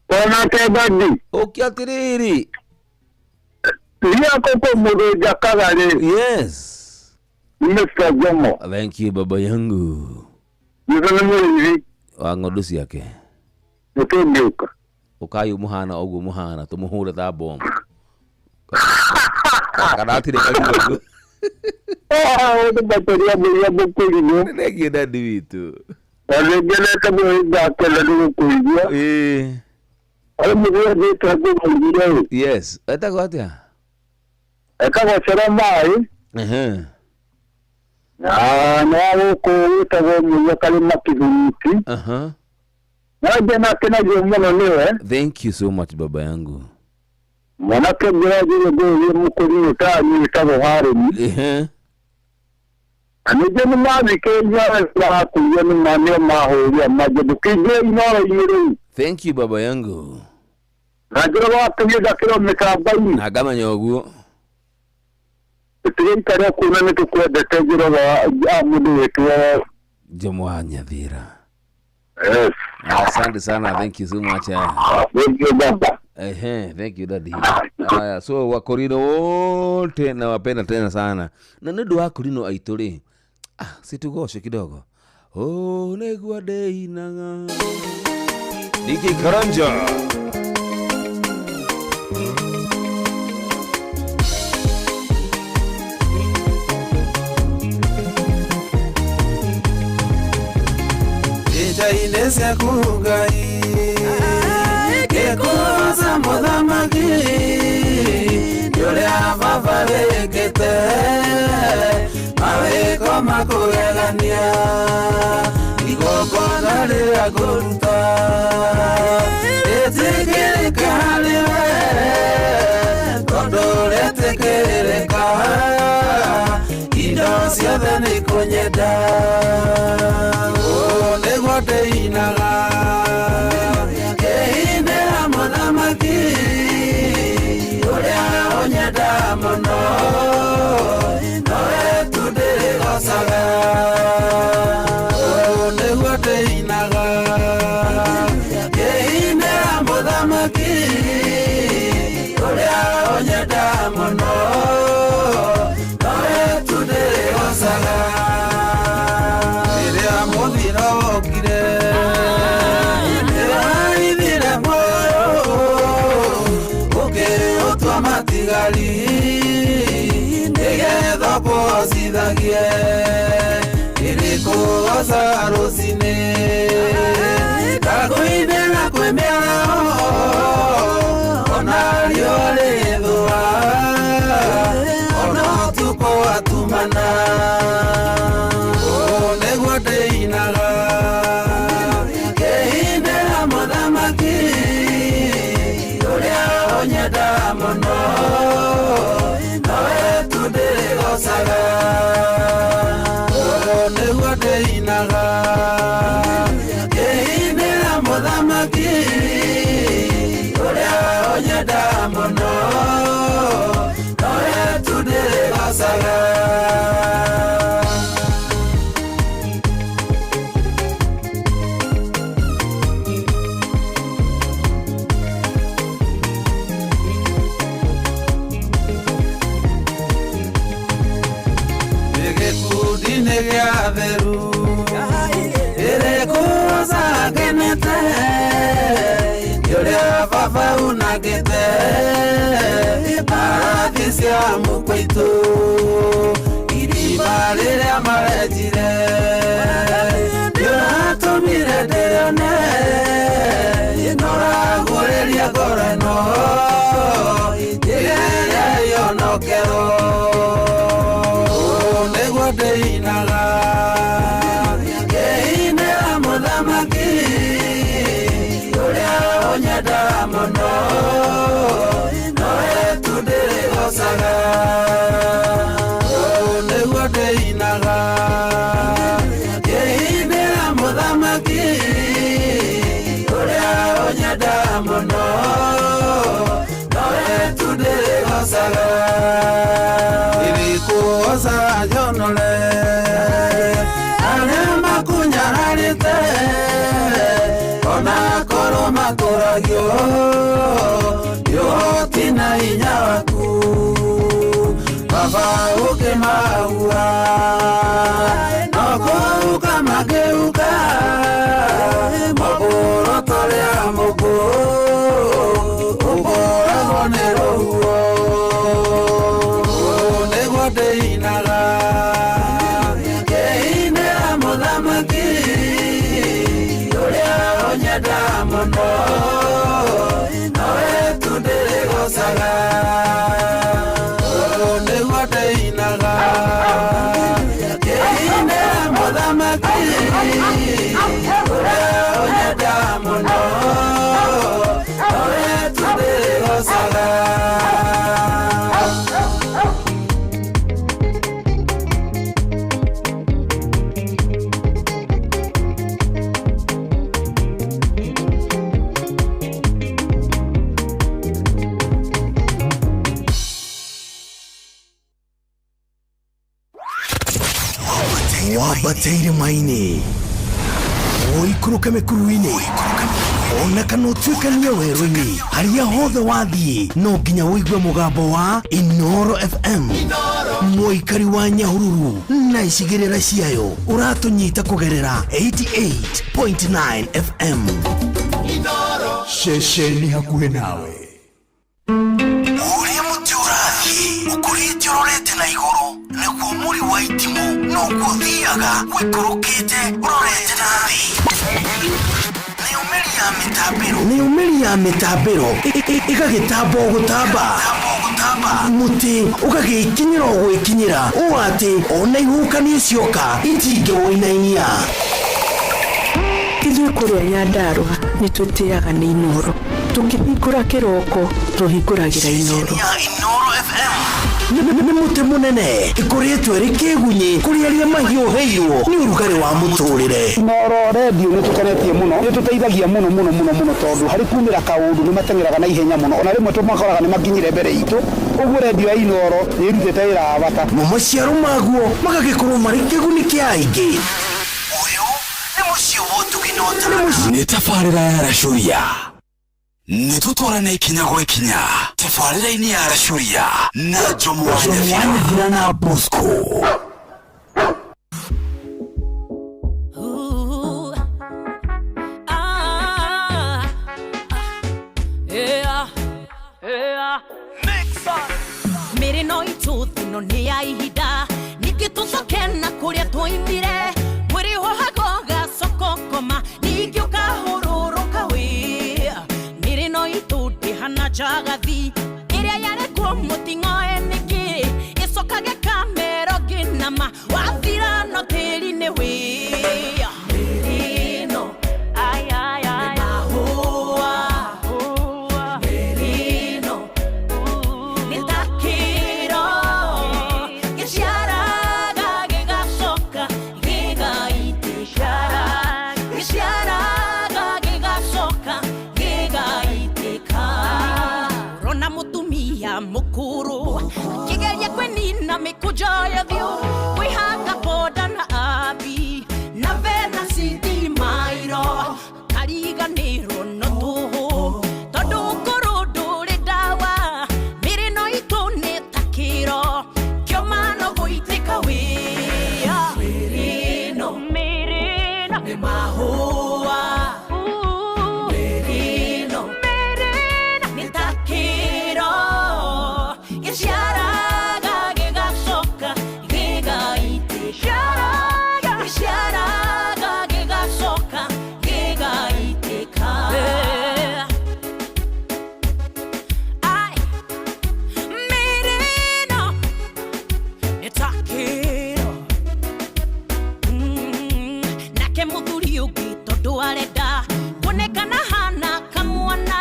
Ona tebadi. Okay atiriri. Niĩ kũkũ mũndũ njakaga rĩ. Yes. Mr. Jomo. Thank you baba yangu. Nĩguo nĩ mũrĩithi. Wa ng'ondu ciake. Nĩkĩngĩũka. Ũkai mũhana ũguo mũhana tũmũhũre ta bomu. Kana atirĩ karibu. Nĩ makĩria mũrĩa mũkũrinũ. Thengiũ dadi witũ. Na nĩngenete mũno nĩndakena nĩ gũkũigua. Ĩĩ. Harĩ mũthenya ndĩte ngũmũiguire ĩ. Yes. Etagwo atĩa? Etagwo Cera Maĩ. Ehe. Na nĩ wa gũkũ wĩtagwo Mũnya Karĩma Kĩthumiti. Aha. Na nĩnakenagio mũno nĩwe. Thank you so much baba yangu. Mwanake ndĩranjĩire ngũũrie mũkũrinũ ta wĩtagwo Harũni. Ehe. Na ningĩ nĩmathikĩrĩria marakũria nĩma nĩo mahũria manje ndũkĩingĩre inoro-inĩ rĩu. Thank you baba yangu. Na njĩra wakĩgĩthakĩrwo mĩkamba-inĩ. Na ngamenya ũguo. Tũtigĩikare kuona nĩtũkwendete njĩra wa mũndũ wĩtwo Jomo wa Nyathira. Yes. Asante sana, thank you so much. Thank you baba. Ehe, thank you daddy. Haya, so Wakorino wote nawapenda tena sana. Na nĩ ũndũ wa Korino aitũ rĩ, ah, situgoshe kidogo. Oh, nĩguo ndĩinaga. DJ Karanja. Ica-inĩ ciaku Ngai ngĩkũgoca mũthamaki nĩ ũrĩa baba wĩkĩte mawĩko makũgegania igongona rĩrĩa ngũruta rĩtĩkĩrĩke harĩ we tondũ rĩtĩkĩrĩka indo ciothe nĩikũnyenda. Nĩguo ndĩinaga ngĩinĩra mũthamaki ũrĩa ũnyenda mũno nowe tu ndĩrĩgocaga. Nĩguo ndĩinaga ngĩinĩra mũthamaki ũrĩa ũnyenda mũno nowe tu ndĩrĩgocaga. Rĩrĩa mũthiro wokire nĩwaithire muoyo ũkĩũtua matigari nĩgetha ũkũhocithagie ĩrĩkũgoca rũcinĩ ngakũinĩra kwĩ mĩaraho ona riũa rĩthũa ona ũtukũ watumana. Nĩguo ndĩinaga ngĩinĩra mũthamaki ũrĩa ũnyenda mũno nowe tu ndĩrĩgocaga. Nĩguo ndĩinaga ngĩinĩra mũthamaki ũrĩa ũnyenda mũno nowe tu ndĩrĩgocaga. Gĩkundi-inĩ gĩa atheru ĩrĩkũgoca ngenete nĩ ũrĩa baba unangĩte mbarathi cia mũkwaitũ irima rĩrĩa marenjire nĩũratũmire ndĩrĩone noragũrĩria ngoro ĩno njĩgerie ĩonokerwo. Nĩguo ndĩinaga ngĩinĩra mũthamaki ũrĩa ũnyenda mũno nowe tu ndĩrĩgocaga. Nĩguo ndĩinaga ngĩinĩra mũthamaki ũrĩa ũnyenda mũno ndĩrĩgocaga. Ũũ nĩguo ndĩinaga ngĩinĩra mũthamaki ũrĩa ũnyendaga mũno, nowe tu ndĩrĩgocaga. Wambateire maini ũikũrũke mĩkuru-inĩ ona kana ũtuĩkanie werũ-inĩ, harĩa hothe wathiĩ no nginya ũigue mũgambo wa Inoro FM. Mũikari wa Nyahururu na icigĩrĩra ciayo ũratũnyita kũgerera 88.9 FM. Ceceni hakuhĩ nawe. Ũrĩa mũtĩ ũrathiĩ ũkũrĩte ũrorete na igũrũ, nĩguo mũri wa itimũ noguo ũthiaga ũikũrũkĩte ũrorete na thĩ. Nayo mĩri ya mĩtambĩro ĩgagĩtamba o gũtamba, mũtĩ ũgagĩkinyĩra o gwĩkinyĩra, ũũ atĩ ona ihuhũkanio cioka itingĩwũinainia. Ithuĩ kũrĩa Nyandarũa nĩ twĩtĩaga nĩ Inoro. Tũkĩhingũra kĩroko tũhingũragĩra Inoro. Inoro FM nĩ mũtĩ mũnene ĩkoretwo ĩrĩ kĩgunyĩ kũrĩ arĩa mahiũhĩirwo nĩ ũrugarĩ wa mũtũrĩre. Inoro redio nĩ tũkenetie mũno, nĩ tũteithagia mũno mũno mũno mũno, tondũ harĩ kumĩra kaũndũ nĩ mateng'eraga na ihenya mũno, ona rĩmwe tũmakoraga nĩ makinyire mbere itũ. Ũguo redio ya Inoro nĩ ĩrutĩte wĩra wa bata. Mo maciaro maguo magagĩkorwo marĩ kĩguni kĩa aingĩ. Ũyũ nĩ mũciĩ wa ũtugi na ũtaana. Nĩ tabarĩra ya Racuria. Nĩ tũtwarane ikinya gwa ikinya tabarĩra-inĩ ya Racuria na Jomo wa Nyathira na Bosco. Ooh, ah, yeah, yeah. Mĩrĩ no itũ no nĩ ya ihinda, ningĩ tũcoke na kũrĩa twoimire. Mwĩrĩ wohago ũgacoka ũkoma, ningĩ ũkahũrũrũka wĩ. Mĩrĩ no itũ ndĩhana njagathi, ĩrĩa yarekwo mũting'oe nĩkĩ, ĩcokage kamero ngĩnama, wathira no tĩri-inĩ wĩ. Mĩrĩ ĩno, ai, ai, ai, nĩ mahũa. Mĩrĩ ĩno, nĩ ta kĩro gĩciaraga gĩgacoka gĩgaitĩka, gĩciaraga gĩgacoka gĩgaitĩka. Ũrona mũtumia mũkũrũ akĩgeria kwĩnina mĩkũnjo ya ũthiũ, kwĩhaka boda na abi na vena citimairo, kariganĩrwo no tũhũ tondũ ũkũrũ ndũrĩ ndawa. Mĩrĩ no itũ nĩ ta kĩro kĩoma no gũitĩka wĩa. Mĩrĩ ĩno nĩ mahũa. Mĩrĩ ĩno nĩ ta kĩro gĩciaraga gĩgacoka gĩgaitĩka, gĩciaraga gĩgacoka gĩgaitĩka. Ai, mĩrĩ ĩno nĩ ta kĩro. Nake mũthuri ũngĩ tondũ arenda kuonekana hana kamwana,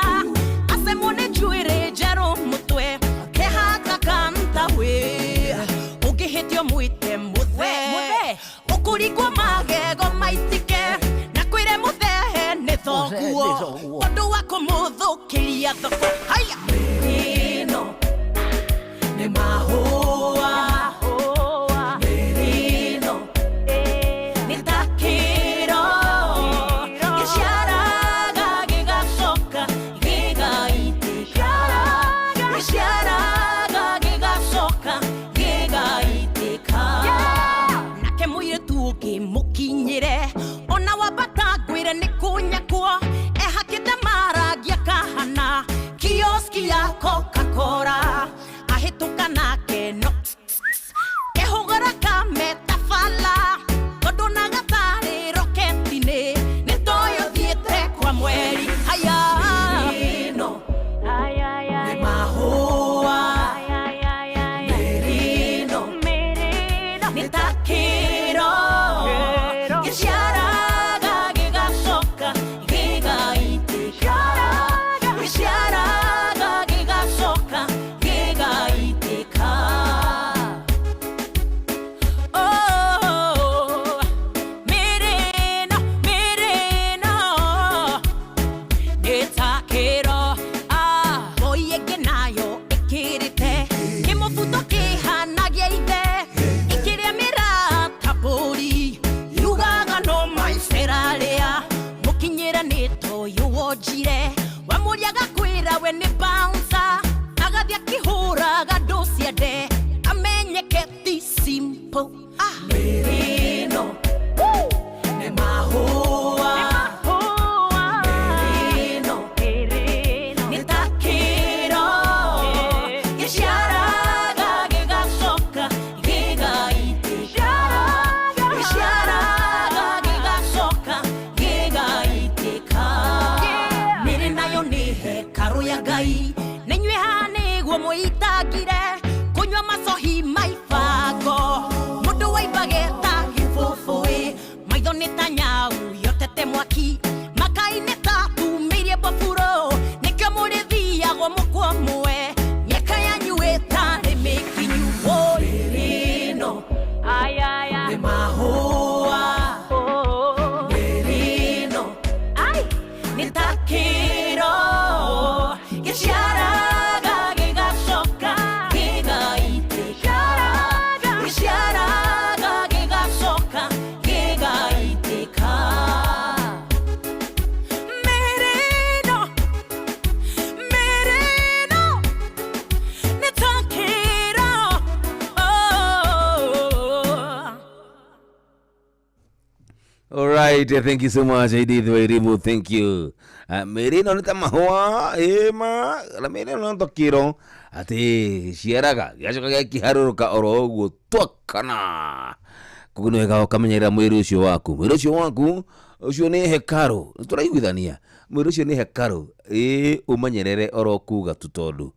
acemwo nĩ njuĩrĩ njerũ mũtwe, kehaka kanta wĩ. Ũngĩhĩtio mwĩte mũthee, ũkũringwo magego maitĩke, na kwĩre mũthee nĩ thoguo, tondũ wa kũmũthũkĩria thoko. Haya, mĩrĩ ĩno nĩ mahũa. Mĩrĩ ĩno nĩ ta kĩro gĩciaraga gĩgacoka gĩgaitĩka, gĩciaraga gĩgacoka gĩgaitĩka. Nake mũirĩtu ũngĩ mũkinyĩre, ona wambata ngwĩre nĩ kũnyakwo, ehakĩte marangi akahana kioski ya Coca-Cola, ahĩtũka nake no kehũgũra kametabala, tondũ na gatarĩ roketi-inĩ nĩ toyũ thiĩte kwa mweri. Haya, mĩrĩ ĩno nĩ mahũa. Nĩ inyuĩ haha nĩguo mũitangire kũnyua macohi maibango mũndũ waimbage ta gĩbũbũĩ maitho nĩ ta nyau yotete mwaki makai nĩ ta tumĩirie mbaburo nĩkĩo mũrĩthiagwo mũkwa mwe mĩaka yanyu ĩtarĩ mĩkinyu ũrĩrĩno nĩ mahũa mĩrĩno nĩ ta kĩro gĩciaraga gĩgacoka gĩgaitĩka gĩciaraga gĩgacoka gĩgaitĩka mĩrĩno mĩrĩno nĩ ta kĩro oh. All right, thank you so much, Edith Wairimu. Thank you. Mĩrĩ ĩno nĩ ta mahũa ĩma na mĩrĩ ĩno no kĩro atĩ ciaraga gĩgacoka gĩakĩharũrũka oro ũguo twakana. Koguo nĩ wega ũkamenyerera mwĩrĩ ũcio waku. Mwĩrĩ ũcio waku ũcio nĩ hekarũ, tũraiguithania. Mwĩrĩ ũcio nĩ hekarũ, ĩ ũmenyerere oro kuga tu tondũ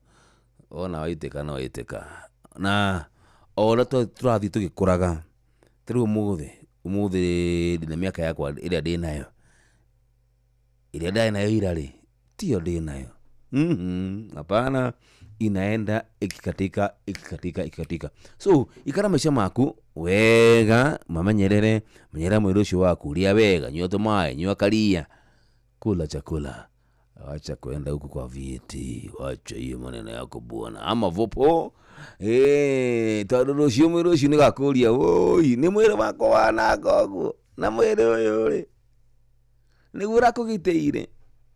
wona waitĩka no waitĩka. Na o ũrĩa tũrathiĩ tũgĩkũraga, ta rĩu ũmũthĩ ũmũthĩ ndĩna mĩaka yakwa ĩrĩa ndĩnayo ĩrĩa ndarĩ nayo ira rĩ tiyo ndĩnayo. Hapana, inaenda ikikatika ikikatika ikikatika. So ikara maica maku wega, mamenyerere, menyerera mwĩrĩ ũcio waku, rĩa wega, nyua tũmaĩ, nyua karia, kula chakula, wacha kwenda huku kwa vieti, wacha hiyo maneno yako bwana, ama vopo tondũ rũciũ mwĩrĩ ũcio nĩ gakũria woi nĩ mwĩrĩ wakwa wananga ũguo na mwĩrĩ ũyũ rĩ nĩguo ũrakũgitĩire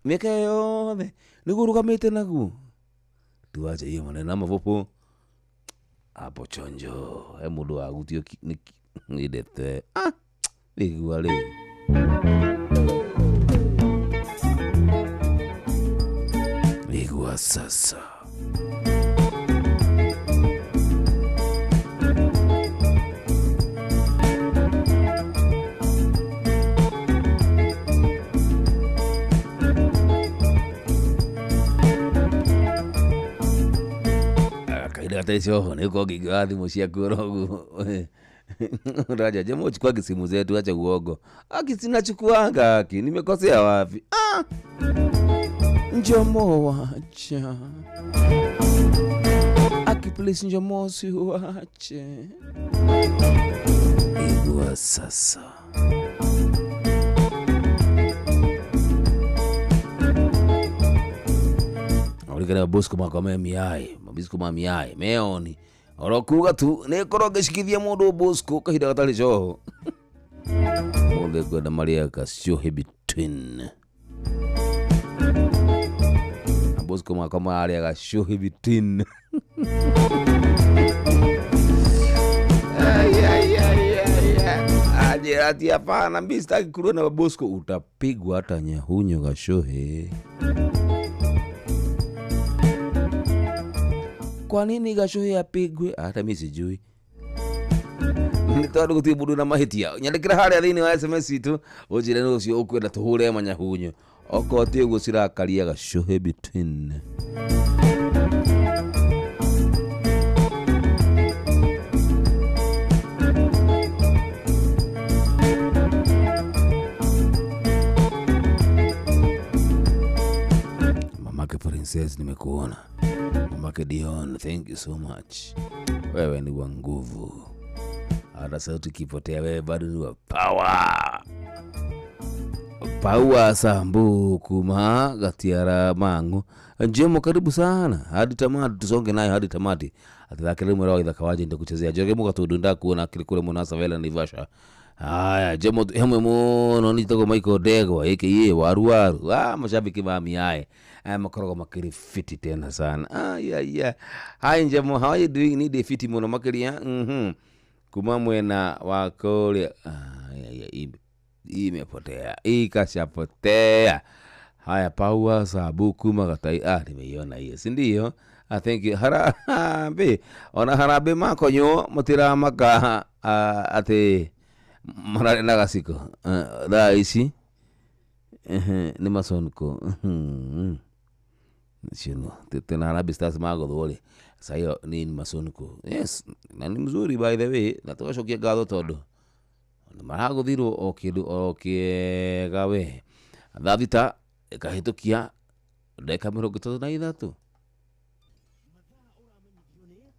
mĩaka ĩyo yothe nĩguo ũrũgamĩte naguo. Tuache hiyo maneno ama vopo hapo chonjo. He mũndũ wagutio nĩndete igua rĩu. Igua sasa. Kahinda gatarĩ coho nĩ ũkorwo ngĩingĩra thimũ ciaku oro ũguo. Raja jamaa uchukua simu zetu, acha uongo. Aki sinachukuanga aki, nimekosea wapi? Njomo wacha. Aki please Njomo usiwache. Igua sasa. Urikana Bosco makome miai, mabisco ma miai, meoni. Oro kuga tu nĩ ngorwo ngĩcikithia mũndũ Bosco kahinda gatarĩ coho. Mũthĩ ngwenda marĩa gacohe between. Na Bosco makwa marĩa gacohe between. Ai ai ai ai. Aje ati hapana, mimi sitaki kurua na Bosco, utapigwa hata nyahunyo gacohe. Kwa nini gacohe apigwe? Hata mimi sijui. Nĩ tondũ gũtirĩ mũndũ na mahĩtia. Nyandĩkĩra harĩa thĩinĩ wa SMS itũ ũnjĩre nĩ ũcio ũkwenda tũhũre manyahunyo. Okorwo ti ũguo cirakaria gacohe between. Mamake Princess nimekuona. Mamake Dion, thank you so much. Wewe ni wa nguvu. Hata sauti ikipotea wewe bado ni wa power. Power sambu kuma gatiara mangu. Njemo karibu sana. Hadi tamati tusonge nayo hadi tamati. Athakele mwera wa githaka waje nitakuchezea. Joge muka tudunda kuona kile kule mwana Savela Naivasha. Haya, Jemo hemwe muno nitagwo Michael Degwa aka Waru Waru. Mashabiki ma miae. Makoragwo makiri fiti tena sana. Yeah yeah. Hi Njemo, how are you doing? Ni de fiti muno makiria. Kuma mwena wa kule. Imepotea. Ikashapotea. Haya, paua sabuku magatai. Nimeiona hiyo, si ndio? Thank you. Harambe. Ona harambe makonyo mutiramaka ati mararĩ na gaciko. Thaa ici nĩ maconko. Sio tena Harambee Stars magũthwo rĩ, saa hiyo ni Masonko. Yes, na ni mzuri by the way, na tũgacokia ngatho tondũ nĩ maragũthirwo o kĩndũ o kĩega we. Thaa thita ĩkahĩtũkia ndagĩka 33.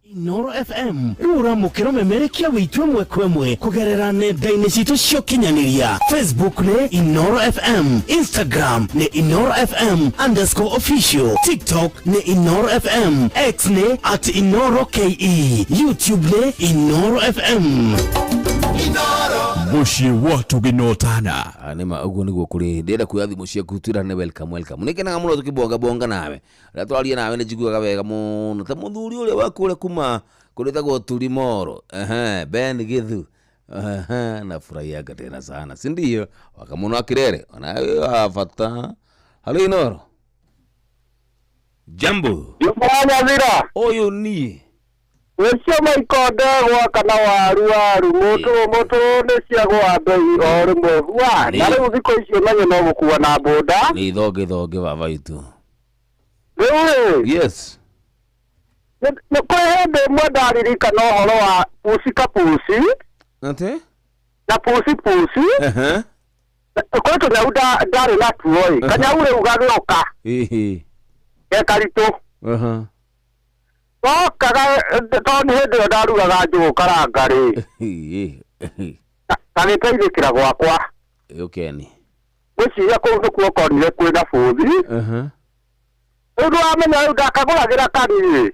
Inoro FM rĩu ũramũkĩra ũmemerekia witũ ĩmwe kwa ĩmwe kũgerera nenda-inĩ citũ cia ũkinyanĩria. Facebook nĩ Inoro FM, Instagram nĩ Inoro FM underscore official, TikTok nĩ Inoro FM, X nĩ at Inoro KE, YouTube nĩ Inoro FM. Mũciĩ wa tũgĩnotana. Nĩma ũguo nĩguo kũrĩ. Ndĩrenda kuoya thimũ ciaku twĩrane welcome welcome. Nĩngenaga mũno tũkĩbonga bonga nawe. Rĩrĩa twaria nawe nĩ njiguaga wega mũno ta mũthuri ũrĩa wa kũrĩa kuma kũrĩa ĩtagwo Tulimoro. Ehe, Ben Githu. Ehe, nafurahiaga tena sana, si ndio? Wakamuno wa Kirere ona wewe wa bata. Halo Inoro. Jambo. Nyamira. Ũyũ niĩ. Ũcio maikonde gwaka na waru waru mũtũ mũtũ nĩ cia gwa mbei o rĩmwe wa na rĩu thikũ ici ũmenye no gũkua na boda. Nĩ thonge thonge baba itũ. Rĩu rĩ. Yes. Nĩ kwĩ hĩndĩ ĩmwe ndaririkana ũhoro wa pusi kapusi. Ate? Na pusi pusi. Ehe. Kwĩ tũnyau ndarĩ natuo ĩ. Kanyau rĩu gagĩũka. Ĩhĩ. Ge karitũ. Aha. Gokaga tondũ nĩ hĩndĩ ĩyo ndarugaga njũgũ karanga rĩ. Gagĩteithĩkĩra gwakwa. Ũkeni. Ngwĩciria kũu nĩkuo konire kwĩna bũthi. Rĩu nĩwamenya rĩu ndakagũragĩra kani rĩ.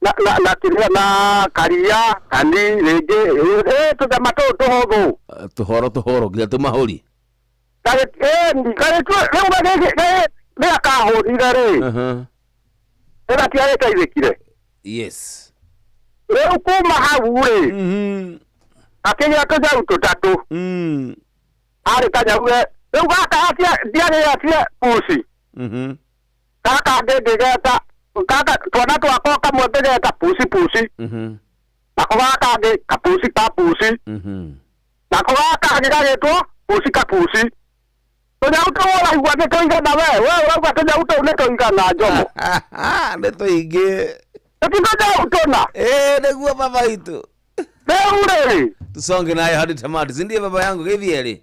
Na na na kĩrĩa na karia kani rĩngĩ tũnyama tũũ tũhũthũ. Tũhoro tũhoro nginya tũmahũri. Rĩu rĩrĩa kahũrire rĩ. Gatiarĩteithĩkire. Yes. Rĩu kuma hau rĩ. Akĩgĩa tũnyau tũtatũ. Arĩ kanyau rĩu gaka ndiarĩatie pusi. Gaka ngĩgeta gaka twana twakwa kamwe ngĩgeta pusi pusi. Nako gaka ngĩ kapusi ka pusi. Nako gaka ngĩ gagĩtwo pusi kapusi. Tũnyau tũu ũraigua nĩ tũigana we we ũrauga tũnyau tũu nĩ tũigana Njomo. Nĩ tũingĩ. Nĩ tũnyau tũna. Ĩĩ nĩguo baba itũ. Rĩu rĩ. Tusonge nayo hadi tamati, si ndiye baba yangu gĩthiĩ rĩ?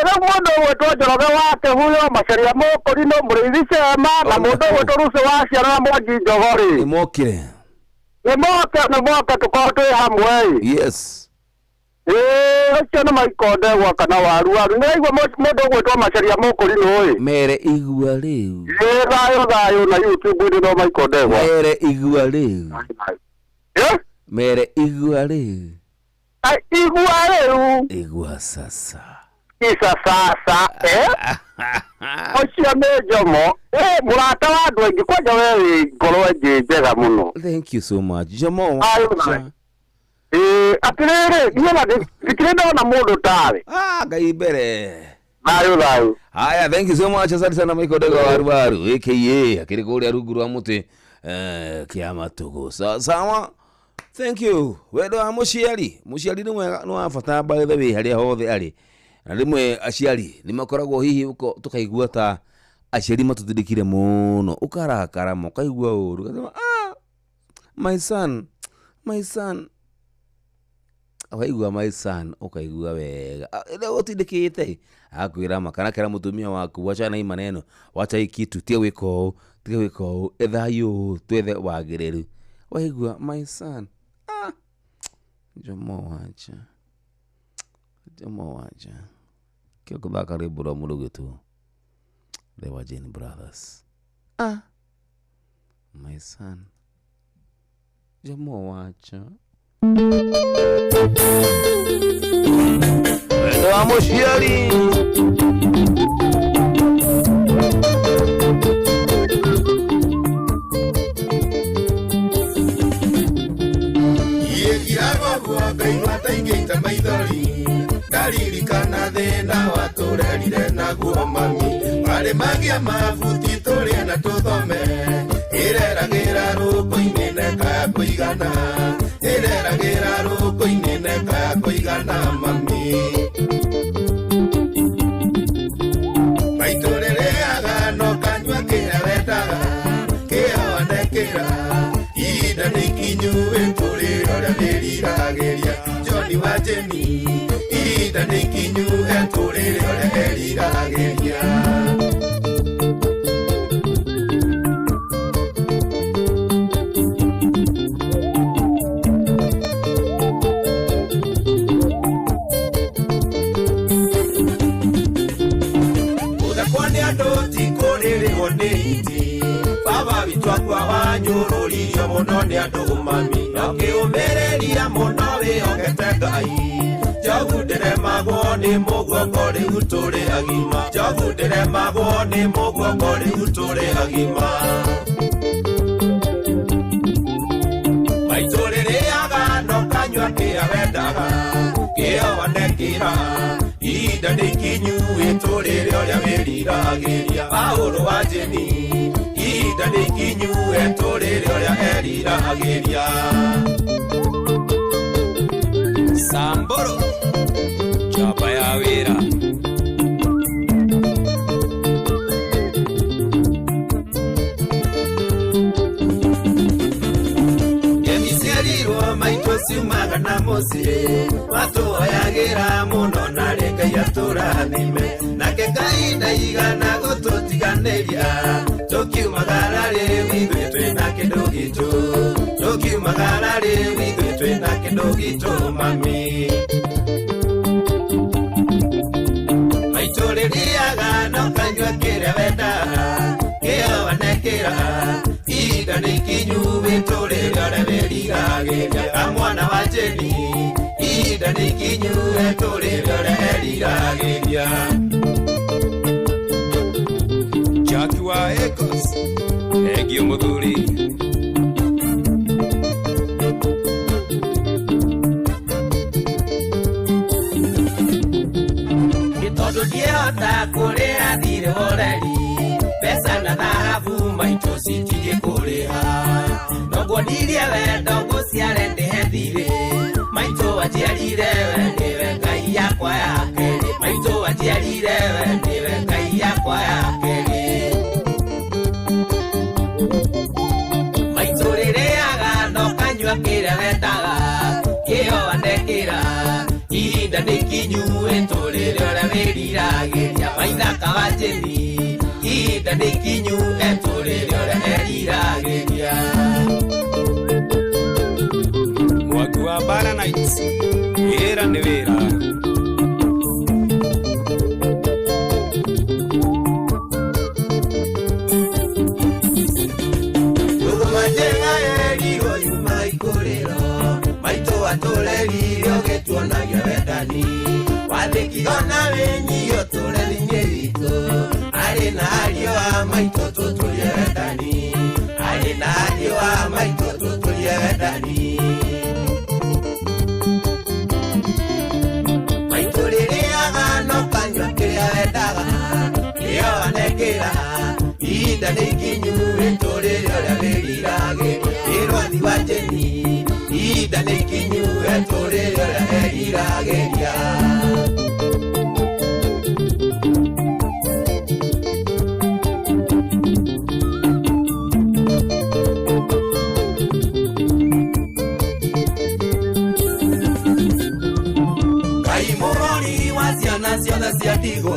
Rĩu mũndũ ũgwĩtwo Njoroge wa Kĩhuyo, Macharia Mũkũrinũ, Mũrĩithi Cema na mũndũ ũgwĩtwo Rucũ wa Ciana na Mwangi Njogo rĩ. Nĩ mokire. Nĩ moke nĩ moke tũkorwo twĩ hamwe ĩ. Yes. Ĩĩ ũcio nĩ maikonde gwaka na waru waru. Nĩraigua mũndũ ũgwĩtwo Macharia Mũkũrinũ ĩ. Mere igua rĩu. Ĩĩ thayũ thayũ na YouTube no maikonde gwa. Mere igua rĩu. Ĩ? Mere igua rĩu. Igua rĩu. Igua sasa. Isa sasa eh? Ũcio nĩ Njomo. Mũrata wa andũ aingĩ kwanja we wĩ ngoro ĩngĩ njega mũno. Thank you so much. Njomo. Atĩrĩrĩ niĩ na ndikĩrĩ ndona mũndũ tarĩ. Ngai mbere. Thayũ thayũ. Haya, thank you so much. Asante sana Michael Dego waru waru aka akĩrĩ kũrĩa rungu rwa mũtĩ kĩa matũgũ. Sawa sawa. Thank you. Wendo wa mũciari. Mũciari nĩ mwega nĩ wa bata by the way harĩa hothe arĩ. Na rĩmwe aciari nĩ makoragwo hihi tũkaigua ta aciari matũtindĩkire mũno ũkarakara ũkaigua ũru ũgasema my son my son waigua my son ũkaigua wega rĩu ũtindĩkĩte akwĩra ma kana kera mũtumia waku wachana hii maneno wacha hii kitu tiga gwĩka ũũ tiga gwĩka ũũ ethai ũũ twethe wagĩrĩru waigua my son Njomo wacha Njomo wacha kĩo kũthaka rwĩmbo rwa mũndũ ũgwĩtwo The Wajane Brothers. My son Njomo wacha wendo wa mũciari. Ngaigua maithori ndaririkana thĩna watũrerire naguo mami marĩ magĩa mabuti tũrĩe na tũthome ĩreragĩra rũkũ-inĩ nekaya kũigana ĩreragĩra rũkũ-inĩ nekaya kũigana mami maitũ rĩrĩaga no kanyua ikinyu etũrĩre ũrĩa wĩriragĩria John wa Jeni ihinda nĩ ikinyu etũrĩre ũrĩa eriragĩria. Gũthekwo nĩ andũ ti kũrĩrĩrwo nĩ iti baba witũ akua wanyũrũririo mũno nĩ andũ mami na ũkĩũmĩrĩria mũno wĩhokete Ngai Njogu ndĩremagwo nĩ mũguongo rĩu tũrĩ agima Njogu ndĩremagwo nĩ mũguongo rĩu tũrĩ agima maitũ rĩrĩaga no kanyua kĩrĩa wendaga kĩo wanekĩra ihinda nĩ ikinyu wĩtũrĩre ũrĩa wĩriragĩria Paũlũ wa Jeni ihinda nĩ ikinyu etũrĩre ũrĩa eriragĩria. Samboro njamba ya wĩra. Ngemi maitũ ciumaga na mũciĩ matũhoyagĩra mũno narĩ Ngai atũrathime nake Ngai ndaigana gũtũtiganĩria tũkiumagara rĩu ithuĩ twĩna kĩndũ gitũ tũkiumagara rĩu ithuĩ twĩna kĩndũ gitũ mami maitũ rĩrĩaga no kanyua kĩrĩa wendaga kĩo wanekĩra ihinda nĩ ikinyu wĩtũrĩre ũrĩa wĩriragĩria kamwana wa Jeni ihinda nĩ ikinyu etũrĩre ũrĩa eriragĩria. Jackie wa Ecos egio mũthuri. Nĩ tondũ ndiahota kũrĩha thirĩ wa ũreri mbeca na thahabu maitũ citingĩkũrĩha noguo ndirie wendo ngũciare ndĩhe thirĩ maitũ wanjiarire we nĩwe Ngai yakwa ya kerĩ maitũ wanjiarire we nĩwe Ngai yakwa ya kerĩ maitũ rĩrĩaga no kanyua kĩrĩa wendaga kĩo wanekĩra ihinda nĩ ikinyu wĩtũrĩre ũrĩa wĩriragĩria Waithaka wa Jeni ihinda nĩ ikinyu etũrĩre ũrĩa eriragĩria. Mwangi wa Bara Nights wĩra nĩ wĩra. Rũgũma njega yerirwo yuma ikũrĩro maitũ atũreririo gĩtuonagia wendani wathĩki ona wĩnyihio tũre-inĩ witũ arĩ na ariũ a maitũ tũtũrie wendani arĩ na ariũ a maitũ tũtũrie wendani maitũ rĩrĩaga no kanyua kĩrĩa wendaga kĩo wanekĩra ihinda nĩ ikinyu wĩtũrĩre ũrĩa wĩriragĩria ĩrwathi wa Jeni ihinda nĩ ikinyu etũrĩre ũrĩa eriragĩria. Ngai mũrori wa ciana ciothe cia ndigwa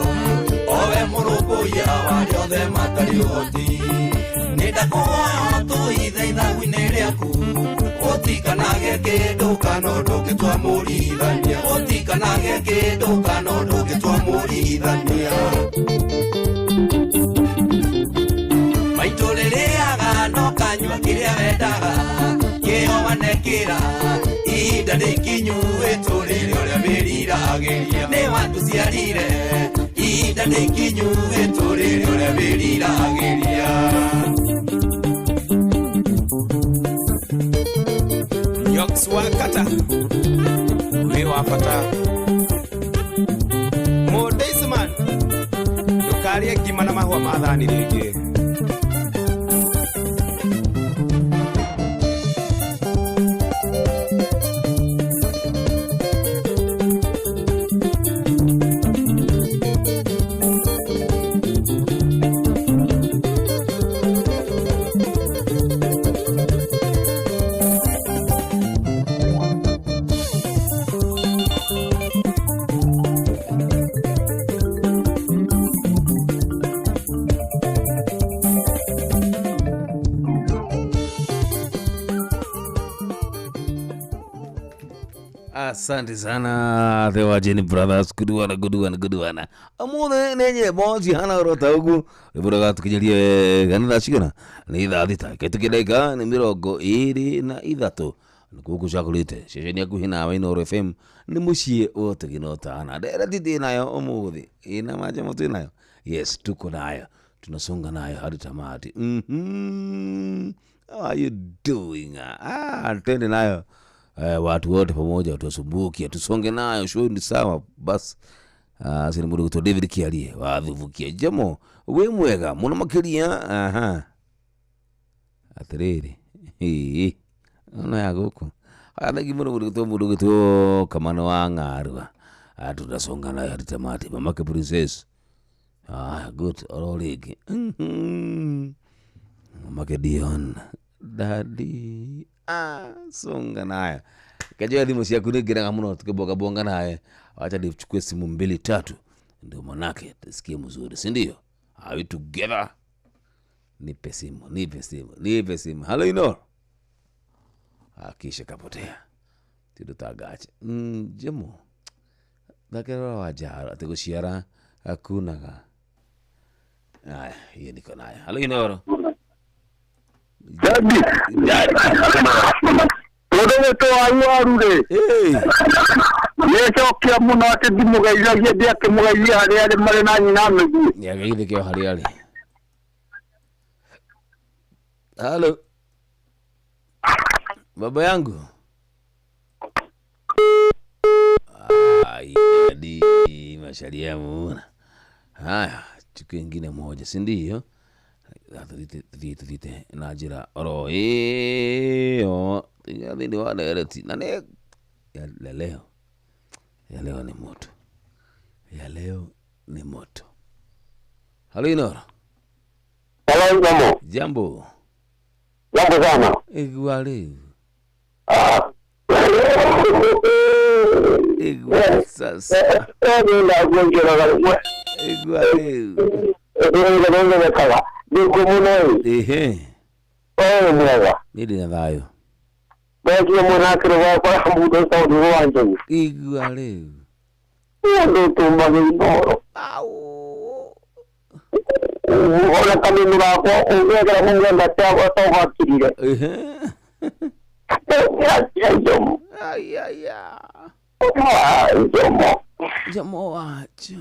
owe mũrũmbũiya wa arĩa othe matarĩ ũhoti nĩ ndakũhoya ũtũithe ithagu-inĩ rĩaku ũtikanage kĩndũ kana ũndũ ũngĩtwamũrithania ũtikanage kĩndũ kana ũndũ ũngĩtwamũrithania maitũ rĩrĩaga no kanyua kĩrĩa wendaga kĩo wanekĩra ihinda nĩ ikinyu wĩtũrĩre ũrĩa wĩriragĩria nĩ watũciarire ihinda nĩ ikinyu wĩtũrĩre ũrĩa wĩriragĩria. Nyox wa Kata wĩ wa bata. Mũndĩisman ndũkarĩe ngima na mahũa ma thani rĩngĩ. Asante sana the Wajeni Brothers, good one, good one, good one. Ũmũthĩ nĩ nyĩmbo cihana oro ta ũguo rwĩmbo rũgatukinyeria wega nĩ thaa cigana? Nĩ thaa 6 kĩtũkie ndagĩka nĩ 23 nĩkuo gũcagũrĩte ceceni yaku nawe Inooro FM nĩ mũciĩ wa ũtegi na ũtana. Ndereti twĩ nayo ũmũthĩ ĩna manjamo twĩ nayo, yes, tuko nayo, tunasonga nayo hadi tamati. How are you doing? Twende nayo. Watu wote pamoja tuwasumbuki, tusonge nayo, show ni sawa bas. Sini mundu gutwo David Kiarie wathubukia jamo wi mwega muno makiria. Aha, atiriri ii ona ya guku athengi muno mundu gutwo Kamano wa Ng'arua. Tutasonga nayo hadi tamati. Mamake princess, good oro ringi. Mamake Dion daddy, songa nayo. Kajua thimu ciaku nĩ ngenaga mũno tukibonga naye. Wacha nichukue simu 2 3 ndio manake tusikie mzuri, si ndio? Are we together? Nipe simu, nipe simu, nipe simu. Hello Inooro. Akisha kapotea. Tindo tagache. Jemo. Dakera wajara atiguciara hakunaga. Aya, hiyo niko nayo. Hello Inooro. Daddy. Daddy. Mũndũ wa rĩ nĩcokia mũno atĩ ndimũgeithagia ndiakĩmũgeithia harĩa arĩ marĩ na nyina mĩthiĩ. Nĩageithĩke o harĩa arĩ. Halo baba yangu. Ai, masharia muona. Haya, chukue ingine moja, si ndio? Tuthiĩte na njĩra oro ĩyo thĩinĩ wa ndereti na nĩ ya leo. Ya leo ni moto. Ya leo ni moto. Halo Inooro. Halo Jambo. Jambo. Jambo sana. Igwa leo. Igwa sasa. Igwa leo. Ehe. Nĩ na thayũ. Igua rĩu. Ehe. Ai ai Jomo wacho.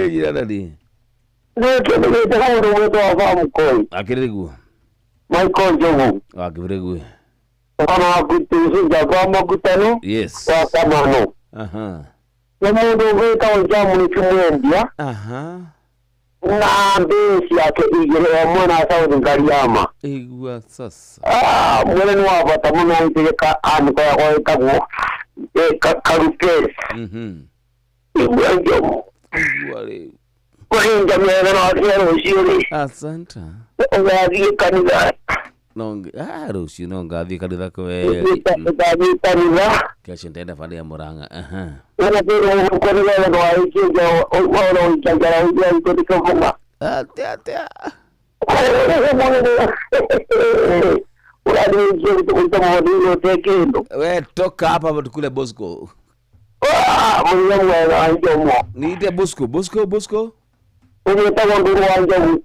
Gira daddy. Akĩrĩ guo. Michael Njogu. Akĩrĩ guo. Mwana wa kutucinja kwa makutano. Yes. Wa Kamano. Aha. Nĩ mũndũ ũgwĩtagwo Jamu Kimwendia. Aha. Na mbĩ ciake igĩrĩ o mwena wa South Ngariama. Igua sasa. Mwene nĩ wa bata mũno gũitĩrĩka anĩko yakwa ĩtagwo Karupes. Igua Njogu. Igua rĩu. Kuhinja mĩega na wakinya rũciũ rĩ. Asante. Ũgathiĩ kanitha. No, rũciũ no ngathiĩ kanitha kweli. Ũgathiĩ kanitha. Kesho nitaenda pale ya Murang'a. Aha. Atia atia. We toka hapa tukule Bosco. Niite Bosco, Bosco, Bosco.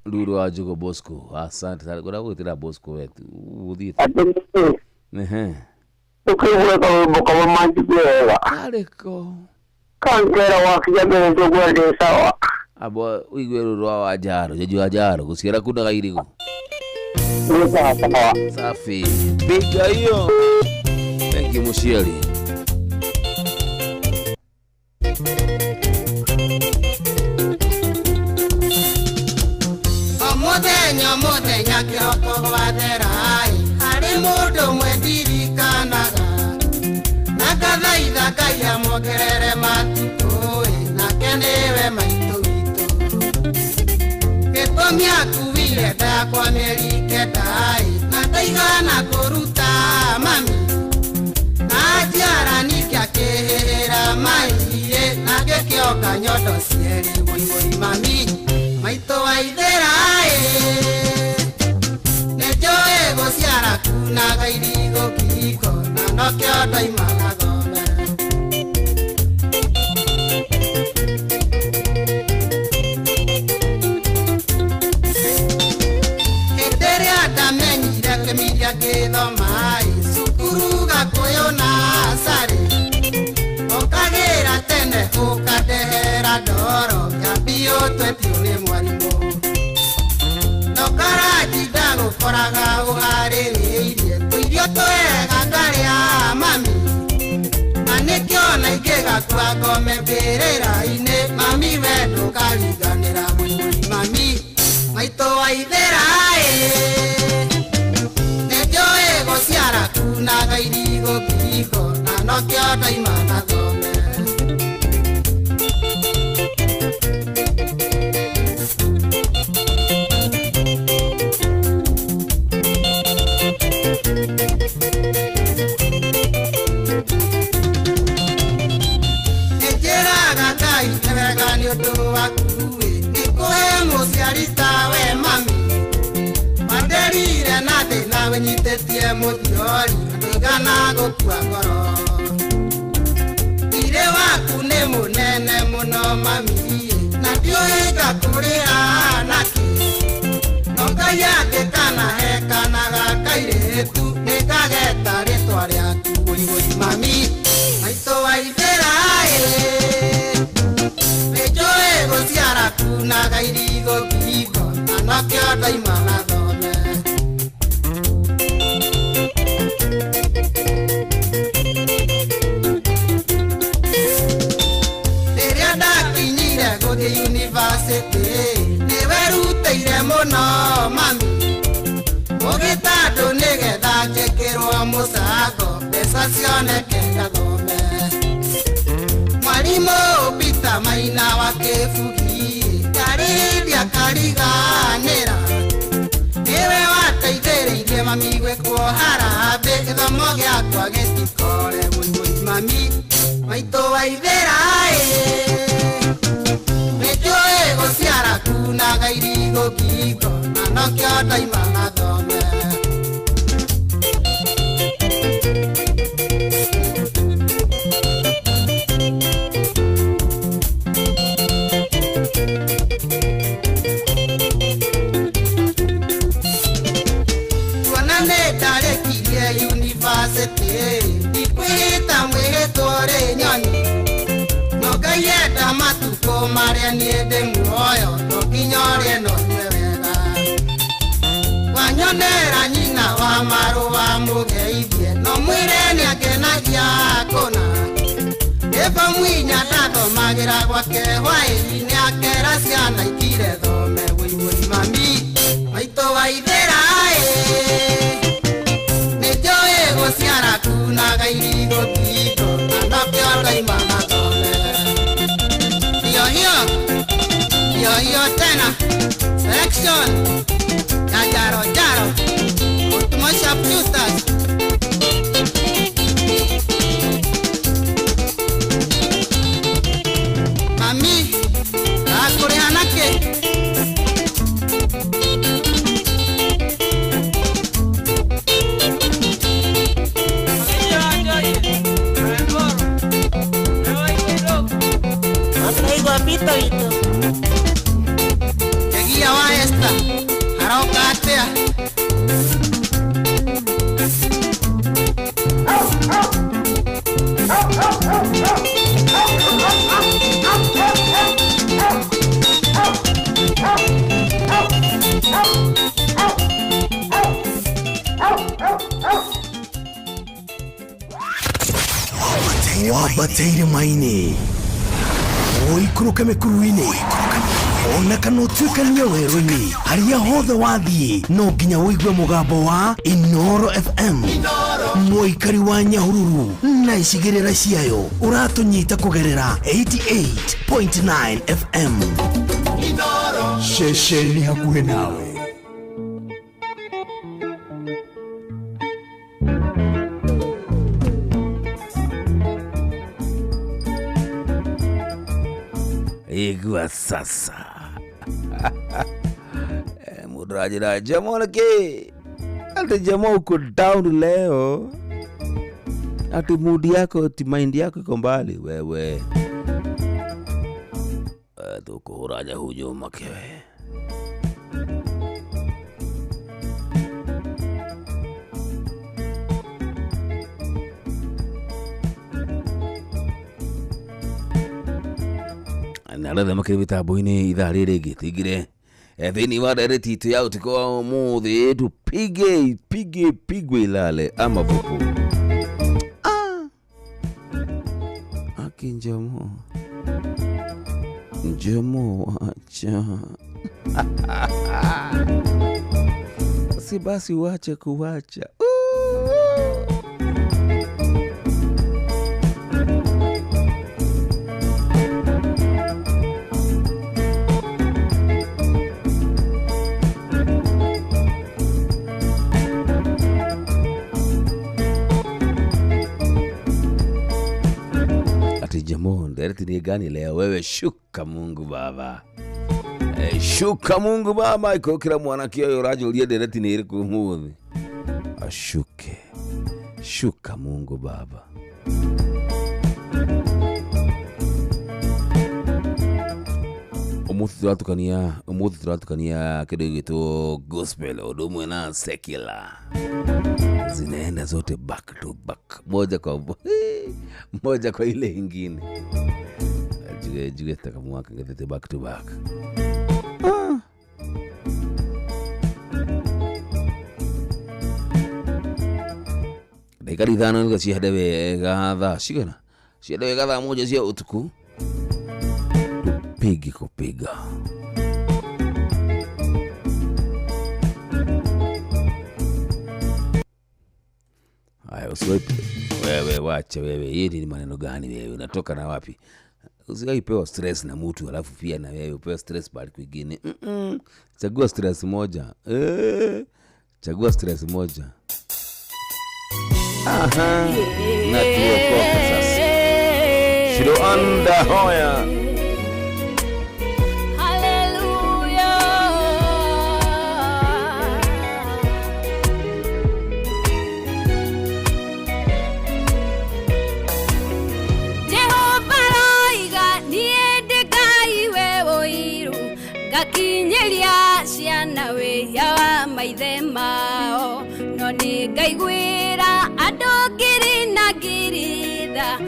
Nduru wa Njogu Bosco. Asante sana. Kuna gwitira Bosco wetu. Uthiĩte. Ehe. Ũkĩigua kawĩmbo kamwe manjigue wega. Karĩko. Kankera wakinya mbere njogu ndĩ sawa. Abo ũigue rũrũ rwa Wanjaro, Njenju wa Njaro, gũciara kunaga irigũ. Nĩ sawa sawa. Safi. Piga hiyo. Thank you mũciari. Mũthenya mũthenya kĩroko gwathera-ĩ, harĩ mũndũ ũmwe ndirikanaga, na ngathaitha Ngai amuongerere matukũ-ĩ, nake nĩwe maitũ witũ. Gĩtũmi akuire nda yakwa mĩeri 9-ĩ, na ndaigana kũruta mami, na njiara ningĩ akĩhĩhĩra mai-ĩ, na ngĩkĩonga nyondo cierĩ wũi wũi mami, maitũ wa ithĩra-ĩ. gũciara kunaga irigũ kĩhiko na nokĩo ndoima gathome. Hĩndĩ ĩrĩa ndamenyire kĩmiria gĩthoma-ĩ, cukuru Gakũyũ na Acarĩ, ũkagĩra tene ũkandehera ndoro kĩambio twetio nĩ mwarimũ. Ndũkaranjinda gũkoraga ũharĩrĩirie tũirio twega ngarĩa mami, na nĩkĩo na ingĩgakua ngome mbĩrĩra-inĩ mami we ndũkariganĩra mũiũri mami maitũ wa ithĩra-ĩ. Nĩnjũĩ gũciara kunaga irigũ kĩhiko na nokĩo ndoima gathome. Nĩnjĩraga Ngai nĩ wega nĩ ũndũ waku-ĩ, nĩkũhe mũciari tawe mami, wanderire na thĩna wĩnyitĩtie mũthiori ndũigana gũkua ngoro. Thirĩ waku nĩ mũnene mũno mami-ĩ, na ndiũĩ ngakũrĩha nakĩ, no Ngai angĩkanahe kana ga kairĩtu nĩngageta rĩtwa rĩaku wũi mami maitũ wa ithĩra-ĩ. Nĩnjũĩ gũciara kunaga irigũ kĩhiko na nokĩo ndoima gathome. Rĩrĩa ndakinyire gũthiĩ yunivasĩtĩ nĩwerutĩire mũno mami, ũgĩtandũ nĩgetha njĩkĩrwo mũcango mbeca cioneke ngathome. Mwarimũ Peter Maina wa Kĩbugi ndarĩ akariganĩra, nĩwe wateithĩrĩirie mami gwĩkwo harambĩ gĩthomo gĩakwa gĩtikore wũi mami maitũ wa ithĩra-ĩ. Nĩnjũĩ gũciara kunaga irigũ kĩhiko na nokĩo ndoima gathome. Kuona nĩ ndarĩkirie yunivasĩtĩ ndikwĩhĩta mwĩhĩtwo rĩ nyoni, no Ngai enda matukũ marĩa niĩ ndĩ muoyo no nginya ũrĩe na ũnyue wega. Wanyonera nyina wa marũa mũgeithie no mwĩre nĩangenagia kũna, Eva Mwinya ndathomagĩra gwake hwaĩ-inĩ akera ciana ikire thome wũi mami maitũ wa ithĩra-ĩ. Nĩnjũĩ gũciara kunaga irigũ kĩhiko na nokĩo ndoima gathome. Hiyo hiyo hiyo hiyo tena selection ya jaro jaro Ultimo sharpshooters. Mami ndakũrĩha nakĩ? Guapito witũ. Ngegia wa Esther aroka atĩa? Wambateire maini ũikũrũke mĩkuru-inĩ ona kana ũtuĩkanie werũ-inĩ harĩa hothe wathiĩ no nginya ũigue mũgambo wa Inooro FM. Mũikari wa Nyahururu na icigĩrĩra ciayo ũratũnyita kũgerera 88.9 FM. Ceceni hakuhĩ nawe. Igua sasa. Mundu aranjĩra njamoreke Ati jamaa uko down leo, ati mood yako, ati mind yako iko mbali wewe. Tukuhura nyahunyu makewe. Na arĩa makĩrĩ mĩtambo-inĩ ithaa rĩrĩ rĩngĩ tũingĩre thĩinĩ wa ndereti itũ ya ũtukũ wa ũmũthĩ, tupige ipige pigwe ilale ama vupu. Aki Njomo, Njomo wacha si basi uache kuwacha. Ati Jamo, ndereti ni gani leo wewe? Shuka Mungu Baba. Shuka Mungu Baba, ikokira mwanake ũyũ ũranjũria ndereti nĩ ĩrĩkũ ũmũthĩ. Ashuke. Shuka Mungu Baba. Ũmũthĩ tũratukania kĩndũ gĩgwĩtwo gospel ũndũ ũmwe na secular. Zinaenda zote back to back, moja kwa moja kwa ile ingine. Juge takamwaka ngethete back to back. Dakika ithano nĩguo cihande wega thaa cigana? Cihande wega thaa moja cia ũtukũ. Tupige kupiga. Haya, usiwahi wewe, wacha wewe. Hii ni maneno gani wewe? Unatoka na wapi? Usiwahi pewa stress na mtu alafu pia na wewe upewe stress bali kwingine. Chagua stress moja. Chagua stress moja. Aha. Na tuokoke sasa. Shiro anda hoya. Gakinyeria ciana wĩhia wa maithe mao, no nĩ ngaiguĩra andũ ngiri na ngiri tha,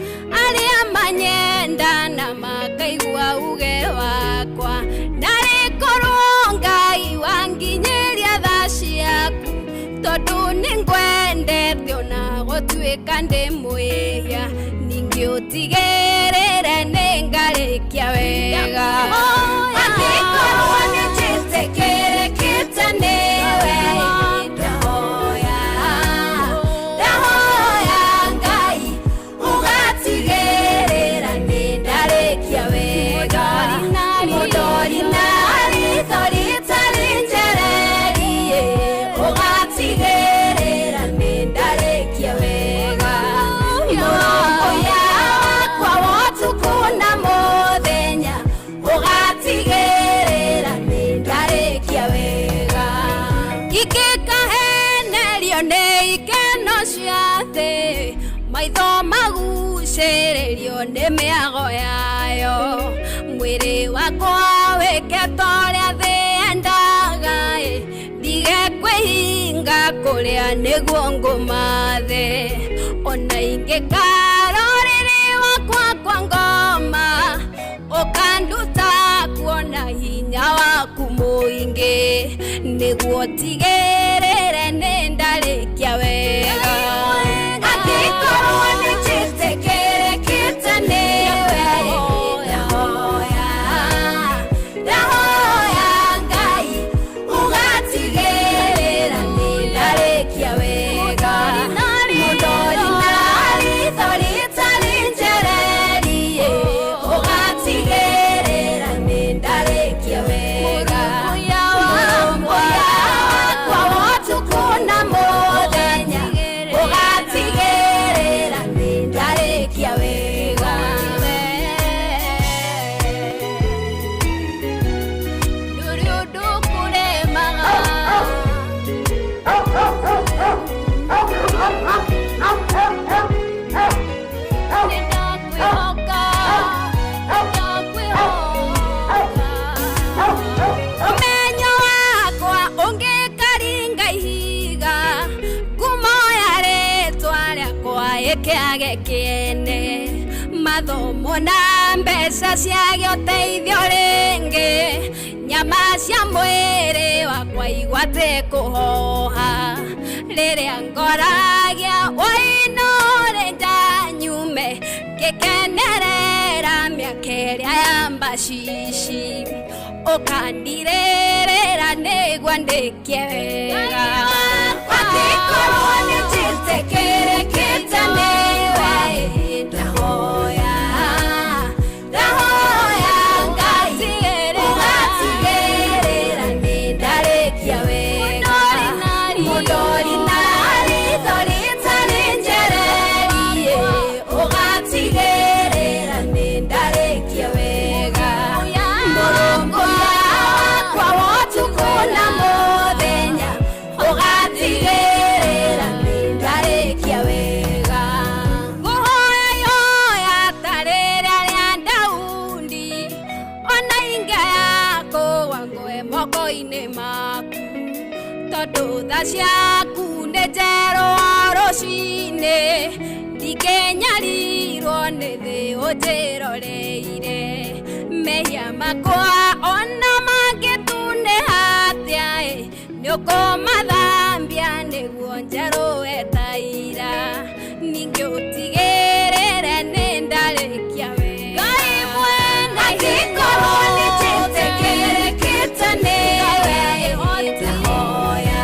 arĩa manyenda na makaigua uge wakwa. Narĩ korwo Ngai wanginyĩria tha ciaku, tondũ nĩ ngwendete ona gũtuĩka ndĩ mwĩhia, ningĩ ũtigĩrĩre nĩ ngarĩkia wega. Angĩkorwo nĩ njĩtĩkĩrĩkĩte nĩwe, ndahoya, ndahoya Ngai ũgatigĩrĩra nĩ ndarĩkia wega. Mũndori na ritho rĩtarĩ njererie, ũgatigĩrĩra nĩ ndarĩkia wega. Mũrũmbũiya wakwa wa ũtukũ na mũthenya, ũgatigĩrĩra nĩ ndarĩkia wega. Ingĩkahenerio nĩ ikeno cia thĩ, maitho magucĩrĩrio nĩ mĩago yayo, mwĩrĩ wakwa wĩke ta ũrĩa thĩ yendaga, ndige kwĩhinga kũrĩa nĩguo ngũmathe. Ona ingĩkara ũrĩrĩ wakwa kwa ngoma, ũkanduta kuona hinya waku mũingĩ, nĩguo tigĩrĩre nĩ ndarĩkia wega. Angĩkorwo nĩ njĩtĩkĩrĩkĩte nĩwe, ndahoya, ndahoya Ngai ũgatigĩrĩra nĩ ndarĩkia wega. Mũndori na ritho rĩtarĩ njererie, ũgatigĩrĩra nĩ ndarĩkia wega. Mũrũmbũiya wakwa wa Ndingĩona mbeca cia gĩũteithio rĩngĩ nyama cia mwĩrĩ wakwa igwate kũhoha rĩrĩa ngoragia wainũre njanyume ngĩkenerera mĩaka ĩrĩa ya mbacici ũkandirĩrĩra nĩguo ndĩkie wega angĩkorwo nĩnjĩtĩkĩrĩkĩte nĩwe ndahoya ndahoya Ngai ũgatigĩrĩra nĩndarĩkia wega mũndori na ritho rĩtarĩ njererie ũgatigĩrĩra nĩndarĩkia wega mũrũngũ wakwa wa ũtukũ na mũthenya ũgatigĩrĩra nĩndarĩkia wega ngũhoya ihoya ta rĩrĩa rĩa Daudi ona ingaya kũgwa ngwe moko-inĩ maku tondũ tha ciaku nĩ njerũ o rũcinĩ ndingĩnyarirwo nĩ thĩ ũnjĩroreire mehia makwa ona mangĩtunĩha atĩa ĩ nĩũkũmathambia nĩguo njerũe ta ira ningĩ ũtigĩrĩre nĩndarĩkia wega Ngai mwene angĩkorwo nĩnjĩtĩkĩrĩkĩte nĩwe ndahoya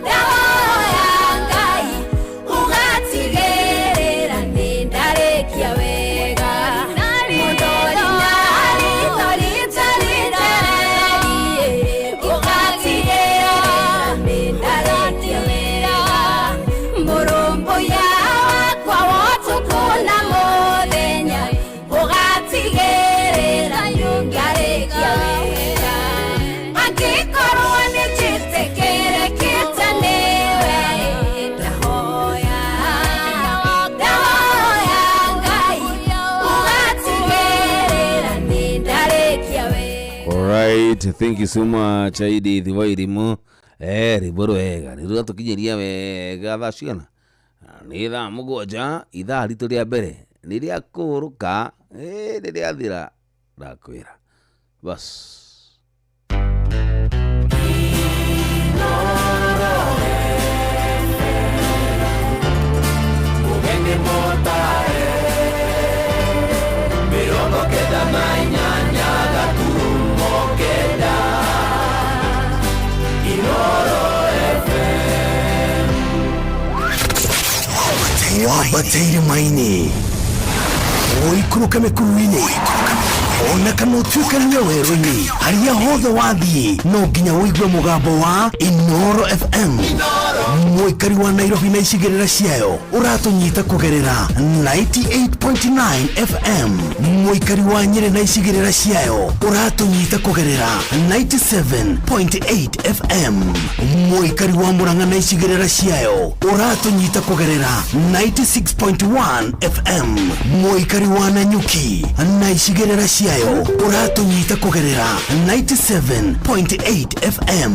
ndahoya Ngai ũgatigĩrĩra nĩndarĩkia wega mũndori na ritho rĩtarĩ njererie ũgatigĩrĩra nĩndarĩkia wega mũrũmbũiya wakwa wa ũtukũ na mũthenya ũgatigĩrĩra nĩndarĩkia wega angĩkorwo nĩnjĩtĩkĩrĩkĩte nĩwe ndahoya ndahoya Ngai ũgatigĩrĩra nĩndarĩkia wega. Alright, thank you so much Edith Wairimu. Rwĩmbo rwega nĩ rũratũkinyĩria wega thaa cigana? Nĩ thaa 7 ithaa ritũ rĩa mbere nĩ rĩa kũhũrũka, nĩ rĩathira ndakwĩra bas. Ugenge motare 98 gaturumo 9 Inoro FM. Wambateire maini ũikũrũke mĩkuru-inĩ ona kana ũtuĩkanie werũ-inĩ harĩa hothe wathiĩ no nginya ũigue mũgambo wa Inoro FM mũikari wa Nairobi na icigĩrĩra ciayo ũratũnyita kũgerera 98.9 FM mũikari wa Nyĩrĩ na icigĩrĩra ciayo ũratũnyita kũgerera 97.8 FM mũikari wa Murang'a na icigĩrĩra ciayo ũratũnyita kũgerera 96.1 FM mũikari wa Nanyuki na icigĩrĩra ciayo ũratũnyita kũgerera 97.8 FM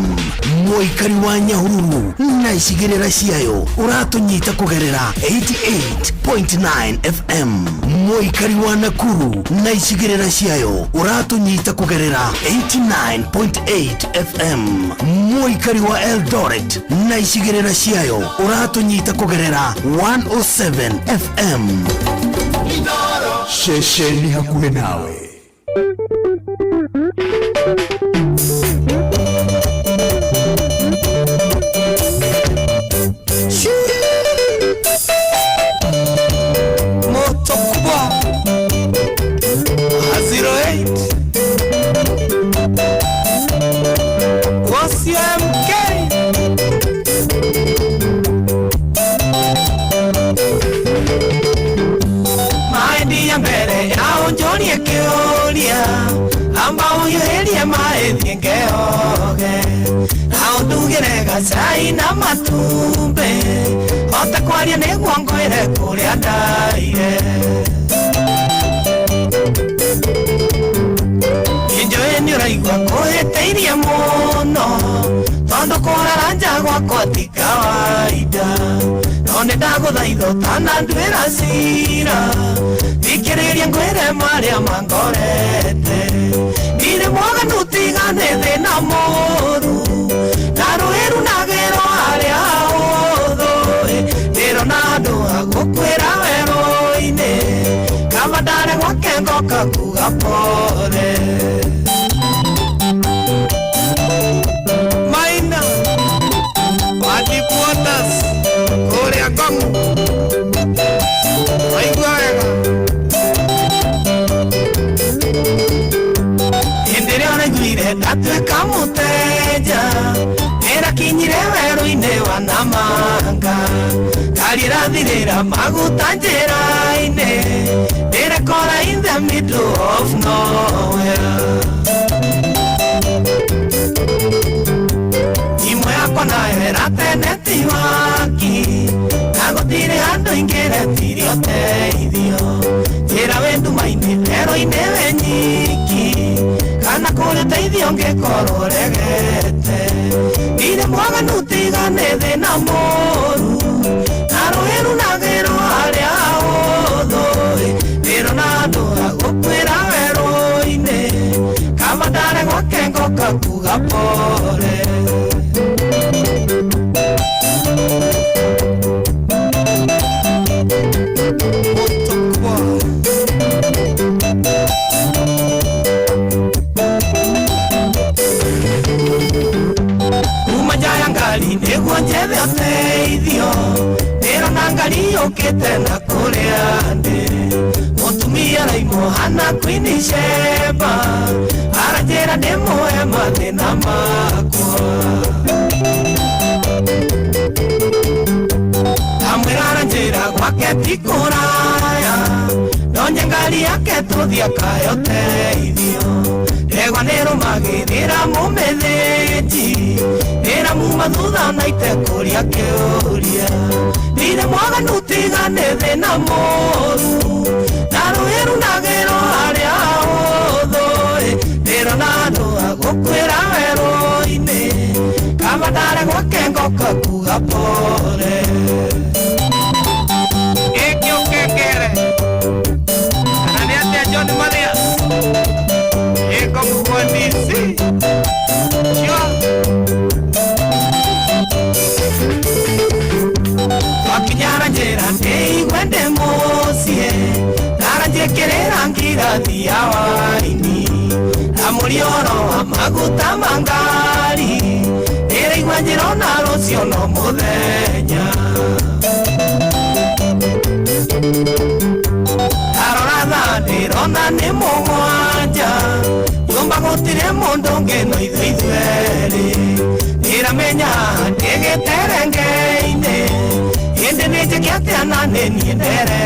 mũikari wa Nyahururu na icigĩrĩra ciayo ũratũnyita kũgerera 88.9 FM mũikari wa Nakuru na icigĩrĩra ciayo ũratũnyita kũgerera 89.8 FM mũikari wa Eldoret na icigĩrĩra ciayo ũratũnyita kũgerera 107 FM. Ceceni hakuhĩ nawe. Moto kubwa 08 OCMK Maindi ya mbere yao njorie kĩũria amba ũhiũhĩrie maĩ thiĩ ngeoge na ũndugĩre gacai na matumbĩ hota kwaria nĩguo ngwĩre kũrĩa ndaire Injoĩ nĩ ũraigua kũhĩtĩirie mũno tondũ kũrara nja gwakwa ti kawaida no No nĩ ndagũthaitha ũtananduĩra cira thikĩrĩria ngwĩre marĩa mangorete ndirĩ mwaganu tiga nĩ thĩna mũru na rũĩru na gĩro harĩa hũthũ ndĩrona handũ ha gũkwĩra werũ-inĩ kaba ndare gwake ngoka kuga pole Maina wa Deep Waters kũrĩa Ngong waigua wega hĩndĩ ĩrĩa ũraiguire ndatuĩka mũteja ĩrakinyire werũ-inĩ wa Namanga ngari ĩrathirĩra maguta njĩra-inĩ ndĩrekora in the middle of nowhere imwe yakwa nayo ĩratene tiwaki na gũtirĩ handũ ingĩretirie ũteithio njĩra wĩ nduma-inĩ werũ-inĩ wĩ nyiki kana kũrĩ ũteithio ngĩkorwo ũregete ndirĩ mwaganu tiga nĩ thĩna mũru na rũĩru na gĩro harĩa hũthũ ndĩrona handũ ha gũkwĩra werũ-inĩ kaba ndare gwake ngoka kuga pole kuma nja ya ngari nĩguo njethe ũteithio ndĩrona ngari yũkĩte na kũrĩa ndĩ mũtumia araimwo hana Queen Sheba aranjĩra ndĩmũhe mathĩna makwa ndamwĩra aranjĩra gwake ti kũraya ndonye ngari yake tũthiĩ akahe ũteithio ndegwa nĩrũmagĩrĩra mũmĩthĩnji ndĩramuma thutha na itekũria kĩũria ndirĩ mwaganu tiga nĩ thĩna mũru na rũĩru na gĩro harĩa hũthũ ndĩrona handũ ha gũkwĩra werũ-inĩ kaba ndare gwake ngoka kuga pole Gĩkĩ ũkengere kana nĩ atĩa John Mathias ĩko kwa DC Sure. Twakinyara njĩra ndĩigue ndĩ mũciĩ ndaranjĩkĩrĩra ngirathi ya waini ndamũria ũhoro wa maguta ma ngari ndĩraigua njĩrona rũciũ no mũthenya ndarora thaa ndĩrona nĩ mũgwanja nyũmba gũtirĩ mũndũ ũngĩ no ithuĩ ithuerĩ ndĩramenya ndĩ gĩterenge-inĩ hĩndĩ nĩ njĩke atĩa na nĩ niĩ ndere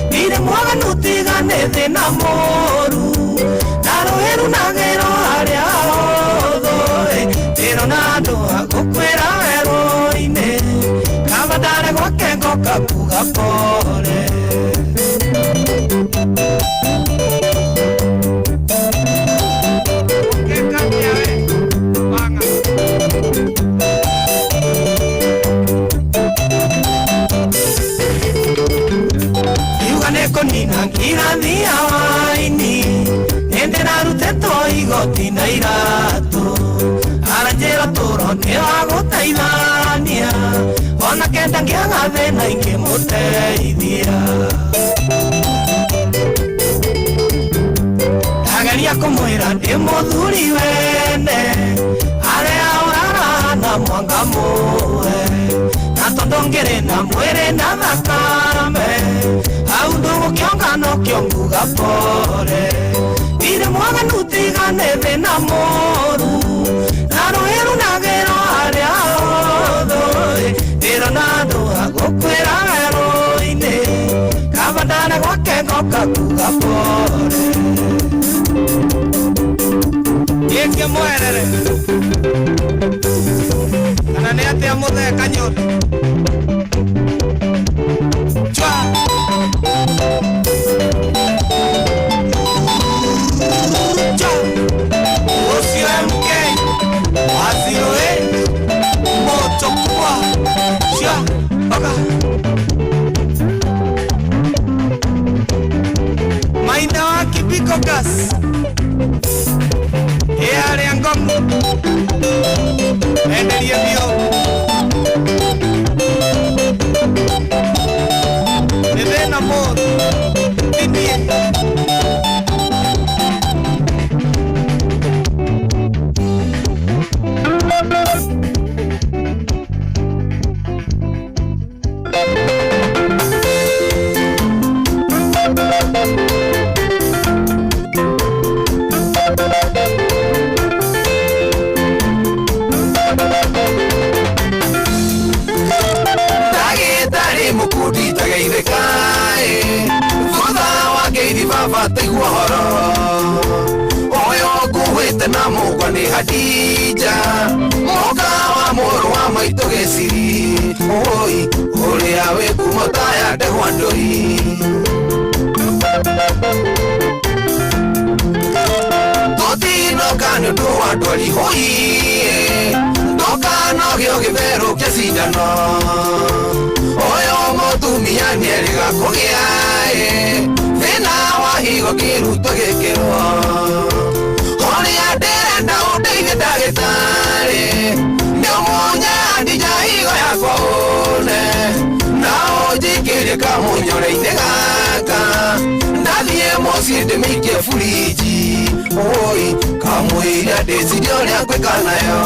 ndirĩ mwaganu tiga nĩ thĩna mũru na rũĩru na gĩro harĩa hũthũ ndĩrona handũ ha gũkwĩra werũ-inĩ kaba ndare gwake ngoka kuga pole Iuga nĩ kũnina ngirathi ya waini nĩndĩrarutĩtwo igoti na iratũ aranjĩra tũro nĩ wa gũteithania ona kenda ngĩaga thĩna ingĩmũteithia ndageria kũmwĩra ndĩ mũthuri wene harĩa ũrarahana mwanga mũhe na tondũ ngĩrĩ na mwĩrĩ na thakame hau ndũgũkĩonga nokĩo nguga pole ndirĩ mwaganu tiga nĩ thĩna mũru na rũĩru na gĩro harĩa hũthũ ndĩrona handũ ha gũkwĩra werũ-inĩ kaba ndare gwake ngoka kuga pole Gĩkĩ mwerere kana nĩ atĩa mũthee Kanyũndũ Chwa Chwa Ũcio MK wa 08 moto kwa Chwa Ĩ arĩa ngomu enderie biũ nĩ thĩna mũru tiniĩ. Ndagĩtarĩ mũkundi tageithĩka ĩ thutha wa ngeithi baba taigua horo ũyũ nguĩte na mũgwa nĩ Hadija mũka wa mũrũ wa maitũ gĩciri ũi ũrĩa wĩ ngumo ta ya ndegwa ndũri. Tũtinoka nĩ ũndũ wa ndwari hũi ndũkanogio gĩtherũkia cindano ũyũ mũtumia nĩerĩga kũgĩa ĩ thĩna wa higo kĩrutwo gĩkĩrwo ũrĩa ndĩrenda ũndeithie ndagĩtarĩ nĩ ũmunye Hadija higo yakwa ũne na ũnjikĩrie kamũnyore-inĩ gaka ndathiĩ mũciĩ ndĩmĩikie buriji ũi kamũira ndĩcirie ũrĩa ngwĩka nayo.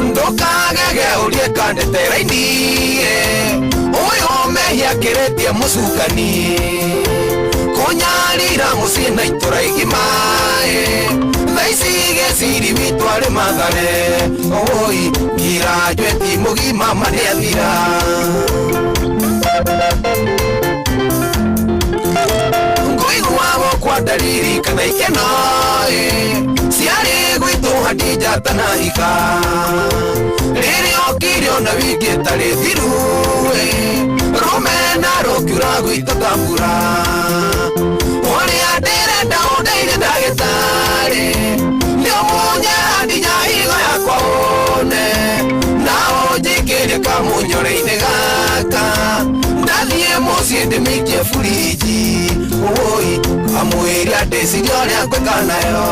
Ndũkagege ũrie kandĩte raini ũyũ mehia akĩrĩtie mũcukani kũnyarira mũciĩ na itũra igima thaa ici gĩciri witũ arĩ Mathare ũi ngirajuĩti mũgima ma nĩathira. Ngũigua gũkwa ndariri kana ikeno ciarĩ gwitũ Hadija atanahika rĩrĩa okire ona wiki ĩtarĩ thiru rũmena rũkiura gwitũ ta mbura ũrĩa ndĩrenda ũndeithie ndagĩtarĩ nĩ ũmunye Hadija higo yakwa ũne na ũnjikĩrie kamũnyore-inĩ gaka ndathiĩ mũciĩ ndĩmĩikie buriji ũi kamũĩria ndĩcirie ũrĩa ngwĩka nayo.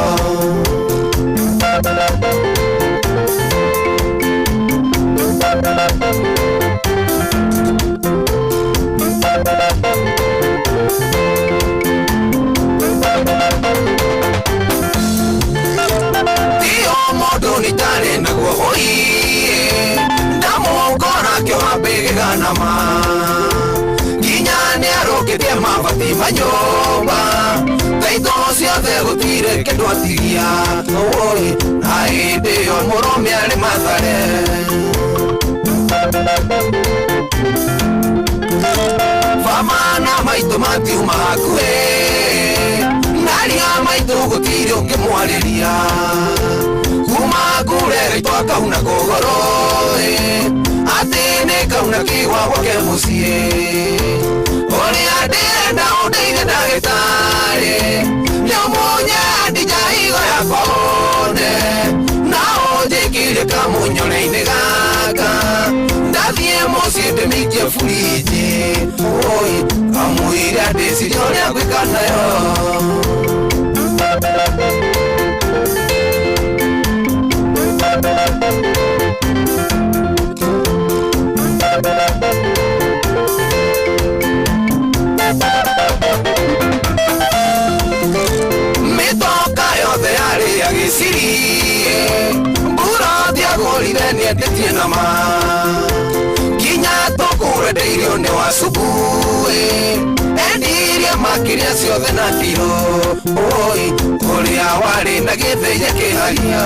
Ti o mũndũ nĩ ndarĩ naguo hũi ndamũkora kĩoha mbĩgĩganama nginya nĩarũkĩtie mabati ma nyũmba taitũ ciothe gũtirĩ kĩndũ atigia ũi na hĩndĩ ĩyo mũrũme arĩ Mathare. Baba na maitũ matiuma hakuhĩ naria maitũ gũtirĩ ũngĩmwarĩria kuma ngure gaitũ akauna kũgũrũ atĩ nĩ kauna kĩgwa gwake mũciĩ ũrĩa ndĩrenda ũndeithie ndagĩtarĩ nĩ ũmunye Hadija higo yakwa ũne na ũnjĩkĩrie kamũnyore-inĩ gaka ndathiĩ mũciĩ ndĩmĩikie buriji ũi kamũira ndĩcirie ũrĩa ngwĩka nayo. Mĩtoka yothe yarĩ ya gĩciri mbura ndiagũrire nĩendetie nama nginya tũkũrendeirio nĩ wa cubu endirie makĩria ciothe na kiro ũi ũrĩa warĩ na gĩthĩi akĩharia.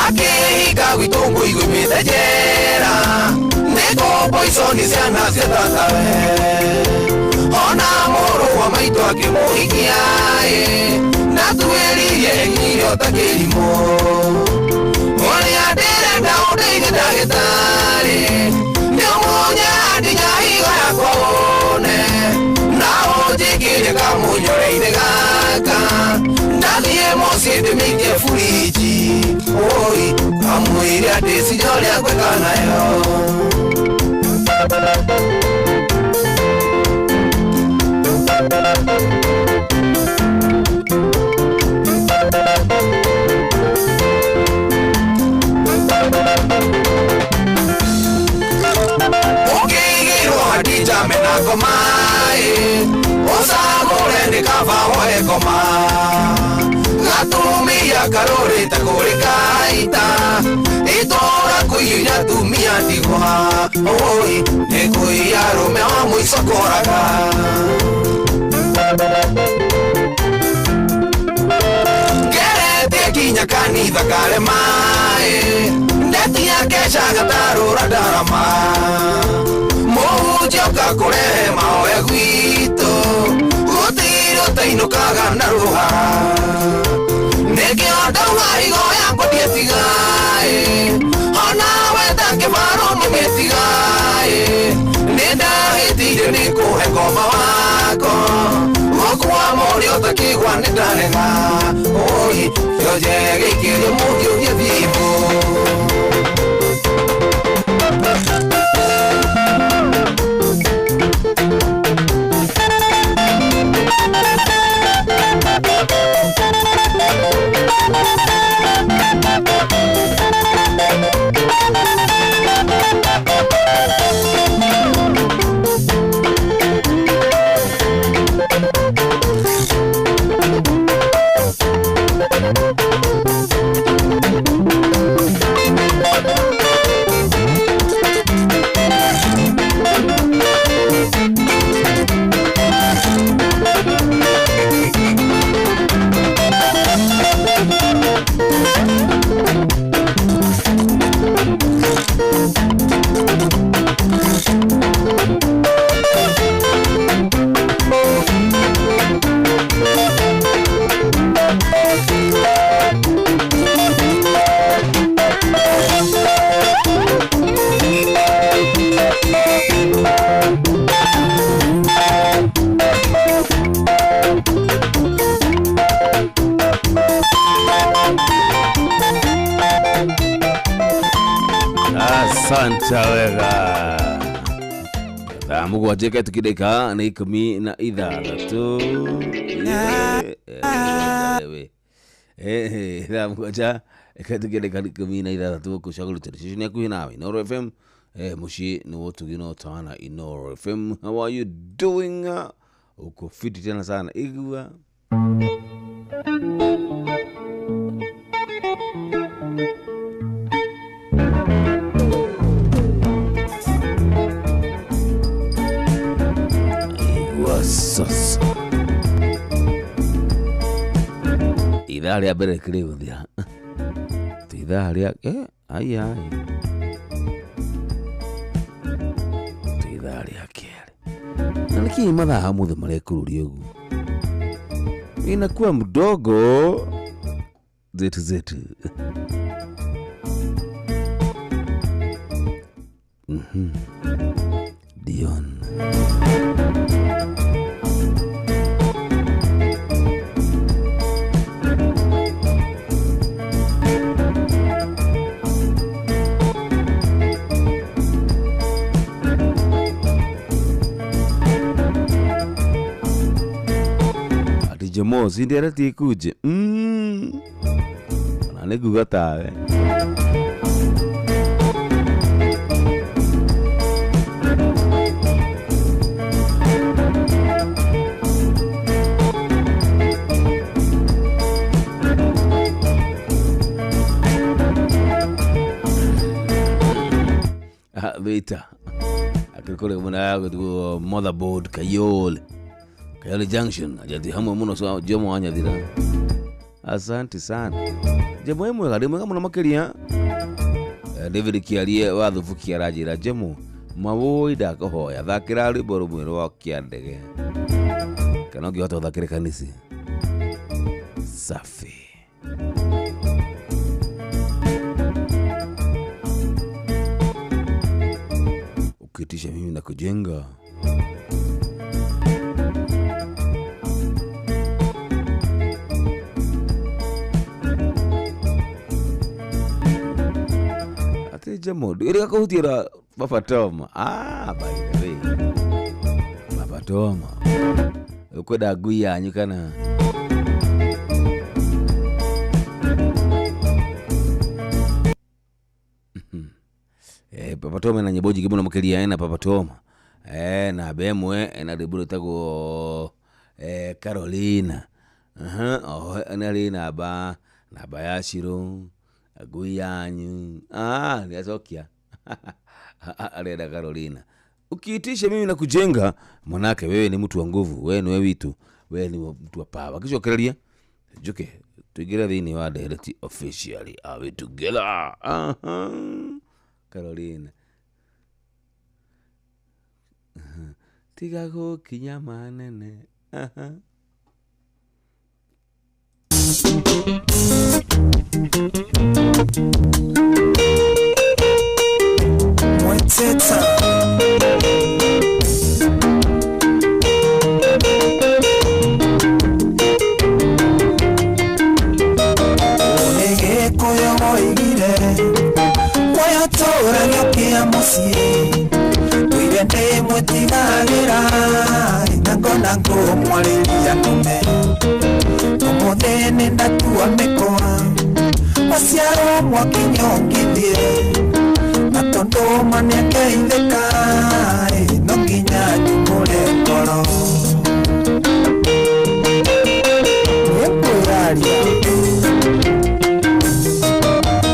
Akĩhinga gwitũ ngũigũmĩte njera nĩ ngombo ciana cia tatawe ona mũrũ wa maitũ akĩmũhikia na tuĩririe irio ta kĩrimũ ũrĩa ndĩrenda ũndeithie ndagĩtarĩ nĩ ũmunye Hadija higo yakwa ũne Oi kamwĩre ndĩciria ũrĩa ngwĩka nayo. Ũkĩigĩrwo ndinjame na ngoma ĩ, ũcagũre nĩ kaba woe ngoma. Gatumia karũrĩte kũrĩ kaita, itũra kũiyũria atumia ndigwa. Oi nĩ kũiya arũme wa mũico koraga. Ngeretie nginya kanitha karema ĩ, ndetia keca gatarũra ndarama. Mũhunjia ũka kũrehe mahoya gwitũ, gũtirĩ ũtainũkaga na rũha. Nĩkĩo ndauga higo yakwa ndiĩtiga ĩ, onawe ta kĩbaro mũmĩtiga ĩ. Nĩndahĩtire nĩ kũhe ngoma wako, gũkua mũrĩ ũtakĩgwa nĩndarega. Oi kĩonje gĩikĩrio mũhiũ gĩthiĩ. Asante wega. Thaa mũgwanja ĩkahĩtũkia nĩ 16. Thaa mũgwanja ĩkahĩtũkia 16 gũkũ Cagũrũ station hakuhĩ nawe Inooro FM. Mũciĩ nĩ wotugi no tawana Inooro FM. How are you doing? Uko fiti tena sana igua. Sasa ithaa rĩa mbere rĩkĩrĩ gũthira ti ithaa rĩa ai ai ti ithaa rĩa kerĩ na nĩkĩĩ mathaa ũmũthĩ marekũrũria ũguo inakuwa mdogo zetu zetu. Dion Jomo si ndiareti ikuje ona nĩ nguga tawe. Vita akikore mwana gũtwo motherboard Kayole Kayole Junction ajati hamwe muno so Jomo wanyathira. Asante sana Jomo ĩ mwega, ndĩ mwega mũno makĩria. David Kiarie wa Thubuki aranjĩra Jomo mawoi ndakũhoya thakĩra rwĩmbo rũmwe rwa Kĩandege kana ũngĩhota ũthakĩre kanisi safi. Ukitisha mimi na kujenga. Jomo ndwĩrĩga kũhutia Papa Toma. By the way, Papa Toma ũkwenda ngui yanyu kana Papa Toma na nyĩmbo nyingĩ mũno makĩria ena Papa Toma na bemwe ena rwĩmbo rwĩtagwo Carolina. Oho nĩ namba namba ya Shiro ngui yanyu nĩacokia arenda Carolina. Ukiitisha mimi na kujenga, manake wewe ni mtu wa nguvu, wewe ni witu, wewe ni mtu wa power. Akicokereria njuke tuingire thĩinĩ wa ndereti officially. Are we together? Carolina. Tiga gũkinya manene. Mweteta Onegĩkũyũ oigire Kwayatũra gĩũkĩa mũciĩ Tũire ndĩmwĩtigagĩra Na ngona ngũmwarĩria nũme Ũmũthĩ nĩndatua mĩkwa Maciaro mwakinya ũngithie Na tondũ ma nĩageithĩka No nginya njumũre ngoro Nĩngwĩyaria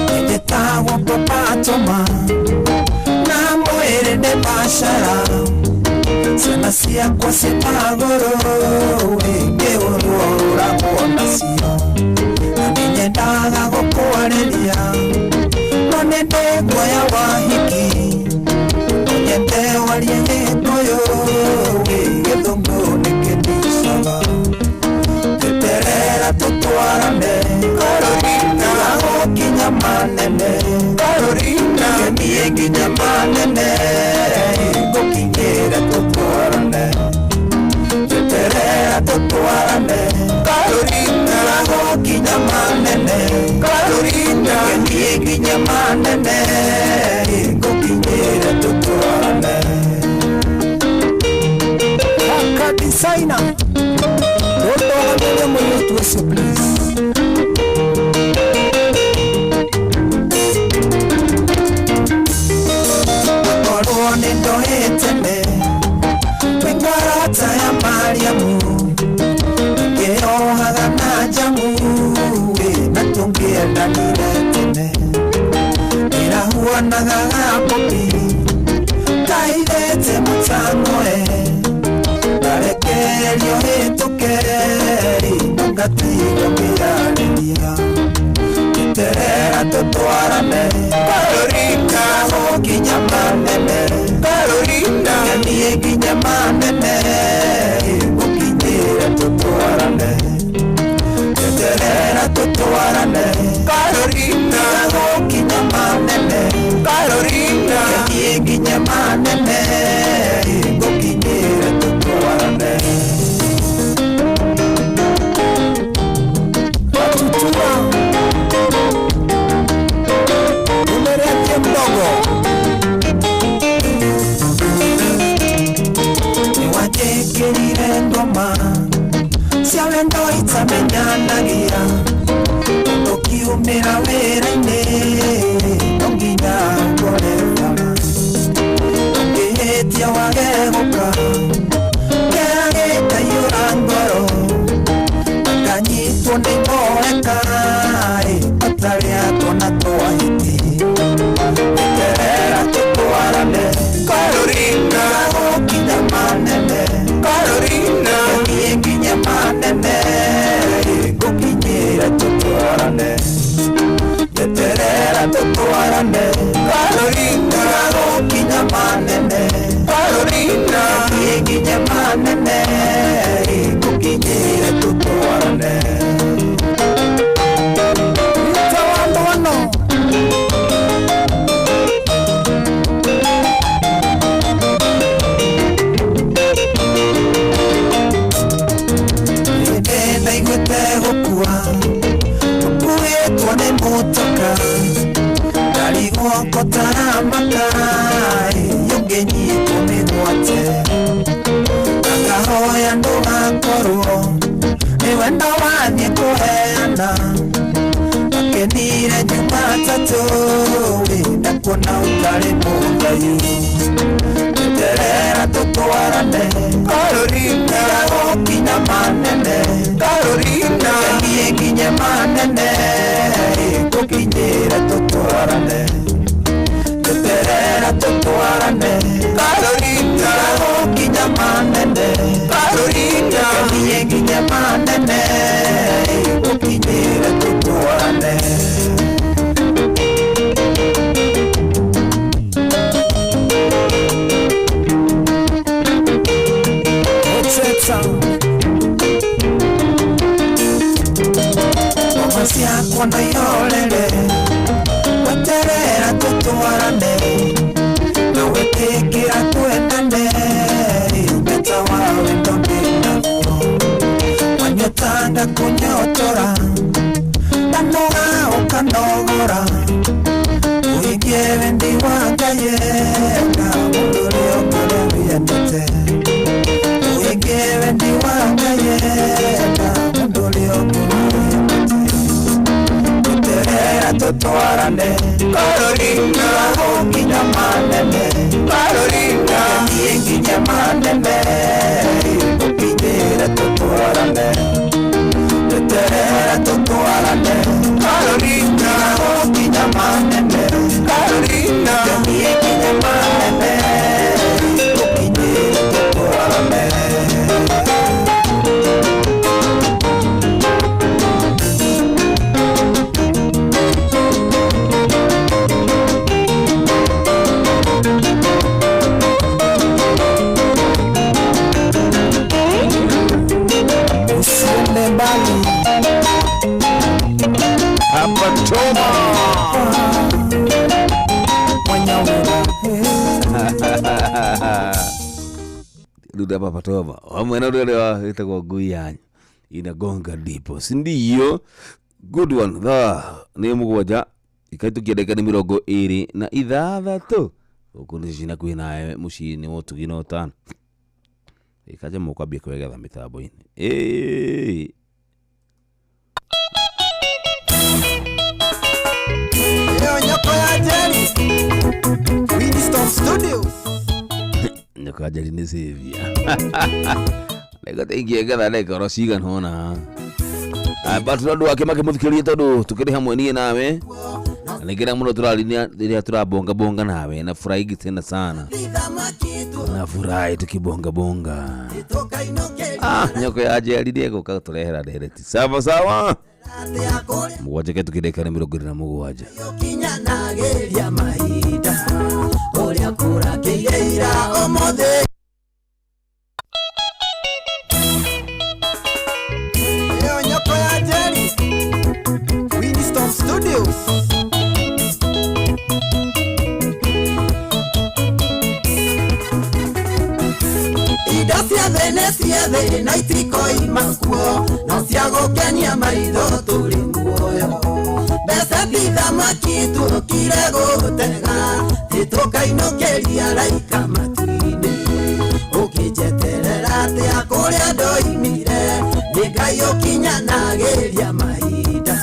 Nĩnjĩtagwo Papa Toma Na mwĩrĩ nĩ biacara Ciana ciakwa ciĩ magũrũ Ngĩũrwo ũragwo nacio Na nĩnyendaga gũkwarĩria No nĩ ndĩ guoya wa hiki No nyende warie Gĩkũyũ Gĩthũngũ nĩkĩndicaga Teterera tũtwarane Carolina gũkinya manene Carolina niĩ nginya manene Ngũkinyĩre tũtwarane Teterera tũtwarane Carolina gũkinya manene Carolina niĩ nginya manene Ngũkinyĩre tũtwarane Kaka designer Ndogamĩrie mũirĩtu ũcio please. Akorwo nĩndoĩtene Twĩ ngorota ya Mariamu Ngĩohaga na njamu Na tũngĩendanire tene Ndĩrahuanaga gapopi Kairĩte mũtang'oe Ndarekererio hĩtũke Ngatigwo ngĩarĩria Teterera tũtwarane Carolina gũkinya manene Carolina niĩ nginya manene Ngũkinyĩre tũtwarane Teterera tũtwarane Carolina gũkinya manene Carolina niĩ nginya manene Ngũkinyĩre tũtwarane Watutua Umeretie mdogo Nĩwanjĩkĩrire ngoma cia wendo itamenyanagia Tũkiumĩra wĩra-inĩ no nginya ngore bara Ũngĩhĩtia wage gũka Kĩragĩkaiyũra ngoro Nganyitwo nĩ mboeka Ũtarĩa tuona twahĩti Teterera tũtwarane Carolina gũkinya manene Carolina niĩ nginya manene Ngũkinyĩre tũtwarane Teterera tũtwarane Carolina gũkinya manene Carolina niĩ nginya manene Ngũkinyĩre tũtwarane Tawandwano Hĩndĩ ndaiguĩte gũkua Ũkuĩtwo nĩ mũtoka Ndarigwo ngotara Ndarĩ mũthayu Eterera tũtwarane Carolina gũkinya manene Carolina niĩ nginye manene Gũkinyĩre tũtwarane Eterera tũtwarane Carolina gũkinya manene Carolina niĩ nginye manene Gũkinyĩre tũtwarane Ngoma ciakwa ndaiyorere Weterera tũtwarane Na wĩtĩkĩra twendane Ũngĩta wa wendo ndĩnaguo Wanyota ngakunyotora Ndanoga ũkanogora Ũhingie wendi wa Ngai na mũndũ ũrĩa ũkũrĩa wĩendete Ũhingie wendi wa Ngai na mũndũ ũrĩa ũkũrĩa wĩendete Eterera tũtwarane Carolina gũkinya manene Carolina niĩ nginye manene Gũkinyĩre tũtwarane Eterera tũtwarane Carolina gũkinya manene Carolina niĩ nginye manene Gũkinyĩre tũtwarane Usiende mbali hapa Toma Duda hapa Toma hamwe na duda witagwo ngui yanyu inagonga ndipo si ndio? Good one. Thaa nĩ mũgwanja ikaitukia ndagĩka nĩ 26 gũkũ nĩ cina kwĩ nawe mũciĩ-inĩ wa ũtugi na ũtano ĩkanja mũkwambia kwegetha mĩtambo-inĩ. Ĩĩ Yo nyoko ya Jerry Winston Studios Nyoko ya Jerry nĩ Xavier. Ndagĩka ingĩengetha ndagĩka oro cigana ũna. But andũ ake makĩmũthikĩrĩria tondũ tũkĩrĩ hamwe niĩ nawe na nĩngena mũno tũraria rĩrĩa tũrabonga bonga nawe na furahi tena sana na furahi tukibonga bonga. Nyoko ya Jerry nĩegũka gũtũrehera ndereti sawa sawa. Mũgwanja ke tukĩrĩka nĩ 27. Kinyanagĩria mahinda ũrĩa kũrakĩire ira ũmũthĩ Yo nyoko ya Jerry Winston Studios Indo cia thĩ nĩ cia thĩ na itikoima kuo no cia gũkenia maitho tũrĩ muoyo mbeca ti thamaki tũkire gũtega tĩtũkainũkĩria raika matu-inĩ ũkĩnjeterera atĩa kũrĩa ndoimire nĩ Ngai ũkinyanagĩria mahinda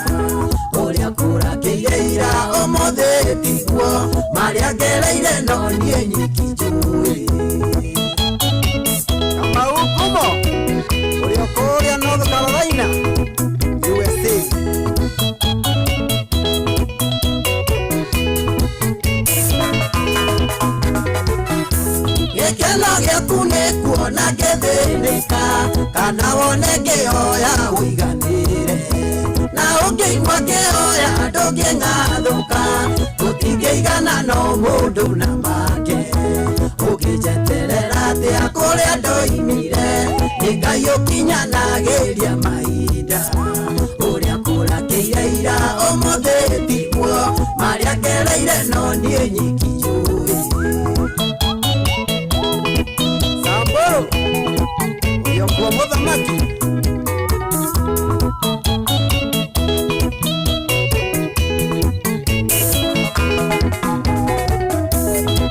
ũrĩa kũrakĩire ira ũmũthĩ tiguo marĩa ngereire no niĩ nyiki njũĩ Kamau Kumo ũrĩa kũrĩa North Carolina USA Gĩkeno gĩaku nĩ kuona ngĩthĩnĩka kana wone ngĩhoya ũiganĩre na ũngĩigua ngĩhoya ndũngĩng'athũka tũtingĩigana no mũndũ na make ũkĩnjeterera atĩa kũrĩa ndoimire nĩ Ngai ũkinyanagĩria mahinda ũrĩa kũrakĩire ira ũmũthĩ tiguo marĩa ngereire no niĩ nyiki njũĩ Samburu ũrĩa mũthamaki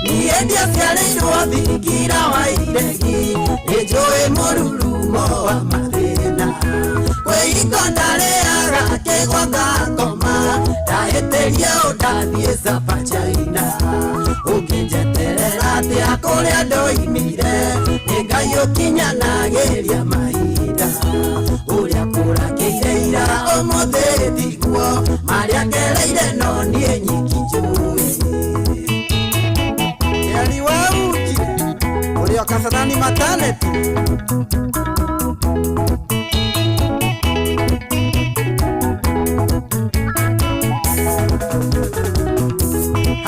Niĩ ndiaciarĩirwo thingira wa iregi nĩ njũĩ mũrurumo wa mathĩna kwĩhingo ndarĩaga kĩgwa ngakoma ndahĩtĩria ũ ndathiĩ Sapa China. ũkinyanagĩria mahinda ũrĩa kũrakĩire ira ũmũthĩ tiguo marĩa ngereire no niĩ nyiki njũĩ. Eli wa uji ũrĩa Kasarani mataleti.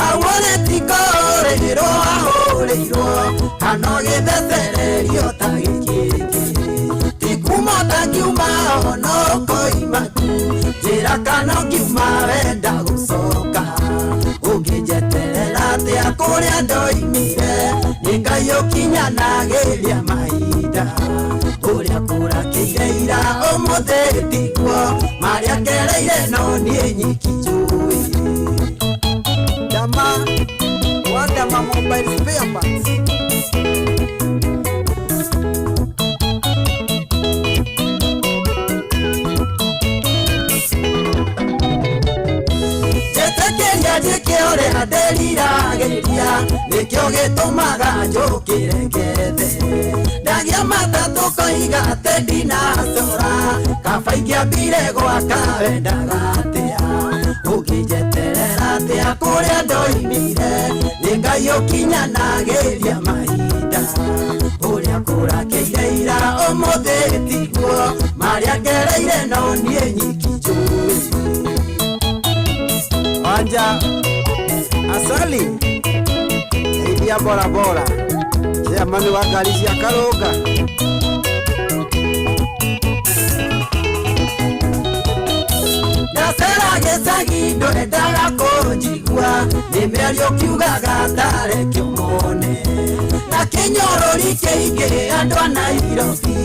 Awone tikũhũrĩrwo ahũrĩirwo kana ũgĩthecererio ta gĩkĩngĩ ti kuma ũtangiuma ona ũkoima tu njĩra kana ũngiuma wenda gũcoka ũngĩnjeterera atĩa kũrĩa ndoimire nĩ Ngai ũkinyanagĩria mahinda ũrĩa kũrakĩire ira ũmũthĩ tiguo marĩa ngereire no niĩ nyiki njũĩ. Dama wa Dama mobile spare parts. Njĩtĩkĩria njĩke ũrĩa ndĩriragĩria nĩkĩo gĩtũmaga njũkĩre ngethe ndagĩa matatũ koiga atĩ ndinacora kaba ingĩambire gwaka wendaga atĩa ũngĩnjeterera atĩa kũrĩa ndoimire nĩ Ngai ũkinyanagĩria mahinda ũrĩa kũrakĩire ira ũmũthĩ tiguo marĩa ngereire no niĩ nyiki njũĩ. Wanja Asali Idia bora bora chairman wa ngari cia Karũnga. Ndacera gĩcagi ndwendaga kũnjigua nĩ mĩario kiugaga tareke ũmone na kĩnyorori kĩingĩ andũ a Nairobi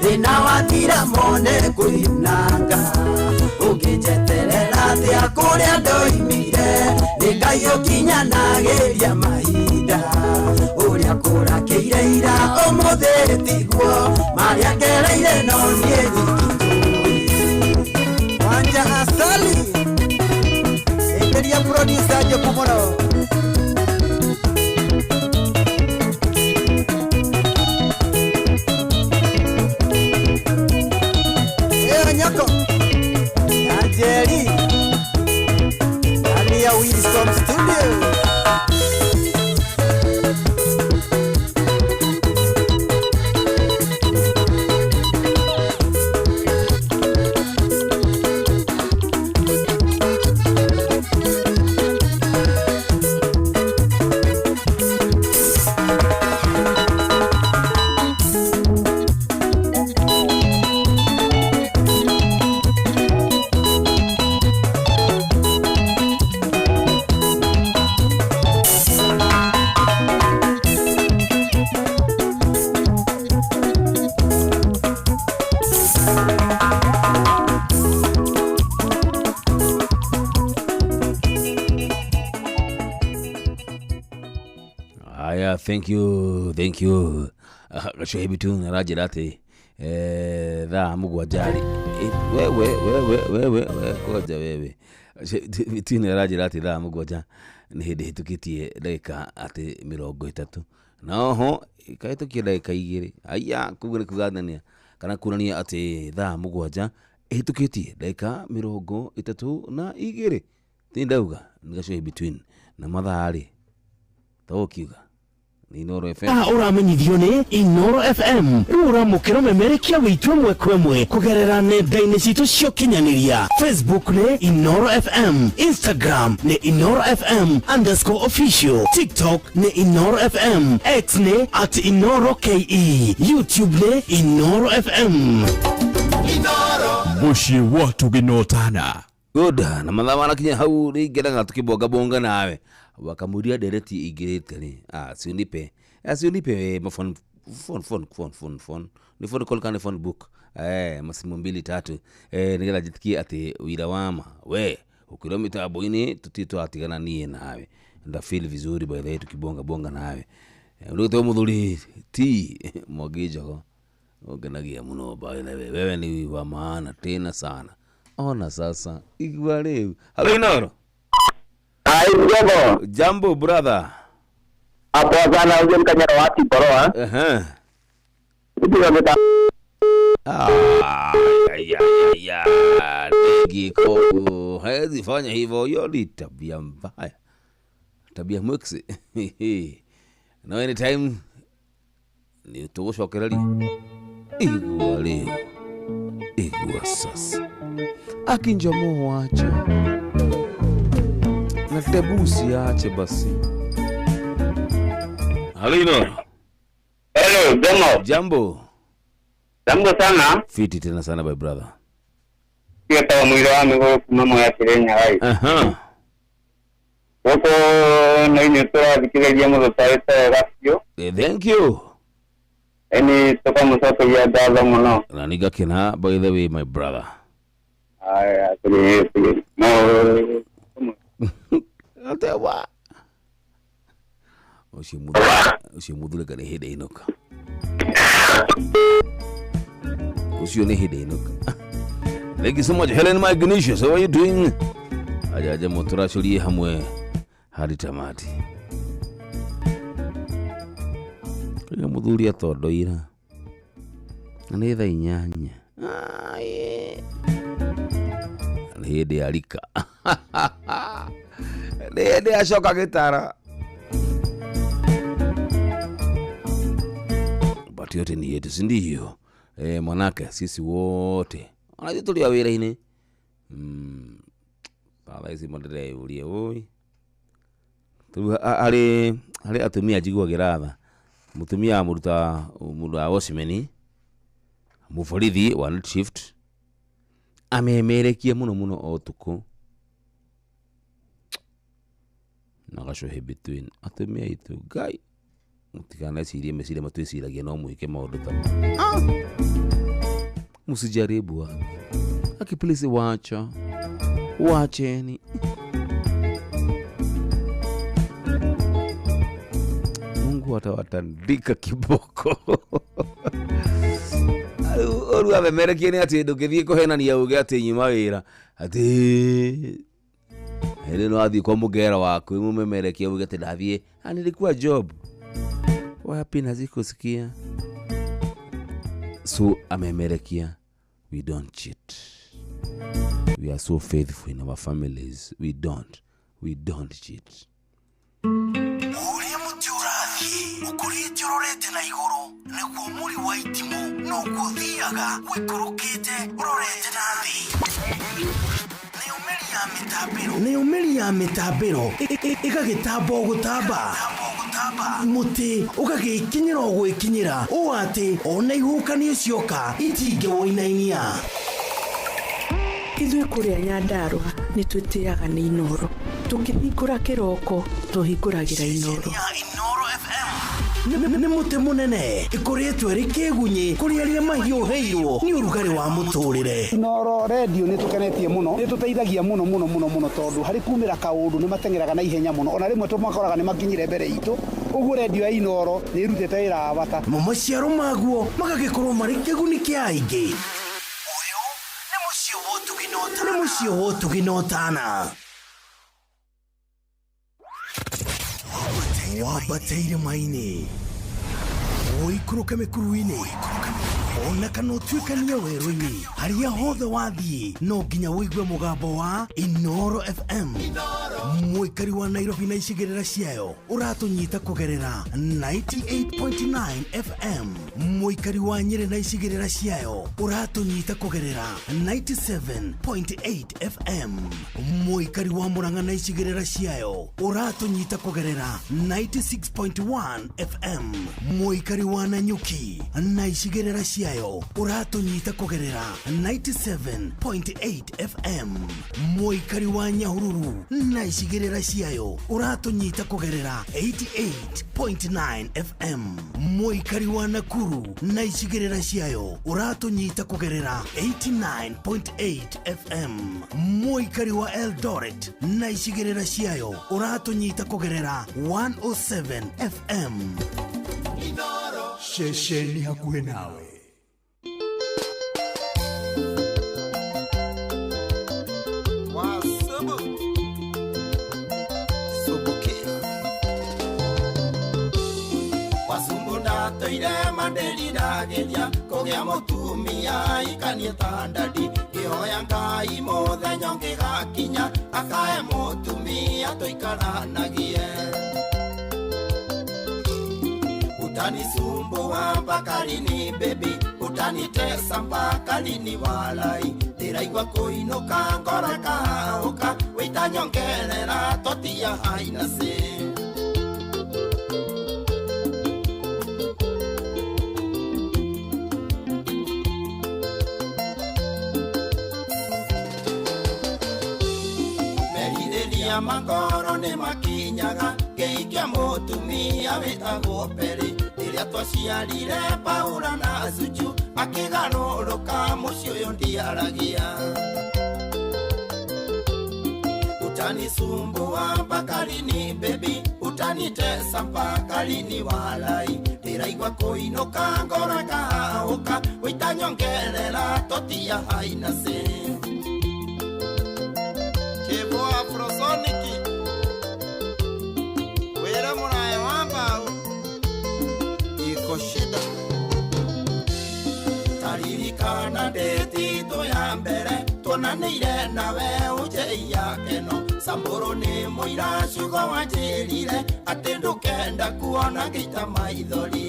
thĩna wathira mone kwĩnanga ũngĩnjeterera atĩa kũrĩa ndoimire nĩ Ngai ũkinyanagĩria mahinda ũrĩa kũrakĩire ira ũmũthĩ tiguo marĩa ngereire no niĩ nyiki njũĩ. Wanja Asali Enderia producer Njoku mũno. Ĩyo nyoko ya Njeri ndani ya Wilson Studio. Aya, thank you, thank you. Gacohe bitu aranjĩra atĩ thaa mũgwanja rĩ wewe wewe wewe ngoja wewe Bitune aranjĩra atĩ thaa mũgwanja nĩ hĩndĩ hĩtũkĩtie ndagĩka atĩ 30 na oho ĩkahĩtũkia ndagĩka 2 aya koguo nĩ kuganania kana kuonania atĩ thaa mũgwanja ĩhĩtũkĩtie ndagĩka 32 ti ndauga nĩ Gacohe Between na mathaa rĩ tokiuga ni Inooro FM. Ũramenyithio nĩ Inooro FM rĩu ũramũkĩra ũmemerekia witũ ĩmwe kwa ĩmwe kũgerera nenda-inĩ citũ cia ũkinyanĩria. Facebook nĩ Inooro FM, Instagram nĩ Inooro FM _official, TikTok nĩ Inooro FM, X nĩ @InooroKE, YouTube nĩ Inooro FM. Mũciĩ wa tũgĩnotana. Good, na mathaa marakinya hau rĩngĩ tukibonga bonga nawe wakamuria ndereti ingĩrĩte rĩ siunipe siunipe phone phone phone phone phone phone ni phone call kana phone book masimu 2 3 nigetha njitikie atĩ wira wama we ukirwo mitambo-inĩ tutirĩ tũratigana niĩ nawe nda feel vizuri by the way tukibonga bonga nawe ũrĩtwo mũthuri T Mwangi Njogo ũngenagia mũno by the way wewe ni wa maana tena sana. Ona sasa igua rĩu. Hello Inooro. Ai Njogo. Jambo brother. Hapo sana huyo mkanyara wa Kiboroa. Ya, Giko hawezi fanya hivyo, hiyo ni tabia mbaya, tabia mwiksi. No anytime ni tũgũcokereria igua rĩu, igua sasa akinjomo wache na tebusi ache basi. Halino. Hello, Jomo. Jambo. Jambo sana. Fiti tena sana my brother. Kieta mwira wa migoro kuma moya Kirenya hai. Aha. Goko na inyo tũrathikĩrĩria mũtũtarĩte wega biũ. Thank you. Eni tũkamũcokeria ngatho mũno. Na nĩngakena by the way my brother. Aya, tũrĩ no atewa. Ũcio mũthuri nĩ hĩndĩ ĩnũka. Ũcio nĩ hĩndĩ ĩnũka. Thank you so much Helen my Ignatius. How are you doing? Aja aja mũtũracurie hamwe hadi tamati. Kaya mũthuri atondoira na nĩ thaa 8. Nĩ hĩndĩ ya rika. Nĩ hĩndĩ acoka gĩtara. But yote ni yetu, si ndio? Mwanake sisi wote unajua tulia wira-inĩ. Thaa ici mũndĩreyũrie ũi harĩ atumia njiguagĩra tha. Mũtumia mũruta mũndũ wa watchman, mũborithi wa night shift, amemerekia mũno mũno o ũtukũ na gacohe between atumia aitũ. Ngai mũtikanecirie meciria matwĩciragia no mwĩke maũndũ ta msijaribu wake. Aki please wacha. Wacheni. Mungu atawatandika kiboko. Oru amemerekia nĩ atĩ ndũngĩthiĩ kũhenania uge atĩ nyuma wĩra. Atĩ hĩndĩ no athiĩ kwa mũgera waku mũmemerekia uge atĩ ndathiĩ. Nilikuwa job. Wapi na sikusikia. So amemerekia, we don't cheat. We are so faithful in our families. We don't cheat. Ũrĩa mũtĩ ũrathiĩ ũkũrĩte ũrorete na igũrũ nĩguo mũri wa itimũ noguo ũthiaga ũikũrũkĩte ũrorete na thĩ. Nayo mĩri ya mĩtambĩro ĩgagĩtamba o gũtamba, mũtĩ ũgagĩkinyĩra o gwĩkinyĩra ũũ atĩ ona ihuhũkanio cioka itingĩwũinainia. Ithuĩ kũrĩa Nyandarũa nĩ twĩtĩaga nĩ Inooro. Tũkĩhingũra kĩroko tũhingũragĩra Inooro. Nĩ mũtĩ mũnene ĩkũrĩtwo ĩrĩ kĩgunyĩ kũrĩ arĩa mahiũhĩirwo nĩ ũrugarĩ wa mũtũrĩre. Inooro redio nĩ tũkenetie mũno, nĩ tũteithagia mũno mũno mũno mũno tondũ harĩ kumĩra kaũndũ nĩ mateng'eraga na ihenya mũno, ona rĩmwe tũmakoraga nĩ makinyire mbere itũ. Ũguo redio ya Inooro nĩ ĩrutĩte wĩra wa bata. Namo maciaro maguo magagĩkorwo marĩ kĩguni kĩa aingĩ. Ũyũ nĩ mũciĩ wa ũtugi na ũtana. Wambateire maini ũikũrũke mĩkuru-inĩ ona kana ũtuĩkanie werũ-inĩ harĩa hothe wathiĩ no nginya ũigue mũgambo wa Inooro FM. Mũikari wa Nairobi na icigĩrĩra ciayo ũratũnyita kũgerera 98.9 FM. Mũikari wa Nyĩrĩ na icigĩrĩra ciayo ũratũnyita kũgerera 97.8 FM. Mũikari wa Murang'a na icigĩrĩra ciayo ũratũnyita kũgerera 96.1 FM. Mũikari wa Nanyuki na icigĩrĩra ciayo ũratũnyita kũgerera 97.8 FM. Mũikari wa Nyahururu na icigĩrĩra ciayo ũratũnyita kũgerera 88.9 FM. Mũikari wa Nakuru na icigĩrĩra ciayo ũratũnyita kũgerera 89.8 FM. Mũikari wa Eldoret na icigĩrĩra ciayo ũratũnyita kũgerera 107 FM. Ceceni hakuhĩ nawe. Toire manderirageria hinya kũgĩa mũtumia ikanie ta ndadi ngĩhoya Ngai mũthenya ũngĩgakinya akae mũtumia tũikaranagie. Utanisumbua mpaka lini baby, utanitesa mpaka lini walai, ndĩraigua kũinũka ngoro ĩkahahũka wĩtanyongerera totia hainasi. Merirĩria ma ngoro nĩ makinyaga ngĩikia mũtumia wĩtagwo Peri, rĩrĩa twaciarire Paula na Zuchu akĩgarũrũka mũciĩ ũyũ ndiaragia. Utanisumbua mpaka lini baby, utanitesa mpaka lini walai, ndĩraigua kũinũka ngoro ĩkahahũka wĩtanyongerera totia hainasi. Kevo Afrosonic wĩra mũraya wa mbaũ iko shida. Taririkana ndĩtitũ ya mbere tuonanĩire nawe ũnjei ya keno, Samburu nĩ mũira ciugo wanjĩrire atĩ ndũkenda kuona ngĩita maithori.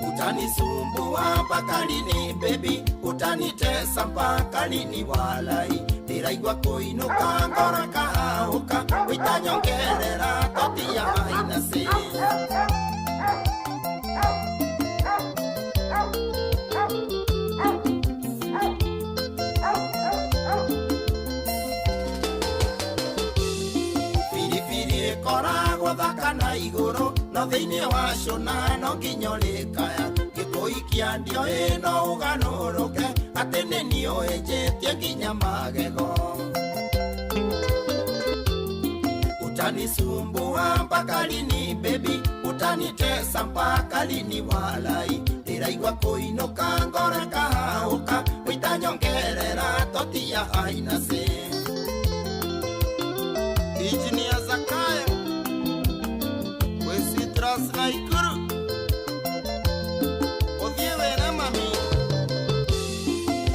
Utanisumbua mpaka lini baby, utanitesa mpaka lini walai, ndĩraigua kũinũka ngoro ĩkahahũka wĩtanyongerera totia hainasi. Biribiri ĩkoragwo thaka na igũrũ no thĩinĩ wa cũna no nginya ũrĩkaya, ngĩkũikia ndioĩ no ũganũrũke atĩ nĩ niĩ ũhĩnjĩtie nginya magego. Utanisumbua mpaka lini baby, utanitesa mpaka lini walai, ndĩraigua kũinũka ngoro ĩkahahũka wĩtanyongerera totia hainasi. Engineer Zakayo wĩ Citrus Naikuru ũthiĩ wĩre mami.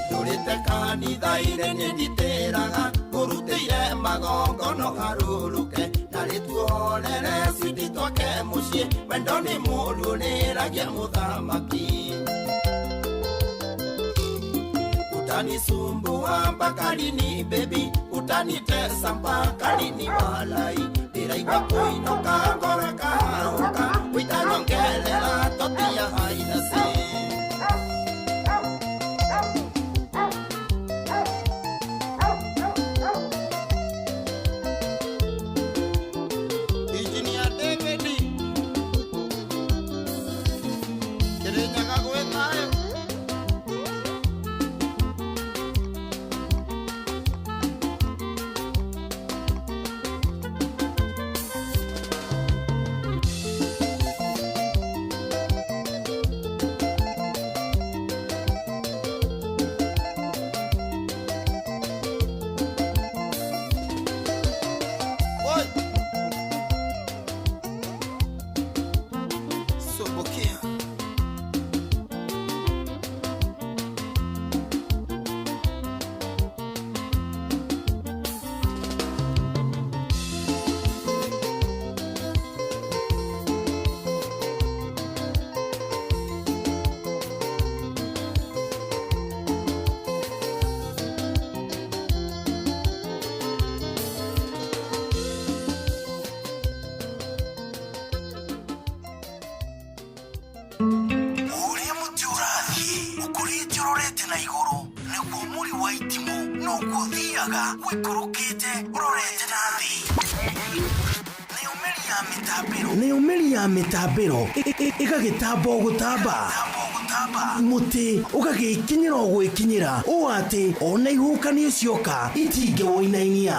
Ndũrĩte kanitha-inĩ nĩ nditĩraga ngũrutĩire magongono harũrũke, narĩ tuorere citi twake mũciĩ wendo nĩ mũũru ũrĩragia mũthamaki. Utanisumbua mpaka lini baby, utanitesa mpaka lini walai, ndĩraigua kũinũka ngoro ĩkahahũka wĩtanyongerera totia hainasi. Engineer David Kirinyaga gwĩ thayũ. Oi. Subukia. Ũrĩa mũtĩ ũrathiĩ ũkũrĩte ũrorete na igũrũ nĩguo mũri wa itimũ noguo ũthiaga ũikũrũkĩte ũrorete na thĩ. Nayo mĩri ya mĩtambĩro ĩgagĩtamba o gũtamba, mũtĩ ũgagĩkinyĩra o gwĩkinyĩra ũũ atĩ ona ihuhũkanio cioka itingĩwũinainia.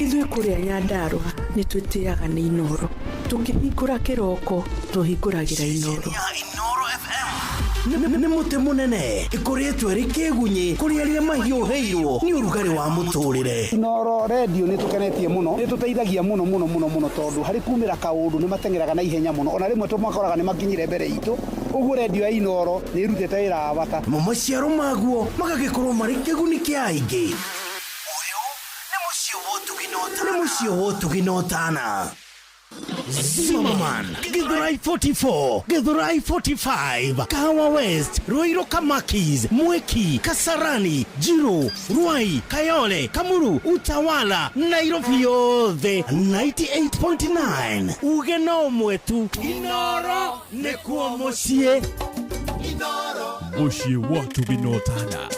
Ithuĩ kũrĩa Nyandarũa nĩ twĩtĩaga nĩ Inooro. Tũkĩhingũra kĩroko tũhingũragĩra Inooro. Nĩ mũtĩ mũnene ĩkoretwo ĩrĩ kĩgunyĩ kũrĩ arĩa mahiũhĩirwo nĩ ũrugarĩ wa mũtũrĩre. Inooro redio nĩ tũkenetie mũno, nĩ tũteithagia mũno mũno mũno mũno tondũ harĩ kumĩra kaũndũ nĩ mateng'eraga na ihenya mũno, ona rĩmwe tũmakoraga nĩ makinyire mbere itũ. Ũguo redio ya Inooro nĩ ĩrutĩte wĩra wa bata. Mo maciaro maguo magagĩkorwo marĩ kĩguni kĩa aingĩ. Nĩ mũciĩ wa ũtugi na ũtana. Zimmerman, Githurai 44, Githurai 45, Kahawa West, Ruiru Kamakis, Mwiki, Kasarani, Jiru, Ruai, Kayole, Kamuru, Utawala, Nairobi yothe 98.9. Uge no mwetu Inoro nĩkuo mũciĩ. Mũciĩ wa ũtugi na ũtana.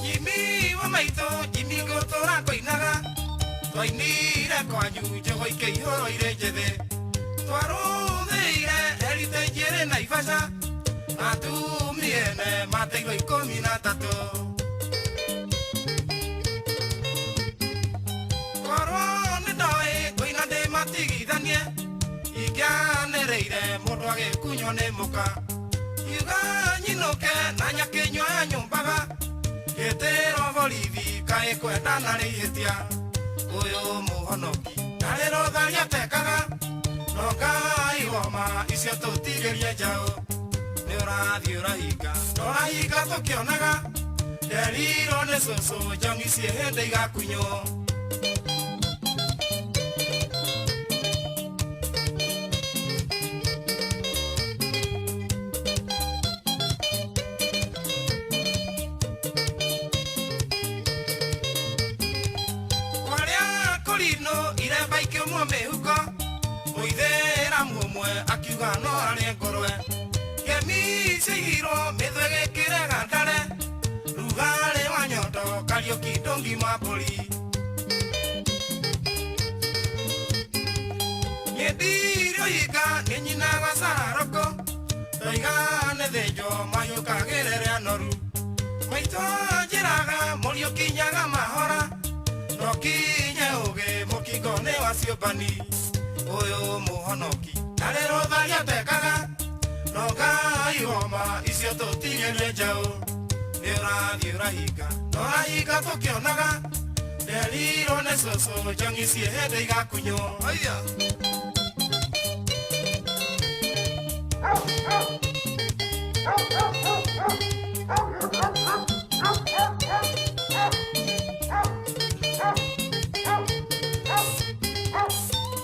Jimmy wa maitũ, Jimmy ngũtũra ngũinaga. Twainire kwanyu njogo ikĩihũrwo irĩ njĩthĩ. Twarũthĩire Heritage ĩrĩ Naivasha. Atumia ene mateirwo 13. Korwo nĩ ndoĩ ngũina ndĩmatigithanie, ingĩanĩrĩire mũndũ agĩkunywo nĩ mũka. Kiuga nyinũke na nyakĩnyua ya nyũmbaga. Gĩtĩrwo borithi kaĩ kwendana rĩ ihĩtia. Ũyũ mũhonoki ndarĩ rũtharia atekaga. No Ngai woma icio tũtigĩrie njaũ. Nĩ ũrathiĩ ũrahinga, ũrahinga tũkĩonaga. Nderirwo nĩ cũcũ njongi ciĩ hĩndĩ igakunywo. Kwarĩa kũrinũ iremba ikĩũmwo mĩhuko. Mũithĩramu ũmwe akiuga no arĩe ngũrwe. Ngemi ciaigirwo mĩthwe gĩkĩrega ndare. Rugarĩ wa nyondo Kariũki ndũngima mbũri. Niĩ ndirĩ ũhinga nĩ nyina wa Sararoko. Ndoiga nĩ thĩnjwo mahiũkagĩrĩre anoru. Maitũ anjĩraga mũriũ kinyaga mahora. No kinye ũgĩ mũkingo nĩ wa ciũmbani. Ũyũ mũhonoki ndarĩ rũtharia atekaga. No Ngai woma icio tũtigĩrie njaũ. Nĩ ũrathiĩ ũrahinga, ũrahinga tũkĩonaga. Nderirwo nĩ cũcũ njongi ciĩ hĩndĩ igakunywo. Haiya.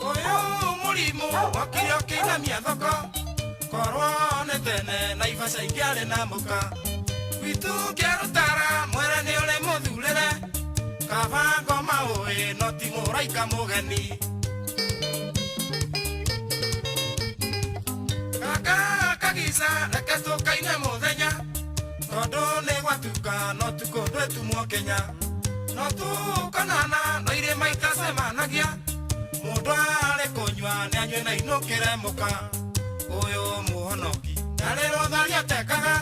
Ũyũ mũrimũ wokire ũkĩinamia thoko. Korwo nĩ tene Naivasha ingĩarĩ na mũka. Gwitũ kĩarũtara mwere nĩ ũrĩ mũthurĩre. Kaba ngoma ũĩ no ti mũraika mũgeni. Kaka kagica reke tũkaine mũthenya. Tondũ nĩ gwatuka no tukũ ndwĩtumwo Kenya. No tũkonana no irĩma itacemanagia. Mũndũ arĩ kũnyua nĩ anyue na inũkĩre mũka. Ũyũ mũhonoki ndarĩ rũtharia atekaga.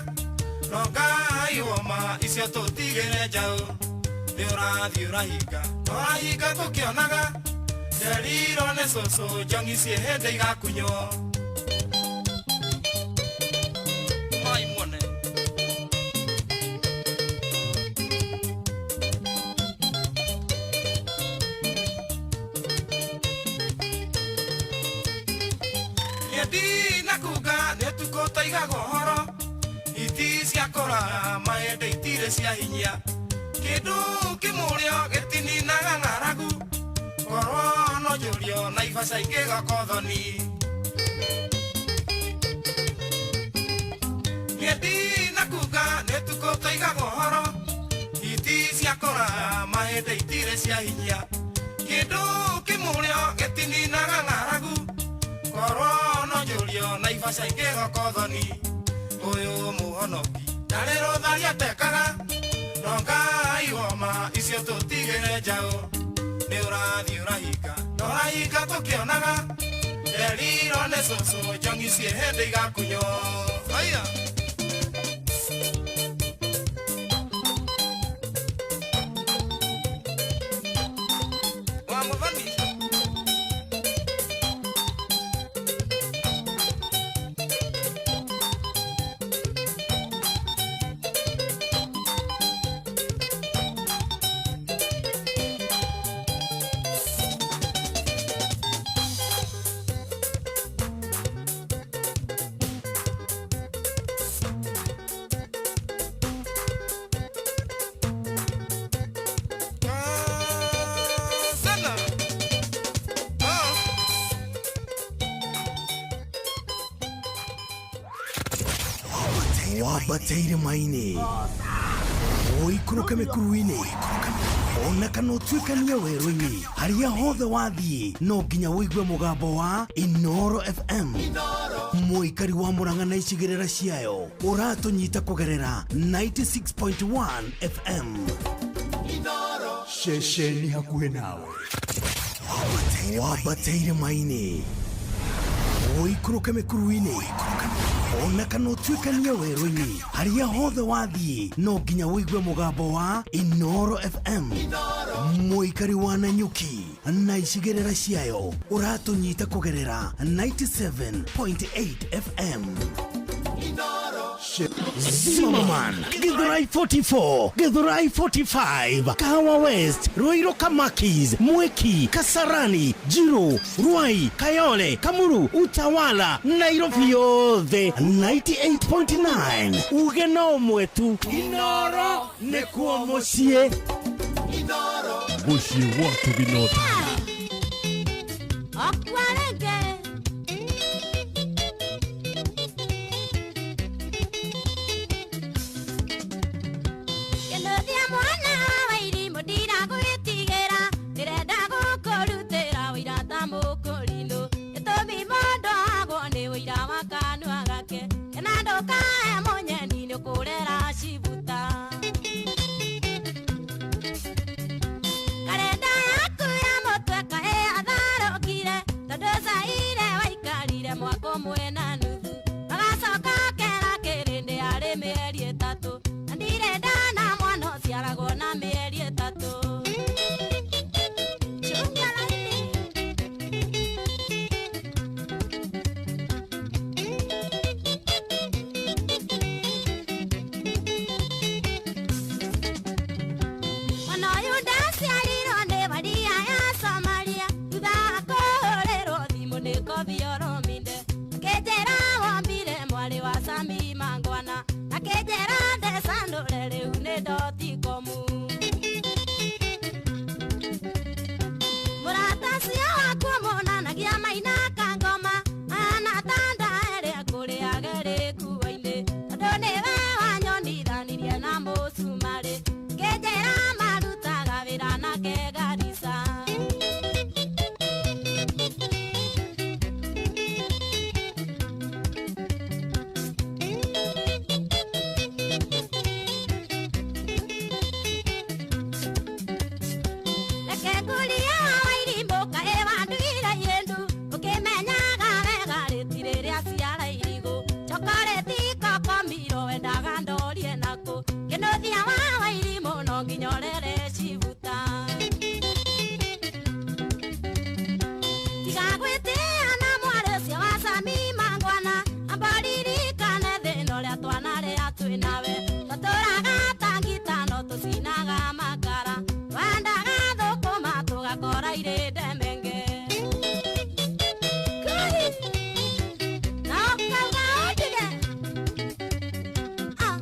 No Ngai woma icio tũtigĩre njaũ. Nĩ ũrathiĩ ũrahinga, ũrahinga tũkĩonaga. Nderirwo nĩ cũcũ njongi ciĩ hĩndĩ igakunywo. Mai muone. Niĩ ndinakuga nĩ ũtukũ tũigaga ũhoro. Hiti cia kũraya mahĩndĩ itirĩ cia hinya. Kĩndũ kĩmũrĩo gĩtininaga ng'aragu. Korwo no njũrio Naivasha ingĩgoka ũthoni. Niĩ ndinakuga nĩ ũtukũ tũigaga ũhoro. Hiti cia kũraya mahĩndĩ itirĩ cia hinya. Kĩndũ kĩmũrĩo gĩtininaga ng'aragu. Korwo no njũrio Naivasha ingĩgoka ũthoni. Ũyũ mũhonoki ndarĩ rũtharia atekaga. No Ngai woma icio tũtigĩre njaũ. Nĩ ũrathiĩ ũrahinga, ũrahinga tũkĩonaga. Nderirwo Nderirwo nĩ cũcũ njongi ciĩ hĩndĩ igakunywo. Aya. Wa Mũthoni. Sana. Ah. Wambateire maini ũikũrũke mĩkuru-inĩ ona kana ũtuĩkanie werũ-inĩ harĩa hothe wathiĩ no nginya ũigue mũgambo wa Inoro FM. Mũikari wa Murang'a na icigĩrĩra ciayo ũratũnyita kũgerera 96.1 FM. Ceceni hakuhĩ nawe. Wambateire maini ũikũrũke mĩkuru-inĩ ona kana ũtuĩkanie werũ-inĩ harĩa hothe wathiĩ no nginya ũigue mũgambo wa Inoro FM. Mũikari wa Nanyuki na icigĩrĩra ciayo ũratũnyita kũgerera 97.8 FM. Zimmerman, Githurai 44, Githurai 45, Kahawa West, Ruiru Kamakis, Mwiki, Kasarani, Jiru, Ruai, Kayole, Kamuru, Utawala, Nairobi yothe 98.9. Uge no mwetu Inoro nĩkuo mũciĩ. Mũciĩ wa Tũginota. Okwarenge. Kĩnũthia mwana wa irimũ ndiragwĩtigĩra, ndĩrenda gũkũrutĩra ũira ta mũkũrinũ. Gĩtũmi mũndũ agwo nĩ ũira wa kanua gake, na ndũkae mũnyeni nĩũkũrera cibuta. Karenda yaku ya mũtwe kaĩ atharũkire, tondũ caire waikarire mwaka ũmwe na nuthu. Agacoka akera kĩrĩndĩ arĩ mĩeri ĩtatũ, na ndirenda na mwana ũciaragwo na mĩeri ĩtatũ. Chunga laini. Mwana ũyũ ndaciarirwo nĩ baria ya Somalia, thutha wa kũhũrĩrwo thimũ nĩ Kofi Olomide. Akĩnjĩra wombire mwarĩ wa Sami Mangwana, akĩnjĩra ndecanũre rĩu nĩ dotikomu. Mũrata ũcio wakwa monanagia maina kangoma, ahana ta ndaere kũrĩage rĩkuo-inĩ, tondũ nĩwe wanyonithanirie na mũcumarĩ. Akĩnjĩra marutaga wĩra nake Garissa. Reke ngũrie wa irimũ kaĩ wanduire indu, ũkĩmenyaga wega rĩtirĩ rĩa ciara irigũ. Chokoreti kokomiro wendaga ndorie nakũ, kĩnũthia wa irimũ no nginya ũrere cibuta. Tiga gwĩtĩa na mwarĩ ũcio wa Sami Mangwana, amba ũririkane thĩna ũrĩa twanarĩa twĩ nawe. Twatũraga ta ngita no tũcinaga makara, twandaga thũkũma tũgakora irĩ ndemenge. Kũhi. Na ũkauga ũndige. Ah.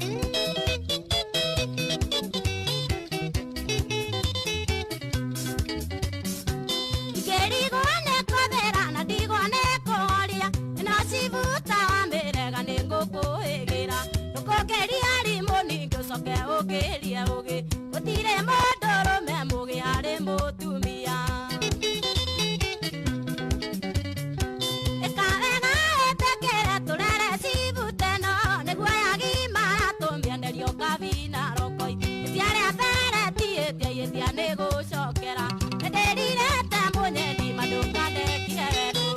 Ingĩrigwo nĩ kwethera na ndigwo nĩ kũhoria, ĩno cibuta wambĩrega nĩ ngũkũhĩgĩra. Ndũkũngĩria rimũ ningĩ ũcoke ũngĩrie ũgĩ, gũtirĩ mũndũrũme mũgĩ harĩ mũtumia. Ĩka wega wĩtĩkĩre tũrere cibuta ĩno, nĩguo yagimara tũmĩenderio kabina rokoi. Ĩtia rĩa mbere ti ĩtia, ĩtia nĩ gũcokera. Nĩndĩrirĩte mũnyendi ma ndũkandekire werũ.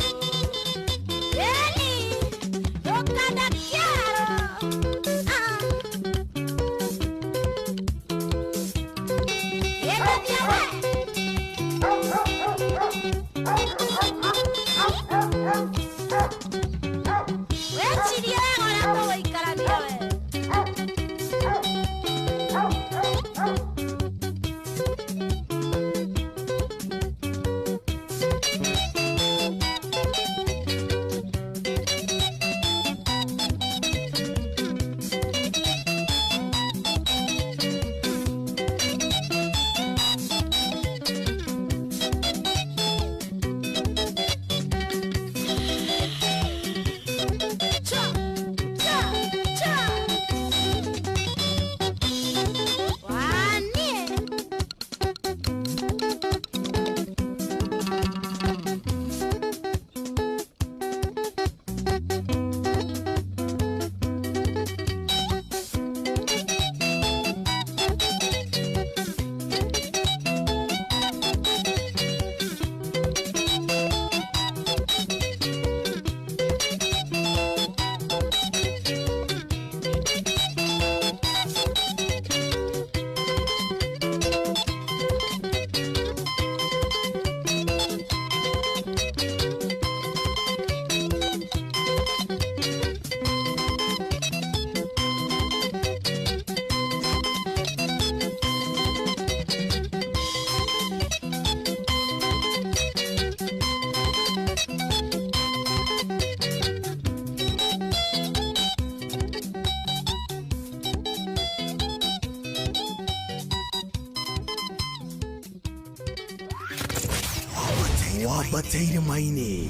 Wambate irĩma-inĩ,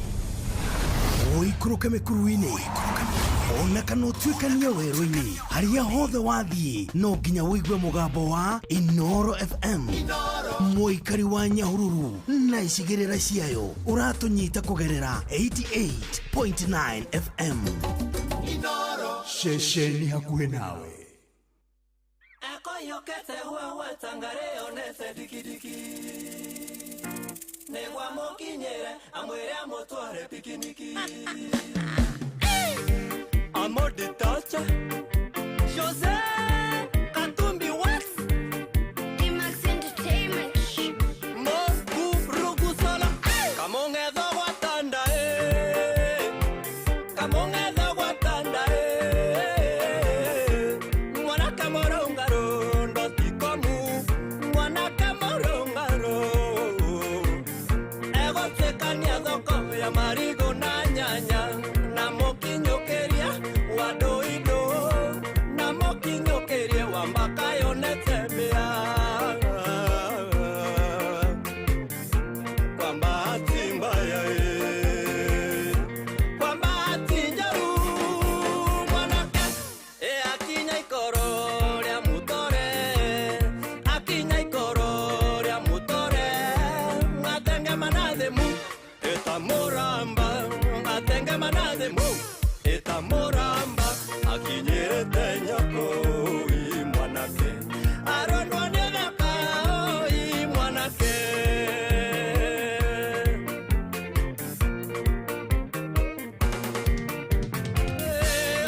ũikũrũke mĩkuru-inĩ, ona kana ũtuĩkanie werũ-inĩ, harĩa hothe wathiĩ no nginya ũigue mũgambo wa Inoro FM. Mũikari wa Nyahururu na icigĩrĩra ciayo ũratũnyita kũgerera 88.9 FM. Ceceni hakuhĩ nawe. Akoyokete huahua tangare onete dikidiki Negwa mokinyere amwere amotware pikiniki Amodi tacha Jose Katumbi Wax Max Entertainment. Moku Rugusola Kamongetho gwatanda Kamongetho gwatanda Mwanaka morongaro ndotikomu Mwanaka morongaro Egotwekania thoko ya marigo na nyanya Na mokinyũkĩria wa ndũindũ Na mokinyũkĩrie wa mbaka yonete mbĩa Kwa bahati mbaya kwa bahati njaru mwanake akinya ikoro rĩa mũtore akinya ikoro rĩa mũtore atengema na thĩmu ĩta mũramba atengema na thĩmu ĩta mũramba akinyĩrĩte nyoko ĩ mwanake arondwo nĩ thaka ĩ mwanake.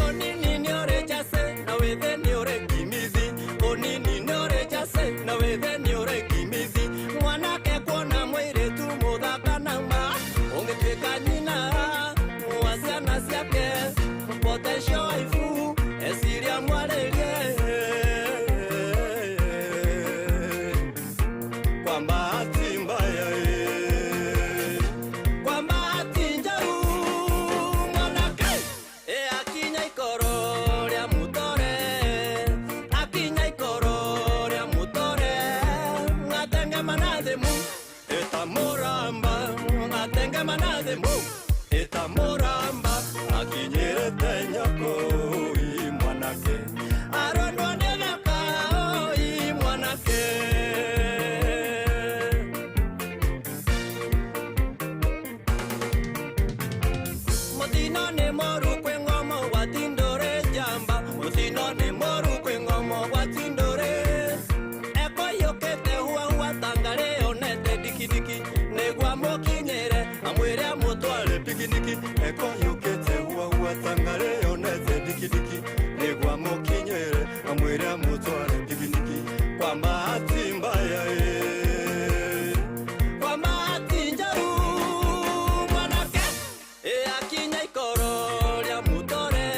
Onini nĩ ũrĩ njacĩ na wĩthĩ nĩ ũrĩ kimithi Onini nĩ ũrĩ njacĩ na wĩthĩ nĩ ũrĩ kimithi Mwanake kuona mũirĩtu mũthaka na ma ũngĩtuĩka nyina wa ciana ciake potential waifu eciria mwarĩrie Kwa bahati mbaya kwa bahati njaru mwanake akinya ikoro rĩa mũtore akinya ikoro rĩa mũtore atengema na thĩmu ĩta mũramba atengema na thĩmu ĩta mũramba akinyĩrĩte nyoko ĩ mwanake arondwo nĩ thaka ĩ mwanake. Mutino nĩ moru kwĩ ng'omo gwatindũre njamba Mutino nĩ moru kwĩ ng'omo gwatindũre Ekoyũkĩte huahua tangare onete dikidiki Nĩguo amũkinyĩre amwĩre amũtware pikiniki Ekoyũkĩte huahua tangare onete dikidiki Nĩguo amũkinyĩre amwĩre amũtware pikiniki Kwa bahati mbaya kwa bahati njaru mwanake akinya ikoro rĩa mũtore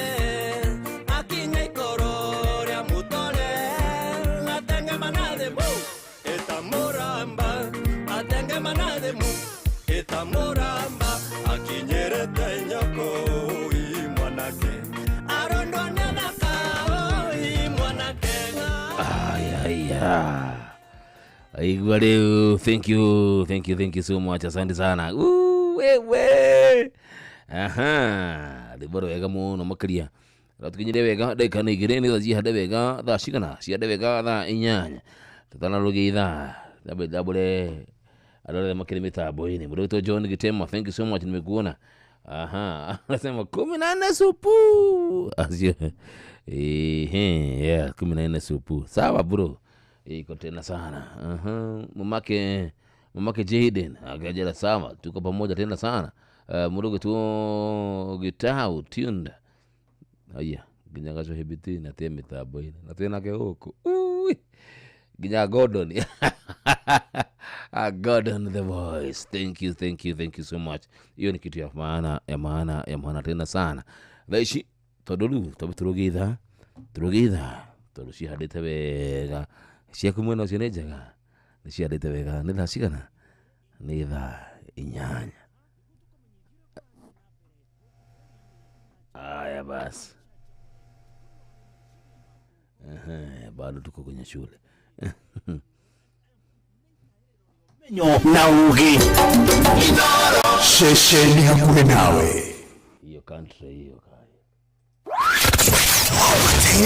akinya ikoro rĩa mũtore atengema na thĩmu ĩta mũramba atengema na thĩmu ĩta mũramba akinyĩrĩte nyoko ĩ mwanake arondwo nĩ thaka ĩ mwanake. Aya. Aigua rĩu, thank you, thank you, thank you so much. Asante sana. Wewe. Aha, rwĩmbo rwega mũno makĩria. Ratukinyire wega ndagĩka nĩ igĩrĩ nĩgetha cihande wega thaa cigana cihande wega thaa inyanya tũtanarũgia ithaa ndambe ndambũre andũ arĩa makĩrĩ mĩtambo-inĩ. Mũndũ wĩtwo John Gitema, thank you so much, nimekuona. Aha, anasema 14 supu. Asio. Ehe, yeah, 14 supu. Sawa bro. Iko tena sana. Aha, mamake Jaden akajela sawa, tuko pamoja tena sana. Murugo tu gitau tunda. Aya, nginya gacohibiti na tie mitambo-inĩ na twĩnake gũkũ. Ui. Nginya Gordon. Gordon the voice. Thank you, thank you, thank you so much. Hiyo ni kitu ya maana, ya maana, ya maana tena sana. Thaa ici tondũ rĩu twambe tũrũgie ithaa, tũrũgie ithaa tondũ cihandĩte wega. Ciaku mwena ũcio nĩ njega, nĩ cihandĩte wega. Nĩ thaa cigana? Nĩ thaa 8. Aya basi. Bado tuko kwenye shule. Na ũgĩ ceceni hakuhĩ nawe. Hiyo country hiyo.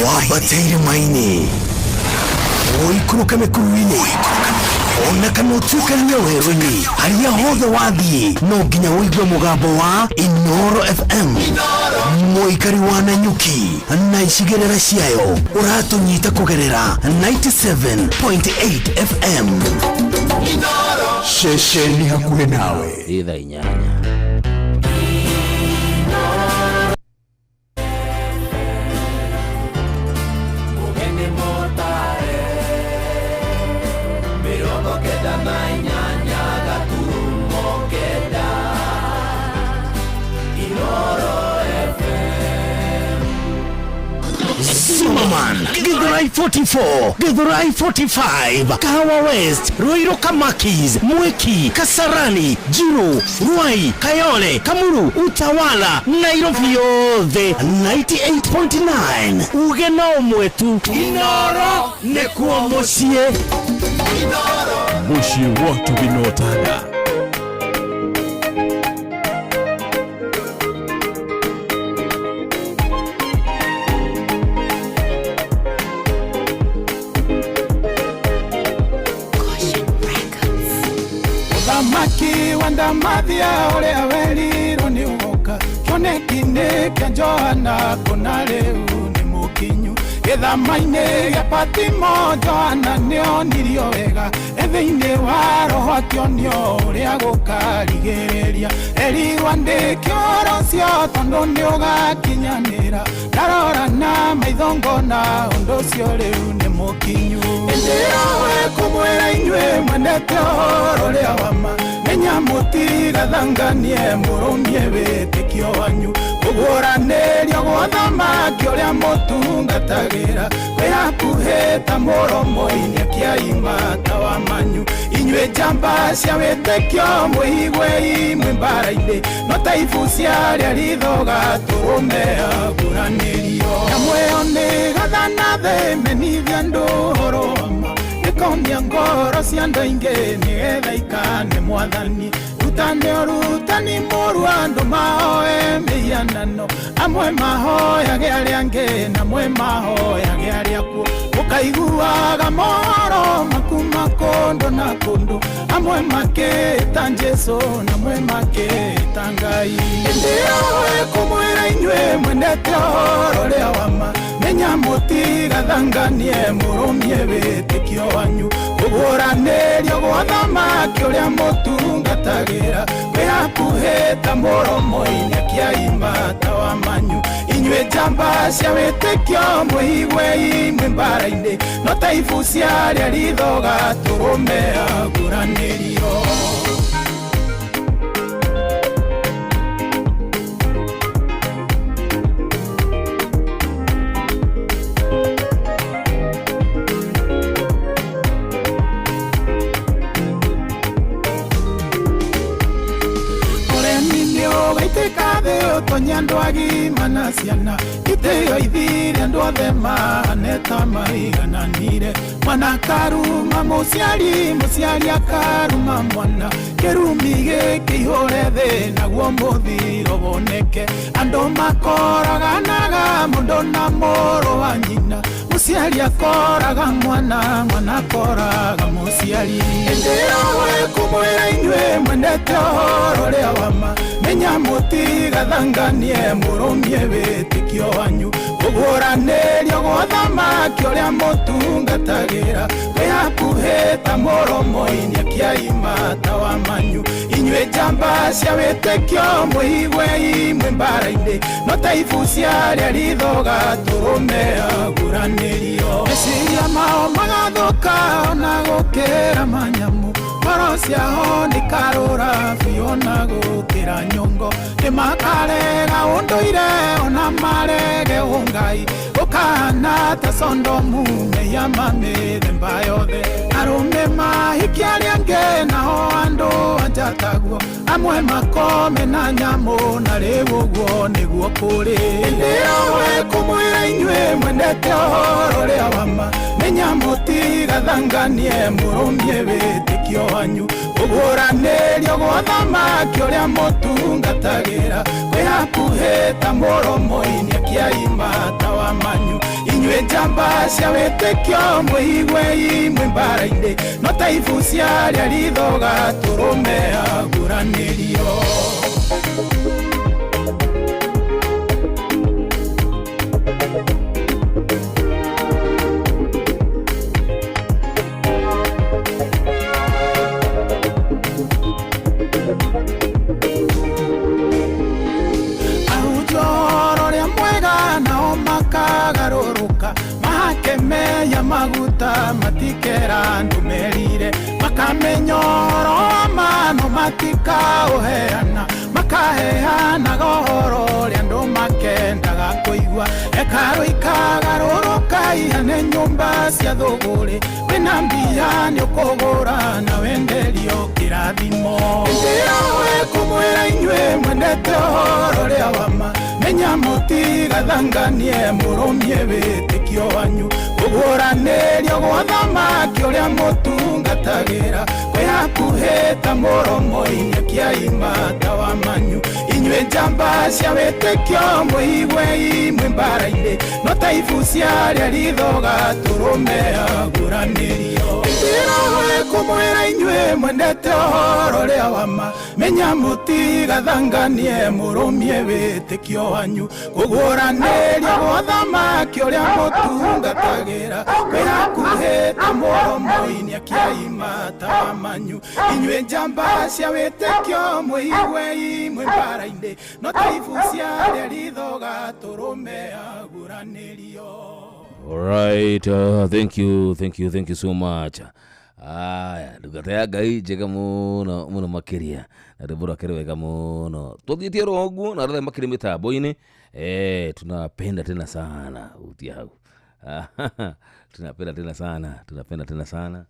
Wambate irĩma-inĩ, ũikũrũke mĩkuru-inĩ, ona kana ũtuĩkanie werũ-inĩ, harĩa hothe wathiĩ no nginya ũigue mũgambo wa Inoro FM. Mũikari wa Nanyuki na icigĩrĩra ciayo, ũratũnyita kũgerera 97.8 FM. Ceceni hakuhĩ nawe. Ĩ thaa 8. Mũgeni mũtare 98.9 Inoro FM. Zimmerman, Githurai 44, Githurai 45, Kahawa West, Ruiru Kamakis, Mwiki, Kasarani, Jiru, Ruai, Kayole, Kamuru, Utawala, Nairobi yothe 98.9. Uge no ũmwe tu, Inoro nĩkuo mũciĩ. Mũciĩ watu binotana. Mũthamaki wa ndamathia ũrĩa werirwo nĩ ũgoka kĩoneki-inĩ kĩa Johana kũna rĩu nĩ mũkinyu gĩthama-inĩ gĩa Patimo. Johana nĩonirio wega e thĩinĩ wa roho akĩonio ũrĩa gũkarigĩrĩria, erirwo andĩke ũhoro ũcio tondũ nĩũgakinyanĩra. Ndarora na maitho ngona ũndũ ũcio rĩu nĩ mũkinyu. Ĩndĩ ĩyo ĩkũmwĩra inyuĩ mwendete ũhoro ũrĩa wa ma, menya mũtigathanganie mũrũmie wĩtĩkio wanyu. Kũguũranĩrio gwa thamaki ũrĩa mũtungatagĩra kwĩ hakuhĩ ta mũromo-inĩ akĩaima ta wa manyu. Inyuĩ njamba cia wĩtĩkio mwĩigwei mwĩ mbara-inĩ, no ta ibu cia arĩa ritho gatũrũme aguranĩrio. Nyamũ ĩyo nĩ gathana thĩ menithia andũ ũhoro wa ma, ĩkonia ngoro cia andũ aingĩ nĩgetha ikane mwathani. Rutane ũrutani mũru andũ mahoe mĩhianano, amwe mahoyage arĩa angĩ na amwe mahoyage arĩa akuũ. Ũkaiguaga mohoro makuma kũndũ na kũndũ, amwe makĩta Jesũ na amwe makĩta Ngai. Ĩndĩ ĩyo ĩkũmwĩra inyuĩ mwendete ũhoro ũrĩa wa ma, menya mũtigathanganie mũrũmie wĩtĩkio wanyu. Kũguũranĩrio gwa thamaki ũrĩa mũtungatagĩra kwĩ hakuhĩ ta mũromo-inĩ akĩaima ta wa manyu. Inyuĩ njamba cia wĩtĩkio mwĩigwei mwĩ mbara-inĩ, no ta ibu cia arĩa ritho gatũrũme aguranĩrio. Ũremi nĩ ũgaitĩka thĩ ũtonye andũ agima na ciana, itĩo ithire andũ othe mahane ta maigananire. Mwana akaruma mũciari, mũciari akaruma mwana, kĩrumi gĩkĩihũre thĩ naguo mũthiro woneke. Andũ makoraganaga mũndũ na mũrũ wa nyina, mũciari akoraga mwana, mwana akoraga mũciari. Ĩndĩ ĩyo ĩkũmwĩra inyuĩ mwendete ũhoro ũrĩa wa ma, menya mũtigathanganie mũrũmie wĩtĩkio wanyu. Kũguũranĩrio gwa thamaki ũrĩa mũtungatagĩra kwĩ hakuhĩ ta mũromo-inĩ akĩaima ta wa manyu. Inyuĩ njamba cia wĩtĩkio mwĩigwei mwĩ mbara-inĩ, no ta ibu cia arĩa ritho gatũrũme aguranĩrio. Meciria mao magathũka ona gũkĩra manyamũ, ngoro ciao nĩikarũra biũ ona gũkĩra nyongo. Nĩmakarega ũndũire ona marege ũngai, gũkahana ta Sondomu mehia ma mĩthemba yothe. Arũme mahikie arĩa angĩ nao andũ anja taguo, amwe makome na nyamũ na rĩu ũguo nĩguo kũrĩ. Ĩndĩ ĩyo ĩkũmwĩra inyuĩ mwendete ũhoro ũrĩa wa ma, menya mũtigathanganie mũrũmie wĩtĩkio wĩtĩkio wanyu kũguũranĩrio gwa thamaki ũrĩa mũtungatagĩra kwĩ hakuhĩ ta mũromo-inĩ akĩaima tawa manyu inyuĩ njamba cia wĩtĩkio mwĩigue imwe mbara-inĩ no ta ibu cia arĩa ritho gatũrũme aguranĩrio. Ahunjia ũrĩa mwega nao makagarũrũka mahake meya maguta matikera andũ merire makamenya ũhoro wa ma no matikaũheana makaheanaga ũhoro ũrĩa andũ makendaga kũigua hekarũ ikagarũrũka ihane nyũmba cia thũgũrĩ wĩna mbia nĩũkũgũra na wenderio kĩrathimo. Hĩndĩ ĩyo ĩkũmwĩra inyuĩ mwendete ũhoro ũrĩa wa ma menya mũtigathanganie mũrũmie wĩtĩkio wanyu kũguũranĩrio gwa thamaki ũrĩa mũtungatagĩra kwĩ hakuhĩ ta mũromo-inĩ akĩaima tawa manyu inyuĩ njamba cia wĩtĩkio mwĩigue imwe mbara-inĩ no ta ibu cia arĩa ritho gatũrũme aguranĩrio. Hĩndĩ ĩyo ĩkũmwĩra inyuĩ mwendete ũhoro ũrĩa wa ma menya mũtigathanganie mũrũmie wĩtĩkio wanyu kũguũranĩrio gwa thamaki ũrĩa mũtungatagĩra kwĩ hakuhĩ ta mũromo-inĩ akĩaima tawa manyu inyuĩ njamba cia wĩtĩkio mwĩigue imwe mbara-inĩ no ta ibu cia arĩa ritho gatũrũme aguranĩrio. All right, thank you, thank you, thank you so much. Aya, ndungata ya Ngai njega mũno mũno makĩria na rwĩmbo rwake rwega mũno twathiĩtie oro ũguo na arĩa makĩrĩ mĩtambo-inĩ tunapenda tena sana utia hau tunapenda tena sana, tunapenda tena sana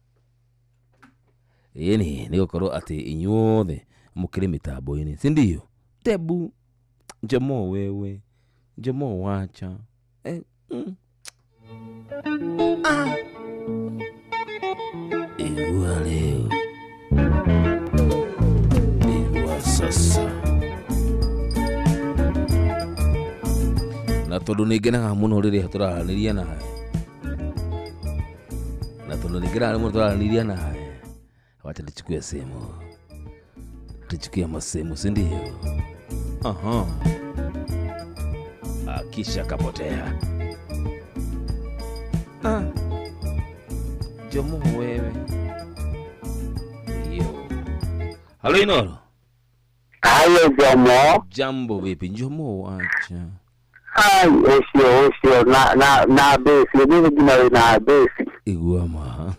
ĩni nĩ gũkorwo atĩ inyuothe mũkĩrĩ mĩtambo-inĩ, si ndio? Tebu Njomo wewe Njomo wacha Igua leo, igua sasa. Na tondu nĩ ngenaga mũno rĩrĩa tũraranĩria nawe, na tondu nĩ ngenaga mũno tũraranĩria nawe, wacha tuchukue simu, tuchukue masimu, si ndio? Aha, akisha kapotea. Jomo wewe. Yo. Halo Inoro. Halo Jomo. Jambo vipi Jomo wacha. Ai osio na besi mimi jina na besi. Igua ma.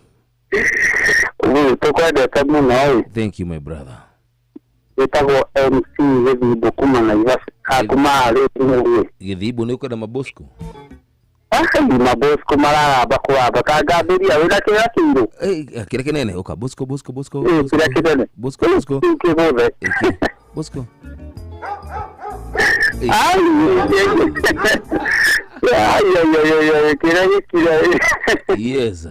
Wewe tukwendete muno. Thank you my brother. Wetagwo MC Githibo kuma Naivasha kuma rĩu. Githibo nĩ ũkwenda Mabosco? Mabosco mararamba kũramba kangambĩria wĩna kĩrĩa kĩirũ kĩrĩa kĩnene ũka Bosco Bosco Bosco kĩrĩa kĩnene Bosco Bosco kĩgũthe Bosco. Ai ai kĩrĩa gĩkira. Yes.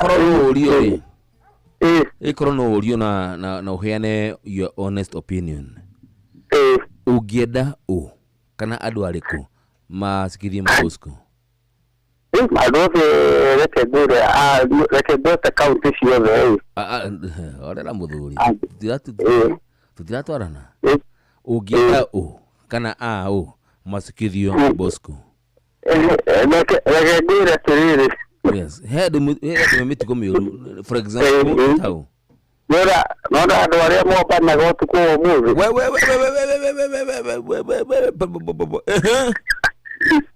Korwo no ũrio ĩ ĩkorwo no ũrio na ũheane your honest opinion. Ũngĩenda ũ kana andũ arĩkũ masikithie Mabosco? Andũ othe reke ngwĩre reke ngwete kaunti ciothe. Orera mũthuri tũtiratwarana. Ũngĩenda ũ kana a ũ masikithio Bosco? Reke ngwĩre atĩrĩrĩ. Yes, he andũ mĩtugo mĩũru, for example tau Nona andũ arĩa mombanaga ũtukũ wa ũmũthĩ.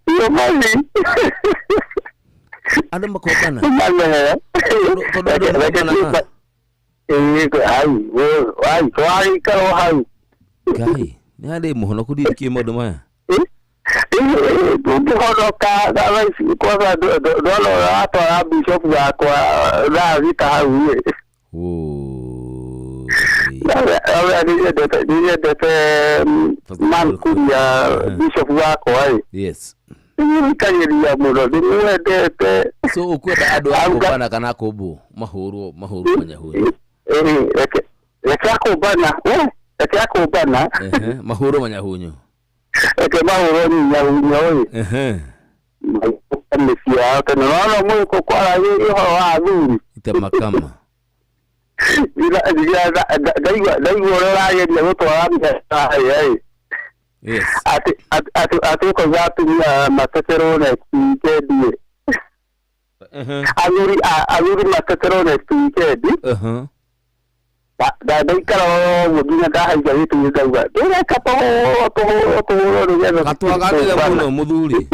Iyo mami. Andũ makombana. Tondũ andũ makombana. Ai, twagĩikara o hau. Ngai, nĩ harĩ mũhonoku ndirikĩe maũndũ maya. Ndũngĩhonoka thaa ici kwanza ndona ũrĩa watwara bishop wakwa thaa thita hau ĩ. Nĩnyendete Mankuria bishop wakwa ĩ. Yes. Ndĩmũthikagĩrĩria mũno, ndĩmwendete. So ũkwenda andũ a kũmbana kana kũmbwo mahũrwo mahũrwo manyahũri? Reke reke akũmbana, reke akũmbana. Mahũrwo manyahunyo. Reke mahũrwo nyahunyo ĩ. Maikũke mĩciĩ yao tene. Nona mũgĩkũ kwaragia ũhoro wa athuri. Itemakama. Ndaigua ũrĩa ũrageria gũtwara mbeca ĩ. Yes. Atĩ atĩ ũkauga atumia mateterwo next weekend ĩ. Athuri athuri mateterwo next weekend. Ndaikara ũguo nginya ndahaica gĩtugĩ ngauga ndĩreka tũhũrwo tũhũrwo tũhũrwo nĩgetha Gatwaganire mũno mũthuri.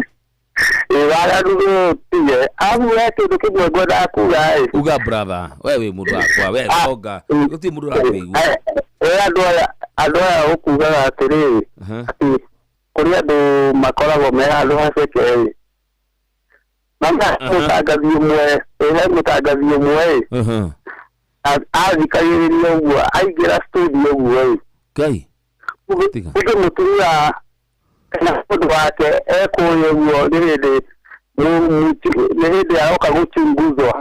Ĩ waganu tige amu he kĩndũ kĩmwe ngwendaga kuga ĩ. Uga brother, we wĩ mũndũ wakwa, we tonga. Gũtirĩ mũndũ ũrakũigua. Ĩ andũ aya ũkugaga atĩrĩrĩ atĩ kũrĩ andũ makoragwo me handũ haceke ĩ. Na mũtangathi ũmwe, he mũtangathi ũmwe ĩ. Athikagĩrĩria ũguo aingĩra studio ũguo ĩ. Ngai. Uge mũtumia kana mũndũ wake ekũrĩa ũguo nĩ hĩndĩ nĩ hĩndĩ aroka gũchunguzwa.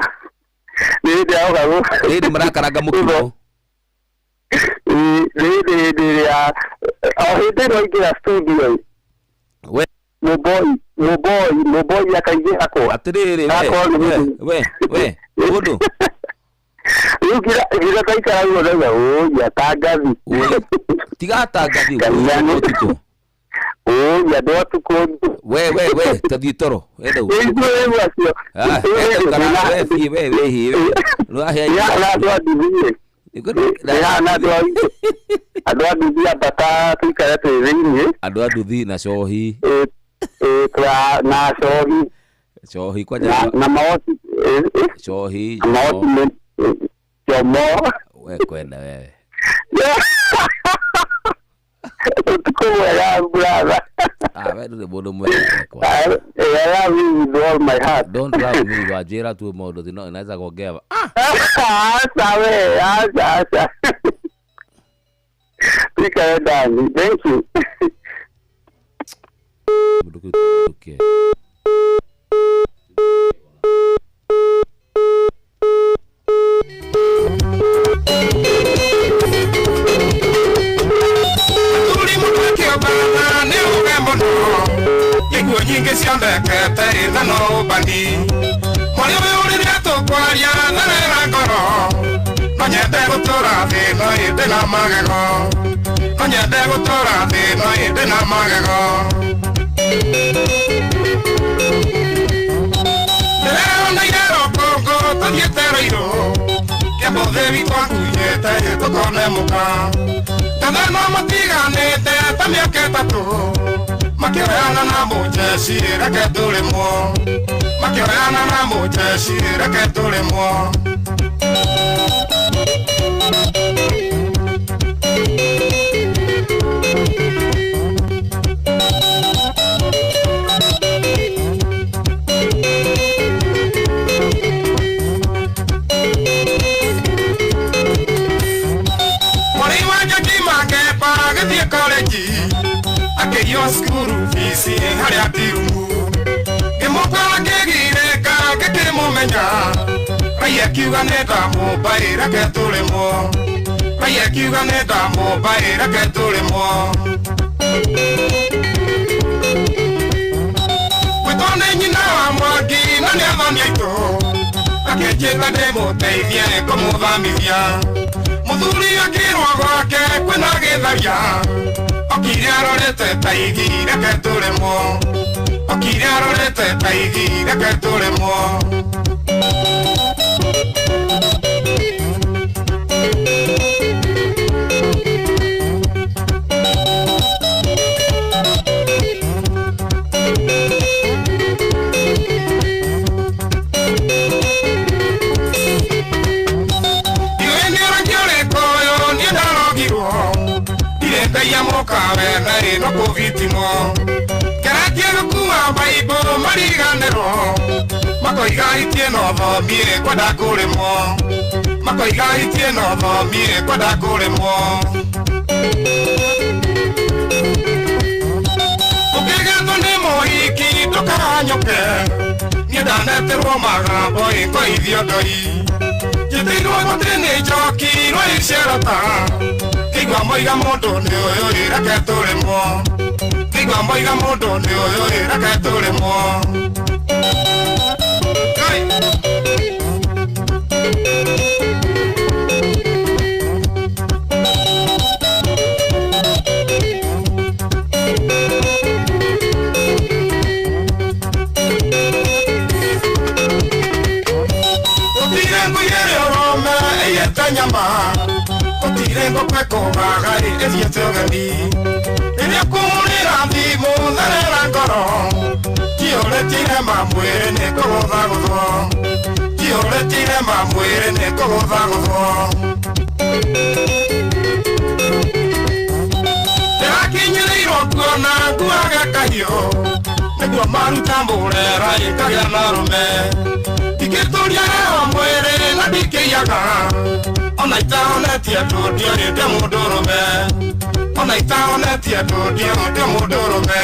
Nĩ hĩndĩ aroka Nĩ hĩndĩ marakaranga mũkimo. Nĩ hĩndĩ hĩndĩ ĩrĩa o hĩndĩ ĩno aingĩra studio ĩ. We Mũboi akaingĩra kũ? Atĩrĩrĩ we we we mũndũ. Rĩu nginya ndaikara ũguo ndauga ũi atangathi. Tiga atangathi ũtukũ. Ũi andũ atukũ. We we we tathiĩ toro. Enda ũguo. Ĩguo acio. We thiĩ we we hi we. Na andũ a nduthi ĩ. Na andũ a nduthi ambata tũikare twĩ thĩiniĩ. Andũ a nduthi na cohi. Na cohi. Cohi kwanja. Na maoti. Cohi. Maoti Jomo. We kwenda wewe. Ũtukũ mwega brother. Ah, we ndũrĩ mũndũ mwega kwa. I love you with all my heart. Don't love me, wanjĩra tu maũndũ thino inaweza kuongea. Aca we, aca aca. Tuikare ndani. Thank you. Mũndũ kĩu. Nyingĩ ciondekete ĩthano ũmbani mwarĩ ũyũ rĩrĩa tũkwaria therera ngoro no nyende gũtũra thĩ no ĩndĩ na magego no nyende gũtũra thĩ no ĩndĩ na magego ndĩreroneire rũkũngũ tũthiĩte rũirũ kĩambũthĩ witũ angunyĩte tũkone mũka ngatha no matiganĩte ta mĩaka ĩtatũ makĩoyana na mũjeci reke tũrĩmwo makĩoyana na mũjeci reke tũrĩmwo Mwarĩ wa Njagi Makepa agĩthiĩ korenji akĩiywo cukuru bici harĩa tirumu ngĩmũkora ngĩgirĩka ngĩkĩmũmenya raia akiuga nĩ ndamũmbaĩ reke tũrĩmwo raia akiuga nĩ ndamũmbaĩ reke tũrĩmwo gwĩtwo nĩ nyina wa Mwangi na nĩ athoni aitũ akĩnjĩta ndĩmũteithie kũmũthamithia mũthuri akĩrwo gwake kwĩna gĩtharia okire arorete ta igi reke tũrĩmwo okire arorete ta igi reke tũrĩmwo Ndiũĩ nĩ ũrangi ũrĩkũ ũyũ niĩ ndarogirwo ndirĩ mũkawe na ĩno kũbitimwo ngeretie gũkua baibũ mariganĩrwo makoiga itie no thomie kwenda kũrĩmwo makoiga itie no thomie kwenda kũrĩmwo ũkĩgetwo nĩ mũhiki ndũka magambo ĩkoithio ndoi njĩtĩirwo gũtĩ nĩ njoki rwaicerota kĩigua moiga mũndũ nĩ ũyũ ĩreke tũrĩmwo kĩigua moiga mũndũ nĩ ũyũ ĩreke tũrĩmwo. Nyama utire ngũkwe kũgaga ĩthiĩte ũgeni rĩrĩa kũhũrĩra thimũ therera ngoro kĩũrĩtire mamwĩrĩ nĩ kũgũthagũthwo kĩũrĩtire mamwĩrĩ nĩ kũgũthagũthwo ndĩrakinyĩrĩirwo kuona nguaga kahiũ nĩguo maruta mũrera ĩkagĩa na rũme ndingĩtũria heho mwĩrĩ na ndingĩiyaga ona itaonetie andũ ndiorĩte mũndũrũme ona itaonetie andũ ndiorĩte mũndũrũme.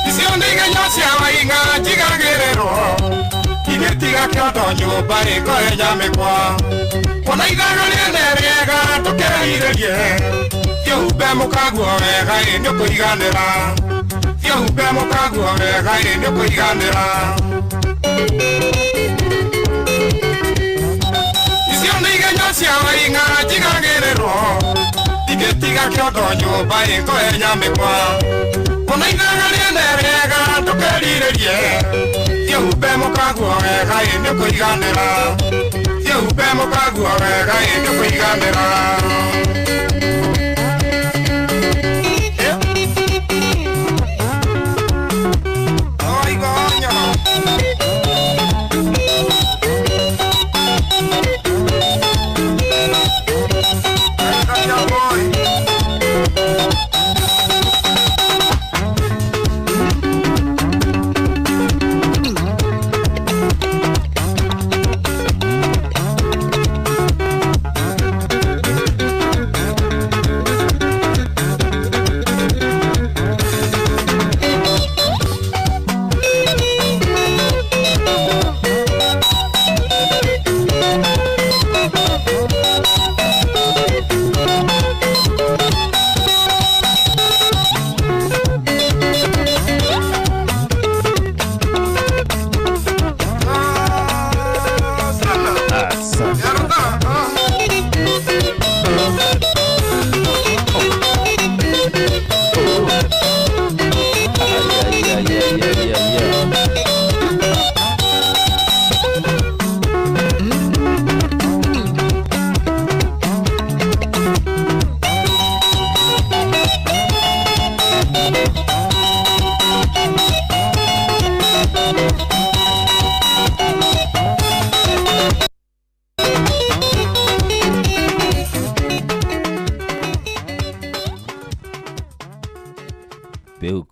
Icio nĩ igenyo cia waing'a njigagĩrĩrwo igĩtiga kĩondo nyũmba ĩkohenya mĩkwa ona ithaga rĩene rĩega tũkerirĩrie kĩhumbe mũkaguo wega ĩ nĩũkũiganĩra kĩhumbe mũkaguo wega ĩ nĩũkũiganĩra. Icio nĩ igenyo cia waing'a njigagĩrĩrwo igĩtiga kĩondo nyũmba ĩkohenya mĩkwa ona ithaga rĩene rĩega tũkerirĩrie kĩhumbe mũkaguo wega ĩ nĩũkũiganĩra kĩhumbe mũkaguo wega ĩ nĩũkũiganĩra.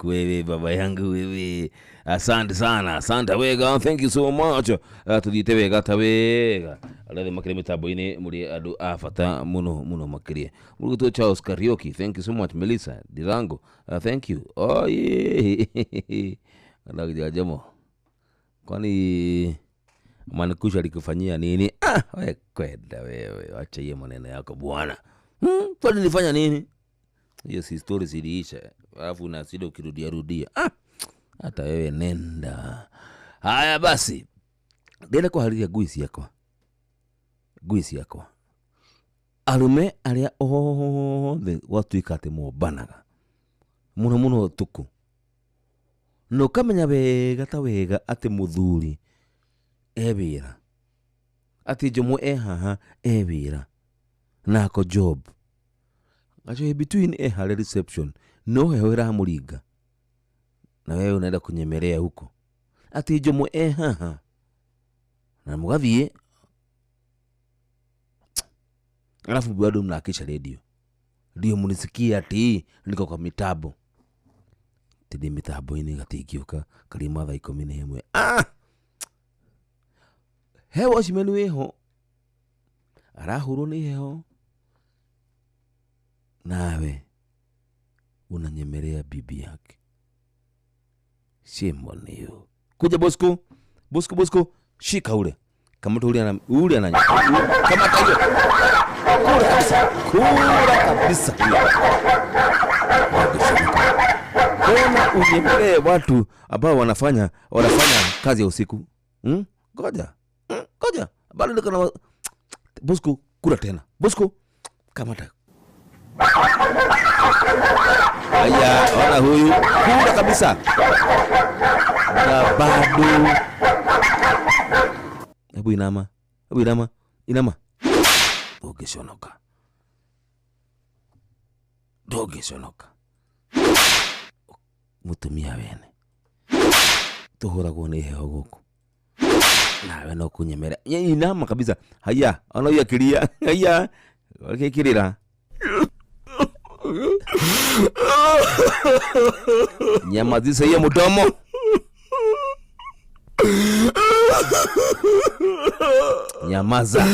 Wewe baba yangu wewe, asante sana, asante wega, thank you so much. Tuthiite wega ta wega arĩa makĩria mĩtambo-inĩ mũrĩ andũ a bata mũno mũno makĩria. Mũrugĩtwo Charles Karaoke, thank you so much. Melissa Dirango, thank you. Oh yeah. Jamo, kwani Manikusha alikufanyia nini? Ah, we kwenda wewe, acha hiyo maneno yako bwana. Kwani nilifanya nini? Hiyo si story ziliisha. Alafu unazidi ukirudia rudia. Ah, hata wewe nenda. Haya basi. Ndĩrenda kũharĩria ngui ciakwa. Ngui ciakwa. Arũme arĩa othe gwatuĩka atĩ mombanaga mũno mũno ũtukũ, na ũkamenya wega ta wega atĩ mũthuri e wĩra, atĩ Njomo e haha e wĩra na ako job, Gachohi between e harĩa reception no heho ĩramũringa na wewe unaenda kunyemelea huko, atĩ Njomo e haha na mũgathiĩ, alafu bado mnaakisha radio ndio mnisikie ati niko kwa mitambo. Tindĩ mĩtambo-inĩ gatingĩũka karima thaa 11. Ah! He watchman wĩho arahũrwo nĩ heho nawe unanyemelea bibi yake. Shame on you. Kuja Bosco, Bosco, Bosco, shika ule. Kamata ule ana ule ana kamata hiyo. Kula kabisa. Kula kabisa. Mbona unyemelee watu ambao wanafanya kazi ya usiku? Ngoja. Ngoja. Bado niko na Bosco, kula tena. Bosco, kamata. Aya, ona huyu kula kabisa. Na bado. Hebu inama. Hebu inama. Inama. Ndũngĩconoka. Ndũngĩconoka. Mũtumia wene. Tũhũragwo nĩ heho gũkũ. Nawe no kũnyemera. Inama kabisa. Haya, ona huyu akilia. Haya. Akikirira. Nyamazisha hiyo mdomo. Nyamaza.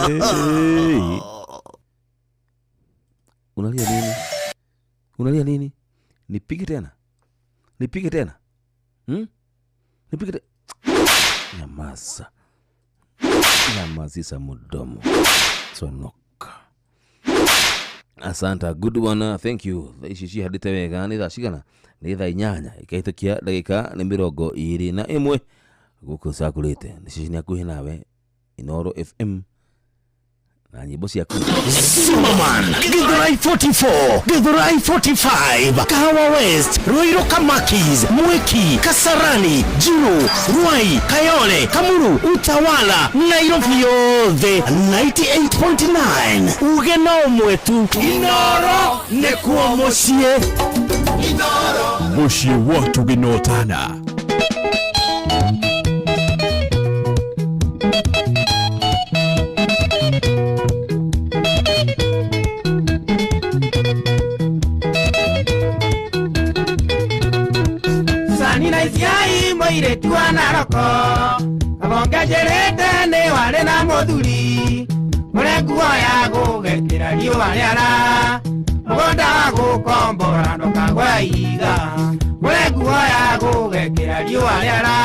Hey. Unalia nini? Unalia nini? Nipige tena. Nipige tena. Nipige tena. Nyamaza. Nyamazisha mdomo. Sonoka. Asante, good one, thank you. Ici cihandĩte wega nĩ thaa cigana? Nĩ thaa 8 ikahetũkia ndagĩka nĩ 21 gũkũ cakũrĩte. Nĩ cici hakuhĩ nawe Inooro FM na nyĩmbo ciaku. Zimmerman, Githurai 44, Githurai 45, Kahawa West, Ruiru Kamakis, Mwiki, Kasarani, Jiru, Ruai, Kayole, Kamuru, Utawala, Nairobi yothe 98.9. Uge no ũmwe tu. Inooro nĩkuo mũciĩ. Mũciĩ watu gĩnotana. Moiretu wa Naroko abongejerete nĩ warĩ na mũthuri mũrĩ nguo ya gũgekĩra riũa rĩara mũgũnda wa gũkombora ndũkagwe ihiga mũrĩ nguo ya gũgekĩra riũa rĩara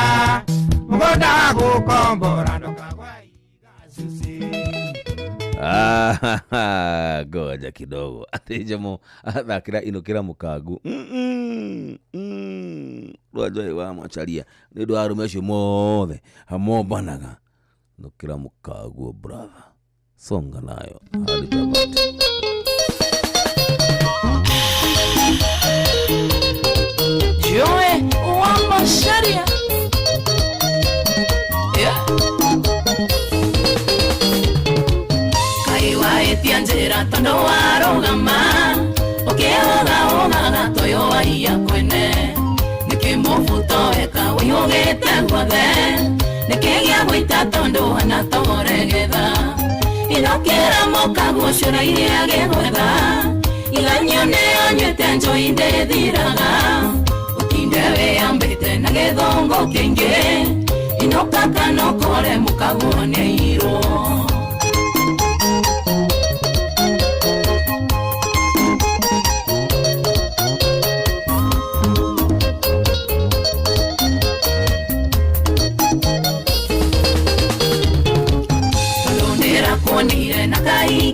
mũgũnda wa gũkombora ndũkagwe ihiga. Goja kidogo. Ati Jomo athakĩra inũkĩra mũkangu. Rwa wa macharia nĩ ũndũ wa arũme acio mothe mombanaga. Inũkĩra mũkangu brother. Songa nayo hadi tamati. Joe wa Macharia. Yeah. Kaiwa njira tondu warugama ukiuga toyo waiya kwene niki mubuto eka wiyugite guothe niki gia gwita tondu hana toregetha inokira mukagucura iria gigwetha iganyone onywete njui ndithiraga utinde wiyambite na githungu kiingi inoka kana ukore mukaguo nĩaiyirwo.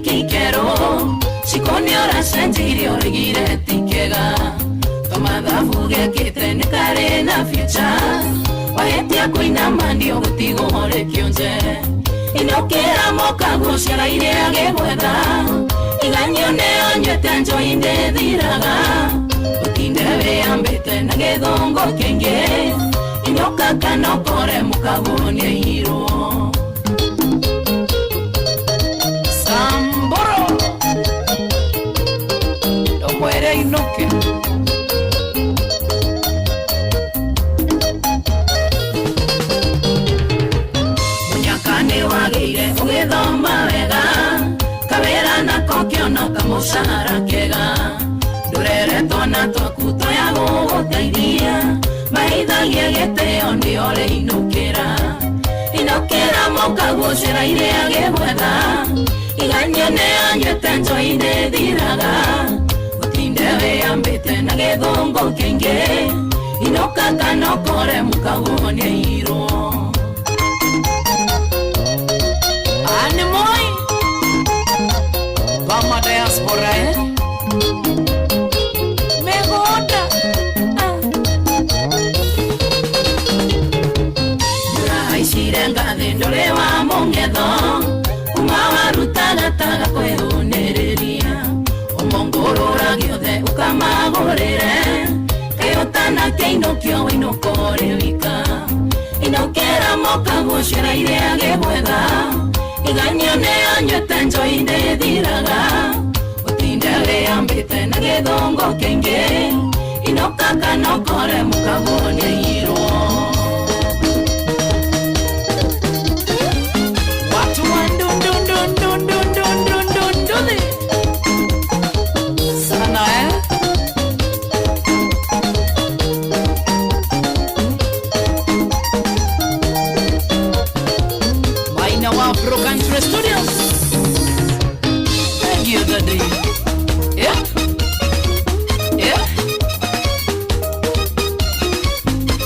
Kikero shikoni oracenjirie origire tikega tomathabu gekite nĩ karĩ na future wahetia kũinama ndio gũtigwo ũrĩ kĩonje inũkĩra mũkagucĩra iria gĩgwetha iganyone onywete njui ndĩthiraga ũtinde wĩyambĩte na gĩthũngũ kĩingĩ inũka kana ũkore mũkaguo nĩaiyirwo. Inoke. Munyaka nĩ wagĩire ũgĩthoma wega kawĩra nako kĩono kamũcara kega ndũreretwo twana twaku twaya gũgũteithia maithagia gĩtĩo nĩo rĩinũkĩra inũkĩra mũkagucĩra iria gĩgwetha iganyone anyuĩte njohi ndĩthiraga ũtinde wĩyambĩte na gĩthũngũ kĩingĩ inũka kana ũkore mũkaguo nĩairwo. Anne Moi Bama diaspora Megoda Ndũrahaicire ngathĩ ndũrĩ wa mũng'etho kuma warutaga taga kwĩhũnĩrĩria ũmongũrũra gĩothe ũkamagũrĩre kĩũtana kĩinũkio wĩinũka ũrĩ wika inũkĩra mũkagucĩra iria gĩgwetha iganyone anyuĩte njohi ndĩthiraga ũtinde wĩyambĩte na gĩthũngũ kĩingĩ inũka kana ũkore mũkaguo nĩairwo. Watu wa ndundundundundundundundundi sana Maina wa Afro Country Studios. Thank you, Daddy. Yeah. Yeah.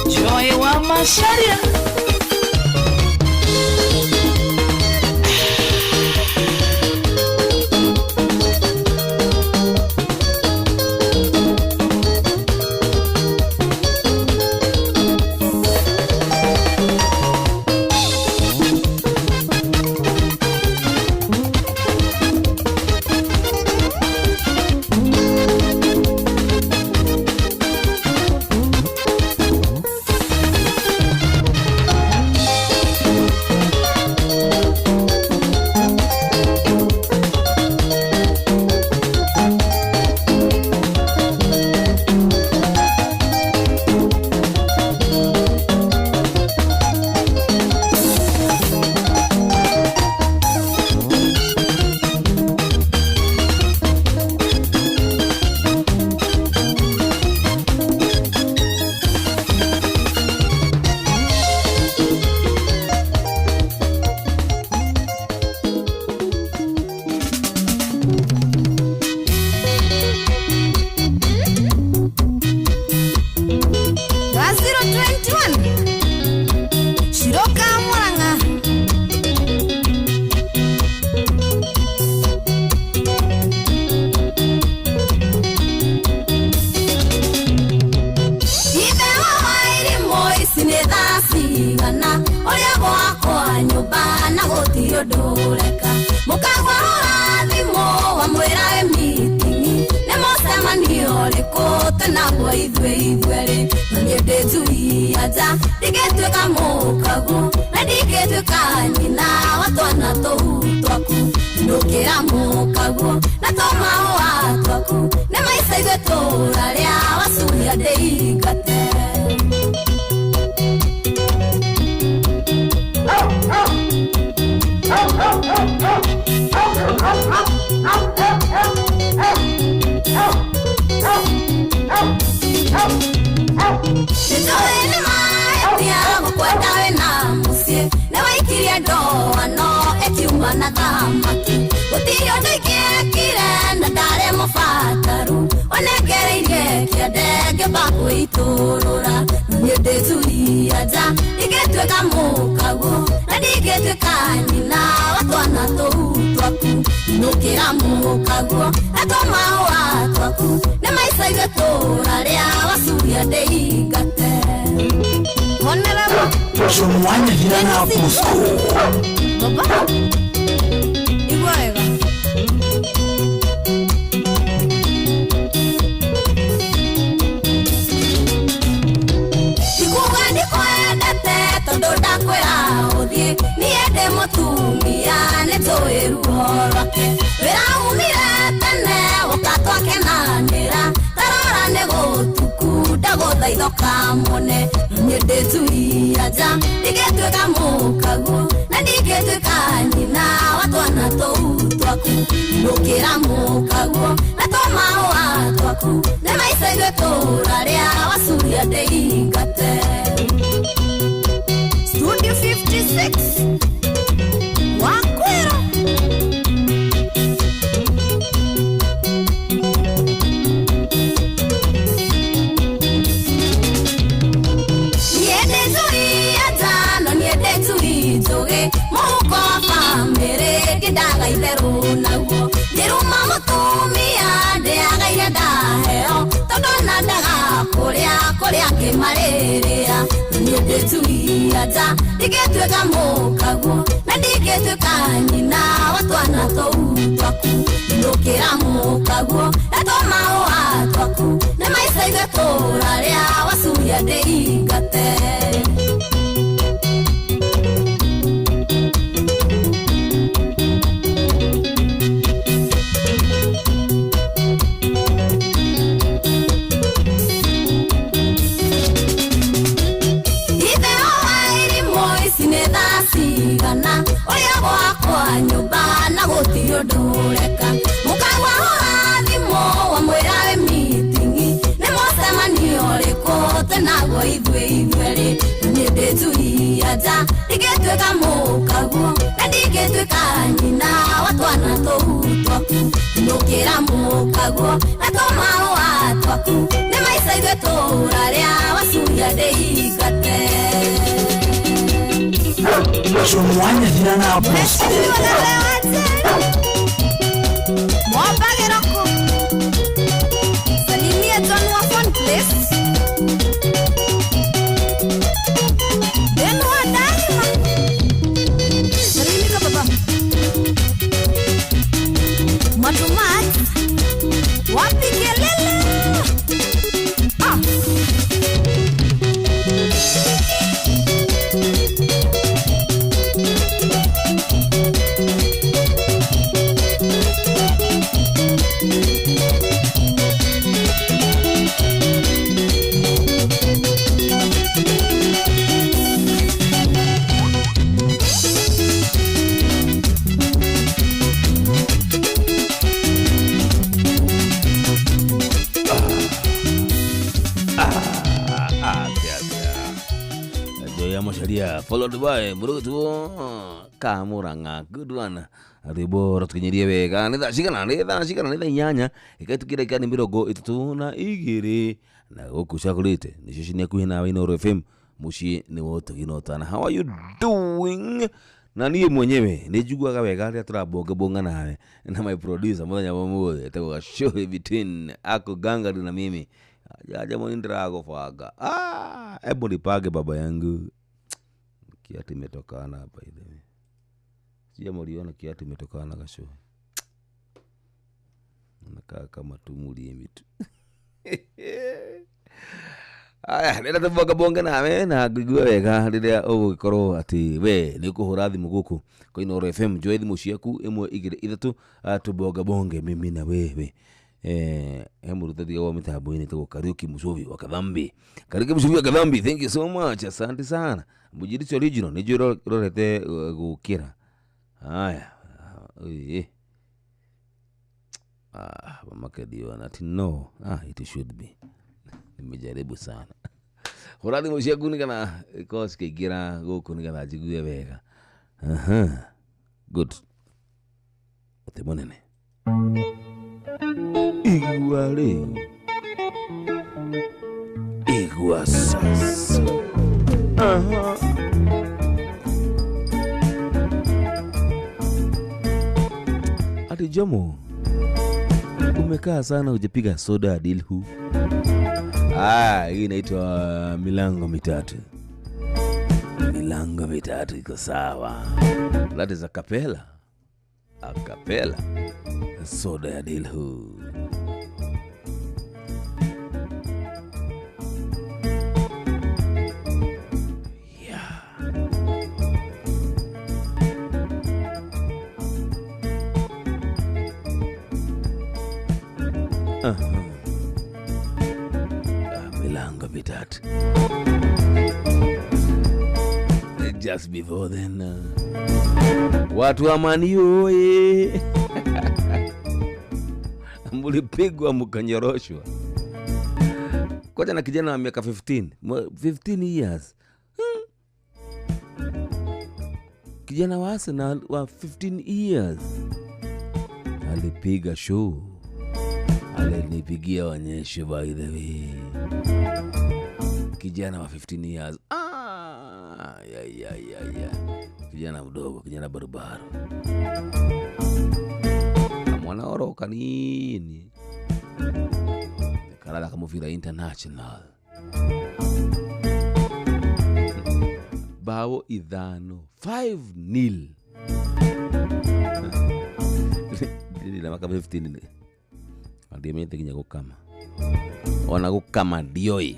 Joy wa Masharia. itũra rĩa Wasuria ndĩingate. Studio 56 Wakwĩra. Niende njui ya njano, niende njui njũgĩ, mũhuko wa bamĩrĩ ndindaga itherũ naguo. Ndĩruma mũtumia ndĩagaire ndaheo, tondũ ona ndaga kũrĩa kũrĩa ngĩmarĩrĩa. Niĩ ndĩ njui ya nja, ndingĩtuĩka mũkaguo, na ndingĩtuĩka nyina wa twana tũu twaku. Ndũkĩra mũkaguo na tũmahũa twaku, nĩ maica ithuĩ tũra rĩa Wasuria ndĩingate. Ithe wa irimũ ici nĩ thaa cigana, ũrĩa gwakwa nyũmba na gũtirĩ ũndũ ũreka. Mũkagwa hũra thimũ wamwĩra wĩ mitingi, nĩ mũcemanio ũrĩkũ twĩnaguo ithuĩ ithuerĩ. Niĩ ndĩ njui ya nja, ndingĩtuĩka mũkaguo, na ndingĩtuĩka nyina wa twana tũu twaku. Ndũkĩra mũkaguo na tũmahũa twaku, nĩ maica ithuĩ tũra rĩa Wasuria ndĩingate. Jomwanya na Bosco. Mwambagĩroko. Salimia John wa Fun Place. Ben wa Daima. Salimika baba. Matumat. Wapi kelele? Ah. Joya Macharia followed by Murutu Kamuranga. Good one. Rwĩmbo rũtũkinyirie wega. Nĩ thaa cigana? Nĩ thaa cigana? Nĩ thaa 8 ĩkaĩtũkĩra ikani 32 na gũkũ cagũrĩte nĩcio cini hakuhĩ nawe Inooro FM mũciĩ nĩ wa ũtugi na ũtana. How are you doing? Na niĩ mwenyewe nĩ njiguaga wega rĩrĩa tũrabongabonga nawe na my producer mũthenya wa ũmũthĩ etagwo Gacũhĩ between ako gangari na mimi. Jaja mwani ndĩragũbanga. Ah, hebu nipange baba yangu. Kiatu imetokana hapa hivi. Sija mliona kiatu imetokana Gacũhĩ. Nakaa kama tumuli tu. Aya, rĩrĩa tũbongabonge nawe na ngũigua wega rĩrĩa ũgũgĩkorwo atĩ we nĩ ũkũhũra thimũ gũkũ kwa Inooro FM. Njoe thimũ ciaku 1 2 3 tũbongabonge mimi na wewe. He mũrutithia wa mĩtambo-inĩ etagwo Kariuki Mucovi wa Kathambi. Kariuki Mucovi wa Kathambi, thank you so much, asante sana. Mũjirisi original nĩ njũĩ ũrorete gũkĩra. Haya, ah, mamake diona ati no, it should be. Nimejaribu sana. Hũra thimũ ciaku nĩgetha ikorwo cikĩingĩra gũkũ nĩgetha njigue wega. Aha. Good. Ũtĩ mũnene. Igua rĩu. Igua sasa. Aha. Ati Jomo, umekaa sana hujapiga soda ya Dilhu. Ah, hii inaitwa milango mitatu. Milango mitatu iko sawa. That is a cappella. A cappella. Soda ya Dilhu. Yeah. Milango mitatu. Just before then, watu wa Mani oye. Mulipigwa mukanyoroshwa. Kwanza na kijana wa miaka 15, 15 years. Kijana wa Arsenal wa 15 years alipiga show, alinipigia onyesho by the way. Kijana wa 15 years. Ya, ya, ya, ya. Kijana mdogo, kijana barubaru. Mwana oro kanini. Karala kamuvira international. Bao 5, 5-0. Ndiri maka 15 ni. Ndimenyete nginya gukama. Ona gukama ndioi.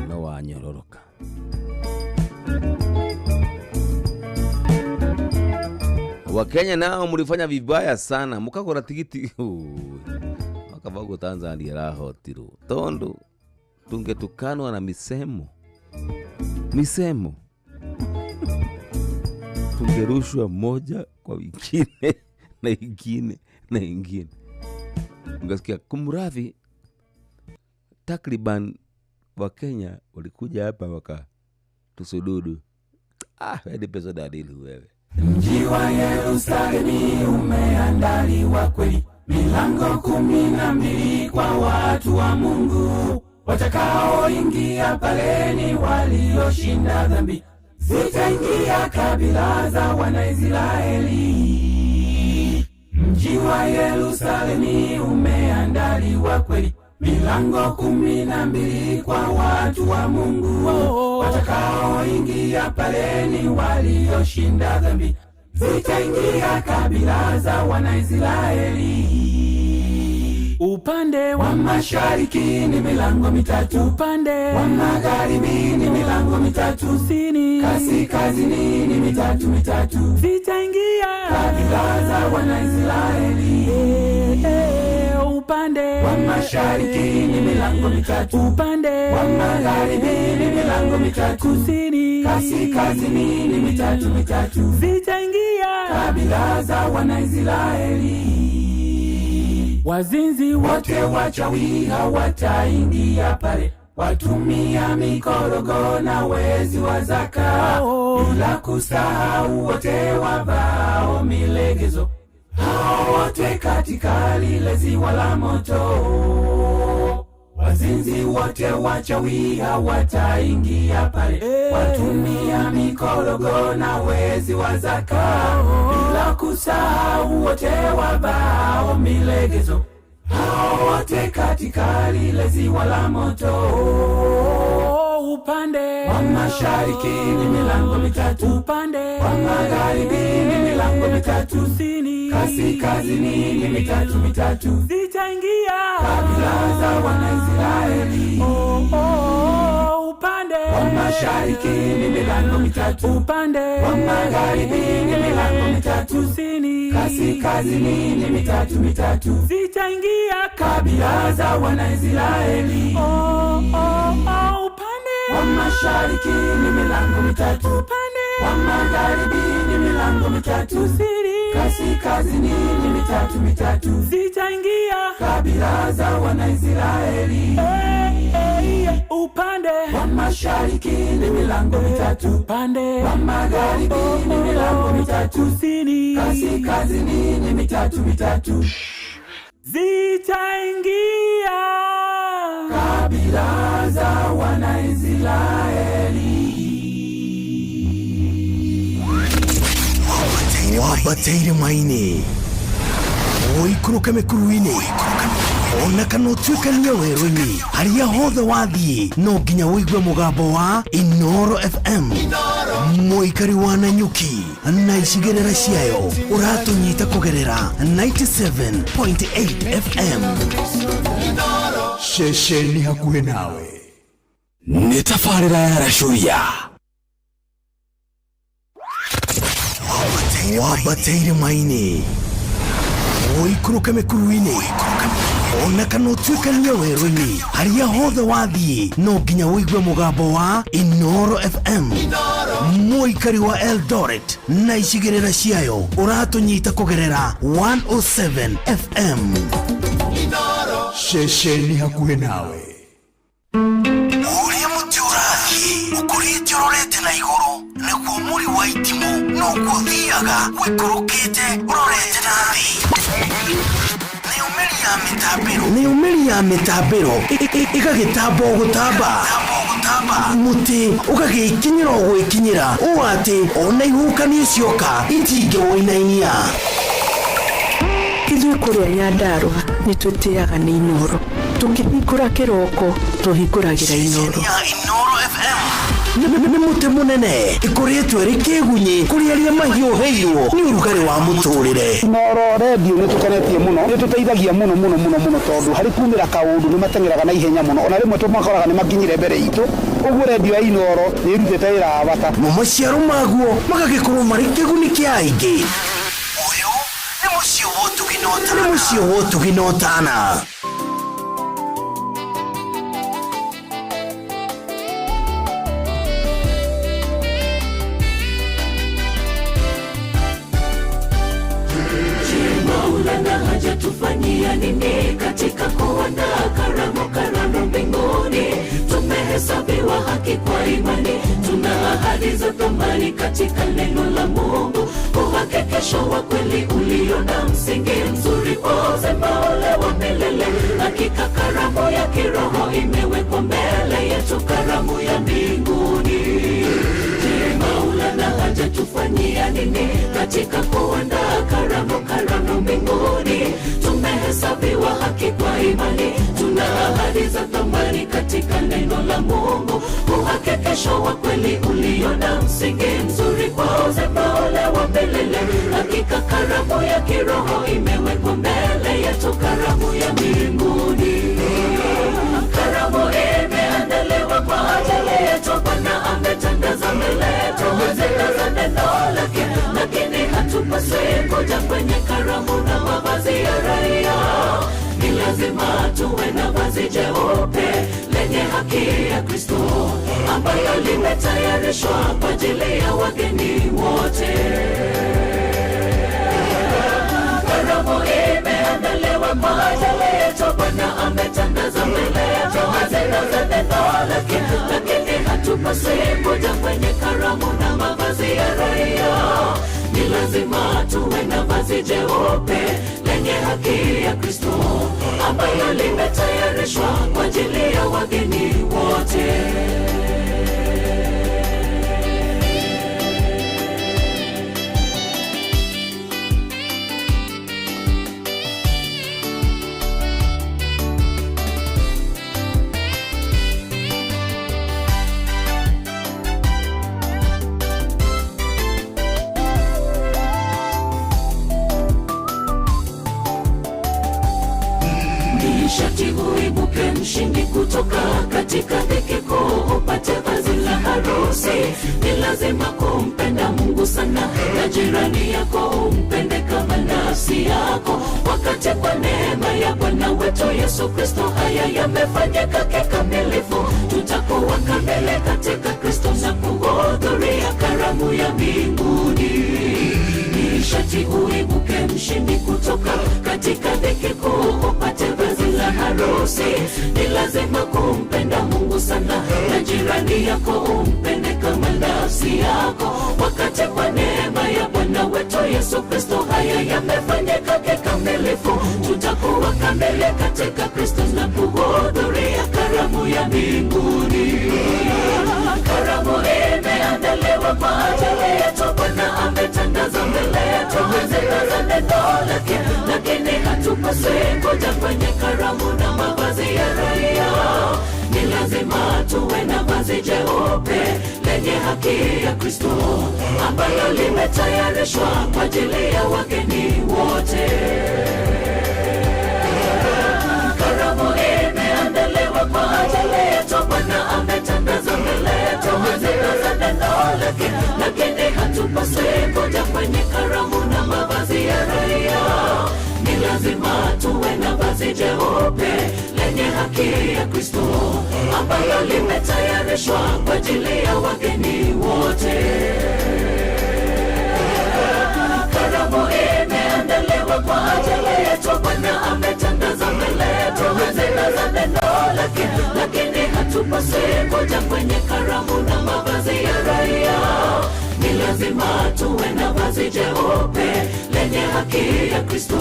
No wanyororoka. Wakenya nao mlifanya vibaya sana, mukagura tigiti. Wakabago Tanzania rahotirwo. Tondu tungetukanwa na misemo. Misemo. Tungerushwa moja kwa wingine na ingine na ingine. Ungesikia kumradhi, takriban Wakenya walikuja hapa wakatusududu. Wewe pesa dadili wewe. Mji wa Yerusalemu umeandaliwa kweli, milango 12 kwa watu wa Mungu. Watakaoingia pale ni walioshinda dhambi, zitaingia kabila za Wanaisraeli. Mji wa Yerusalemu umeandaliwa kweli, milango 12 kwa watu wa Mungu. Watakaoingia pale ni walioshinda dhambi, zitaingia kabila za Wanaisraeli. Upande wa mashariki ni milango 3, upande wa magharibi ni milango 3, kusini kaskazini ni 3 3, zitaingia kabila za Wanaisraeli. Upande wa mashariki ni milango 3, upande wa magharibi ni milango 3, kusini kaskazini ni 3 3, zitaingia kabila za Wanaisraeli. Wazinzi wote wachawi hawataingia pale, watumia mikorogo na wezi wa zaka, bila kusahau wote wavao milegezo, hao wote katika lile ziwa la moto. Wazinzi wote wachawi hawataingia pale, watumia mikorogo na wezi wa zaka, bila kusahau wote wavao milegezo, hao wote katika lile ziwa la moto. Upande wa mashariki ni milango 3, upande wa magharibi ni milango 3, kusini kaskazini ni 3 3, zitaingia kabila za Wanaisraeli. Upande wa mashariki ni milango 3, upande wa magharibi ni milango 3, kusini kaskazini ni 3 3, zitaingia kabila za Wanaisraeli. Upande wa mashariki ni milango 3, upande wa magharibi ni milango 3, kusini kaskazini ni 3 3, zitaingia kabila za Wanaisraeli. Upande wa mashariki ni milango 3, upande wa magharibi ni milango 3, kusini kaskazini ni 3 3, zitaingia kabila za Wanaisraeli. Wabataire maini ũikũrũke mĩkuru-inĩ ona kana ũtuĩkanie werũ-inĩ harĩa hothe wathiĩ no nginya ũigue mũgambo wa Inoro FM. Mũikari wa Nanyuki na icigĩrĩra ciayo ũratũnyita kũgerera 97.8 FM. Ceceni hakuhĩ nawe nĩ tabarĩra ya Racuria. Wabataire maini ũikũrũke mĩkuru-inĩ ona kana ũtuĩkanie werũ-inĩ harĩa hothe wathiĩ no nginya ũigue mũgambo wa Inoro FM. Mũikari wa Eldoret na icigĩrĩra ciayo ũratũnyita kũgerera 107 FM. Inoro. Ceceni hakuhĩ nawe. Ũrĩa mũtĩ ũrathiĩ ũkũrĩte ũrorete na igũrũ, naguo mũri wa itimũ noguo ũthiaga ũikũrũkĩte ũrorete na thĩ. Nayo mĩri ya mĩtambĩro, nayo mĩri ya mĩtambĩro ĩgagĩtamba o gũtamba, mũtĩ ũgagĩkinyĩra o gwĩkinyĩra ũũ atĩ ona ihuhũkanio cioka itingĩwũinainia. Ithuĩ kũrĩa Nyandarũa nĩ twĩtĩaga nĩ Inoro. Tũkĩhingũra kĩroko tũhingũragĩra Inoro. Inoro FM nĩ mũtĩ mũnene ĩkũrĩtwo ĩrĩ kĩgunyĩ kũrĩ arĩa mahiũhĩirwo nĩ ũrugarĩ wa mũtũrĩre. Inoro redio nĩ tũkenetie mũno, nĩ tũteithagia mũno mũno mũno mũno tondũ harĩ kumĩra kaũndũ nĩ mateng'eraga na ihenya mũno, ona rĩmwe tũmakoraga nĩ makinyire mbere itũ. Ũguo redio ya Inoro nĩ ĩrutĩte wĩra wa bata. Mo maciaro maguo magagĩkorwo marĩ kĩguni kĩa aingĩ. Ũyũ nĩ mũciĩ wa ũtugi na ũtana. Nĩ mũciĩ wa ũtugi na ũtana. Maulana hajatufanyia nini katika kuandaa karamu, karamu mbinguni? Tumehesabiwa haki kwa imani, tuna ahadi za thamani katika neno la Mungu, uhakikisho wa kweli ulio na msingi mzuri wa uzima ule wa milele. Hakika karamu ya kiroho imewekwa mbele yetu, karamu ya mbinguni. Maulana hajatufanyia nini katika kuandaa karamu, karamu mbinguni? Tumehesabiwa haki kwa imani, tuna ahadi za thamani katika neno la Mungu, uhakikisho wa kweli ulio na msingi mzuri kwa uzima ule wa milele. Hakika karamu ya kiroho imewekwa mbele yetu, karamu ya mbinguni. Karamu imeandaliwa kwa ajili yetu, Bwana ametandaza mbele yetu hazina za neno lake, lakini hatupaswi kuja kwenye karamu na mavazi ya raia. Ni lazima tuwe na vazi jeupe lenye haki ya Kristo, ambalo limetayarishwa kwa ajili ya wageni wote. Karamu imeandaliwa kwa ajili yetu, Bwana ametandaza mbele yetu hazina za neno lake, lakini hatupaswi kuja kwenye karamu na mavazi ya raia. Ni lazima tuwe na vazi jeupe lenye haki ya Kristo, ambalo limetayarishwa kwa ajili ya wageni wote. Nishati uibuke mshindi kutoka katika dhiki kuu, upate vazi la harusi. Ni lazima kumpenda Mungu sana na jirani yako umpende kama nafsi yako. Wakati kwa neema ya Bwana wetu Yesu Kristo haya yamefanyika kikamilifu, tutakuwa kamili katika Kristo na kuhudhuria karamu ya mbinguni. Nishati uibuke mshindi kutoka katika dhiki kuu, upate vazi la harusi. Ni lazima kumpenda Mungu sana na jirani yako umpende kama nafsi yako. Wakati kwa neema ya Bwana wetu Yesu Kristo haya yamefanyika kikamilifu, tutakuwa kamili katika Kristo na kuhudhuria karamu ya mbinguni. Karamu imeandaliwa kwa ajili yetu, Bwana ametandaza mbele yetu hazina za neno lake, lakini hatupaswi kuja kwenye karamu na mavazi ya raia. Ni lazima tuwe na vazi jeupe lenye haki ya Kristo, ambalo limetayarishwa kwa ajili ya wageni wote. Karamu imeandaliwa kwa ajili yetu, Bwana ametandaza mbele yetu hazina za neno lake, lakini hatupaswi kuja kwenye karamu na mavazi ya raia. Ni lazima tuwe na vazi jeupe lenye haki ya Kristo, ambalo limetayarishwa kwa ajili ya wageni wote. Karamu imeandaliwa kwa ajili yetu, Bwana ametandaza mbele Hatupaswi kuja kwenye karamu na mavazi ya raia. Ni lazima tuwe na vazi jeupe lenye haki ya Kristo,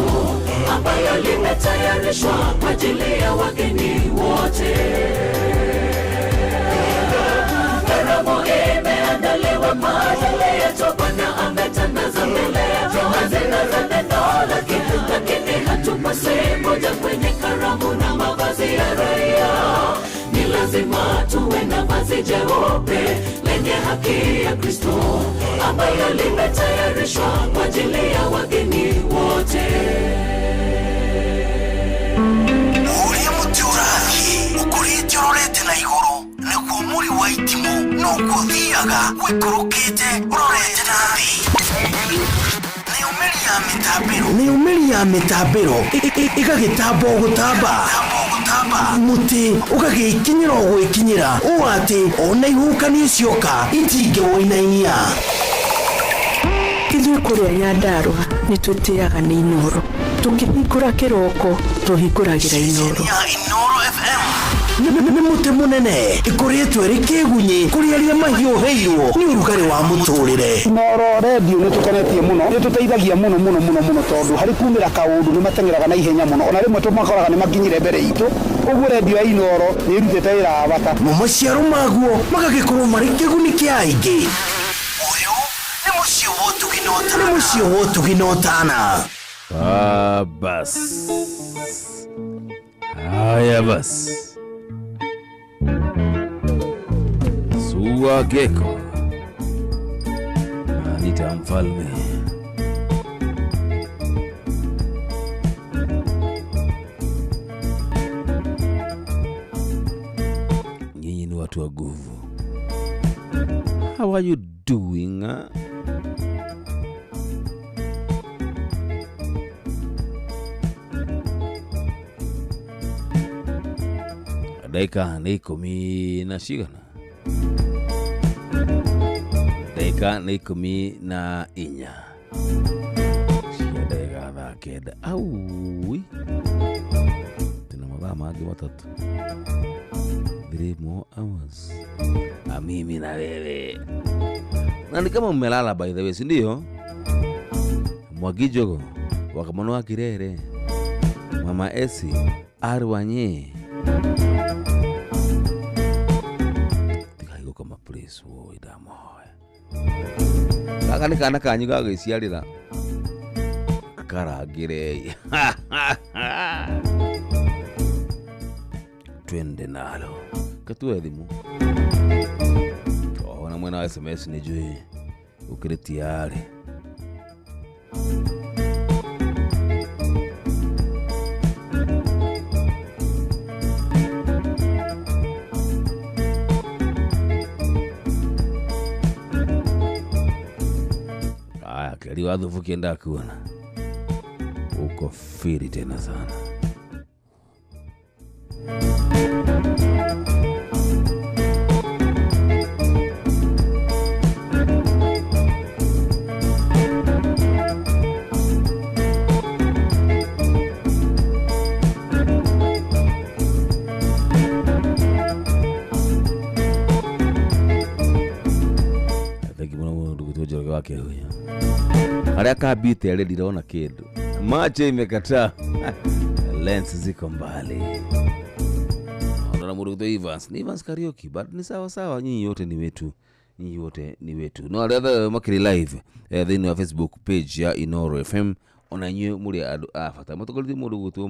ambayo limetayarishwa kwa ajili ya wageni wote. Karamu imeandaliwa kwa ajili yetu, Bwana ametandaza mbele yetu hazina za neno lake, lakini hatupaswi kuja kwenye karamu na mavazi ya raia. Ni lazima tuwe na vazi jeupe lenye haki ya Kristo, ambayo limetayarishwa kwa ajili ya wageni wote. Ũrĩa mũtĩ ũrathiĩ ũkũrĩte ũrorete na igũrũ nĩguo mũri wa itimũ noguo ũthiaga wĩikũrũkĩte ũrorete na thĩ. Nayo mĩri ya mĩtambĩro ĩgagĩtamba o gũtamba, mũtĩ ũgagĩkinyĩra o gwĩkinyĩra ũũ atĩ ona ihuhũkanio cioka itingĩwũinainia. Ithuĩ kũrĩa Nyandarũa nĩ twĩtĩaga nĩ Inooro. Tũkĩhingũra kĩroko tũhingũragĩra Inooro. Inooro FM nĩ mũtĩ mũnene ĩkũrĩtwo ĩrĩ kĩgunyĩ kũrĩ arĩa mahiũhĩirwo nĩ ũrugarĩ wa mũtũrĩre. Inooro redio nĩ tũkenetie mũno, nĩ tũteithagia mũno mũno mũno mũno, tondũ harĩ kumĩra kaũndũ nĩ mateng'eraga na ihenya mũno, ona rĩmwe tũmakoraga nĩ makinyire mbere itũ. Ũguo redio ya Inooro nĩ ĩrutĩte wĩra wa bata. Mo maciaro maguo magagĩkorwo marĩ kĩguni kĩa aingĩ. Ũyũ nĩ mũciĩ wa ũtugi na ũtana. Nĩ mũciĩ wa ũtugi na ũtana. Bas. Haya bas. Sua Geko Anita mfalme. Nyinyi ni watu wa nguvu. How are you doing? Huh? Dakika nĩ ikũmi na cigana? Dakika nĩ 14 cia ndagĩka thaa 9. Aui, tuna mathaa mangĩ matatũ, 3 more hours. Na mimi na wewe na ni kama mmelala, by the way, si ndio? Mwagijogo wakamano wa Kirere, Mama Esi Arwanye kama please wo idamoya kaka nĩ kana kanyu gagwĩciarĩra karangĩrei. Twende nalo katue thimũ ona mwena wa SMS nĩ njũĩ ũkĩrĩ tayari. Keri wa thubu kienda kuona uko firi tena sana. Thank you muno ndugu Njoroge wa Kĩhunya. Arĩa kambite arĩa ndirona kĩndũ, macho imekataa, lens ziko mbali. Ona mũndũ Evans, ni Evans karaoke, but ni sawa sawa, nyinyi yote ni wetu, nyinyi wote ni wetu. No arĩa othe makĩrĩ live thĩinĩ wa Facebook page ya Inooro FM, ona inyuĩ mũrĩ andũ a bata. Mũtongoria mũndũ gwĩtwo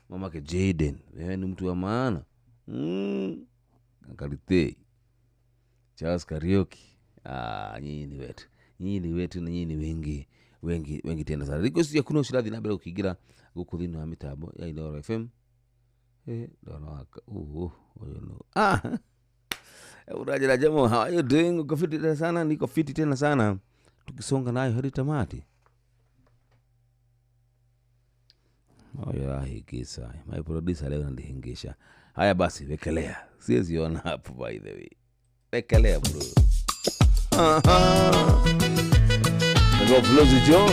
mamake Jaden, wewe ni mtu wa maana. Karite Charles Karaoke. Nyinyi ni wetu. Nyinyi ni wetu na nyinyi ni wengi wengi wengi tena sana. Request ya kuno shirathi na mbere ukiingira guku thiini wa mitambo ya Inooro FM. Ndona waka. No. Uraje jamo, how are you doing? Uko fiti tena sana, niko fiti tena sana. Tukisonga nayo hadi tamati. Oyo ahikisa. My producer leo ananihingisha. Haya basi wekelea. Siwezi ona hapo by the way. Wekelea bro. Go Flozi Joe.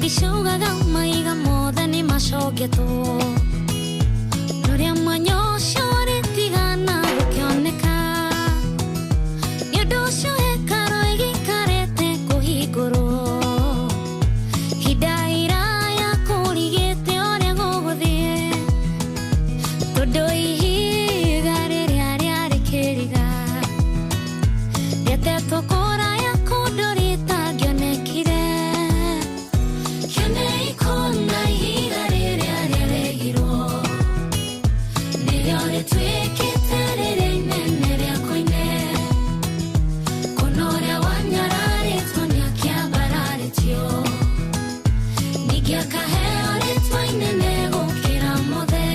Ndathi ciaugaga maiga mothe nĩ macongetwo Rũrĩa mwanya ũcio rĩtigana gũkĩoneka Nĩ ũndũ ũcio hekarũ ĩgĩikarĩte kũhingũrwo Ihinda iraya kũrigĩte ũrĩa gũgũthiĩ Tondũ ihiga rĩrĩa rĩarĩ kĩriga Rĩatetwo kũraya kũndũ rĩtangĩonekire Kĩonei kũna ihiga rĩrĩa rĩaregirwo Nĩrĩo rĩtuĩkĩte rĩrĩa inene rĩa koine Kũna ũrĩa wanyararĩtwo nĩakĩambararĩtio Ningĩ akaheo rĩtwa inene gũkĩra mothe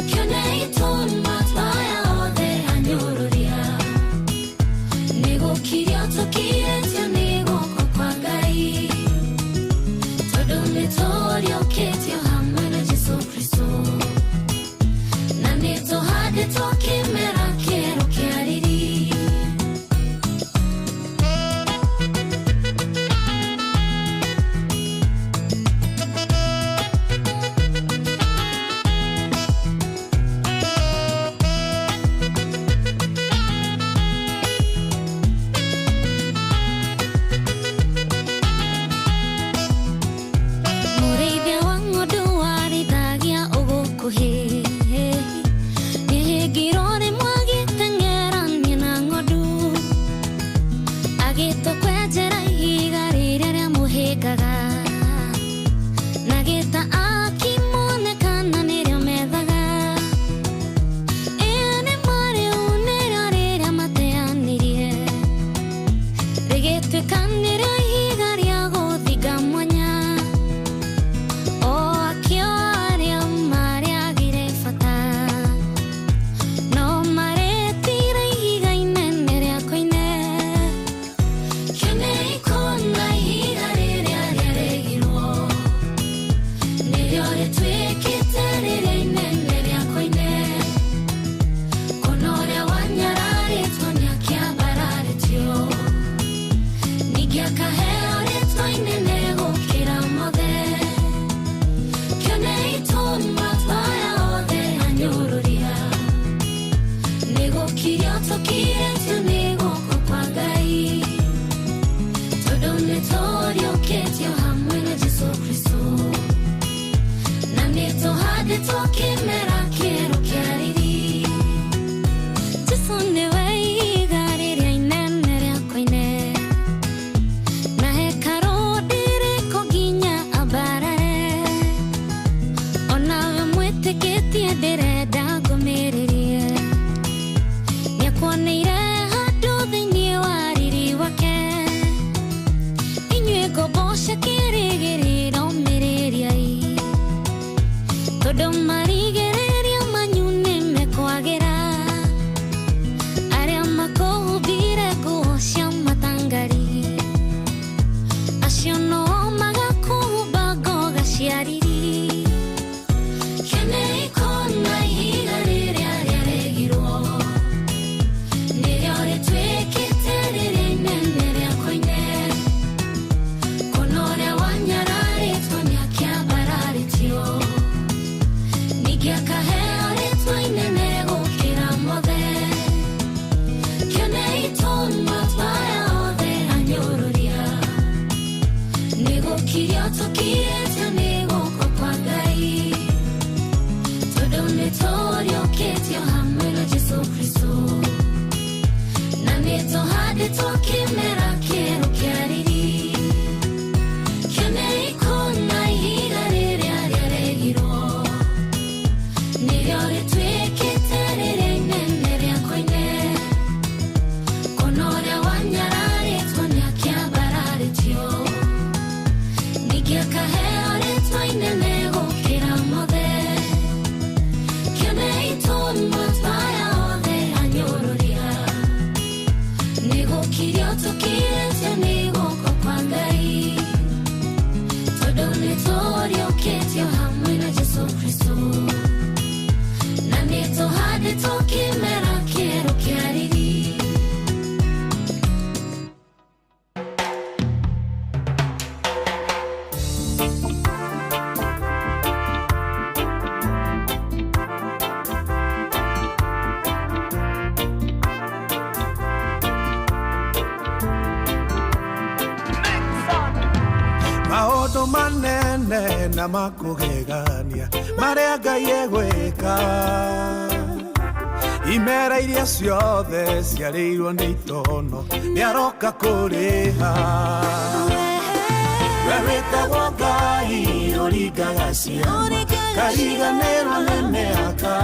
Kĩonei tũma aya othe anyũrũria Nĩgũkirio tũkirĩtio nĩ guoko kwa Ngai Tondũ nĩtũriũkĩtio hamwe na Jesũ Kristũ Na nĩtũhandĩtwo kĩmera kĩerũ kĩa riri Mũrĩithia wa ng'ondu warĩithagia ũgũkuhĩ Nĩhĩngirwo rĩmwe agĩteng'erania na ng'ondu Agĩtwo kwenjera ihiga rĩrĩa rĩamũhĩngaga Na gĩta akĩmonekana nĩrĩo methaga Ĩĩ nĩ marĩu nĩrĩo rĩrĩa mateanĩrie Rĩgĩtuĩka nĩrĩo ihiga rĩa gũthinga mwanya O akĩo arĩa marĩagire bata No marĩtire ihiga inene rĩa koine Kĩonei kũna ihiga rĩrĩa rĩaregirwo Nĩrĩo rĩtuĩkĩte rĩrĩa inene rĩa koine Kũna ũrĩa wanyararĩtwo nĩakĩambararĩtio Ningĩ akaheo rĩtwa inene gũkĩra mothe Kĩonei tũma aya othe anyũrũria Nĩgũkirio tũkirĩtio nĩ guoko kwa Ngai Tondũ nĩtũriũkĩtio hamwe na Jesũ Kristũ Na nĩtũhandĩtwo kĩmera kĩerũ kĩa riri Jesũ nĩwe ihiga rĩrĩa inene rĩa koine Na hekarũ ndĩrĩkwo nginya ambarare Onawe mwĩtĩkĩtie ndĩrenda ngũmĩrĩrie Nĩakuoneire handũ thĩinĩ wa riri wake Inyuĩ ngombo cia kĩrĩgĩrĩro mĩrĩriai Tondũ marigĩrĩrio manyu nĩmekwagĩra Arĩa makũhumbire nguo cia matangari Acio no magakũhumba ngoga cia riri Kĩonei kũna ihiga rĩrĩa rĩaregirwo Nĩrĩo rĩtuĩkĩte rĩrĩa inene rĩa koine Kũna ũrĩa wanyararĩtwo nĩakĩambararĩtio Ningĩ akaheo rĩtwa inene gũkĩra mothe Kĩonei tũma aya othe anyũrũria Nĩgũkirio tũkirĩtio nĩ guoko kwa Ngai Tondũ nĩtũriũkĩtio hamwe na Jesũ Kristũ Na nĩtũhandĩtwo kĩmera kĩerũ kĩa riri Kĩonei kũna ihiga rĩrĩa rĩaregirwo Nĩrĩo rĩtuĩkĩte rĩrĩa inene rĩa koine Kũna ũrĩa wanyararĩtwo nĩakĩambararĩtio Ningĩ akaheo rĩtwa inene gũkĩra mothe Kĩonei tũma aya othe anyũrũria Nĩgũkirio tũkirĩtio nĩ guoko kwa Ngai Tondũ nĩtũriũkĩtio hamwe na Jesũ Kristũ Na nĩtũhandĩtwo kĩmera kĩerũ kĩa riri Maũndũ manene na makũgegania marĩa Ngai egwĩka. Imera iria ciothe ciarĩirwo nĩ itono nĩaroka kũrĩha. We wĩtagwo Ngai ũringaga ciama, kariganĩrwo nĩ mĩaka.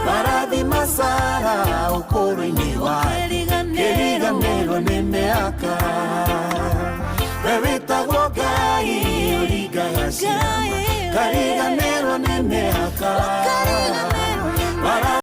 Marathima Sara ũkũrũ-inĩ wake, kĩriganĩrwo nĩ mĩaka.